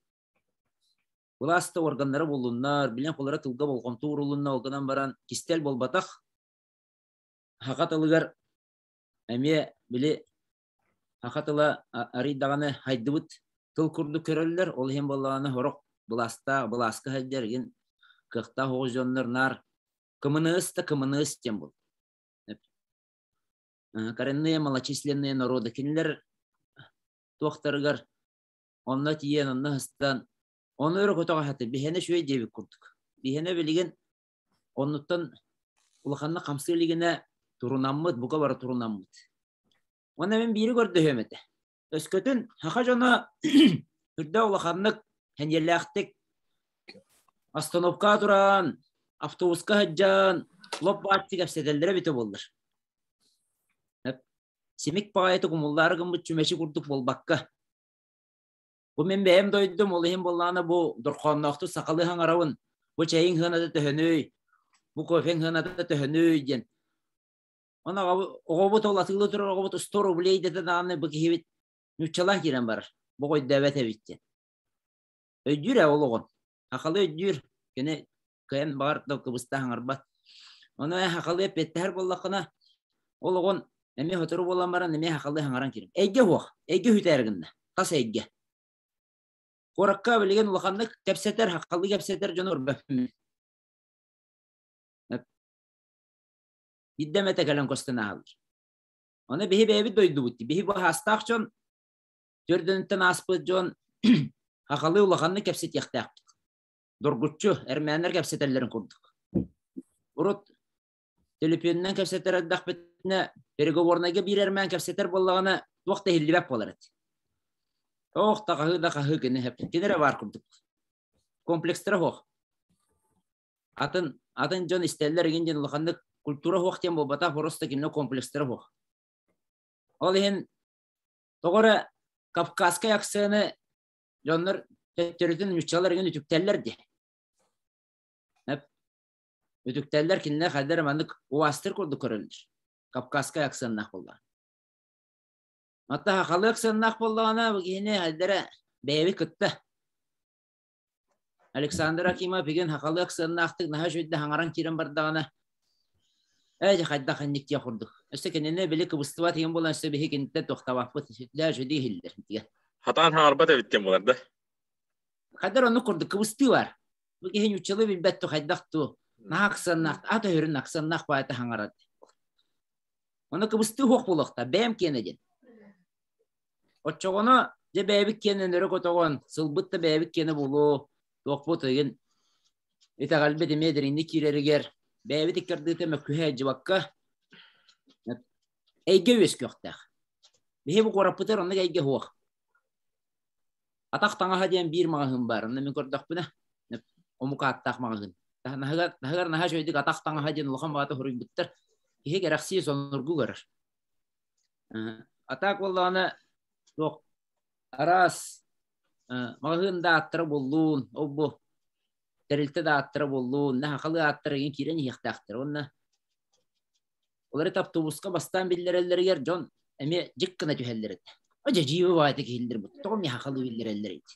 Былаас да органнара буллуннар, билэн холоро тылга болҕомто уурулунна, ол гынан баран кистэл буолбатах. Саха тылыгар эмиэ били саха тыла арый даҕаны хайдыбыт тыл курдук көрөллөр, ол иһин буоллаҕына сорох былаастаах, былааска сылдьар игин кыахтаах оҕус дьоннор наар кымыныыс да кымыныыс диэн буол. Коренные малочисленные народы кинилэр туохтарыгар онно тиийэн онно сыстан ону өрө көтөҕө сатыыр биһиэнэ үчүгэй диэбит курдук. Биһиэнэ билигин оннуттан улаханнык хамсыы илигинэ турунаммыт, бука бары турунаммыт. Уонна мин биири көрдөһүөм этэ. Өскөтүн саха дьоно үрдэ улаханнык, сэниэлээхтик остановкаҕа туран, автобуска сылдьан, лоп бааччы кэпсэтэллэрэ эбитэ буоллар. Симик баҕайытык умуллаары гыммыт чүмэчи курдук буолбакка. Бу мин бэйэм дойдум, ол иһин буоллаҕына бу дорхоонноохтук сахалыы саҥарабын, бу чэйиҥ сыаната төһөнүй, бу кофеҥ сыаната төһөнүй диэн. Оны оҕобут ол атыылыы турар оҕобут 100 рублей дэтэ даҕаны бу киһибит нууччалаан киирэн барар. Бу өйдөөбөт эбит диэн. Өйдүүр ээ ол оҕон. Сахалыы өйдүүр. Кини кыайан баҕар да кыбыста саҥарбат. Ону эн сахалыы эппиэттэһэр буоллаххына, ол оҕон эмиэ сотору буолан баран эмиэ сахалыы саҥаран киирэр. Эйгэ суох. Эйгэ үһүтээр гынна. Тас эйгэ. Куоракка билигин улаханнык кэпсэтэр, сахалыы кэпсэтэр дьону көрбөппүн. Биирдэ эмэтэ кэлэн көстөн ааһаллар. Ону биһи бэйэбит дойдубут. Биһи бу аастаах дьон, төрдөнүттэн ааспыт дьон сахалыы улаханнык кэпсэтиэхтээхпит. Доргуччу, эрмээннэр кэпсэтэллэрин курдук. Урут төлөпүөнүнэн кэпсэтэр эрдэхпитинэ, переговорнайга биир эрмээн кэпсэтэр буоллаҕына, туох да иһиллибэт буолар этэ. Ох, да хаһыы да хаһыы кини кини эрэ баар курдук. Комплекстара суох. Атын атын дьон истэллэр игин диэн улаханнык культура суох диэн буолбатах, просто кинилэр комплекстара суох. Ол иһин тоҕо эрэ Кавказскай акцияны дьоннор төттөрүтүн нууччалар игин үтүктэллэр дии. Үтүктэллэр кинилэр хайдах эрэ маннык уастыр курдук көрөллөр. Кавказскай акценнаах буоллаҕына. Оттон сахалыы акценнаах буоллаҕына бу киһини хайдах эрэ бэйэбит кытта Александр Акимов игин сахалыы акценнаахтык наһаа үчүгэйдик хаҥаран киирэн бардаҕына ээ дьэ хайдах инник диэх курдук. Өссө кинини били кыбыстыбат иһин буолан өссө биһи киниттэн туохтаабаппыт сүрдээх үчүгэй иһиллэр диэн. Хатаан хаҥарбат эбит диэн буолар да. Хайдар оннук курдук кыбыстыы бар. Бу киһи ньуччалыы билбэт ту хайдах ту наһаа аксаннаах ат өһөрүн аксаннаах баайта хаҥарар. Ону кыбыстыы хуох буолуохта бэйэм киэнэ диэн. Оччоҕуна дьэ бэйэбит киэнин өрө көтөҕөн, сылбыт да бэйэбит киэнэ буолуо, туохпут ыйын итэҕэлбит эмиэ дириҥник киирэригэр бэйэбит иккардыыта мөккүһэ сылдьыбакка эйгэ үөскүөхтээх. Биһи бу куораппытыгар оннук эйгэ суох. Атах таҥаһа диэн биир маҕаһыын баар, онно мин көрдөхпүнэ омук ааттаах маҕаһыын. Таһыгар, таһыгар наһаа үчүгэйдик атах таҥаһа диэн улахан баҕата суруйбуттар. Киһи кэрэхсии сонургу көрөр. А так буоллаҕына туох араас маҕаһыын да ааттара буоллун, ол-бу тэрилтэ да ааттара буоллун, наһахалыы ааттара игин киирэн иһиэхтээхтэр уонна олор это автобуска бастаан биллэрэллэригэр дьон эмиэ дьик гына түһэллэр этэ. Дьэ дьиибэ баайта киһиллэр бу тоҕо эмиэ хахалыы биллэрэллэр ити.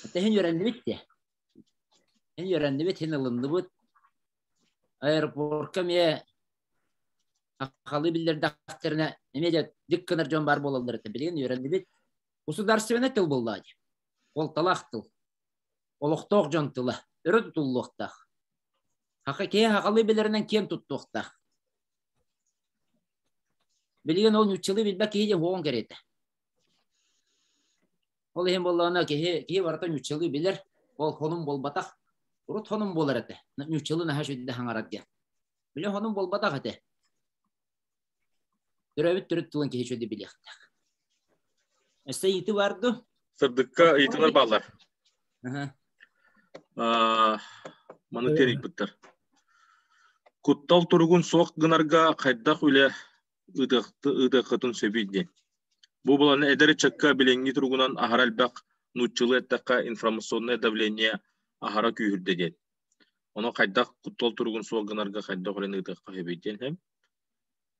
Это иһин үөрэннибит де. Иһин үөрэннибит, иһин ылынныбыт. Аэропортка эмиэ Сахалыы биллэрдэхтэринэ эмиэ дьэ дик гынар дьон баар буолаллар этэ. Билигин үөрэннибит. Государственнай тыл буоллаҕа дии. Суолталаах тыл. Олохтоох дьон тыла. Өрө тутуллуохтаах. Хаха киһи сахалыы билэринэн киэн туттуохтаах. Билигин ол нууччалыы билбэт киһи диэн уоҕун кэриэтэ. Ол иһин буоллаҕына киһи киһи барыта нууччалыы билэр. Ол хонум буолбатах. Урут хонум буолар этэ. Нууччалыы наһаа үчүгэйдик саҥарар диэн. Били хонум буолбатах этэ. Төрөөбүт төрүт тылын киһи үчүгэйдик билиэхтээх. Өссө ыйытыы баар дуу? Сырдыкка ыйытыылар бааллар. Маны тиэрийбиттэр. Куттал туругун суох гынарга хайдах үлэ ыытыаххытын сөбүй диэн. Бу буланы эдэр ыччакка билиҥҥи туругунан аһара элбэх нууччалыы эттэххэ информационное давление аһара күүһүрдэ диэн. Ону хайдах куттал туругун суох гынарга хайдах үлэни ыытыахха сөбүй диэн һэм.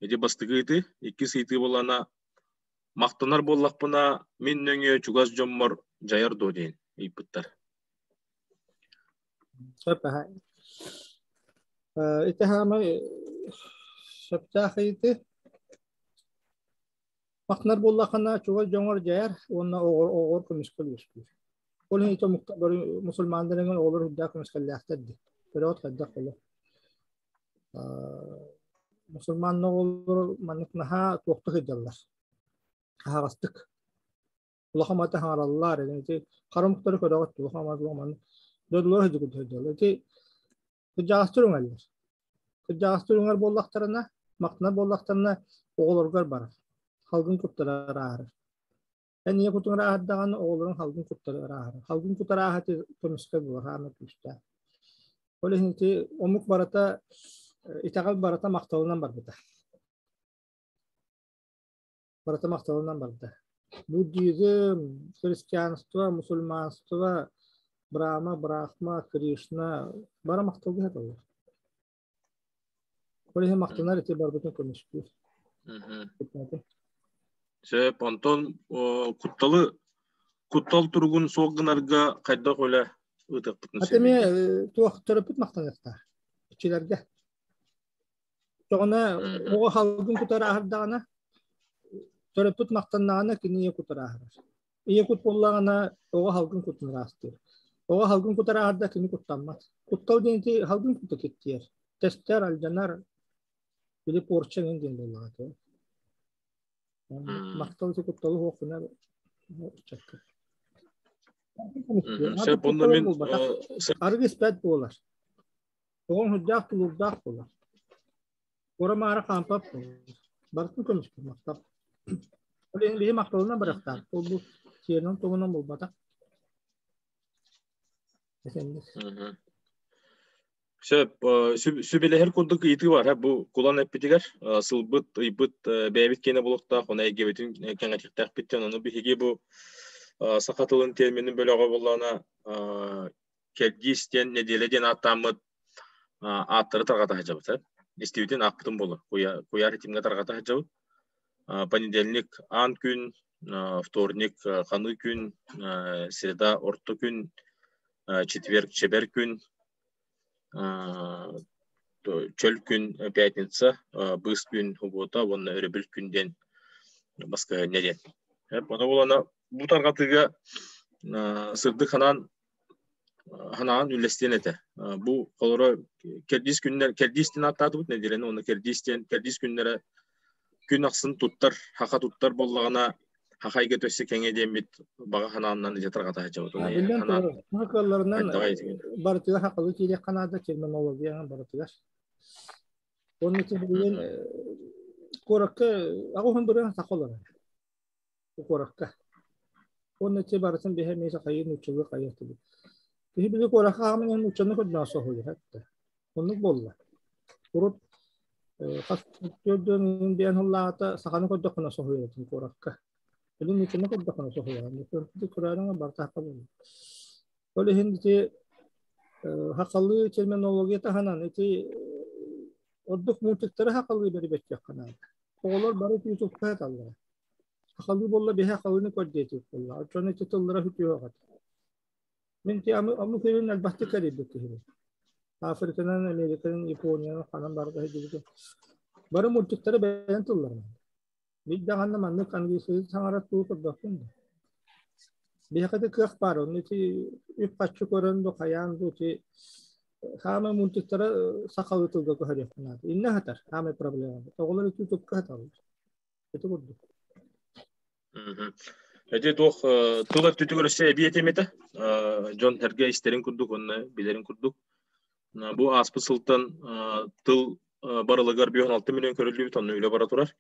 Ити бастакы ыйытыы, иккис ыйытыы буоллаҕына махтанар буоллахпына мин нөҥүө чугас дьоммор дьайар дуо диэн ыйыппыттар. Сөп аһа. Ити хаамай сөптөөх ыйытыы. Махтанар буоллаххына чугас дьоҥор дьайар уонна оҕор көмүскэл үөскүүр. Ол иһин ити омуктар бары мусульмандар эҥин оҕолор үрдээх көмүскэллээхтэр дии. Көрөҕүт хайдах олох. Мусульман оҕолоро маннык наһаа туохтук сылдьаллар. Аһаҕастык. Улахан маты хаҥараллар. Ити хара омуктары көрөҕүт улахан маты маннык дойдулар сылдьыбыт сылдьаллар. Ити кырдьаҕастар үҥэллэр. Кырдьаҕастар үҥэр буоллахтарына, махтанар буоллахтарына оҕолоругар барар. Халгын куттара ырааһырар. Эн ийэ кутуҥ ырааһырдаҕына оҕолоруҥ халгын куттара ырааһырар. Халгын кут ырааһа ити көмүскэл буолар, хаама күүстээх. Ол иһин ити омук барыта итэҕэл барыта махталынан барбыта. Барыта махталынан барда. Буддизм, христианство, мусульманство, Брахма, Брахма, Кришна бары махталга саталлар. Ол иһин махтанар ити барбытын көмүскүүр. Сөп, онтон кутталы куттал туругун суох гынарга хайдах үлэ ыытыахпытын Аты эмиэ туох төрөппүт махтаныахтаах иччилэргэ. Тоҕуна оҕо халгын кутар аһардаҕына төрөппүт махтаннаҕына кини ийэ кутар аһарар. Ийэ кут буоллаҕына оҕо халгын кутун ыраастыыр. Оҕо халгын кутар аһарда кини куттаммат. Куттал диэн ити халгын кута киттиэр. Тэстэр, алдьанар, били порча диэн диэн буоллаҕа ити. Махтал ити кутталы суох гынар ыччакка. Сөп, онно мин Арыгы испэт буолар. Оҕоҥ сүрдээх тулуурдаах буолар. Куора-маара хаампат буолар. Барытын көмүскүүр махтал. Ол иһин биһи махталынан барыахтаах. Ол бу сиэринэн туһунан буолбатах. Сөп, сүбэлэһэр курдук ыйытыы бар. Бу кулан эппитигэр сылбыт, ыйбыт бэйэбит киэнэ буолуохтаах, оны эйгэбитин кэҥэтиэхтээхпиттэн, ону биһиги бу саха тылын терминин бөлөҕө буоллаҕына кэрдиис диэн нэдиэлэ диэн ааттааммыт ааттары тарҕата сылдьабыт. Истибитин аахпытым буолуо. Куйаар ситимҥэ тарҕата сылдьабыт. Понедельник аан күн, вторник ханыы күн, среда орто күн, четверг чэбэр күн, чөл күн пятница, быыс күн суббота уонна өрөбүл күн диэн баскыһыанньа диэн. Ону булана бу тарҕатыыга сырдык ханаан ханаан үллэстиэн этэ. Бу холоро кэрдиис күннэр кэрдиис диэн ааттаатыбыт нэдиэлэни уонна кэрдиис диэн кэрдиис күннэрэ күн ахсын туттар хаха туттар буоллаҕына хахайга төссө кэҥэ диэммит баҕа ханааннан ити тарҕата сылдьабыт. Биллэн турар, кыалларынан барытыгар хахалы киириэххэ наада терминология барытыгар. Уонна билигин куоракка аҕыс бырыһан саха олорор. Куоракка. Уонна ити барытын биһэ эмиэ сахайыы нууччалыы хайыахтыбыт. Киһи били куоракка хааман иһэн нууччаны көрдөөн соһуйар этэ. Оннук буолла. Урут хас төрдүөн биэн сыллааҕыта саханы көрдөххүнэ соһуйар этим куоракка. Билин нууччаны көрдөххүнэ соһуйар. Көрөөрүҥ барыта саха буолла. Ол иһин ити сахалыы терминология таһынан ити ордук мультиктары сахалыы бэрибэттиэххэ наада. Оҕолор бары ютубка сыталлара. Сахалыы буолла биһи сахалыыны көрдүөтүк буолла. Оччону ити тыллара сүтүөх этэ. Мин ти омук сирин элбэхтик кэрийбит киһибин. Африканан, Американан, Япониянан ханан барыта сылдьыбытым. Бары мультиктары бэйэн тылларынан. Биир даҕаны маннык английскайы саҥарар тугу көрбөппүн да. Биһиэхэ да кыах баар, онно ити үп-харчы көрөн ду, хайаан ду ити хаамай мультиктара сахалыы тылга көһөрүөххэ наада. Иннэ сытар хаамай проблема. Оҕолор ити ютубка сыталлар. Ити курдук. Эти туох тыл өттүтүгэр өссө эбии этим этэ. Дьон эргэ истэрин курдук уонна билэрин курдук. Бу ааспыт сылтан тыл барылыгар 56 миллион көрүллүбүт, онно үлэ бара турар.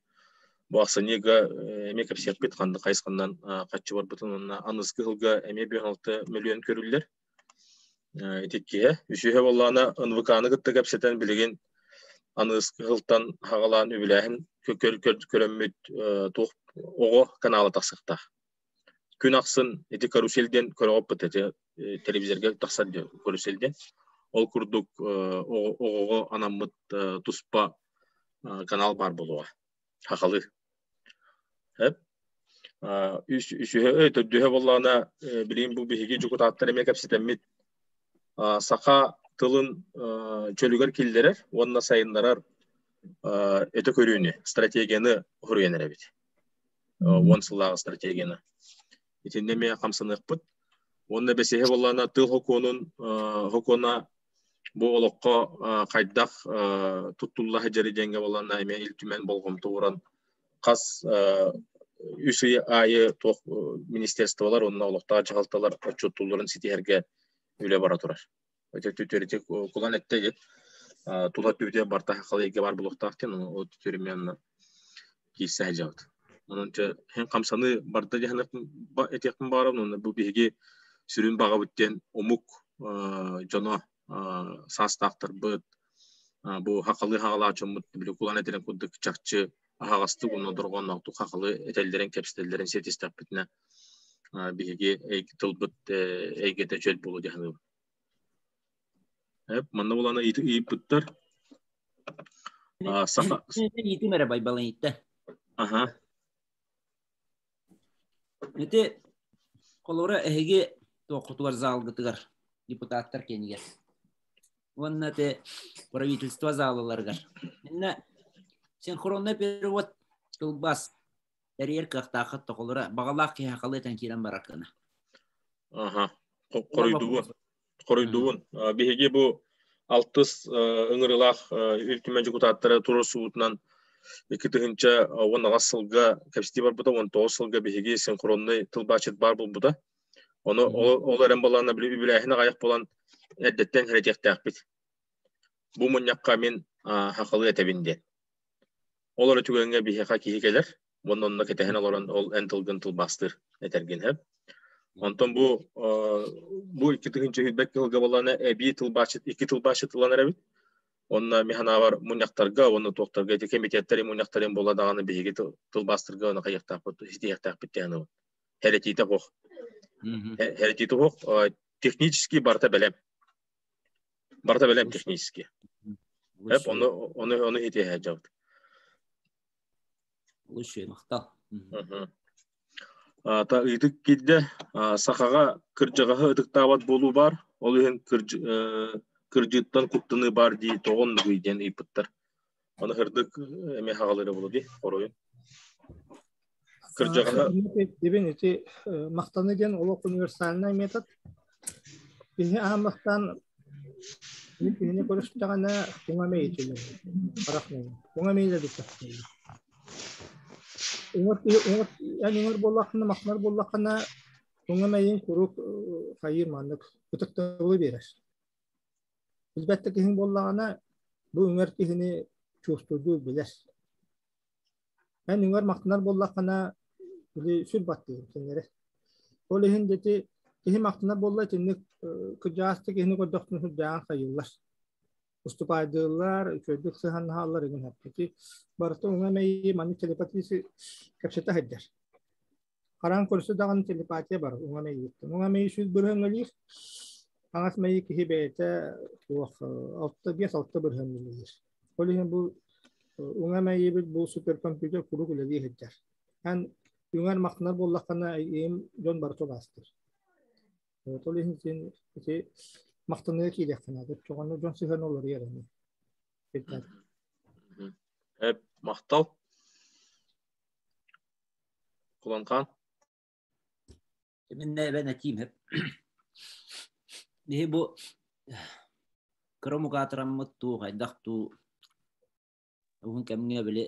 Бу ахсынньыга эмиэ кэпсиэхпит ханнык хайысханан хаччы барбытын уонна аныгыскы сылга эмиэ 56 миллион көрүллэр. Ити иккиһэ. Үсүһэ буоллаҕына НВК-ны кытта кэпсэтэн билигин. Аныгыскы сылтан саҕалаан үбүлээһин көрөммүт туох оҕо канала тахсыахтаах. Күн ахсын ити карусель диэн көрөҕөппүт ити телевизорга тахсар диэн карусель диэн. Ол курдук оҕоҕо анаммыт туспа канал баар буолуоҕа. Хахалы. Үсүһэ, төрдүһэ буоллаҕына, билигин бу биһиги дьокутааттар эмиэ кэпсэтэммит саха тылын чөлүгэр киллэрэр уонна сайыннарар өтө көрүүнү, стратегияны хоруйан эрэбит. 10 сыллааҕы стратегияны. Итиннэ эмиэ хамсаныахпыт. Уонна бэсиһэ буоллаҕына тыл хокуонун хокуона бу олоххо хайдах туттулла сылдьар диэҥҥэ буоллаҕына эмиэ Ил Түмэн болҕомто ууран хас үс ый аайы туох министерстволар уонна олохтоох дьаһалталар отчуоттуулларын ситиһэргэ үлэ бара турар. Түтүрити кулан этте дит. Тула түбүтэ барта халыйга бар булуохтаах диэн ол түтүрүмэн киирсэ сылдьабыт. Онон һин хамсаныы барда диэн этиэхпин баҕарабын уонна бу биһиги сүрүн баҕабыт диэн омук дьоно саастаахтарбыт бу хахалы хаҕалаах дьоммут били кулан этэрин курдук чахчы аһаҕастык уонна дорҕоонноохтук хахалы этэллэрин кэпсэтэллэрин ситистэхпитинэ биһиги тылбыт эйгэтэ чөл буолуо дии саныыбын. Манна булана ыйыппыттар. Саха Иитим эрэ Байбалын ииттэ. Аха. Ити холобура эһиги туоххутугар залгытыгар депутаттар киэнигэр уонна те правительство залаларыгар. Инна синхронный перевод тылбаас тэрийэр кыахтааххыт тоҕолоро баҕалаах киһи хахалы этэн киирэн барар гына. Аха. Хоруйдубун. Хоруйдубун. Биһиги бу алтыс ыҥырыылаах Ил Түмэн дьокутааттара туруорсубутунан 2018 сылга кэпсэтии барбыта, 19 сылга биһиги синхронный тылбаасчыт баар буолбута. Ону ол эрэн балаана били үбүлээһин аҕайах буолан эрдэттэн хэрэтиэхтээхпит. Бу мунньахха мин хахалы этэбин диэн. Ол эрэ түгэҥҥэ биһиэхэ киһи кэлэр уонна онно кэтэһэн олорон ол эн тылгын тылбаастыыр этэргин һэп. Онтон бу бу 2021 сылга буоллаҕына эбии тылбаасчыт икки тылбаасчыт ылан эрэбит. Онно мин санаабар мунньахтарга уонна туохтарга ити кэмитиэттэрин мунньахтарын буолла даҕаны биһиги тылбаастырга оны хайыахтаахпыт ситиһиэхтээхпит диэн саныыбын. Хэрэтиитэ суох. Хэрэтиитэ суох. Технически барыта бэлэм. Барыта бэлэм технически. Эп ону ону ону итиэһэ дьабыт. Лучше махтал. Та ыйытык киирдэ. Сахаҕа кырдьаҕаһы ытыктаабат буолуу баар. Ол иһин кырдьыыттан куттаныы баар дии тоҕо оннугуй диэн ыйыппыттар. Аны һырдык эмиэ хаҕалыыра буолуо дии хоруйун. Кырдьаҕаһы Дибин ити махтаны диэн олох универсальный метод. Киһи аан бастаан киһини көрүстэҕинэ уҥа мэйитилэр. Харах Уҥа мэйилэр бүтэхтиир. Уҥар киһи уҥар эн уҥар буоллаххына махтанар буоллаххына уҥа мэйин куруук хайыыр маннык ытыктабылы биэрэр. Билбэт да киһиҥ буоллаҕына бу үҥэр киһини чуустурдуу билэр. Эн үҥэр махтанар буоллаххына били сүр баттыыр кинилэри. Ол иһин дити киһи махтанар буолла итинник кырдьаҕастык киһини көрдөхтүн сүрдээҕин хайыыллар. Уступаайдыыллар, үчүгэйдик сыһаннаһаллар игин ити барыта уҥа мэйии маннык телепатия кэпсэтэ сылдьар. Хараан көрсө даҕаны телепатия бар уҥа мэйииттэн. Уҥа мэйии сүүс бырыһыан үлэлиир. Хаҥас мэйии киһи бэйэтэ туох 6-5-6 бырыһыан үлэлиир. Ол иһин бу уҥа мэйиибит бу суперкомпьютер куруук үлэлии сылдьар. Эн үҥэр махтанар буоллаххына эйиим дьон барыта убаастыыр. Ол иһин син ити махтаныа киириэххэ наада. Оччоҕуна дьон сыһыана уларыйар эмиэ. Махтал. Куланхан. Миннэ эбэн этиим хэп. Биһи бу кыра мукаатыраммыт туу хайдах туу уһун кэмҥэ били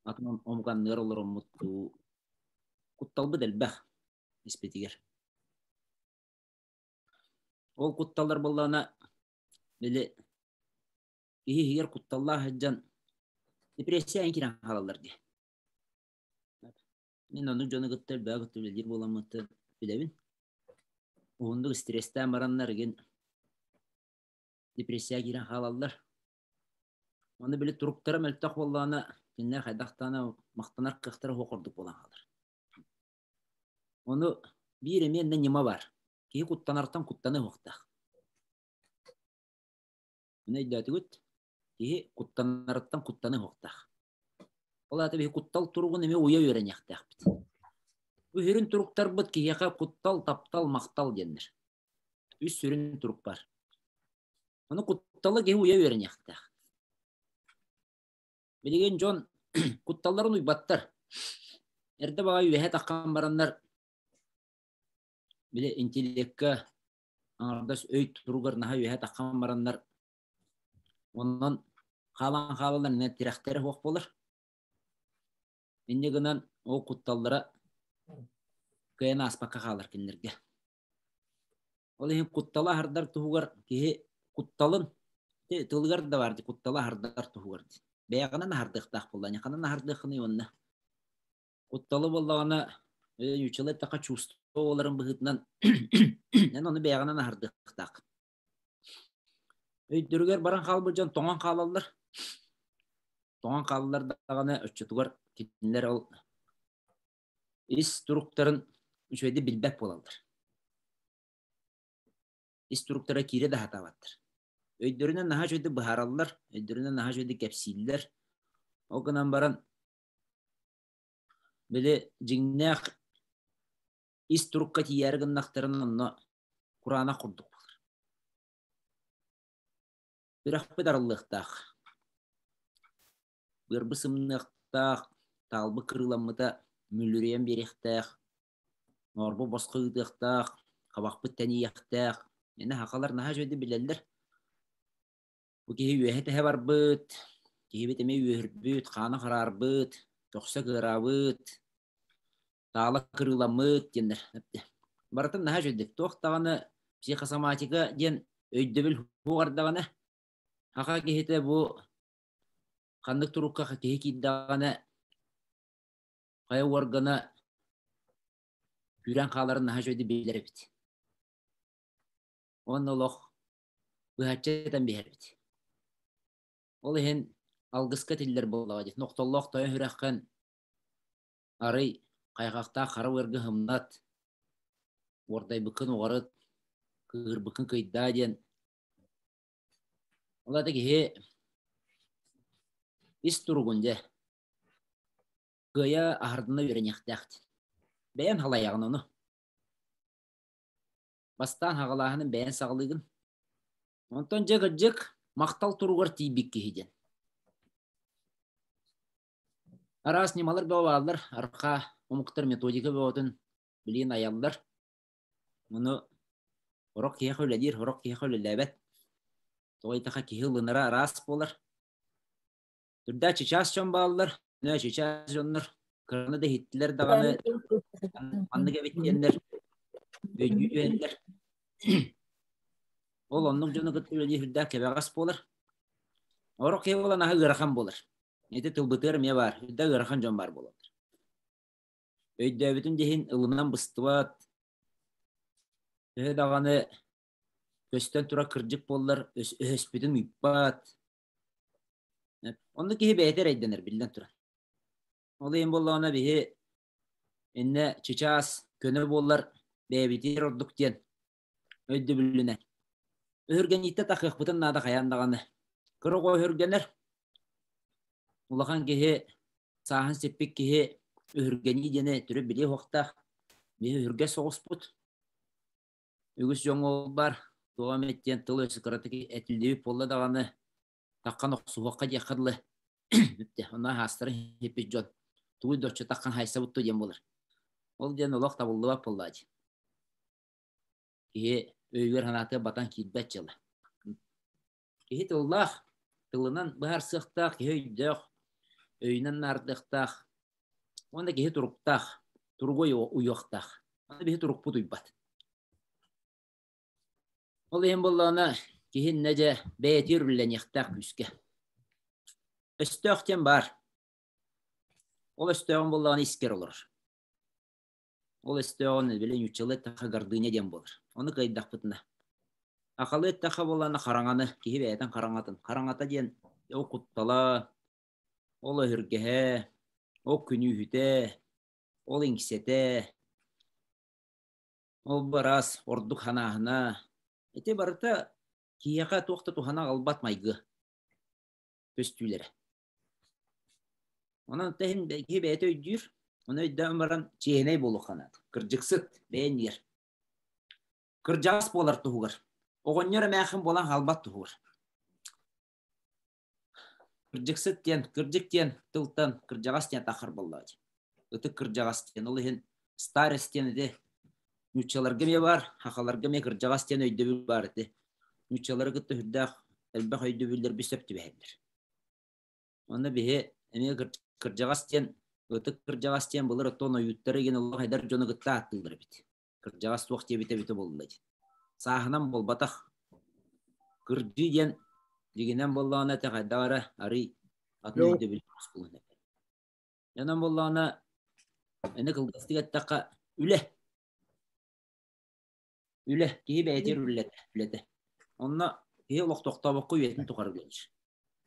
атын омук анныгар олороммут туу кутталбыт элбэх испитигэр. Ол кутталлар буоллаҕына били киһи иһигэр кутталлаах сылдьан депрессия эн киирэн хаалаллар дии. Мин оннук дьону кытта элбэҕи кытта үлэлиир буоламмыттан билэбин. Уһуннук стресстээн бараннар игин депрессия киирэн хаалаллар. Оны били туруктара мөлтөх буоллаҕына, кинилэр хайдахтаана махтанар кыахтара суох курдук буолан хаалар. Ону биир эмиэ ньыма бар. Киһи куттанартан куттаныа суохтаах. Маны өйдөөтүгүт? Киһи куттанарыттан куттаныа суохтаах. Ол аата биһи куттал туругун эмиэ уйа үөрэниэхтээхпит. Бу сүрүн туруктарбыт киһиэхэ куттал, таптал, махтал диэннэр. Үс сүрүн турук бар. Ону кутталы киһи уйа үөрэниэхтээх. Билигин дьон кутталларын уйбаттар. Эрдэ баҕа үөһэ таххан бараннар били интеллекка аҥардас өй туругар наһаа үөһэ таххан бараннар онон хаалан хаалалар иннэ тирэхтэрэ суох буолар. Инньэ гынан ол кутталлара кыайан ааспакка хаалар кинилэргэ. Ол иһин кутталы аһардар туһугар киһи кутталын тылыгар да баар дии кутталы аһардар туһугар дии. Бэйэҕинэн аһардыахтаах буолла, ньаханан аһардыаххыный уонна Кутталы буоллаҕына, нууччалыы эттэххэ чувство буоларын быһыытынан эн ону бэйэҕинэн аһардыахтаах. Өйдөрүгэр баран хаалбыт дьон тоҥон хаалаллар. Тоҥон хаалаллар даҕаны оччотугар кинилэр ол ис туруктарын үчүгэйдик билбэт буолаллар. Ис туруктара киирэ да сатаабаттар. Өйдөрүнэн наһаа үчүгэйдик быһаараллар, өйдөрүнэн наһаа үчүгэйдик кэпсииллэр. Ол гынан баран Били дьиҥнээх ис турукка тиийээри гыннахтарына онно кураанах курдук буолар. Үрэхпит арыллыахтаах, быарбы сымныахтаах, таалбы кырыыламмыта мүлүрүйэн биэриэхтээх, ноорбу босхо ыытыахтаах, хабахпыт тэнийиэхтээх. Ини сахалар наһаа үчүгэйдик билэллэр. Бу киһи үөһэ тэһэ барбыт, киһибит эмиэ үөһүрбүт, хаана хараарбыт, көхсө кыараабыт, таала кырыыламмыт диэннэр. Барытын наһаа үчүгэйдик. Туох даҕаны психосоматика диэн өйдөбүл суоҕардаҕына, саха киһитэ бу ханнык турукка киһи киирдэҕинэ хайа уоргана күүрэн хааларын наһаа үчүгэйдик билэр эбит. Уонна олох быһаччы этэн биһэрбит. Ол иһин алгыска этиллэр буоллаҕа дии. Нохтоллоох тойон үрэххин арый хайҕахтаах хара ыаргы һымнат, уордайбыккын уҕарыт, кыырбыккын кыйдаа диэн. Ол ата киһи ис туругун дьэ кыайа аһардына үөрэниэхтээх диэн. Бэйэн халайаҕын ону. Бастаан хаҕалааһынын бэйэн саҕалыыгын. Онтон дьэ кырдьык махтал туругар тиийбит киһи диэн. Араас ньымалар бөҕө бааллар. Арҕаа омуктар методика бөҕөтүн билигин айаллар. Ону сорох киһиэхэ үлэлиир, сорох киһиэхэ үлэлээбэт. Тоҕо диэтэххэ киһи ылынара араас буолар. Үрдээх чычаас дьон бааллар, нөө чычаас дьоннор кыраны да иһиттилэр даҕаны маннык эбит диэннэр өйдүү түһэллэр. Ол оннук дьону кытта үлэлиир үрдээх кэбэҕэс буолар. Орох киһи буолан аһа ыарахан буолар. Ити тылбытыгар эмиэ баар, үрдээх ыарахан дьон баар буолаллар. Өйдөөбүтүн иһин ылынан быстыбат, төһө даҕаны көстөн турар кырдьык буоллар өһөспүтүн ыыппат, Онно киһи бэйэтэ эрэйдэнэр, биллэн турар. Ол иһин буоллаҕына биһи иннэ чычаас көнө буоллар бэйэбитигэр ордук диэн өйдөбүлүнэн. Өһүргэнииттэ тахыахпытын наада хайаан даҕаны. Кыра оҕо өһүргэнэр, улахан киһи, сааһын сиппит киһи өһүргэнии диэни төрүт билиэ суохтаах. Биһи өһүргэс соҕуспут. Үгүс дьоҥҥо ол баар, туох эмит диэн тыл өссө кыратык этиллибит буолла даҕаны, таххан охсуһуохха диэххэ дылы бүттэ. Онно аһаастарын иһиппит дьон тугуй да оччо таххан хайсабыт дуо диэн буолар. Ол диэн олох табыллыбат буоллаа дии. Киһи өйүгэр-санаатыгар батан киирбэт дьыала. Киһи тыллаах, тылынан быһаарсыахтаах, киһи өйдөөх, өйүнэн наардыахтаах уонна киһи туруктаах, туругу уйуохтаах. Аны биһи турукпут уйбат. Ол иһин буоллаҕына, киһи иннэ дьэ бэйэтигэр үлэлэниэхтээх күүскэ. Өстөөх диэн баар. Ол өстөөҕүн буоллаҕына искэр олорор. Ол өстөөҕүн били нууччалыы эттэххэ гордыня диэн буолар. Ону кыайдахпытына. Сахалыы эттэххэ буоллаҕына хараҥаны, киһи бэйэтин хараҥатын. Хараҥата диэн Ол куттала, ол өһүргэһэ, ол күнүүһүтэ, ол иҥсэтэ, ол бараас ордук санааһына. Ити барыта киһиэхэ туох да туһана аҕалбат майгы көстүүлэрэ. Онон тэһин киһи бэйэтэ өйдүүр, ону өйдөөн баран чиэһинэй буолуохха наада. Кырдьыксыт бэйэн иэр. Кырдьаҕас буолар туһугар. Оҕонньор эмээхин буолан хаалбат туһугар. Кырдьыксыт диэн, кырдьык диэн тылтан кырдьаҕас диэн таххар буоллаҕа дии. Ытык кырдьаҕас диэн. Ол иһин старость диэн ити нууччаларга эмиэ баар, хахаларга эмиэ кырдьаҕас диэн өйдөбүл баар ити. Нууччалары кытта сүрдээх элбэх өйдөбүллэр сөп түбэһэллэр. Онно биһи эмиэ кырдьаҕас диэн, ытык кырдьаҕас диэн былыр оттон ойууттары игин олох эдэр дьону кытта ааттыыллар эбит. Кырдьаҕас туох диэбитэ эбитэ буолла диэн. Сааһынан буолбатах. Кырдьыы диэн дьигинэн буоллаҕына этэ хайдах эрэ арый атын өйдөбүл буолуон эбит. Онон буоллаҕына аны кылгастык эттэххэ үлэ. Үлэ. Киһи бэйэтигэр үлэтэ. Үлэтэ. Онно киһи олох тохтообокко үйэтин тухары үлэлиир.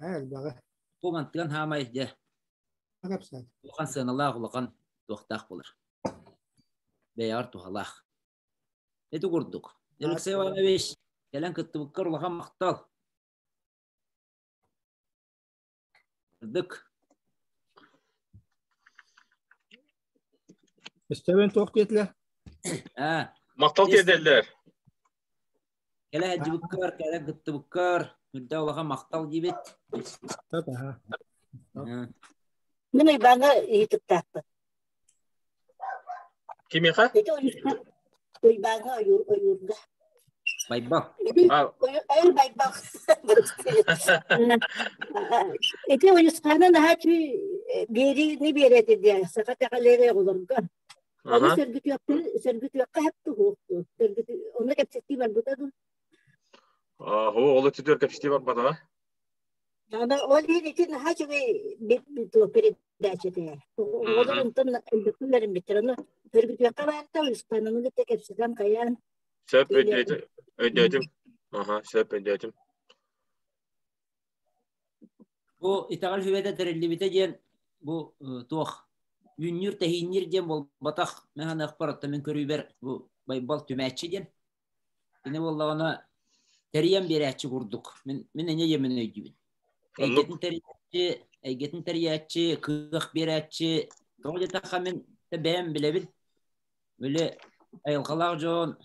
Элбэҕи. Бу мантыган хаамай дьэ. Улахан сыаналаах, улахан туохтаах буолар. Бэйэҕэр туһалаах. Ити курдук. Алексей Иванович, кэлэн кыттыбыккар улахан махтал. Ырдык. Истэбин туох диэтилэр? Аа. Махтал тиэрдэллэр. Кэлэ сылдьыбыккар, кэлэ кыттыбыккар, үрдэ улахан махтал диибит. Мин Уйбааҥҥа ыйытыктаахпын. Кимиэхэ? Уйбааҥҥа ойуур ойуурга. Байбал. Эр Байбал. Ити Уйусхаана наһаа үчүгэй биэриини биэрэр диэн саха итэҕэллэрэ оҕолорго. Ону сөргүтүөххэ сөргүтүөххэ сөп туһуохту. Онно кэпсэтии барбыта дуу? Оо, ол өттүгэр кэпсэтии барбатаҕа. Аны ол иһин ити наһаа үчүгэй передача этэ. Оҕолор онтон элбэхтик Ону сөргүтүөххэ баарта Уйусхаананы кытта кэпсэтэн хайаан. Сөп өйдөөтүм. Өйдөөтүм. Аха, сөп өйдөөтүм. Бу итэҕэл сүбэтэ тэриллибитэ диэн бу туох үүннүүр-тэһиинниир диэн буолбатах мин саныахпар оттон мин көрүүбэр бу Байбал түмээччи диэн. Кини буоллаҕына тэрийэн биэрээччи курдук. Мин мин эмиэ диэммин өйдүүбүн. Эйгэтин тэрийээччи, эйгэтин тэрийээччи, кыах биэрээччи. Тоҕо диэтэххэ мин бэйэм билэбин. Били айылҕалаах дьон,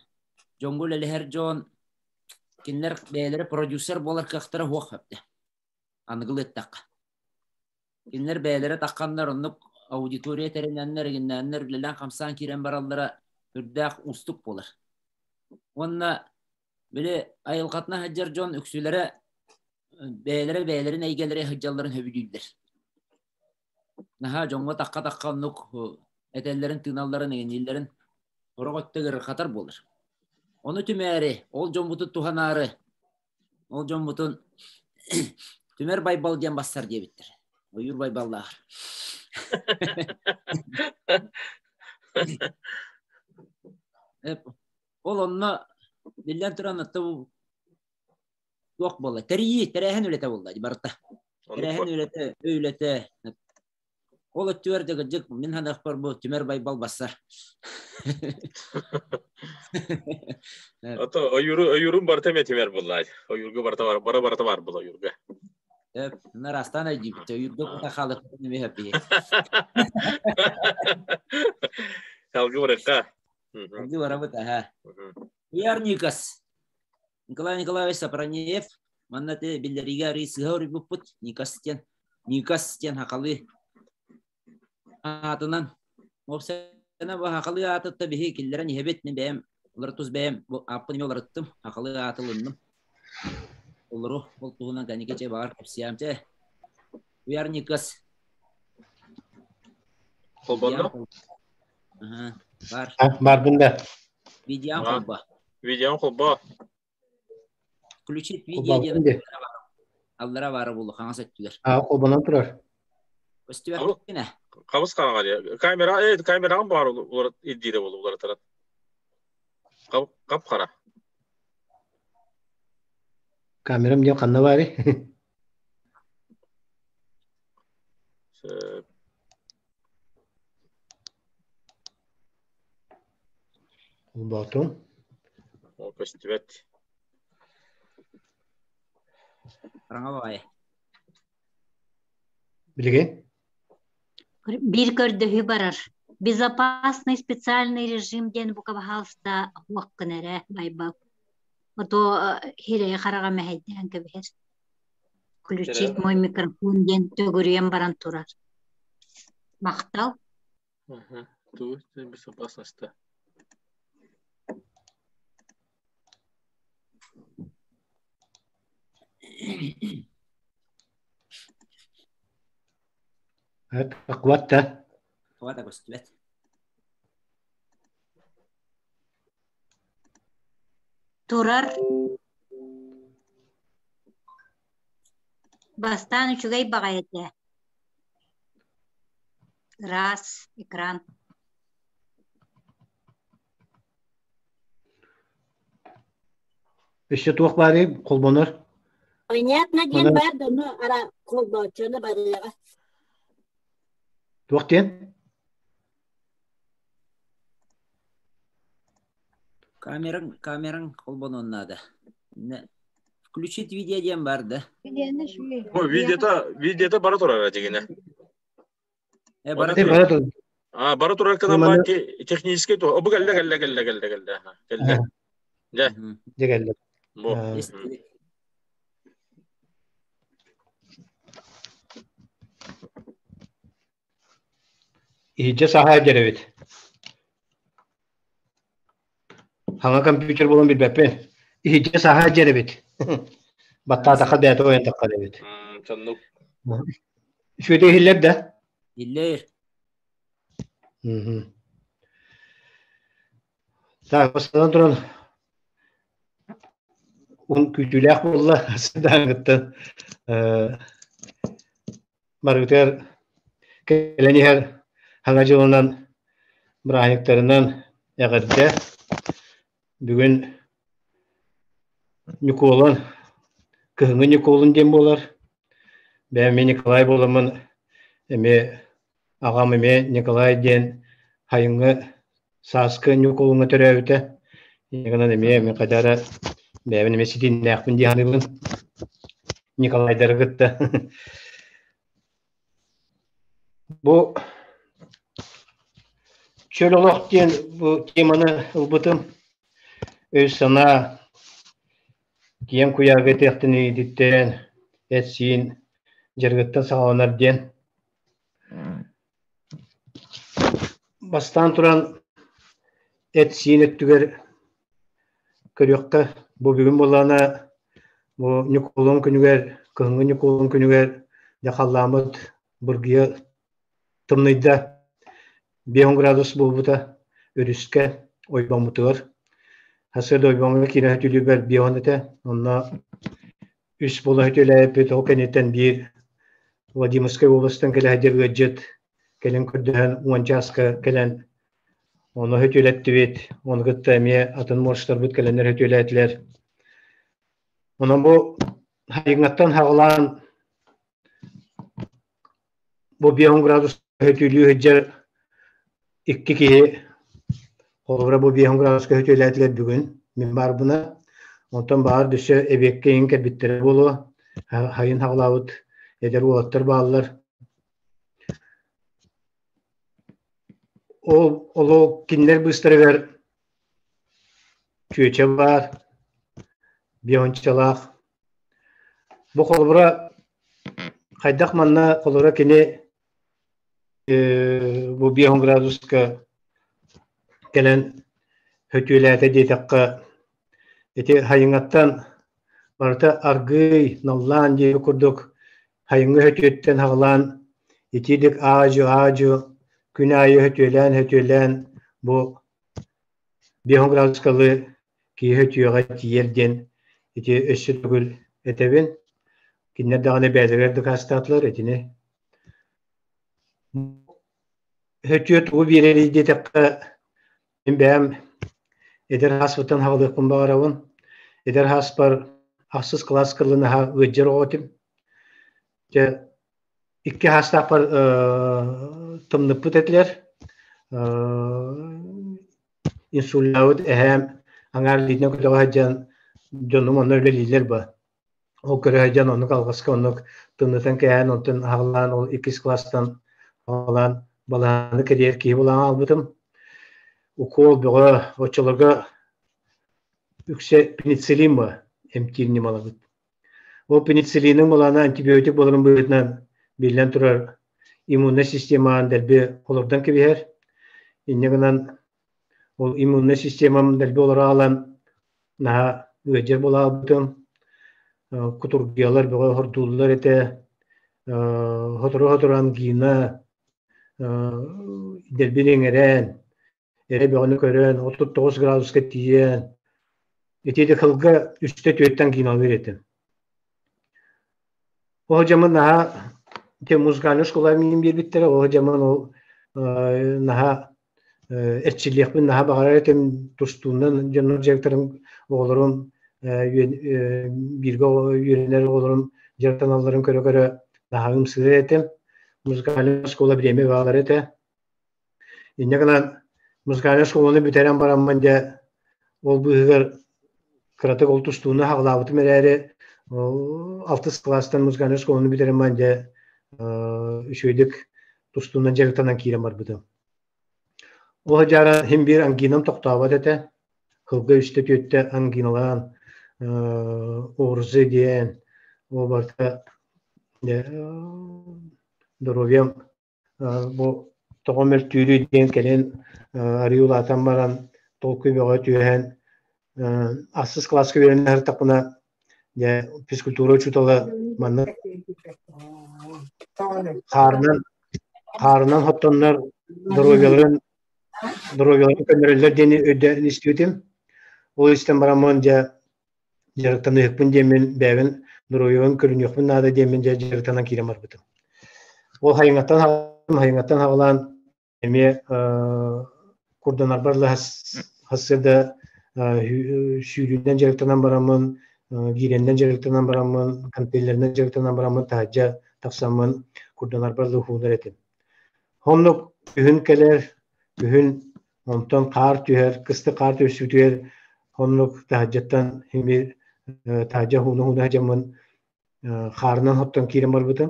дьоҥҥо үлэлэһэр дьон Кинилэр бэйэлэрэ продюсер буолар кыахтара суох эбитэ. Аныгылыы эттэххэ. Кинилэр бэйэлэрэ тахханнар оннук аудитория тэринэннэр, игиннээннэр үлэлээн-хамсаан киирэн бараллара үрдээх уустук буолар. Уонна били айылҕатына сылдьар дьон үксүлэрэ бэйэлэрэ бэйэлэрин эйгэлэрэ сылдьалларын сөбүлүүллэр. Наһаа дьоҥҥо тахха-тахха оннук этэллэрин, тыыналларын, иҥнииллэрин сорох өттө ыарырҕатар буолар. Ону түмээри, ол дьоммутун туһанаары, ол дьоммутун Түмэр Байбал диэн бассар диэбиттэр. Ойуур Байбаллааҕар. Ол онно биллэн туран туох буолла? Тэрийии, тэрээһин үлэтэ буолла барыта. Тэрээһин үлэтэ, өй үлэтэ. Ол өттүгэр да кырдьык мин саныахпар бу Түмэр Байбал бассар. Ото ойууру ойуурун барыта эмиэ түмэр буолла. Ойуурга барыта бар, бара барыта бар буолла ойуурга. Эп, нарастан өйдүүбүт. Ойуурга кута хаалык эмиэ хэппиһи. Салгы барыкка. Салгы барабыт, аха. Уяр Никас. Николай Николаевич Сапранеев манна те биллэриигэ арый сыһа уруйбуппут Никас диэн Никас диэн хахалыы аатынан уопсайынан бу хахалыы аатытта биһи киллэрэн иһэбит мин бэйэм улар тус бэйэм бу ааппын эмиэ уларыттым хахалыы ааты ылынным олору ол туһунан кэнники чэ баҕар кэпсиэм чэ Уяр Никас Холбонно? Бар. Бардым да. Видеоң холбо. Видеоң холбо. Включить видео диэн аллара баара буолу хаҥас өттүгэр. А, холбонон турар. Көстүбэт Хабыс хаҥаҕа диye. Камера, камераҕын баар улар ирдиирэ буолу уларытара. Кап хара. Камерам диэн ханна баарый? Холбоотум. Ол көстүбэт. Хараҥа баҕайы. Билигин? Биир көрдөһүү барар. Безопасный специальный режим диэн бука баһаалыста уоххун эрэ, Байбал. Ото хирэйи хараҕа мэһэйдээн кэбиһэр. Включить мой микрофон диэн төгүрүйэн баран турар. Махтал. Тугу безопасность Акватта. Аквата көстүбэт. Турар. Бастаан үчүгэй баҕайы этэ. Ыраас экран. Өссө туох баарый холбонор? Понятно диэн баар да ону ара холбооччуну барыаҕа. Туох диэн? Камераҥ, камераҥ холбонуон наада. Включить видео диэн баар да? Видеота, видеота бара турар дигинэ. Э, бара турар. А, бара турар кынан баар технический то. Бу кэллэ кэллэ кэллэ кэллэ кэллэ. Кэллэ. Дьэ. Дьэ кэллэ. Бу. Иһирдьэ саһаа дьэрэбит. Хаҥа компьютер буолан билбэппин. Иһирдьэ саһаа дьэрэбит. Баттаатахха бэйэтэ ойон таххар эбит. Соннук. Үчүгэйдик иһиллэр да? Иһиллэр. Так, бастатан туран уһун күүтүүлээх буолла сыдааҥыттан барытыгар кэлэн иһэр Саҥа дьылынан бырааһынньыктарынан эҕэрдэ. Бүгүн Ньукуолун, кыһыҥҥы Ньукуолун диэн буолар. Бэйэм эмиэ Николай буоламмын эмиэ аҕам эмиэ Николай диэн сайыҥҥы сааскы Ньукуолуҥҥа төрөөбүтэ. Инньэ гынан эмиэ мин хайдах эрэ бэйэбин эмиэ ситиннээхпин дии саныыбын. Николайдары кытта. Бу чөл олох диэн бу теманы ылбытым. Өй-санаа киэҥ куйаарга этиэхтин иититтэн эт-сиин дьарыгыттан саҕаланар диэн. Бастаан туран эт-сиин өттүгэр көрүөххэ, бу бүгүн буоллаҕына бу Ньукулун күнүгэр, кыһыҥҥы Ньукулун күнүгэр дьэ халлааммыт быргыйа тымныйда, 5 градус буолбута өрүскэ ойбоммутугар. Сарсыарда ойбоҥҥо киирэн түлүүбэр 5 этэ, онно үс буола үлэлээбиппит, ол кэнниттэн биир Владимирскай областан кэлэ сылдьар ыалдьыт кэлин көрдөһөн уон чааска кэлэн ону өтүөлэттибит, ону кытта эмиэ атын моржтарбыт кэлэннэр өтүөлээтилэр. Онон бу хайыҥаттан хаҕылаан бу 5 градус өтүүлүү сылдьар икки киһи холобура бу 5 градуска өтүөлээтилэр бүгүн мин баарбына. Онтон баар дөссө эбиэккэ иҥин кэлбиттэрэ буолуо. Хайын хаҕылаабыт эдэр уолаттар бааллар. Ол олох кинилэр быыстарыгар чүөчэ баар, биончалаах. Бу холобура хайдах манна холобура кини бу 5 градуска кэлэн хөтүөлээтэ диэтэххэ ити хайыҥаттан барыта аргыый наллаан диэби курдук хайыҥҥы хөтүөттэн хаҕылаан итиилик аадьу-аадьу күн аайы хөтүөлээн-хөтүөлээн бу 5 градускалыы киһи хөтүөҕэ тиийэр диэн ити өссө төгүл этэбин. Кинилэр даҕаны бэйэлэригэр дакаастаатылар итини. Хөтүө тугу биэрэрий диэтэххэ, мин бэйэм эдэр ааспыттан хаҕылыахпын баҕарабын. Эдэр ааспар ахсыс кылаас кылын аһа ыалдьар оҕо этим. Дьэ, икки аастаахпар тымныппыт этилэр. инсуллаабыт эһээм аҥаар илиитинэн көтөҕө сылдьан дьонум онно үлэлииллэр ба. Ол көрө сылдьан оннук алҕаска оннук тымнытан кээһэн онтон аҕалаан ол иккис класстан аҕалаан балаһаны кэрийэр киһи булан аҕалбытым. Укуол бөҕө оччолорго үксэ пенициллин ба эмтиир ньымалабыт. Ол пенициллиниҥ былаана антибиотик буоларын быһыытынан биллэн турар иммуннай системаҕын дэлби олордон кэбиһэр. Инньэ гынан ол иммуннай системам дэлби олоро аҕалан наһаа ыалдьар буолаабытым. Кутургуйалар бөҕө хордууллар этэ. Сотору-сотору ангина, дэлби иҥэрэн, эрэ бөҕөнү көрөн, 39 градуска тиийэн, ити сылга үстэ түөртэн кииналыыр этим. Ол дьамын наһаа те музыкальный школа миин биэрбиттэрэ, ол дьамын ол наһаа эрчиллиэхпин наһаа баҕарар этим, тустуунан дьоннор дьарыктарын оҕолорум бииргэ үөрэнэр оҕолорум дьарыктаналларын көрө-көрө наһаа ымсыырар этим. Музыкальная школа бириэмэ баалар этэ. Инньэ гынан музыкальнай школаны бүтэрэн бараммын дьэ ол быыһыгар кыратык ол тустууну хаҕылаабытым эрээри алтыс кылаастан музыкальнай школаны бүтэрэн баран дьэ үчүгэйдик тустуунан дьарыктанан киирэн барбытым. Ол дьара иһин биир ангинам тохтообот этэ. Кылга үстэ-түөртэ ангиналаан ОРЗ диэн ол барыта доруобуйам Бу тоҕо мөлтүүрүй диэн кэлин арыый улаатан баран толкуй бөҕө түһэн ахсыс кылааска үөрэнэ сырыттахпына дьэ физкультура учуутала маннык хаарынан хаарынан хоттоннор доруобуйаларын доруобуйаларын көннөрөллөр диэни өйдөөн истибитим. Ол истэн бараммын дьэ дьарыктаныһыкпын диэммин бэйэбин доруобуйабын көрүнүөхпүн наада диэммин дьэ дьарыктанан киирэн барбытым. Ол хайыҥаттан хайыҥаттан хаҕалаан эмиэ курданарбар сарсыарда сүүрүүнэн дьарыктанан бараммын, гиирэннэн дьарыктанан бараммын, гантеллэринэн дьарыктанан бараммын таһырдьа тахсаммын курданарбар уһуунар этим. Оннук күһүн кэлэр, күһүн онтон хаар түһэр, кыстык хаар түһсүүтүгэр оннук таһырдьаттан имир таһырдьа ууна-ууна сылдьаммын хаарынан хоттон киирэн барбытым.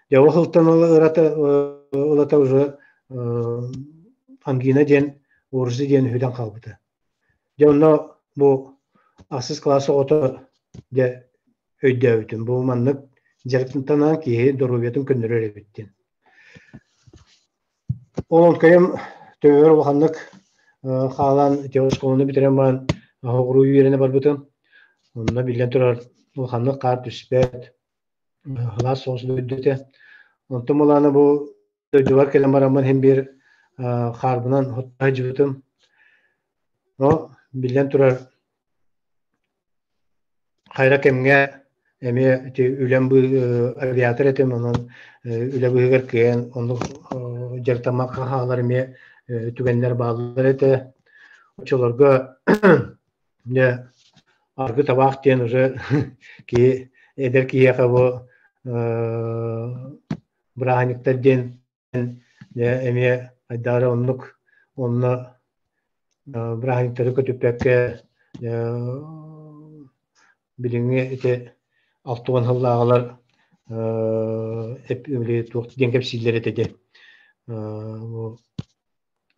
Дьэ ол сылтан ырата ылата уже ангина диэн ОРЗИ диэн үһүдэн хаалбыта. Дьэ онно бу ахсыс кылаас оҕото дьэ өйдөөбүтүм. Бу маннык дьарыктанан киһи доруобуйатын көннөрөр эбит диэн. Ол онкайым төбөбөр улаханнык хаалан ити оскуоланы бүтэрэн баран оҕуруу үөрэнэ барбытым. Онно биллэн турар улаханнык хаар түспэт, сылаас соҕус дойду этэ. Онтон былаана бу дойдубар кэлэн бараммын иһин биир хаарбынан сылдьыбытым. Но биллэн турар Хайра кэмҥэ эмиэ ити үлэм авиатор этим, онон үлэ быыһыгар кыайан оннук дьарыктаммакка хаалар эмиэ түгэннэр бааллар этэ. Оччолорго дьэ аргы табаах диэн уже киһи эдэр киһиэхэ бу бырааһынньыктар диэн дьэ эмиэ айдаара оннук онно бырааһынньыктары көтүппэккэ билиҥҥи ити 60 сыллааҕылар туох диэн кэпсииллэр этэ диэн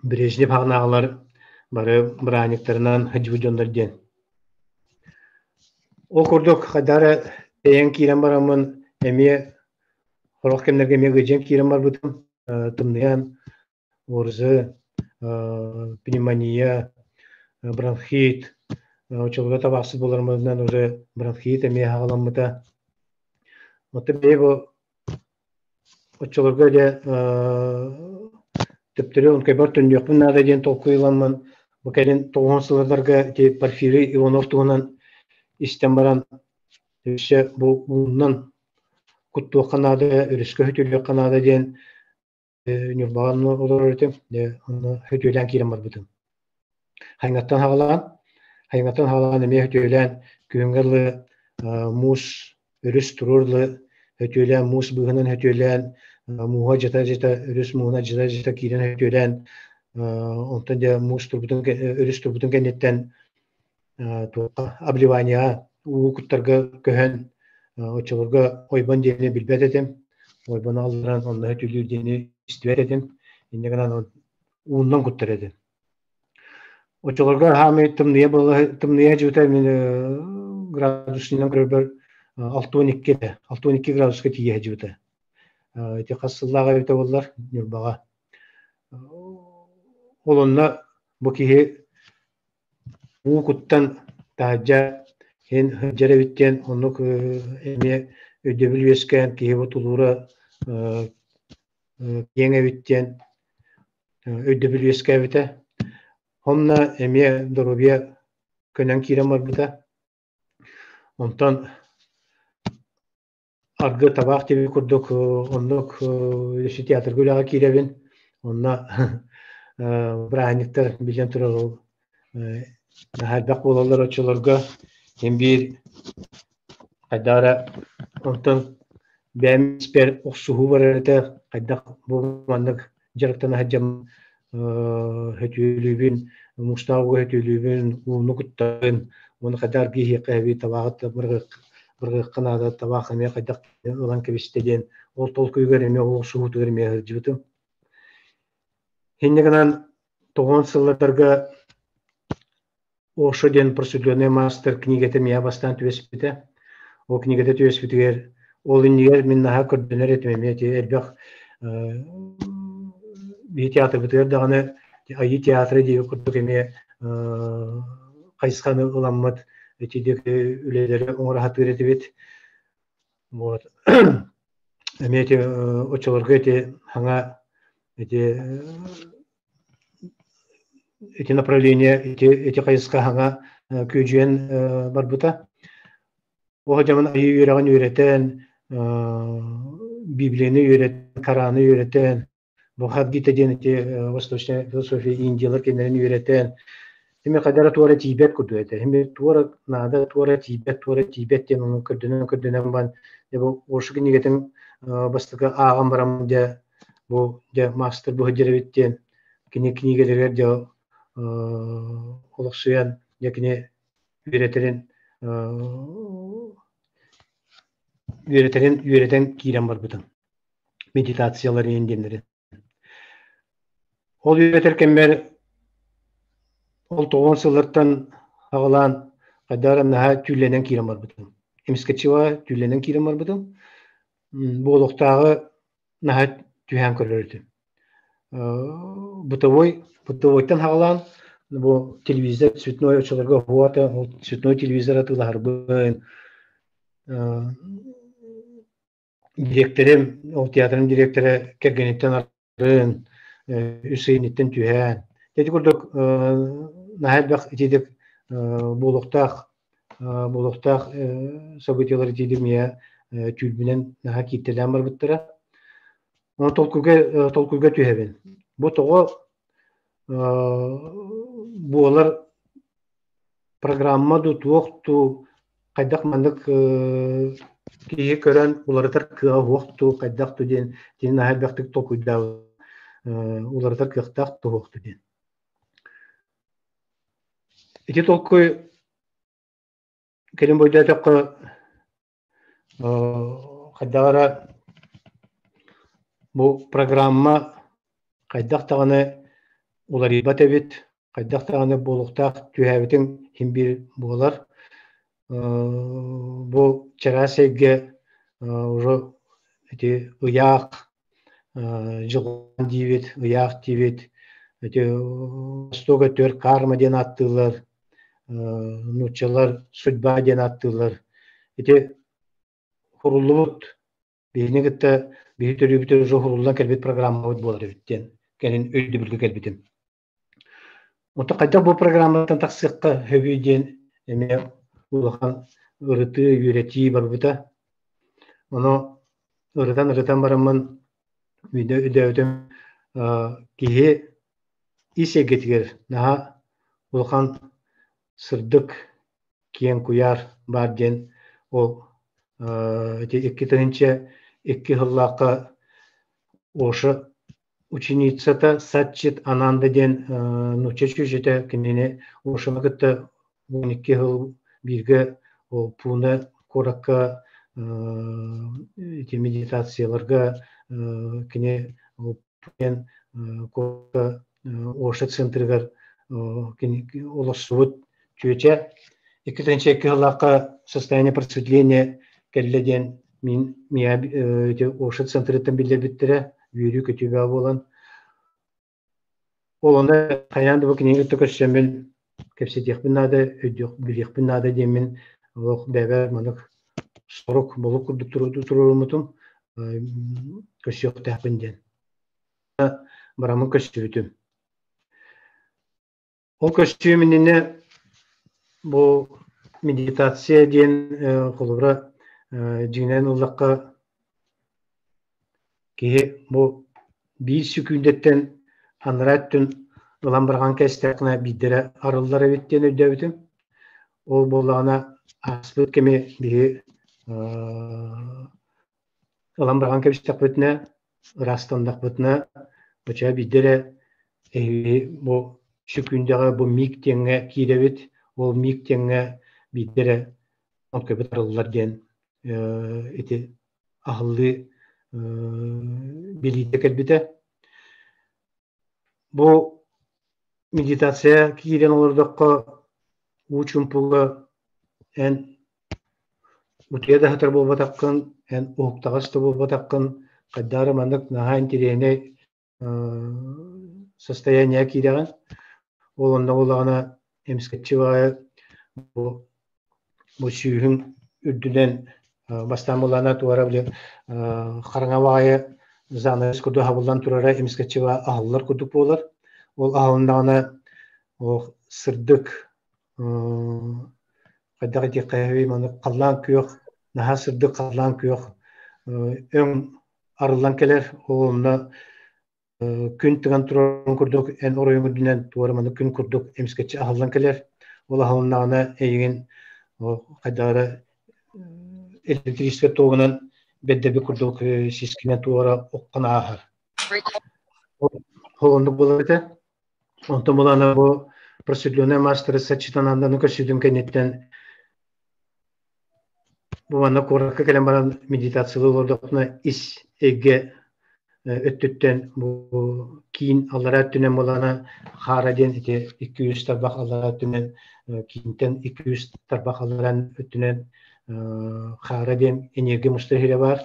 Брежнев аҕынааҕылар бары бырааһынньыктарынан сылдьыбыт дьоннор диэн. Ол курдук хайдах эрэ тэйэн киирэн бараммын эмиэ сорох кэмнэргэ эмиэ ыалдьан киирэн барбытым. Тымныйан, ОРЗ, пневмония, бронхит, оччолорго табаахсыт буоларбынан уже бронхит эмиэ аҕаламмыта. Оттон бэйэ бу Оччолорго дьэ төптөрү онкайбар төннүөхпүн наада диэн толкуйламмын бу кэлин тоҕуһун сылларга ити Порфирий Иванов туһунан истэн баран өссө бу ууннан куттуохха наада, өрүскэ хөтүлүөххэ наада диэн Ньурбаҕа олорор этим. Дьэ онно хөтүөлээн киирэн барбытым. Хайыҥаттан хаҕалаан, хайыҥаттан хаҕалаан эмиэ өтүөлээн күһүҥҥэ дылы муус өрүс туруор дылы өтүөлээн муус быыһынан өтүөлээн мууһа дьыта-дьыта өрүс мууһуна дьыта-дьыта киирэн өтүөлээн Онтон дьэ муус турбутун өрүс турбутун кэнниттэн туохха обливанияҕа уу куттарга көһөн оччолорго ойбон диэни билбэт этим. Ойбону алларан онно түлүүр диэни истибэт этим. Инньэ гынан ууннан куттар этим. Оччолорго хаамай тымныйа буола тымныйа дьыбыта мин градусынан көрөрбөр 62 этэ. 62 градуска тиийэ дьыбыта. Ити хас сыллааҕа эбитэ буоллар Ньурбаҕа. Ол онно бу киһи уу куттан таһырдьа иһин сылдьар эбит диэн оннук эмиэ өйдөбүл үөскээн киһи бу тулуура киэҥ эбит диэн өйдөбүл үөскээбитэ. Онно эмиэ доруобуйа көнөн киирэн барбыта. Онтон аргы табаах диэбит курдук оннук өссө театрга үлэҕэ киирэбин. Онно бырааһынньыктар билэн турар ол наһаа элбэх буолаллар оччолорго. Син биир хайдах эрэ онтон бэйэм испэр охсуһуу барар этэ хайдах бу маннык дьарыктана сылдьам хөтүөлүүбүн муустаах ууга хөтүөлүүбүн ууну куттабын уонна хайдах аргыйыахха эбии табааҕы бырҕыахха наада табаах эмиэ хайдах ылан кэбистэ диэн ол толкуйугар эмиэ ол охсуһуутугар эмиэ сылдьыбытым. Инньэ гынан тоҕон сылларга Ошо диэн просветленный маастар кинигэтэ миэхэ бастаан түбэспитэ. Ол кинигэтэ түбэспитигэр ол иннигэр мин наһаа көрдөнөр этим эмиэ ити элбэх биһи театрбытыгар даҕаны Айыы театра диэбит курдук эмиэ хайысханы ыламмыт ити үлэлэри оҥоро сатыыр этибит. Вот. Эмиэ ити оччолорго ити хаҥа ити ити направление ити ити хайысха хаҥа күөдьүйэн барбыта. Ол дьаман айыы үөрэҕин үөрэтэн, Библияны үөрэтэн, Кораны үөрэтэн, Бхагавадгита диэн ити восточная философия Индиялар кинилэрин үөрэтэн, Эми хайдара туора тиийбэт курдук этэ. Эми туора наада туора тиийбэт, туора тиийбэт диэн ону көрдөнөн-көрдөнөн баран, дьэ бу Ошу кинигэтин бастакы ааҕан баран дьэ бу дьэ маастар бу сылдьар эбит диэн кини кинигэлэригэр дьэ олохсуйан дьэ кини үөрэтэрин үөрэтэрин үөрэтэн киирэн барбытым. Медитациялар иһин диэннэри. Ол үөрэтэр кэммэр ол тоҕуон сыллартан аҕалаан хайдах эрэ наһаа түүллэнэн киирэн барбытым. Эмискэччига түүллэнэн киирэн барбытым. Бу олохтооҕу наһаа түһээн көрөр этим. Бытовой бытовойтан аҕалаан бу телевизор цветной оччолорго уһуата ол цветной телевизор атыылаһарбын Дириэктэрим, ол театрым дириэктэрэ кэргэниттэн арын, үс ыйыныттан түһээн. Ити курдук наһаа элбэх итиитик буолуохтаах буолуохтаах событиелар итиитик миэ түүлбүнэн наһаа кииртэлээн барбыттара. Онон толкуйга толкуйга түһэбин. Бу тоҕо буолар программа дуу, туох дуу, хайдах маннык киһи көрөн уларытар кыаҕа суох дуу, хайдах дуу диэн итини наһаа элбэхтик толкуйдаабыт уларытар кыахтаах туһуох дуу диэн. Ити толкуй кэлин бойдоотоххо хайдах эрэ бу программа хайдах даҕаны уларыйбат эбит, хайдах даҕаны буолуохтаах түһээбитиҥ иһин биир буолар. Бу чараас эйгэ уже ити ыйаах дьылҕан диибит, ыйаах диибит, ити восток өттүгэр карма диэн ааттыыллар, нууччалар судьба диэн ааттыыллар. Ити хуруллубут биһини кытта биһи төрүүбүтүгэр уже хуруллан кэлбит программабыт буолар эбит диэн кэлин өйдөбүлгэ кэлбитим. Онтон хайдах бу программаттан тахсыахха сөбүй диэн эмиэ улахан ырытыы, үөрэтии барбыта. Ону ырытан-ырытан бараммын өйдөөбүтүм киһи ис эйгэтигэр наһаа улахан сырдык, киэҥ куйаар баар диэн ол ити 2002 сыллаахха Оша ученицата Сатчит Ананда диэн нуучча чүөчэтэ кинини Ошону кытта 12 сыл бииргэ ол Пуна куоракка ити медитацияларга кини диэн куоракка Оша центрыгар кини олорсубут чүөчэ 2002 сыллаахха состояние просветления кэллэ диэн мин миа ити Оша центрыттан биллэрбиттэрэ үөрүү-көтүү бөҕө буолан ол онно хайаан да бу кинигэ кытта көрсөммүн кэпсэтиэхпин наада өйдүөх билиэхпин наада диэммин олох бэйэбэр маннык сорук болук курдук туруоруммутум көрсүөхтээхпин диэн бараммын көстүбүтүм Ол көстүүм иннинэ бу медитация диэн холобура дьиҥинэн ыллахха киһи бу биир сөкүүндэттэн анараа өттүн ылан быраҕан кээстэххинэ биирдэрэ арыллар эбит диэн өйдөөбүтүм. Ол буоллаҕына ааспыт кэми биһи ылан быраҕан кэбистэхпитинэ ыраастаннахпытына бачаа биирдэ эрэ эһиги бу сүкүндэҕэ бу миг диэҥҥэ киирэбит ол миг диэҥҥэ биирдэ эрэ онкөбүт арыллар диэн ити аһыллыы билиитэ кэлбитэ. Бу медитация киирэн олордоххо уу чумпуга эн утуйа да сытар буолбатаххын, эн уһуктаҕас да буолбатаххын, хайдах эрэ маннык наһаа интэриэһинэй состояние киирэҕин. Ол онно буоллаҕына эмискэччи баҕайы бу бу сүүһүҥ үрдүнэн бастаан буоллаҕына туора били хараҥа баҕайы занавес курдук аһыллан турара эмискэччи аһыллар курдук буолар. Ол аһылыннаҕына ол сырдык хайдах этиэххэ маны халлаан күөх наһаа сырдык халлаан күөх өҥ арыллан кэлэр ол онно күн тыган турарын курдук эн оройуҥ үрдүнэн туора маны күн курдук эмискэччи аһыллан кэлэр. Ол аһылыннаҕына эйигин хайдах эрэ электрическэй туогунан бэрдэрбит курдук сискинэн туора оххон ааһар. Ол оннук буолар этэ. Онтон булана бу просветленный мастер Сачитананданы көрсүтүм кэнниттэн Бу манна куоракка кэлэн баран медитациялыы олордохпуна ис эйгэ өттүттэн бу киин аллараа өттүнэн буолана хаара диэн ити 200 тарбах аллараа өттүнэн киинтэн 200 тарбах аллараа өттүнэн хаара диэн энергия мустар иһирэ баар.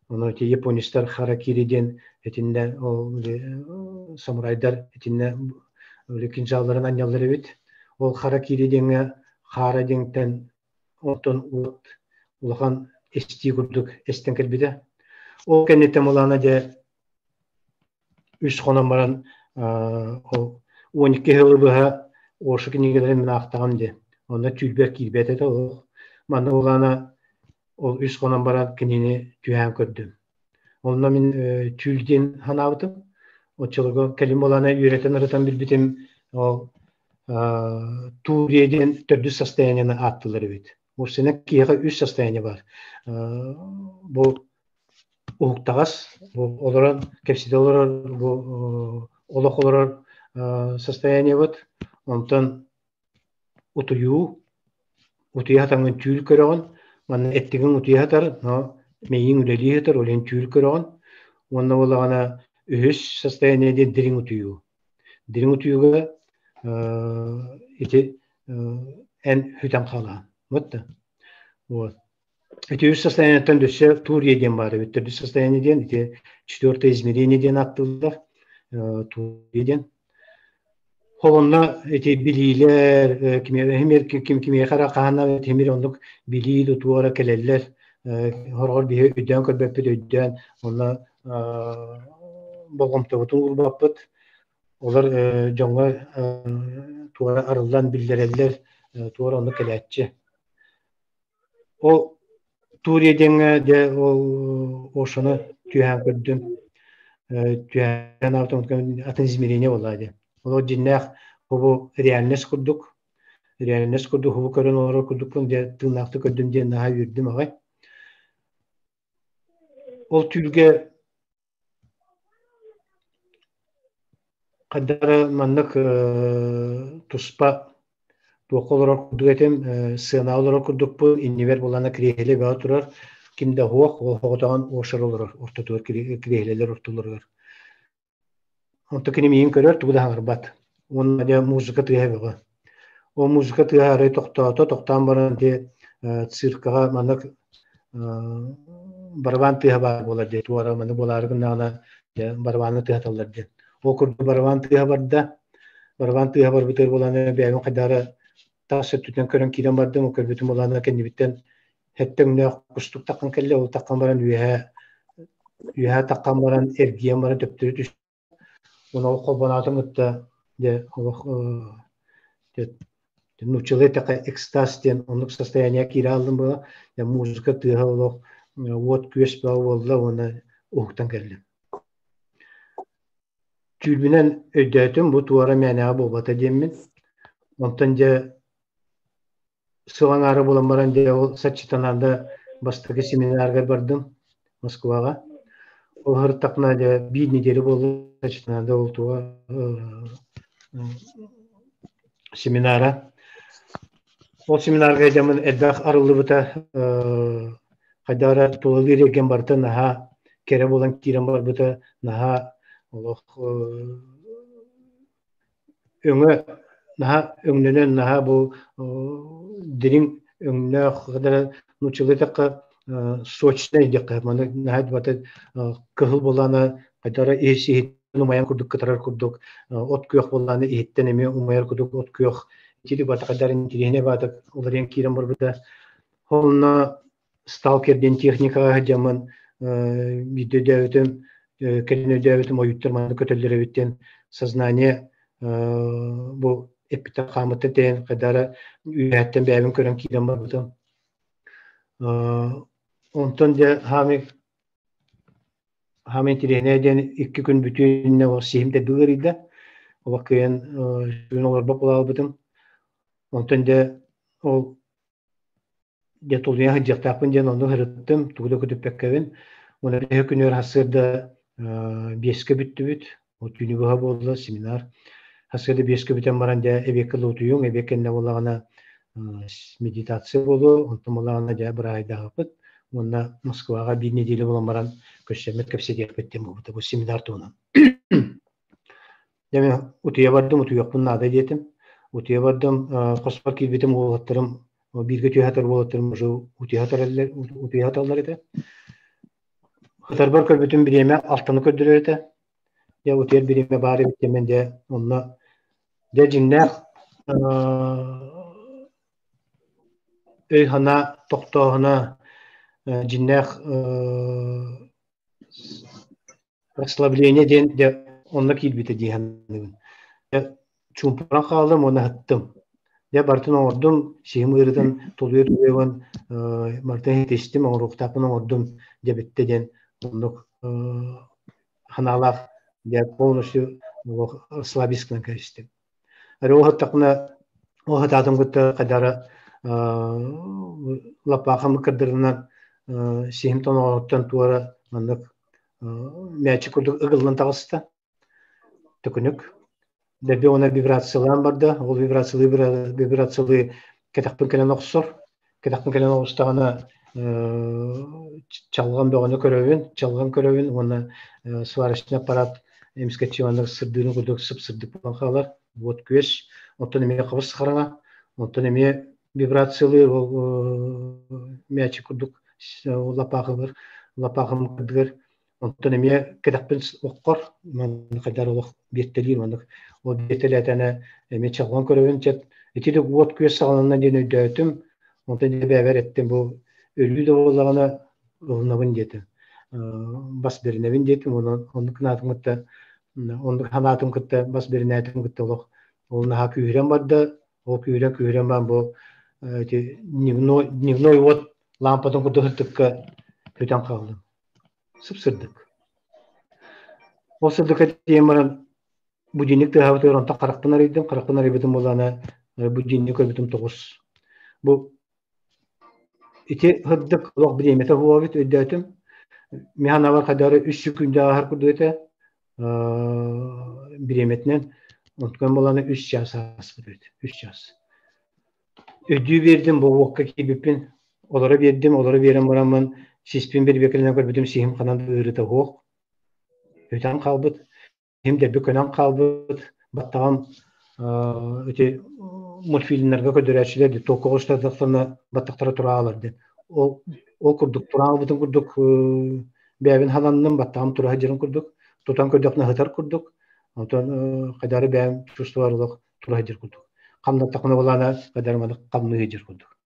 Ону ити японецтар харакири диэн итиннэ ол самурайдар итиннэ кинжалларын анньаллар эбит. Ол харакири диэҥҥэ хаара диэҥтэн Онтон уот улахан эстии курдук эстэн кэлбитэ. Ол кэнниттэн Мулана дьэ үс хонон баран ол 12 сылы быһа Оша кинигэлэрин мин аахтаҕым дии. Онно түүлбэр киирбэт этэ ол. Манна Улана ол үс хонон баран кинини түһээн көрдүм. Онно мин түүл диэн санаабытым. Оччолорго кэлин буолаана үөрэтэн ырытан билбитим ол Турия диэн төрдүс состояниены ааттыылар эбит. Мурсина киһиэхэ үс состояние бар. Бу уһуктаҕас, бу олорон кэпсэтэ олорор, бу олох олорор состояниебыт. Онтон утуйуу, утуйа сатаҥҥын түүл көрөҕүн, манна эттигиҥ утуйа сытар, но мэйииҥ үлэлии сытар, ол иһин түүл көрөҕүн. Уонна буоллаҕына үһүс состояние диэн дириҥ утуйуу. Дириҥ утуйууга ити эн сүтэн хаалаҕын. Вот да. Вот. Ити үс состояниеттан өссө турия диэн баар эбит. Төрдүс состояние диэн ити четвертое измерение диэн ааттыыллар. Турия диэн. Холонно ити билиилэр, ким кимиэхэ эрэ хаһан тимир оннук билии тутуура кэлэллэр. Хороҕор биһи өйдөөн көрбөппүт, өйдөөн онно болҕомтобутун уурбаппыт. Олор дьоҥҥо туора арыллан биллэрэллэр, туора оннук кэлээччи. Ол Турия диэҥҥэ дьэ ол Ошону түһээн көрдүм. Түһээн атын измерение буолла дии. Ол дьиннээх бу реальность курдук реальность курдук хубу көрөн олорор курдукпун дьэ тыыннаахтык көрдүм диэн наһаа үөрдүм аҕай. Ол түүлгэ Хайдара маннык туспа туохха олорор курдук этим, сыанаҕа олорор курдукпун, иннибэр булана кириэһилэ бөҕө турар, ким да суох, ол соҕотоҕун Ошер олорор ортотугар кириэһилэлэр ортолоругар. Онто кини миигин көрөр, тугу да саҥарбат. Уонна дьэ музыка тыаһа бөҕө. Ол музыка тыаһа арай тохтоото, тохтоон баран ити циркаҕа маннык барабан тыаһа баар буолар диye туора маны буолаары гыннаҕына дьэ барабаны тыаһаталлар диэн. Ол курдук барабан тыаһа барда. Барабан тыаһа барбытыгар буолан бэйэбин хайдары тас өттүтүнэн көрөн киирэн бардым, ол көрбүтүм буолан кэннибиттэн сэттэ өҥнөөх кустук таххан кэллэ, ол таххан баран үөһэ үөһэ таххан баран эргийэн баран төптөрү түс Уонна ол холбоноотун кытта дьэ олох дьэ нууччалыы эттэххэ экстаз диэн оннук состояние киирэ хааллым буола. Дьэ музыка тыаһа олох уот-күөс бөҕө буолла уонна уһуктан кэллим. Түүлбүнэн өйдөөтүм, бу туора мээнэҕэ буолбата диэммин. Онтон дьэ сыл аҥаара буолан баран дьэ ол Саччитананда бастакы семинаргар бардым Москваҕа. Ол сырыттахпына дьэ биир неделя буолла Саччитананда ол туга семинара. Ол семинарга дьамын элбэх арыллыбыта хайдах эрэ тулалыыр эйгэм барыта наһаа кэрэ буолан киирэн барбыта наһаа олох өҥө наһаа өҥнөнөн наһаа бу дириҥ өҥнөөх нууччалыы эттэххэ сочнай диэххэ маны наһаа бата кыһыл буоллаҕына хайдах эрэ ис иһиттэн умайан курдук кытарар курдук от күөх буоллаҕына иһиттэн эмиэ умайар курдук от күөх итили бата хайдах эрэ интириэһинэй баатык уларыйан киирэн барбыта онно сталкер диэн техникаҕа сылдьаммын биирдэ өйдөөбүтүм кэлин өйдөөбүтүм ойууттар манна көтөллөр эбит диэн сознание бу эппиттэн хааммыттан тэйэн хайдах эрэ үөһэттэн бэйэбин көрөн киирэн барбытым. Онтон дьэ хаамый хаамый интириэһинэй диэн икки күн бүтүннэ ол сиһим дэлби ыарыйда. Олох кыайан сүгүн олорбот буолаабытым. Онтон дьэ ол Дьэ тулуйа сылдьыахтаахпын диэн онно сырыттым, тугу да көтүппэккэбин. Уонна төһө күнүгэр сарсыарда биэскэ бүттүбүт. Ол түүнү быһа буолла семинар. Сарсыарда биэскэ бүтэн баран дьэ эбиэккэ лоутуйуҥ, эбиэт кэннэ буоллаҕына медитация буолуо, онтон буоллаҕына дьэ быраайдаахпыт. Уонна Москваҕа биир нэдиэлэ буолан баран көрсөммүт кэпсэтиэхпит диэн буолбута бу семинар туһунан. Дьэ мин утуйа бардым, утуйуохпун наада диэтим. Утуйа бардым, хоспор киирбитим уолаттарым, бииргэ түһэ сытар уолаттарым уже утуйа сытар утуйа сыталлар этэ. Сытарбар көрбүтүм бириэмэ алтаны көрдөрөр этэ. Дьэ утуйар бириэмэ баар эбит диэммин дьэ онно дьэ дьиҥнээх өй-санаа тохтооһуна дьиҥнээх Расслабление диэн дьэ онно киирбитэ дии саныыбын. Дьэ чуумпуран хааллым уонна ыһыттым. Дьэ барытын оҥордум, сиһим ыарыытын тулуйа-тулуйабын барытын иһитистим, оҥоруохтаахпын оҥордум дьэ бүттэ диэн оннук санаалаах дьэ полностью расслабиться гынан кэбистим. Эрэ ол ыһыттахпына ол ыһытаатым кытта хайдах эрэ лаппаахым кырдырынан сиһим тоноҕоһуттан туора маннык мээчик курдук ыгыллан таҕыста төкүнүк дэби уонна вибрациялаан барда ол вибрациялыы вибрациялыы кэтэхпин кэлэн охсор кэтэхпин кэлэн оҕустаҕына чалҕан бөҕөнү көрөбүн чалҕан көрөбүн уонна сварочный аппарат эмискэччи маннык сырдыырын курдук сып-сырдык буолан хаалар вот күөс оттон эмиэ хабыс хараҥа оттон эмиэ вибрациялыыр ол мээчик курдук лапаахыбар лапаахым кырдыгар онтон эмиэ кэтэхпин оххор маннык хайдар олох биэртэлиир маннык ол биэртэлээтэнэ эмиэ чалҕан көрөбүн чэт ити да уот күөс саҕаланна диэн өйдөөтүм онтон дьэ бэйэбэр эттим бу өлүү да буоллаҕына ылынабын диэтим бас бэринэбин диэтим онон оннук санаатым кытта оннук санаатым кытта бас бэринээтим кытта олох ол наһаа күүһүрэн барда ол күүрэн күүрэн баран бу ити дневной дневной уот лаампатын курдук сырдыкка көтөн хааллым сып-сырдык ол сырдыкка тиийэн баран будильник тыаһаабытыгар онтон харахпын арыйдым харахпын арыйбытым буоллаҕына будильник көрбүтүм тоҕус бу ити сырдык олох бириэмэтэ буолбут өйдөөтүм мин санаабар хайдары үс секунда ааһар курдук этэ. бириэмэтинэн онтукан буолана үс чаас ааспыт эбит. Үс чаас. Өйдүү биэрдим, бу уокка киирбиппин. Олоро биэрдим, олоро биэрэн бараммын сиспин бирбиэкэлэнэн көрбүтүм сиһим ханан да ыарыыта суох. Өтөн хаалбыт. Ким дэлби көнөн хаалбыт, баттаҕым ити мультфильмнарга көрдөрөөччүлэр ди туокка оҕустардахтарына баттахтара тураалар диэн. Ол ол курдук тураалбытын курдук бэйэбин хананным, баттаҕым тура сылдьарын курдук, тутан көрдөхпүнэ сытар курдук, онтон хайдары бэйэм чувствовар олох тура сылдьар курдук. Хамнаттахпына буолаана хайдары маннык хамныы сылдьар курдук.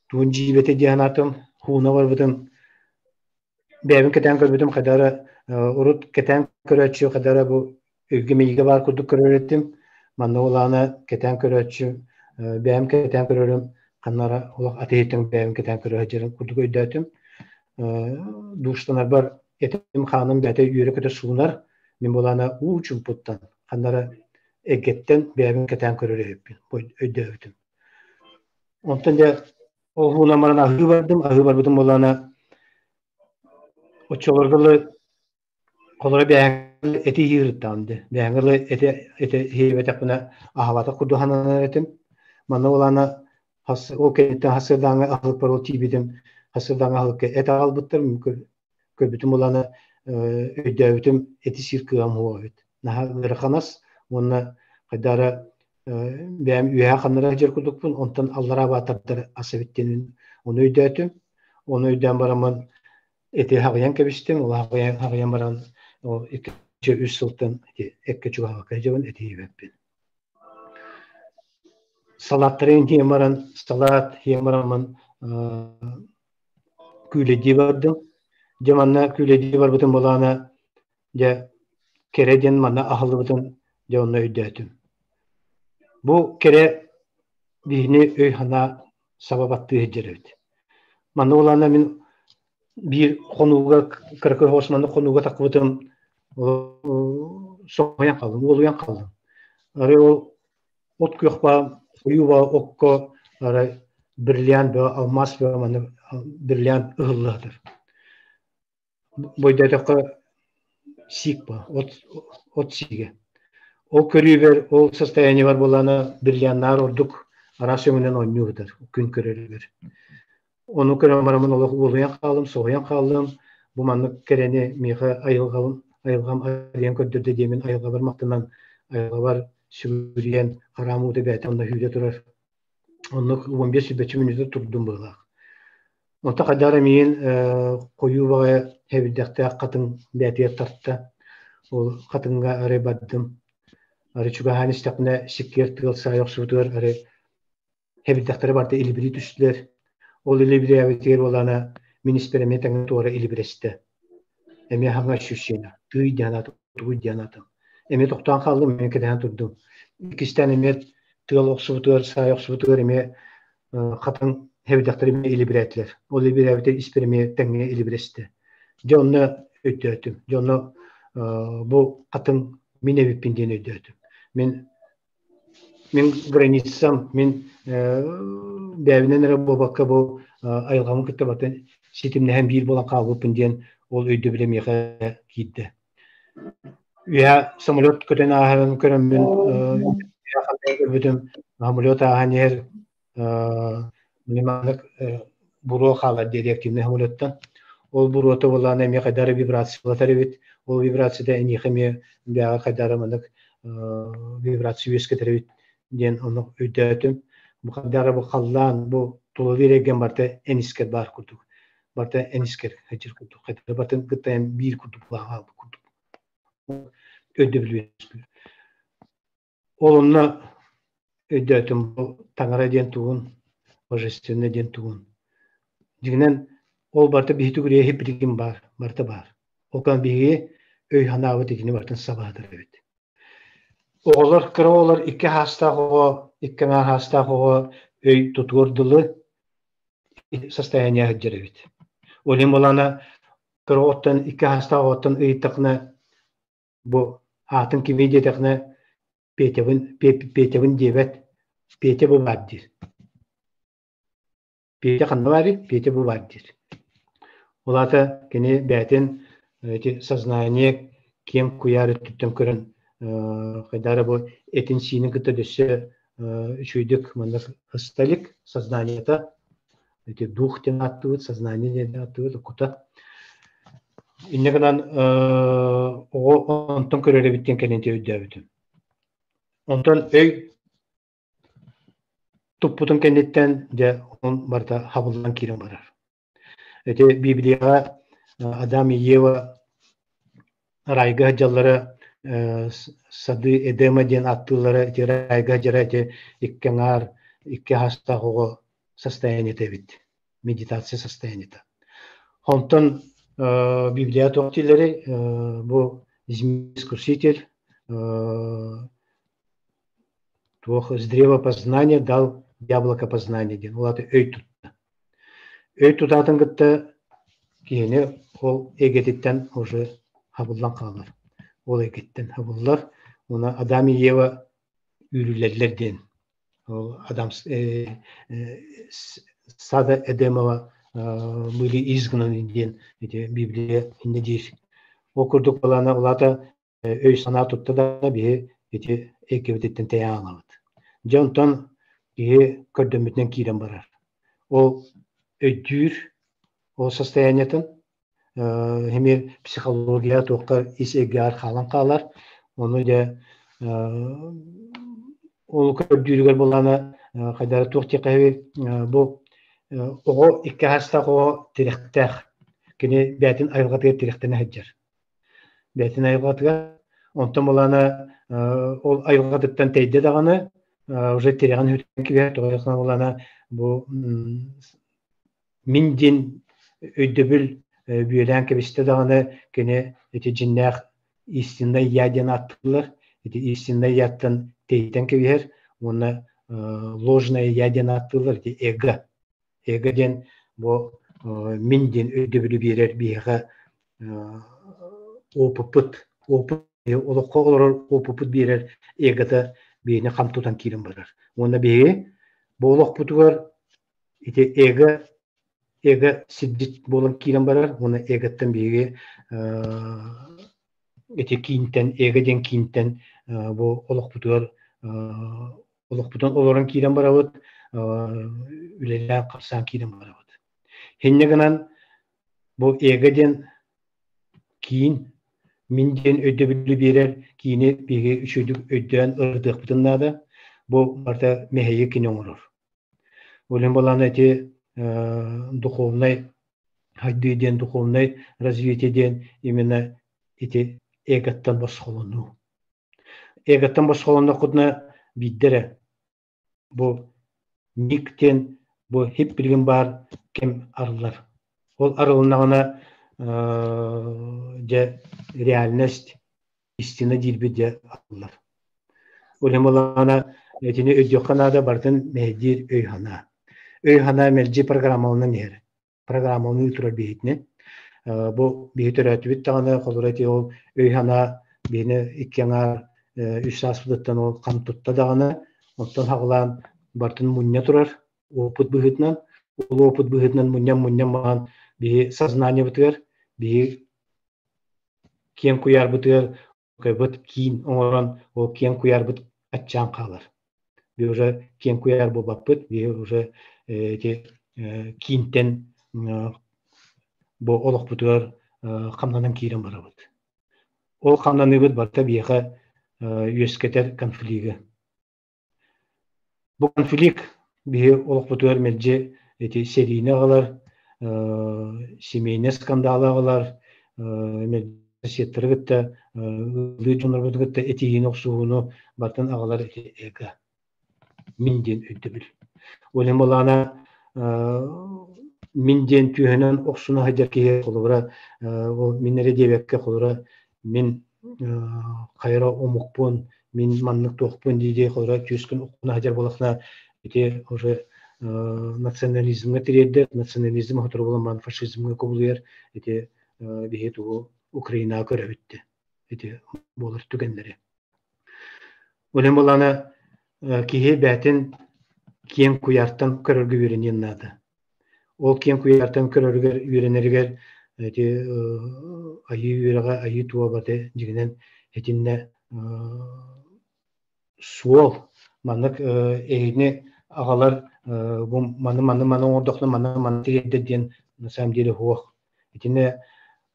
Туун дьиибэтэ диэн аатым, хууна барбытым Бэйэбин кэтээн көрбүтүм хайдах эрэ урут кэтээн көрөөччү хайдах эрэ бу өйгө-мэйиигэ баар курдук көрөр этим. Манна улаана кэтээн көрөөччү бэйэм кэтээн көрөрүм ханна эрэ олох атыыһыттан бэйэм кэтээн көрө сылдьарым курдук өйдөөтүм. Душтанарбар этим-хааным бэйэтэ үөрэ-көтө суунар. Мин булаана уу чуумпуттан ханна эрэ эйгэттэн бэйэбин кэтээн көрөр эбиппин өйдөөбүтүм. Онтон дьэ Ол уунан баран аһыы бардым, аһыы барбытым буоллаҕына оччолорго дылы холоро бэйэҥ эти иһиирыттаҕым дии. Бэйэҥ дылы эти эти иһиэбэтэхпинэ аһаабатах курдук сананар этим. Манна буоллаҕына хас ол кэнниттэн хасыардааҥҥы аһылыкпар ол тиийбитим, хасыардааҥҥы аһылыкка эт аҕалбыттар, көрбүтүм буоллаҕына өйдөөбүтүм эти сиир кыаҕым суох эбит. Наһаа ыарахан ас уонна хайдах эрэ бэйэм үөһээ ханнара сылдьар курдукпун, онтон аллараа баатардар ас эбит диэн ону өйдөөтүм. Ону өйдөөн бараммын эти хаҕыйан кэбистим. Ол хаҕыйан хаҕыйан баран ол икки үс сылтан эккэ чугаһаабакка сылдьабын, эти иһибэппин. Салааттарын иһэн баран, салаат иһэн бараммын күүлэйдии бардым. Дьэ манна күүлэйдии барбытым былаана дьэ кэрэ диэн манна аһыллыбытын дьэ онно өйдөөтүм. Бу кэрэ биһини өй-санаа саба баттыы сылдьар эбит. Манна улаана мин биир хонууга кыракый оҕус манна хонууга таххыбытым соһуйан хааллым, уолуйан хааллым. Арай ол от күөх баа, хойуу баа окко арай бриллиант бөҕө, алмаас бөҕө манна бриллиант ыһыллыатар. Бойдоотоххо сиик баа, от, от сиигэ. Ол көрүүбэр, ол состояниебар буоллаҕына бриллианнаар ордук араас өҥүнэн оонньуу сытар күн көрөрүгэр. Ону көрөн бараммын олох уолуйан хааллым, соһуйан хааллым. Бу маннык кэрэни миэхэ айылҕам, айылҕам арыйан көрдөрдө диэмин айылҕабар махтанан, айылҕабар сүгүрүйэн, хараам уута бэйэтэ онно сүүрэ турар. Оннук 15 сүүрбэччэ мүнүүтэ турдум быһыылаах. Онто хайдах эрэ миигин хойуу баҕайы хэбирдэхтээх хатыҥ бэйэтигэр тарта. Ол хатыҥҥа арай бардым. Арай чугаһаан истэхпинэ сиккиэр тыал саайа охсубутугар арай хэбирдэхтэрэ барыта илибирии түстүлэр. Ол илибирээбитигэр буоллаҕына мин испэр эмиэ тэҥҥэ туора илибирэстэ. Эмиэ хаҥа ощущение. Тыый диэн аатым, тугуй диэн аатым. Эмиэ тохтоон хааллым, эмиэ кэтэһэн турдум. Иккистээн эмиэ тыал охсубутугар, саай охсубутугар эмиэ хатыҥ хэбирдэхтэр эмиэ илибирээтилэр. Ол илибирээбитэ испэр эмиэ тэҥҥэ илибирэстэ. Дьэ онно өйдөөтүм. Дьэ онно бу хатыҥ мин эбиппин диэн өйдөөтүм. Мин Мин границам, мин бэйэбинэн эрэ буолбакка бу айылҕабын кытта батын ситимнэһэн биир буолан хаалбыппын диэн ол өйдөбүлэ миэхэ киирдэ. Үөһэ самолет көтөн ааһарын көрөммүн көрбүтүм самолет ааһан иһэр маннык буруо хаалар диэри активнай самолеттан. Ол буруота буоллаҕына эмиэ хайдах эрэ вибрациялатар эбит. Ол вибрацията эйиэхэ эмиэ бэйэҕэр хайдах эрэ маннык вибрация үөскэтэр эбит диэн ону өйдөөтүм. Бу хайдах эрэ бу халлаан, бу тулалыыр эйгэм барыта эн искэр баар курдук. Барыта эн искэр сылдьар курдук. Хайдах эрэ барытын кытта эн биир курдук хаалбыт курдук. Өйдөбүл үөскүүр. Ол онно өйдөөтүм бу таҥара диэн тугун, божественнай диэн тугун. Дьиҥинэн ол барыта биһиги түгүрүйэ билигин баар, барыта баар. Ол гынан биһиги өй санаабыт итини барытын сабаатар эбит. Оҕолор, кыра оҕолор икки хаастаах оҕо, икки аҥаар хаастаах оҕо өй тутуор дылы состояние сылдьар эбит. Ол иһин буоллаҕына кыра оҕоттон икки хаастаах оҕоттон ыйыттаххына Бу аатын кимий диэтэхинэ Петябын Петябын диэбэт, Петя бу баар диир. Петя ханна баарый? Петя бу баар диир. Ол аата кини бэйэтин эти сознание Киэҥ куйаар өттүттэн көрөн хайдара бу этин-сиинин кытта дөссө үчүгэйдик маннык ысталик сознаниета ити дух диэн ааттыыбыт, сознание диэн ааттыыбыт, кута. Инньэ гынан оҕо онтон көрөр эбит диэн кэлин өйдөөбүтүм. Онтон өй туппутун кэнниттэн дьэ он барыта хабыллан киирэн барар. Ити Библияҕа Адам и Ева райга сылдьаллара сады Эдема диэн ааттыыллара ити райга сылдьара ити икки аҥаар икки аһастаах оҕо состояниета эбит медитация состояниета. Онтон Библия туох дииллэрий бу искуситель туох с древа познания дал яблоко познания диэн ол аата өй тутта. Өй тутаатын кытта киһини ол эйгэтиттэн уже хабыллан хаалар. Ол эйгэттэн хабыллар. Уна Адам и Ева үүрүлэллэр диэн. Ол Адам сада Эдемова были изгнаны диэн ити Библия иннэ диир. Ол курдук балаана улаата өй-санаа тутта да биһи ити эйгэбититтэн тэйэ аалабыт. Дьэ онтон киһи көрдөммүтүнэн киирэн барар. Ол өйдүүр ол состояниетын эмиэ психология туохха ис эйгэҕэр хаалан хаалар. Ону дьэ ол көрдүүрүгэр буоллаҕына хайдара туох диэххэ бу оҕо икки аһастаах оҕо тирэхтээх. Кини бэйэтин айылҕатыгар тирэхтэнэ сылдьар. Бэйэтин айылҕатыгар. Онтон былаана ол айылҕатыттан тэйдэ даҕаны уже тирэҕин үтэн кэбиһэр тоҕо былаана бу мин диэн өйдөбүл бүөлээн кэбистэ даҕаны кини ити дьиннээх истинный я диэн ааттыыллар. Ити истинный яттан тэйтэн кэбиһэр уонна ложное я диэн ааттыыллар ити эго. Эго диэн бу мин диэн өйдөбүлү биэрэр биһиэхэ опыппыт, опыт олоххо олорор опыппыт биэрэр эгота биһини хам тутан киирэн барар. Уонна биһиги бу олохпутугар ити эго эго сирдьит буолан киирэн барар уонна эготтан биһиги ити киинтэн эго диэн киинтэн бу олохпутугар олохпутун олорон киирэн барабыт, үлэлээн хамсаан киирэн барабыт. Инньэ гынан бу эго диэн киин, мин диэн өйдөбүлү биэрэр киини биһиги үчүгэйдик өйдөөн ырытыахпытын наада. Бу барыта мэһэйи кини оҥорор. Ол иһин буоллаҕына ити духовнай хайдыы диэн, духовнай развитие диэн именно ити эготтан босхолонуу. Эготтан босхолонноххутуна биирдэ эрэ бу ник диэн бу хип билигин баар кэм арыллар. Ол арылыннаҕына дьэ реальность истина диирбит дьэ арыллар. Ол иһин буоллаҕына итини өйдүөххэ наада барытын мэһэйдиир өй-санаа. Өй-санаа мэлдьи программаланан иһэр. Программалыы турар биһитинэн. Бу биһи төрөөтүбүт даҕаны холобура ити ол өй-санаа биһини икки аҥаар үс сааспытыттан ол хам тутта даҕаны оттон хаҕылаан барытын мунньа турар опыт быһыытынан ол опыт быһыытынан мунньан-мунньан баран биһи сознаниебытыгар биһи киэҥ куйаарбытыгар кыайбыт киин оҥорон ол киэҥ куйаарбыт аччаан хаалар. Би уже киэҥ куйаар буолбаппыт, би уже ити киинтэн бу олохпутугар хамнанан киирэн барабыт. Ол хамнаныыбыт барыта биһиэхэ үөскэтэр конфлигы. Бу конфликт биһи олохпутугар мэлдьи ити сэриини аҕалар, семейнай скандалы аҕалар, соседтары кытта, ыаллыы дьоннорбутун кытта этиһиини, охсуһууну барытын аҕалар ити эго. Мин диэн өйдөбүл. Ол иһин буоллаҕына мин диэн түөһүнэн охсуна сылдьар киһи холобура ол мин эрэ диэбэккэ холобура мин хайара омукпун, мин маннык туохпун дии-дии холобура түөскүн охсуна сылдьар буоллаххына ити уже национализмҥа тириэрдэр, национализм сотору буолан баран фашизмҥа кубулуйар ити биһи тугу Украинаҕа көрөбүт дии ити буолар түгэннэри. Ол иһин буоллаҕына киһи бэйэтин киэҥ куйаартан көрөргө үөрэниэн наада. Ол киэҥ куйаартан көрөрүгэр үөрэнэригэр Ити айыы үөрэҕэ, айыы туобаты дьиҥинэн итиннэ суол маннык эһини аҕалар бу маны маны маны оҥордоххуна маны маны тириэрдэр диэн на самом деле суох. Итиннэ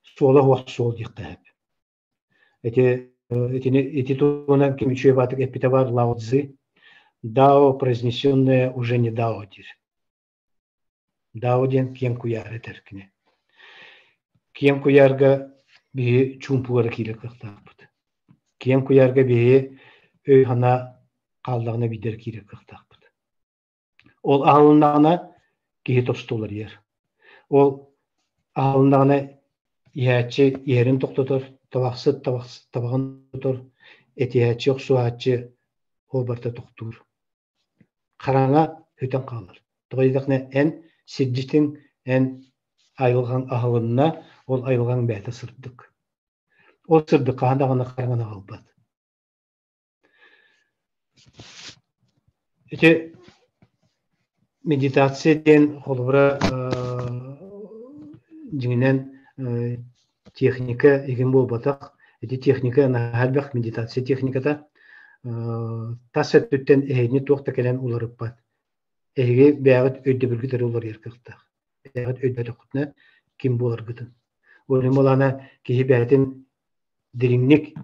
суола суох суол диэхтээх. Ити итини ити туһунан ким үчүгэй баатык эппитэ баар Лао Цзы «Дао, произнесенное уже не дао» диир. Дао диэн киэҥ куйаар этэр кини. Киэҥ куйаарга биһи чуумпугара киирэр кыахтаахпыт. Киэҥ куйаарга биһи өй-санаа хааллаҕына биирдэ эрэ киирэр кыахтаахпыт. Ол аһылыннаҕына киһи тосту уларыйар. Ол аһылыннаҕына иһээччи иһэрин тохтотор, табахсыт табаҕын тотор, этиһээччи охсуһааччы ол барыта тохтуур. Хараҥа сүтэн хаалар. Тоҕо диэтэххинэ эн сирдьитиҥ, эн айылҕаҥ аһылынна, ол айылҕаҥ бэйэтэ сырдык. Ол сырдык хаһан даҕаны хараҥаны аҕалбат. Ити медитация диэн холобура дьиҥинэн техника игин буолбатах. Ити техника наһаа элбэх медитация техниката тас өттүттэн эһигини туох да кэлэн уларыппат. Эһиги бэйэҕит өйдөбүлгүт эрэ уларыйар кыахтаах. Бэйэҕит өйдөөтөххүтүнэ ким буоларгытын. Ол иһин буолаана киһи бэйэтин дириҥник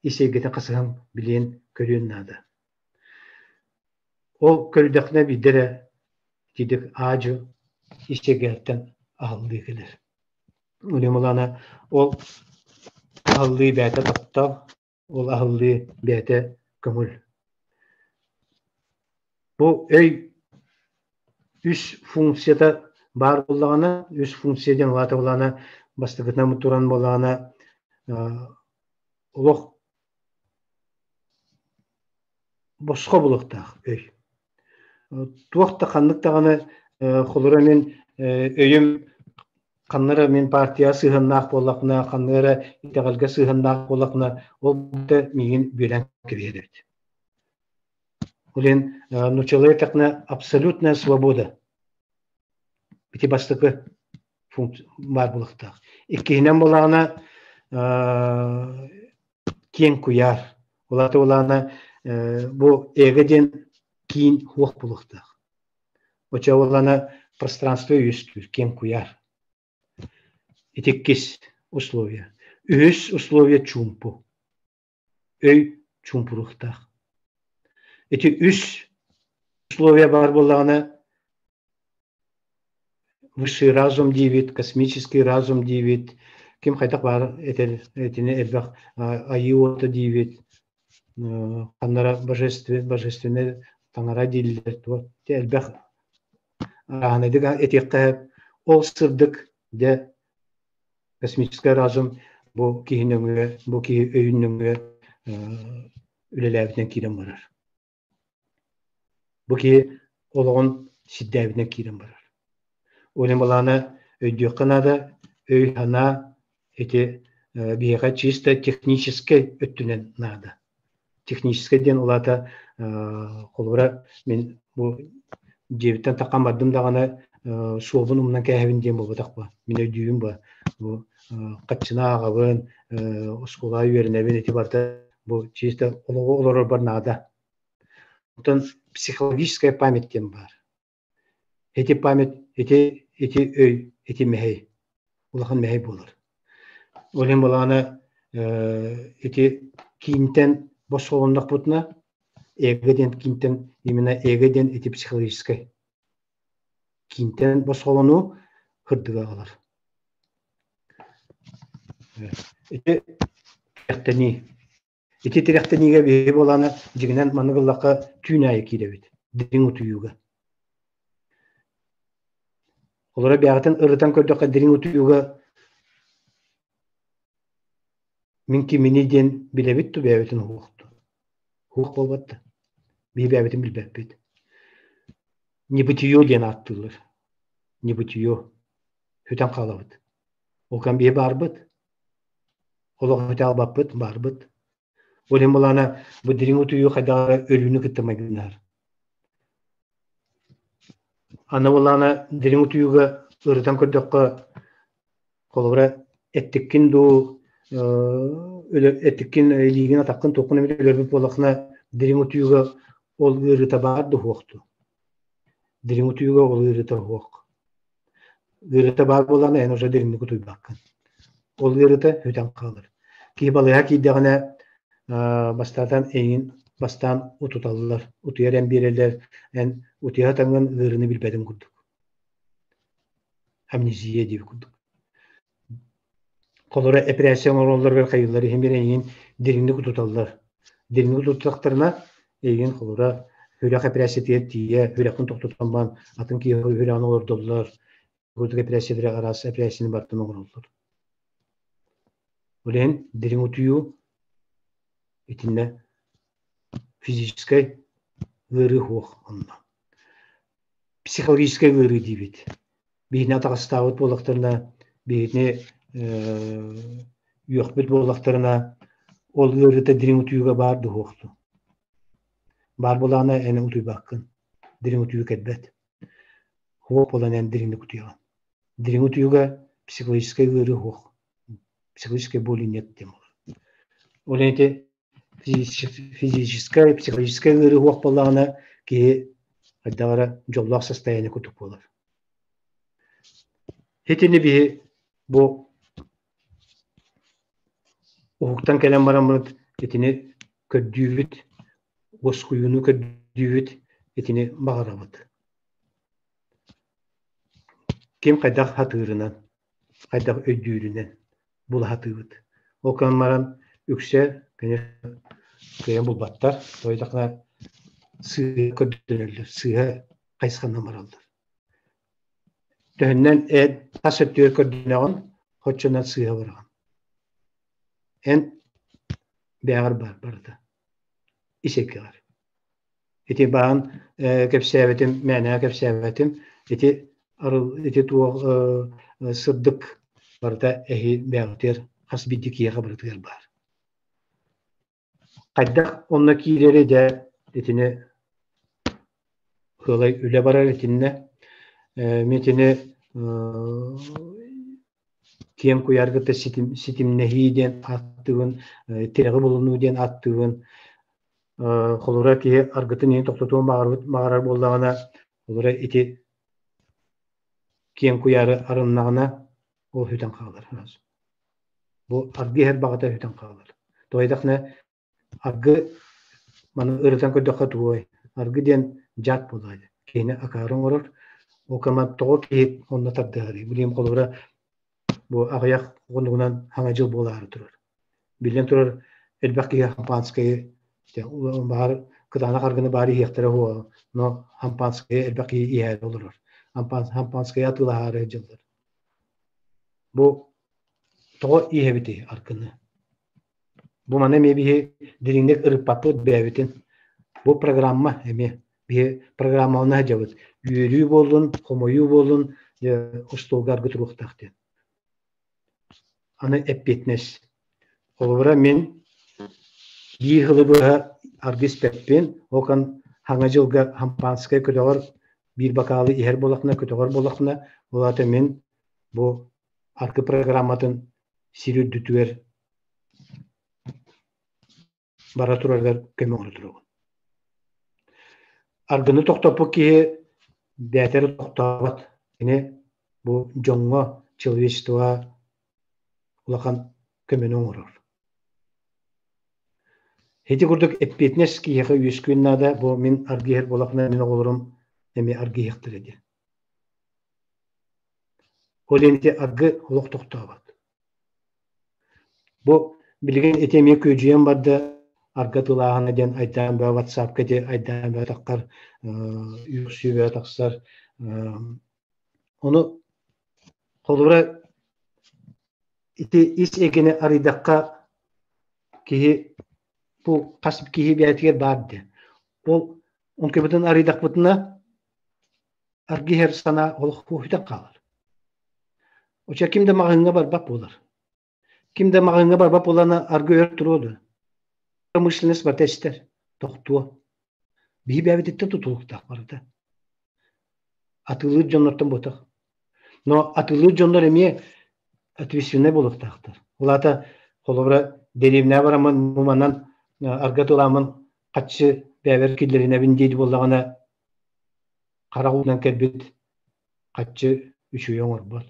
ис эйгэтин хасыһан билиэн көрүөн наада. Ол көрдөххүнэ биирдэ эрэ итидик аадьы ис эйгэттэн аһыллыы кэлэр. Улемулана ол аһыллыы бэйэтэ таптал, ол аһыллыы бэйэтэ көҥүл. Бу өй үс функцията баар буоллаҕына, үс функция диэн улаата буоллаҕына, бастакытынан туран буоллаҕына, олох босхо булуохтаах өй. Туох да ханнык даҕаны холура мин өйүм ханна эрэ мин партияҕа сыһыаннаах буоллахпына, ханна эрэ итэҕэлгэ сыһыаннаах буоллахпына, ол да миигин бүөлээн кэбиһэр эбит. Ол иһин нууччалыы эттэххинэ абсолютная свобода. Ити бастакы функция баар буолуохтаах. Иккиһинэн буоллаҕына киэҥ куйаар. Улаата улаана бу эго диэн киин хуох буолуохтаах. Оччо буоллаҕына пространство үөскүүр, киэҥ куйаар. Ити иккис условие. Үһүс условие чуумпу. Өй чуумпуруохтаах. Ити үс условие баар буоллаҕына высший разум диибит, космический разум диибит, ким хайдах баар этэр итини элбэх айыы уота диибит, ханнара божественный таҥара дииллэр туох элбэх араһынайдык этиэххэ ол сырдык дьэ космический разум бу киһи нөҥүө бу киһи өйүн нөҥүө үлэлээбитинэн киирэн барар. Бу киһи олоҕун сирдээбитинэн киирэн барар. Ол иһин былаана өйдүөххэ наада, өй-санаа ити биһиэхэ чисто техническэй өттүнэн наада. Техническэй диэн ол аата холобура мин бу дьиэбиттэн таххан бардым даҕаны суолбун умнан кээһэбин диэн буолбатах буо. Мин өйдүүбүн буо. Бу хаччына ааҕабын, оскуолаҕа үөрэнэбин ити барыта бу чисто олоҕу олорорбор наада. Оттон психологическая память диэн баар. Ити память, ити ити өй, ити мэһэй, улахан мэһэй буолар. Ол иһин былаана ити киинтэн босхолоннохпутуна, эго диэн киинтэн, именно эго диэн ити психологическай киинтэн босхолонуу кырдыга аҕалар. Ити тирэхтэнии. Ити тирэхтэниигэ биһиги буолааны дьиҥинэн маннык ыллахха түүн аайы киирэбит, дириҥ утуйууга. Олоро бэйэҕитин ырытан көрдөххө дириҥ утуйууга мин кимини диэн билэбит ту бэйэбитин уһуохту. Уһуох буолбат да. Биһи бэйэбитин билбэппит. Небытиё диэн ааттыыллар. Небытиё. Сүтэн хаалабыт. Ол кэм биһи баарбыт. Олох өтө албаппыт, баарбыт. Ол иһин былаана бу дириҥ утуйуу хайдах эрэ өлүүнү кытта майгыннаһар. Аны былаана дириҥ утуйууга ырытан көрдөххө, Холобура, эттиккин дуу, эттиккин илиигин атаххын туоххун эмит өлөрбүт буоллаххына, дириҥ утуйууга ол ыарыыта баар да суох дуу? Дириҥ утуйууга ол ыарыыта суох. Ыарыыта баар буоллаҕына, эн уже дириҥник утуйбаккын. Ол ыарыыта сүтэн хаалар. Киһи балыыһа киирдэҕинэ, бастаатан эйигин бастаан утуталлар, утуйар эн биэрэллэр, эн утуйа сатаҥҥын ыарыыны билбэтин курдук. Амнезия диир курдук. Холоро эпэрээссийэ оҥороллоругар хайыыллар иһин биэрэн эйигин дириҥник утуталлар. Дириҥник утуттахтарына эйигин холоро сүрэх эпэрээссийэтигэр тиийэ сүрэххин тохтотон баран атын киһи сүрэҕин олордоллор. Курдук эпэрээссийэлэри араас эпэрээссийэни барытын оҥороллор. Ол иһин дириҥ утуйуу итиннэ физическэй ыарыы суох онно. Психологическай ыарыы диибит. Биһини атаҕастаабыт буоллахтарына, биһини үөхпүт буоллахтарына, ол ыарыыта дириҥ утуйууга баар да суох дуу? Баар буоллаҕына эн утуйбаккын, дириҥ утуйуу кэлбэт. Суох буолан эн дириҥник утуйаҕын. Дириҥ утуйууга психологическай ыарыы суох. Психологической боли нет диэн буолар. Ол ити физическай, психологическай ыарыы суох буоллаҕына, киһи хайдах эрэ дьоллоох состояние курдук буолар. Итини биһи бу уһуктан кэлэн бараммыт итини көрдүүбүт, уоскуйууну көрдүүбүт, итини баҕарабыт. Ким хайдах сатыырынан, хайдах өйдүүрүнэн була сатыыбыт. Ол гынан баран үксэ кыайан булбаттар. Тоойдохуна сыыһа көрдөрөллөр, сыыһа хайысханан бараллар. Төһөннөн эн тас өттүгэр көрдөнөҕүн, оччонон сыыһа бараҕын. Эн бэйэҕэр бар барыта. Ис эйгэҕэр. Ити баан кэпсээбитим, мээнэҕэ кэпсээбэтим. Ити арыл ити туох сырдык барыта эһи бэйэҕитигэр хас биирдии киһиэхэ барытыгар баар. Хайдах онно киирэри дьэ итини ыалай үлэ барар итиннэ. Мин итини киэҥ куйаарга кытта ситимнэһии диэн ааттыыбын, тирэҕи булунуу диэн ааттыыбын. Холобура киһи аргытын иһин тохтотуон баҕарар буоллаҕына, холобура ити киэҥ куйаары арыннаҕына, ол сүтэн хаалар. Бу аргы иһэр баҕата сүтэн хаалар. Тоҕо Аргы маны ырытан көрдөххө тугуй? Аргы диэн дьаат буолаа дии. Киһини акаары оҥорор. Ол кэмэ тоҕо киһи онно тардыһарый? Билигин холобура бу аҕыйах хонугунан хаҥа дьыл буолаары турар. Биллэн турар, элбэх киһи хампаанскайы баҕар кытаанах аргыны баар иһиэхтэрэ уһуо, но хампаанскайы элбэх киһи иһээри олорор. Хампаанскайы атыылаһаары сылдьаллар. Бу тоҕо иһэбитий аргыны? Бу маны эмиэ биһи дириҥник ырыппаппыт бэйэбитин. Бу программа эмиэ биһи программалана сылдьабыт. Үөрүү буоллун, хомойуу буоллун, остуолга аргы туруохтаах диэн. Аны эппиэтинэс. Холобура мин биир сылы быһа аргы испэппин, ол хаҥа дьылга хампаанскай көтөҕөр биир бакаалы иһэр буоллахпына, көтөҕөр буоллахпына, ол аата мин бу аргы программатын сир үрдүтүгэр бара турарыгар көмө оҥоро турабын. Аргыны тохтоппут киһи бэйэтэ тохтообот. Кини бу дьоҥҥо, человечествоҕа улахан көмөнү оҥорор. Ити курдук эппиэтинэс киһиэхэ үөскүөн наада. Бу мин аргы иһэр буоллахпына, мин оҕолорум эмиэ аргы иһиэхтэрэ диэн. Ол иһин ити аргы олох тохтообот. Бу билигин ити эмиэ күөдьүйэн барда арга тылааһына диэн айдаан бөҕө ватсапка ити айдаан бөҕө таххар үөхсүү бөҕө тахсар ону холобура ити ис эйгэни арыйдахха киһи бу хас киһи бэйэтигэр баар диэн ол онкебытын арыйдахпытына аргы иһэр санаа олох күүһүтэн хаалар. Оча ким да маҕаһыыҥҥа барбат буолар. Ким да маҕаһыыҥҥа барбат буолана аргы өр туруо дуо? Промышленность барыта эстэр, тохтуо. Биһи бэйэбититтэн тутулуктаах барыта. Атыылыыр дьоннортон буотах. Но атыылыыр дьоннор эмиэ ответственнай буолуохтаахтар. Ол аата холобура дэриэбинэҕэ бараммын бу манан арга тылааммын хаччы бэйэбэр киллэринэбин диир буоллаҕына харах уунан кэлбит хаччы үчүгэй оҥорбот.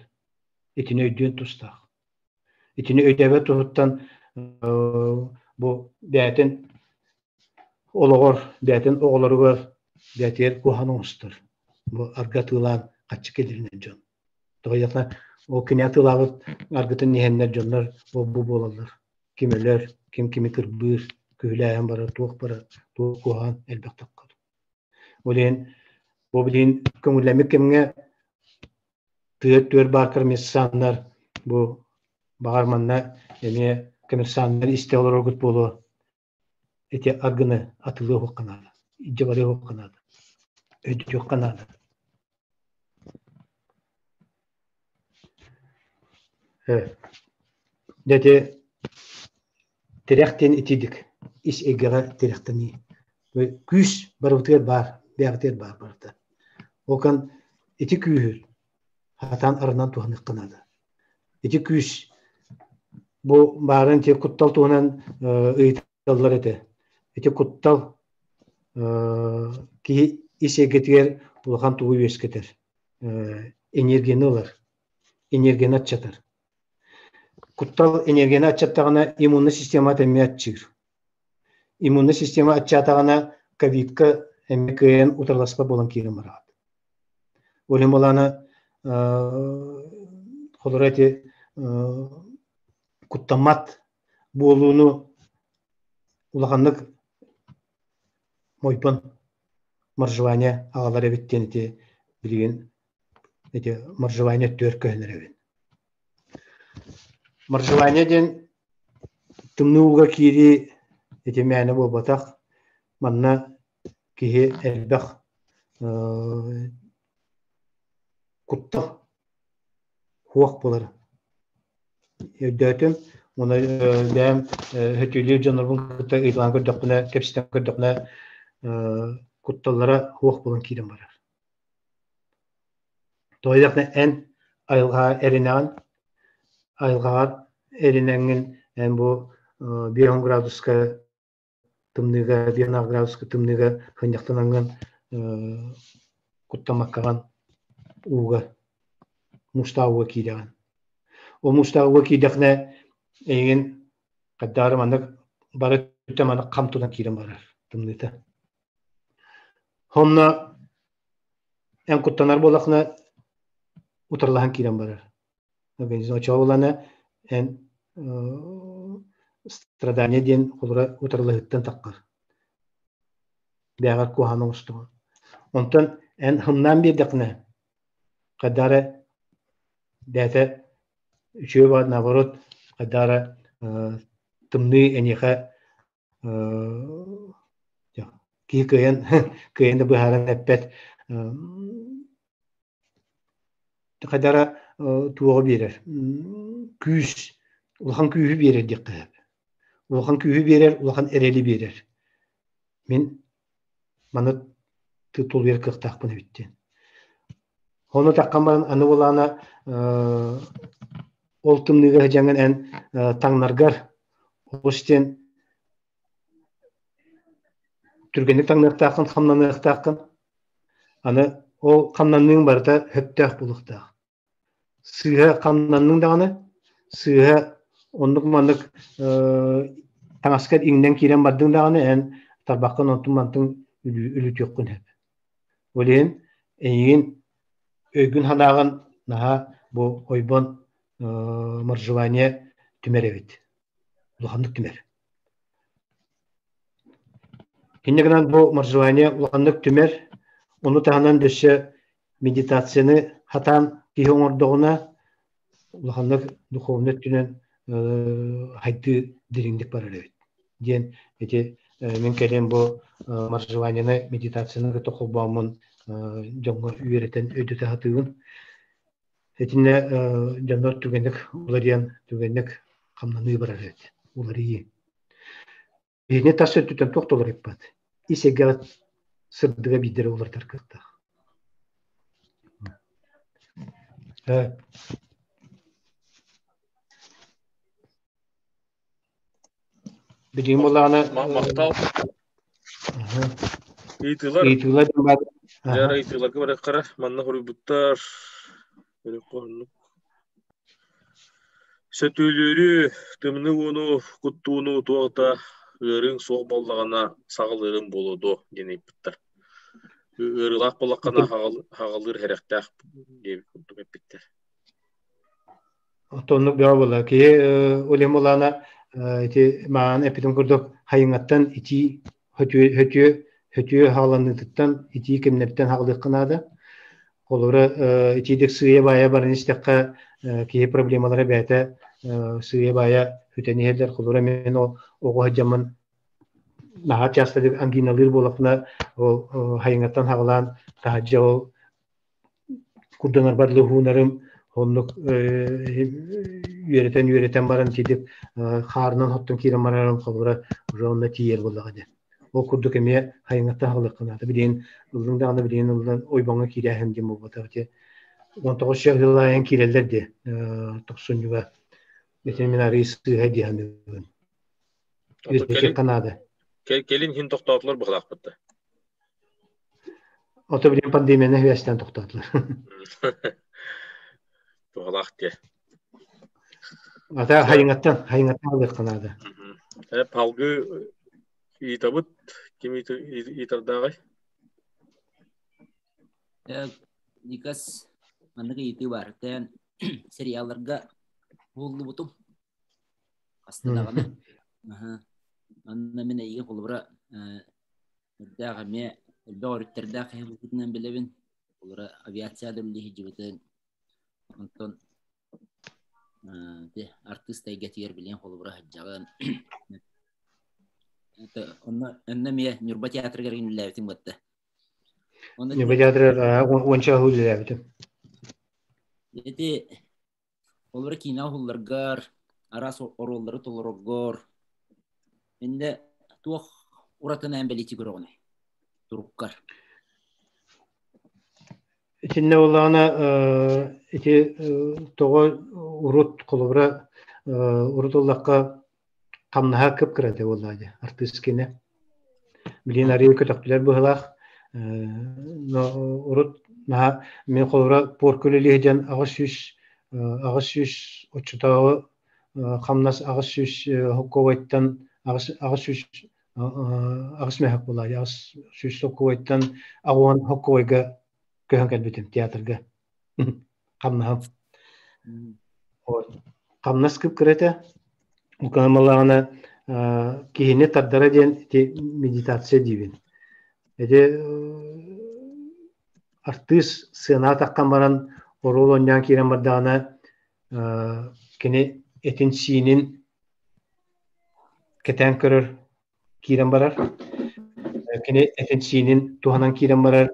Итини өйдүөн тустаах. Итини өйдөөбөт туһуттан бу бэйэтин олоҕор, бэйэтин оҕолоругар бэйэтигэр куһаҕан оҥостор. Бу аргы атыылаан хаччы киллэринэр дьон. Тоҕо диэтэххэ, ол кини атыылаабыт аргытын иһэннэр дьоннор ол-бу буолаллар. Ким өлөр, ким кими кырбыыр, күһүлээһин барар, туох барар, туох куһаҕан элбэх таххар. Ол иһин бу билигин көҥүллэммит кэмҥэ тыа түөр баар коммерсаннар бу баҕар манна эмиэ коммерсаннар истэ олороргут буолуо ити аргыны атылыа уһуохха наада илдьэ барыа уһуохха наада өйдөтүөххэ наада Дьэ ити тирэх диэн итидик ис эйгэҕэ тирэхтэнии. Күүс барыбытыгар баар, бэйэҕитигэр баар барыта. Ол ити күүһү хатаан арынан туһаныахха наада. Ити күүс бу баарын ити куттал туһунан ыйыталлар этэ. Ити куттал киһи ис эйгэтигэр улахан тугу үөскэтэр? Энергияны ылар, энергияны аччатар. Куттал энергияны аччаттаҕына иммунный система эмиэ аччыыр. Иммунный система аччаатаҕына ковидка эмиэ кыайан утарыласпат буолан киирэн бараҕыт. Ол иһин буолаана холоро ити куттаммат буолууну улаханнык мойбон моржевание аҕалар эбит диэн ити билигин ити моржевание түөр көһүнэр эбит. Моржевание диэн тымныы ууга киирии ити мээнэ буолбатах. Манна киһи элбэх куттал хуох буолар. Өйдөөтүм. Уонна бэйэм хөтүүлүүр дьоннорбун кытта ыйыталаан көрдөхпүнэ, кэпсэтэн көрдөхпүнэ, кутталлара хуох буолан киирэн барар. Тоҕо диэтэххинэ эн айылҕаҕа эрэнэҕин, айылҕаҕар эрэнэҥҥин эн бу 5 градуска тымныыга, 5 градуска тымныыга хынньахтанаҥҥын куттаммаккаҕын ууга, муустаах ууга киирэҕин. Ол муустаах ууга киирдэххинэ эйигин хайдаары маннык бары өттө маннык хам тутан киирэн барар тымныыта. Онно эн куттанар буоллаххына утарылаһан киирэн барар. Организм оччоҕо буоллаҕына эн страдание диэн холура утарылаһыыттан таххар. Бэйэҕэр куһаҕан оҥостуоҕун. Онтон эн һымнаан биэрдэххинэ хайдах эрэ бэйэтэ үчүгэй баҕар наоборот хайдах эрэ тымныы эйиэхэ киһи кыайан кыайан да быһааран эппэт хайдара туоҕу биэрэр күүс улахан күүһү биэрэр диэххэ сөп улахан күүһү биэрэр улахан эрэли биэрэр мин маны тулуйар кыахтаахпын эбит диэн ону таххан баран аны буолаана ол тымныыга сыдьаҥҥын эн таҥнаргар олус диэн түргэнник таҥныахтааххын хамнаныахтааххын аны ол хамнаныыҥ барыта сөптөөх буолуохтаах сыыһа хамнанныҥ даҕаны сыыһа оннук маннык таҥаскар иҥнэн киирэн бардыҥ даҕаны эн тарбаххын онтун-мантын үлүтүөххүн сөп ол иһин эйигин өйгүн-санааҕын наһаа бу ойбон моржевание түмэр эбит улаханнык түмэр Инньэ гынан бу моржевание улаханнык түмэр, ону таһынан өссө медитацияны хатаан киһи оҥордоҕуна улаханнык духовнай өттүнэн хайдыы дириҥник барар эбит диэн ити мин кэлин бу моржеванияны медитацияны кытта холбооммун дьоҥҥо үөрэтэн өйдөтө сатыыбын. Итиннэ дьоннор түгэнник уларыйан түгэнник хамнаныы барар эбит уларыйыы. Биһини тас өттүттэн туох да уларыйбат. Ис эйгэҕэ сырдыга биирдэрэ уларытар кыахтаах. Билигин буллаҕына Махтал. Ыйытыылар. Ыйытыылар баар. Дьэ, ыйытыыларга барыаххара. Манна хоруйбуттар. Сөтүөлүүрү, тымныы ууну, куттууну туох да ыарыыҥ суох буоллаҕына саҕалыырыҥ буолуо дуо диэн ыйыппыттар. Ыарыылаах буоллаххына хаҕалыыр сэрэхтээх диэбит курдук эппиттэр. Оттоннук бөҕө буолла. Киһи Улем Улана ити маан эппитим курдук хайыҥаттан итии хөтүө хөтүө хөтүө хааланыытыттан итии кэмнэртэн хаалыахха наада. Холобура итиидик сыыйа-баайа баран истэххэ киһи проблемалара бэйэтэ сыыйа-баайа сүтэн иһэллэр. Холобура мин ол оҕо сылдьаммын наһаа часто ангиналыыр буоллахпына ол хайыҥаттан хаҕылаан таһырдьа ол курданарбар лыһуунарым оннук үөрэтэн-үөрэтэн баран итидик хаарынан хоттон киирэн барарым холобура уже онно тиийэр буоллаҕа дии. Ол курдук эмиэ хайыҥаттан аһылыахха наада. Билигин ыллыҥ даҕаны билигин ыллан ойбоҥҥо киирээһин диэн буолбатах ити. 19 сыл айан киирэллэр дии тохсунньуга. Ити мин арыый сыыһа дии саныыбын. Үөрэтиэххэ наада. Кэлин иһин тохтоотулар быһылаахпыт да. Ото билигин пандемияны үөстээн тохтоотулар. Туһалаах диэ. Ата хайыҥаттан, хайыҥаттан алыахха наада. Палгы ыытабыт, ким ыытардааҕый? Никас маннык ыйытыы баар. Тээн сериалларга уһуллубутум. Хаста даҕаны. Манна мин эйигин холобура үрдээх эмиэ элбэх өрүттэрдээх киһи быһыытынан билэбин. Холобура авиация да үлэлии сылдьыбытын. Онтон артыыс эйгэтигэр билиэн холобура сылдьаҕын. Онно онно эмиэ Ньурба театрыгар үлэлээбитиҥ батта. Ньурба театрыгар уонча сыл үлэлээбитим. Ити Олору киинэ уһулларгар, араас оруоллары толороргор иннэ туох уратыны эн бэлиэтии көрөҕүнүй туруккар? Итиннэ буоллаҕына ити тоҕо урут холобура урут ыллахха хамнаһа кып-кыра этэ буоллаҕа дии артыыс киэнэ. Билигин арыый көтөхтүлэр быһыылаах. Но урут наһаа мин холобура порка үлэлиэ диэн 800 оччотооҕу хамнас 800 хоккуобайтан 800 аҕыс мөһөк буоллаҕа дии 800 соккуобайтан аҕуон хоккуобайга көһөн кэлбитим театрга хамнаһым. Хамнас кып-кыра этэ. Укаамалаҕына киһини тардара диэн ити медитация диибин. Ити артыыс сыанаҕа таххан баран оруол оонньоон киирэн бардаҕына кини этин-сиинин кэтээн көрөр киирэн барар. Кини этин-сиинин туһанан киирэн барар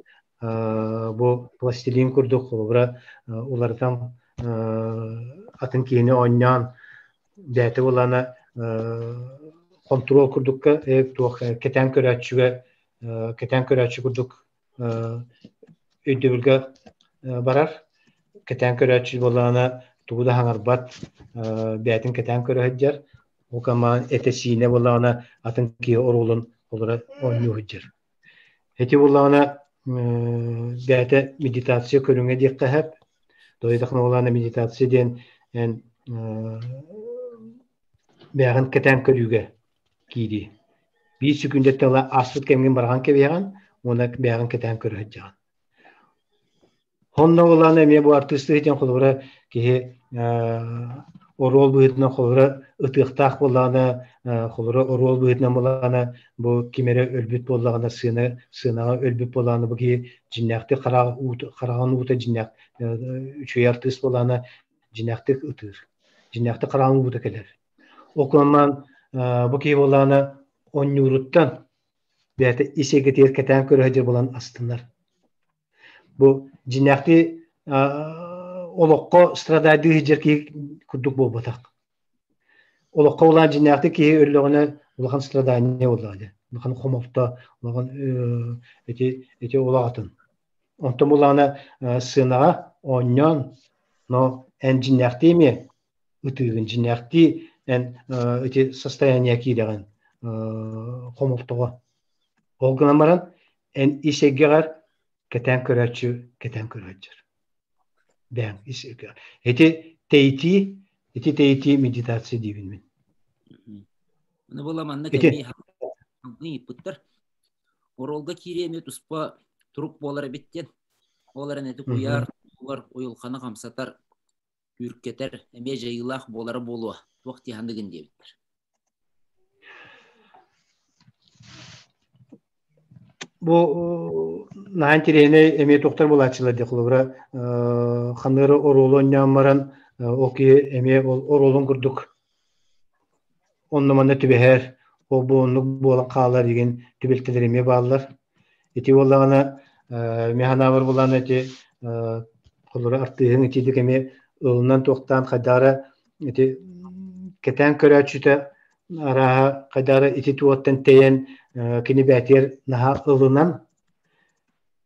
бу пластилин курдук холобура уларытан атын киһини оонньоон бэйэтэ буоллаҕына хонтуруол курдукка туох кэтээн көрөөччүгэ кэтээн көрөөччү курдук өйдөбүлгэ барар. Кэтээн көрөөччү буоллаҕына тугу да хаҥарбат, бэйэтин кэтээн көрө сылдьар. Ол команд этэ-сиинэ буоллаҕына атын киһи оруолун олоро оонньуу сылдьар. Ити буоллаҕына бэйэтэ медитация көрүҥэ диэххэ сөп. Дойдахна буоллаҕына медитация диэн эн бэйэҕин кэтээн көрүүгэ киирии. Биир секундэттэн ыла ааспыт кэмҥин бараҕан кэбиһэҕин уонна бэйэҕин кэтээн көрө сылдьаҕын. Онно улаана эмиэ бу артыыстыы диэн холобура киһи оруол быһыытынан холобура ытыахтаах буоллаҕына холобура оруол быһыытынан буоллаҕына бу ким эрэ өлбүт буоллаҕына сыана сыанаҕа өлбүт буоллаҕына бу киһи дьиннээхтик хараҕын уута дьиннээх үчүгэй артыыс буоллаҕына дьиннээхтик ытыыр дьиннээхтик хараҕын уута кэлэр Окуоннаан бу киһи буоллаҕына оонньууруттан бэйэтэ ис эйгэтигэр кэтээн көрө сылдьар буолан астынар. Бу дьиҥнээхтии олоххо страдайдыы сылдьар киһи курдук буолбатах. Олоххо улахан дьиҥнээхтик киһи өллөҕүнэ улахан страдание буоллаҕа дии. Улахан хомолто, улахан ити ити улаҕатын. Онтон буоллаҕына сыанаҕа оонньоон, но эн дьиҥнээхтии эмиэ ытыыгын дьиҥнээхтии эн ити состояние киирэҕин. хомолтоҕо. Ол гынан баран эн ис эйгэҕэр кэтээн көрөөччү кэтээн көрөөччү. Бэйэҥ ис эйгэҕэр. Ити тэйитии, ити тэйитии медитация диибин мин. Аны була манна кэмии ыйыппыттар. Оролго киириэ эмиэ туспа турук буолар эбит диэн. Ол эрэн ити куйаар тугар уйулҕаны хамсатар, күүркэтэр эмиэ дьайыылаах буолара буолуо. Туох дии саныыгын диэбиттэр. Бу наһаа интэриэһинэй эмиэ туохтар буолааччылар дии холобура ханныгы оруолу оонньоон баран ол киһи эмиэ ол оруолун курдук онно-манна түбэһэр, ол бу оннук буолан хаалар игин түбэлтэлэр эмиэ бааллар. Ити буоллаҕына мин санаабар буоллаҕына ити холобура артыыһыҥ итиитик эмиэ ылынан туохтаан хайдах эрэ ити кэтээн көрөөччүтэ арааһа хайдах эрэ ити туоттан тэйэн кини бээтигэр наһаа ылынан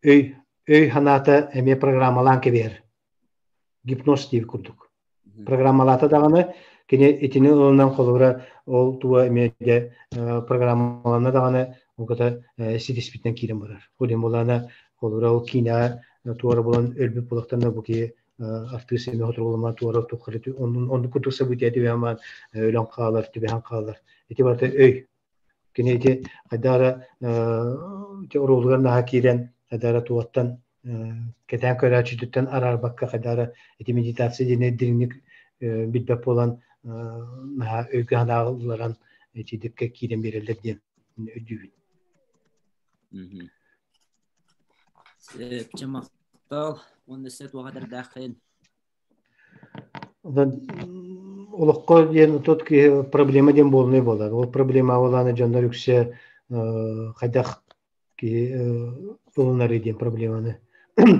өй өй санаата эмиэ программалаан кэбиһэр гипноз диир курдук. Программалаата даҕаны кини итини ылынан холобура ол туга эмиэ дьэ программаланна даҕаны ол ката ситиспитинэн киирэн барар. Ол иһин буолаана холобура ол киинэҕэ туора булан өлбүт буолахтарына бу киһи артыыс эмиэ хотуругуламаан туора туххары оннук курдук событие түбэһэн өлөн хаалар, түбэһэн хаалар. Ити барыта өй. Кини ити хайдах эрэ ити оруолугар наһаа киирэн хайдах эрэ туоттан кэтээн көрөөччүтүттэн араарбакка хайдах эрэ ити медитация диэни дириҥник билбэт буолан наһаа өйгө санааҕа ылларан итидиккэ киирэн биэрэллэр диэн өйдүүбүн. Чэ махтал уонна өссө туох этэрдээххин? Олоххо диэн тот киһи проблема диэн буолунай буолар. Ол проблема буолааны дьоннор үксэ хайдах киһи ылынарый диэн проблеманы.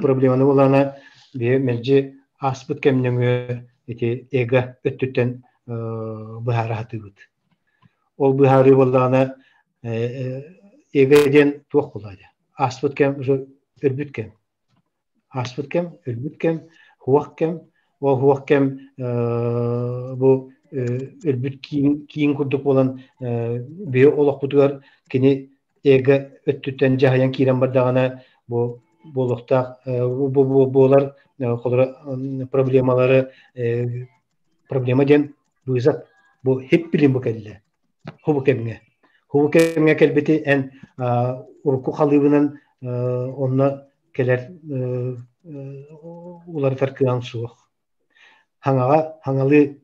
Проблеманы буолаана биһи мэлдьи ааспыт кэм нөҥүө ити эго өттүттэн быһаара сатыыбыт. Ол быһаарыы буоллаҕына эго диэн туох буолла диэн. Ааспыт кэм уже өлбүт кэм. Ааспыт кэм, өлбүт кэм, хуох кэм. Ол хуох кэм бу өлбүт киин, киин курдук буолан биһи олохпутугар кини эго өттүттэн дьаһайан киирэн бардаҕына бу буолуохтаах бу буолар холобура проблемалары проблема диэн вызов бу хип билим бу кэллэ хубу кэмҥэ хубу кэмҥэ кэлбити эн урукку халыыбынан онно кэлэр уларытар кыаҕыҥ суох хаҥаҕа хаҥалыы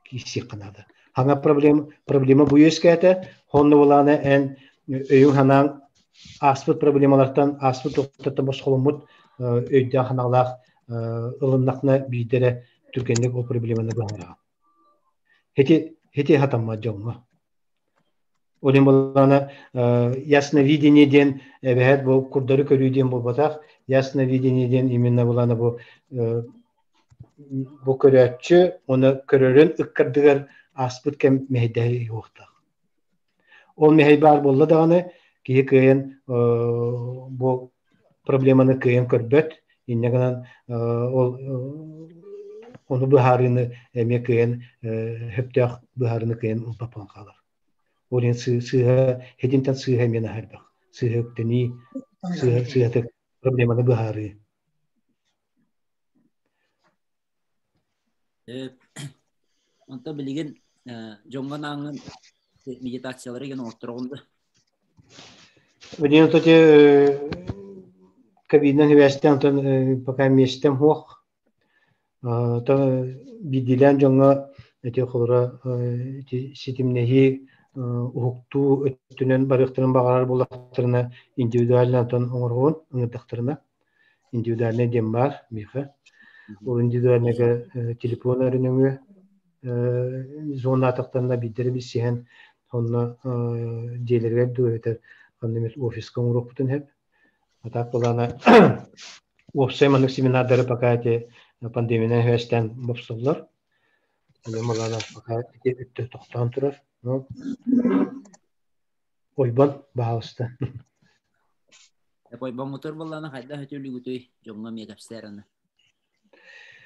киирсиэххэ наада хаҥа проблема проблема бу үөскээтэ онно булаана эн өйүҥ санааҥ ааспыт проблемалартан ааспыт туохтартан босхоломмут өйдөөх санаалаах ылыннахна биирдэ эрэ түргэнник ол проблеманы быһаараҕын Ити ити хатаммат дьоҥҥо. Ол иһин буоллаҕына ясновидение диэн эбэһээт бу курдары көрүү диэн буолбатах. Ясновидение диэн именно буоллаҕына бу бу көрөөччү уонна көрөрүн ыккардыгар ааспыт кэм мэһэйдэһэ уохтаах. Ол мэһэй баар буолла даҕаны киһи кыайан бу проблеманы кыайан көрбөт. Инньэ гынан ол ону быһаарыыны эмиэ кыайан сөптөөх быһаарыыны кыайан ылбаппын хаалар. Ол иһин сыыһа хитинтэн сыыһа эмиэ наһаа элбэх. Сыыһа үктэнии, сыыһа сыыһатык проблеманы быһаарыы. Онто билигин дьоҥҥо анаан медитациялары гэн оҥоттороҕун да? Билигин ити кабинан сибээстээн онтон пока миэстэм суох. Оттон биирдиилээн дьоҥҥо ити холобура ити ситимнэһии уһуктуу өттүнэн барыахтарын баҕарар буоллахтарына индивидуально онтон оҥороҕун ыҥырдахтарына индивидуальнай диэн баар миэхэ. Ол индивидуальныйга телефон эрэ нөҥүө зонаатахтарына биирдэрэ билсиһэн онно дьиэлэригэр дуу эбэтэр ханна эмит офиска оҥоруохпутун сөп. А так былаана уопсай маннык семинардары пока эти пандемиянан сибээстээн бопсоллор. Былаана пока ити өттө тохтоон турар. Ну, Ойбон, баһаалыста. Ойбоҥҥутур буоллаҕына хайдах өтүүлүгүтүй? Дьоҥҥо эмиэ кэпсээр аны.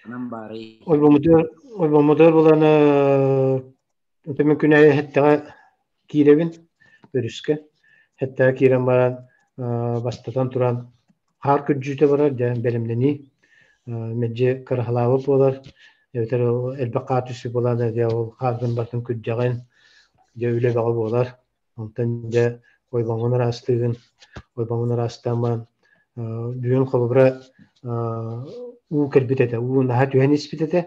Анан баарый. Ойбоммутугар ойбоммутугар буолан ытымын күн аайы иһиттэҕэ киирэбин өрүскэ. Хэттэҕэ киирэн баран бастатан туран хаар күрдьүүтэ барар дьэ бэлэмнэнии мэлдьи кыраһалаабыт буолар эбэтэр элбэх хаар түспүт буолан дьэ ол хааргын барытын күрдьэҕин дьэ үлэ бөҕө буолар онтон дьэ ойбоҥҥун ыраастыыгын ойбоҥҥун ыраастаан баран бүгүн холобура уу кэлбит этэ уу наһаа түһэн испит этэ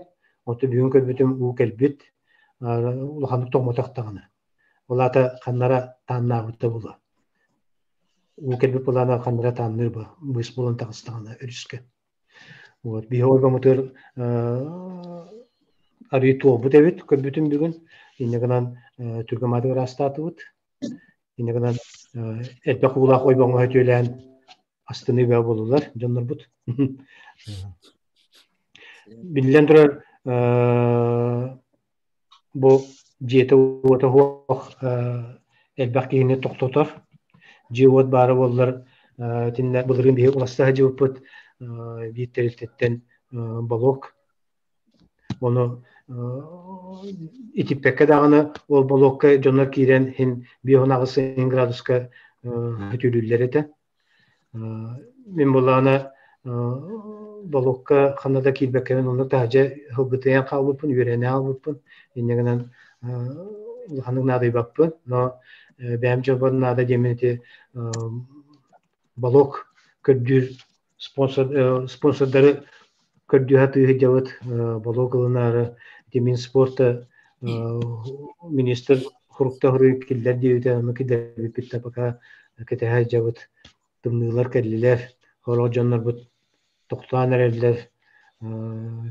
онтон бүгүн көрбүтүм уу кэлбит улаханнык тоҥмотох даҕаны ол аата ханнара тааннаабыта буолуо уу кэлбит былаана ханнара таанныыр бу быыс буолан таҕыстаҕына өрүскэ вот биһи ойбоммутугар арыы туолбут эбит көрбүтүм бүгүн инньэ гынан түргэмааты ыраастаатыбыт инньэ гынан элбэх уулаах ойбоҥҥо өтүөлээн астыныы бөҕө буоллулар дьоннорбут биллэн турар бу дьиэтэ-уота суох элбэх киһини тохтотор. Дьиэ-уот баара буоллар итиннэ былырыын биһиги уласта сылдьыбыппыт биир тэрилтэттэн балок. Ону итиппэккэ даҕаны ол балокка дьоннор киирэн иһин 58 градуска өтүүлүүллэр этэ. Мин буоллаҕына болуокка ханна да киирбэккэбин онно таһырдьа ылбытыйан хаалбыппын, үөрэнэ хаалбыппын. Инньэ гынан улаханнык наадыйбаппын. Но бэйэм дьолбор наада диэммин ити балок көрдүүр спонсор спонсордары көрдүү сатыы сылдьабыт балок ылынаары ити Минспорта министр хурукта хоруй киллэр диэбитэ ону киллэрбиппит да пока кэтэһэ сылдьабыт тымныылар кэллилэр сорох дьоннорбут тохтоон эрэллэр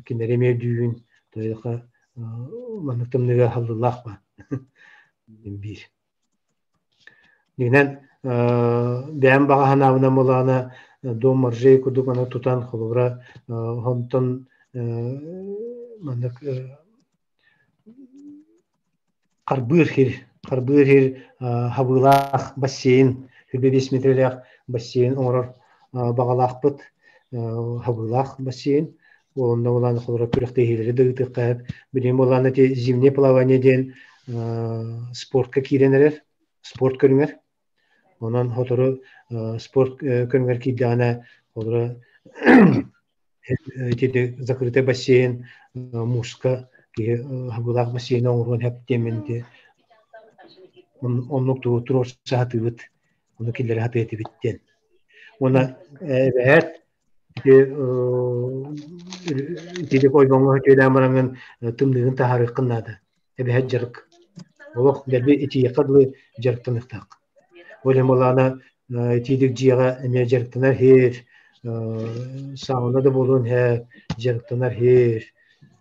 кинилэри эмиэ өйдүүбүн тойоха маннык тымныыга халлыылаах ба биир Дьиҥинэн, бэйэм баҕа санаабынан буоллаҕына, дом моржей курдук аны тутан, холобура, онтон маннык харбыыр сир, харбыыр сир хабыылаах бассейн, 25 метрэлээх бассейн оҥорор баҕалаахпыт, хабыылаах бассейн. Онно буолан холобура күрэхтэһиилэри да ыытыахха сөп. Билигин буоллаҕына ити зимнее плавание диэн спортка киирэн эрэр, спорт көрүҥэр. Онон сотору спорт көрүҥэр киирдэҕинэ, холобура ити закрытый бассейн муска киһи хабыылаах бассейн оҥоруон сөп диэммин ити оннук тугу туруорса сатыыбыт, ону киллэрэ сатыы этибит диэн. Уонна эбээт Итирик ойбоҥҥо үтүөлээн бараҥҥын тымныыгын таһаарыаххын наада. Эбэһэт дьарык. Олох дэлби итииэххэ дылы дьарыктаныахтаах. Ол иһин буоллаҕына итиилик дьиэҕэ эмиэ дьарыктанар иһир, сауна да буолуон иһэ дьарыктанар иһир,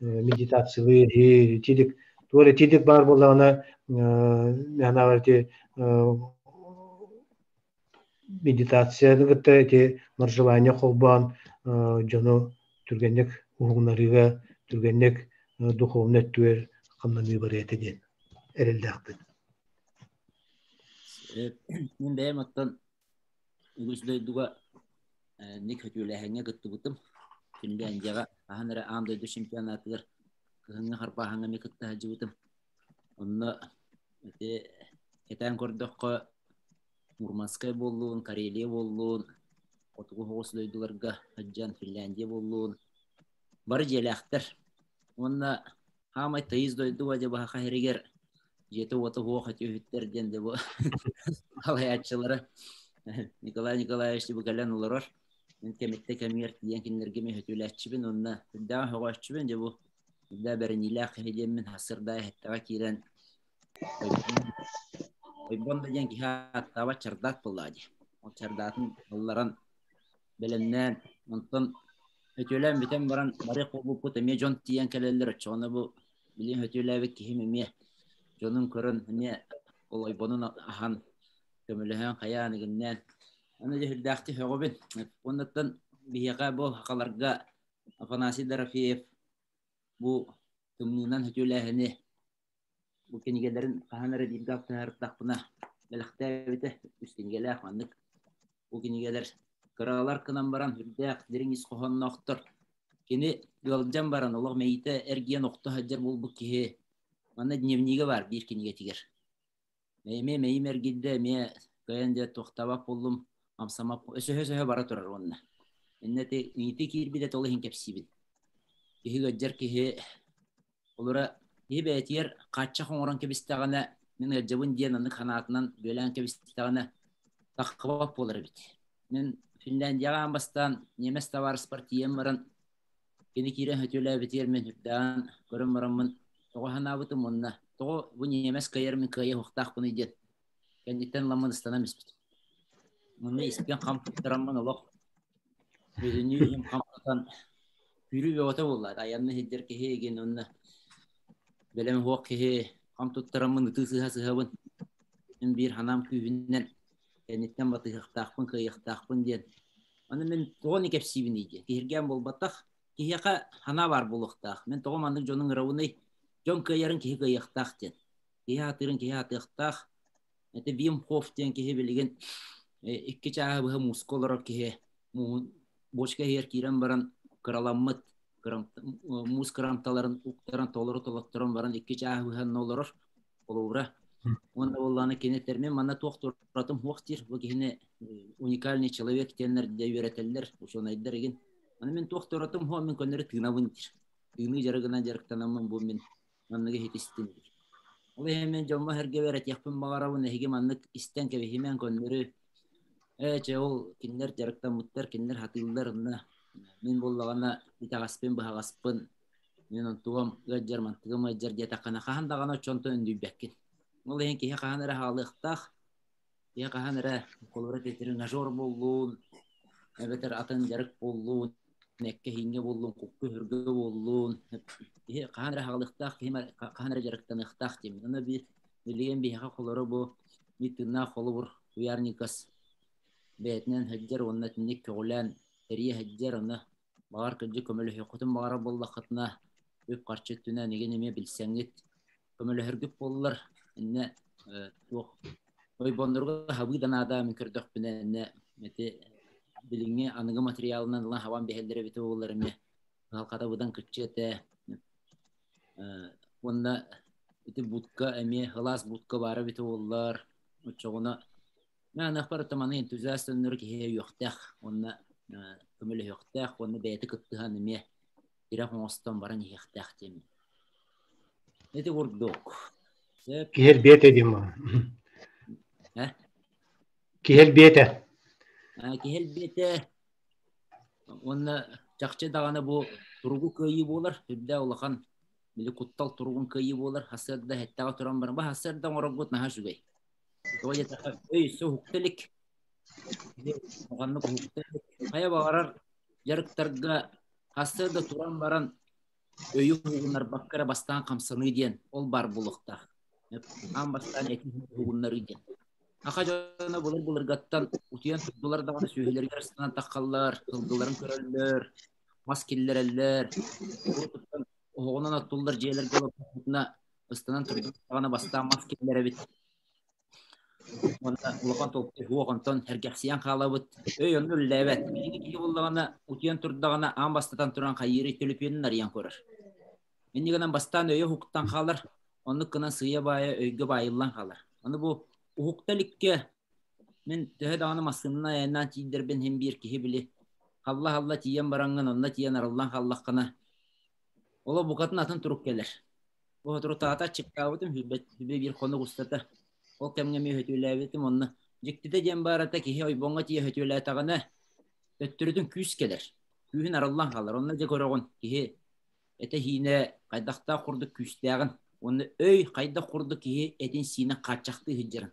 медитациялыыр иһир, итиилик туох итиилик баар буоллаҕына мин ити Медитацияны кытта ити моржевание холбоон дьону түргэнник уһугуннарыыга, түргэнник духовнай өттүгэр хамнаныы барыа этэ диэн эрэллээхпин. Мин бэйэм оттон үгүс дойдуга ник хөтүөлээһиҥҥэ кыттыбытым. Финляндияҕа хаһан эрэ аан дойду чемпионатыгар кыһыҥҥы харбааһыҥҥа эмиэ кытта сылдьыбытым. Онно ити кэтээн көрдөххө Мурманскай буоллун, Карелия буоллун, хотугу соҕус дойдуларга сылдьан Финляндия буоллун, бары дьиэлээхтэр. Уонна хаамай тыйыс дойду дьэ баһаха иһигэр дьиэтэ-уота суох өтүөһүттэр диэн дьэ бу салайааччылара Николай Николаевич бу кэлэн олорор. Мин кэмиттэ кэмигэр тиийэн кинилэргэ эмиэ өтүүлээччибин уонна үрдээҕи сөҕөөччүбүн дьэ бу үрдээ бэриниилээх киһи диэммин сырдаа иһиттэҕэ киирэн Ойбон да диэн киһи ааттаабат чардаат буоллаҕа дии. Ол чардаатын ылларан бэлэмнээн, онтон өтүөлээн бүтэн баран барыах буолбуппут эмиэ дьон тиийэн кэлэллэр оччоҕуна бу билигин өтүөлээбит киһим эмиэ дьонун көрөн эмиэ ол ойбонун аһан көмөлөһөн хайаан игиннээн аны дьэ сүрдээхтик сөҕөбүн. Уоннаттан биһиэхэ бу сахаларга Афанасий Дорофеев бу тымныынан өтүөлээһини Бу кинигэлэрин хаһан эрэ бииргэ алтыһардахпына бэлэхтээбитэ. Үс кинигэлээх маннык. Бу кинигэлэр кыралар гынан баран үрдээх дириҥ ис хоһоонноохтор. Кини ыалдьан баран олох мэйиитэ эргийэн охто сылдьар буолбут киһи манна дневнигэ баар биир кинигэтигэр. Эмиэ мэйим эргийдэ, эмиэ кыайан дьэ туохтаабат буоллум, амсамап өсөһө-өсөһө бара турар уонна. Иннэ ити иити киирбитэ ол иһин кэпсиибин. Киһи ыалдьар киһи олора киһи бэйэтигэр хааччах оҥорон кэбистэҕинэ, мин ыалдьабын диэн аннык санаатынан бүөлээн кэбистэҕинэ таххыбат буолар эбит. Мин Финляндияҕа аан бастаан ньиэмэс табаарыспар тиийэн баран кини киирэн сөтүөлээбитигэр мин үрдээн көрөн бараммын тоҕо санаабытым уонна тоҕо бу ньиэмэс кыайар мин кыайа уохтаахпыный диэн кэнниттэн ыламмын ыстанан испитим. Онно испин хам туттараммын олох бүтүннүү иһим хам тутан күүрүү бөҕөтө буолла. Айанны сылдьар киһи игин уонна бэлэм уһуох киһи хам туттараммын ытыы сыһа сыһабын. Мин биир санаам күүһүнэн кэнниттэн батыһыахтаахпын, кыайыахтаахпын диэн. Аны мин тоҕо ону кэпсиибиний диэн. Киһиргээн буолбатах. Киһиэхэ санаа баар буолуохтаах. Мин тоҕо маннык дьону ыҥырабыный? Дьон кыайарын киһи кыайыахтаах диэн. Киһи аатырын киһи аатыахтаах. Это Вим Хоф диэн киһи билигин икки чааһы быһа мууска олорор киһи мууһун бочка иһигэр киирэн баран кыраламмыт муус кырамталарын уктаран толору толотторон баран икки чааһы быһа олорор холобура уонна буоллаҕына кини этэр мин манна туох туратым суох диир бу киһини уникальный человек диэннэр дьэ үөрэтэллэр учуонайдар игин аны мин туох туратым суох мин көннөрү тыынабын диир тыыныы дьарыгынан дьарыктанаммын бу мин манныгы иһитистим диир ол иһин мин дьоммор сэргэбэр этиэхпин баҕарабын эһиги маннык истэн кэбиһимэҥ көннөрү ээ чэ ол кинилэр дьарыктаммыттар кинилэр сатыыллар онно мин буоллаҕына итэҕэспин быһаҕаспын Мин онтугам ыалдьар, мантыгым ыалдьар диэтэххинэ, хаһан даҕаны оччонтон өндөйбөккүн. Ол иһин киһи хаһан эрэ хаалыахтаах, киһи хаһан эрэ холобура тренажер буоллун, эбэтэр атын дьарык буоллун, эккэ-иһиҥҥэ буоллун, кукка-сүргэ буоллун, киһи хаһан эрэ хаалыахтаах, киһи хаһан эрэ дьарыктаныахтаах диэммин. Аны биир билигин биһиэхэ холоро бу биир тыыннаах холобур Уярникас бэйэтинэн сылдьар уонна итинник көҕүлээн тэрийэ сылдьар, онно Баҕар кырдьык көмөлөһүөххүтүн баҕарар буоллаххытына, үп-харчы өттүнэн игин эмиэ билсэҥҥит көмөлөһөргүт буоллар, иннэ туох ойбоннорго хабыы да наада мин көрдөхпүнэ иннэ ити билиҥҥи аныгы материалынан ылан хабан биһэллэр эбитэ буоллар эмиэ кыһалҕата быдан кыччыа этэ. Уонна ити будка эмиэ ылаас будка баара эбитэ буоллар, оччоҕуна Мээнэхпэр маны энтузиаст өннөрү киһи өйүөхтээх уонна көмөлөһүөхтээх уонна бэйэтэ кыттыһан эмиэ тирэх оҥостон баран иһиэхтээх диэммин. Ити курдук. Сөп. Киһи элбиэтэ диэн баар. Э? Киһи элбиэтэ. Киһи элбиэтэ уонна чахчы даҕаны бу туругу кыайыы буолар. Үрдэ улахан били куттал туругун кыайыы буолар. Хасыарда эттэҕэ туран баран, бу хасыарда оҥороргут наһаа үчүгэй. Тоҕо диэтэххэ, өй өссө уһукта илик. Улаханнык уһукта илик. Хайа баҕарар дьарыктарга хаста да туран баран өйү уһугуннарбакка эрэ бастаан хамсаныы диэн ол баар буолуохтаах. Аан бастаан этин уһугуннарыы диэн. Аха дьоно былыр-былыргаттан утуйан турдулар даҕаны сүөһүлэригэр ыстанан таххаллар, сылгыларын көрөллөр, мас киллэрэллэр. Оһоҕунан оттуллар дьиэлэргэ олордохпутуна ыстанан турдун даҕаны бастаан мас киллэрэбит. Уонна улахан толкуй суох, онтон сэргэхсийэн хаалабыт. Өй онно үллээбэт. Билиҥҥи киһи буллаҕына, утуйан турдаҕына, аан бастатан туран хайыырый төлөпүөнүн арыйан көрөр. Инньэ гынан бастаан өйө уһуктан хаалар, оннук гынан сыыйа-баайа өйгө баайыллан хаалар. Аны бу уһукта иликкэ мин төһө даҕаны массыынанан айаннаан тиийдэрбин иһин биир киһи били халла-халла тиийэн бараҥҥын онно тиийэн арыллан хааллаххына, олох букатын атын турук кэлэр. Бу соторутааҕыта аччыктаабытым, сүүрбэ биир хонук устата. Ол кэмҥэ эмиэ сөтүөлээбитим уонна дьиктитэ диэн баарата киһи ойбоҥҥо тиийэ сөтүөлээтэҕинэ, төттөрүтүн күүс кэлэр. Күүһүн арыллан хаалар. Онно дьэ көрөҕүн, киһи этэ-сиинэ хайдахтаах курдук күүстээҕин уонна өй хайдах курдук киһи этин-сиинин хааччахтыы сылдьарын.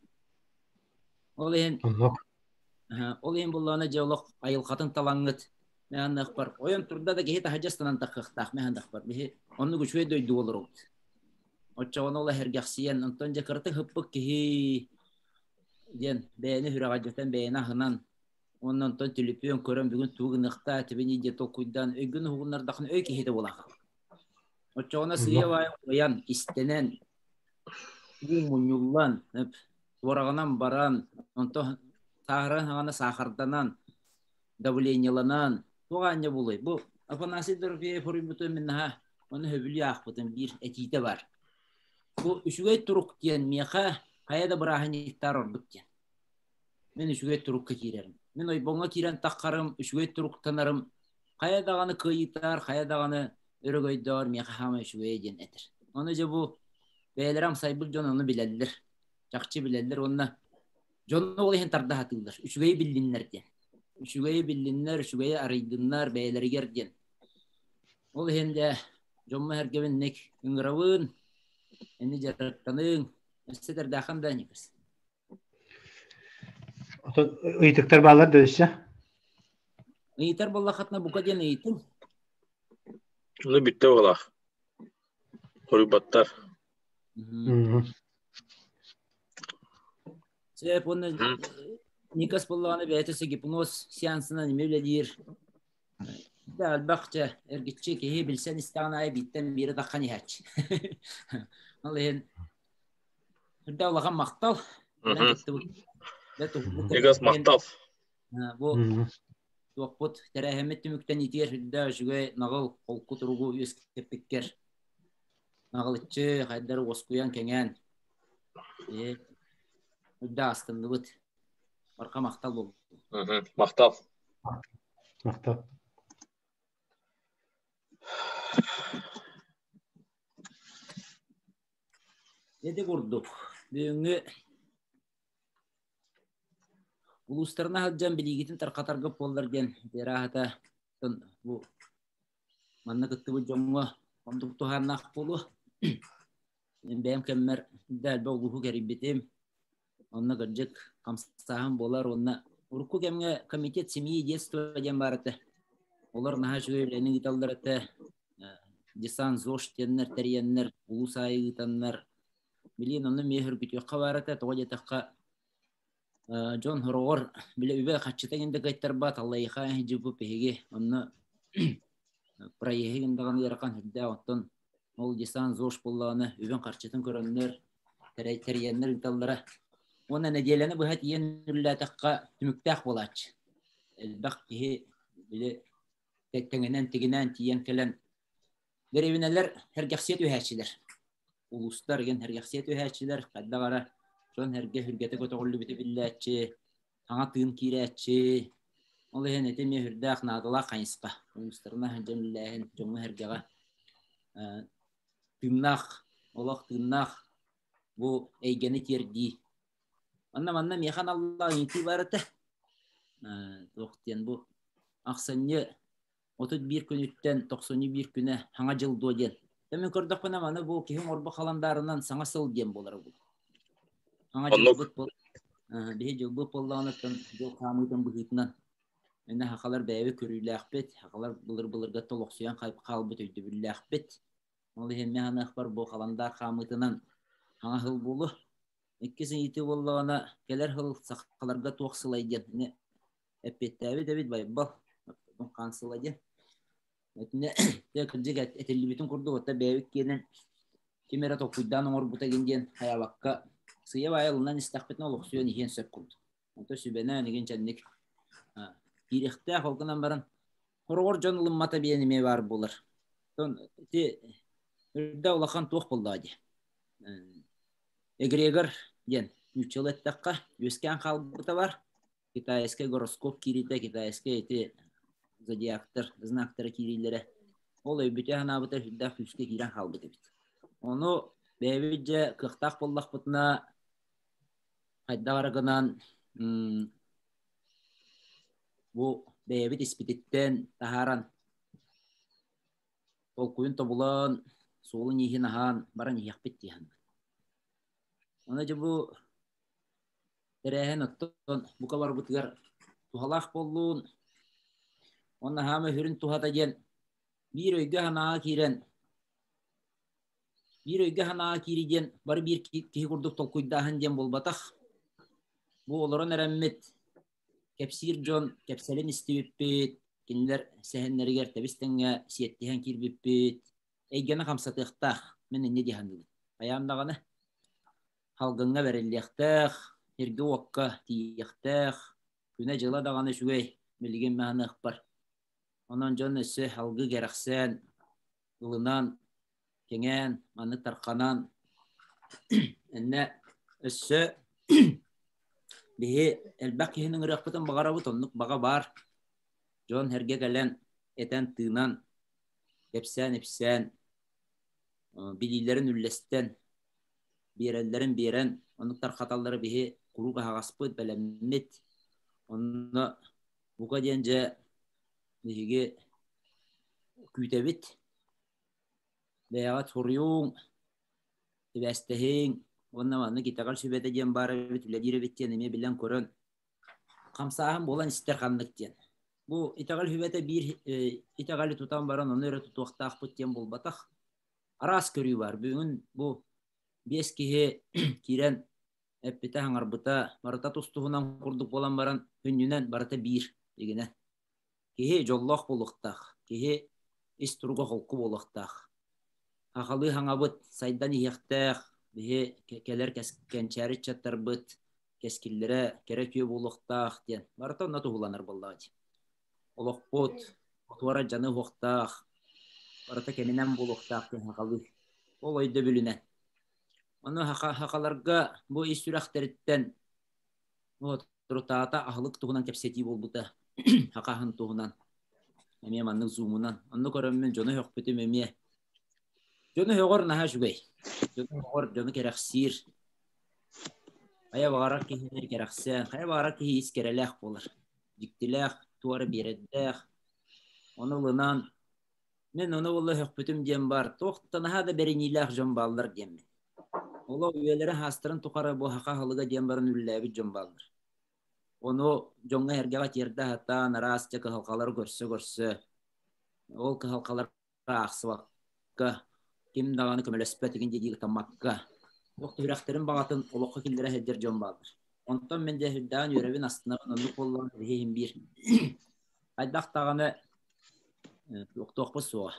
Ол иһин Ол иһин буоллаҕына дьэ олох айылҕатын талаҥҥыт мэһанныахпар ойон турда да киһи таһырдьа ыстанан таххыахтаах мэһандахпар биһи оннук үчүгэй дойду олоробут. Оччоҕуна ол эһэргэхсийэн онтон дьэ кыратык ыппыт киһи диэн бэйэни сүрэҕэлдьэтэн бэйэни аһынан уонна онтон түлүпүөн көрөн бүгүн тугу гыныахтаа этибиний диэн толкуйдаан өйгүн уһугуннардаххына өй киһитэ буолан хаалар. Оччоҕуна сыыйа-баайа уйан, истэнэн, уу мунньуллан, туораҕынан баран, онтон сааһыран хаҕана саахарданан, давлениеланан, туох аанньа буолуой? Бу Афанасий Дорофеев хоруйбутун мин наһаа ону сөбүлүү аахпытым биир этиитэ бар. Бу үчүгэй турук диэн миэхэ Хайа да бырааһынньыктаар ордук диэн. Мин үчүгэй турукка киирэрим. Мин ойбоҥҥо киирэн таххарым, үчүгэй туруктанарым. Хайа даҕаны кыайыытаар, хайа даҕаны өрөгөйдөөр миэхэ хаамай үчүгэйэ диэн этэр. Ону дьэ бу бэйэлэрэ амсайбыт дьон ону билэллэр. Чахчы билэллэр уонна дьону ол иһин тарда сатыыллар. Үчүгэйи биллиннэр диэн. Үчүгэйи биллиннэр, үчүгэйи арыйдыннар бэйэлэригэр диэн. Ол иһин дьэ дьоммо эргэбин ник ыҥырабын, ини дьарыктаныҥ, өссө тэрдээххин да Никас. Отон ыйытыктар бааллар да өссө? Ыйытар буоллаххытына бука диэн ыйытыҥ. Ону бүттэ буолаах. Хоруйбаттар. Сөп уонна Никас буоллаҕына бэйэтэ өссө гипноз сеансынан эмиэ үлэлиир. Да элбэх дьэ эргиччи киһи билсэн истэҕин аайы бииртэн биирэ таххан иһээччи. Ол иһин Үрдэ улахан махтал. Егас махтал. Бу туохпут тэрээһиммит түмүктэн итиэр үрдэ үчүгэй наҕыл холку туругу үөскэппиккэр наҕылыччы хайдары уоскуйан кэҥээн үрдэ астынныбыт. Барха махтал буоллун. Махтал. Махтал. Ити курдук, бүгүҥҥү улуустарына сылдьан билиигитин тарҕатарга буоллар диэн ырааһата бу манна кыттыбыт дьоҥҥо оннук туһааннаах буолуо. Мин бэйэм кэммэр да элбэх улууһу кэрийбитим. Онно кырдьык хамсааһын буолар уонна урукку кэмҥэ комитет семьи и детства диэн баар этэ. Олор наһаа үчүгэй үлэни ыыталлар этэ. Десант ЗОЖ диэннэр тэрийэннэр, улуус аайы ыытаннар. Билигин онно эмиэ сөргүтүөххэ баар этэ. Тоҕо диэтэххэ, дьон сороҕор бile үбэ хаччыта иҥин да кыайтарбат, аллайыха дьыбып биһиги онно проеһы гын даҕаны ыарахан сүрдээх. Оттон ол десант ЗОЖ буоллаҕына үбүн-харчытын көрөннөр, тэрийэннэр ыыталлара. Уонна нэдиэлэни быһа тиийэн үлэлээтэххэ түмүктээх буолааччы. Элбэх киһи били тэҥинэн тигинээн тиийэн кэлэн дэриэбинэлэр сэргэхсийэ түһээччилэр. Улуустар игин сэргэхсийэ түһээччилэр, хайдах эрэ дьон сэргэ сүргэтэ көтөҕүллүбүтэ биллээччи, саҥа тыын киирээччи. Ол иһин ити эмиэ сүрдээх наадалаах хайысха. Улуустарынан сылдьан үлэлээһин дьоҥҥо-сэргэҕэ тыыннаах, олох тыыннаах бу эйгэни тиэрдии. Манна манна миэхэ аналлаах ыйытыы баар этэ. Туох диэн бу ахсынньы 31 күнүттэн 91 күнэ саҥа дьыл дуо диэн. Мин көрдөхпүнэ маны бу киһи оҥорбут халандаарынан саҥа сыл диэн буолара бу. Саҥа дьылбыт биһи дьылбыт буоллаҕына дьыл хаамыытын быһыытынан Инна сахалар бэйэбит көрүүлээхпит, сахалар былыр-былыргаттан олохсуйан хаалбыт өйдөбүллээхпит. Ол иһин мин саныахпар бу халандаар хаамыытынан саҥа сыл буолуо. Иккис ыйытыы буоллаҕына, кэлэр сыл сахаларга туох сылай диэн ини эппиэттээбит эбит Байбал. Хаан сыла диэн. Итиннэ кырдьык этиллибитин курдук, оттон бэйэбит киэнин ким эрэ толкуйдаан оҥорбута диэн хайаабакка сыыйа-баайа ылынан истэхпитинэ олохсуйан иһиэн сөп курдук. Онто сүбэнээн игин чэнник киириэхтээх ол гынан баран хороҕор дьон ылыммата биэн эмиэ баар буолар. Оттон ити үрдэ улахан туох буоллаҕа дии. Эгрегор диэн нууччалыы эттэххэ үөскээн хаалбыта бар. Китайскай гороскоп киириитэ, китайскай ити зодиактар, знактара киириилэрэ ол өйбүтэ-санаабыта сүрдээх күүскэ киирэн хаалбыт эбит. Ону бэйэбит дьэ кыахтаах буоллахпытына хайдах эрэ гынан бу бэйэбит испититтэн таһааран толкуйун тобулан суолун-ииһин аһаан баран иһиэхпит дии саныыбын. Ону дьэ бу тэрээһин оттон бука барбытыгар туһалаах буоллун. Уонна хаама сүрүн туһата диэн биир өйгө-санааҕа киирэн Биир өйгө-санааҕа киирии диэн бары биир киһи курдук толкуйдааһын диэн буолбатах. Бу олорон эрэммит кэпсиир дьон кэпсэлин истибиппит, кинилэр сэһэннэригэр тэбис-тэҥҥэ сиэттиһэн киирбиппит, эйгэни хамсатыахтаах. Мин инньэ дии саныыбын. Хайаан даҕаны салгыҥҥа бэриллиэхтээх, сиргэ-уокка тиийиэхтээх, күнэ-дьыла даҕаны үчүгэй, билигин маһыныахпар. Онон дьон өссө алгыы кэрэхсээн, ылынан, кэҥээн, маннык тарханан, иннэ Өссө биһи элбэх киһини ыҥырыахпытын баҕарабыт, оннук баҕа баар. Дьон эргэ кэлэн, этэн-тыынан, кэпсээн-ипсээн, билиилэрин үллэстэн, биэрэллэрин биэрэн, оннук тархаталлара биһи куруук аһаҕаспыт, бэлэммит. Онно бука диэн дьэ биһиги күүтэбит. Бэйэҕит суруйуҥ, сибээстэһиҥ уонна маннык итэҕэл сүбэтэ диэн баар эбит, үлэлиир эбит диэн эмиэ билэн-көрөн хамсааһын буолан истэр ханнык диэн. Бу итэҕэл сүбэтэ биир итэҕэли тутан баран ону эрэ тутуохтаахпыт диэн буолбатах. Араас көрүү баар. Бүгүн бу биэс киһи киирэн эппитэ, хаҥарбыта барыта тус-туһунан курдук буолан баран хүннүнэн барыта биир дигинэ. Киһи дьоллоох буолуохтаах, киһи ис туруга холку буолуохтаах. Хахалыы хаҥабыт сайдан иһиэхтээх, биһи кэлэр кэнчээри ыччаттарбыт кэскиллэрэ кэрэ үтүө буолуохтаах диэн барыта онно туһуланар буоллаҕа дии. Олохпут отуора дьаны уһуохтаах, барыта кэминэн буолуохтаах диэн хахалыы. Ол өйдөбүлүнэн. Ону хахаларга бу ис сүрэхтэриттэн Турутаата аһылык туһунан кэпсэтии буолбута. Хахаһын туһунан. Эмиэ маннык зумунан. Онно көрөммүн дьону өһөхпүтүм эмиэ. Дьону өһөҕөр наһаа үчүгэй. Дьону өһөҕөр дьону кэрэхсиир. Хайа баҕарар киһини кэрэхсээн, хайа баҕарар киһи ис кэрэлээх буолар. Дьиктилээх, туора биэрэрдээх. Ону ылынан, мин ону буолла өһөхпүтүм диэн баар, туох да наһаа да бэриниилээх дьон бааллар диэммин. Олох үйэлэрэ хаастарын тухары бу саха аһылыга диэн баран үлэлээбит дьон бааллар. Ону дьоҥҥо-сэргэҕэ тиэрдэ сатаан араас дьэ кыһалҕалары көрсө-көрсө, ол кыһалҕалары аахсыбакка, ким даҕаны көмөлөспөт игин дии ытаммакка, туох да сүрэхтэрин баҕатын олоххо киллэрэ сылдьар дьон бааллар. Онтон мин дьэ сүрдээҕин үөрэбин, астынабын, оннук буоллаҕына биһи иһин биир хайдах даҕаны туохтуохпут суоҕа.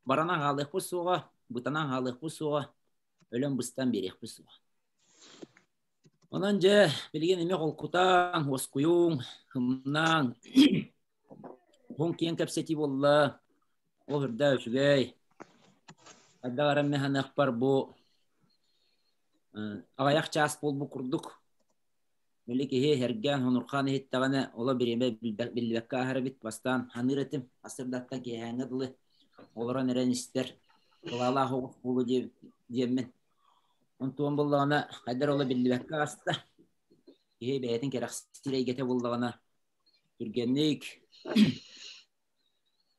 Баранан хаалыахпыт суоҕа, бытанан хаалыахпыт суоҕа, өлөн-быстан биэриэхпит суоҕа. Онон дьэ, билигин эмиэ холкутаан, уоскуйуҥ, ымнаан, уһун киэҥ кэпсэтии буолла. Ол үрдэ үчүгэй. Хайдах эрэ мин бу аҕыйах чаас буолбут курдук. Били киһи эргээн, хонурхаан иһиттэҕинэ, оло бириэмэ биллибэккэ ааһар эбит. Бастаан ханыыр этим, сарсыардаттан киэһээҥҥэ дылы олорон эрэн истэр, кылаалаах оҕус буолуо диэммин. Онтуон буоллаҕына, хайдар оло биллибэккэ ааста. Киһи бэйэтин кэрэхсиир эйгэтэ буоллаҕына, түргэнник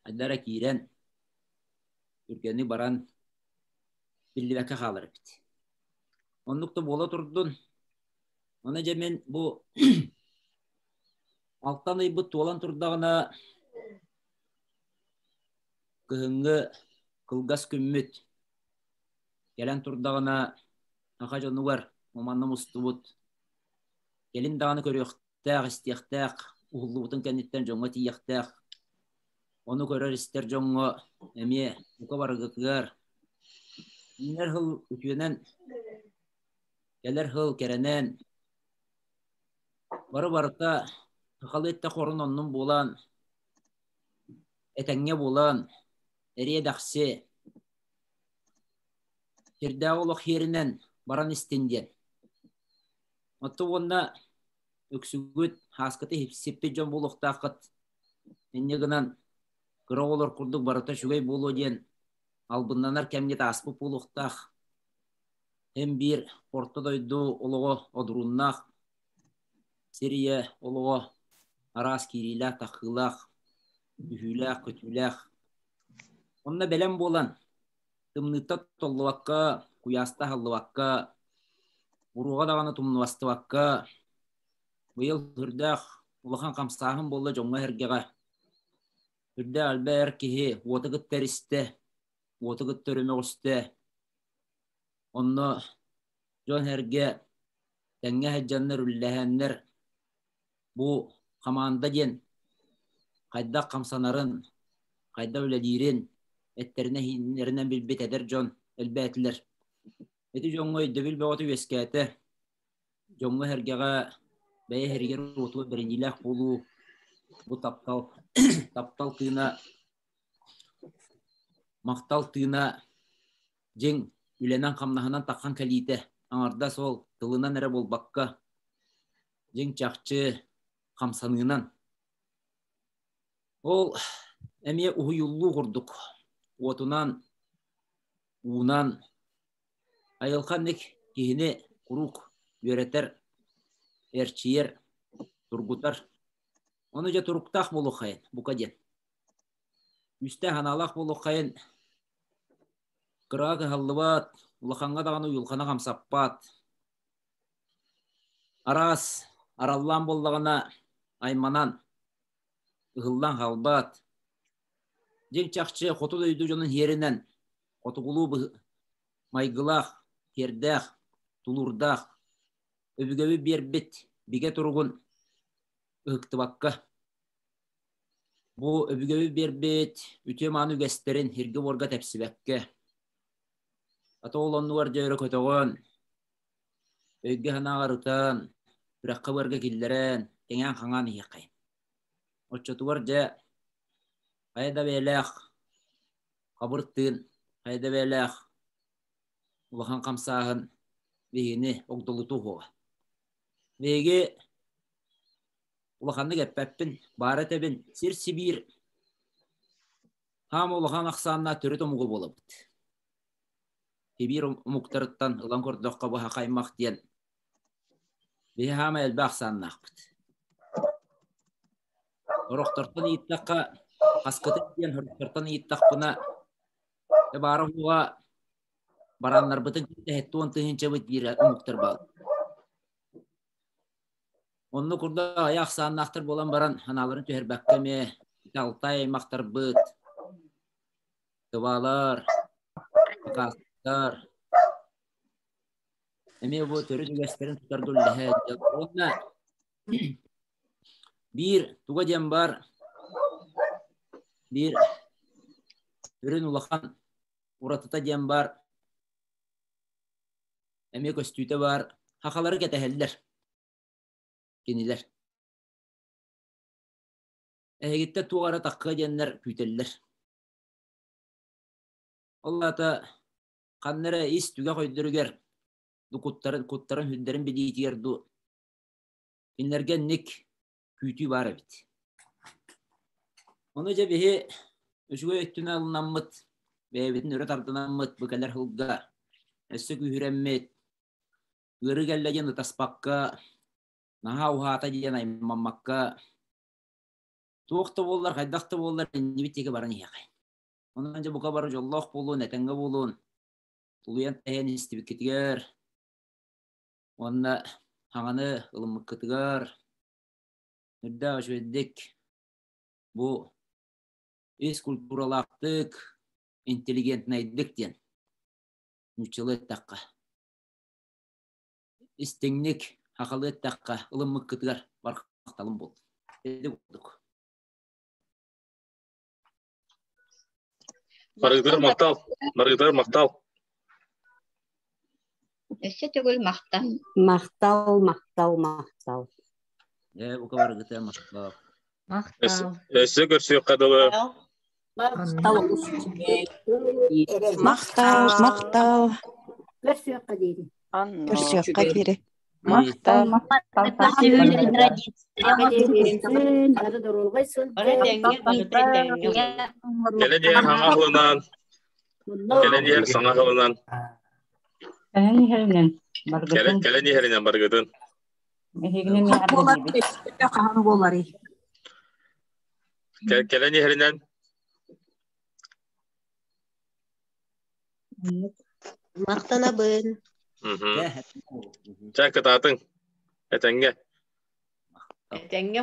хайдара киирэн, түргэнник баран биллибэккэ хаалар эбит. Оннук да буола турдун. Ону дьэ мин бу алтан ыйбыт туолан турдаҕына кыһыҥҥы кылгас күммүт кэлэн турдаҕына саха дьонугар манна мустубут кэлин даҕаны көрүөхтээх, истиэхтээх, уһуллубутун кэнниттэн дьоҥҥо тиийиэхтээх. Ону көрөр-истэр дьоҥҥо эмиэ бука барыгытыгар үүнэр сыл үтүөнэн Кэлэр сыл кэрэнэн, бары барыта сахалыы эттэххэ орун оннун булан, этэҥҥэ булан, эриэ-дэхси, сирдээҕи олох сиэринэн баран истин диэн. Оттон уонна үксүгүт һааскыты сиппит дьон буолуохтааххыт. Инньэ гынан кыра оҕолор курдук барыта үчүгэй буолуо диэн албыннанар кэмҥит ааспыт буолуохтаах. Эн биир орто дойду олоҕо одурууннаах, сир ийэ олоҕо араас киириилээх-таххыылаах, түһүүлээх-көтүүлээх. Онно бэлэм буолан, тымныыттан толлубакка, куйааста аһыллыбакка, буруоҕа даҕаны тумнубастыбакка, быйыл сүрдээх улахан хамсааһын буолла дьоҥҥо-сэргэҕэ. Сүрдээх элбэх эр киһи уоту кытта эристэ, уоту кытта өрүмөҕүстэ, Онно дьон-сэргэ тэҥҥэ сылдьаннар, үллэһэннэр бу хамаанда диэн хайдах хамсанарын, хайдах үлэлиирин эттэринэн-иһиннэринэн билбит эдэр дьон элбээтилэр. Ити дьоҥҥо өйдөбүл бөҕөтө үөскээтэ. Дьоҥҥо-сэргэҕэ бэйэ иһэригэр-уотугар бэриниилээх буолуу, бу таптал, таптал тыына, махтал тыына дьиҥ үлэнэн-хамнаһынан таххан кэлиитэ. Аҥардас ол тылынан эрэ буолбакка, дьиҥ-чахчы хамсаныынан. Ол эмиэ уһуйуллуу курдук уотунан, уунан айылҕа инник киһини куруук үөрэтэр, эрчийэр, тургутар. Ону дьэ туруктаах буолуоххайын, бука диэн. Күүстээх санаалаах буолуоххайын, кыраҕа кыһаллыбат, улахаҥҥа даҕаны уйулҕаны хамсаппат. Араас араллаан буоллаҕына айманан, ыһыллан хаалбат. Дьиҥ чахчы хоту дойду дьонун иһэринэн хотугулуу майгылаах, сиэрдээх, тулуурдаах, өбүгэбит биэрбит бигэ туругун ыһыктыбакка Бу өбүгэбит биэрбит үтүө-мааны үгэстэрин сиргэ-буорга тэпсибэккэ, ата ол оннугар дьэ өрө көтөҕөн, өйгө-санааҕа ырытан, үрэххэ-быарга киллэрэн, кэҥээн-хаҥаан иһиэххэйин. Оччотугар дьэ хайа да бэйэлээх хабыр тыын, хайа да бэйэлээх улахан хамсааһын биһигини огдолутуу уһуоҕа. Биһиги улаханнык эппэппин, баара этэбин, сир-сибиир хаама улахан ахсааннаах төрүт омуга буолабыт. Сибиир омуктарыттан ылан көрдөххө бу хахаймах диэн биһи хаама элбэх ахсааннаахпыт. Сорохтортон ыйыттахха, хаскытын диэн сорохтортон ыйыттахпына, баара уоҕа барааннарбытын кытта 70 тыһыынчабыт диир омуктар бааллар. Онно курдук аҕыйах ахсааннаахтар буолан баран санааларын түһэрбэккэ эмиэ Алтай аймахтарбыт, Тывалар, Хакастар эмиэ бу төрүт үгэстэрин тутарга үлэлэһэ уонна биир туга диэн баар биир сүрүн улахан уратыта диэн баар эмиэ көстүүтэ баар хахалары кэтэһэллэр кинилэр эһигиттэн туох эрэ таххыа диэннэр күүтэллэр ол аата ханна эрэ ис түгэх өйдөрүгэр ду куттарын куттарын сүрдэрин билиитигэр ду кинилэргэ инник күүтүү баар эбит ону дьэ биһи үчүгэй өттүнэн ылынаммыт бэйэбитин өрө тардынаммыт бу кэлэр сылга өссө күүһүрэммит ыарыы кэллэ диэн ытаспакка наһаа уһаата диэн аймаммакка туох да буоллар хайдах да буоллар иннибит диэки баран иһиэхэй онон дьэ бука бары дьоллоох буолуон этэҥҥэ буолуон тулуйан тэһэн истибиккитигэр уонна хаҥаны ылыммыккытыгар үрдээх үчүгэйдик бу ис культуралаахтык интеллигентнэйдик диэн нууччалыы эттэххэ истиҥник хахалыы эттэххэ ылыммыккытыгар бархахталым буоллун ити курдук Барыгытыгар махтал. Барыгытыгар махтал. Өссө төгүл махтал. Махтал, махтал, махтал. Ээ, бука барыгыта махтал. Махтал. Өссө көрсүөххэ дылы. Махтал. Махтал, махтал. Көрсүөххэ диэри. Көрсүөххэ диэри. Махтал. Бары доруобай Кэлэн иһэр саҥа аһылынан. Кэлэн иһэр саҥа аһылынан. Кэлэн иһэринэн баргытын. Кэлэн иһэринэн баргытын. Эһигини хаһан буоларый? Кэлэн иһэринэн. Махтанабын. Чэ, кытаатыҥ. Этэҥҥэ. Этэҥҥэ.